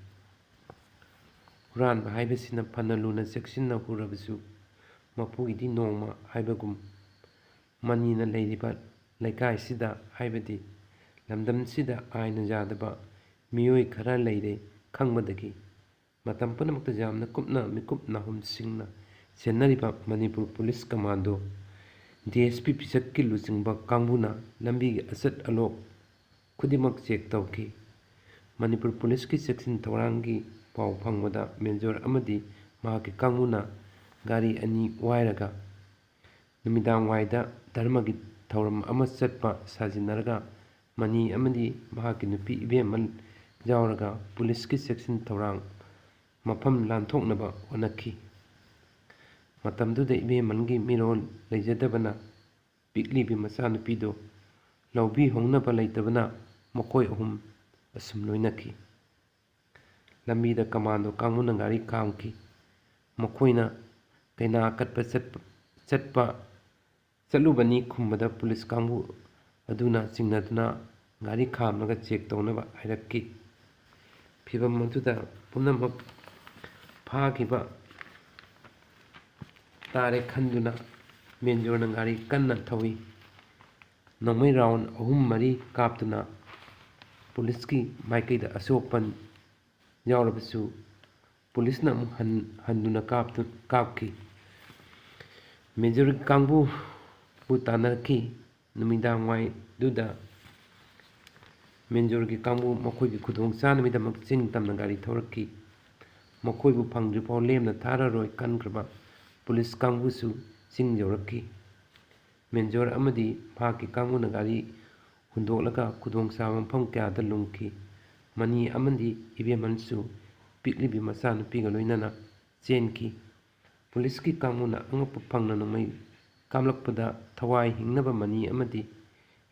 ꯍꯨꯔꯥꯟꯕ ꯍꯥꯏꯕꯁꯤꯅ ꯐꯅ ꯂꯨꯅ ꯆꯦꯛꯁꯤꯟꯅ ꯍꯨꯔꯕꯁꯨ ꯃꯄꯨꯒꯤꯗꯤ ꯅꯣꯡꯃ ꯍꯥꯏꯕꯒꯨꯝ ꯃꯅꯤꯅ ꯂꯩꯔꯤꯕ ꯂꯩꯀꯥꯏꯁꯤꯗ ꯍꯥꯏꯕꯗꯤ ꯂꯝꯗꯝꯁꯤꯗ ꯑꯥꯏꯟꯅ ꯌꯥꯗꯕ ꯃꯤꯑꯣꯏ ꯈꯔ ꯂꯩꯔꯦ꯫ ꯈꯪꯕꯗꯒꯤ ꯃꯇꯝ ꯄꯨꯝꯅꯃꯛꯇ ꯌꯥꯝꯅ ꯀꯨꯞꯅ ꯃꯤꯀꯨꯞ ꯅꯥꯍꯨꯝꯁꯤꯡꯅ ꯁꯦꯟꯅꯔꯤꯕ Manipur police commando, D S P ꯄꯤꯁꯛꯀꯤ ꯂꯨꯆꯤꯡꯕ ꯀꯥꯡꯕꯨꯅ ꯂꯝꯕꯤꯒꯤ ꯑꯆꯠ ꯑꯂꯣꯛ ꯈꯨꯗꯤꯡꯃꯛ ꯆꯦꯛ ꯇꯧꯈꯤ꯫ ꯃꯅꯤꯄꯨꯔ ꯄꯨꯂꯤꯁꯀꯤ ꯆꯦꯛꯁꯤꯟ ꯊꯧꯔꯥꯡꯒꯤ ꯄꯥꯎ ꯐꯪꯕꯗ ꯃꯦꯖꯣꯔ ꯑꯃꯗꯤ ꯃꯍꯥꯛꯀꯤ ꯀꯥꯡꯕꯨꯅ ꯒꯥꯔꯤ ꯑꯅꯤ ꯋꯥꯏꯔꯒ ꯅꯨꯃꯤꯗꯥꯡꯋꯥꯏꯗ ꯙꯔꯃꯒꯤ ꯊꯧꯔꯝ ꯑꯃ ꯆꯠꯄ ꯁꯥꯖꯤꯟꯅꯔꯒ ꯃꯅꯤ ꯑꯃꯗꯤ ꯃꯍꯥꯛꯀꯤ ꯅꯨꯄꯤ ꯏꯕꯦꯝꯃ ꯌꯥꯎꯔꯒ ꯄꯨꯂꯤꯁꯀꯤ ꯆꯦꯛꯁꯤꯟ ꯊꯧꯔꯥꯡ ꯃꯐꯝ ꯂꯥꯟꯊꯣꯛꯅꯕ ꯍꯣꯠꯅꯈꯤ꯫ ꯃꯇꯝꯗꯨꯗ ꯏꯕꯦꯝꯃꯟꯒꯤ ꯃꯤꯔꯣꯜ ꯂꯩꯖꯗꯕꯅ ꯄꯤꯛꯂꯤꯕꯤ ꯃꯆꯥꯅꯨꯄꯤꯗꯨ ꯂꯧꯕꯤꯍꯧꯅꯕ ꯂꯩꯇꯕꯅ ꯃꯈꯣꯏ ꯑꯍꯨꯝ ꯑꯁꯨꯝ ꯂꯣꯏꯅꯈꯤ꯫ ꯂꯝꯕꯤꯗ ꯀꯃꯥꯟꯗꯣ ꯀꯥꯡꯕꯨꯅ ꯒꯥꯔꯤ ꯈꯥꯝꯈꯤ꯫ ꯃꯈꯣꯏꯅ ꯀꯩꯅꯥ ꯀꯠꯄ ꯆꯠꯄ, ꯆꯠꯄ, ꯆꯠꯂꯨꯕꯅꯤ ꯈꯨꯝꯕꯗ ꯄꯨꯂꯤꯁ ꯀꯥꯡꯕꯨ ꯑꯗꯨꯅ ꯆꯤꯡꯅꯗꯨꯅ ꯒꯥꯔꯤ ꯈꯥꯝꯂꯒ ꯆꯦꯛ ꯇꯧꯅꯕ ꯍꯥꯏꯔꯛꯈꯤ꯫ ꯐꯤꯚꯝ ꯑꯗꯨꯗ ꯄꯨꯝꯅꯃꯛ ꯐꯥꯈꯤꯕ ꯇꯥꯔꯦ ꯈꯟꯗꯨꯅ ꯃꯦꯟꯖꯣꯔꯅ ꯒꯥꯔꯤ ꯀꯟꯅ ꯊꯧꯏ꯫ ꯅꯣꯡꯃꯩ ꯔꯥꯎꯟ ꯑꯍꯨꯝ ꯃꯔꯤ ꯀꯥꯞꯇꯨꯅ ꯄꯨꯂꯤꯁꯀꯤ ꯃꯥꯏꯀꯩꯗ ꯑꯁꯣꯛꯄꯟ ꯌꯥꯎꯔꯕꯁꯨ ꯄꯨꯂꯤꯁꯅ ꯑꯃꯨꯛ ꯍꯟ-, ꯍꯟꯗꯨꯅ ꯀꯥꯞꯇꯨ-, ꯀꯥꯞꯈꯤ꯫ ꯃꯦꯖꯣꯔ ꯀꯥꯡꯕꯨꯕꯨ ꯇꯥꯟꯅꯔꯛꯈꯤ꯫ ꯅꯨꯃꯤꯗꯥꯡ ꯋꯥꯏꯗꯨꯗ ꯃꯦꯟꯖꯣꯔꯒꯤ ꯀꯥꯡꯕꯨ ꯃꯈꯣꯏꯒꯤ ꯈꯨꯗꯣꯡ ꯆꯥꯅꯕꯒꯤꯗꯃꯛ ꯆꯤꯡ ꯇꯝꯅ ꯒꯥꯔꯤ ꯊꯧꯔꯛꯈꯤ꯫ ꯃꯈꯣꯏꯕꯨ ꯐꯪꯗ꯭ꯔꯤꯐꯥꯎ ꯂꯦꯝꯅ ꯊꯥꯔꯔꯣꯏ ꯈꯟꯈ꯭ꯔꯕ ꯄꯨꯂꯤꯁ ꯀꯥꯡꯕꯨꯁꯨ ꯆꯤꯡ ꯌꯧꯔꯛꯈꯤ꯫ ꯃꯦꯟꯖꯣꯔ ꯑꯃꯗꯤ ꯃꯍꯥꯛꯀꯤ ꯀꯥꯡꯕꯨꯅ ꯒꯥꯔꯤ ꯍꯨꯟꯗꯣꯛꯂꯒ ꯈꯨꯗꯣꯡꯆꯥꯕ ꯃꯐꯝ ꯀꯌꯥꯗ ꯂꯨꯝꯈꯤ꯫ ꯃꯅꯤ ꯑꯃꯗꯤ ꯏꯕꯦꯝꯍꯜꯁꯨ ꯄꯤꯛꯂꯤꯕꯤ ꯃꯆꯥꯅꯨꯄꯤꯒ ꯂꯣꯏꯅꯅ ꯆꯦꯟꯈꯤ꯫ ꯄꯨꯂꯤꯁꯀꯤ ꯀꯥꯡꯕꯨꯅ ꯑꯉꯛꯄ ꯐꯪꯅ ꯅꯣꯡꯃꯩ ꯀꯥꯞꯂꯛꯄꯗ ꯊꯋꯥꯏ ꯍꯤꯡꯅꯕ ꯃꯅꯤ ꯑꯃꯗꯤ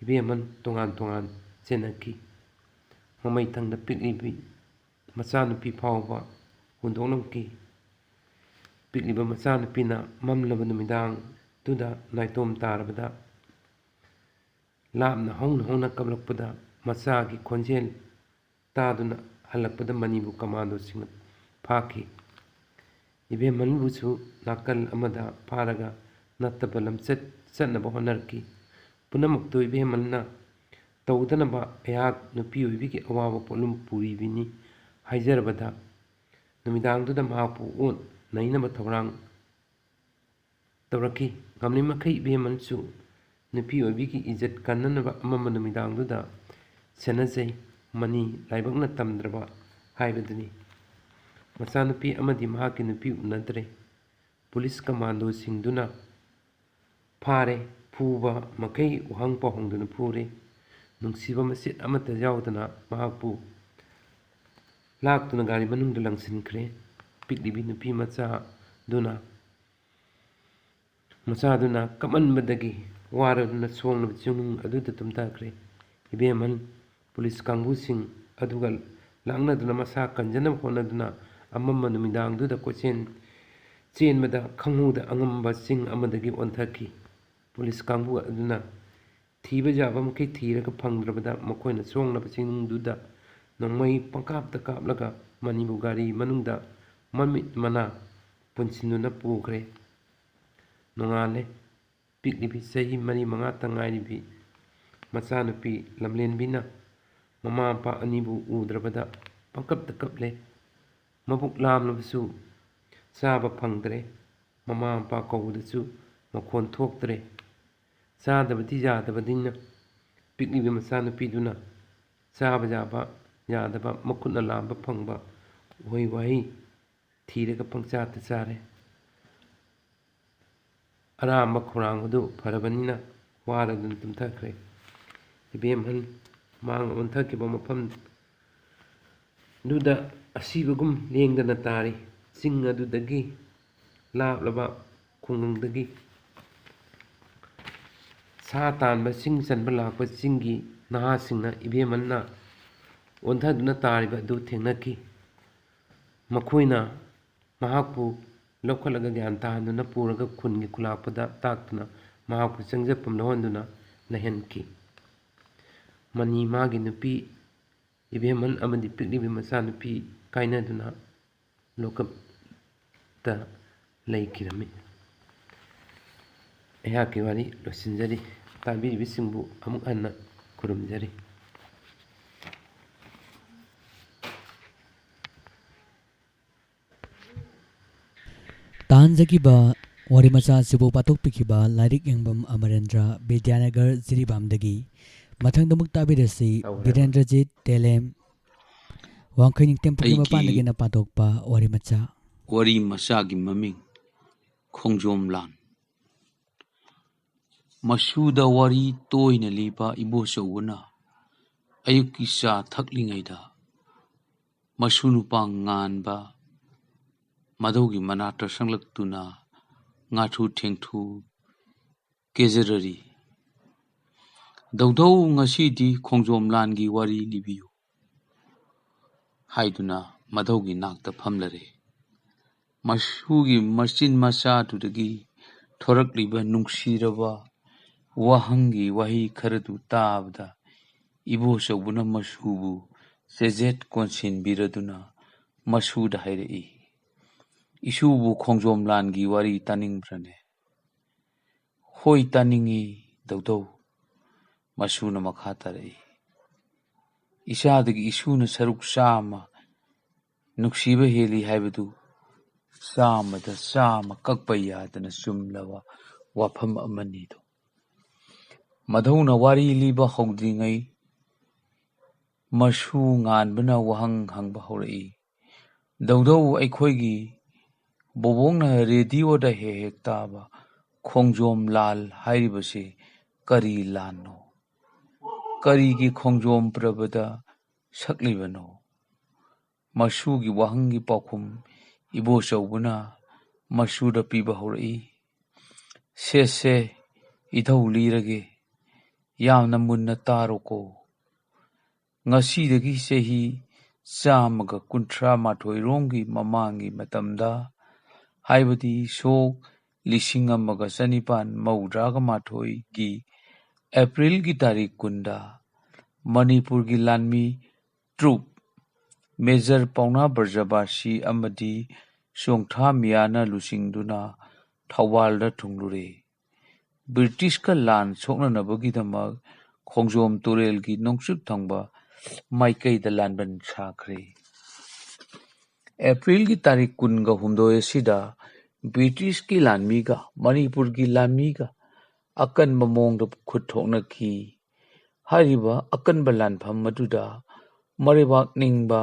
ꯏꯕꯦꯝꯍꯜ ꯇꯣꯉꯥꯟ ꯇꯣꯉꯥꯟ ꯆꯦꯟꯅꯈꯤ꯫ ꯃꯃꯩ ꯊꯪꯗ ꯄꯤꯛꯂꯤꯕꯤ ꯃꯆꯥꯅꯨꯄꯤ ꯐꯥꯎꯕ ꯍꯨꯟꯗꯣꯛꯂꯝꯈꯤ꯫ ꯄꯤꯛꯂꯤꯕ ꯃꯆꯥꯅꯨꯄꯤꯅ ꯃꯝꯂꯕ ꯅꯨꯃꯤꯗꯥꯡꯗꯨꯗ ꯅꯥꯏꯇꯣꯝ ꯇꯥꯔꯕꯗ ꯂꯥꯞꯅ ꯍꯧꯅ ꯍꯧꯅ ꯀꯞꯂꯛꯄꯗ ꯃꯆꯥꯒꯤ ꯈꯣꯟꯖꯦꯜ ꯇꯥꯗꯨꯅ ꯍꯜꯂꯛꯄꯗ ꯃꯅꯤꯕꯨ ꯀꯃꯥꯟꯗꯣꯁꯤꯡꯅ ꯐꯥꯈꯤ꯫ ꯏꯕꯦꯝꯍꯜꯕꯨꯁꯨ ꯅꯥꯀꯜ ꯑꯃꯗ ꯐꯥꯔꯒ ꯅꯠꯇꯕ ꯂꯝꯆꯠ ꯆꯠꯅꯕ ꯍꯣꯠꯅꯔꯛꯈꯤ꯫ ꯄꯨꯝꯅꯃꯛꯇꯨ ꯏꯕꯦꯝꯍꯜꯅ ꯇꯧꯗꯅꯕ ꯑꯩꯍꯥꯛ ꯅꯨꯄꯤ ꯑꯣꯏꯕꯤꯒꯤ ꯑꯋꯥꯕ ꯄꯣꯠꯂꯨꯝ ꯄꯨꯔꯤꯕꯅꯤ꯫ ꯍꯥꯏꯖꯔꯕꯗ ꯅꯨꯃꯤꯗꯥꯡꯗꯨꯗ ꯃꯍꯥꯛꯄꯨ ꯑꯣꯠ ꯅꯩꯅꯕ ꯊꯧꯔꯥꯡ ꯇꯧꯔꯛꯈꯤ꯫ ꯉꯝꯂꯤꯃꯈꯩ ꯏꯕꯦꯝꯃꯅꯁꯨ ꯅꯨꯄꯤ ꯑꯣꯏꯕꯤꯒꯤ ꯏꯖꯠ ꯀꯟꯅꯅꯕ ꯑꯃꯝꯕ ꯅꯨꯃꯤꯗꯥꯡꯗꯨꯗ ꯁꯦꯟꯅꯖꯩ꯫ ꯃꯅꯤ ꯂꯥꯏꯕꯛꯅ ꯇꯝꯗ꯭ꯔꯕ ꯍꯥꯏꯕꯗꯨꯅꯤ꯫ ꯃꯆꯥꯅꯨꯄꯤ ꯑꯃꯗꯤ ꯃꯍꯥꯛꯀꯤ ꯅꯨꯄꯤ ꯎꯅꯗ꯭ꯔꯦ꯫ ꯄꯨꯂꯤꯁ ꯀꯃꯥꯟꯗꯣꯁꯤꯡꯗꯨꯅ ꯐꯥꯔꯦ꯫ ꯐꯨꯕ ꯃꯈꯩ ꯋꯥꯍꯪ ꯄꯥꯎꯍꯪꯗꯨꯅ ꯐꯨꯔꯦ꯫ ꯅꯨꯡꯁꯤꯕ ꯃꯆꯦꯠ ꯑꯃꯠꯇ ꯌꯥꯎꯗꯅ ꯃꯍꯥꯛꯄꯨ ꯂꯥꯛꯇꯨꯅ ꯒꯥꯔꯤ ꯃꯅꯨꯡꯗ ꯂꯪꯁꯤꯟꯈ꯭ꯔꯦ꯫ ꯄꯤꯛꯂꯤꯕꯤ ꯅꯨꯄꯤ ꯃꯆꯥꯗꯨꯅ, ꯃꯆꯥꯗꯨꯅ ꯀꯞꯃꯟꯕꯗꯒꯤ ꯋꯥꯔꯗꯨꯅ ꯁꯣꯡꯂꯕ ꯆꯤꯡꯅꯨꯡ ꯑꯗꯨꯗ ꯇꯨꯝꯊꯈ꯭ꯔꯦ꯫ ꯏꯕꯦꯝꯍꯜ ꯄꯨꯂꯤꯁ ꯀꯥꯡꯕꯨꯁꯤꯡ ꯑꯗꯨꯒ ꯂꯥꯛꯅꯗꯨꯅ ꯃꯁꯥ ꯀꯟꯖꯅꯕ ꯍꯣꯠꯅꯗꯨꯅ ꯑꯃꯝꯕ ꯅꯨꯃꯤꯗꯥꯡꯗꯨꯗ ꯀꯣꯏꯆꯦꯟ ꯆꯦꯟꯕꯗ ꯈꯪꯍꯧꯗ ꯑꯉꯝꯕ ꯆꯤꯡ ꯑꯃꯗꯒꯤ ꯑꯣꯟꯊꯈꯤ꯫ ꯄꯨꯂꯤꯁ ꯀꯥꯡꯕꯨ ꯑꯗꯨꯅ ꯊꯤꯕ ꯌꯥꯕ ꯃꯈꯩ ꯊꯤꯔꯒ ꯐꯪꯗ꯭ꯔꯕꯗ ꯃꯈꯣꯏꯅ ꯁꯣꯡꯂꯕ ꯆꯤꯡꯗꯨꯗ ꯅꯣꯡꯃꯩ ꯄꯪꯀꯥꯞꯇ ꯀꯥꯞꯂꯒ ꯃꯅꯤꯕꯨ ꯒꯥꯔꯤ ꯃꯅꯨꯡꯗ ꯃꯃꯤꯠ ꯃꯅꯥ ꯄꯨꯟꯁꯤꯟꯗꯨꯅ ꯄꯨꯈ꯭ꯔꯦ꯫ ꯅꯣꯡꯉꯥꯜꯂꯦ꯫ ꯄꯤꯛꯂꯤꯕꯤ ꯆꯍꯤ ꯃꯔꯤ ꯃꯉꯥꯇ ꯉꯥꯏꯔꯤꯕꯤ ꯃꯆꯥꯅꯨꯄꯤ ꯂꯝꯂꯦꯟꯕꯤꯅ ꯃꯃꯥ ꯃꯄꯥ ꯑꯅꯤꯕꯨ ꯎꯗ꯭ꯔꯕꯗ ꯄꯪꯀꯞꯇ ꯀꯞꯂꯦ꯫ ꯃꯕꯨꯛ ꯂꯥꯝꯂꯕꯁꯨ ꯆꯥꯕ ꯐꯪꯗ꯭ꯔꯦ꯫ ꯃꯃꯥ ꯃꯄꯥ ꯀꯧꯕꯗꯁꯨ ꯃꯈꯣꯟ ꯊꯣꯛꯇ꯭ꯔꯦ꯫ ꯆꯥꯗꯕꯗꯤ ꯌꯥꯗꯕꯅꯤꯅ ꯄꯤꯛꯂꯤꯕꯤ ꯃꯆꯥꯅꯨꯄꯤꯗꯨꯅ ꯆꯥꯕ ꯌꯥꯕ ꯌꯥꯗꯕ ꯃꯈꯨꯠꯅ ꯂꯥꯝꯕ ꯐꯪꯕ ꯎꯍꯩ ꯋꯥꯍꯩ ꯊꯤꯔꯒ ꯄꯪꯆꯥꯗ ꯆꯥꯔꯦ꯫ ꯑꯔꯥꯝꯕ ꯈꯧꯔꯥꯡꯕꯗꯨ ꯐꯔꯕꯅꯤꯅ ꯋꯥꯔꯗꯨꯅ ꯇꯨꯝꯊꯈ꯭ꯔꯦ꯫ ꯏꯕꯦꯝꯍꯜ ꯃꯥꯡ ꯑꯣꯟꯊꯈꯤꯕ ꯃꯐꯝꯗꯨꯗ ꯑꯁꯤꯕꯒꯨꯝ ꯂꯦꯡꯗꯅ ꯇꯥꯔꯤ꯫ ꯆꯤꯡ ꯑꯗꯨꯗꯒꯤ ꯂꯥꯞꯂꯕ ꯈꯨꯡꯒꯪꯗꯒꯤ ꯁꯥ ꯇꯥꯟꯕ, ꯁꯤꯡ ꯆꯟꯕ ꯂꯥꯛꯄ ꯆꯤꯡꯒꯤ ꯅꯍꯥꯁꯤꯡꯅ ꯏꯕꯦꯝꯍꯜꯅ ꯑꯣꯟꯊꯗꯨꯅ ꯇꯥꯔꯤꯕ ꯑꯗꯨ ꯊꯦꯡꯅꯈꯤ꯫ ꯃꯈꯣꯏꯅ ꯃꯍꯥꯛꯄꯨ ꯂꯧꯈꯠꯂꯒ ꯒ꯭ꯌꯥꯟ ꯇꯥꯍꯟꯗꯨꯅ ꯄꯨꯔꯒ ꯈꯨꯟꯒꯤ ꯈꯨꯂꯥꯛꯄꯗ ꯇꯥꯛꯇꯨꯅ ꯃꯍꯥꯛꯄꯨ ꯆꯪꯖꯐꯝ ꯂꯧꯍꯟꯗꯨꯅ ꯂꯩꯍꯟꯈꯤ꯫ ꯃꯅꯤ ꯃꯥꯒꯤ ꯅꯨꯄꯤ ꯏꯕꯦꯝꯍꯜ ꯑꯃꯗꯤ ꯄꯤꯛꯂꯤꯕꯤ ꯃꯆꯥꯅꯨꯄꯤ ꯀꯥꯏꯅꯗꯨꯅ ꯂꯣꯀꯞꯇ ꯂꯩꯈꯤꯔꯝꯃꯤ꯫ ꯑꯩꯍꯥꯛꯀꯤ ꯋꯥꯔꯤ ꯂꯣꯏꯁꯤꯟꯖꯔꯤ꯫ ꯇꯥꯕꯤꯔꯤꯕꯁꯤꯡꯕꯨ ꯑꯃꯨꯛ ꯍꯟꯅ ꯈꯨꯔꯨꯝꯖꯔꯤ꯫ ꯄꯥꯟꯖꯈꯤꯕ ꯋꯥꯔꯤ ꯃꯆꯥ ꯑꯁꯤꯕꯨ ꯄꯥꯊꯣꯛꯄꯤꯈꯤꯕ ꯂꯥꯏꯔꯤꯛ ꯌꯦꯡꯐꯝ ꯑꯃꯔꯦꯟꯗ꯭ꯔ, ꯕꯤꯗ꯭ꯌꯥꯅꯒꯔ, ꯖꯤꯔꯤꯕꯥꯝꯗꯒꯤ꯫ ꯃꯊꯪꯗ ꯑꯃꯨꯛ ꯇꯥꯕꯤꯔꯁꯤ ꯇꯧꯔꯦ꯫ ꯕꯤꯔꯦꯟꯗ꯭ꯔꯖꯤꯠ ꯇꯦꯂꯦꯝ, ꯋꯥꯡꯈꯩ ꯅꯤꯡꯊꯦꯝꯄꯨꯒꯤ ꯑꯩꯒꯤ ꯃꯄꯥꯟꯗꯒꯤꯅ ꯄꯥꯊꯣꯛꯄ ꯋꯥꯔꯤ ꯃꯆꯥ꯫ ꯋꯥꯔꯤ ꯃꯆꯥꯒꯤ ꯃꯃꯤꯡ ꯈꯣꯡꯖꯣꯝ ꯂꯥꯟ꯫ ꯃꯁꯨꯗ ꯋꯥꯔꯤ ꯇꯣꯏꯅ ꯂꯤꯕ ꯏꯕꯣꯆꯧꯕꯅ ꯑꯌꯨꯛꯀꯤ ꯆꯥ ꯊꯛꯂꯤꯉꯩꯗ ꯃꯁꯨ ꯅꯨꯄꯥ ꯉꯥꯟꯕ ꯃꯙꯧꯒꯤ ꯃꯅꯥꯛꯇ ꯆꯪꯂꯛꯇꯨꯅ ꯉꯥꯊꯨ ꯊꯦꯡꯊꯨ ꯀꯦꯖꯔꯔꯤ꯫ "ꯗꯧꯗꯧ, ꯉꯁꯤꯗꯤ ꯈꯣꯡꯖꯣꯝ ꯂꯥꯟꯒꯤ ꯋꯥꯔꯤ ꯂꯤꯕꯤꯌꯨ" ꯍꯥꯏꯗꯨꯅ ꯃꯙꯧꯒꯤ ꯅꯥꯛꯇ ꯐꯝꯂꯔꯦ꯫ ꯃꯁꯨꯒꯤ ꯃꯆꯤꯟ ꯃꯆꯥꯗꯨꯗꯒꯤ ꯊꯣꯔꯛꯂꯤꯕ ꯅꯨꯡꯁꯤꯔꯕ ꯋꯥꯍꯪꯒꯤ ꯋꯥꯍꯩ ꯈꯔꯗꯨ ꯇꯥꯕꯗ ꯏꯕꯣꯆꯧꯕꯅ ꯃꯁꯨꯕꯨ ꯆꯦꯖꯦꯠ ꯀꯣꯟꯁꯤꯟꯕꯤꯔꯗꯨꯅ ꯃꯁꯨꯗ ꯍꯥꯏꯔꯛꯏ, "ꯏꯁꯨꯕꯨ ꯈꯣꯡꯖꯣꯝ ꯂꯥꯟꯒꯤ ꯋꯥꯔꯤ ꯇꯥꯅꯤꯡꯕ꯭ꯔꯅꯦ?" "ꯍꯣꯏ, ꯇꯥꯅꯤꯡꯏ ꯗꯧꯗꯧ", ꯃꯁꯨꯅ ꯃꯈꯥ ꯇꯥꯔꯛꯏ꯫ "ꯏꯆꯥꯗꯒꯤ ꯏꯁꯨꯅ ꯁꯔꯨꯛ ꯆꯥꯝꯃ ꯅꯨꯡꯁꯤꯕ ꯍꯦꯜꯂꯤ ꯍꯥꯏꯕꯗꯨ ꯆꯥꯝꯃꯗ ꯆꯥꯝꯃ ꯀꯛꯄ ꯌꯥꯗꯅ ꯆꯨꯝꯂꯕ ꯋꯥꯐꯝ ꯑꯃꯅꯤꯗꯣ꯫" ꯃꯙꯧꯅ ꯋꯥꯔꯤ ꯂꯤꯕ ꯍꯧꯗ꯭ꯔꯤꯉꯩ ꯃꯁꯨ ꯉꯥꯟꯕꯅ ꯋꯥꯍꯪ ꯍꯪꯕ ꯍꯧꯔꯛꯏ, "ꯗꯧꯗꯧ, ꯑꯩꯈꯣꯏꯒꯤ ꯕꯣꯕꯣꯛꯅ ꯔꯦꯗꯤꯑꯣꯗ ꯍꯦꯛ ꯍꯦꯛ ꯇꯥꯕ ꯈꯣꯡꯖꯣꯝ ꯂꯥꯜ ꯍꯥꯏꯔꯤꯕꯁꯤ ꯀꯔꯤ ꯂꯥꯟꯅꯣ? ꯀꯔꯤꯒꯤ ꯈꯣꯡꯖꯣꯝ ꯄ꯭ꯔꯕꯗ ꯁꯛꯂꯤꯕꯅꯣ?" ꯃꯁꯨꯒꯤ ꯋꯥꯍꯪꯒꯤ ꯄꯥꯎꯈꯨꯝ ꯏꯕꯣꯆꯧꯕꯅ ꯃꯁꯨꯗ ꯄꯤꯕ ꯍꯧꯔꯛꯏ, "ꯁꯦ ꯁꯦ, ꯏꯙꯧ ꯂꯤꯔꯒꯦ, ꯌꯥꯝꯅ ꯃꯨꯟꯅ ꯇꯥꯔꯣꯀꯣ꯫ ꯉꯁꯤꯗꯒꯤ ꯆꯍꯤ ꯆꯥꯝꯃꯒ ꯀꯨꯟꯊ꯭ꯔꯥ ꯃꯥꯊꯣꯏ ꯔꯣꯝꯒꯤ ꯃꯃꯥꯡꯒꯤ ꯃꯇꯝꯗ, ꯍꯥꯏꯕꯗꯤ ꯁꯣꯛ ꯂꯤꯁꯤꯡ ꯑꯃꯒ ꯆꯅꯤꯄꯥꯟ ꯃꯧꯗ꯭ꯔꯥꯒ ꯃꯥꯊꯣꯏꯒꯤ ꯑꯦꯄ꯭ꯔꯤꯜꯒꯤ ꯇꯥꯔꯤꯛ ꯀꯨꯟꯗ, ꯃꯅꯤꯄꯨꯔꯒꯤ ꯂꯥꯟꯃꯤ ꯇ꯭ꯔꯨꯞ ꯃꯦꯖꯔ ꯄꯥꯎꯅꯥ ꯕ꯭ꯔꯖꯕꯥꯁꯤ ꯑꯃꯗꯤ ꯆꯣꯡꯊꯥ ꯃꯤꯌꯥꯅ ꯂꯨꯆꯤꯡꯗꯨꯅ ꯊꯧꯕꯥꯜꯗ ꯊꯨꯡꯂꯨꯔꯦ꯫ ꯕ꯭ꯔꯤꯇꯤꯁꯀ ꯂꯥꯟ ꯁꯣꯛꯅꯅꯕꯒꯤꯗꯃꯛ ꯈꯣꯡꯖꯣꯝ ꯇꯨꯔꯦꯜꯒꯤ ꯅꯣꯡꯆꯨꯞ ꯊꯪꯕ ꯃꯥꯏꯀꯩꯗ ꯂꯥꯟꯕꯟ ꯁꯥꯈ꯭ꯔꯦ꯫ ꯑꯦꯄ꯭ꯔꯤꯜꯒꯤ ꯇꯥꯔꯤꯛ ꯀꯨꯟꯒ ꯍꯨꯝꯗꯣꯏ ꯑꯁꯤꯗ ꯕ꯭ꯔꯤꯇꯤꯁꯀꯤ ꯂꯥꯟꯃꯤꯒ ꯃꯅꯤꯄꯨꯔꯒꯤ ꯂꯥꯟꯃꯤꯒ ꯑꯀꯟꯕ ꯃꯑꯣꯡꯗ ꯈꯨꯠ ꯊꯣꯛꯅꯈꯤ꯫ ꯍꯥꯏꯔꯤꯕ ꯑꯀꯟꯕ ꯂꯥꯟꯐꯝ ꯑꯗꯨꯗ ꯃꯔꯩꯕꯥꯛ ꯅꯤꯡꯕ,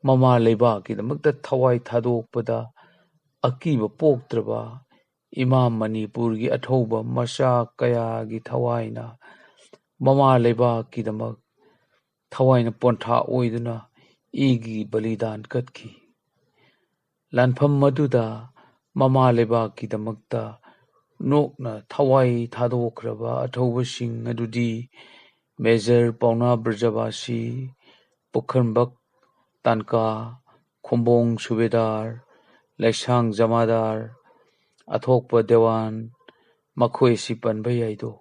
ꯃꯃꯥ ꯂꯩꯕꯥꯛꯀꯤꯗꯃꯛꯇ ꯊꯋꯥꯏ ꯊꯥꯗꯣꯛꯄꯗ ꯑꯀꯤꯕ ꯄꯣꯛꯇ꯭ꯔꯕ ꯏꯃꯥ ꯃꯅꯤꯄꯨꯔꯒꯤ ꯑꯊꯧꯕ ꯃꯆꯥ ꯀꯌꯥꯒꯤ ꯊꯋꯥꯏꯅ ꯃꯃꯥ ꯂꯩꯕꯥꯛꯀꯤꯗꯃꯛ ꯊꯋꯥꯏꯅ ꯄꯣꯟꯊꯥ ꯑꯣꯏꯗꯨꯅ ꯏꯒꯤ ꯕꯂꯤꯗꯥꯟ ꯀꯠꯈꯤ꯫ ꯂꯥꯟꯐꯝ ꯑꯗꯨꯗ ꯃꯃꯥ ꯂꯩꯕꯥꯛꯀꯤꯗꯃꯛꯇ ꯅꯣꯛꯅ ꯊꯋꯥꯏ ꯊꯥꯗꯣꯛꯈ꯭ꯔꯕ ꯑꯊꯧꯕꯁꯤꯡ ꯑꯗꯨꯗꯤ ꯃꯦꯖꯔ ꯄꯥꯎꯅꯥ ꯕ꯭ꯔꯖꯕꯥꯁꯤ, ꯄꯨꯈ꯭ꯔꯝꯕꯛ ꯇꯥꯟꯀꯥ, ꯈꯨꯝꯕꯣꯡ ꯁꯨꯕꯦꯗꯥꯔ, ꯂꯩꯁꯥꯡ ꯖꯃꯥꯗꯥꯔ, ꯑꯊꯣꯛꯄ ꯗꯦꯋꯥꯟ, ꯃꯈꯣꯏ ꯑꯁꯤ ꯄꯟꯕ ꯌꯥꯏꯗꯣ꯫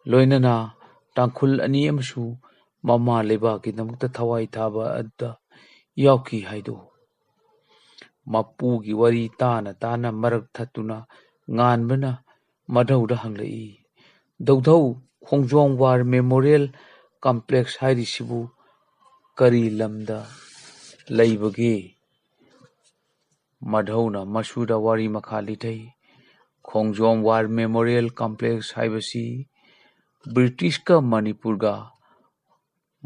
ꯂꯣꯏꯅꯅ ꯇꯥꯡꯈꯨꯜ ꯑꯅꯤ ꯑꯃꯁꯨ ꯃꯃꯥ ꯂꯩꯕꯥꯛꯀꯤꯗꯃꯛꯇ ꯊꯋꯥꯏ ꯊꯥꯕ ꯑꯗꯨꯗ ꯌꯥꯎꯈꯤ ꯍꯥꯏꯗꯣ꯫ ꯃꯄꯨꯒꯤ ꯋꯥꯔꯤ ꯇꯥꯅ ꯇꯥꯅ ꯃꯔꯛ ꯊꯠꯇꯨꯅ ꯉꯥꯟꯕꯅ ꯃꯙꯧꯗ ꯍꯪꯂꯛꯏ, "ꯗꯧꯗꯧ, ꯈꯣꯡꯖꯣꯝ ꯋꯥꯔ ꯃꯦꯃꯣꯔꯤꯌꯦꯜ ꯀꯝꯄ꯭ꯂꯦꯛꯁ ꯍꯥꯏꯔꯤꯁꯤꯕꯨ ꯀꯔꯤ ꯂꯝꯗ ꯂꯩꯕꯒꯦ?" ꯃꯙꯧꯅ ꯃꯁꯨꯗ ꯋꯥꯔꯤ ꯃꯈꯥ ꯂꯤꯊꯩ, "ꯈꯣꯡꯖꯣꯝ ꯋꯥꯔ ꯃꯦꯃꯣꯔꯤꯌꯦꯜ ꯀꯝꯄ꯭ꯂꯦꯛꯁ ꯍꯥꯏꯕꯁꯤ ꯕ꯭ꯔꯤꯇꯤꯁꯀ ꯃꯅꯤꯄꯨꯔꯒ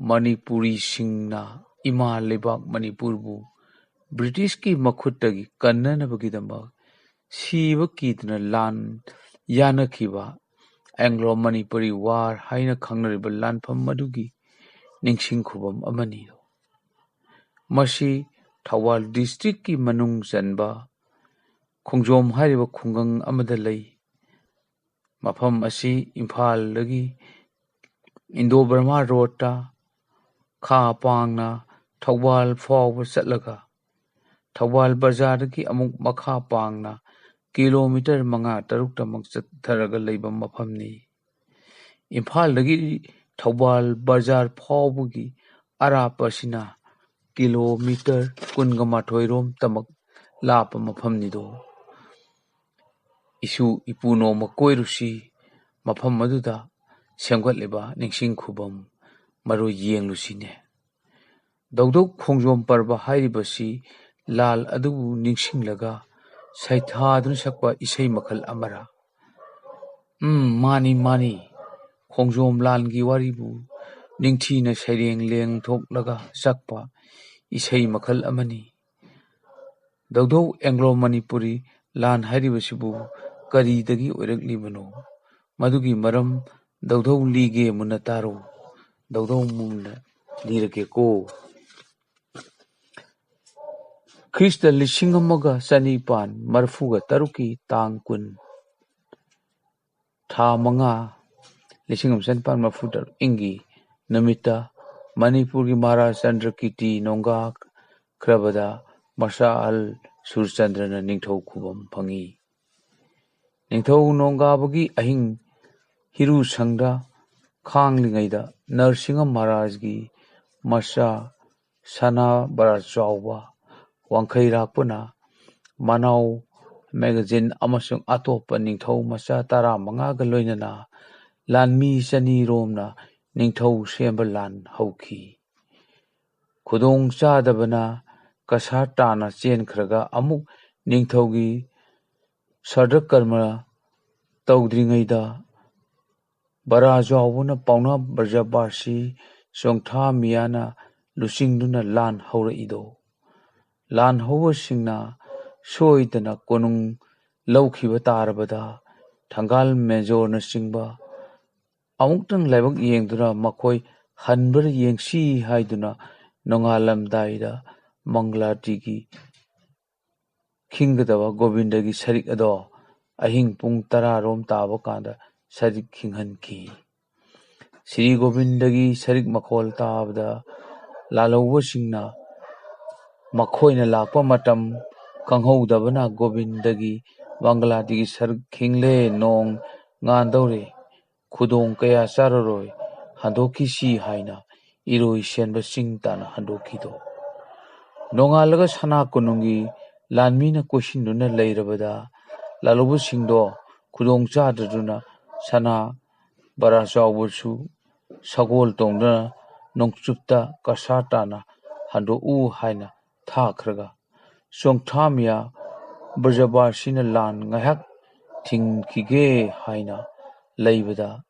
ꯃꯅꯤꯄꯨꯔꯤꯁꯤꯡꯅ ꯏꯃꯥ ꯂꯩꯕꯥꯛ ꯃꯅꯤꯄꯨꯔꯕꯨ ꯕ꯭ꯔꯤꯇꯤꯁꯀꯤ ꯃꯈꯨꯠꯇꯒꯤ ꯀꯟꯅꯅꯕꯒꯤꯗꯃꯛ ꯁꯤꯕ ꯀꯤꯗꯅ ꯂꯥꯟ ꯌꯥꯅꯈꯤꯕ ꯑꯦꯡꯒ꯭ꯂꯣ ꯃꯅꯤꯄꯨꯔꯤ ꯋꯥꯔ ꯍꯥꯏꯅ ꯈꯪꯅꯔꯤꯕ ꯂꯥꯟꯐꯝ ꯑꯗꯨꯒꯤ ꯅꯤꯡꯁꯤꯡ ꯈꯨꯕꯝ ꯑꯃꯅꯤ꯫ ꯃꯁꯤ ꯊꯧꯕꯥꯜ ꯗꯤꯁꯇ꯭ꯔꯤꯛꯀꯤ ꯃꯅꯨꯡ ꯆꯟꯕ ꯈꯣꯡꯖꯣꯝ ꯍꯥꯏꯔꯤꯕ ꯈꯨꯡꯒꯪ ꯑꯃꯗ ꯂꯩ꯫ ꯃꯐꯝ ꯑꯁꯤ ꯏꯝꯐꯥꯜꯗꯒꯤ ꯏꯟꯗꯣ ꯕꯔꯃꯥ ꯔꯣꯗꯇ ꯈꯥ ꯄꯥꯡꯅ ꯊꯧꯕꯥꯜ ꯐꯥꯎꯕ ꯆꯠꯂꯒ ꯊꯧꯕꯥꯜ ꯕꯖꯥꯔꯗꯒꯤ ꯑꯃꯨꯛ ꯃꯈꯥ ꯄꯥꯡꯅ ꯀꯤꯂꯣꯃꯤꯇꯔ ꯃꯉꯥ ꯇꯔꯨꯛꯇꯃꯛ ꯆꯠꯊꯔꯒ ꯂꯩꯕ ꯃꯐꯝꯅꯤ꯫ ꯏꯝꯐꯥꯜꯗꯒꯤ ꯊꯧꯕꯥꯜ ꯕꯖꯥꯔ ꯐꯥꯎꯕꯒꯤ ꯑꯔꯥꯞꯄ ꯑꯁꯤꯅ ꯀꯤꯂꯣꯃꯤꯇꯔ ꯀꯨꯟꯒ ꯃꯥꯊꯣꯏ ꯔꯣꯝꯇꯃꯛ ꯂꯥꯞꯄ ꯃꯐꯝꯅꯤꯗꯣ꯫ ꯏꯁꯨ ꯏꯄꯨ ꯅꯣꯡꯃ ꯀꯣꯏꯔꯨꯁꯤ, ꯃꯐꯝ ꯑꯗꯨꯗ ꯁꯦꯝꯒꯠꯂꯤꯕ ꯅꯤꯡꯁꯤꯡ ꯈꯨꯕꯝ ꯃꯔꯨ ꯌꯦꯡꯂꯨꯁꯤꯅꯦ꯫ ꯗꯧꯗꯧ ꯈꯣꯡꯖꯣꯝ ꯄꯔꯕ ꯍꯥꯏꯔꯤꯕꯁꯤ ꯂꯥꯜ ꯑꯗꯨꯕꯨ ꯅꯤꯡꯁꯤꯡꯂꯒ ꯁꯩꯊꯥꯗꯨꯅ ꯁꯛꯄ ꯏꯁꯩ ꯃꯈꯜ ꯑꯃꯔꯥ? ꯎꯝ, ꯃꯥꯅꯤ, ꯃꯥꯅꯤ꯫ ꯈꯣꯡꯖꯣꯝ ꯂꯥꯟꯒꯤ ꯋꯥꯔꯤꯕꯨ ꯅꯤꯡꯊꯤꯅ ꯁꯩꯔꯦꯡ ꯂꯦꯡꯊꯣꯛꯂꯒ ꯁꯛꯄ ꯏꯁꯩ ꯃꯈꯜ ꯑꯃꯅꯤ꯫ ꯗꯧꯗꯧ ꯑꯦꯡꯒ꯭ꯂꯣ ꯃꯅꯤꯄꯨꯔꯤ ꯂꯥꯟ ꯍꯥꯏꯔꯤꯕꯁꯤꯕꯨ ꯀꯔꯤꯗꯒꯤ ꯑꯣꯏꯔꯛꯂꯤꯕꯅꯣ? ꯃꯗꯨꯒꯤ ꯃꯔꯝ ꯗꯧꯗꯧ ꯂꯤꯒꯦ, ꯃꯨꯟꯅ ꯇꯥꯔꯣ꯫ ꯗꯧꯗꯧ ꯃꯨꯟꯅ ꯂꯤꯔꯒꯦꯀꯣ꯫ ꯈ꯭ꯔꯤꯁꯇ ꯂꯤꯁꯤꯡ ꯑꯃꯒ ꯆꯅꯤꯄꯥꯟ ꯃꯔꯐꯨꯒ ꯇꯔꯨꯛꯀꯤ ꯇꯥꯡ ꯀꯨꯟ, ꯊꯥ ꯃꯉꯥ, ꯂꯤꯁꯤꯡ ꯑꯃ ꯆꯅꯤꯄꯥꯟ ꯃꯔꯐꯨ ꯇꯔꯨꯛ ꯏꯪꯒꯤ ꯅꯨꯃꯤꯠꯇ ꯃꯅꯤꯄꯨꯔꯒꯤ ꯃꯍꯥꯔꯥꯖ ꯆꯟꯗ꯭ꯔꯀꯤꯔꯇꯤ ꯅꯣꯡꯒꯥꯈ꯭ꯔꯕꯗ ꯃꯁꯥ ꯑꯜ ꯁꯨꯔꯆꯟꯗ꯭ꯔꯅ ꯅꯤꯡꯊꯧ ꯈꯨꯕꯝ ꯐꯪꯉꯤ꯫ ꯅꯤꯡꯊꯧ ꯅꯣꯡꯒꯥꯕꯒꯤ ꯑꯍꯤꯡ ꯍꯤꯔꯨꯁꯪꯗ ꯈꯥꯡꯂꯤꯉꯩꯗ ꯅꯔꯁꯤꯡꯍ ꯃꯍꯥꯔꯥꯖꯒꯤ ꯃꯆꯥ ꯁꯅꯥ ꯕꯔꯥ ꯆꯥꯎꯕ ꯋꯥꯡꯈꯩꯔꯥꯛꯄꯅ ꯃꯅꯥꯎ ꯃꯦꯒꯥꯖꯤꯟ ꯑꯃꯁꯨꯡ ꯑꯇꯣꯞꯄ ꯅꯤꯡꯊꯧ ꯃꯆꯥ ꯇꯔꯥꯃꯉꯥꯒ ꯂꯣꯏꯅꯅ ꯂꯥꯟꯃꯤ ꯆꯅꯤꯔꯣꯝꯅ ꯅꯤꯡꯊꯧ ꯁꯦꯝꯕ ꯂꯥꯟ ꯍꯧꯈꯤ꯫ ꯈꯨꯗꯣꯡ ꯆꯥꯗꯕꯅ ꯀꯁꯥꯔ ꯇꯥꯅ ꯆꯦꯟꯈ꯭ꯔꯒ ꯑꯃꯨꯛ ꯅꯤꯡꯊꯧꯒꯤ ꯁꯔꯗ ꯀꯔꯃ ꯇꯧꯗ꯭ꯔꯤꯉꯩꯗ ꯕꯔꯥ ꯆꯥꯎꯕꯅ ꯄꯥꯎꯅꯥ ꯕ꯭ꯔꯖꯕꯥꯁꯤ ꯆꯣꯡꯊꯥ ꯃꯤꯌꯥꯅ ꯂꯨꯆꯤꯡꯗꯨꯅ ꯂꯥꯟ ꯍꯧꯔꯛꯏꯗꯣ꯫ ꯂꯥꯟ ꯍꯧꯕꯁꯤꯡꯅ ꯁꯣꯏꯗꯅ ꯀꯣꯅꯨꯡ ꯂꯧꯈꯤꯕ ꯇꯥꯔꯕꯗ ꯊꯪꯒꯥꯜ ꯃꯦꯖꯣꯔꯅꯆꯤꯡꯕ ꯑꯃꯨꯛꯇꯪ ꯂꯥꯏꯕꯛ ꯌꯦꯡꯗꯨꯅ ꯃꯈꯣꯏ ꯍꯟꯕ꯭ꯔꯥ ꯌꯦꯡꯁꯤ ꯍꯥꯏꯗꯨꯅ ꯅꯣꯡꯉꯥꯜꯂꯝꯗꯥꯏꯗ ꯃꯪꯒꯂꯥꯇꯤꯒꯤ ꯈꯤꯡꯒꯗꯕ ꯒꯣꯕꯤꯟꯗꯒꯤ ꯁꯔꯤꯛ ꯑꯗꯣ ꯑꯍꯤꯡ ꯄꯨꯡ ꯇꯔꯥ ꯔꯣꯝ ꯇꯥꯕ ꯀꯥꯟꯗ ꯁꯔꯤꯛ ꯈꯤꯡꯍꯟꯈꯤ꯫ ꯁ꯭ꯔꯤ ꯒꯣꯕꯤꯟꯗꯒꯤ ꯁꯔꯤꯛ ꯃꯈꯣꯜ ꯇꯥꯕꯗ ꯂꯥꯜꯍꯧꯕꯁꯤꯡꯅ ꯃꯈꯣꯏꯅ ꯂꯥꯛꯄ ꯃꯇꯝ ꯈꯪꯍꯧꯗꯕꯅ ꯒꯣꯕꯤꯟꯗꯒꯤ ꯃꯪꯒꯂꯥꯇꯤꯒꯤ ꯁꯔꯤꯛ ꯈꯤꯡꯂꯦ, ꯅꯣꯡ ꯉꯥꯟꯗꯧꯔꯦ, ꯈꯨꯗꯣꯡ ꯀꯌꯥ ꯆꯥꯔꯔꯣꯏ, ꯍꯟꯗꯣꯛꯈꯤꯁꯤ ꯍꯥꯏꯅ ꯏꯔꯣꯏ ꯁꯦꯟꯕ ꯆꯤꯡ ꯇꯥꯟꯅ ꯍꯟꯗꯣꯛꯈꯤꯗꯣ꯫ ꯅꯣꯡꯉꯥꯜꯂꯒ ꯁꯅꯥ ꯀꯣꯅꯨꯡꯒꯤ ꯂꯥꯟꯃꯤꯅ ꯀꯣꯏꯁꯤꯟꯗꯨꯅ ꯂꯩꯔꯕꯗ ꯂꯥꯜꯍꯧꯕꯁꯤꯡꯗꯣ ꯈꯨꯗꯣꯡ ꯆꯥꯗꯗꯨꯅ ꯁꯅꯥ ꯕꯔꯥ ꯆꯥꯎꯕꯁꯨ ꯁꯒꯣꯜ ꯇꯣꯡꯗꯨꯅ ꯅꯣꯡꯆꯨꯞꯇ ꯀꯁꯥꯔ ꯇꯥꯅ ꯍꯟꯗꯣꯛꯎ ꯍꯥꯏꯅ ꯊꯥꯈ꯭ꯔꯒ ꯆꯣꯡꯊꯥꯃꯤꯌꯥ ꯕ꯭ꯔꯖꯕꯥꯁꯤꯅ ꯂꯥꯟ ꯉꯥꯏꯍꯥꯛ ꯊꯤꯡꯈꯤꯒꯦ ꯍꯥꯏꯅ ꯂꯩꯕꯗ,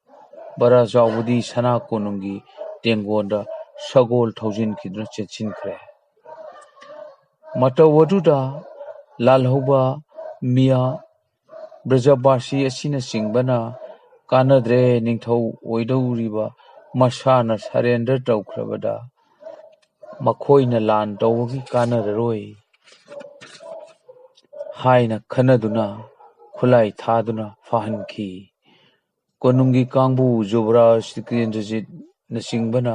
ꯕꯔꯥ ꯆꯥꯎꯕꯗꯤ ꯁꯅꯥ ꯀꯣꯅꯨꯡꯒꯤ ꯇꯦꯡꯒꯣꯟꯗ ꯁꯒꯣꯜ ꯊꯧꯖꯤꯟꯈꯤꯗꯨꯅ ꯆꯦꯟꯁꯤꯟꯈ꯭ꯔꯦ꯫ ꯃꯇꯧ ꯑꯗꯨꯗ ꯂꯥꯜꯍꯧꯕ ꯃꯤꯌꯥ ꯕ꯭ꯔꯖꯕꯥꯁꯤ ꯑꯁꯤꯅꯆꯤꯡꯕꯅ ꯀꯥꯟꯅꯗ꯭ꯔꯦ, ꯅꯤꯡꯊꯧ ꯑꯣꯏꯗꯧꯔꯤꯕ ꯃꯁꯥꯅ surrender ꯇꯧꯈ꯭ꯔꯕꯗ ꯃꯈꯣꯏꯅ ꯂꯥꯟ ꯇꯧꯕꯒꯤ ꯀꯥꯟꯅꯔꯔꯣꯏ ꯍꯥꯏꯅ ꯈꯟꯅꯗꯨꯅ ꯈꯨꯠꯂꯥꯏ ꯊꯥꯗꯨꯅ ꯐꯥꯍꯟꯈꯤ꯫ ꯀꯣꯅꯨꯡꯒꯤ ꯀꯥꯡꯕꯨ ꯖꯨꯕꯔꯥꯖ ꯇꯤꯀꯦꯟꯗ꯭ꯔꯖꯤꯠꯅꯆꯤꯡꯕꯅ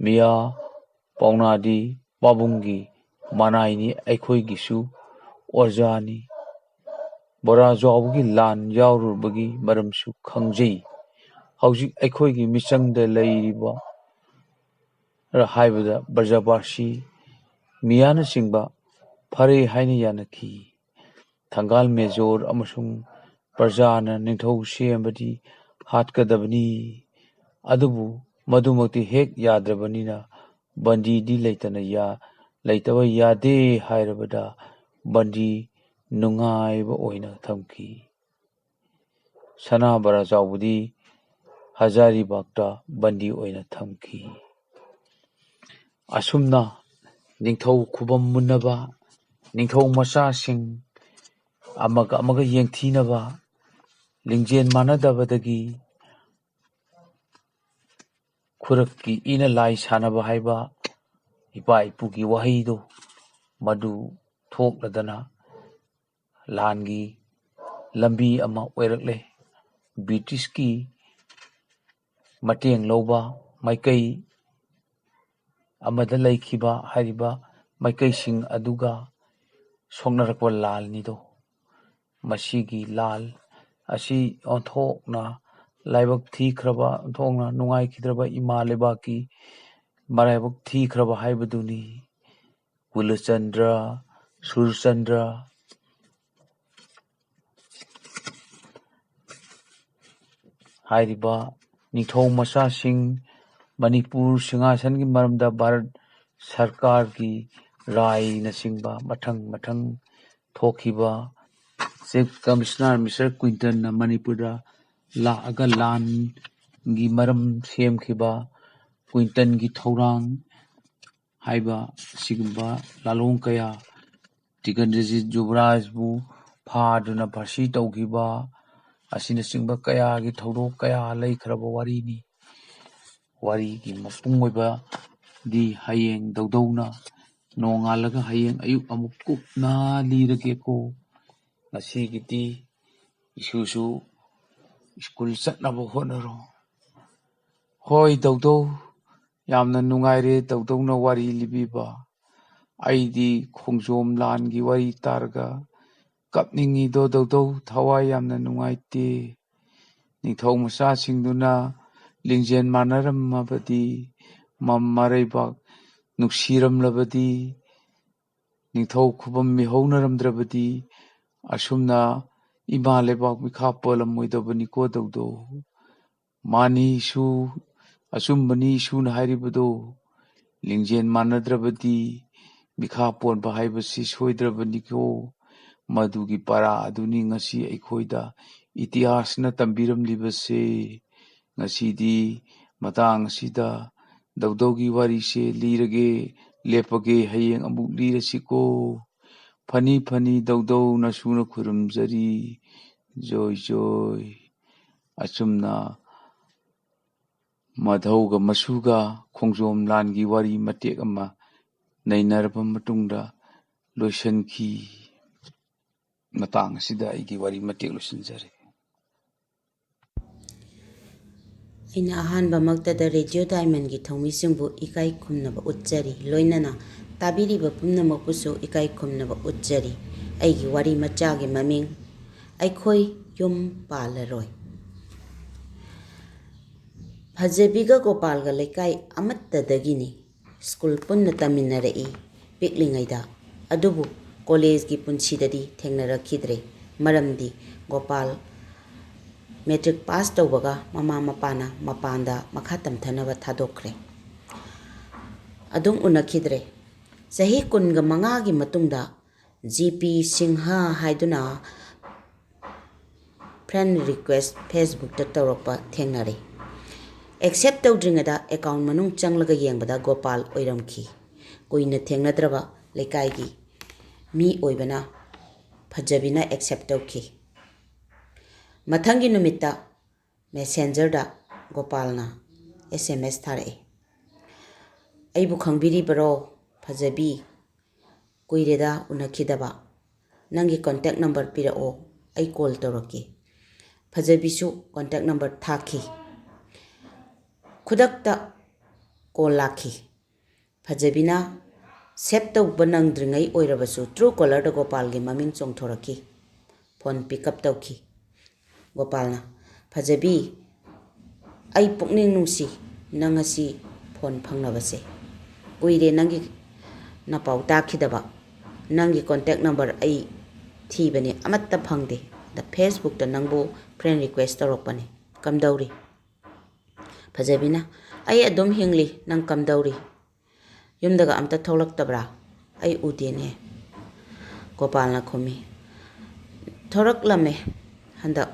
ꯃꯤꯌꯥ ꯄꯥꯎꯅꯥꯗꯤ ꯄꯥꯕꯨꯡꯒꯤ ꯃꯅꯥꯏꯅꯤ, ꯑꯩꯈꯣꯏꯒꯤꯁꯨ ꯑꯣꯖꯥꯅꯤ꯫ ꯕꯣꯔꯥ ꯖꯥꯎꯕꯒꯤ ꯂꯥꯟ ꯌꯥꯎꯔꯨꯕꯒꯤ ꯃꯔꯝꯁꯨ ꯈꯪꯖꯩ꯫ ꯍꯧꯖꯤꯛ ꯑꯩꯈꯣꯏꯒꯤ ꯃꯤꯆꯪꯗ ꯂꯩꯔꯤꯕ ꯍꯥꯏꯕꯗ ꯕ꯭ꯔꯖꯕꯥꯁꯤ ꯃꯤꯌꯥꯅꯆꯤꯡꯕ ꯐꯔꯦ ꯍꯥꯏꯅ ꯌꯥꯅꯈꯤ꯫ ꯊꯪꯒꯥꯜ ꯃꯦꯖꯣꯔ ꯑꯃꯁꯨꯡ ꯄ꯭ꯔꯖꯥꯅ ꯅꯤꯡꯊꯧ ꯁꯦꯝꯕꯗꯤ ꯍꯥꯠꯀꯗꯕꯅꯤ꯫ ꯑꯗꯨꯕꯨ ꯃꯗꯨꯃꯛꯇꯤ ꯍꯦꯛ ꯌꯥꯗ꯭ꯔꯕꯅꯤꯅ ꯕꯟꯗꯤꯗꯤ ꯂꯩꯇꯅ ꯌꯥ-, ꯂꯩꯇꯕ ꯌꯥꯗꯦ ꯍꯥꯏꯔꯕꯗ ꯕꯟꯗꯤ ꯅꯨꯡꯉꯥꯏꯕ ꯑꯣꯏꯅ ꯊꯝꯈꯤ꯫ ꯁꯅꯥ ꯕꯔꯥ ꯆꯥꯎꯕꯗꯤ ꯍꯖꯥꯔꯤꯕꯥꯒꯇ ꯕꯟꯗꯤ ꯑꯣꯏꯅ ꯊꯝꯈꯤ꯫ ꯑꯁꯨꯝꯅ ꯅꯤꯡꯊꯧ ꯈꯨꯕꯝ ꯃꯨꯟꯅꯕ, ꯅꯤꯡꯊꯧ ꯃꯆꯥꯁꯤꯡ ꯑꯃꯒ ꯑꯃꯒ ꯌꯦꯡꯊꯤꯅꯕ, ꯂꯤꯡꯖꯦꯜ ꯃꯥꯟꯅꯗꯕꯗꯒꯤ ꯈꯨꯔꯛꯀꯤ ꯏꯅ ꯂꯥꯏ ꯁꯥꯟꯅꯕ ꯍꯥꯏꯕ ꯏꯄꯥ ꯏꯄꯨꯒꯤ ꯋꯥꯍꯩꯗꯣ ꯃꯗꯨ ꯊꯣꯛꯂꯗꯅ ꯂꯥꯟꯒꯤ ꯂꯝꯕꯤ ꯑꯃ ꯑꯣꯏꯔꯛꯂꯦ꯫ ꯕ꯭ꯔꯤꯇꯤꯁꯀꯤ ꯃꯇꯦꯡ ꯂꯧꯕ ꯃꯥꯏꯀꯩ ꯑꯃꯗ ꯂꯩꯈꯤꯕ ꯍꯥꯏꯔꯤꯕ ꯃꯥꯏꯀꯩꯁꯤꯡ ꯑꯗꯨꯒ ꯁꯣꯛꯅꯔꯛꯄ ꯂꯥꯜꯅꯤꯗꯣ꯫ ꯃꯁꯤꯒꯤ ꯂꯥꯜ ꯑꯁꯤ ꯑꯣꯟꯊꯣꯛꯅ ꯂꯥꯏꯕꯛ ꯊꯤꯈ꯭ꯔꯕ, ꯑꯣꯟꯊꯣꯛꯅ ꯅꯨꯡꯉꯥꯏꯈꯤꯗ꯭ꯔꯕ ꯏꯃꯥ ꯂꯩꯕꯥꯛꯀꯤ ꯃꯔꯥꯏꯕꯛ ꯊꯤꯈ꯭ꯔꯕ ꯍꯥꯏꯕꯗꯨꯅꯤ꯫ ꯀꯨꯂꯆꯟꯗ꯭ꯔ, ꯁꯨꯔꯆꯟꯗ꯭ꯔ ꯍꯥꯏꯔꯤꯕ ꯅꯤꯡꯊꯧ ꯃꯆꯥꯁꯤꯡ, ꯃꯅꯤꯄꯨꯔ ꯁꯤꯡꯍꯥꯁꯟꯒꯤ ꯃꯔꯝꯗ ꯚꯥꯔꯠ ꯁꯔꯀꯥꯔꯒꯤ ꯔꯥꯏꯅꯆꯤꯡꯕ ꯃꯊꯪ ꯃꯊꯪ ꯊꯣꯛꯈꯤꯕ, ꯆꯤꯐ ꯀꯃꯤꯁꯅꯔ ꯃꯤꯁꯇꯔ ꯀ꯭ꯋꯤꯟꯇꯟꯅ ꯃꯅꯤꯄꯨꯔꯗ ꯂꯥꯛꯑꯒ ꯂꯥꯟꯒꯤ ꯃꯔꯝ ꯁꯦꯝꯈꯤꯕ, ꯀ꯭ꯋꯤꯟꯇꯟꯒꯤ ꯊꯧꯔꯥꯡ ꯍꯥꯏꯕ ꯑꯁꯤꯒꯨꯝꯕ ꯂꯥꯂꯣꯡ ꯀꯌꯥ, ꯇꯤꯀꯟꯗ꯭ꯔꯖꯤꯠ ꯖꯨꯕꯔꯥꯖꯕꯨ ꯐꯥꯗꯨꯅ ꯐꯥꯁꯤ ꯇꯧꯈꯤꯕ ꯑꯁꯤꯅꯆꯤꯡꯕ ꯀꯌꯥꯒꯤ ꯊꯧꯗꯣꯛ ꯀꯌꯥ ꯂꯩꯈ꯭ꯔꯕ ꯋꯥꯔꯤꯅꯤ꯫ ꯋꯥꯔꯤꯒꯤ ꯃꯄꯨꯡ ꯑꯣꯏꯕꯗꯤ ꯍꯌꯦꯡ ꯗꯧꯗꯧꯅ ꯅꯣꯡꯉꯥꯜꯂꯒ ꯍꯌꯦꯡ ꯑꯌꯨꯛ ꯑꯃꯨꯛ ꯀꯨꯞꯅ ꯂꯤꯔꯒꯦꯀꯣ꯫ ꯉꯁꯤꯒꯤꯗꯤ ꯏꯁꯨꯁꯨ ꯁ꯭ꯀꯨꯜ ꯆꯠꯅꯕ ꯍꯣꯠꯅꯔꯣ꯫ ꯍꯣꯏ ꯗꯧꯗꯧ, ꯌꯥꯝꯅ ꯅꯨꯡꯉꯥꯏꯔꯦ ꯗꯧꯗꯧꯅ ꯋꯥꯔꯤ ꯂꯤꯕꯤꯕ꯫ ꯑꯩꯗꯤ ꯈꯣꯡꯖꯣꯝ ꯂꯥꯟꯒꯤ ꯋꯥꯔꯤ ꯇꯥꯔꯒ ꯀꯞꯅꯤꯡꯉꯤꯗꯣ ꯗꯧꯗꯧ, ꯊꯋꯥꯏ ꯌꯥꯝꯅ ꯅꯨꯡꯉꯥꯏꯇꯦ꯫ ꯅꯤꯡꯊꯧ ꯃꯆꯥꯁꯤꯡꯗꯨꯅ ꯂꯤꯡꯖꯦꯜ ꯃꯥꯟꯅꯔꯝꯃꯕꯗꯤ, ꯃ-, ꯃꯔꯩꯕꯥꯛ ꯅꯨꯡꯁꯤꯔꯝꯂꯕꯗꯤ, ꯅꯤꯡꯊꯧ ꯈꯨꯕꯝ ꯃꯤꯍꯧꯅꯔꯝꯗ꯭ꯔꯕꯗꯤ ꯑꯁꯨꯝꯅ ꯏꯃꯥ ꯂꯩꯕꯥꯛ ꯃꯤꯈꯥ ꯄꯣꯜꯂꯝꯃꯣꯏꯗꯕꯅꯤꯀꯣ ꯗꯧꯗꯧ꯫ ꯃꯥꯅꯤ ꯏꯁꯨ, ꯑꯆꯨꯝꯕꯅꯤ ꯏꯁꯨꯅ ꯍꯥꯏꯔꯤꯕꯗꯣ꯫ ꯂꯤꯡꯖꯦꯜ ꯃꯥꯟꯅꯗ꯭ꯔꯕꯗꯤ ꯃꯤꯈꯥ ꯄꯣꯟꯕ ꯍꯥꯏꯕꯁꯤ ꯁꯣꯏꯗ꯭ꯔꯕꯅꯤꯀꯣ꯫ ꯃꯗꯨꯒꯤ ꯄꯔꯥ ꯑꯗꯨꯅꯤ ꯉꯁꯤ ꯑꯩꯈꯣꯏꯗ ꯏꯇꯤꯍꯥꯁꯅ ꯇꯝꯕꯤꯔꯝꯂꯤꯕꯁꯦ꯫ ꯉꯁꯤꯗꯤ ꯃꯇꯥꯡ ꯑꯁꯤꯗ ꯗꯧꯗꯧꯒꯤ ꯋꯥꯔꯤꯁꯦ ꯂꯤꯔꯒꯦ, ꯂꯦꯞꯄꯒꯦ, ꯍꯌꯦꯡ ꯑꯃꯨꯛ ꯂꯤꯔꯁꯤꯀꯣ꯫ ꯐꯅꯤ ꯐꯅꯤ ꯗꯧꯗꯧ, ꯅꯁꯨꯅ ꯈꯨꯔꯨꯝꯖꯔꯤ꯫ ꯖꯣꯏ ꯖꯣꯏ꯫ ꯑꯆꯨꯝꯅ ꯃꯙꯧꯒ ꯃꯁꯨꯒ ꯈꯣꯡꯖꯣꯝ ꯂꯥꯟꯒꯤ ꯋꯥꯔꯤ ꯃꯇꯦꯛ ꯑꯃ ꯅꯩꯅꯔꯕ ꯃꯇꯨꯡꯗ ꯂꯣꯏꯁꯤꯟꯈꯤ꯫ ꯃꯇꯥꯡ ꯑꯁꯤꯗ ꯑꯩꯒꯤ ꯋꯥꯔꯤ ꯃꯇꯦꯛ ꯂꯣꯏꯁꯤꯟꯖꯔꯦ꯫ ꯑꯩꯅ ꯑꯍꯥꯟꯕꯃꯛꯇꯗ ꯔꯦꯗꯤꯑꯣ ꯗꯥꯏꯃꯟꯒꯤ ꯊꯧꯃꯤꯁꯤꯡꯕꯨ ꯏꯀꯥꯏ ꯈꯨꯝꯅꯕ ꯎꯠꯆꯔꯤ, ꯂꯣꯏꯅꯅ ꯇꯥꯕꯤꯔꯤꯕ ꯄꯨꯝꯅꯃꯛꯄꯨꯁꯨ ꯏꯀꯥꯏ ꯈꯨꯝꯅꯕ ꯎꯠꯆꯔꯤ꯫ ꯑꯩꯒꯤ ꯋꯥꯔꯤ ꯃꯆꯥꯒꯤ ꯃꯃꯤꯡ ꯑꯩꯈꯣꯏ ꯌꯨꯝ ꯄꯥꯜꯂꯔꯣꯏ꯫ ꯐꯖꯕꯤꯒ ꯒꯣꯄꯥꯜꯒ ꯂꯩꯀꯥꯏ ꯑꯃꯠꯇꯗꯒꯤꯅꯤ꯫ ꯁ꯭ꯀꯨꯜ ꯄꯨꯟꯅ ꯇꯝꯃꯤꯟꯅꯔꯛꯏ ꯄꯤꯛꯂꯤꯉꯩꯗ꯫ ꯑꯗꯨꯕꯨ ꯀꯣꯂꯦꯖꯒꯤ ꯄꯨꯟꯁꯤꯗꯗꯤ ꯊꯦꯡꯅꯔꯛꯈꯤꯗ꯭ꯔꯦ꯫ ꯃꯔꯝꯗꯤ ꯒꯣꯄꯥꯜ ꯃꯦꯇ꯭ꯔꯤꯛ ꯄꯥꯁ ꯇꯧꯕꯒ ꯃꯃꯥ ꯃꯄꯥꯅ ꯃꯄꯥꯟꯗ ꯃꯈꯥ ꯇꯝꯊꯅꯕ ꯊꯥꯗꯣꯛꯈ꯭ꯔꯦ꯫ ꯑꯗꯨꯝ ꯎꯅꯈꯤꯗ꯭ꯔꯦ꯫ ꯆꯍꯤ ꯀꯨꯟꯒ ꯃꯉꯥꯒꯤ ꯃꯇꯨꯡꯗ ꯖꯤ ꯄꯤ ꯁꯤꯡꯍ ꯍꯥꯏꯗꯨꯅ friend request Facebookꯇ ꯇꯧꯔꯛꯄ ꯊꯦꯡꯅꯔꯦ꯫ Accept ꯇꯧꯗ꯭ꯔꯤꯉꯩꯗ account ꯃꯅꯨꯡ ꯆꯪꯂꯒ ꯌꯦꯡꯕꯗ ꯒꯣꯄꯥꯜ ꯑꯣꯏꯔꯝꯈꯤ꯫ ꯀꯨꯏꯅ ꯊꯦꯡꯅꯗ꯭ꯔꯕ ꯂꯩꯀꯥꯏꯒꯤ ꯃꯤ ꯑꯣꯏꯕꯅ ꯐꯖꯕꯤꯅ accept ꯇꯧꯈꯤ꯫ ꯃꯊꯪꯒꯤ ꯅꯨꯃꯤꯠꯇ Messengerꯗ ꯒꯣꯄꯥꯜꯅ S M S ꯊꯥꯔꯛꯏ꯫ "ꯑꯩꯕꯨ ꯈꯪꯕꯤꯔꯤꯕꯔꯣ, ꯐꯖꯕꯤ? ꯀꯨꯏꯔꯦꯗ ꯎꯅꯈꯤꯗꯕ꯫ ꯅꯪꯒꯤ contact number ꯄꯤꯔꯛꯑꯣ, ꯑꯩ call ꯇꯧꯔꯛꯀꯦ꯫" ꯐꯖꯕꯤꯁꯨ contact number ꯊꯥꯈꯤ꯫ ꯈꯨꯗꯛꯇ call ꯂꯥꯛꯈꯤ꯫ ꯐꯖꯕꯤꯅ save ꯇꯧꯕ ꯅꯪꯗ꯭ꯔꯤꯉꯩ ꯑꯣꯏꯔꯕꯁꯨ Truecallerꯗ ꯒꯣꯄꯥꯜꯒꯤ ꯃꯃꯤꯡ ꯆꯣꯡꯊꯣꯔꯛꯈꯤ꯫ Phone pick up ꯇꯧꯈꯤ꯫ ꯒꯣꯄꯥꯜꯅ, "ꯐꯖꯕꯤ, ꯑꯩ ꯄꯨꯛꯅꯤꯡ ꯅꯨꯡꯁꯤ, ꯅꯪ ꯉꯁꯤ phone ꯐꯪꯅꯕꯁꯦ꯫ ꯀꯨꯏꯔꯦ ꯅꯪꯒꯤ ꯅꯄꯥꯎ ꯇꯥꯈꯤꯗꯕ꯫ ꯅꯪꯒꯤ contact number ꯑꯩ ꯊꯤꯕꯅꯤ, ꯑꯃꯠꯇ ꯐꯪꯗꯦ꯫ ꯑꯗ Facebookꯇ ꯅꯪꯕꯨ friend request ꯇꯧꯔꯛꯄꯅꯤ꯫ ꯀꯝꯗꯧꯔꯤ?" ꯐꯖꯕꯤꯅ, "ꯑꯩ ꯑꯗꯨꯝ ꯍꯤꯡꯂꯤ, ꯅꯪ ꯀꯝꯗꯧꯔꯤ? ꯌꯨꯝꯗꯒ ꯑꯝꯇ ꯊꯣꯛꯂꯛꯇꯕ꯭ꯔꯥ? ꯑꯩ ꯎꯗꯦꯅꯦ꯫" ꯒꯣꯄꯥꯜꯅ ꯈꯨꯝꯃꯤ, "ꯊꯣꯔꯛꯂꯝꯃꯦ ꯍꯟꯗꯛ꯫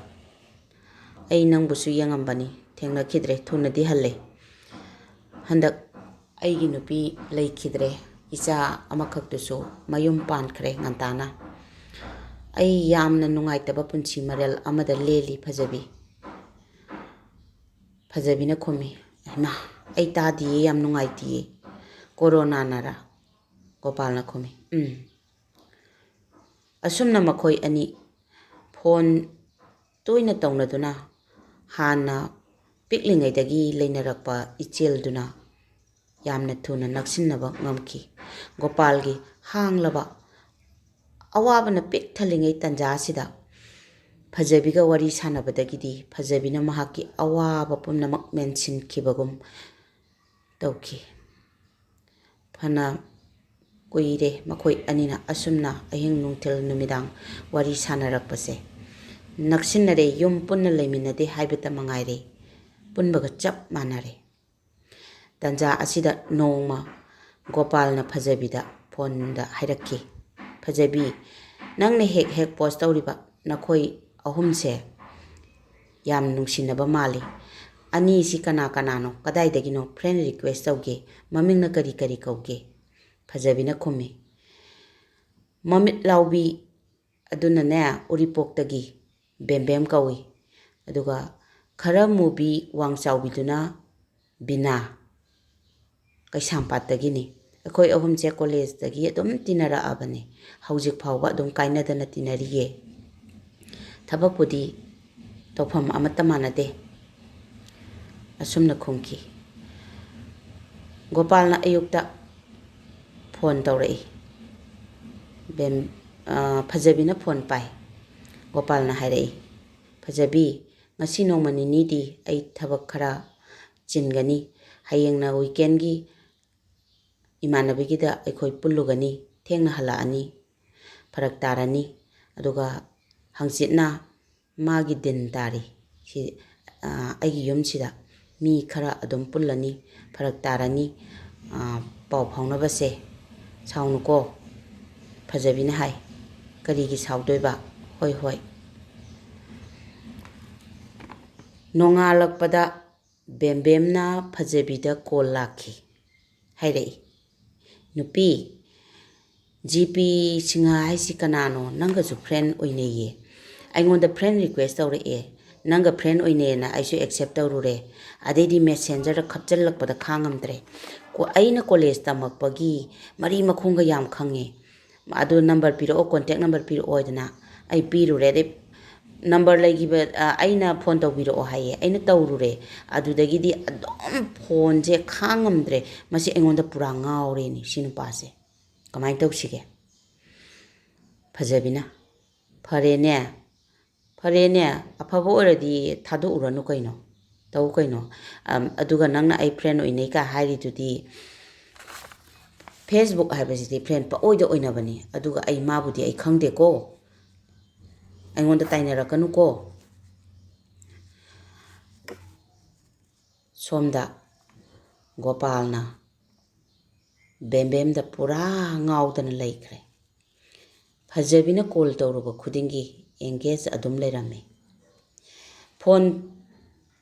ꯑꯩ ꯅꯪꯕꯨꯁꯨ ꯌꯦꯡꯉꯝꯕꯅꯤ, ꯊꯦꯡꯅꯈꯤꯗ꯭ꯔꯦ, ꯊꯨꯅꯗꯤ ꯍꯜꯂꯦ꯫ ꯍꯟꯗꯛ ꯑꯩꯒꯤ ꯅꯨꯄꯤ ꯂꯩꯈꯤꯗ꯭ꯔꯦ, ꯏꯆꯥ ꯑꯃꯈꯛꯇꯨꯁꯨ ꯃꯌꯨꯝ ꯄꯥꯟꯈ꯭ꯔꯦ ꯉꯟꯇꯥꯅ꯫ ꯑꯩ ꯌꯥꯝꯅ ꯅꯨꯡꯉꯥꯏꯇꯕ ꯄꯨꯟꯁꯤ ꯃꯔꯦꯜ ꯑꯃꯗ ꯂꯦꯜꯂꯤ ꯐꯖꯕꯤ꯫" ꯐꯖꯕꯤꯅ ꯈꯨꯝꯃꯤ, "ꯍꯩꯃꯥ, ꯑꯩ ꯇꯥꯗꯤꯌꯦ, ꯌꯥꯝ ꯅꯨꯡꯉꯥꯏꯇꯤꯌꯦ꯫ ꯀꯣꯔꯣꯅꯥꯅꯔꯥ?" ꯒꯣꯄꯥꯜꯅ ꯈꯨꯝꯃꯤ, "ꯎꯝ꯫" ꯑꯁꯨꯝꯅ ꯃꯈꯣꯏ ꯑꯅꯤ phone ꯇꯣꯏꯅ ꯇꯧꯅꯗꯨꯅ ꯍꯥꯟꯅ ꯄꯤꯛꯂꯤꯉꯩꯗꯒꯤ ꯂꯩꯅꯔꯛꯄ ꯏꯆꯦꯜꯗꯨꯅ ꯌꯥꯝꯅ ꯊꯨꯅ ꯅꯛꯁꯤꯟꯅꯕ ꯉꯝꯈꯤ꯫ ꯒꯣꯄꯥꯜꯒꯤ ꯍꯥꯡꯂꯕ ꯑꯋꯥꯕꯅ ꯄꯤꯛ ꯊꯜꯂꯤꯉꯩ ꯇꯥꯟꯖꯥ ꯑꯁꯤꯗ ꯐꯖꯕꯤꯒ ꯋꯥꯔꯤ ꯁꯥꯟꯅꯕꯗꯒꯤꯗꯤ ꯐꯖꯕꯤꯅ ꯃꯍꯥꯛꯀꯤ ꯑꯋꯥꯕ ꯄꯨꯝꯅꯃꯛ ꯃꯦꯟꯁꯤꯟꯈꯤꯕꯒꯨꯝ ꯇꯧꯈꯤ꯫ ꯐꯅ ꯀꯨꯏꯔꯦ ꯃꯈꯣꯏ ꯑꯅꯤꯅ ꯑꯁꯨꯝꯅ ꯑꯍꯤꯡ ꯅꯨꯡꯊꯤꯜ ꯅꯨꯃꯤꯗꯥꯡ ꯋꯥꯔꯤ ꯁꯥꯟꯅꯔꯛꯄꯁꯦ꯫ ꯅꯛꯁꯤꯟꯅꯔꯦ, ꯌꯨꯝ ꯄꯨꯟꯅ ꯂꯩꯃꯤꯟꯅꯗꯦ ꯍꯥꯏꯕꯇ ꯃꯉꯥꯏꯔꯦ, ꯄꯨꯟꯕꯒ ꯆꯞ ꯃꯥꯟꯅꯔꯦ꯫ ꯇꯥꯟꯖꯥ ꯑꯁꯤꯗ ꯅꯣꯡꯃ ꯒꯣꯄꯥꯜꯅ ꯐꯖꯕꯤꯗ phoneꯗ ꯍꯥꯏꯔꯛꯈꯤ, ꯐꯖꯕꯤ, ꯅꯪꯅ ꯍꯦꯛ ꯍꯦꯛ ꯄꯣꯁ ꯇꯧꯔꯤꯕ ꯅꯈꯣꯏ ꯑꯍꯨꯝꯁꯦ ꯌꯥꯝ ꯅꯨꯡꯁꯤꯅꯕ ꯃꯥꯜꯂꯤ꯫ ꯑꯅꯤꯁꯤ ꯀꯅꯥ ꯀꯅꯥꯅꯣ? ꯀꯗꯥꯏꯗꯒꯤꯅꯣ? ꯐ꯭ꯔꯦꯟ ꯔꯤꯀ꯭ꯋꯦꯁ ꯇꯧꯒꯦ꯫ ꯃꯃꯤꯡꯅ ꯀꯔꯤ ꯀꯔꯤ ꯀꯧꯒꯦ? ꯐꯖꯕꯤꯅ ꯈꯨꯝꯃꯤ, ꯃꯃꯤꯠ ꯂꯥꯎꯕꯤ ꯑꯗꯨꯅꯅꯦ, ꯎꯔꯤꯄꯣꯛꯇꯒꯤ ꯕꯦꯝꯕꯦꯝ ꯀꯧꯏ꯫ ꯑꯗꯨꯒ ꯈꯔ ꯃꯨꯕꯤ ꯋꯥꯡ ꯆꯥꯎꯕꯤꯗꯨꯅ ꯕꯤꯅꯥ, ꯀꯩꯁꯥꯝꯄꯥꯠꯇꯒꯤꯅꯤ꯫ ꯑꯩꯈꯣꯏ ꯑꯍꯨꯝꯁꯦ ꯀꯣꯂꯦꯖꯇꯒꯤ ꯑꯗꯨꯝ ꯇꯤꯟꯅꯔꯛꯑꯕꯅꯤ꯫ ꯍꯧꯖꯤꯛ ꯐꯥꯎꯕ ꯑꯗꯨꯝ ꯀꯥꯏꯅꯗꯅ ꯇꯤꯟꯅꯔꯤꯌꯦ꯫ ꯊꯕꯛꯄꯨꯗꯤ ꯇꯧꯐꯝ ꯑꯃꯠꯇ ꯃꯥꯟꯅꯗꯦ꯫ ꯑꯁꯨꯝꯅ ꯈꯨꯝꯈꯤ꯫ ꯒꯣꯄꯥꯜꯅ ꯑꯌꯨꯛꯇ ꯐꯣꯟ ꯇꯧꯔꯛꯏ꯫ ꯕꯦꯝ-, ꯑ, ꯐꯖꯕꯤꯅ ꯐꯣꯟ ꯄꯥꯏ꯫ ꯒꯣꯄꯥꯜꯅ ꯍꯥꯏꯔꯛꯏ, "ꯐꯖꯕꯤ, ꯉꯁꯤ ꯅꯣꯡꯃ ꯅꯤꯅꯤꯗꯤ ꯑꯩ ꯊꯕꯛ ꯈꯔ ꯆꯤꯟꯒꯅꯤ꯫ ꯍꯌꯦꯡꯅ ꯋꯤꯀꯦꯟꯒꯤ ꯏꯃꯥꯟꯅꯕꯤꯒꯤꯗ ꯑꯩꯈꯣꯏ ꯄꯨꯜꯂꯨꯒꯅꯤ꯫ ꯊꯦꯡꯅ ꯍꯜꯂꯛꯑꯅꯤ꯫ ꯐꯔꯛ ꯇꯥꯔꯅꯤ꯫ ꯑꯗꯨꯒ ꯍꯪꯆꯤꯠꯅ ꯃꯥꯒꯤ ꯗꯤꯟ ꯇꯥꯔꯤ꯫ ꯁꯤ, ꯑ, ꯑꯩꯒꯤ ꯌꯨꯝꯁꯤꯗ ꯃꯤ ꯈꯔ ꯑꯗꯨꯝ ꯄꯨꯜꯂꯅꯤ꯫ ꯐꯔꯛ ꯇꯥꯔꯅꯤ꯫ ꯑ, ꯄꯥꯎ ꯐꯥꯎꯅꯕꯁꯦ꯫ ꯁꯥꯎꯅꯨꯀꯣ꯫" ꯐꯖꯕꯤꯅ ꯍꯥꯏ, "ꯀꯔꯤꯒꯤ ꯁꯥꯎꯗꯣꯏꯕ? ꯍꯣꯏ, ꯍꯣꯏ꯫" ꯅꯣꯡꯉꯥꯜꯂꯛꯄꯗ ꯕꯦꯝꯕꯦꯝꯅ ꯐꯖꯕꯤꯗ ꯀꯣꯜ ꯂꯥꯛꯈꯤ꯫ ꯍꯥꯏꯔꯛꯏ, "ꯅꯨꯄꯤ, ꯖꯤ ꯄꯤ ꯁꯤꯡꯍ ꯍꯥꯏꯁꯤ ꯀꯅꯥꯅꯣ? ꯅꯪꯒꯁꯨ ꯐ꯭ꯔꯦꯟ ꯑꯣꯏꯅꯩꯌꯦ꯫ ꯑꯩꯉꯣꯟꯗ ꯐ꯭ꯔꯦꯟ ꯔꯤꯀ꯭ꯋꯦꯁ ꯇꯧꯔꯛꯑꯦ꯫ ꯅꯪꯒ ꯐ꯭ꯔꯦꯟ ꯑꯣꯏꯅꯩꯌꯦꯅ ꯑꯩꯁꯨ ꯑꯦꯛꯁꯦꯞ ꯇꯧꯔꯨꯔꯦ꯫ ꯑꯗꯩꯗꯤ ꯃꯦꯁꯦꯟꯖꯔꯗ ꯈꯞꯆꯜꯂꯛꯄꯗ ꯈꯥꯡꯉꯝꯗ꯭ꯔꯦ꯫ ꯀꯣ-, ꯑꯩꯅ ꯀꯣꯂꯦꯖ ꯇꯝꯃꯛꯄꯒꯤ ꯃꯔꯤ ꯃꯈꯣꯡꯒ ꯌꯥꯝ ꯈꯪꯉꯦ꯫ ꯑꯗꯨ ꯅꯝꯕꯔ ꯄꯤꯔꯛꯑꯣ, ꯀꯣꯟꯇꯦꯛ ꯅꯝꯕꯔ ꯄꯤꯔꯛꯑꯣ" ꯍꯥꯏꯗꯅ ꯑꯩ ꯄꯤꯔꯨꯔꯦ꯫ ꯑꯗꯩ ꯅꯝꯕꯔ ꯂꯩꯈꯤꯕ, ꯑ, ꯑꯩꯅ ꯐꯣꯟ ꯇꯧꯕꯤꯔꯛꯑꯣ ꯍꯥꯏꯌꯦ꯫ ꯑꯩꯅ ꯇꯧꯔꯨꯔꯦ꯫ ꯑꯗꯨꯗꯒꯤꯗꯤ ꯑꯗꯨꯝ ꯐꯣꯟꯁꯦ ꯈꯥꯡꯉꯝꯗ꯭ꯔꯦ꯫ ꯃꯁꯤ ꯑꯩꯉꯣꯟꯗ ꯄꯨꯔꯥ ꯉꯥꯎꯔꯦꯅꯦ ꯁꯤ ꯅꯨꯄꯥꯁꯦ꯫ ꯀꯃꯥꯏꯅ ꯇꯧꯁꯤꯒꯦ? ꯐꯖꯕꯤꯅ, "ꯐꯔꯦꯅꯦ, ꯐꯔꯦꯅꯦ, ꯑꯐꯕ ꯑꯣꯏꯔꯗꯤ ꯊꯥꯗꯣꯛꯎꯔꯅꯨ ꯀꯩꯅꯣ, ꯇꯧ ꯀꯩꯅꯣ꯫ ꯑꯝ, ꯑꯗꯨꯒ ꯅꯪꯅ ꯑꯩ ꯐ꯭ꯔꯦꯟ ꯑꯣꯏꯅꯩ ꯀꯥꯏ ꯍꯥꯏꯔꯤꯗꯨꯗꯤ, ꯐꯦꯁꯕꯨꯛ ꯍꯥꯏꯕꯁꯤꯗꯤ ꯐ꯭ꯔꯦꯟ ꯄꯪꯑꯣꯏꯗ ꯑꯣꯏꯅꯕꯅꯤ꯫ ꯑꯗꯨꯒ ꯑꯩ ꯃꯥꯕꯨꯗꯤ ꯑꯩ ꯈꯪꯗꯦꯀꯣ, ꯑꯩꯉꯣꯟꯗ ꯇꯥꯏꯅꯔꯛꯀꯅꯨꯀꯣ꯫" ꯁꯣꯝꯗ ꯒꯣꯄꯥꯜꯅ ꯕꯦꯝꯕꯦꯝꯗ ꯄꯨꯔꯥ ꯉꯥꯎꯗꯅ ꯂꯩꯈ꯭ꯔꯦ꯫ ꯐꯖꯕꯤꯅ ꯀꯣꯜ ꯇꯧꯔꯨꯕ ꯈꯨꯗꯤꯡꯒꯤ ꯑꯦꯡꯒꯦꯖ ꯑꯗꯨꯝ ꯂꯩꯔꯝꯃꯤ꯫ ꯐꯣꯟ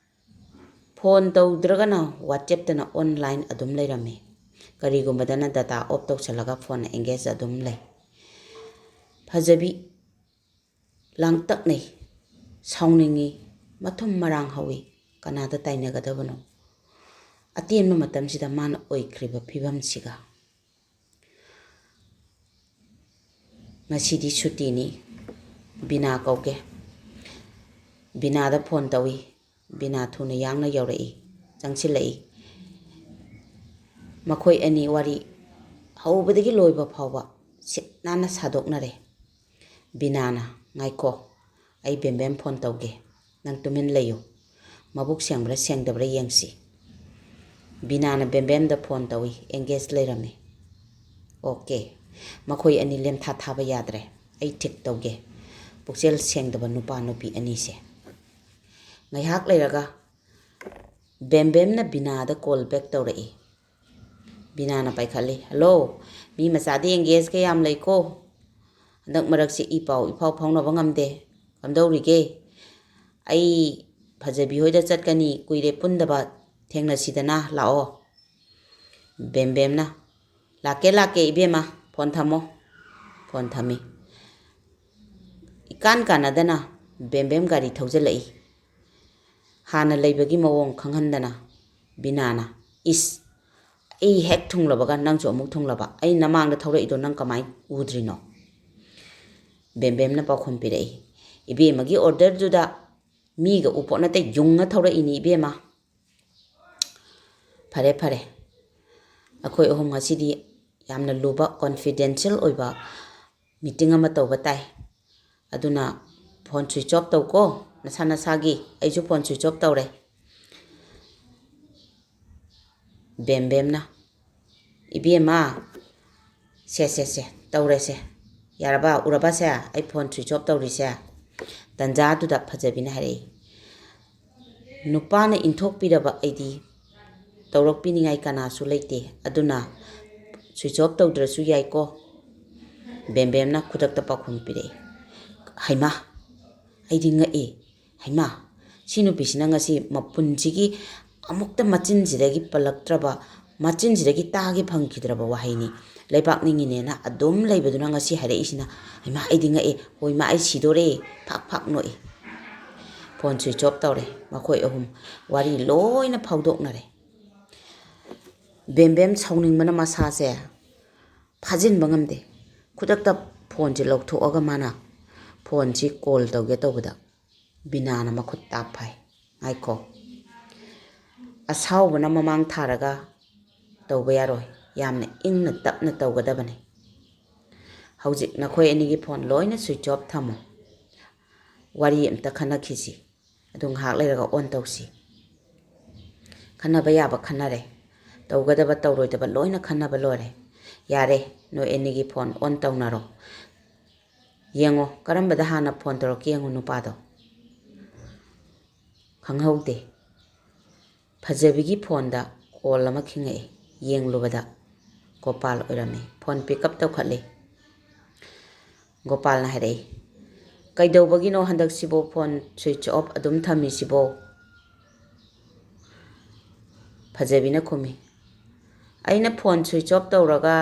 ꯐꯣꯟ ꯇꯧꯗ꯭ꯔꯒꯅ ꯋꯥꯆꯦꯞꯇꯅ ꯑꯣꯟꯂꯥꯏꯟ ꯑꯗꯨꯝ ꯂꯩꯔꯝꯃꯤ꯫ ꯀꯔꯤꯒꯨꯝꯕꯗꯅ ꯗꯇꯥ ꯑꯣꯐ ꯇꯧꯁꯤꯜꯂꯒ ꯐꯣꯟ ꯑꯦꯡꯒꯦꯖ ꯑꯗꯨꯝ ꯂꯩ꯫ ꯐꯖꯕꯤ ꯂꯥꯡꯇꯛꯅꯩ, ꯁꯥꯎꯅꯤꯡꯏ, ꯃꯊꯨꯝ ꯃꯔꯥꯡ ꯍꯧꯏ꯫ ꯀꯅꯥꯗ ꯇꯥꯏꯅꯒꯗꯕꯅꯣ? ꯑꯇꯦꯟꯕ ꯃꯇꯝꯁꯤꯗ ꯃꯥꯅ ꯑꯣꯏꯈ꯭ꯔꯤꯕ ꯐꯤꯕꯝꯁꯤꯒ꯫ ꯉꯁꯤꯗꯤ ꯁꯨꯇꯤꯅꯤ, ꯕꯤꯅꯥ ꯀꯧꯒꯦ꯫ ꯕꯤꯅꯥꯗ ꯐꯣꯟ ꯇꯧꯏ꯫ ꯕꯤꯅꯥ ꯊꯨꯅ ꯌꯥꯡꯅ ꯌꯧꯔꯛꯏ, ꯆꯪꯁꯤꯜꯂꯛꯏ꯫ ꯃꯈꯣꯏ ꯑꯅꯤ ꯋꯥꯔꯤ ꯍꯧꯕꯗꯒꯤ ꯂꯣꯏꯕ ꯐꯥꯎꯕ ꯁꯤꯠ ꯅꯥꯟꯅ ꯁꯥꯗꯣꯛꯅꯔꯦ꯫ ꯕꯤꯅꯥꯅ, "ꯉꯥꯏꯈꯣ, ꯑꯩ ꯕꯦꯝꯕꯦꯝ ꯐꯣꯟ ꯇꯧꯒꯦ, ꯅꯪ ꯇꯨꯃꯤꯟ ꯂꯩꯌꯨ, ꯃꯕꯨꯛ ꯁꯦꯡꯕ꯭ꯔꯥ ꯁꯦꯡꯗꯕ꯭ꯔꯥ ꯌꯦꯡꯁꯤ꯫" ꯕꯤꯅꯥꯅ ꯕꯦꯝꯕꯦꯝꯗ ꯐꯣꯟ ꯇꯧꯏ, ꯑꯦꯡꯒꯦꯖ ꯂꯩꯔꯝꯃꯤ꯫ ꯑꯣꯀꯦ, ꯃꯈꯣꯏ ꯑꯅꯤ ꯂꯦꯝꯊꯥ ꯊꯥꯕ ꯌꯥꯗ꯭ꯔꯦ, ꯑꯩ ꯊꯤꯛ ꯇꯧꯒꯦ꯫ ꯄꯨꯛꯆꯦꯜ ꯁꯦꯡꯗꯕ ꯅꯨꯄꯥ ꯅꯨꯄꯤ ꯑꯅꯤꯁꯦ꯫ ꯉꯥꯏꯍꯥꯛ ꯂꯩꯔꯒ ꯕꯦꯝꯕꯦꯝꯅ ꯕꯤꯅꯥꯗ ꯀꯣꯜ ꯕꯦꯛ ꯇꯧꯔꯛꯏ꯫ ꯕꯤꯅꯥꯅ ꯄꯥꯏꯈꯠꯂꯤ꯫ "ꯍꯜꯂꯣ, ꯃꯤ ꯃꯆꯥꯗꯤ ꯑꯦꯡꯒꯦꯖ ꯀꯌꯥꯝ ꯂꯩꯀꯣ? ꯍꯟꯗꯛ ꯃꯔꯛꯁꯤ ꯏ ꯄꯥꯎ ꯏꯐꯥꯎ ꯐꯥꯎꯅꯕ ꯉꯝꯗꯦ꯫ ꯀꯝꯗꯧꯔꯤꯒꯦ? ꯑꯩ ꯐꯖꯕꯤ ꯍꯣꯏꯗ ꯆꯠꯀꯅꯤ, ꯀꯨꯏꯔꯦ ꯄꯨꯟꯗꯕ, ꯊꯦꯡꯅꯁꯤꯗꯅ, ꯂꯥꯛꯑꯣ꯫" ꯕꯦꯝꯕꯦꯝꯅ, "ꯂꯥꯛꯀꯦ, ꯂꯥꯛꯀꯦ ꯏꯕꯦꯝꯃ, ꯐꯣꯟ ꯊꯝꯃꯣ꯫" ꯐꯣꯟ ꯊꯝꯃꯤ꯫ ꯏꯀꯥꯟ ꯀꯥꯟꯅꯗꯅ ꯕꯦꯝꯕꯦꯝ ꯒꯥꯔꯤ ꯊꯧꯖꯤꯜꯂꯛꯏ꯫ ꯍꯥꯟꯅ ꯂꯩꯕꯒꯤ ꯃꯑꯣꯡ ꯈꯪꯍꯟꯗꯅ ꯕꯤꯅꯥꯅ, "ꯏꯁ, ꯑꯩ ꯍꯦꯛ ꯊꯨꯡꯂꯕꯒ ꯅꯪꯁꯨ ꯑꯃꯨꯛ ꯊꯨꯡꯂꯕ, ꯑꯩ ꯅꯃꯥꯡꯗ ꯊꯧꯔꯛꯏꯗꯣ ꯅꯪ ꯀꯃꯥꯏꯅ ꯎꯗ꯭ꯔꯤꯅꯣ?" ꯕꯦꯝꯕꯦꯝꯅ ꯄꯥꯎꯈꯨꯝ ꯄꯤꯔꯛꯏ, "ꯏꯕꯦꯝꯃꯒꯤ ꯑꯣꯔꯗꯔꯗꯨꯗ ꯃꯤꯒ ꯎꯄꯣꯠ ꯅꯠꯇꯦ, ꯌꯨꯡꯉ ꯊꯧꯔꯛꯏꯅꯤ ꯏꯕꯦꯝꯃ꯫" ꯐꯔꯦ, ꯐꯔꯦ, ꯑꯩꯈꯣꯏ ꯑꯍꯨꯝ ꯉꯁꯤꯗꯤ ꯌꯥꯝꯅ ꯂꯨꯕ ꯀꯣꯟꯐꯤꯗꯦꯟꯁꯤꯌꯦꯜ ꯑꯣꯏꯕ ꯃꯤꯇꯤꯡ ꯑꯃ ꯇꯧꯕ ꯇꯥꯏ, ꯑꯗꯨꯅ ꯐꯣꯟ ꯁ꯭ꯋꯤꯆ ꯑꯣꯐ ꯇꯧꯀꯣ, ꯅꯁꯥ ꯅꯁꯥꯒꯤ꯫ ꯑꯩꯁꯨ ꯐꯣꯟ ꯁ꯭ꯋꯤꯆ ꯑꯣꯐ ꯇꯧꯔꯦ꯫ ꯕꯦꯝꯕꯦꯝꯅ, "ꯏꯕꯦꯝꯃ, ꯁꯦ, ꯁꯦ, ꯁꯦ, ꯇꯧꯔꯦꯁꯦ꯫ ꯌꯥꯔꯕ? ꯎꯔꯕꯁꯦ? ꯑꯩ ꯐꯣꯟ ꯁ꯭ꯋꯤꯆ ꯑꯣꯐ ꯇꯧꯔꯤꯁꯦ?" ꯇꯟꯖꯥꯗꯨꯗ ꯐꯖꯕꯤꯅ ꯍꯥꯏꯔꯛꯏ, "ꯅꯨꯄꯥꯅ ꯏꯟꯊꯣꯛꯄꯤꯔꯕ ꯑꯩꯗꯤ ꯇꯧꯔꯛꯄꯤꯅꯤꯡꯉꯥꯏ ꯀꯅꯥꯁꯨ ꯂꯩꯇꯦ, ꯑꯗꯨꯅ ꯁ꯭ꯋꯤꯆ ꯑꯣꯐ ꯇꯧꯗ꯭ꯔꯁꯨ ꯌꯥꯏꯀꯣ?" ꯕꯦꯝꯕꯦꯝꯅ ꯈꯨꯗꯛꯇ ꯄꯥꯎꯈꯨꯝ ꯄꯤꯔꯛꯏ꯫ "ꯍꯩꯃꯥ, ꯑꯩꯗꯤ ꯉꯛꯏ꯫ ꯍꯩꯃꯥ, ꯁꯤ ꯅꯨꯄꯤꯁꯤꯅ ꯉꯁꯤ ꯃꯄꯨꯟꯁꯤꯒꯤ ꯑꯃꯨꯛꯇ ꯃꯆꯤꯟꯁꯤꯗꯒꯤ ꯄꯜꯂꯛꯇ꯭ꯔꯕ, ꯃꯆꯤꯟꯁꯤꯗꯒꯤ ꯇꯥꯒꯦ ꯐꯪꯈꯤꯗ꯭ꯔꯕ ꯋꯥꯍꯩꯅꯤ꯫ ꯂꯩꯕꯥꯛ ꯅꯤꯡꯉꯤꯅꯦꯅ ꯑꯗꯨꯝ ꯂꯩꯕꯗꯨꯅ ꯉꯁꯤ ꯍꯥꯏꯔꯛꯏꯁꯤꯅ꯫ ꯍꯩꯃꯥ, ꯑꯩꯗꯤ ꯉꯛꯑꯦ꯫ ꯍꯣꯏ ꯃꯥ, ꯑꯩ ꯁꯤꯗꯣꯔꯦ꯫" ꯐꯥꯛ ꯐꯥꯛ ꯅꯣꯛꯏ꯫ ꯐꯣꯟ ꯁ꯭ꯋꯤꯆ ꯑꯣꯐ ꯇꯧꯔꯦ꯫ ꯃꯈꯣꯏ ꯑꯍꯨꯝ ꯋꯥꯔꯤ ꯂꯣꯏꯅ ꯐꯥꯎꯗꯣꯛꯅꯔꯦ꯫ ꯕꯦꯝꯕꯦꯝ ꯁꯥꯎꯅꯤꯡꯕꯅ ꯃꯁꯥꯁꯦ ꯐꯥꯖꯤꯟꯕ ꯉꯝꯗꯦ꯫ ꯈꯨꯗꯛꯇ ꯐꯣꯟꯁꯦ ꯂꯧꯊꯣꯛꯑꯒ ꯃꯥꯅ ꯐꯣꯟꯁꯤ ꯀꯣꯜ ꯇꯧꯒꯦ ꯇꯧꯕꯗ ꯕꯤꯅꯥꯅ ꯃꯈꯨꯠ ꯇꯥꯞ ꯐꯥꯏ꯫ "ꯉꯥꯏꯈꯣ, ꯑꯁꯥꯎꯕꯅ ꯃꯃꯥꯡ ꯊꯥꯔꯒ ꯇꯧꯕ ꯌꯥꯔꯣꯏ꯫ ꯌꯥꯝꯅ ꯏꯪꯅ ꯇꯞꯅ ꯇꯧꯒꯗꯕꯅꯤ꯫ ꯍꯧꯖꯤꯛ ꯅꯈꯣꯏ ꯑꯅꯤꯒꯤ ꯐꯣꯟ ꯂꯣꯏꯅ ꯁ꯭ꯋꯤꯆ ꯑꯣꯐ ꯊꯝꯃꯨ꯫ ꯋꯥꯔꯤ ꯑꯝꯇ ꯈꯟꯅꯈꯤꯁꯤ꯫ ꯑꯗꯨ ꯉꯥꯏꯍꯥꯛ ꯂꯩꯔꯒ ꯑꯣꯟ ꯇꯧꯁꯤ꯫" ꯈꯟꯅꯕ ꯌꯥꯕ ꯈꯟꯅꯔꯦ꯫ ꯇꯧꯒꯗꯕ ꯇꯧꯔꯣꯏꯗꯕ ꯂꯣꯏꯅ ꯈꯟꯅꯕ ꯂꯣꯏꯔꯦ꯫ "ꯌꯥꯔꯦ, ꯅꯣꯏ ꯑꯅꯤꯒꯤ ꯐꯣꯟ ꯑꯣꯟ ꯇꯧꯅꯔꯣ꯫ ꯌꯦꯡꯉꯣ, ꯀꯔꯝꯕꯗ ꯍꯥꯟꯅ ꯐꯣꯟ ꯇꯧꯔꯛꯀꯦ ꯌꯦꯡꯉꯣ ꯅꯨꯄꯥꯗꯣ꯫" ꯈꯪꯍꯧꯗꯦ꯫ ꯐꯖꯕꯤꯒꯤ ꯐꯣꯟꯗ ꯀꯣꯜ ꯑꯃ ꯈꯤꯡꯉꯛꯏ꯫ ꯌꯦꯡꯂꯨꯕꯗ ꯒꯣꯄꯥꯜ ꯑꯣꯏꯔꯝꯃꯤ꯫ Phone pick up ꯇꯧꯈꯠꯂꯤ꯫ ꯒꯣꯄꯥꯜꯅ ꯍꯥꯏꯔꯛꯏ, "ꯀꯩꯗꯧꯕꯒꯤꯅꯣ ꯍꯟꯗꯛꯁꯤꯕꯨ ꯐꯣꯟ ꯁ꯭ꯋꯤꯆ ꯑꯣꯐ ꯑꯗꯨꯝ ꯊꯝꯃꯤꯁꯤꯕꯣ?" ꯐꯖꯕꯤꯅ ꯈꯨꯝꯃꯤ, "ꯑꯩꯅ ꯐꯣꯟ ꯁ꯭ꯋꯤꯆ ꯑꯣꯐ ꯇꯧꯔꯒ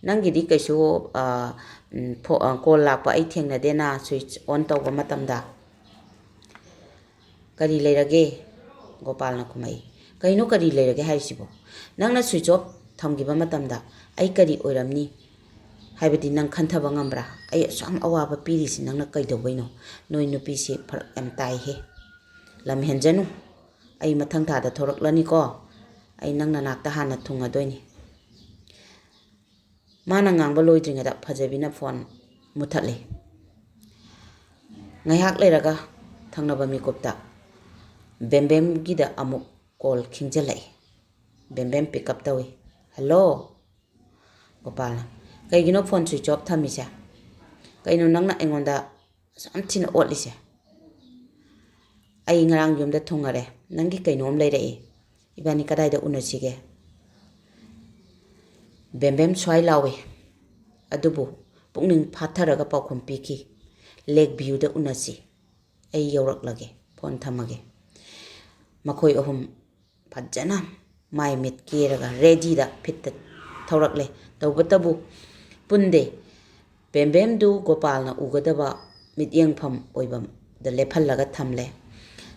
ꯅꯪꯒꯤꯗꯤ ꯀꯩꯁꯨ, ꯑ, ꯎꯝ, ꯐꯣ-, ꯑ, ꯀꯣꯜ ꯂꯥꯛꯄ ꯑꯩ ꯊꯦꯡꯅꯗꯦꯅ ꯁ꯭ꯋꯤꯆ ꯑꯣꯟ ꯇꯧꯕ ꯃꯇꯝꯗ꯫" "ꯀꯔꯤ ꯂꯩꯔꯒꯦ?" ꯒꯣꯄꯥꯜꯅ ꯈꯨꯝꯃꯛꯏ꯫ "ꯀꯩꯅꯣ ꯀꯔꯤ ꯂꯩꯔꯒꯦ ꯍꯥꯏꯔꯤꯁꯤꯕꯣ? ꯅꯪꯅ ꯁ꯭ꯋꯤꯆ ꯑꯣꯐ ꯊꯝꯈꯤꯕ ꯃꯇꯝꯗ ꯑꯩ ꯀꯔꯤ ꯑꯣꯏꯔꯝꯅꯤ ꯍꯥꯏꯕꯗꯤ ꯅꯪ ꯈꯟꯊꯕ ꯉꯝꯕ꯭ꯔꯥ? ꯑꯩ ꯑꯁꯨꯛ ꯌꯥꯝ ꯑꯋꯥꯕ ꯄꯤꯔꯤꯁꯤ ꯅꯪꯅ ꯀꯩꯗꯧꯕꯩꯅꯣ? ꯅꯣꯏ ꯅꯨꯄꯤꯁꯤ ꯐꯔꯛ ꯌꯥꯝ ꯇꯥꯏꯍꯦ꯫ ꯂꯝ ꯍꯦꯟꯖꯅꯨ꯫ ꯑꯩ ꯃꯊꯪ ꯊꯥꯗ ꯊꯣꯔꯛꯂꯅꯤꯀꯣ꯫ ꯑꯩ ꯅꯪ ꯅꯅꯥꯛꯇ ꯍꯥꯟꯅ ꯊꯨꯡꯉꯗꯣꯏꯅꯤ꯫" ꯃꯥꯅ ꯉꯥꯡꯕ ꯂꯣꯏꯗ꯭ꯔꯤꯉꯩꯗ ꯐꯖꯕꯤꯅ ꯐꯣꯟ ꯃꯨꯠꯊꯠꯂꯤ꯫ ꯉꯥꯏꯍꯥꯛ ꯂꯩꯔꯒ ꯊꯪꯅꯕ ꯃꯤꯀꯨꯞꯇ ꯕꯦꯝꯕꯦꯝꯒꯤꯗ ꯑꯃꯨꯛ ꯀꯣꯜ ꯈꯤꯡꯖꯤꯜꯂꯛꯏ꯫ ꯕꯦꯝꯕꯦꯝ ꯄꯤꯛ ꯑꯞ ꯇꯧꯏ꯫ "ꯍꯜꯂꯣ꯫" ꯒꯣꯄꯥꯜꯅ, "ꯀꯩꯒꯤꯅꯣ ꯐꯣꯟ ꯁ꯭ꯋꯤꯆ ꯑꯣꯐ ꯊꯝꯃꯤꯁꯦ? ꯀꯩꯅꯣ ꯅꯪꯅ ꯑꯩꯉꯣꯟꯗ ꯑꯁꯨꯛ ꯌꯥꯝ ꯊꯤꯅ ꯑꯣꯠꯂꯤꯁꯦ? ꯑꯩ ꯉꯔꯥꯡ ꯌꯨꯝꯗ ꯊꯨꯡꯉꯔꯦ꯫ ꯅꯪꯒꯤ ꯀꯩꯅꯣꯝ ꯂꯩꯔꯛꯏ꯫ ꯏꯕꯥꯅꯤ ꯀꯗꯥꯏꯗ ꯎꯅꯁꯤꯒꯦ?" ꯕꯦꯝꯕꯦꯝ ꯁ꯭ꯋꯥꯏ ꯂꯥꯎꯏ꯫ ꯑꯗꯨꯕꯨ ꯄꯨꯛꯅꯤꯡ ꯐꯥꯊꯔꯒ ꯄꯥꯎꯈꯨꯝ ꯄꯤꯈꯤ, "ꯂꯦꯛ ꯚ꯭ꯌꯨꯗ ꯎꯅꯁꯤ, ꯑꯩ ꯌꯧꯔꯛꯂꯒꯦ, ꯐꯣꯟ ꯊꯝꯃꯒꯦ"꯫ ꯃꯈꯣꯏ ꯑꯍꯨꯝ ꯐꯖꯅ ꯃꯥꯏ ꯃꯤꯠ ꯀꯦꯔꯒ ꯔꯦꯗꯤꯗ ꯐꯤꯠꯇ ꯊꯧꯔꯛꯂꯦ꯫ ꯇꯧꯕꯇꯕꯨ ꯄꯨꯟꯗꯦ꯫ ꯕꯦꯝꯕꯦꯝꯗꯨ ꯒꯣꯄꯥꯜꯅ ꯎꯒꯗꯕ ꯃꯤꯠꯌꯦꯡꯐꯝ ꯑꯣꯏꯕꯗ ꯂꯦꯞꯍꯜꯂꯒ ꯊꯝꯂꯦ꯫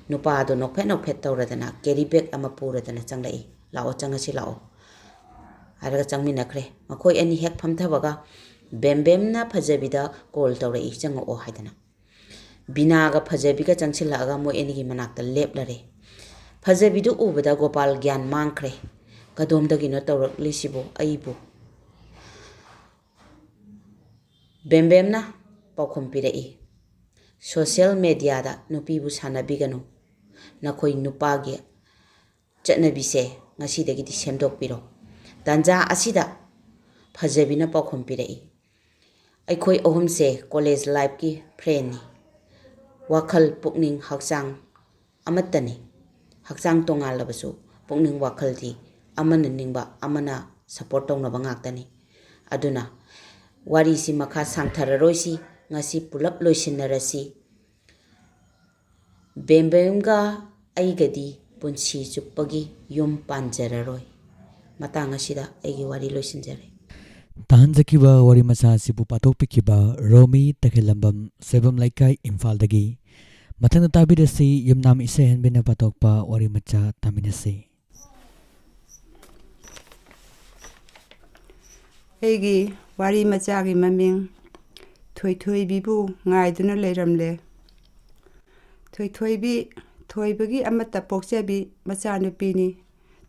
ꯅꯨꯄꯥꯗꯨ ꯅꯣꯛꯐꯦꯠ ꯅꯣꯛꯐꯦꯠ ꯇꯧꯔꯗꯅ ꯀꯦꯔꯤ ꯕꯦꯒ ꯑꯃ ꯄꯨꯔꯗꯅ ꯆꯪꯂꯛꯏ꯫ "ꯂꯥꯛꯑꯣ, ꯆꯪꯉꯁꯤ ꯂꯥꯛꯑꯣ" ꯍꯥꯏꯔꯒ ꯆꯪꯃꯤꯟꯅꯈ꯭ꯔꯦ꯫ ꯃꯈꯣꯏ ꯑꯅꯤ ꯍꯦꯛ ꯐꯝꯊꯕꯒ ꯕꯦꯝꯕꯦꯝꯅ ꯐꯖꯕꯤꯗ ꯀꯣꯜ ꯇꯧꯔꯛꯏ, "ꯆꯪꯉꯛꯑꯣ" ꯍꯥꯏꯗꯅ꯫ ꯕꯤꯅꯥꯒ ꯐꯖꯕꯤꯒ ꯆꯪꯁꯤꯜꯂꯛꯑꯒ ꯃꯣꯏ ꯑꯅꯤꯒꯤ ꯃꯅꯥꯛꯇ ꯂꯦꯞꯂꯔꯦ꯫ ꯐꯖꯕꯤꯗꯨ ꯎꯕꯗ ꯒꯣꯄꯥꯜ ꯒ꯭ꯌꯥꯟ ꯃꯥꯡꯈ꯭ꯔꯦ꯫ "ꯀꯗꯣꯝꯗꯒꯤꯅꯣ ꯇꯧꯔꯛꯂꯤꯁꯤꯕꯨ ꯑꯩꯕꯨ?" ꯕꯦꯝꯕꯦꯝꯅ ꯄꯥꯎꯈꯨꯝ ꯄꯤꯔꯛꯏ, "ꯁꯣꯁꯤꯌꯦꯜ ꯃꯦꯗꯤꯌꯥꯗ ꯅꯨꯄꯤꯕꯨ ꯁꯥꯟꯅꯕꯤꯒꯅꯨ꯫ ꯅꯈꯣꯏ ꯅꯨꯄꯥꯒꯤ ꯆꯠꯅꯕꯤꯁꯦ ꯉꯁꯤꯗꯒꯤꯗꯤ ꯁꯦꯝꯗꯣꯛꯄꯤꯔꯣ"꯫ ꯇꯥꯟꯖꯥ ꯑꯁꯤꯗ ꯐꯖꯕꯤꯅ ꯄꯥꯎꯈꯨꯝ ꯄꯤꯔꯛꯏ, "ꯑꯩꯈꯣꯏ ꯑꯍꯨꯝꯁꯦ ꯀꯣꯂꯦꯖ ꯂꯥꯏꯐꯀꯤ ꯐ꯭ꯔꯦꯟꯅꯤ꯫ ꯋꯥꯈꯜ, ꯄꯨꯛꯅꯤꯡ, ꯍꯛꯆꯥꯡ ꯑꯃꯠꯇꯅꯤ꯫ ꯍꯛꯆꯥꯡ ꯇꯣꯉꯥꯜꯂꯕꯁꯨ ꯄꯨꯛꯅꯤꯡ ꯋꯥꯈꯜꯗꯤ ꯑꯃꯅ ꯅꯤꯡꯕ ꯑꯃꯅ ꯁꯞꯄꯣꯔꯠ ꯇꯧꯅꯕ ꯉꯥꯛꯇꯅꯤ꯫ ꯑꯗꯨꯅ ꯋꯥꯔꯤꯁꯤ ꯃꯈꯥ ꯁꯥꯡꯊꯔꯔꯣꯏꯁꯤ, ꯉꯁꯤ ꯄꯨꯂꯞ ꯂꯣꯏꯁꯤꯟꯅꯔꯁꯤ꯫ ꯕꯦꯝꯕꯦꯝꯒ ꯑꯩꯒꯗꯤ ꯄꯨꯟꯁꯤ ꯆꯨꯞꯄꯒꯤ ꯌꯨꯝ ꯄꯥꯟꯖꯔꯔꯣꯏ"꯫ ꯃꯇꯥꯡ ꯑꯁꯤꯗ ꯑꯩꯒꯤ ꯋꯥꯔꯤ ꯂꯣꯏꯁꯤꯟꯖꯔꯦ꯫ ꯇꯥꯍꯟꯖꯈꯤꯕ ꯋꯥꯔꯤ ꯃꯆꯥ ꯑꯁꯤꯕꯨ ꯄꯥꯊꯣꯛꯄꯤꯈꯤꯕ ꯔꯣꯃꯤ ꯇꯈꯦꯜꯂꯝꯕꯝ, ꯁꯣꯏꯕꯝ ꯂꯩꯀꯥꯏ, ꯏꯝꯐꯥꯜꯗꯒꯤ꯫ ꯃꯊꯪꯗ ꯇꯥꯕꯤꯔꯁꯤ, ꯌꯨꯝꯅꯥꯝ ꯏꯁꯩꯍꯟꯕꯤꯅ ꯄꯥꯊꯣꯛꯄ ꯋꯥꯔꯤ ꯃꯆꯥ ꯇꯥꯃꯤꯟꯅꯁꯤ꯫ ꯑꯩꯒꯤ ꯋꯥꯔꯤ ꯃꯆꯥꯒꯤ ꯃꯃꯤꯡ ꯊꯣꯏꯊꯣꯏꯕꯤꯕꯨ ꯉꯥꯏꯗꯨꯅ ꯂꯩꯔꯝꯂꯦ꯫ ꯊꯣꯏꯊꯣꯏꯕꯤ, ꯊꯣꯏꯕꯒꯤ ꯑꯃꯠꯇ ꯄꯣꯛꯆꯕꯤ ꯃꯆꯥꯅꯨꯄꯤꯅꯤ꯫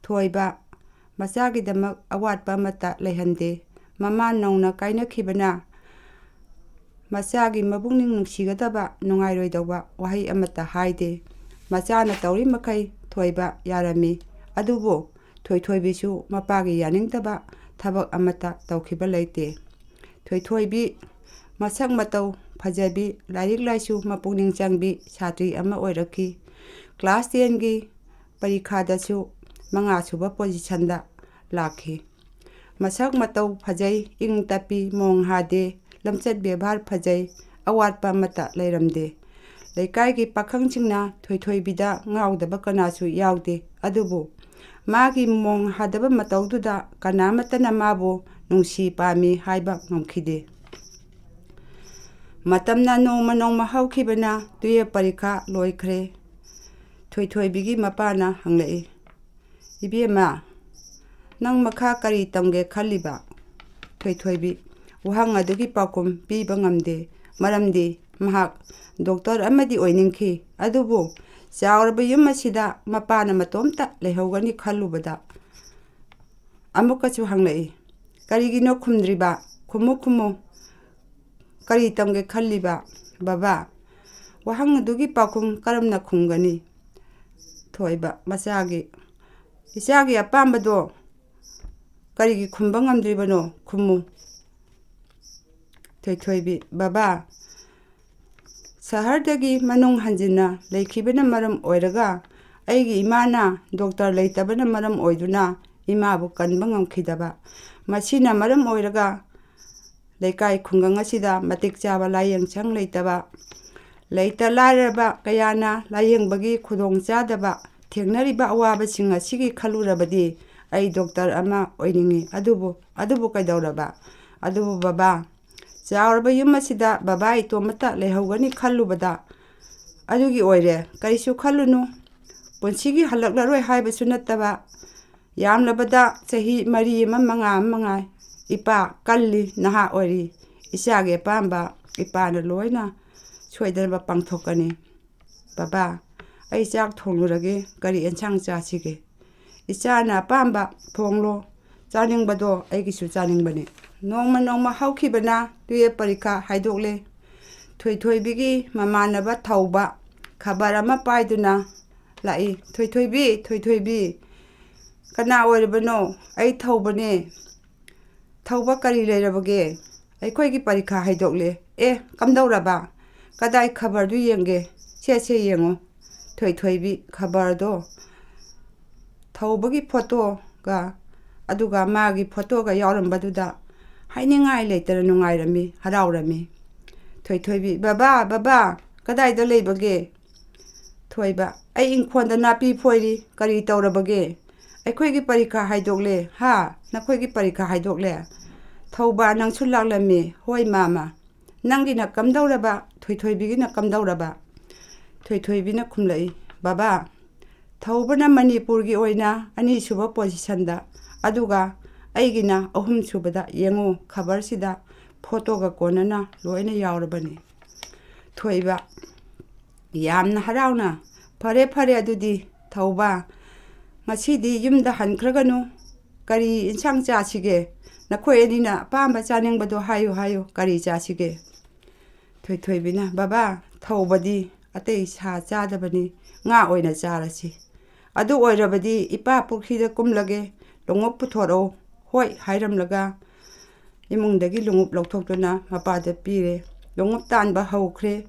ꯊꯣꯏꯕ, ꯃꯆꯥꯒꯤꯗꯃꯛ ꯑꯋꯥꯠꯄ ꯑꯃꯠꯇ ꯂꯩꯍꯟꯗꯦ꯫ ꯃꯃꯥ ꯅꯧꯅ ꯀꯥꯏꯅꯈꯤꯕꯅ ꯃꯆꯥꯒꯤ ꯃꯕꯨꯛꯅꯤꯡ ꯅꯨꯡꯁꯤꯒꯗꯕ, ꯅꯨꯡꯉꯥꯏꯔꯣꯏꯗꯧꯕ ꯋꯥꯍꯩ ꯑꯃꯠꯇ ꯍꯥꯏꯗꯦ꯫ ꯃꯆꯥꯅ ꯇꯧꯔꯤ ꯃꯈꯩ ꯊꯣꯏꯕ ꯌꯥꯔꯝꯃꯤ꯫ ꯑꯗꯨꯕꯨ ꯊꯣꯏꯊꯣꯏꯕꯤꯁꯨ ꯃꯄꯥꯒꯤ ꯌꯥꯅꯤꯡꯗꯕ ꯊꯕꯛ ꯑꯃꯠꯇ ꯇꯧꯈꯤꯕ ꯂꯩꯇꯦ꯫ ꯊꯣꯏꯊꯣꯏꯕꯤ ꯃꯁꯛ ꯃꯇꯧ ꯐꯖꯕꯤ, ꯂꯥꯏꯔꯤꯛ ꯂꯥꯏꯁꯨ ꯃꯄꯨꯛꯅꯤꯡ ꯆꯪꯕꯤ ꯁꯥꯇ꯭ꯔꯤ ꯑꯃ ꯑꯣꯏꯔꯛꯈꯤ꯫ ꯀ꯭ꯂꯥꯁ ꯇꯦꯟꯒꯤ ꯄꯔꯤꯈꯥꯗꯁꯨ ꯃꯉꯥꯁꯨꯕ ꯄꯣꯖꯤꯁꯟꯗ ꯂꯥꯛꯈꯤ꯫ ꯃꯁꯛ ꯃꯇꯧ ꯐꯖꯩ, ꯏꯪ ꯇꯞꯄꯤ, ꯃꯣꯡ ꯍꯥꯗꯦ, ꯂꯝꯆꯠ ꯕꯦꯕꯥꯔ ꯐꯖꯩ, ꯑꯋꯥꯠꯄ ꯑꯃꯠꯇ ꯂꯩꯔꯝꯗꯦ꯫ ꯂꯩꯀꯥꯏꯒꯤ ꯄꯥꯈꯪꯁꯤꯡꯅ ꯊꯣꯏꯊꯣꯏꯕꯤꯗ ꯉꯥꯎꯗꯕ ꯀꯅꯥꯁꯨ ꯌꯥꯎꯗꯦ꯫ ꯑꯗꯨꯕꯨ ꯃꯥꯒꯤ ꯃꯣꯡ ꯍꯥꯗꯕ ꯃꯇꯧꯗꯨꯗ ꯀꯅꯥꯃꯠꯇꯅ ꯃꯥꯕꯨ ꯅꯨꯡꯁꯤ ꯄꯥꯝꯃꯤ ꯍꯥꯏꯕ ꯉꯝꯈꯤꯗꯦ꯫ ꯃꯇꯝꯅ ꯅꯣꯡꯃ ꯅꯣꯡꯃ ꯍꯧꯈꯤꯕꯅ ꯇꯨꯌꯦꯞ ꯄꯔꯤꯈꯥ ꯂꯣꯏꯈ꯭ꯔꯦ꯫ ꯊꯣꯏꯊꯣꯏꯕꯤꯒꯤ ꯃꯄꯥꯅ ꯍꯪꯂꯛꯏ, "ꯏꯕꯦꯝꯃ, ꯅꯪ ꯃꯈꯥ ꯀꯔꯤ ꯇꯝꯒꯦ ꯈꯜꯂꯤꯕ?" ꯊꯣꯏꯊꯣꯏꯕꯤ ꯋꯥꯍꯪ ꯑꯗꯨꯒꯤ ꯄꯥꯎꯈꯨꯝ ꯄꯤꯕ ꯉꯝꯗꯦ꯫ ꯃꯔꯝꯗꯤ ꯃꯍꯥꯛ ꯗꯣꯛꯇꯔ ꯑꯃꯗꯤ ꯑꯣꯏꯅꯤꯡꯈꯤ꯫ ꯑꯗꯨꯕꯨ ꯆꯥꯎꯔꯕ ꯌꯨꯝ ꯑꯁꯤꯗ ꯃꯄꯥꯅ ꯃꯇꯣꯝꯇ ꯂꯩꯍꯧꯒꯅꯤ ꯈꯜꯂꯨꯕꯗ ꯑꯃꯨꯛꯀꯁꯨ ꯍꯪꯂꯛꯏ, "ꯀꯔꯤꯒꯤꯅꯣ ꯈꯨꯝꯗ꯭ꯔꯤꯕ? ꯈꯨꯝꯃꯨ, ꯈꯨꯝꯃꯨ꯫ ꯀꯔꯤ ꯇꯝꯒꯦ ꯈꯜꯂꯤꯕ, ꯕꯕꯥ?" ꯋꯥꯍꯪ ꯑꯗꯨꯒꯤ ꯄꯥꯎꯈꯨꯝ ꯀꯔꯝꯅ ꯈꯨꯝꯒꯅꯤ? ꯊꯣꯏꯕ ꯃꯆꯥꯒꯤ, ꯏꯆꯥꯒꯤ ꯑꯄꯥꯝꯕꯗꯣ ꯀꯔꯤꯒꯤ ꯈꯨꯝꯕ ꯉꯝꯗ꯭ꯔꯤꯕꯅꯣ? ꯈꯨꯝꯃꯨ꯫ ꯊꯣꯏꯊꯣꯏꯕꯤ, ꯕꯕꯥ, ꯁꯍꯔꯗꯒꯤ ꯃꯅꯨꯡ ꯍꯟꯖꯤꯟꯅ ꯂꯩꯈꯤꯕꯅ ꯃꯔꯝ ꯑꯣꯏꯔꯒ ꯑꯩꯒꯤ ꯏꯃꯥꯅ ꯗꯣꯛꯇꯔ ꯂꯩꯇꯕꯅ ꯃꯔꯝ ꯑꯣꯏꯗꯨꯅ ꯏꯃꯥꯕꯨ ꯀꯟꯕ ꯉꯝꯈꯤꯗꯕ꯫ ꯃꯁꯤꯅ ꯃꯔꯝ ꯑꯣꯏꯔꯒ ꯂꯩꯀꯥꯏ ꯈꯨꯡꯒꯪ ꯑꯁꯤꯗ ꯃꯇꯤꯛ ꯆꯥꯕ ꯂꯥꯏꯌꯦꯡꯁꯪ ꯂꯩꯇꯕ, ꯂꯩꯇ ꯂꯥꯏꯔꯕ ꯀꯌꯥꯅ ꯂꯥꯏꯌꯦꯡꯕꯒꯤ ꯈꯨꯗꯣꯡꯆꯥꯗꯕ ꯊꯦꯡꯅꯔꯤꯕ ꯑꯋꯥꯕꯁꯤꯡ ꯑꯁꯤꯒꯤ ꯈꯜꯂꯨꯔꯕꯗꯤ ꯑꯩ ꯗꯣꯛꯇꯔ ꯑꯃ ꯑꯣꯏꯅꯤꯡꯏ꯫ ꯑꯗꯨꯕꯨ, ꯑꯗꯨꯕꯨ ꯀꯩꯗꯧꯔꯕ? ꯑꯗꯨꯕꯨ ꯕꯕꯥ, ꯆꯥꯎꯔꯕ ꯌꯨꯝ ꯑꯁꯤꯗ ꯕꯕꯥ ꯏꯇꯣꯝꯇ ꯂꯩꯍꯧꯒꯅꯤ ꯈꯜꯂꯨꯕꯗ ꯑꯗꯨꯒꯤ ꯑꯣꯏꯔꯦ꯫ ꯀꯔꯤꯁꯨ ꯈꯜꯂꯨꯅꯨ꯫ ꯄꯨꯟꯁꯤꯒꯤ ꯍꯜꯂꯛꯂꯔꯣꯏ ꯍꯥꯏꯕꯁꯨ ꯅꯠꯇꯕ, ꯌꯥꯝꯂꯕꯗ ꯆꯍꯤ ꯃꯔꯤ ꯑꯃ, ꯃꯉꯥ ꯑꯃ ꯃꯉꯥꯏ꯫ ꯏꯄꯥ ꯀꯜꯂꯤ, ꯅꯍꯥ ꯑꯣꯏꯔꯤ꯫ ꯏꯆꯥꯒꯤ ꯑꯄꯥꯝꯕ ꯏꯄꯥꯅ ꯂꯣꯏꯅ ꯁꯣꯏꯗꯅꯕ ꯄꯥꯡꯊꯣꯛꯀꯅꯤ꯫ ꯕꯕꯥ, ꯑꯩ ꯆꯥꯛ ꯊꯣꯡꯂꯨꯔꯒꯦ꯫ ꯀꯔꯤ ꯑꯦꯟꯁꯥꯡ ꯆꯥꯁꯤꯒꯦ? ꯏꯆꯥꯅ ꯑꯄꯥꯝꯕ ꯊꯣꯡꯂꯣ꯫ ꯆꯥꯅꯤꯡꯕꯗꯣ ꯑꯩꯒꯤꯁꯨ ꯆꯥꯅꯤꯡꯕꯅꯤ꯫ ꯅꯣꯡꯃ ꯅꯣꯡꯃ ꯍꯧꯈꯤꯕꯅ ꯇꯨꯌꯦꯞ ꯄꯔꯤꯈꯥ ꯍꯥꯏꯗꯣꯛꯂꯦ꯫ ꯊꯣꯏꯊꯣꯏꯕꯤꯒꯤ ꯃꯃꯥꯟꯅꯕ ꯊꯧꯕ ꯈꯕꯔ ꯑꯃ ꯄꯥꯏꯗꯨꯅ ꯂꯥꯛꯏ꯫ "ꯊꯣꯏꯊꯣꯏꯕꯤ, ꯊꯣꯏꯊꯣꯏꯕꯤ, ꯀꯅꯥ ꯑꯣꯏꯔꯕꯅꯣ?" "ꯑꯩ ꯊꯧꯕꯅꯦ꯫" "ꯊꯧꯕ, ꯀꯔꯤ ꯂꯩꯔꯕꯒꯦ?" "ꯑꯩꯈꯣꯏꯒꯤ ꯄꯔꯤꯈꯥ ꯍꯥꯏꯗꯣꯛꯂꯦ꯫" "ꯑꯦ, ꯀꯝꯗꯧꯔꯕ? ꯀꯗꯥꯏ ꯈꯕꯔꯗꯨ ꯌꯦꯡꯒꯦ?" "ꯁꯦ, ꯁꯦ, ꯌꯦꯡꯉꯣ꯫" ꯊꯣꯏꯊꯣꯏꯕꯤ ꯈꯕꯔꯗꯣ ꯊꯧꯕꯒꯤ ꯐꯣꯇꯣꯒ, ꯑꯗꯨꯒ ꯃꯥꯒꯤ ꯐꯣꯇꯣꯒ ꯌꯥꯎꯔꯝꯕꯗꯨꯗ ꯍꯥꯏꯅꯤꯡꯉꯥꯏ ꯂꯩꯇꯅ ꯅꯨꯡꯉꯥꯏꯔꯝꯃꯤ, ꯍꯔꯥꯎꯔꯝꯃꯤ꯫ ꯊꯣꯏꯊꯣꯏꯕꯤ, "ꯕꯕꯥ, ꯕꯕꯥ, ꯀꯗꯥꯏꯗ ꯂꯩꯕꯒꯦ?" ꯊꯣꯏꯕ, "ꯑꯩ ꯏꯪꯈꯣꯜꯗ ꯅꯥꯄꯤ ꯐꯣꯏꯔꯤ, ꯀꯔꯤ ꯇꯧꯔꯕꯒꯦ? ꯑꯩꯈꯣꯏꯒꯤ ꯄꯔꯤꯈꯥ ꯍꯥꯏꯗꯣꯛꯂꯦ꯫ ꯍꯥ? ꯅꯈꯣꯏꯒꯤ ꯄꯔꯤꯈꯥ ꯍꯥꯏꯗꯣꯛꯂꯦ?" ꯊꯧꯕ, "ꯅꯪꯁꯨ ꯂꯥꯛꯂꯝꯃꯤ꯫ ꯍꯣꯏ, ꯃꯥꯃ꯫ ꯅꯪꯒꯤꯅ ꯀꯝꯗꯧꯔꯕ? ꯊꯣꯏꯊꯣꯏꯕꯤꯒꯤꯅ ꯀꯝꯗꯧꯔꯕ?" ꯊꯣꯏꯊꯣꯏꯕꯤꯅ ꯈꯨꯝꯂꯛꯏ, "ꯕꯕꯥ, ꯊꯧꯕꯅ ꯃꯅꯤꯄꯨꯔꯒꯤ ꯑꯣꯏꯅ ꯑꯅꯤꯁꯨꯕ ꯄꯣꯖꯤꯁꯟꯗ, ꯑꯗꯨꯒ ꯑꯩꯒꯤꯅ ꯑꯍꯨꯝꯁꯨꯕꯗ꯫ ꯌꯦꯡꯉꯨ, ꯈꯕꯔꯁꯤꯗ ꯐꯣꯇꯣꯒ ꯀꯣꯟꯅꯅ ꯂꯣꯏꯅ ꯌꯥꯎꯔꯕꯅꯤ꯫" ꯊꯣꯏꯕ, ꯌꯥꯝꯅ ꯍꯔꯥꯎꯅ, "ꯐꯔꯦ, ꯐꯔꯦ, ꯑꯗꯨꯗꯤ ꯊꯧꯕ, ꯉꯁꯤꯗꯤ ꯌꯨꯝꯗ ꯍꯟꯈ꯭ꯔꯒꯅꯨ꯫ ꯀꯔꯤ ꯏꯟꯁꯥꯡ ꯆꯥꯁꯤꯒꯦ? ꯅꯈꯣꯏ ꯑꯅꯤꯅ ꯑꯄꯥꯝꯕ ꯆꯥꯅꯤꯡꯕꯗꯣ ꯍꯥꯏꯌꯨ, ꯍꯥꯏꯌꯨ, ꯀꯔꯤ ꯆꯥꯁꯤꯒꯦ?" ꯊꯣꯏꯊꯣꯏꯕꯤꯅ, "ꯕꯕꯥ, ꯊꯧꯕꯗꯤ ꯑꯇꯩ ꯁꯥ ꯆꯥꯗꯕꯅꯤ, ꯉꯥ ꯑꯣꯏꯅ ꯆꯥꯔꯁꯤ꯫ ꯑꯗꯨ ꯑꯣꯏꯔꯕꯗꯤ ꯏꯄꯥ ꯄꯨꯈ꯭ꯔꯤꯗ ꯀꯨꯝꯂꯒꯦ, ꯂꯣꯡꯎꯞ ꯄꯨꯊꯣꯔꯛꯎ꯫" "ꯍꯣꯏ" ꯍꯥꯏꯔꯝꯂꯒ ꯏꯃꯨꯡꯗꯒꯤ ꯂꯣꯡꯎꯞ ꯂꯧꯊꯣꯛꯇꯨꯅ ꯃꯄꯥꯗ ꯄꯤꯔꯦ꯫ ꯂꯣꯡꯎꯞ ꯇꯥꯟꯕ ꯍꯧꯈ꯭ꯔꯦ꯫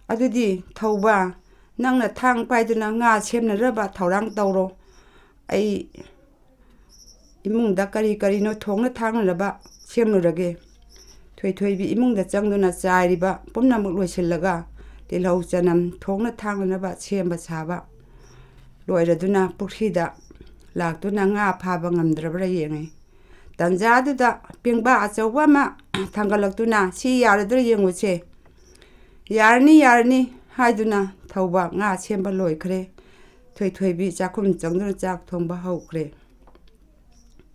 "ꯑꯗꯨꯗꯤ ꯊꯧꯕ, ꯅꯪꯅ ꯊꯥꯡ ꯄꯥꯏꯗꯨꯅ ꯉꯥ ꯁꯦꯝꯅꯅꯕ ꯊꯧꯔꯥꯡ ꯇꯧꯔꯣ꯫ ꯑꯩ ꯏꯃꯨꯡꯗ ꯀꯔꯤ ꯀꯔꯤꯅꯣ ꯊꯣꯡꯅ ꯊꯥꯛꯅꯅꯕ ꯁꯦꯝꯂꯨꯔꯒꯦ꯫" ꯊꯣꯏꯊꯣꯏꯕꯤ ꯏꯃꯨꯡꯗ ꯆꯪꯗꯨꯅ ꯆꯥꯏꯔꯤꯕ ꯄꯨꯝꯅꯃꯛ ꯂꯣꯏꯁꯤꯜꯂꯒ ꯇꯤꯜꯍꯧ ꯆꯅꯝ ꯊꯣꯡꯅ ꯊꯥꯛꯅꯅꯕ ꯁꯦꯝꯕ ꯁꯥꯕ ꯂꯣꯏꯔꯗꯨꯅ ꯄꯨꯈ꯭ꯔꯤꯗ ꯂꯥꯛꯇꯨꯅ ꯉꯥ ꯐꯥꯕ ꯉꯝꯗ꯭ꯔꯕ꯭ꯔꯥ ꯌꯦꯡꯉꯤ꯫ ꯇꯟꯖꯥꯗꯨꯗ ꯄꯦꯡꯕꯥ ꯑꯆꯧꯕ ꯑꯃ ꯊꯥꯡꯒꯠꯂꯛꯇꯨꯅ, "ꯁꯤ ꯌꯥꯔꯗ꯭ꯔꯥ ꯌꯦꯡꯉꯨꯁꯦ꯫" "ꯌꯥꯔꯅꯤ, ꯌꯥꯔꯅꯤ" ꯍꯥꯏꯗꯨꯅ ꯊꯧꯕ ꯉꯥ ꯁꯦꯝꯕ ꯂꯣꯏꯈ꯭ꯔꯦ꯫ ꯊꯣꯏꯊꯣꯏꯕꯤ ꯆꯥꯛꯈꯨꯝ ꯆꯪꯗꯨꯅ ꯆꯥꯛ ꯊꯣꯡꯕ ꯍꯧꯈ꯭ꯔꯦ꯫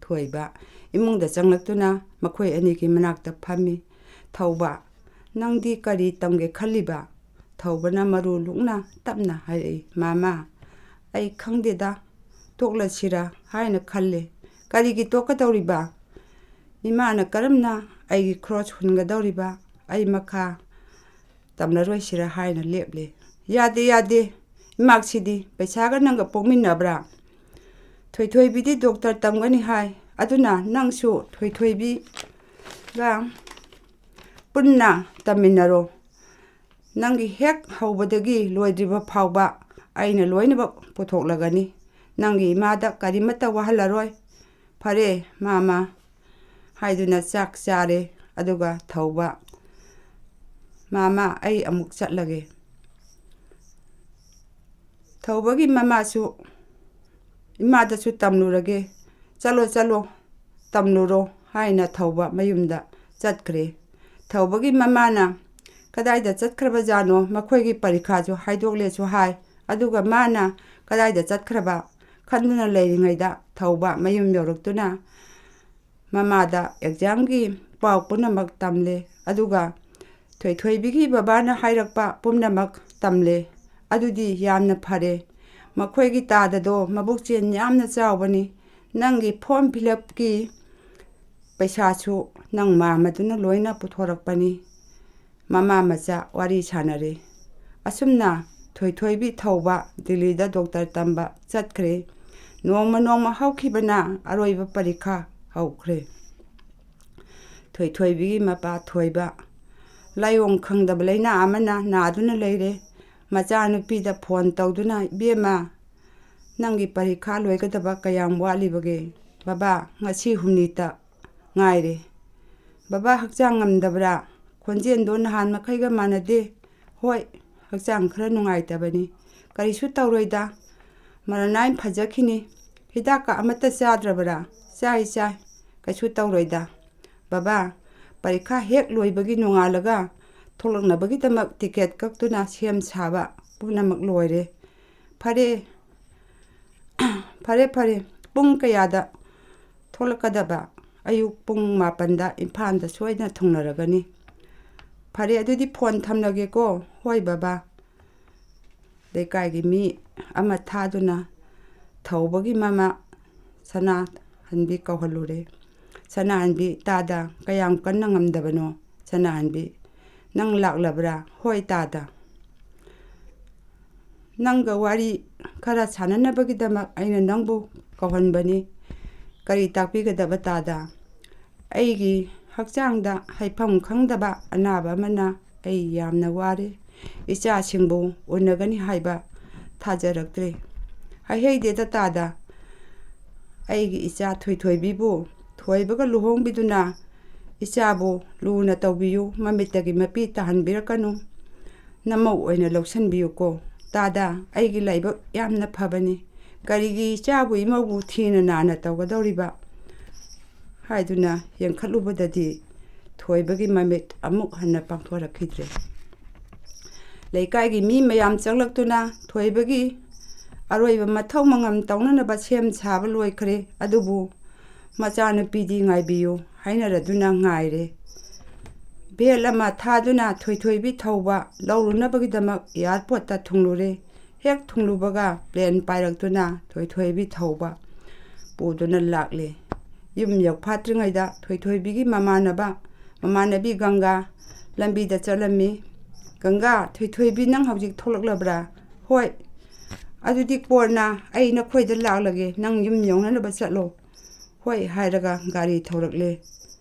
ꯊꯣꯏꯕ ꯏꯃꯨꯡꯗ ꯆꯪꯂꯛꯇꯨꯅ ꯃꯈꯣꯏ ꯑꯅꯤꯒꯤ ꯃꯅꯥꯛꯇ ꯐꯝꯃꯤ꯫ ꯊꯧꯕ, "ꯅꯪꯗꯤ ꯀꯔꯤ ꯇꯝꯒꯦ ꯈꯜꯂꯤꯕ?" ꯊꯧꯕꯅ ꯃꯔꯨ ꯂꯨꯛꯅ ꯇꯞꯅ ꯍꯥꯏꯔꯛꯏ, "ꯃꯥꯃ, ꯑꯩ ꯈꯪꯗꯦꯗ, ꯇꯣꯛꯂꯁꯤꯔꯥ ꯍꯥꯏꯅ ꯈꯜꯂꯦ꯫" "ꯀꯔꯤꯒꯤ ꯇꯣꯛꯀꯗꯧꯔꯤꯕ? ꯏꯃꯥꯅ ꯀꯔꯝꯅ ꯑꯩꯒꯤ ꯈ꯭ꯔꯣꯁ ꯍꯨꯟꯒꯗꯧꯔꯤꯕ? ꯑꯩ ꯃꯈꯥ ꯇꯝꯂꯔꯣꯏꯁꯤꯔꯥ ꯍꯥꯏꯅ ꯂꯦꯞꯂꯦ꯫" "ꯌꯥꯗꯦ, ꯌꯥꯗꯦ, ꯏꯃꯥꯛꯁꯤꯗꯤ ꯄꯩꯁꯥꯒ ꯅꯪꯒ ꯄꯣꯛꯃꯤꯟꯅꯕ꯭ꯔꯥ?" "ꯊꯣꯏꯊꯣꯏꯕꯤꯗꯤ ꯗꯣꯛꯇꯔ ꯇꯝꯒꯅꯤ ꯍꯥꯏ, ꯑꯗꯨꯅ ꯅꯪꯁꯨ ꯊꯣꯏꯊꯣꯏꯕꯤꯒ ꯄꯨꯟꯅ ꯇꯝꯃꯤꯟꯅꯔꯣ꯫ ꯅꯪꯒꯤ ꯍꯦꯛ ꯍꯧꯕꯗꯒꯤ ꯂꯣꯏꯗ꯭ꯔꯤꯕ ꯐꯥꯎꯕ ꯑꯩꯅ ꯂꯣꯏꯅꯃꯛ ꯄꯨꯊꯣꯛꯂꯒꯅꯤ꯫ ꯅꯪꯒꯤ ꯏꯃꯥꯗ ꯀꯔꯤꯃꯠꯇ ꯋꯥꯍꯜꯂꯔꯣꯏ꯫" "ꯐꯔꯦ, ꯃꯥꯃ, ꯍꯥꯏꯗꯨꯅ ꯆꯥꯛ ꯆꯥꯔꯦ꯫ ꯑꯗꯨꯒ ꯊꯧꯕ, "ꯃꯃꯥ, ꯑꯩ ꯑꯃꯨꯛ ꯆꯠꯂꯒꯦ꯫" ꯊꯧꯕꯒꯤ ꯃꯃꯥꯁꯨ ꯏꯃꯥꯗꯁꯨ ꯇꯝꯂꯨꯔꯒꯦ, "ꯆꯠꯂꯣ, ꯆꯠꯂꯣ, ꯇꯝꯂꯨꯔꯣ" ꯍꯥꯏꯅ ꯊꯧꯕ ꯃꯌꯨꯝꯗ ꯆꯠꯈ꯭ꯔꯦ꯫ ꯊꯧꯕꯒꯤ ꯃꯃꯥꯅ ꯀꯗꯥꯏꯗ ꯆꯠꯈ꯭ꯔꯕꯖꯥꯠꯅꯣ, ꯃꯈꯣꯏꯒꯤ ꯄꯔꯤꯈꯥꯁꯨ ꯍꯥꯏꯗꯣꯛꯂꯦꯁꯨ ꯍꯥꯏ꯫ ꯑꯗꯨꯒ ꯃꯥꯅ ꯀꯗꯥꯏꯗ ꯆꯠꯈ꯭ꯔꯕ ꯈꯟꯗꯨꯅ ꯂꯩꯔꯤꯉꯩꯗ ꯊꯧꯕ ꯃꯌꯨꯝ ꯌꯧꯔꯛꯇꯨꯅ ꯃꯃꯥꯗ ꯑꯦꯛꯖꯥꯝꯒꯤ ꯄꯥꯎ ꯄꯨꯝꯅꯃꯛ ꯇꯝꯂꯦ꯫ ꯑꯗꯨꯒ ꯊꯣꯏꯊꯣꯏꯕꯤꯒꯤ ꯕꯕꯥꯅ ꯍꯥꯏꯔꯛꯄ ꯄꯨꯝꯅꯃꯛ ꯇꯝꯂꯦ꯫ "ꯑꯗꯨꯗꯤ ꯌꯥꯝꯅ ꯐꯔꯦ꯫ ꯃꯈꯣꯏꯒꯤ ꯇꯥꯗꯗꯣ ꯃꯕꯨꯛꯆꯦꯜ ꯌꯥꯝꯅ ꯆꯥꯎꯕꯅꯤ꯫ ꯅꯪꯒꯤ ꯐꯣꯔꯝ ꯐꯤꯜ ꯑꯞꯀꯤ ꯄꯩꯁꯥꯁꯨ ꯅꯪ ꯃꯥꯃꯗꯨꯅ ꯂꯣꯏꯅ ꯄꯨꯊꯣꯔꯛꯄꯅꯤ꯫" ꯃꯃꯥ ꯃꯆꯥ ꯋꯥꯔꯤ ꯁꯥꯟꯅꯔꯦ꯫ ꯑꯁꯨꯝꯅ ꯊꯣꯏꯊꯣꯏꯕꯤ ꯊꯧꯕ ꯗꯤꯜꯂꯤꯗ ꯗꯣꯛꯇꯔ ꯇꯝꯕ ꯆꯠꯈ꯭ꯔꯦ꯫ ꯅꯣꯡꯃ ꯅꯣꯡꯃ ꯍꯧꯈꯤꯕꯅ ꯑꯔꯣꯏꯕ ꯄꯔꯤꯈꯥ ꯍꯧꯈ꯭ꯔꯦ꯫ ꯊꯣꯏꯊꯣꯏꯕꯤꯒꯤ ꯃꯄꯥ ꯊꯣꯏꯕ ꯂꯥꯏꯑꯣꯡ ꯈꯪꯗꯕ ꯂꯥꯏꯅꯥ ꯑꯃꯅ ꯅꯥꯗꯨꯅ ꯂꯩꯔꯦ꯫ ꯃꯆꯥꯅꯨꯄꯤꯗ ꯐꯣꯟ ꯇꯧꯗꯨꯅ, "ꯏꯕꯦꯝꯃ, ꯅꯪꯒꯤ ꯄꯔꯤꯈꯥ ꯂꯣꯏꯒꯗꯕ ꯀꯌꯥꯝ ꯋꯥꯠꯂꯤꯕꯒꯦ?" "ꯕꯕꯥ, ꯉꯁꯤ ꯍꯨꯝꯅꯤꯇ ꯉꯥꯏꯔꯦ꯫" "ꯕꯕꯥ, ꯍꯛꯆꯥꯡ ꯉꯝꯗꯕ꯭ꯔꯥ? ꯈꯣꯟꯖꯦꯜꯗꯣ ꯅꯍꯥꯟ ꯃꯈꯩꯒ ꯃꯥꯟꯅꯗꯦ꯫" "ꯍꯣꯏ, ꯍꯛꯆꯥꯡ ꯈꯔ ꯅꯨꯡꯉꯥꯏꯇꯕꯅꯤ꯫ ꯀꯔꯤꯁꯨ ꯇꯧꯔꯣꯏꯗ, ꯃꯔꯅꯥꯏ ꯐꯖꯈꯤꯅꯤ꯫ ꯍꯤꯗꯥꯛꯀ ꯑꯃꯠꯇ ꯆꯥꯗ꯭ꯔꯕꯔꯥ?" "ꯆꯥꯏ, ꯆꯥꯏ, ꯀꯩꯁꯨ ꯇꯧꯔꯣꯏꯗ꯫" "ꯕꯕꯥ, ꯄꯔꯤꯈꯥ ꯍꯦꯛ ꯂꯣꯏꯕꯒꯤ ꯅꯣꯡꯉꯥꯜꯂꯒ ꯊꯣꯛꯂꯛꯅꯕꯒꯤꯗꯃꯛ ꯇꯤꯀꯦꯠ ꯀꯛꯇꯨꯅ ꯁꯦꯝ ꯁꯥꯕ ꯄꯨꯝꯅꯃꯛ ꯂꯣꯏꯔꯦ꯫" "ꯐꯔꯦ, ꯐꯔꯦ, ꯐꯔꯦ, ꯄꯨꯡ ꯀꯌꯥꯗ ꯊꯣꯛꯂꯛꯀꯗꯕ?" "ꯑꯌꯨꯛ ꯄꯨꯡ ꯃꯥꯄꯟꯗ ꯏꯝꯐꯥꯜꯗ ꯁꯣꯏꯗꯅ ꯊꯨꯡꯂꯔꯒꯅꯤ꯫" "ꯐꯔꯦ, ꯑꯗꯨꯗꯤ ꯐꯣꯟ ꯊꯝꯂꯒꯦꯀꯣ꯫" "ꯍꯣꯏ ꯕꯕꯥ꯫" ꯂꯩꯀꯥꯏꯒꯤ ꯃꯤ ꯑꯃ ꯊꯥꯗꯨꯅ ꯊꯧꯕꯒꯤ ꯃꯃꯥ ꯁꯅꯥꯍꯟꯕꯤ ꯀꯧꯍꯜꯂꯨꯔꯦ꯫ ꯁꯅꯥꯍꯟꯕꯤ, "ꯇꯥꯗ, ꯀꯌꯥꯝ ꯀꯟꯅ ꯉꯝꯗꯕꯅꯣ?" ꯁꯅꯥꯍꯟꯕꯤ, "ꯅꯪ ꯂꯥꯛꯂꯕ꯭ꯔꯥ?" "ꯍꯣꯏ ꯇꯥꯗ꯫ ꯅꯪꯒ ꯋꯥꯔꯤ ꯈꯔ ꯁꯥꯟꯅꯅꯕꯒꯤꯗꯃꯛ ꯑꯩꯅ ꯅꯪꯕꯨ ꯀꯧꯍꯟꯕꯅꯤ꯫" "ꯀꯔꯤ ꯇꯥꯛꯄꯤꯒꯗꯕ ꯇꯥꯗ?" "ꯑꯩꯒꯤ ꯍꯛꯆꯥꯡꯗ ꯍꯥꯏꯐꯝ ꯈꯪꯗꯕ ꯑꯅꯥꯕ ꯑꯃꯅ ꯑꯩ ꯌꯥꯝꯅ ꯋꯥꯔꯦ꯫ ꯏꯆꯥꯁꯤꯡꯕꯨ ꯎꯅꯒꯅꯤ ꯍꯥꯏꯕ ꯊꯥꯖꯔꯛꯇ꯭ꯔꯦ꯫" "ꯍꯥꯏꯍꯩꯗꯦꯗ ꯇꯥꯗ, ꯑꯩꯒꯤ ꯏꯆꯥ ꯊꯣꯏꯊꯣꯏꯕꯤꯕꯨ ꯊꯣꯏꯕꯒ ꯂꯨꯍꯣꯡꯕꯤꯗꯨꯅ ꯏꯆꯥꯕꯨ ꯂꯨꯅ ꯇꯧꯕꯤꯌꯨ, ꯃꯃꯤꯠꯇꯒꯤ ꯃꯄꯤ ꯇꯥꯍꯟꯕꯤꯔꯛꯀꯅꯨ, ꯅꯃꯧ ꯑꯣꯏꯅ ꯂꯧꯁꯤꯟꯕꯤꯌꯨꯀꯣ꯫ ꯇꯥꯗ, ꯑꯩꯒꯤ ꯂꯥꯏꯕꯛ ꯌꯥꯝꯅ ꯐꯕꯅꯤ, ꯀꯔꯤꯒꯤ ꯏꯆꯥꯕꯨ ꯏꯃꯧꯕꯨ ꯊꯤꯅ ꯅꯥꯅ ꯇꯧꯒꯗꯧꯔꯤꯕ?" ꯍꯥꯏꯗꯨꯅ ꯌꯦꯡꯈꯠꯂꯨꯕꯗꯗꯤ ꯊꯣꯏꯕꯒꯤ ꯃꯃꯤꯠ ꯑꯃꯨꯛ ꯍꯟꯅ ꯄꯥꯡꯊꯣꯔꯛꯈꯤꯗ꯭ꯔꯦ꯫ ꯂꯩꯀꯥꯏꯒꯤ ꯃꯤ ꯃꯌꯥꯝ ꯆꯪꯂꯛꯇꯨꯅ ꯊꯣꯏꯕꯒꯤ ꯑꯔꯣꯏꯕ ꯃꯊꯧ ꯃꯉꯝ ꯇꯧꯅꯅꯕ ꯁꯦꯝ ꯁꯥꯕ ꯂꯣꯏꯈ꯭ꯔꯦ꯫ ꯑꯗꯨꯕꯨ ꯃꯆꯥꯅꯨꯄꯤꯗꯤ ꯉꯥꯏꯕꯤꯌꯨ ꯍꯥꯏꯅꯔꯗꯨꯅ ꯉꯥꯏꯔꯦ꯫ ꯚꯦꯟ ꯑꯃ ꯊꯥꯗꯨꯅ ꯊꯣꯏꯊꯣꯏꯕꯤ ꯊꯧꯕ ꯂꯧꯔꯨꯅꯕꯒꯤꯗꯃꯛ ꯑꯦꯌꯥꯔꯄꯣꯔꯠꯇ ꯊꯨꯡꯂꯨꯔꯦ꯫ ꯍꯦꯛ ꯊꯨꯡꯂꯨꯕꯒ ꯄ꯭ꯂꯦꯟ ꯄꯥꯏꯔꯛꯇꯨꯅ ꯊꯣꯏꯊꯣꯏꯕꯤ ꯊꯧꯕ ꯄꯨꯗꯨꯅ ꯂꯥꯛꯂꯦ꯫ ꯌꯨꯝ ꯌꯧꯐꯥꯠꯇ꯭ꯔꯤꯉꯩꯗ ꯊꯣꯏꯊꯣꯏꯕꯤꯒꯤ ꯃꯃꯥꯟꯅꯕ, ꯃꯃꯥꯟꯅꯕꯤ ꯒꯪꯒꯥ ꯂꯝꯕꯤꯗ ꯆꯠꯂꯝꯃꯤ꯫ "ꯒꯪꯒꯥ, ꯊꯣꯏꯊꯣꯏꯕꯤ ꯅꯪ ꯍꯧꯖꯤꯛ ꯊꯣꯛꯂꯛꯂꯕ꯭ꯔꯥ?" "ꯍꯣꯏ꯫" "ꯑꯗꯨꯗꯤ ꯀꯣꯟꯅ ꯑꯩ ꯅꯈꯣꯏꯗ ꯂꯥꯛꯂꯒꯦ, ꯅꯪ ꯌꯨꯝ ꯌꯧꯅꯅꯕ ꯆꯠꯂꯣ꯫" "ꯍꯣꯏ" ꯍꯥꯏꯔꯒ ꯒꯥꯔꯤ ꯊꯧꯔꯛꯂꯦ꯫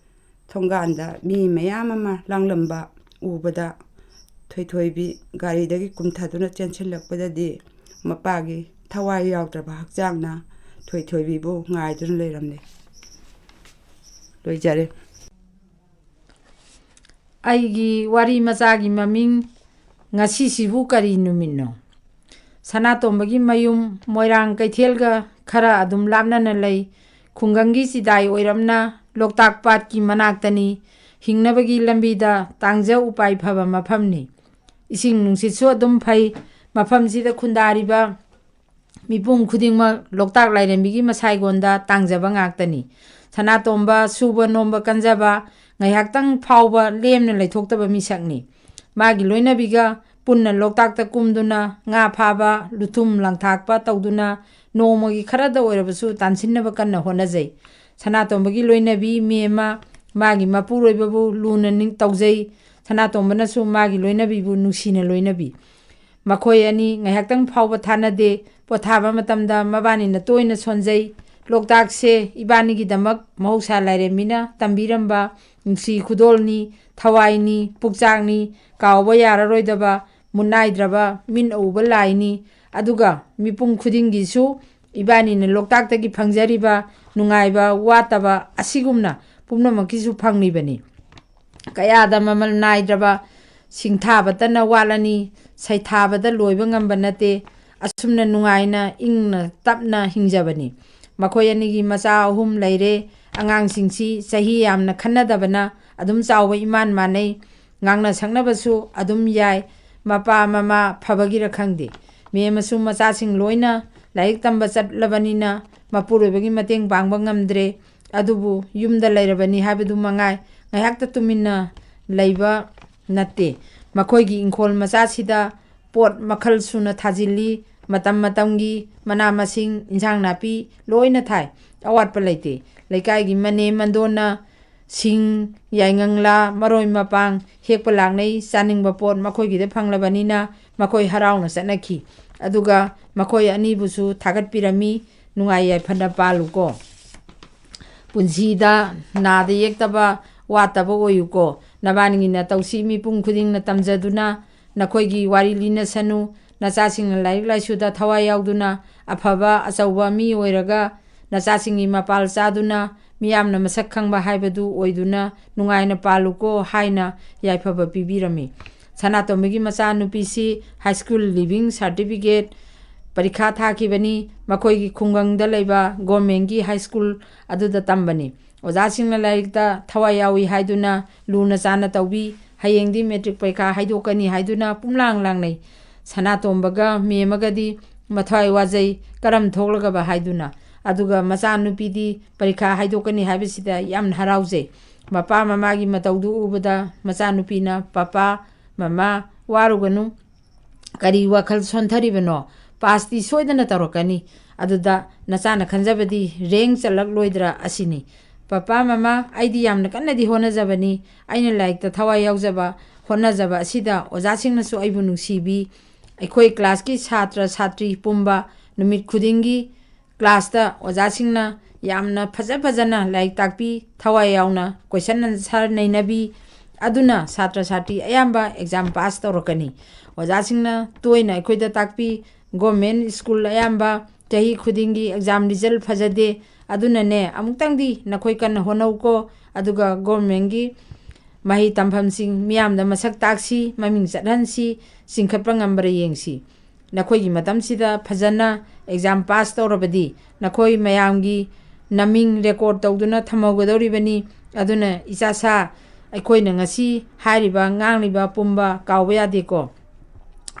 ꯊꯣꯡꯒꯥꯟꯗ ꯃꯤ ꯃꯌꯥꯝ ꯑꯃ ꯂꯥꯡꯂꯝꯕ ꯎꯕꯗ ꯊꯣꯏꯊꯣꯏꯕꯤ ꯒꯥꯔꯤꯗꯒꯤ ꯀꯨꯝꯊꯗꯨꯅ ꯆꯦꯟꯁꯤꯜꯂꯛꯄꯗꯗꯤ ꯃꯄꯥꯒꯤ ꯊꯋꯥꯏ ꯌꯥꯎꯗ꯭ꯔꯕ ꯍꯛꯆꯥꯡꯅ ꯊꯣꯏꯊꯣꯏꯕꯤꯕꯨ ꯉꯥꯏꯗꯨꯅ ꯂꯩꯔꯝꯂꯦ꯫ ꯂꯣꯏꯖꯔꯦ꯫ ꯑꯩꯒꯤ ꯋꯥꯔꯤ ꯃꯆꯥꯒꯤ ꯃꯃꯤꯡ "ꯉꯁꯤꯁꯤꯕꯨ ꯀꯔꯤ ꯅꯨꯃꯤꯠꯅꯣ?" ꯁꯅꯥꯇꯣꯝꯕꯒꯤ ꯃꯌꯨꯝ ꯃꯣꯏꯔꯥꯡ ꯀꯩꯊꯦꯜꯒ ꯈꯔ ꯑꯗꯨꯝ ꯂꯥꯞꯅꯅ ꯂꯩ꯫ ꯈꯨꯡꯒꯪꯒꯤ ꯆꯤꯗꯥꯏ ꯑꯣꯏꯔꯞꯅ ꯂꯣꯛꯇꯥꯛ ꯄꯥꯠꯀꯤ ꯃꯅꯥꯛꯇꯅꯤ꯫ ꯍꯤꯡꯅꯕꯒꯤ ꯂꯝꯕꯤꯗ ꯇꯥꯡꯖ ꯎꯄꯥꯏ ꯐꯕ ꯃꯐꯝꯅꯤ꯫ ꯏꯁꯤꯡ ꯅꯨꯡꯁꯤꯠꯁꯨ ꯑꯗꯨꯝ ꯐꯩ꯫ ꯃꯐꯝꯁꯤꯗ ꯈꯨꯟꯗꯥꯔꯤꯕ ꯃꯤꯄꯨꯝ ꯈꯨꯗꯤꯡꯃꯛ ꯂꯣꯛꯇꯥꯛ ꯂꯥꯏꯔꯦꯝꯕꯤꯒꯤ ꯃꯁꯥꯏꯒꯣꯟꯗ ꯇꯥꯡꯖꯕ ꯉꯥꯛꯇꯅꯤ꯫ ꯁꯅꯥꯇꯣꯝꯕ ꯁꯨꯕ ꯅꯣꯝꯕ ꯀꯟꯖꯕ, ꯉꯥꯏꯍꯥꯛꯇꯪ ꯐꯥꯎꯕ ꯂꯦꯝꯅ ꯂꯩꯊꯣꯛꯇꯕ ꯃꯤꯁꯛꯅꯤ꯫ ꯃꯥꯒꯤ ꯂꯣꯏꯅꯕꯤꯒ ꯄꯨꯟꯅ ꯂꯣꯛꯇꯥꯛꯇ ꯀꯨꯝꯗꯨꯅ ꯉꯥ ꯐꯥꯕ, ꯂꯨꯊꯨꯝ ꯂꯪꯊꯥꯛꯄ ꯇꯧꯗꯨꯅ ꯅꯣꯡꯃꯒꯤ ꯈꯔꯗ ꯑꯣꯏꯔꯕꯁꯨ ꯇꯥꯟꯁꯤꯟꯅꯕ ꯀꯟꯅ ꯍꯣꯠꯅꯖꯩ꯫ ꯁꯅꯥꯇꯣꯝꯕꯒꯤ ꯂꯣꯏꯅꯕꯤ ꯃꯦꯝꯃ ꯃꯥꯒꯤ ꯃꯄꯨꯔꯣꯏꯕꯕꯨ ꯂꯨꯅ ꯅꯤꯡ-, ꯇꯧꯖꯩ꯫ ꯁꯅꯥꯇꯣꯝꯕꯅꯁꯨ ꯃꯥꯒꯤ ꯂꯣꯏꯅꯕꯤꯕꯨ ꯅꯨꯡꯁꯤꯅ ꯂꯣꯏꯅꯕꯤ꯫ ꯃꯈꯣꯏ ꯑꯅꯤ ꯉꯥꯏꯍꯥꯛꯇꯪ ꯐꯥꯎꯕ ꯊꯥꯅꯗꯦ꯫ ꯄꯣꯊꯥꯕ ꯃꯇꯝꯗ ꯃꯕꯥꯅꯤꯅ ꯇꯣꯏꯅ ꯁꯣꯟꯖꯩ꯫ ꯂꯣꯛꯇꯥꯛꯁꯦ ꯏꯕꯥꯅꯤꯒꯤꯗꯃꯛ ꯃꯍꯧꯁꯥ ꯂꯥꯏꯔꯦꯝꯕꯤꯅ ꯇꯝꯕꯤꯔꯝꯕ ꯅꯨꯡꯁꯤ ꯈꯨꯗꯣꯜꯅꯤ, ꯊꯋꯥꯏꯅꯤ, ꯄꯨꯛꯆꯥꯛꯅꯤ, ꯀꯥꯎꯕ ꯌꯥꯔꯔꯣꯏꯗꯕ, ꯃꯨꯠꯅꯥꯏꯗ꯭ꯔꯕ, ꯃꯤꯠ ꯎꯕ ꯂꯥꯏꯅꯤ꯫ ꯑꯗꯨꯒ ꯃꯤꯄꯨꯝ ꯈꯨꯗꯤꯡꯒꯤꯁꯨ ꯏꯕꯥꯅꯤꯅ ꯂꯣꯛꯇꯥꯛꯇꯒꯤ ꯐꯪꯖꯔꯤꯕ ꯅꯨꯡꯉꯥꯏꯕ ꯋꯥꯠꯇꯕ ꯑꯁꯤꯒꯨꯝꯅ ꯄꯨꯝꯅꯃꯛꯀꯤꯁꯨ ꯐꯪꯂꯤꯕꯅꯤ꯫ ꯀꯌꯥꯗ ꯃꯃꯜ ꯅꯥꯏꯗ꯭ꯔꯕ ꯁꯤꯡꯊꯥꯕꯇꯅ ꯋꯥꯠꯂꯅꯤ, ꯁꯩꯊꯥꯕꯗ ꯂꯣꯏꯕ ꯉꯝꯕ ꯅꯠꯇꯦ꯫ ꯑꯁꯨꯝꯅ ꯅꯨꯡꯉꯥꯏꯅ ꯏꯪꯅ ꯇꯞꯅ ꯍꯤꯡꯖꯕꯅꯤ꯫ ꯃꯈꯣꯏ ꯑꯅꯤꯒꯤ ꯃꯆꯥ ꯑꯍꯨꯝ ꯂꯩꯔꯦ꯫ ꯑꯉꯥꯡꯁꯤꯡꯁꯤ ꯆꯍꯤ ꯌꯥꯝꯅ ꯈꯟꯅꯗꯕꯅ ꯑꯗꯨꯝ ꯆꯥꯎꯕ ꯏꯃꯥꯟ ꯃꯥꯟꯅꯩ꯫ ꯉꯥꯡꯅ ꯁꯛꯅꯕꯁꯨ ꯑꯗꯨꯝ ꯌꯥꯏ꯫ ꯃꯄꯥ ꯃꯃꯥ ꯐꯕꯒꯤꯔ ꯈꯪꯗꯦ, ꯃꯦꯝ ꯑꯃꯁꯨꯡ ꯃꯆꯥꯁꯤꯡ ꯂꯣꯏꯅ ꯂꯥꯏꯔꯤꯛ ꯇꯝꯕ ꯆꯠꯂꯕꯅꯤꯅ ꯃꯄꯨꯔꯣꯏꯕꯒꯤ ꯃꯇꯦꯡ ꯄꯥꯡꯕ ꯉꯝꯗ꯭ꯔꯦ꯫ ꯑꯗꯨꯕꯨ ꯌꯨꯝꯗ ꯂꯩꯔꯕꯅꯤ ꯍꯥꯏꯕꯗꯨ ꯃꯉꯥꯏ, ꯉꯥꯏꯍꯥꯛꯇ ꯇꯨꯃꯤꯟꯅ ꯂꯩꯕ ꯅꯠꯇꯦ꯫ ꯃꯈꯣꯏꯒꯤ ꯏꯪꯈꯣꯜ ꯃꯆꯥꯁꯤꯗ ꯄꯣꯠ ꯃꯈꯜ ꯁꯨꯅ ꯊꯥꯖꯤꯜꯂꯤ꯫ ꯃꯇꯝ ꯃꯇꯝꯒꯤ ꯃꯅꯥ ꯃꯁꯤꯡ, ꯏꯟꯁꯥꯡ ꯅꯥꯄꯤ ꯂꯣꯏꯅ ꯊꯥꯏ꯫ ꯑꯋꯥꯠꯄ ꯂꯩꯇꯦ꯫ ꯂꯩꯀꯥꯏꯒꯤ ꯃꯅꯦ ꯃꯟꯗꯣꯟꯅ ꯁꯤꯡ, ꯌꯥꯏꯉꯪꯂꯥ, ꯃꯔꯣꯏ ꯃꯄꯥꯡ ꯍꯦꯛꯄ ꯂꯥꯛꯅꯩ꯫ ꯆꯥꯅꯤꯡꯕ ꯄꯣꯠ ꯃꯈꯣꯏꯒꯤꯗ ꯐꯪꯂꯕꯅꯤꯅ ꯃꯈꯣꯏ ꯍꯔꯥꯎꯅ ꯆꯠꯅꯈꯤ꯫ ꯑꯗꯨꯒ ꯃꯈꯣꯏ ꯑꯅꯤꯕꯨꯁꯨ ꯊꯥꯒꯠꯄꯤꯔꯝꯃꯤ꯫ ꯅꯨꯡꯉꯥꯏ ꯌꯥꯏꯐꯅ ꯄꯥꯜꯂꯨꯀꯣ꯫ ꯄꯨꯟꯁꯤꯗ ꯅꯥꯗ ꯌꯦꯛꯇꯕ, ꯋꯥꯠꯇꯕ ꯑꯣꯏꯌꯨꯀꯣ꯫ ꯅꯕꯥꯅꯤꯒꯤ ꯅꯇꯧꯁꯤ ꯃꯤꯄꯨꯝ ꯈꯨꯗꯤꯡꯅ ꯇꯝꯖꯗꯨꯅ ꯅꯈꯣꯏꯒꯤ ꯋꯥꯔꯤ ꯂꯤꯅꯁꯅꯨ꯫ ꯅꯆꯥꯁꯤꯡꯅ ꯂꯥꯏꯔꯤꯛ ꯂꯥꯏꯁꯨꯗ ꯊꯋꯥꯏ ꯌꯥꯎꯗꯨꯅ ꯑꯐꯕ ꯑꯆꯧꯕ ꯃꯤ ꯑꯣꯏꯔꯒ ꯅꯆꯥꯁꯤꯡꯒꯤ ꯃꯄꯥꯜ ꯆꯥꯗꯨꯅ ꯃꯤꯌꯥꯝꯅ ꯃꯁꯛ ꯈꯪꯕ ꯍꯥꯏꯕꯗꯨ ꯑꯣꯏꯗꯨꯅ ꯅꯨꯡꯉꯥꯏꯅ ꯄꯥꯜꯂꯨꯀꯣ ꯍꯥꯏꯅ ꯌꯥꯏꯐꯕ ꯄꯤꯕꯤꯔꯝꯃꯤ꯫ ꯁꯅꯥꯇꯣꯝꯕꯤꯒꯤ ꯃꯆꯥꯅꯨꯄꯤꯁꯤ ꯍꯥꯏ ꯁ꯭ꯀꯨꯜ ꯂꯤꯚꯤꯡ ꯁꯥꯔꯇꯤꯐꯤꯀꯦꯠ ꯄꯔꯤꯈꯥ ꯊꯥꯈꯤꯕꯅꯤ꯫ ꯃꯈꯣꯏꯒꯤ ꯈꯨꯡꯒꯪꯗ ꯂꯩꯕ ꯒꯣꯔꯃꯦꯟꯒꯤ ꯍꯥꯏ ꯁ꯭ꯀꯨꯜ ꯑꯗꯨꯗ ꯇꯝꯕꯅꯤ꯫ ꯑꯣꯖꯥꯁꯤꯡꯅ ꯂꯥꯏꯔꯤꯛꯇ ꯊꯋꯥꯏ ꯌꯥꯎꯏ ꯍꯥꯏꯗꯨꯅ ꯂꯨꯅ ꯆꯥꯟꯅ ꯇꯧꯕꯤ꯫ ꯍꯌꯦꯡꯗꯤ ꯃꯦꯇ꯭ꯔꯤꯛ ꯄꯔꯤꯈꯥ ꯍꯥꯏꯗꯣꯛꯀꯅꯤ ꯍꯥꯏꯗꯨꯅ ꯄꯨꯝꯂꯥꯡ ꯂꯥꯡꯅꯩ꯫ ꯁꯅꯥꯇꯣꯝꯕꯒ ꯃꯦꯝꯃꯒꯗꯤ ꯃꯊ꯭ꯋꯥꯏ ꯋꯥꯖꯩ, ꯀꯔꯝ ꯊꯣꯛꯂꯒꯕ ꯍꯥꯏꯗꯨꯅ꯫ ꯑꯗꯨꯒ ꯃꯆꯥꯅꯨꯄꯤꯗꯤ ꯄꯔꯤꯈꯥ ꯍꯥꯏꯗꯣꯛꯀꯅꯤ ꯍꯥꯏꯕꯁꯤꯗ ꯌꯥꯝꯅ ꯍꯔꯥꯎꯖꯩ꯫ ꯃꯄꯥ ꯃꯃꯥꯒꯤ ꯃꯇꯧꯗꯨ ꯎꯕꯗ ꯃꯆꯥꯅꯨꯄꯤꯅ, "ꯄꯄꯥ, ꯃꯃꯥ, ꯋꯥꯔꯨꯒꯅꯨ꯫ ꯀꯔꯤ ꯋꯥꯈꯜ ꯁꯣꯟꯊꯔꯤꯕꯅꯣ? ꯄꯥꯁꯇꯤ ꯁꯣꯏꯗꯅ ꯇꯧꯔꯛꯀꯅꯤ꯫ ꯑꯗꯨꯗ ꯅꯆꯥꯅ ꯈꯟꯖꯕꯗꯤ ꯔꯦꯡ ꯆꯠꯂꯛꯂꯣꯏꯗ꯭ꯔꯥ ꯑꯁꯤꯅꯤ꯫ ꯄꯄꯥ, ꯃꯃꯥ, ꯑꯩꯗꯤ ꯌꯥꯝꯅ ꯀꯟꯅꯗꯤ ꯍꯣꯠꯅꯖꯕꯅꯤ꯫ ꯑꯩꯅ ꯂꯥꯏꯔꯤꯛꯇ ꯊꯋꯥꯏ ꯌꯥꯎꯖꯕ, ꯍꯣꯠꯅꯖꯕ ꯑꯁꯤꯗ ꯑꯣꯖꯥꯁꯤꯡꯅꯁꯨ ꯑꯩꯕꯨ ꯅꯨꯡꯁꯤꯕꯤ꯫ ꯑꯩꯈꯣꯏ ꯀ꯭ꯂꯥꯁꯀꯤ ꯁꯥꯇ꯭ꯔ ꯁꯥꯇ꯭ꯔꯤ ꯄꯨꯝꯕ ꯅꯨꯃꯤꯠ ꯈꯨꯗꯤꯡꯒꯤ ꯀ꯭ꯂꯥꯁꯇ ꯑꯣꯖꯥꯁꯤꯡꯅ ꯌꯥꯝꯅ ꯐꯖ ꯐꯖꯅ ꯂꯥꯏꯔꯤꯛ ꯇꯥꯛꯄꯤ, ꯊꯋꯥꯏ ꯌꯥꯎꯅ ꯀꯣꯏꯁꯟ ꯑꯟꯁꯔ ꯅꯩꯅꯕꯤ꯫ ꯑꯗꯨꯅ ꯁꯥꯇ꯭ꯔ ꯁꯥꯇ꯭ꯔꯤ ꯑꯌꯥꯝꯕ ꯑꯦꯛꯖꯥꯝ ꯄꯥꯁ ꯇꯧꯔꯛꯀꯅꯤ꯫ ꯑꯣꯖꯥꯁꯤꯡꯅ ꯇꯣꯏꯅ ꯑꯩꯈꯣꯏꯗ ꯇꯥꯛꯄꯤ꯫ ꯒꯣꯔꯃꯦꯟ ꯁ꯭ꯀꯨꯜ ꯑꯌꯥꯝꯕ ꯆꯍꯤ ꯈꯨꯗꯤꯡꯒꯤ ꯑꯦꯛꯖꯥꯝ ꯔꯤꯖꯜ ꯐꯖꯗꯦ꯫ ꯑꯗꯨꯅꯅꯦ, ꯑꯃꯨꯛꯇꯪꯗꯤ ꯅꯈꯣꯏ ꯀꯟꯅ ꯍꯣꯠꯅꯧꯀꯣ꯫ ꯑꯗꯨꯒ ꯒꯣꯔꯃꯦꯟꯒꯤ ꯃꯍꯩ ꯇꯝꯐꯝꯁꯤꯡ ꯃꯤꯌꯥꯝꯗ ꯃꯁꯛ ꯇꯥꯛꯁꯤ, ꯃꯃꯤꯡ ꯆꯠꯍꯟꯁꯤ, ꯆꯤꯡꯈꯠꯄ ꯉꯝꯕ꯭ꯔꯥ ꯌꯦꯡꯁꯤ꯫ ꯅꯈꯣꯏꯒꯤ ꯃꯇꯝꯁꯤꯗ ꯐꯖꯅ ꯑꯦꯛꯖꯥꯝ ꯄꯥꯁ ꯇꯧꯔꯕꯗꯤ ꯅꯈꯣꯏ ꯃꯌꯥꯝꯒꯤ ꯅꯃꯤꯡ ꯔꯦꯀꯣꯔꯠ ꯇꯧꯗꯨꯅ ꯊꯝꯍꯧꯒꯗꯧꯔꯤꯕꯅꯤ꯫ ꯑꯗꯨꯅ ꯏꯆꯥꯁꯥ, ꯑꯩꯈꯣꯏꯅ ꯉꯁꯤ ꯍꯥꯏꯔꯤꯕ ꯉꯥꯡꯂꯤꯕ ꯄꯨꯝꯕ ꯀꯥꯎꯕ ꯌꯥꯗꯦꯀꯣ꯫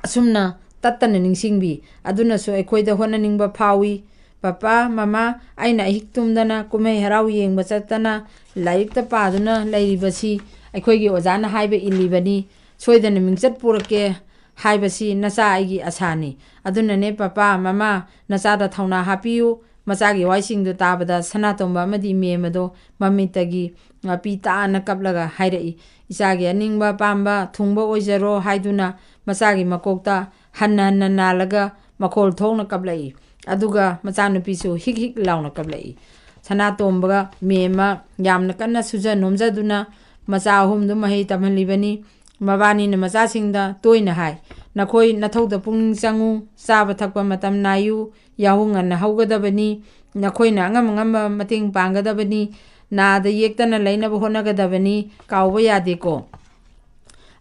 ꯑꯁꯨꯝꯅ ꯇꯠꯇꯅ ꯅꯤꯡꯁꯤꯡꯕꯤ꯫ ꯑꯗꯨꯅꯁꯨ ꯑꯩꯈꯣꯏꯗ ꯍꯣꯠꯅꯅꯤꯡꯕ ꯐꯥꯎꯏ꯫ "ꯄꯄꯥ, ꯃꯃꯥ, ꯑꯩꯅ ꯑꯍꯤꯛ ꯇꯨꯝꯗꯅ ꯀꯨꯝꯍꯩ ꯍꯔꯥꯎ ꯌꯦꯡꯕ ꯆꯠꯇꯅ ꯂꯥꯏꯔꯤꯛꯇ ꯄꯥꯗꯨꯅ ꯂꯩꯔꯤꯕꯁꯤ ꯑꯩꯈꯣꯏꯒꯤ ꯑꯣꯖꯥꯅ ꯍꯥꯏꯕ ꯏꯜꯂꯤꯕꯅꯤ꯫ ꯁꯣꯏꯗꯅ ꯃꯤꯡꯆꯠ ꯄꯨꯔꯛꯀꯦ ꯍꯥꯏꯕꯁꯤ ꯅꯆꯥ ꯑꯩꯒꯤ ꯑꯁꯥꯅꯤ꯫ ꯑꯗꯨꯅꯅꯦ ꯄꯄꯥ, ꯃꯃꯥ, ꯅꯆꯥꯗ ꯊꯧꯅꯥ ꯍꯥꯞꯄꯤꯌꯨ꯫" ꯃꯆꯥꯒꯤ ꯋꯥꯍꯩꯁꯤꯡꯗꯨ ꯇꯥꯕꯗ ꯁꯅꯥꯇꯣꯝꯕ ꯑꯃꯗꯤ ꯃꯦꯝ ꯑꯗꯣ ꯃꯃꯤꯠꯇꯒꯤ ꯃꯄꯤ ꯇꯥꯅ ꯀꯞꯂꯒ ꯍꯥꯏꯔꯛꯏ꯫ ꯏꯆꯥꯒꯤ ꯑꯅꯤꯡꯕ ꯑꯄꯥꯝꯕ ꯊꯨꯡꯕ ꯑꯣꯏꯖꯔꯣ ꯍꯥꯏꯗꯨꯅ ꯃꯆꯥꯒꯤ ꯃꯀꯣꯛꯇ ꯍꯟꯅ ꯍꯟꯅ ꯅꯥꯜꯂꯒ ꯃꯈꯣꯜ ꯊꯣꯛꯅ ꯀꯞꯂꯛꯏ꯫ ꯑꯗꯨꯒ ꯃꯆꯥꯅꯨꯄꯤꯁꯨ ꯍꯤꯛ ꯍꯤꯛ ꯂꯥꯎꯅ ꯀꯞꯂꯛꯏ꯫ ꯁꯅꯥꯇꯣꯝꯕꯒ ꯃꯦꯝꯃ ꯌꯥꯝꯅ ꯀꯟꯅ ꯁꯨꯖ ꯅꯣꯝꯖꯗꯨꯅ ꯃꯆꯥ ꯑꯍꯨꯝꯗꯨ ꯃꯍꯩ ꯇꯝꯍꯜꯂꯤꯕꯅꯤ꯫ ꯃꯕꯥꯅꯤꯅ ꯃꯆꯥꯁꯤꯡꯗ ꯇꯣꯏꯅ ꯍꯥꯏ, "ꯅꯈꯣꯏ ꯅꯊꯧꯗ ꯄꯨꯛꯅꯤꯡ ꯆꯪꯉꯨ, ꯆꯥꯕ ꯊꯛꯄ ꯃꯇꯝ ꯅꯥꯏꯌꯨ, ꯌꯥꯍꯧ ꯉꯟꯅ ꯍꯧꯒꯗꯕꯅꯤ, ꯅꯈꯣꯏꯅ ꯑꯉꯝ ꯑꯉꯝꯕ ꯃꯇꯦꯡ ꯄꯥꯡꯒꯗꯕꯅꯤ, ꯅꯥꯗ ꯌꯦꯛꯇꯅ ꯂꯩꯅꯕ ꯍꯣꯠꯅꯒꯗꯕꯅꯤ, ꯀꯥꯎꯕ ꯌꯥꯗꯦꯀꯣ꯫"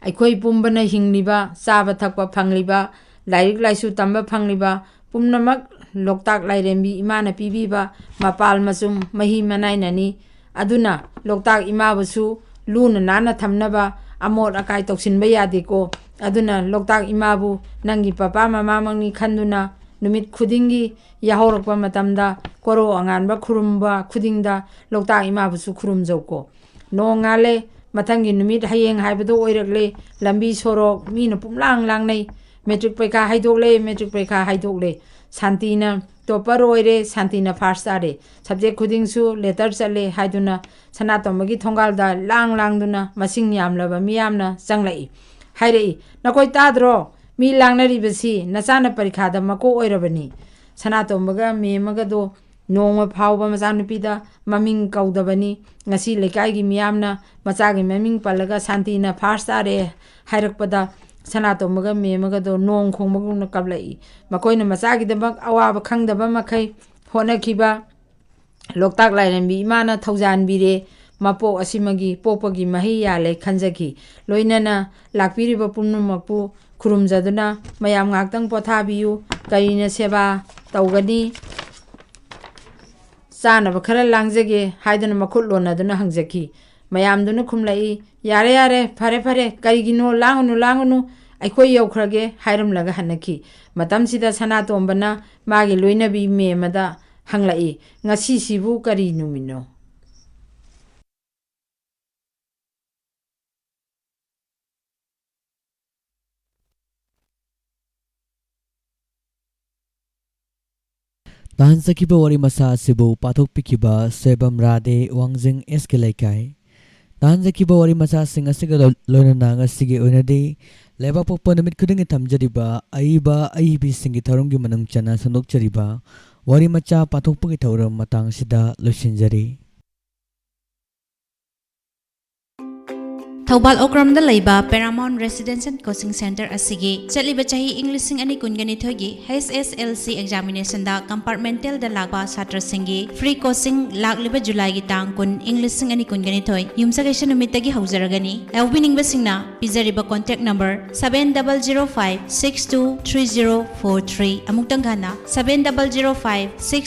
ꯑꯩꯈꯣꯏ ꯄꯨꯝꯕꯅ ꯍꯤꯡꯂꯤꯕ, ꯆꯥꯕ ꯊꯛꯄ ꯐꯪꯂꯤꯕ, ꯂꯥꯏꯔꯤꯛ ꯂꯥꯏꯁꯨ ꯇꯝꯕ ꯐꯪꯂꯤꯕ ꯄꯨꯝꯅꯃꯛ ꯂꯣꯛꯇꯥꯛ ꯂꯥꯏꯔꯦꯝꯕꯤ ꯏꯃꯥꯅ ꯄꯤꯕꯤꯕ ꯃꯄꯥꯜ ꯃꯆꯨꯝ ꯃꯍꯤ ꯃꯅꯥꯏꯅꯅꯤ꯫ ꯑꯗꯨꯅ ꯂꯣꯛꯇꯥꯛ ꯏꯃꯥꯕꯨꯁꯨ ꯂꯨꯅ ꯅꯥꯟꯅ ꯊꯝꯅꯕ ꯑꯃꯣꯠ ꯑꯀꯥꯏ ꯇꯧꯁꯤꯟꯕ ꯌꯥꯗꯦꯀꯣ꯫ ꯑꯗꯨꯅ ꯂꯣꯛꯇꯥꯛ ꯏꯃꯥꯕꯨ ꯅꯪꯒꯤ ꯄꯄꯥ ꯃꯃꯥꯃꯛꯅꯤ ꯈꯟꯗꯨꯅ ꯅꯨꯃꯤꯠ ꯈꯨꯗꯤꯡꯒꯤ ꯌꯥꯍꯧꯔꯛꯄ ꯃꯇꯝꯗ ꯀꯣꯔꯧ ꯑꯉꯥꯟꯕ ꯈꯨꯔꯨꯝꯕ ꯈꯨꯗꯤꯡꯗ ꯂꯣꯛꯇꯥꯛ ꯏꯃꯥꯕꯨꯁꯨ ꯈꯨꯔꯨꯝꯖꯧꯀꯣ꯫ ꯅꯣꯡꯉꯥꯜꯂꯦ, ꯃꯊꯪꯒꯤ ꯅꯨꯃꯤꯠ ꯍꯌꯦꯡ ꯍꯥꯏꯕꯗꯣ ꯑꯣꯏꯔꯛꯂꯦ꯫ ꯂꯝꯕꯤ ꯁꯣꯔꯣꯛ ꯃꯤꯅ ꯄꯨꯝꯂꯥꯡ ꯂꯥꯡꯅꯩ꯫ "ꯃꯦꯇ꯭ꯔꯤꯛ ꯄꯩꯈꯥ ꯍꯥꯏꯗꯣꯛꯂꯦ, ꯃꯦꯇ꯭ꯔꯤꯛ ꯄꯩꯈꯥ ꯍꯥꯏꯗꯣꯛꯂꯦ꯫ ꯁꯥꯟꯇꯤꯅ ꯇꯣꯞꯄꯔ ꯑꯣꯏꯔꯦ, ꯁꯥꯟꯇꯤꯅ ꯐꯥꯔꯁ ꯇꯥꯔꯦ꯫ ꯁꯕꯖꯦꯛ ꯈꯨꯗꯤꯡꯁꯨ ꯂꯦꯇꯔ ꯆꯠꯂꯦ" ꯍꯥꯏꯗꯨꯅ ꯁꯅꯥꯇꯣꯝꯕꯒꯤ ꯊꯣꯡꯒꯥꯜꯗ ꯂꯥꯡ ꯂꯥꯡꯗꯨꯅ ꯃꯁꯤꯡ ꯌꯥꯝꯂꯕ ꯃꯤꯌꯥꯝꯅ ꯆꯪꯂꯛꯏ꯫ ꯍꯥꯏꯔꯛꯏ, "ꯅꯈꯣꯏ ꯇꯥꯗ꯭ꯔꯣ? ꯃꯤ ꯂꯥꯡꯅꯔꯤꯕꯁꯤ ꯅꯆꯥꯅ ꯄꯔꯤꯈꯥꯗ ꯃꯀꯣꯛ ꯑꯣꯏꯔꯕꯅꯤ꯫" ꯁꯅꯥꯇꯣꯝꯕꯒ ꯃꯦꯝꯃꯒꯗꯣ ꯅꯣꯡꯃ ꯐꯥꯎꯕ ꯃꯆꯥꯅꯨꯄꯤꯗ ꯃꯃꯤꯡ ꯀꯧꯗꯕꯅꯤ꯫ ꯉꯁꯤ ꯂꯩꯀꯥꯏꯒꯤ ꯃꯤꯌꯥꯝꯅ ꯃꯆꯥꯒꯤ ꯃꯃꯤꯡ ꯄꯜꯂꯒ "ꯁꯥꯟꯇꯤꯅ ꯐꯥꯔꯁ ꯇꯥꯔꯦ" ꯍꯥꯏꯔꯛꯄꯗ ꯁꯅꯥꯇꯣꯝꯕꯒ ꯃꯦꯝꯃꯒꯗꯣ ꯅꯣꯡ ꯈꯣꯡꯕꯒꯨꯝꯅ ꯀꯞꯂꯛꯏ꯫ ꯃꯈꯣꯏꯅ ꯃꯆꯥꯒꯤꯗꯃꯛ ꯑꯋꯥꯕ ꯈꯪꯗꯕ ꯃꯈꯩ ꯍꯣꯠꯅꯈꯤꯕ ꯂꯣꯛꯇꯥꯛ ꯂꯥꯏꯔꯦꯝꯕꯤ ꯏꯃꯥꯅ ꯊꯧꯖꯥꯟꯕꯤꯔꯦ꯫ ꯃꯄꯣꯛ ꯑꯁꯤꯃꯒꯤ ꯄꯣꯛꯄꯒꯤ ꯃꯍꯩ ꯌꯥꯜꯂꯦ ꯈꯟꯖꯈꯤ꯫ ꯂꯣꯏꯅꯅ ꯂꯥꯛꯄꯤꯔꯤꯕ ꯄꯨꯝꯅꯃꯛꯄꯨ ꯈꯨꯔꯨꯝꯖꯗꯨꯅ ꯃꯌꯥꯝ ꯉꯥꯏꯍꯥꯛꯇꯪ ꯄꯣꯊꯥꯕꯤꯌꯨ꯫ ꯀꯔꯤꯅ ꯁꯦꯕꯥ ꯇꯧꯒꯅꯤ? ꯆꯥꯅꯕ ꯈꯔ ꯂꯥꯡꯖꯒꯦ ꯍꯥꯏꯗꯨꯅ ꯃꯈꯨꯠ ꯂꯣꯟꯅꯗꯨꯅ ꯍꯪꯖꯈꯤ꯫ ꯃꯌꯥꯝꯗꯨꯅ ꯈꯨꯝꯂꯛꯏ, "ꯌꯥꯔꯦ, ꯌꯥꯔꯦ, ꯐꯔꯦ, ꯐꯔꯦ, ꯀꯔꯤꯒꯤꯅꯣ? ꯂꯥꯡꯒꯅꯨ, ꯂꯥꯡꯒꯅꯨ, ꯑꯩꯈꯣꯏ ꯌꯧꯈ꯭ꯔꯒꯦ" ꯍꯥꯏꯔꯝꯂꯒ ꯍꯟꯅꯈꯤ꯫ ꯃꯇꯝꯁꯤꯗ ꯁꯅꯥꯇꯣꯝꯕꯅ ꯃꯥꯒꯤ ꯂꯣꯏꯅꯕꯤ ꯃꯦꯝꯃꯗ ꯍꯪꯂꯛꯏ, "ꯉꯁꯤꯁꯤꯕꯨ ꯀꯔꯤ ꯅꯨꯃꯤꯠꯅꯣ?" ꯅꯍꯥꯟ ꯆꯠꯈꯤꯕ ꯋꯥꯔꯤ ꯃꯆꯥ ꯑꯁꯤꯕꯨ ꯄꯥꯊꯣꯛꯄꯤꯈꯤꯕ ꯁꯣꯏꯕꯝ ꯔꯥꯙꯦ, ꯋꯥꯡꯖꯤꯡ ꯑꯦꯁ ꯀꯦ ꯂꯩꯀꯥꯏ꯫ ꯅꯍꯥꯟ ꯆꯠꯈꯤꯕ ꯋꯥꯔꯤ ꯃꯆꯥꯁꯤꯡ ꯑꯁꯤꯒ ꯂꯣ-, ꯂꯣꯏꯅꯅ ꯉꯁꯤꯒꯤ ꯑꯣꯏꯅꯗꯤ ꯂꯩꯕꯥꯛꯄꯣꯛꯄ ꯅꯨꯃꯤꯠ ꯈꯨꯗꯤꯡꯒꯤ ꯊꯝꯖꯔꯤꯕ ꯑꯏꯕ ꯑꯏꯕꯤꯁꯤꯡꯒꯤ ꯊꯧꯔꯝꯒꯤ ꯃꯅꯨꯡ ꯆꯟꯅ ꯁꯟꯗꯣꯛꯆꯔꯤꯕ ꯋꯥꯔꯤ ꯃꯆꯥ ꯄꯥꯊꯣꯛꯄꯒꯤ ꯊꯧꯔꯝ ꯃꯇꯥꯡꯁꯤꯗ ꯂꯣꯏꯁꯤꯟꯖꯔꯤ꯫ ꯊꯧꯕꯥꯜ ꯑꯣꯀ꯭ꯔꯝꯗ ꯂꯩꯕ Paramount Residential Coaching Center ꯑꯁꯤꯒꯤ ꯆꯠꯂꯤꯕ ꯆꯍꯤ ꯏꯪ ꯂꯤꯁꯤꯡ ꯑꯅꯤ ꯀꯨꯟꯒ ꯅꯤꯊꯣꯏꯒꯤ H S L C examination ꯗ compartmental ꯗ ꯂꯥꯛꯄ ꯁꯥꯇ꯭ꯔꯁꯤꯡꯒꯤ free coaching ꯂꯥꯛꯂꯤꯕ ꯖꯨꯂꯥꯏꯒꯤ ꯇꯥꯡ ꯀꯨꯟ, ꯏꯪ ꯂꯤꯁꯤꯡ ꯑꯅꯤ ꯀꯨꯟꯒ ꯅꯤꯊꯣꯏ, ꯌꯨꯝꯁꯀꯩꯁ ꯅꯨꯃꯤꯠꯇꯒꯤ ꯍꯧꯖꯔꯒꯅꯤ꯫ ꯌꯥꯎꯕꯤꯅꯤꯡꯕꯁꯤꯡꯅ ꯄꯤꯖꯔꯤꯕ contact number seven double zero five six two three zero four three, ꯑꯃꯨꯛꯇꯪ ꯍꯟꯅ, seven double zero five six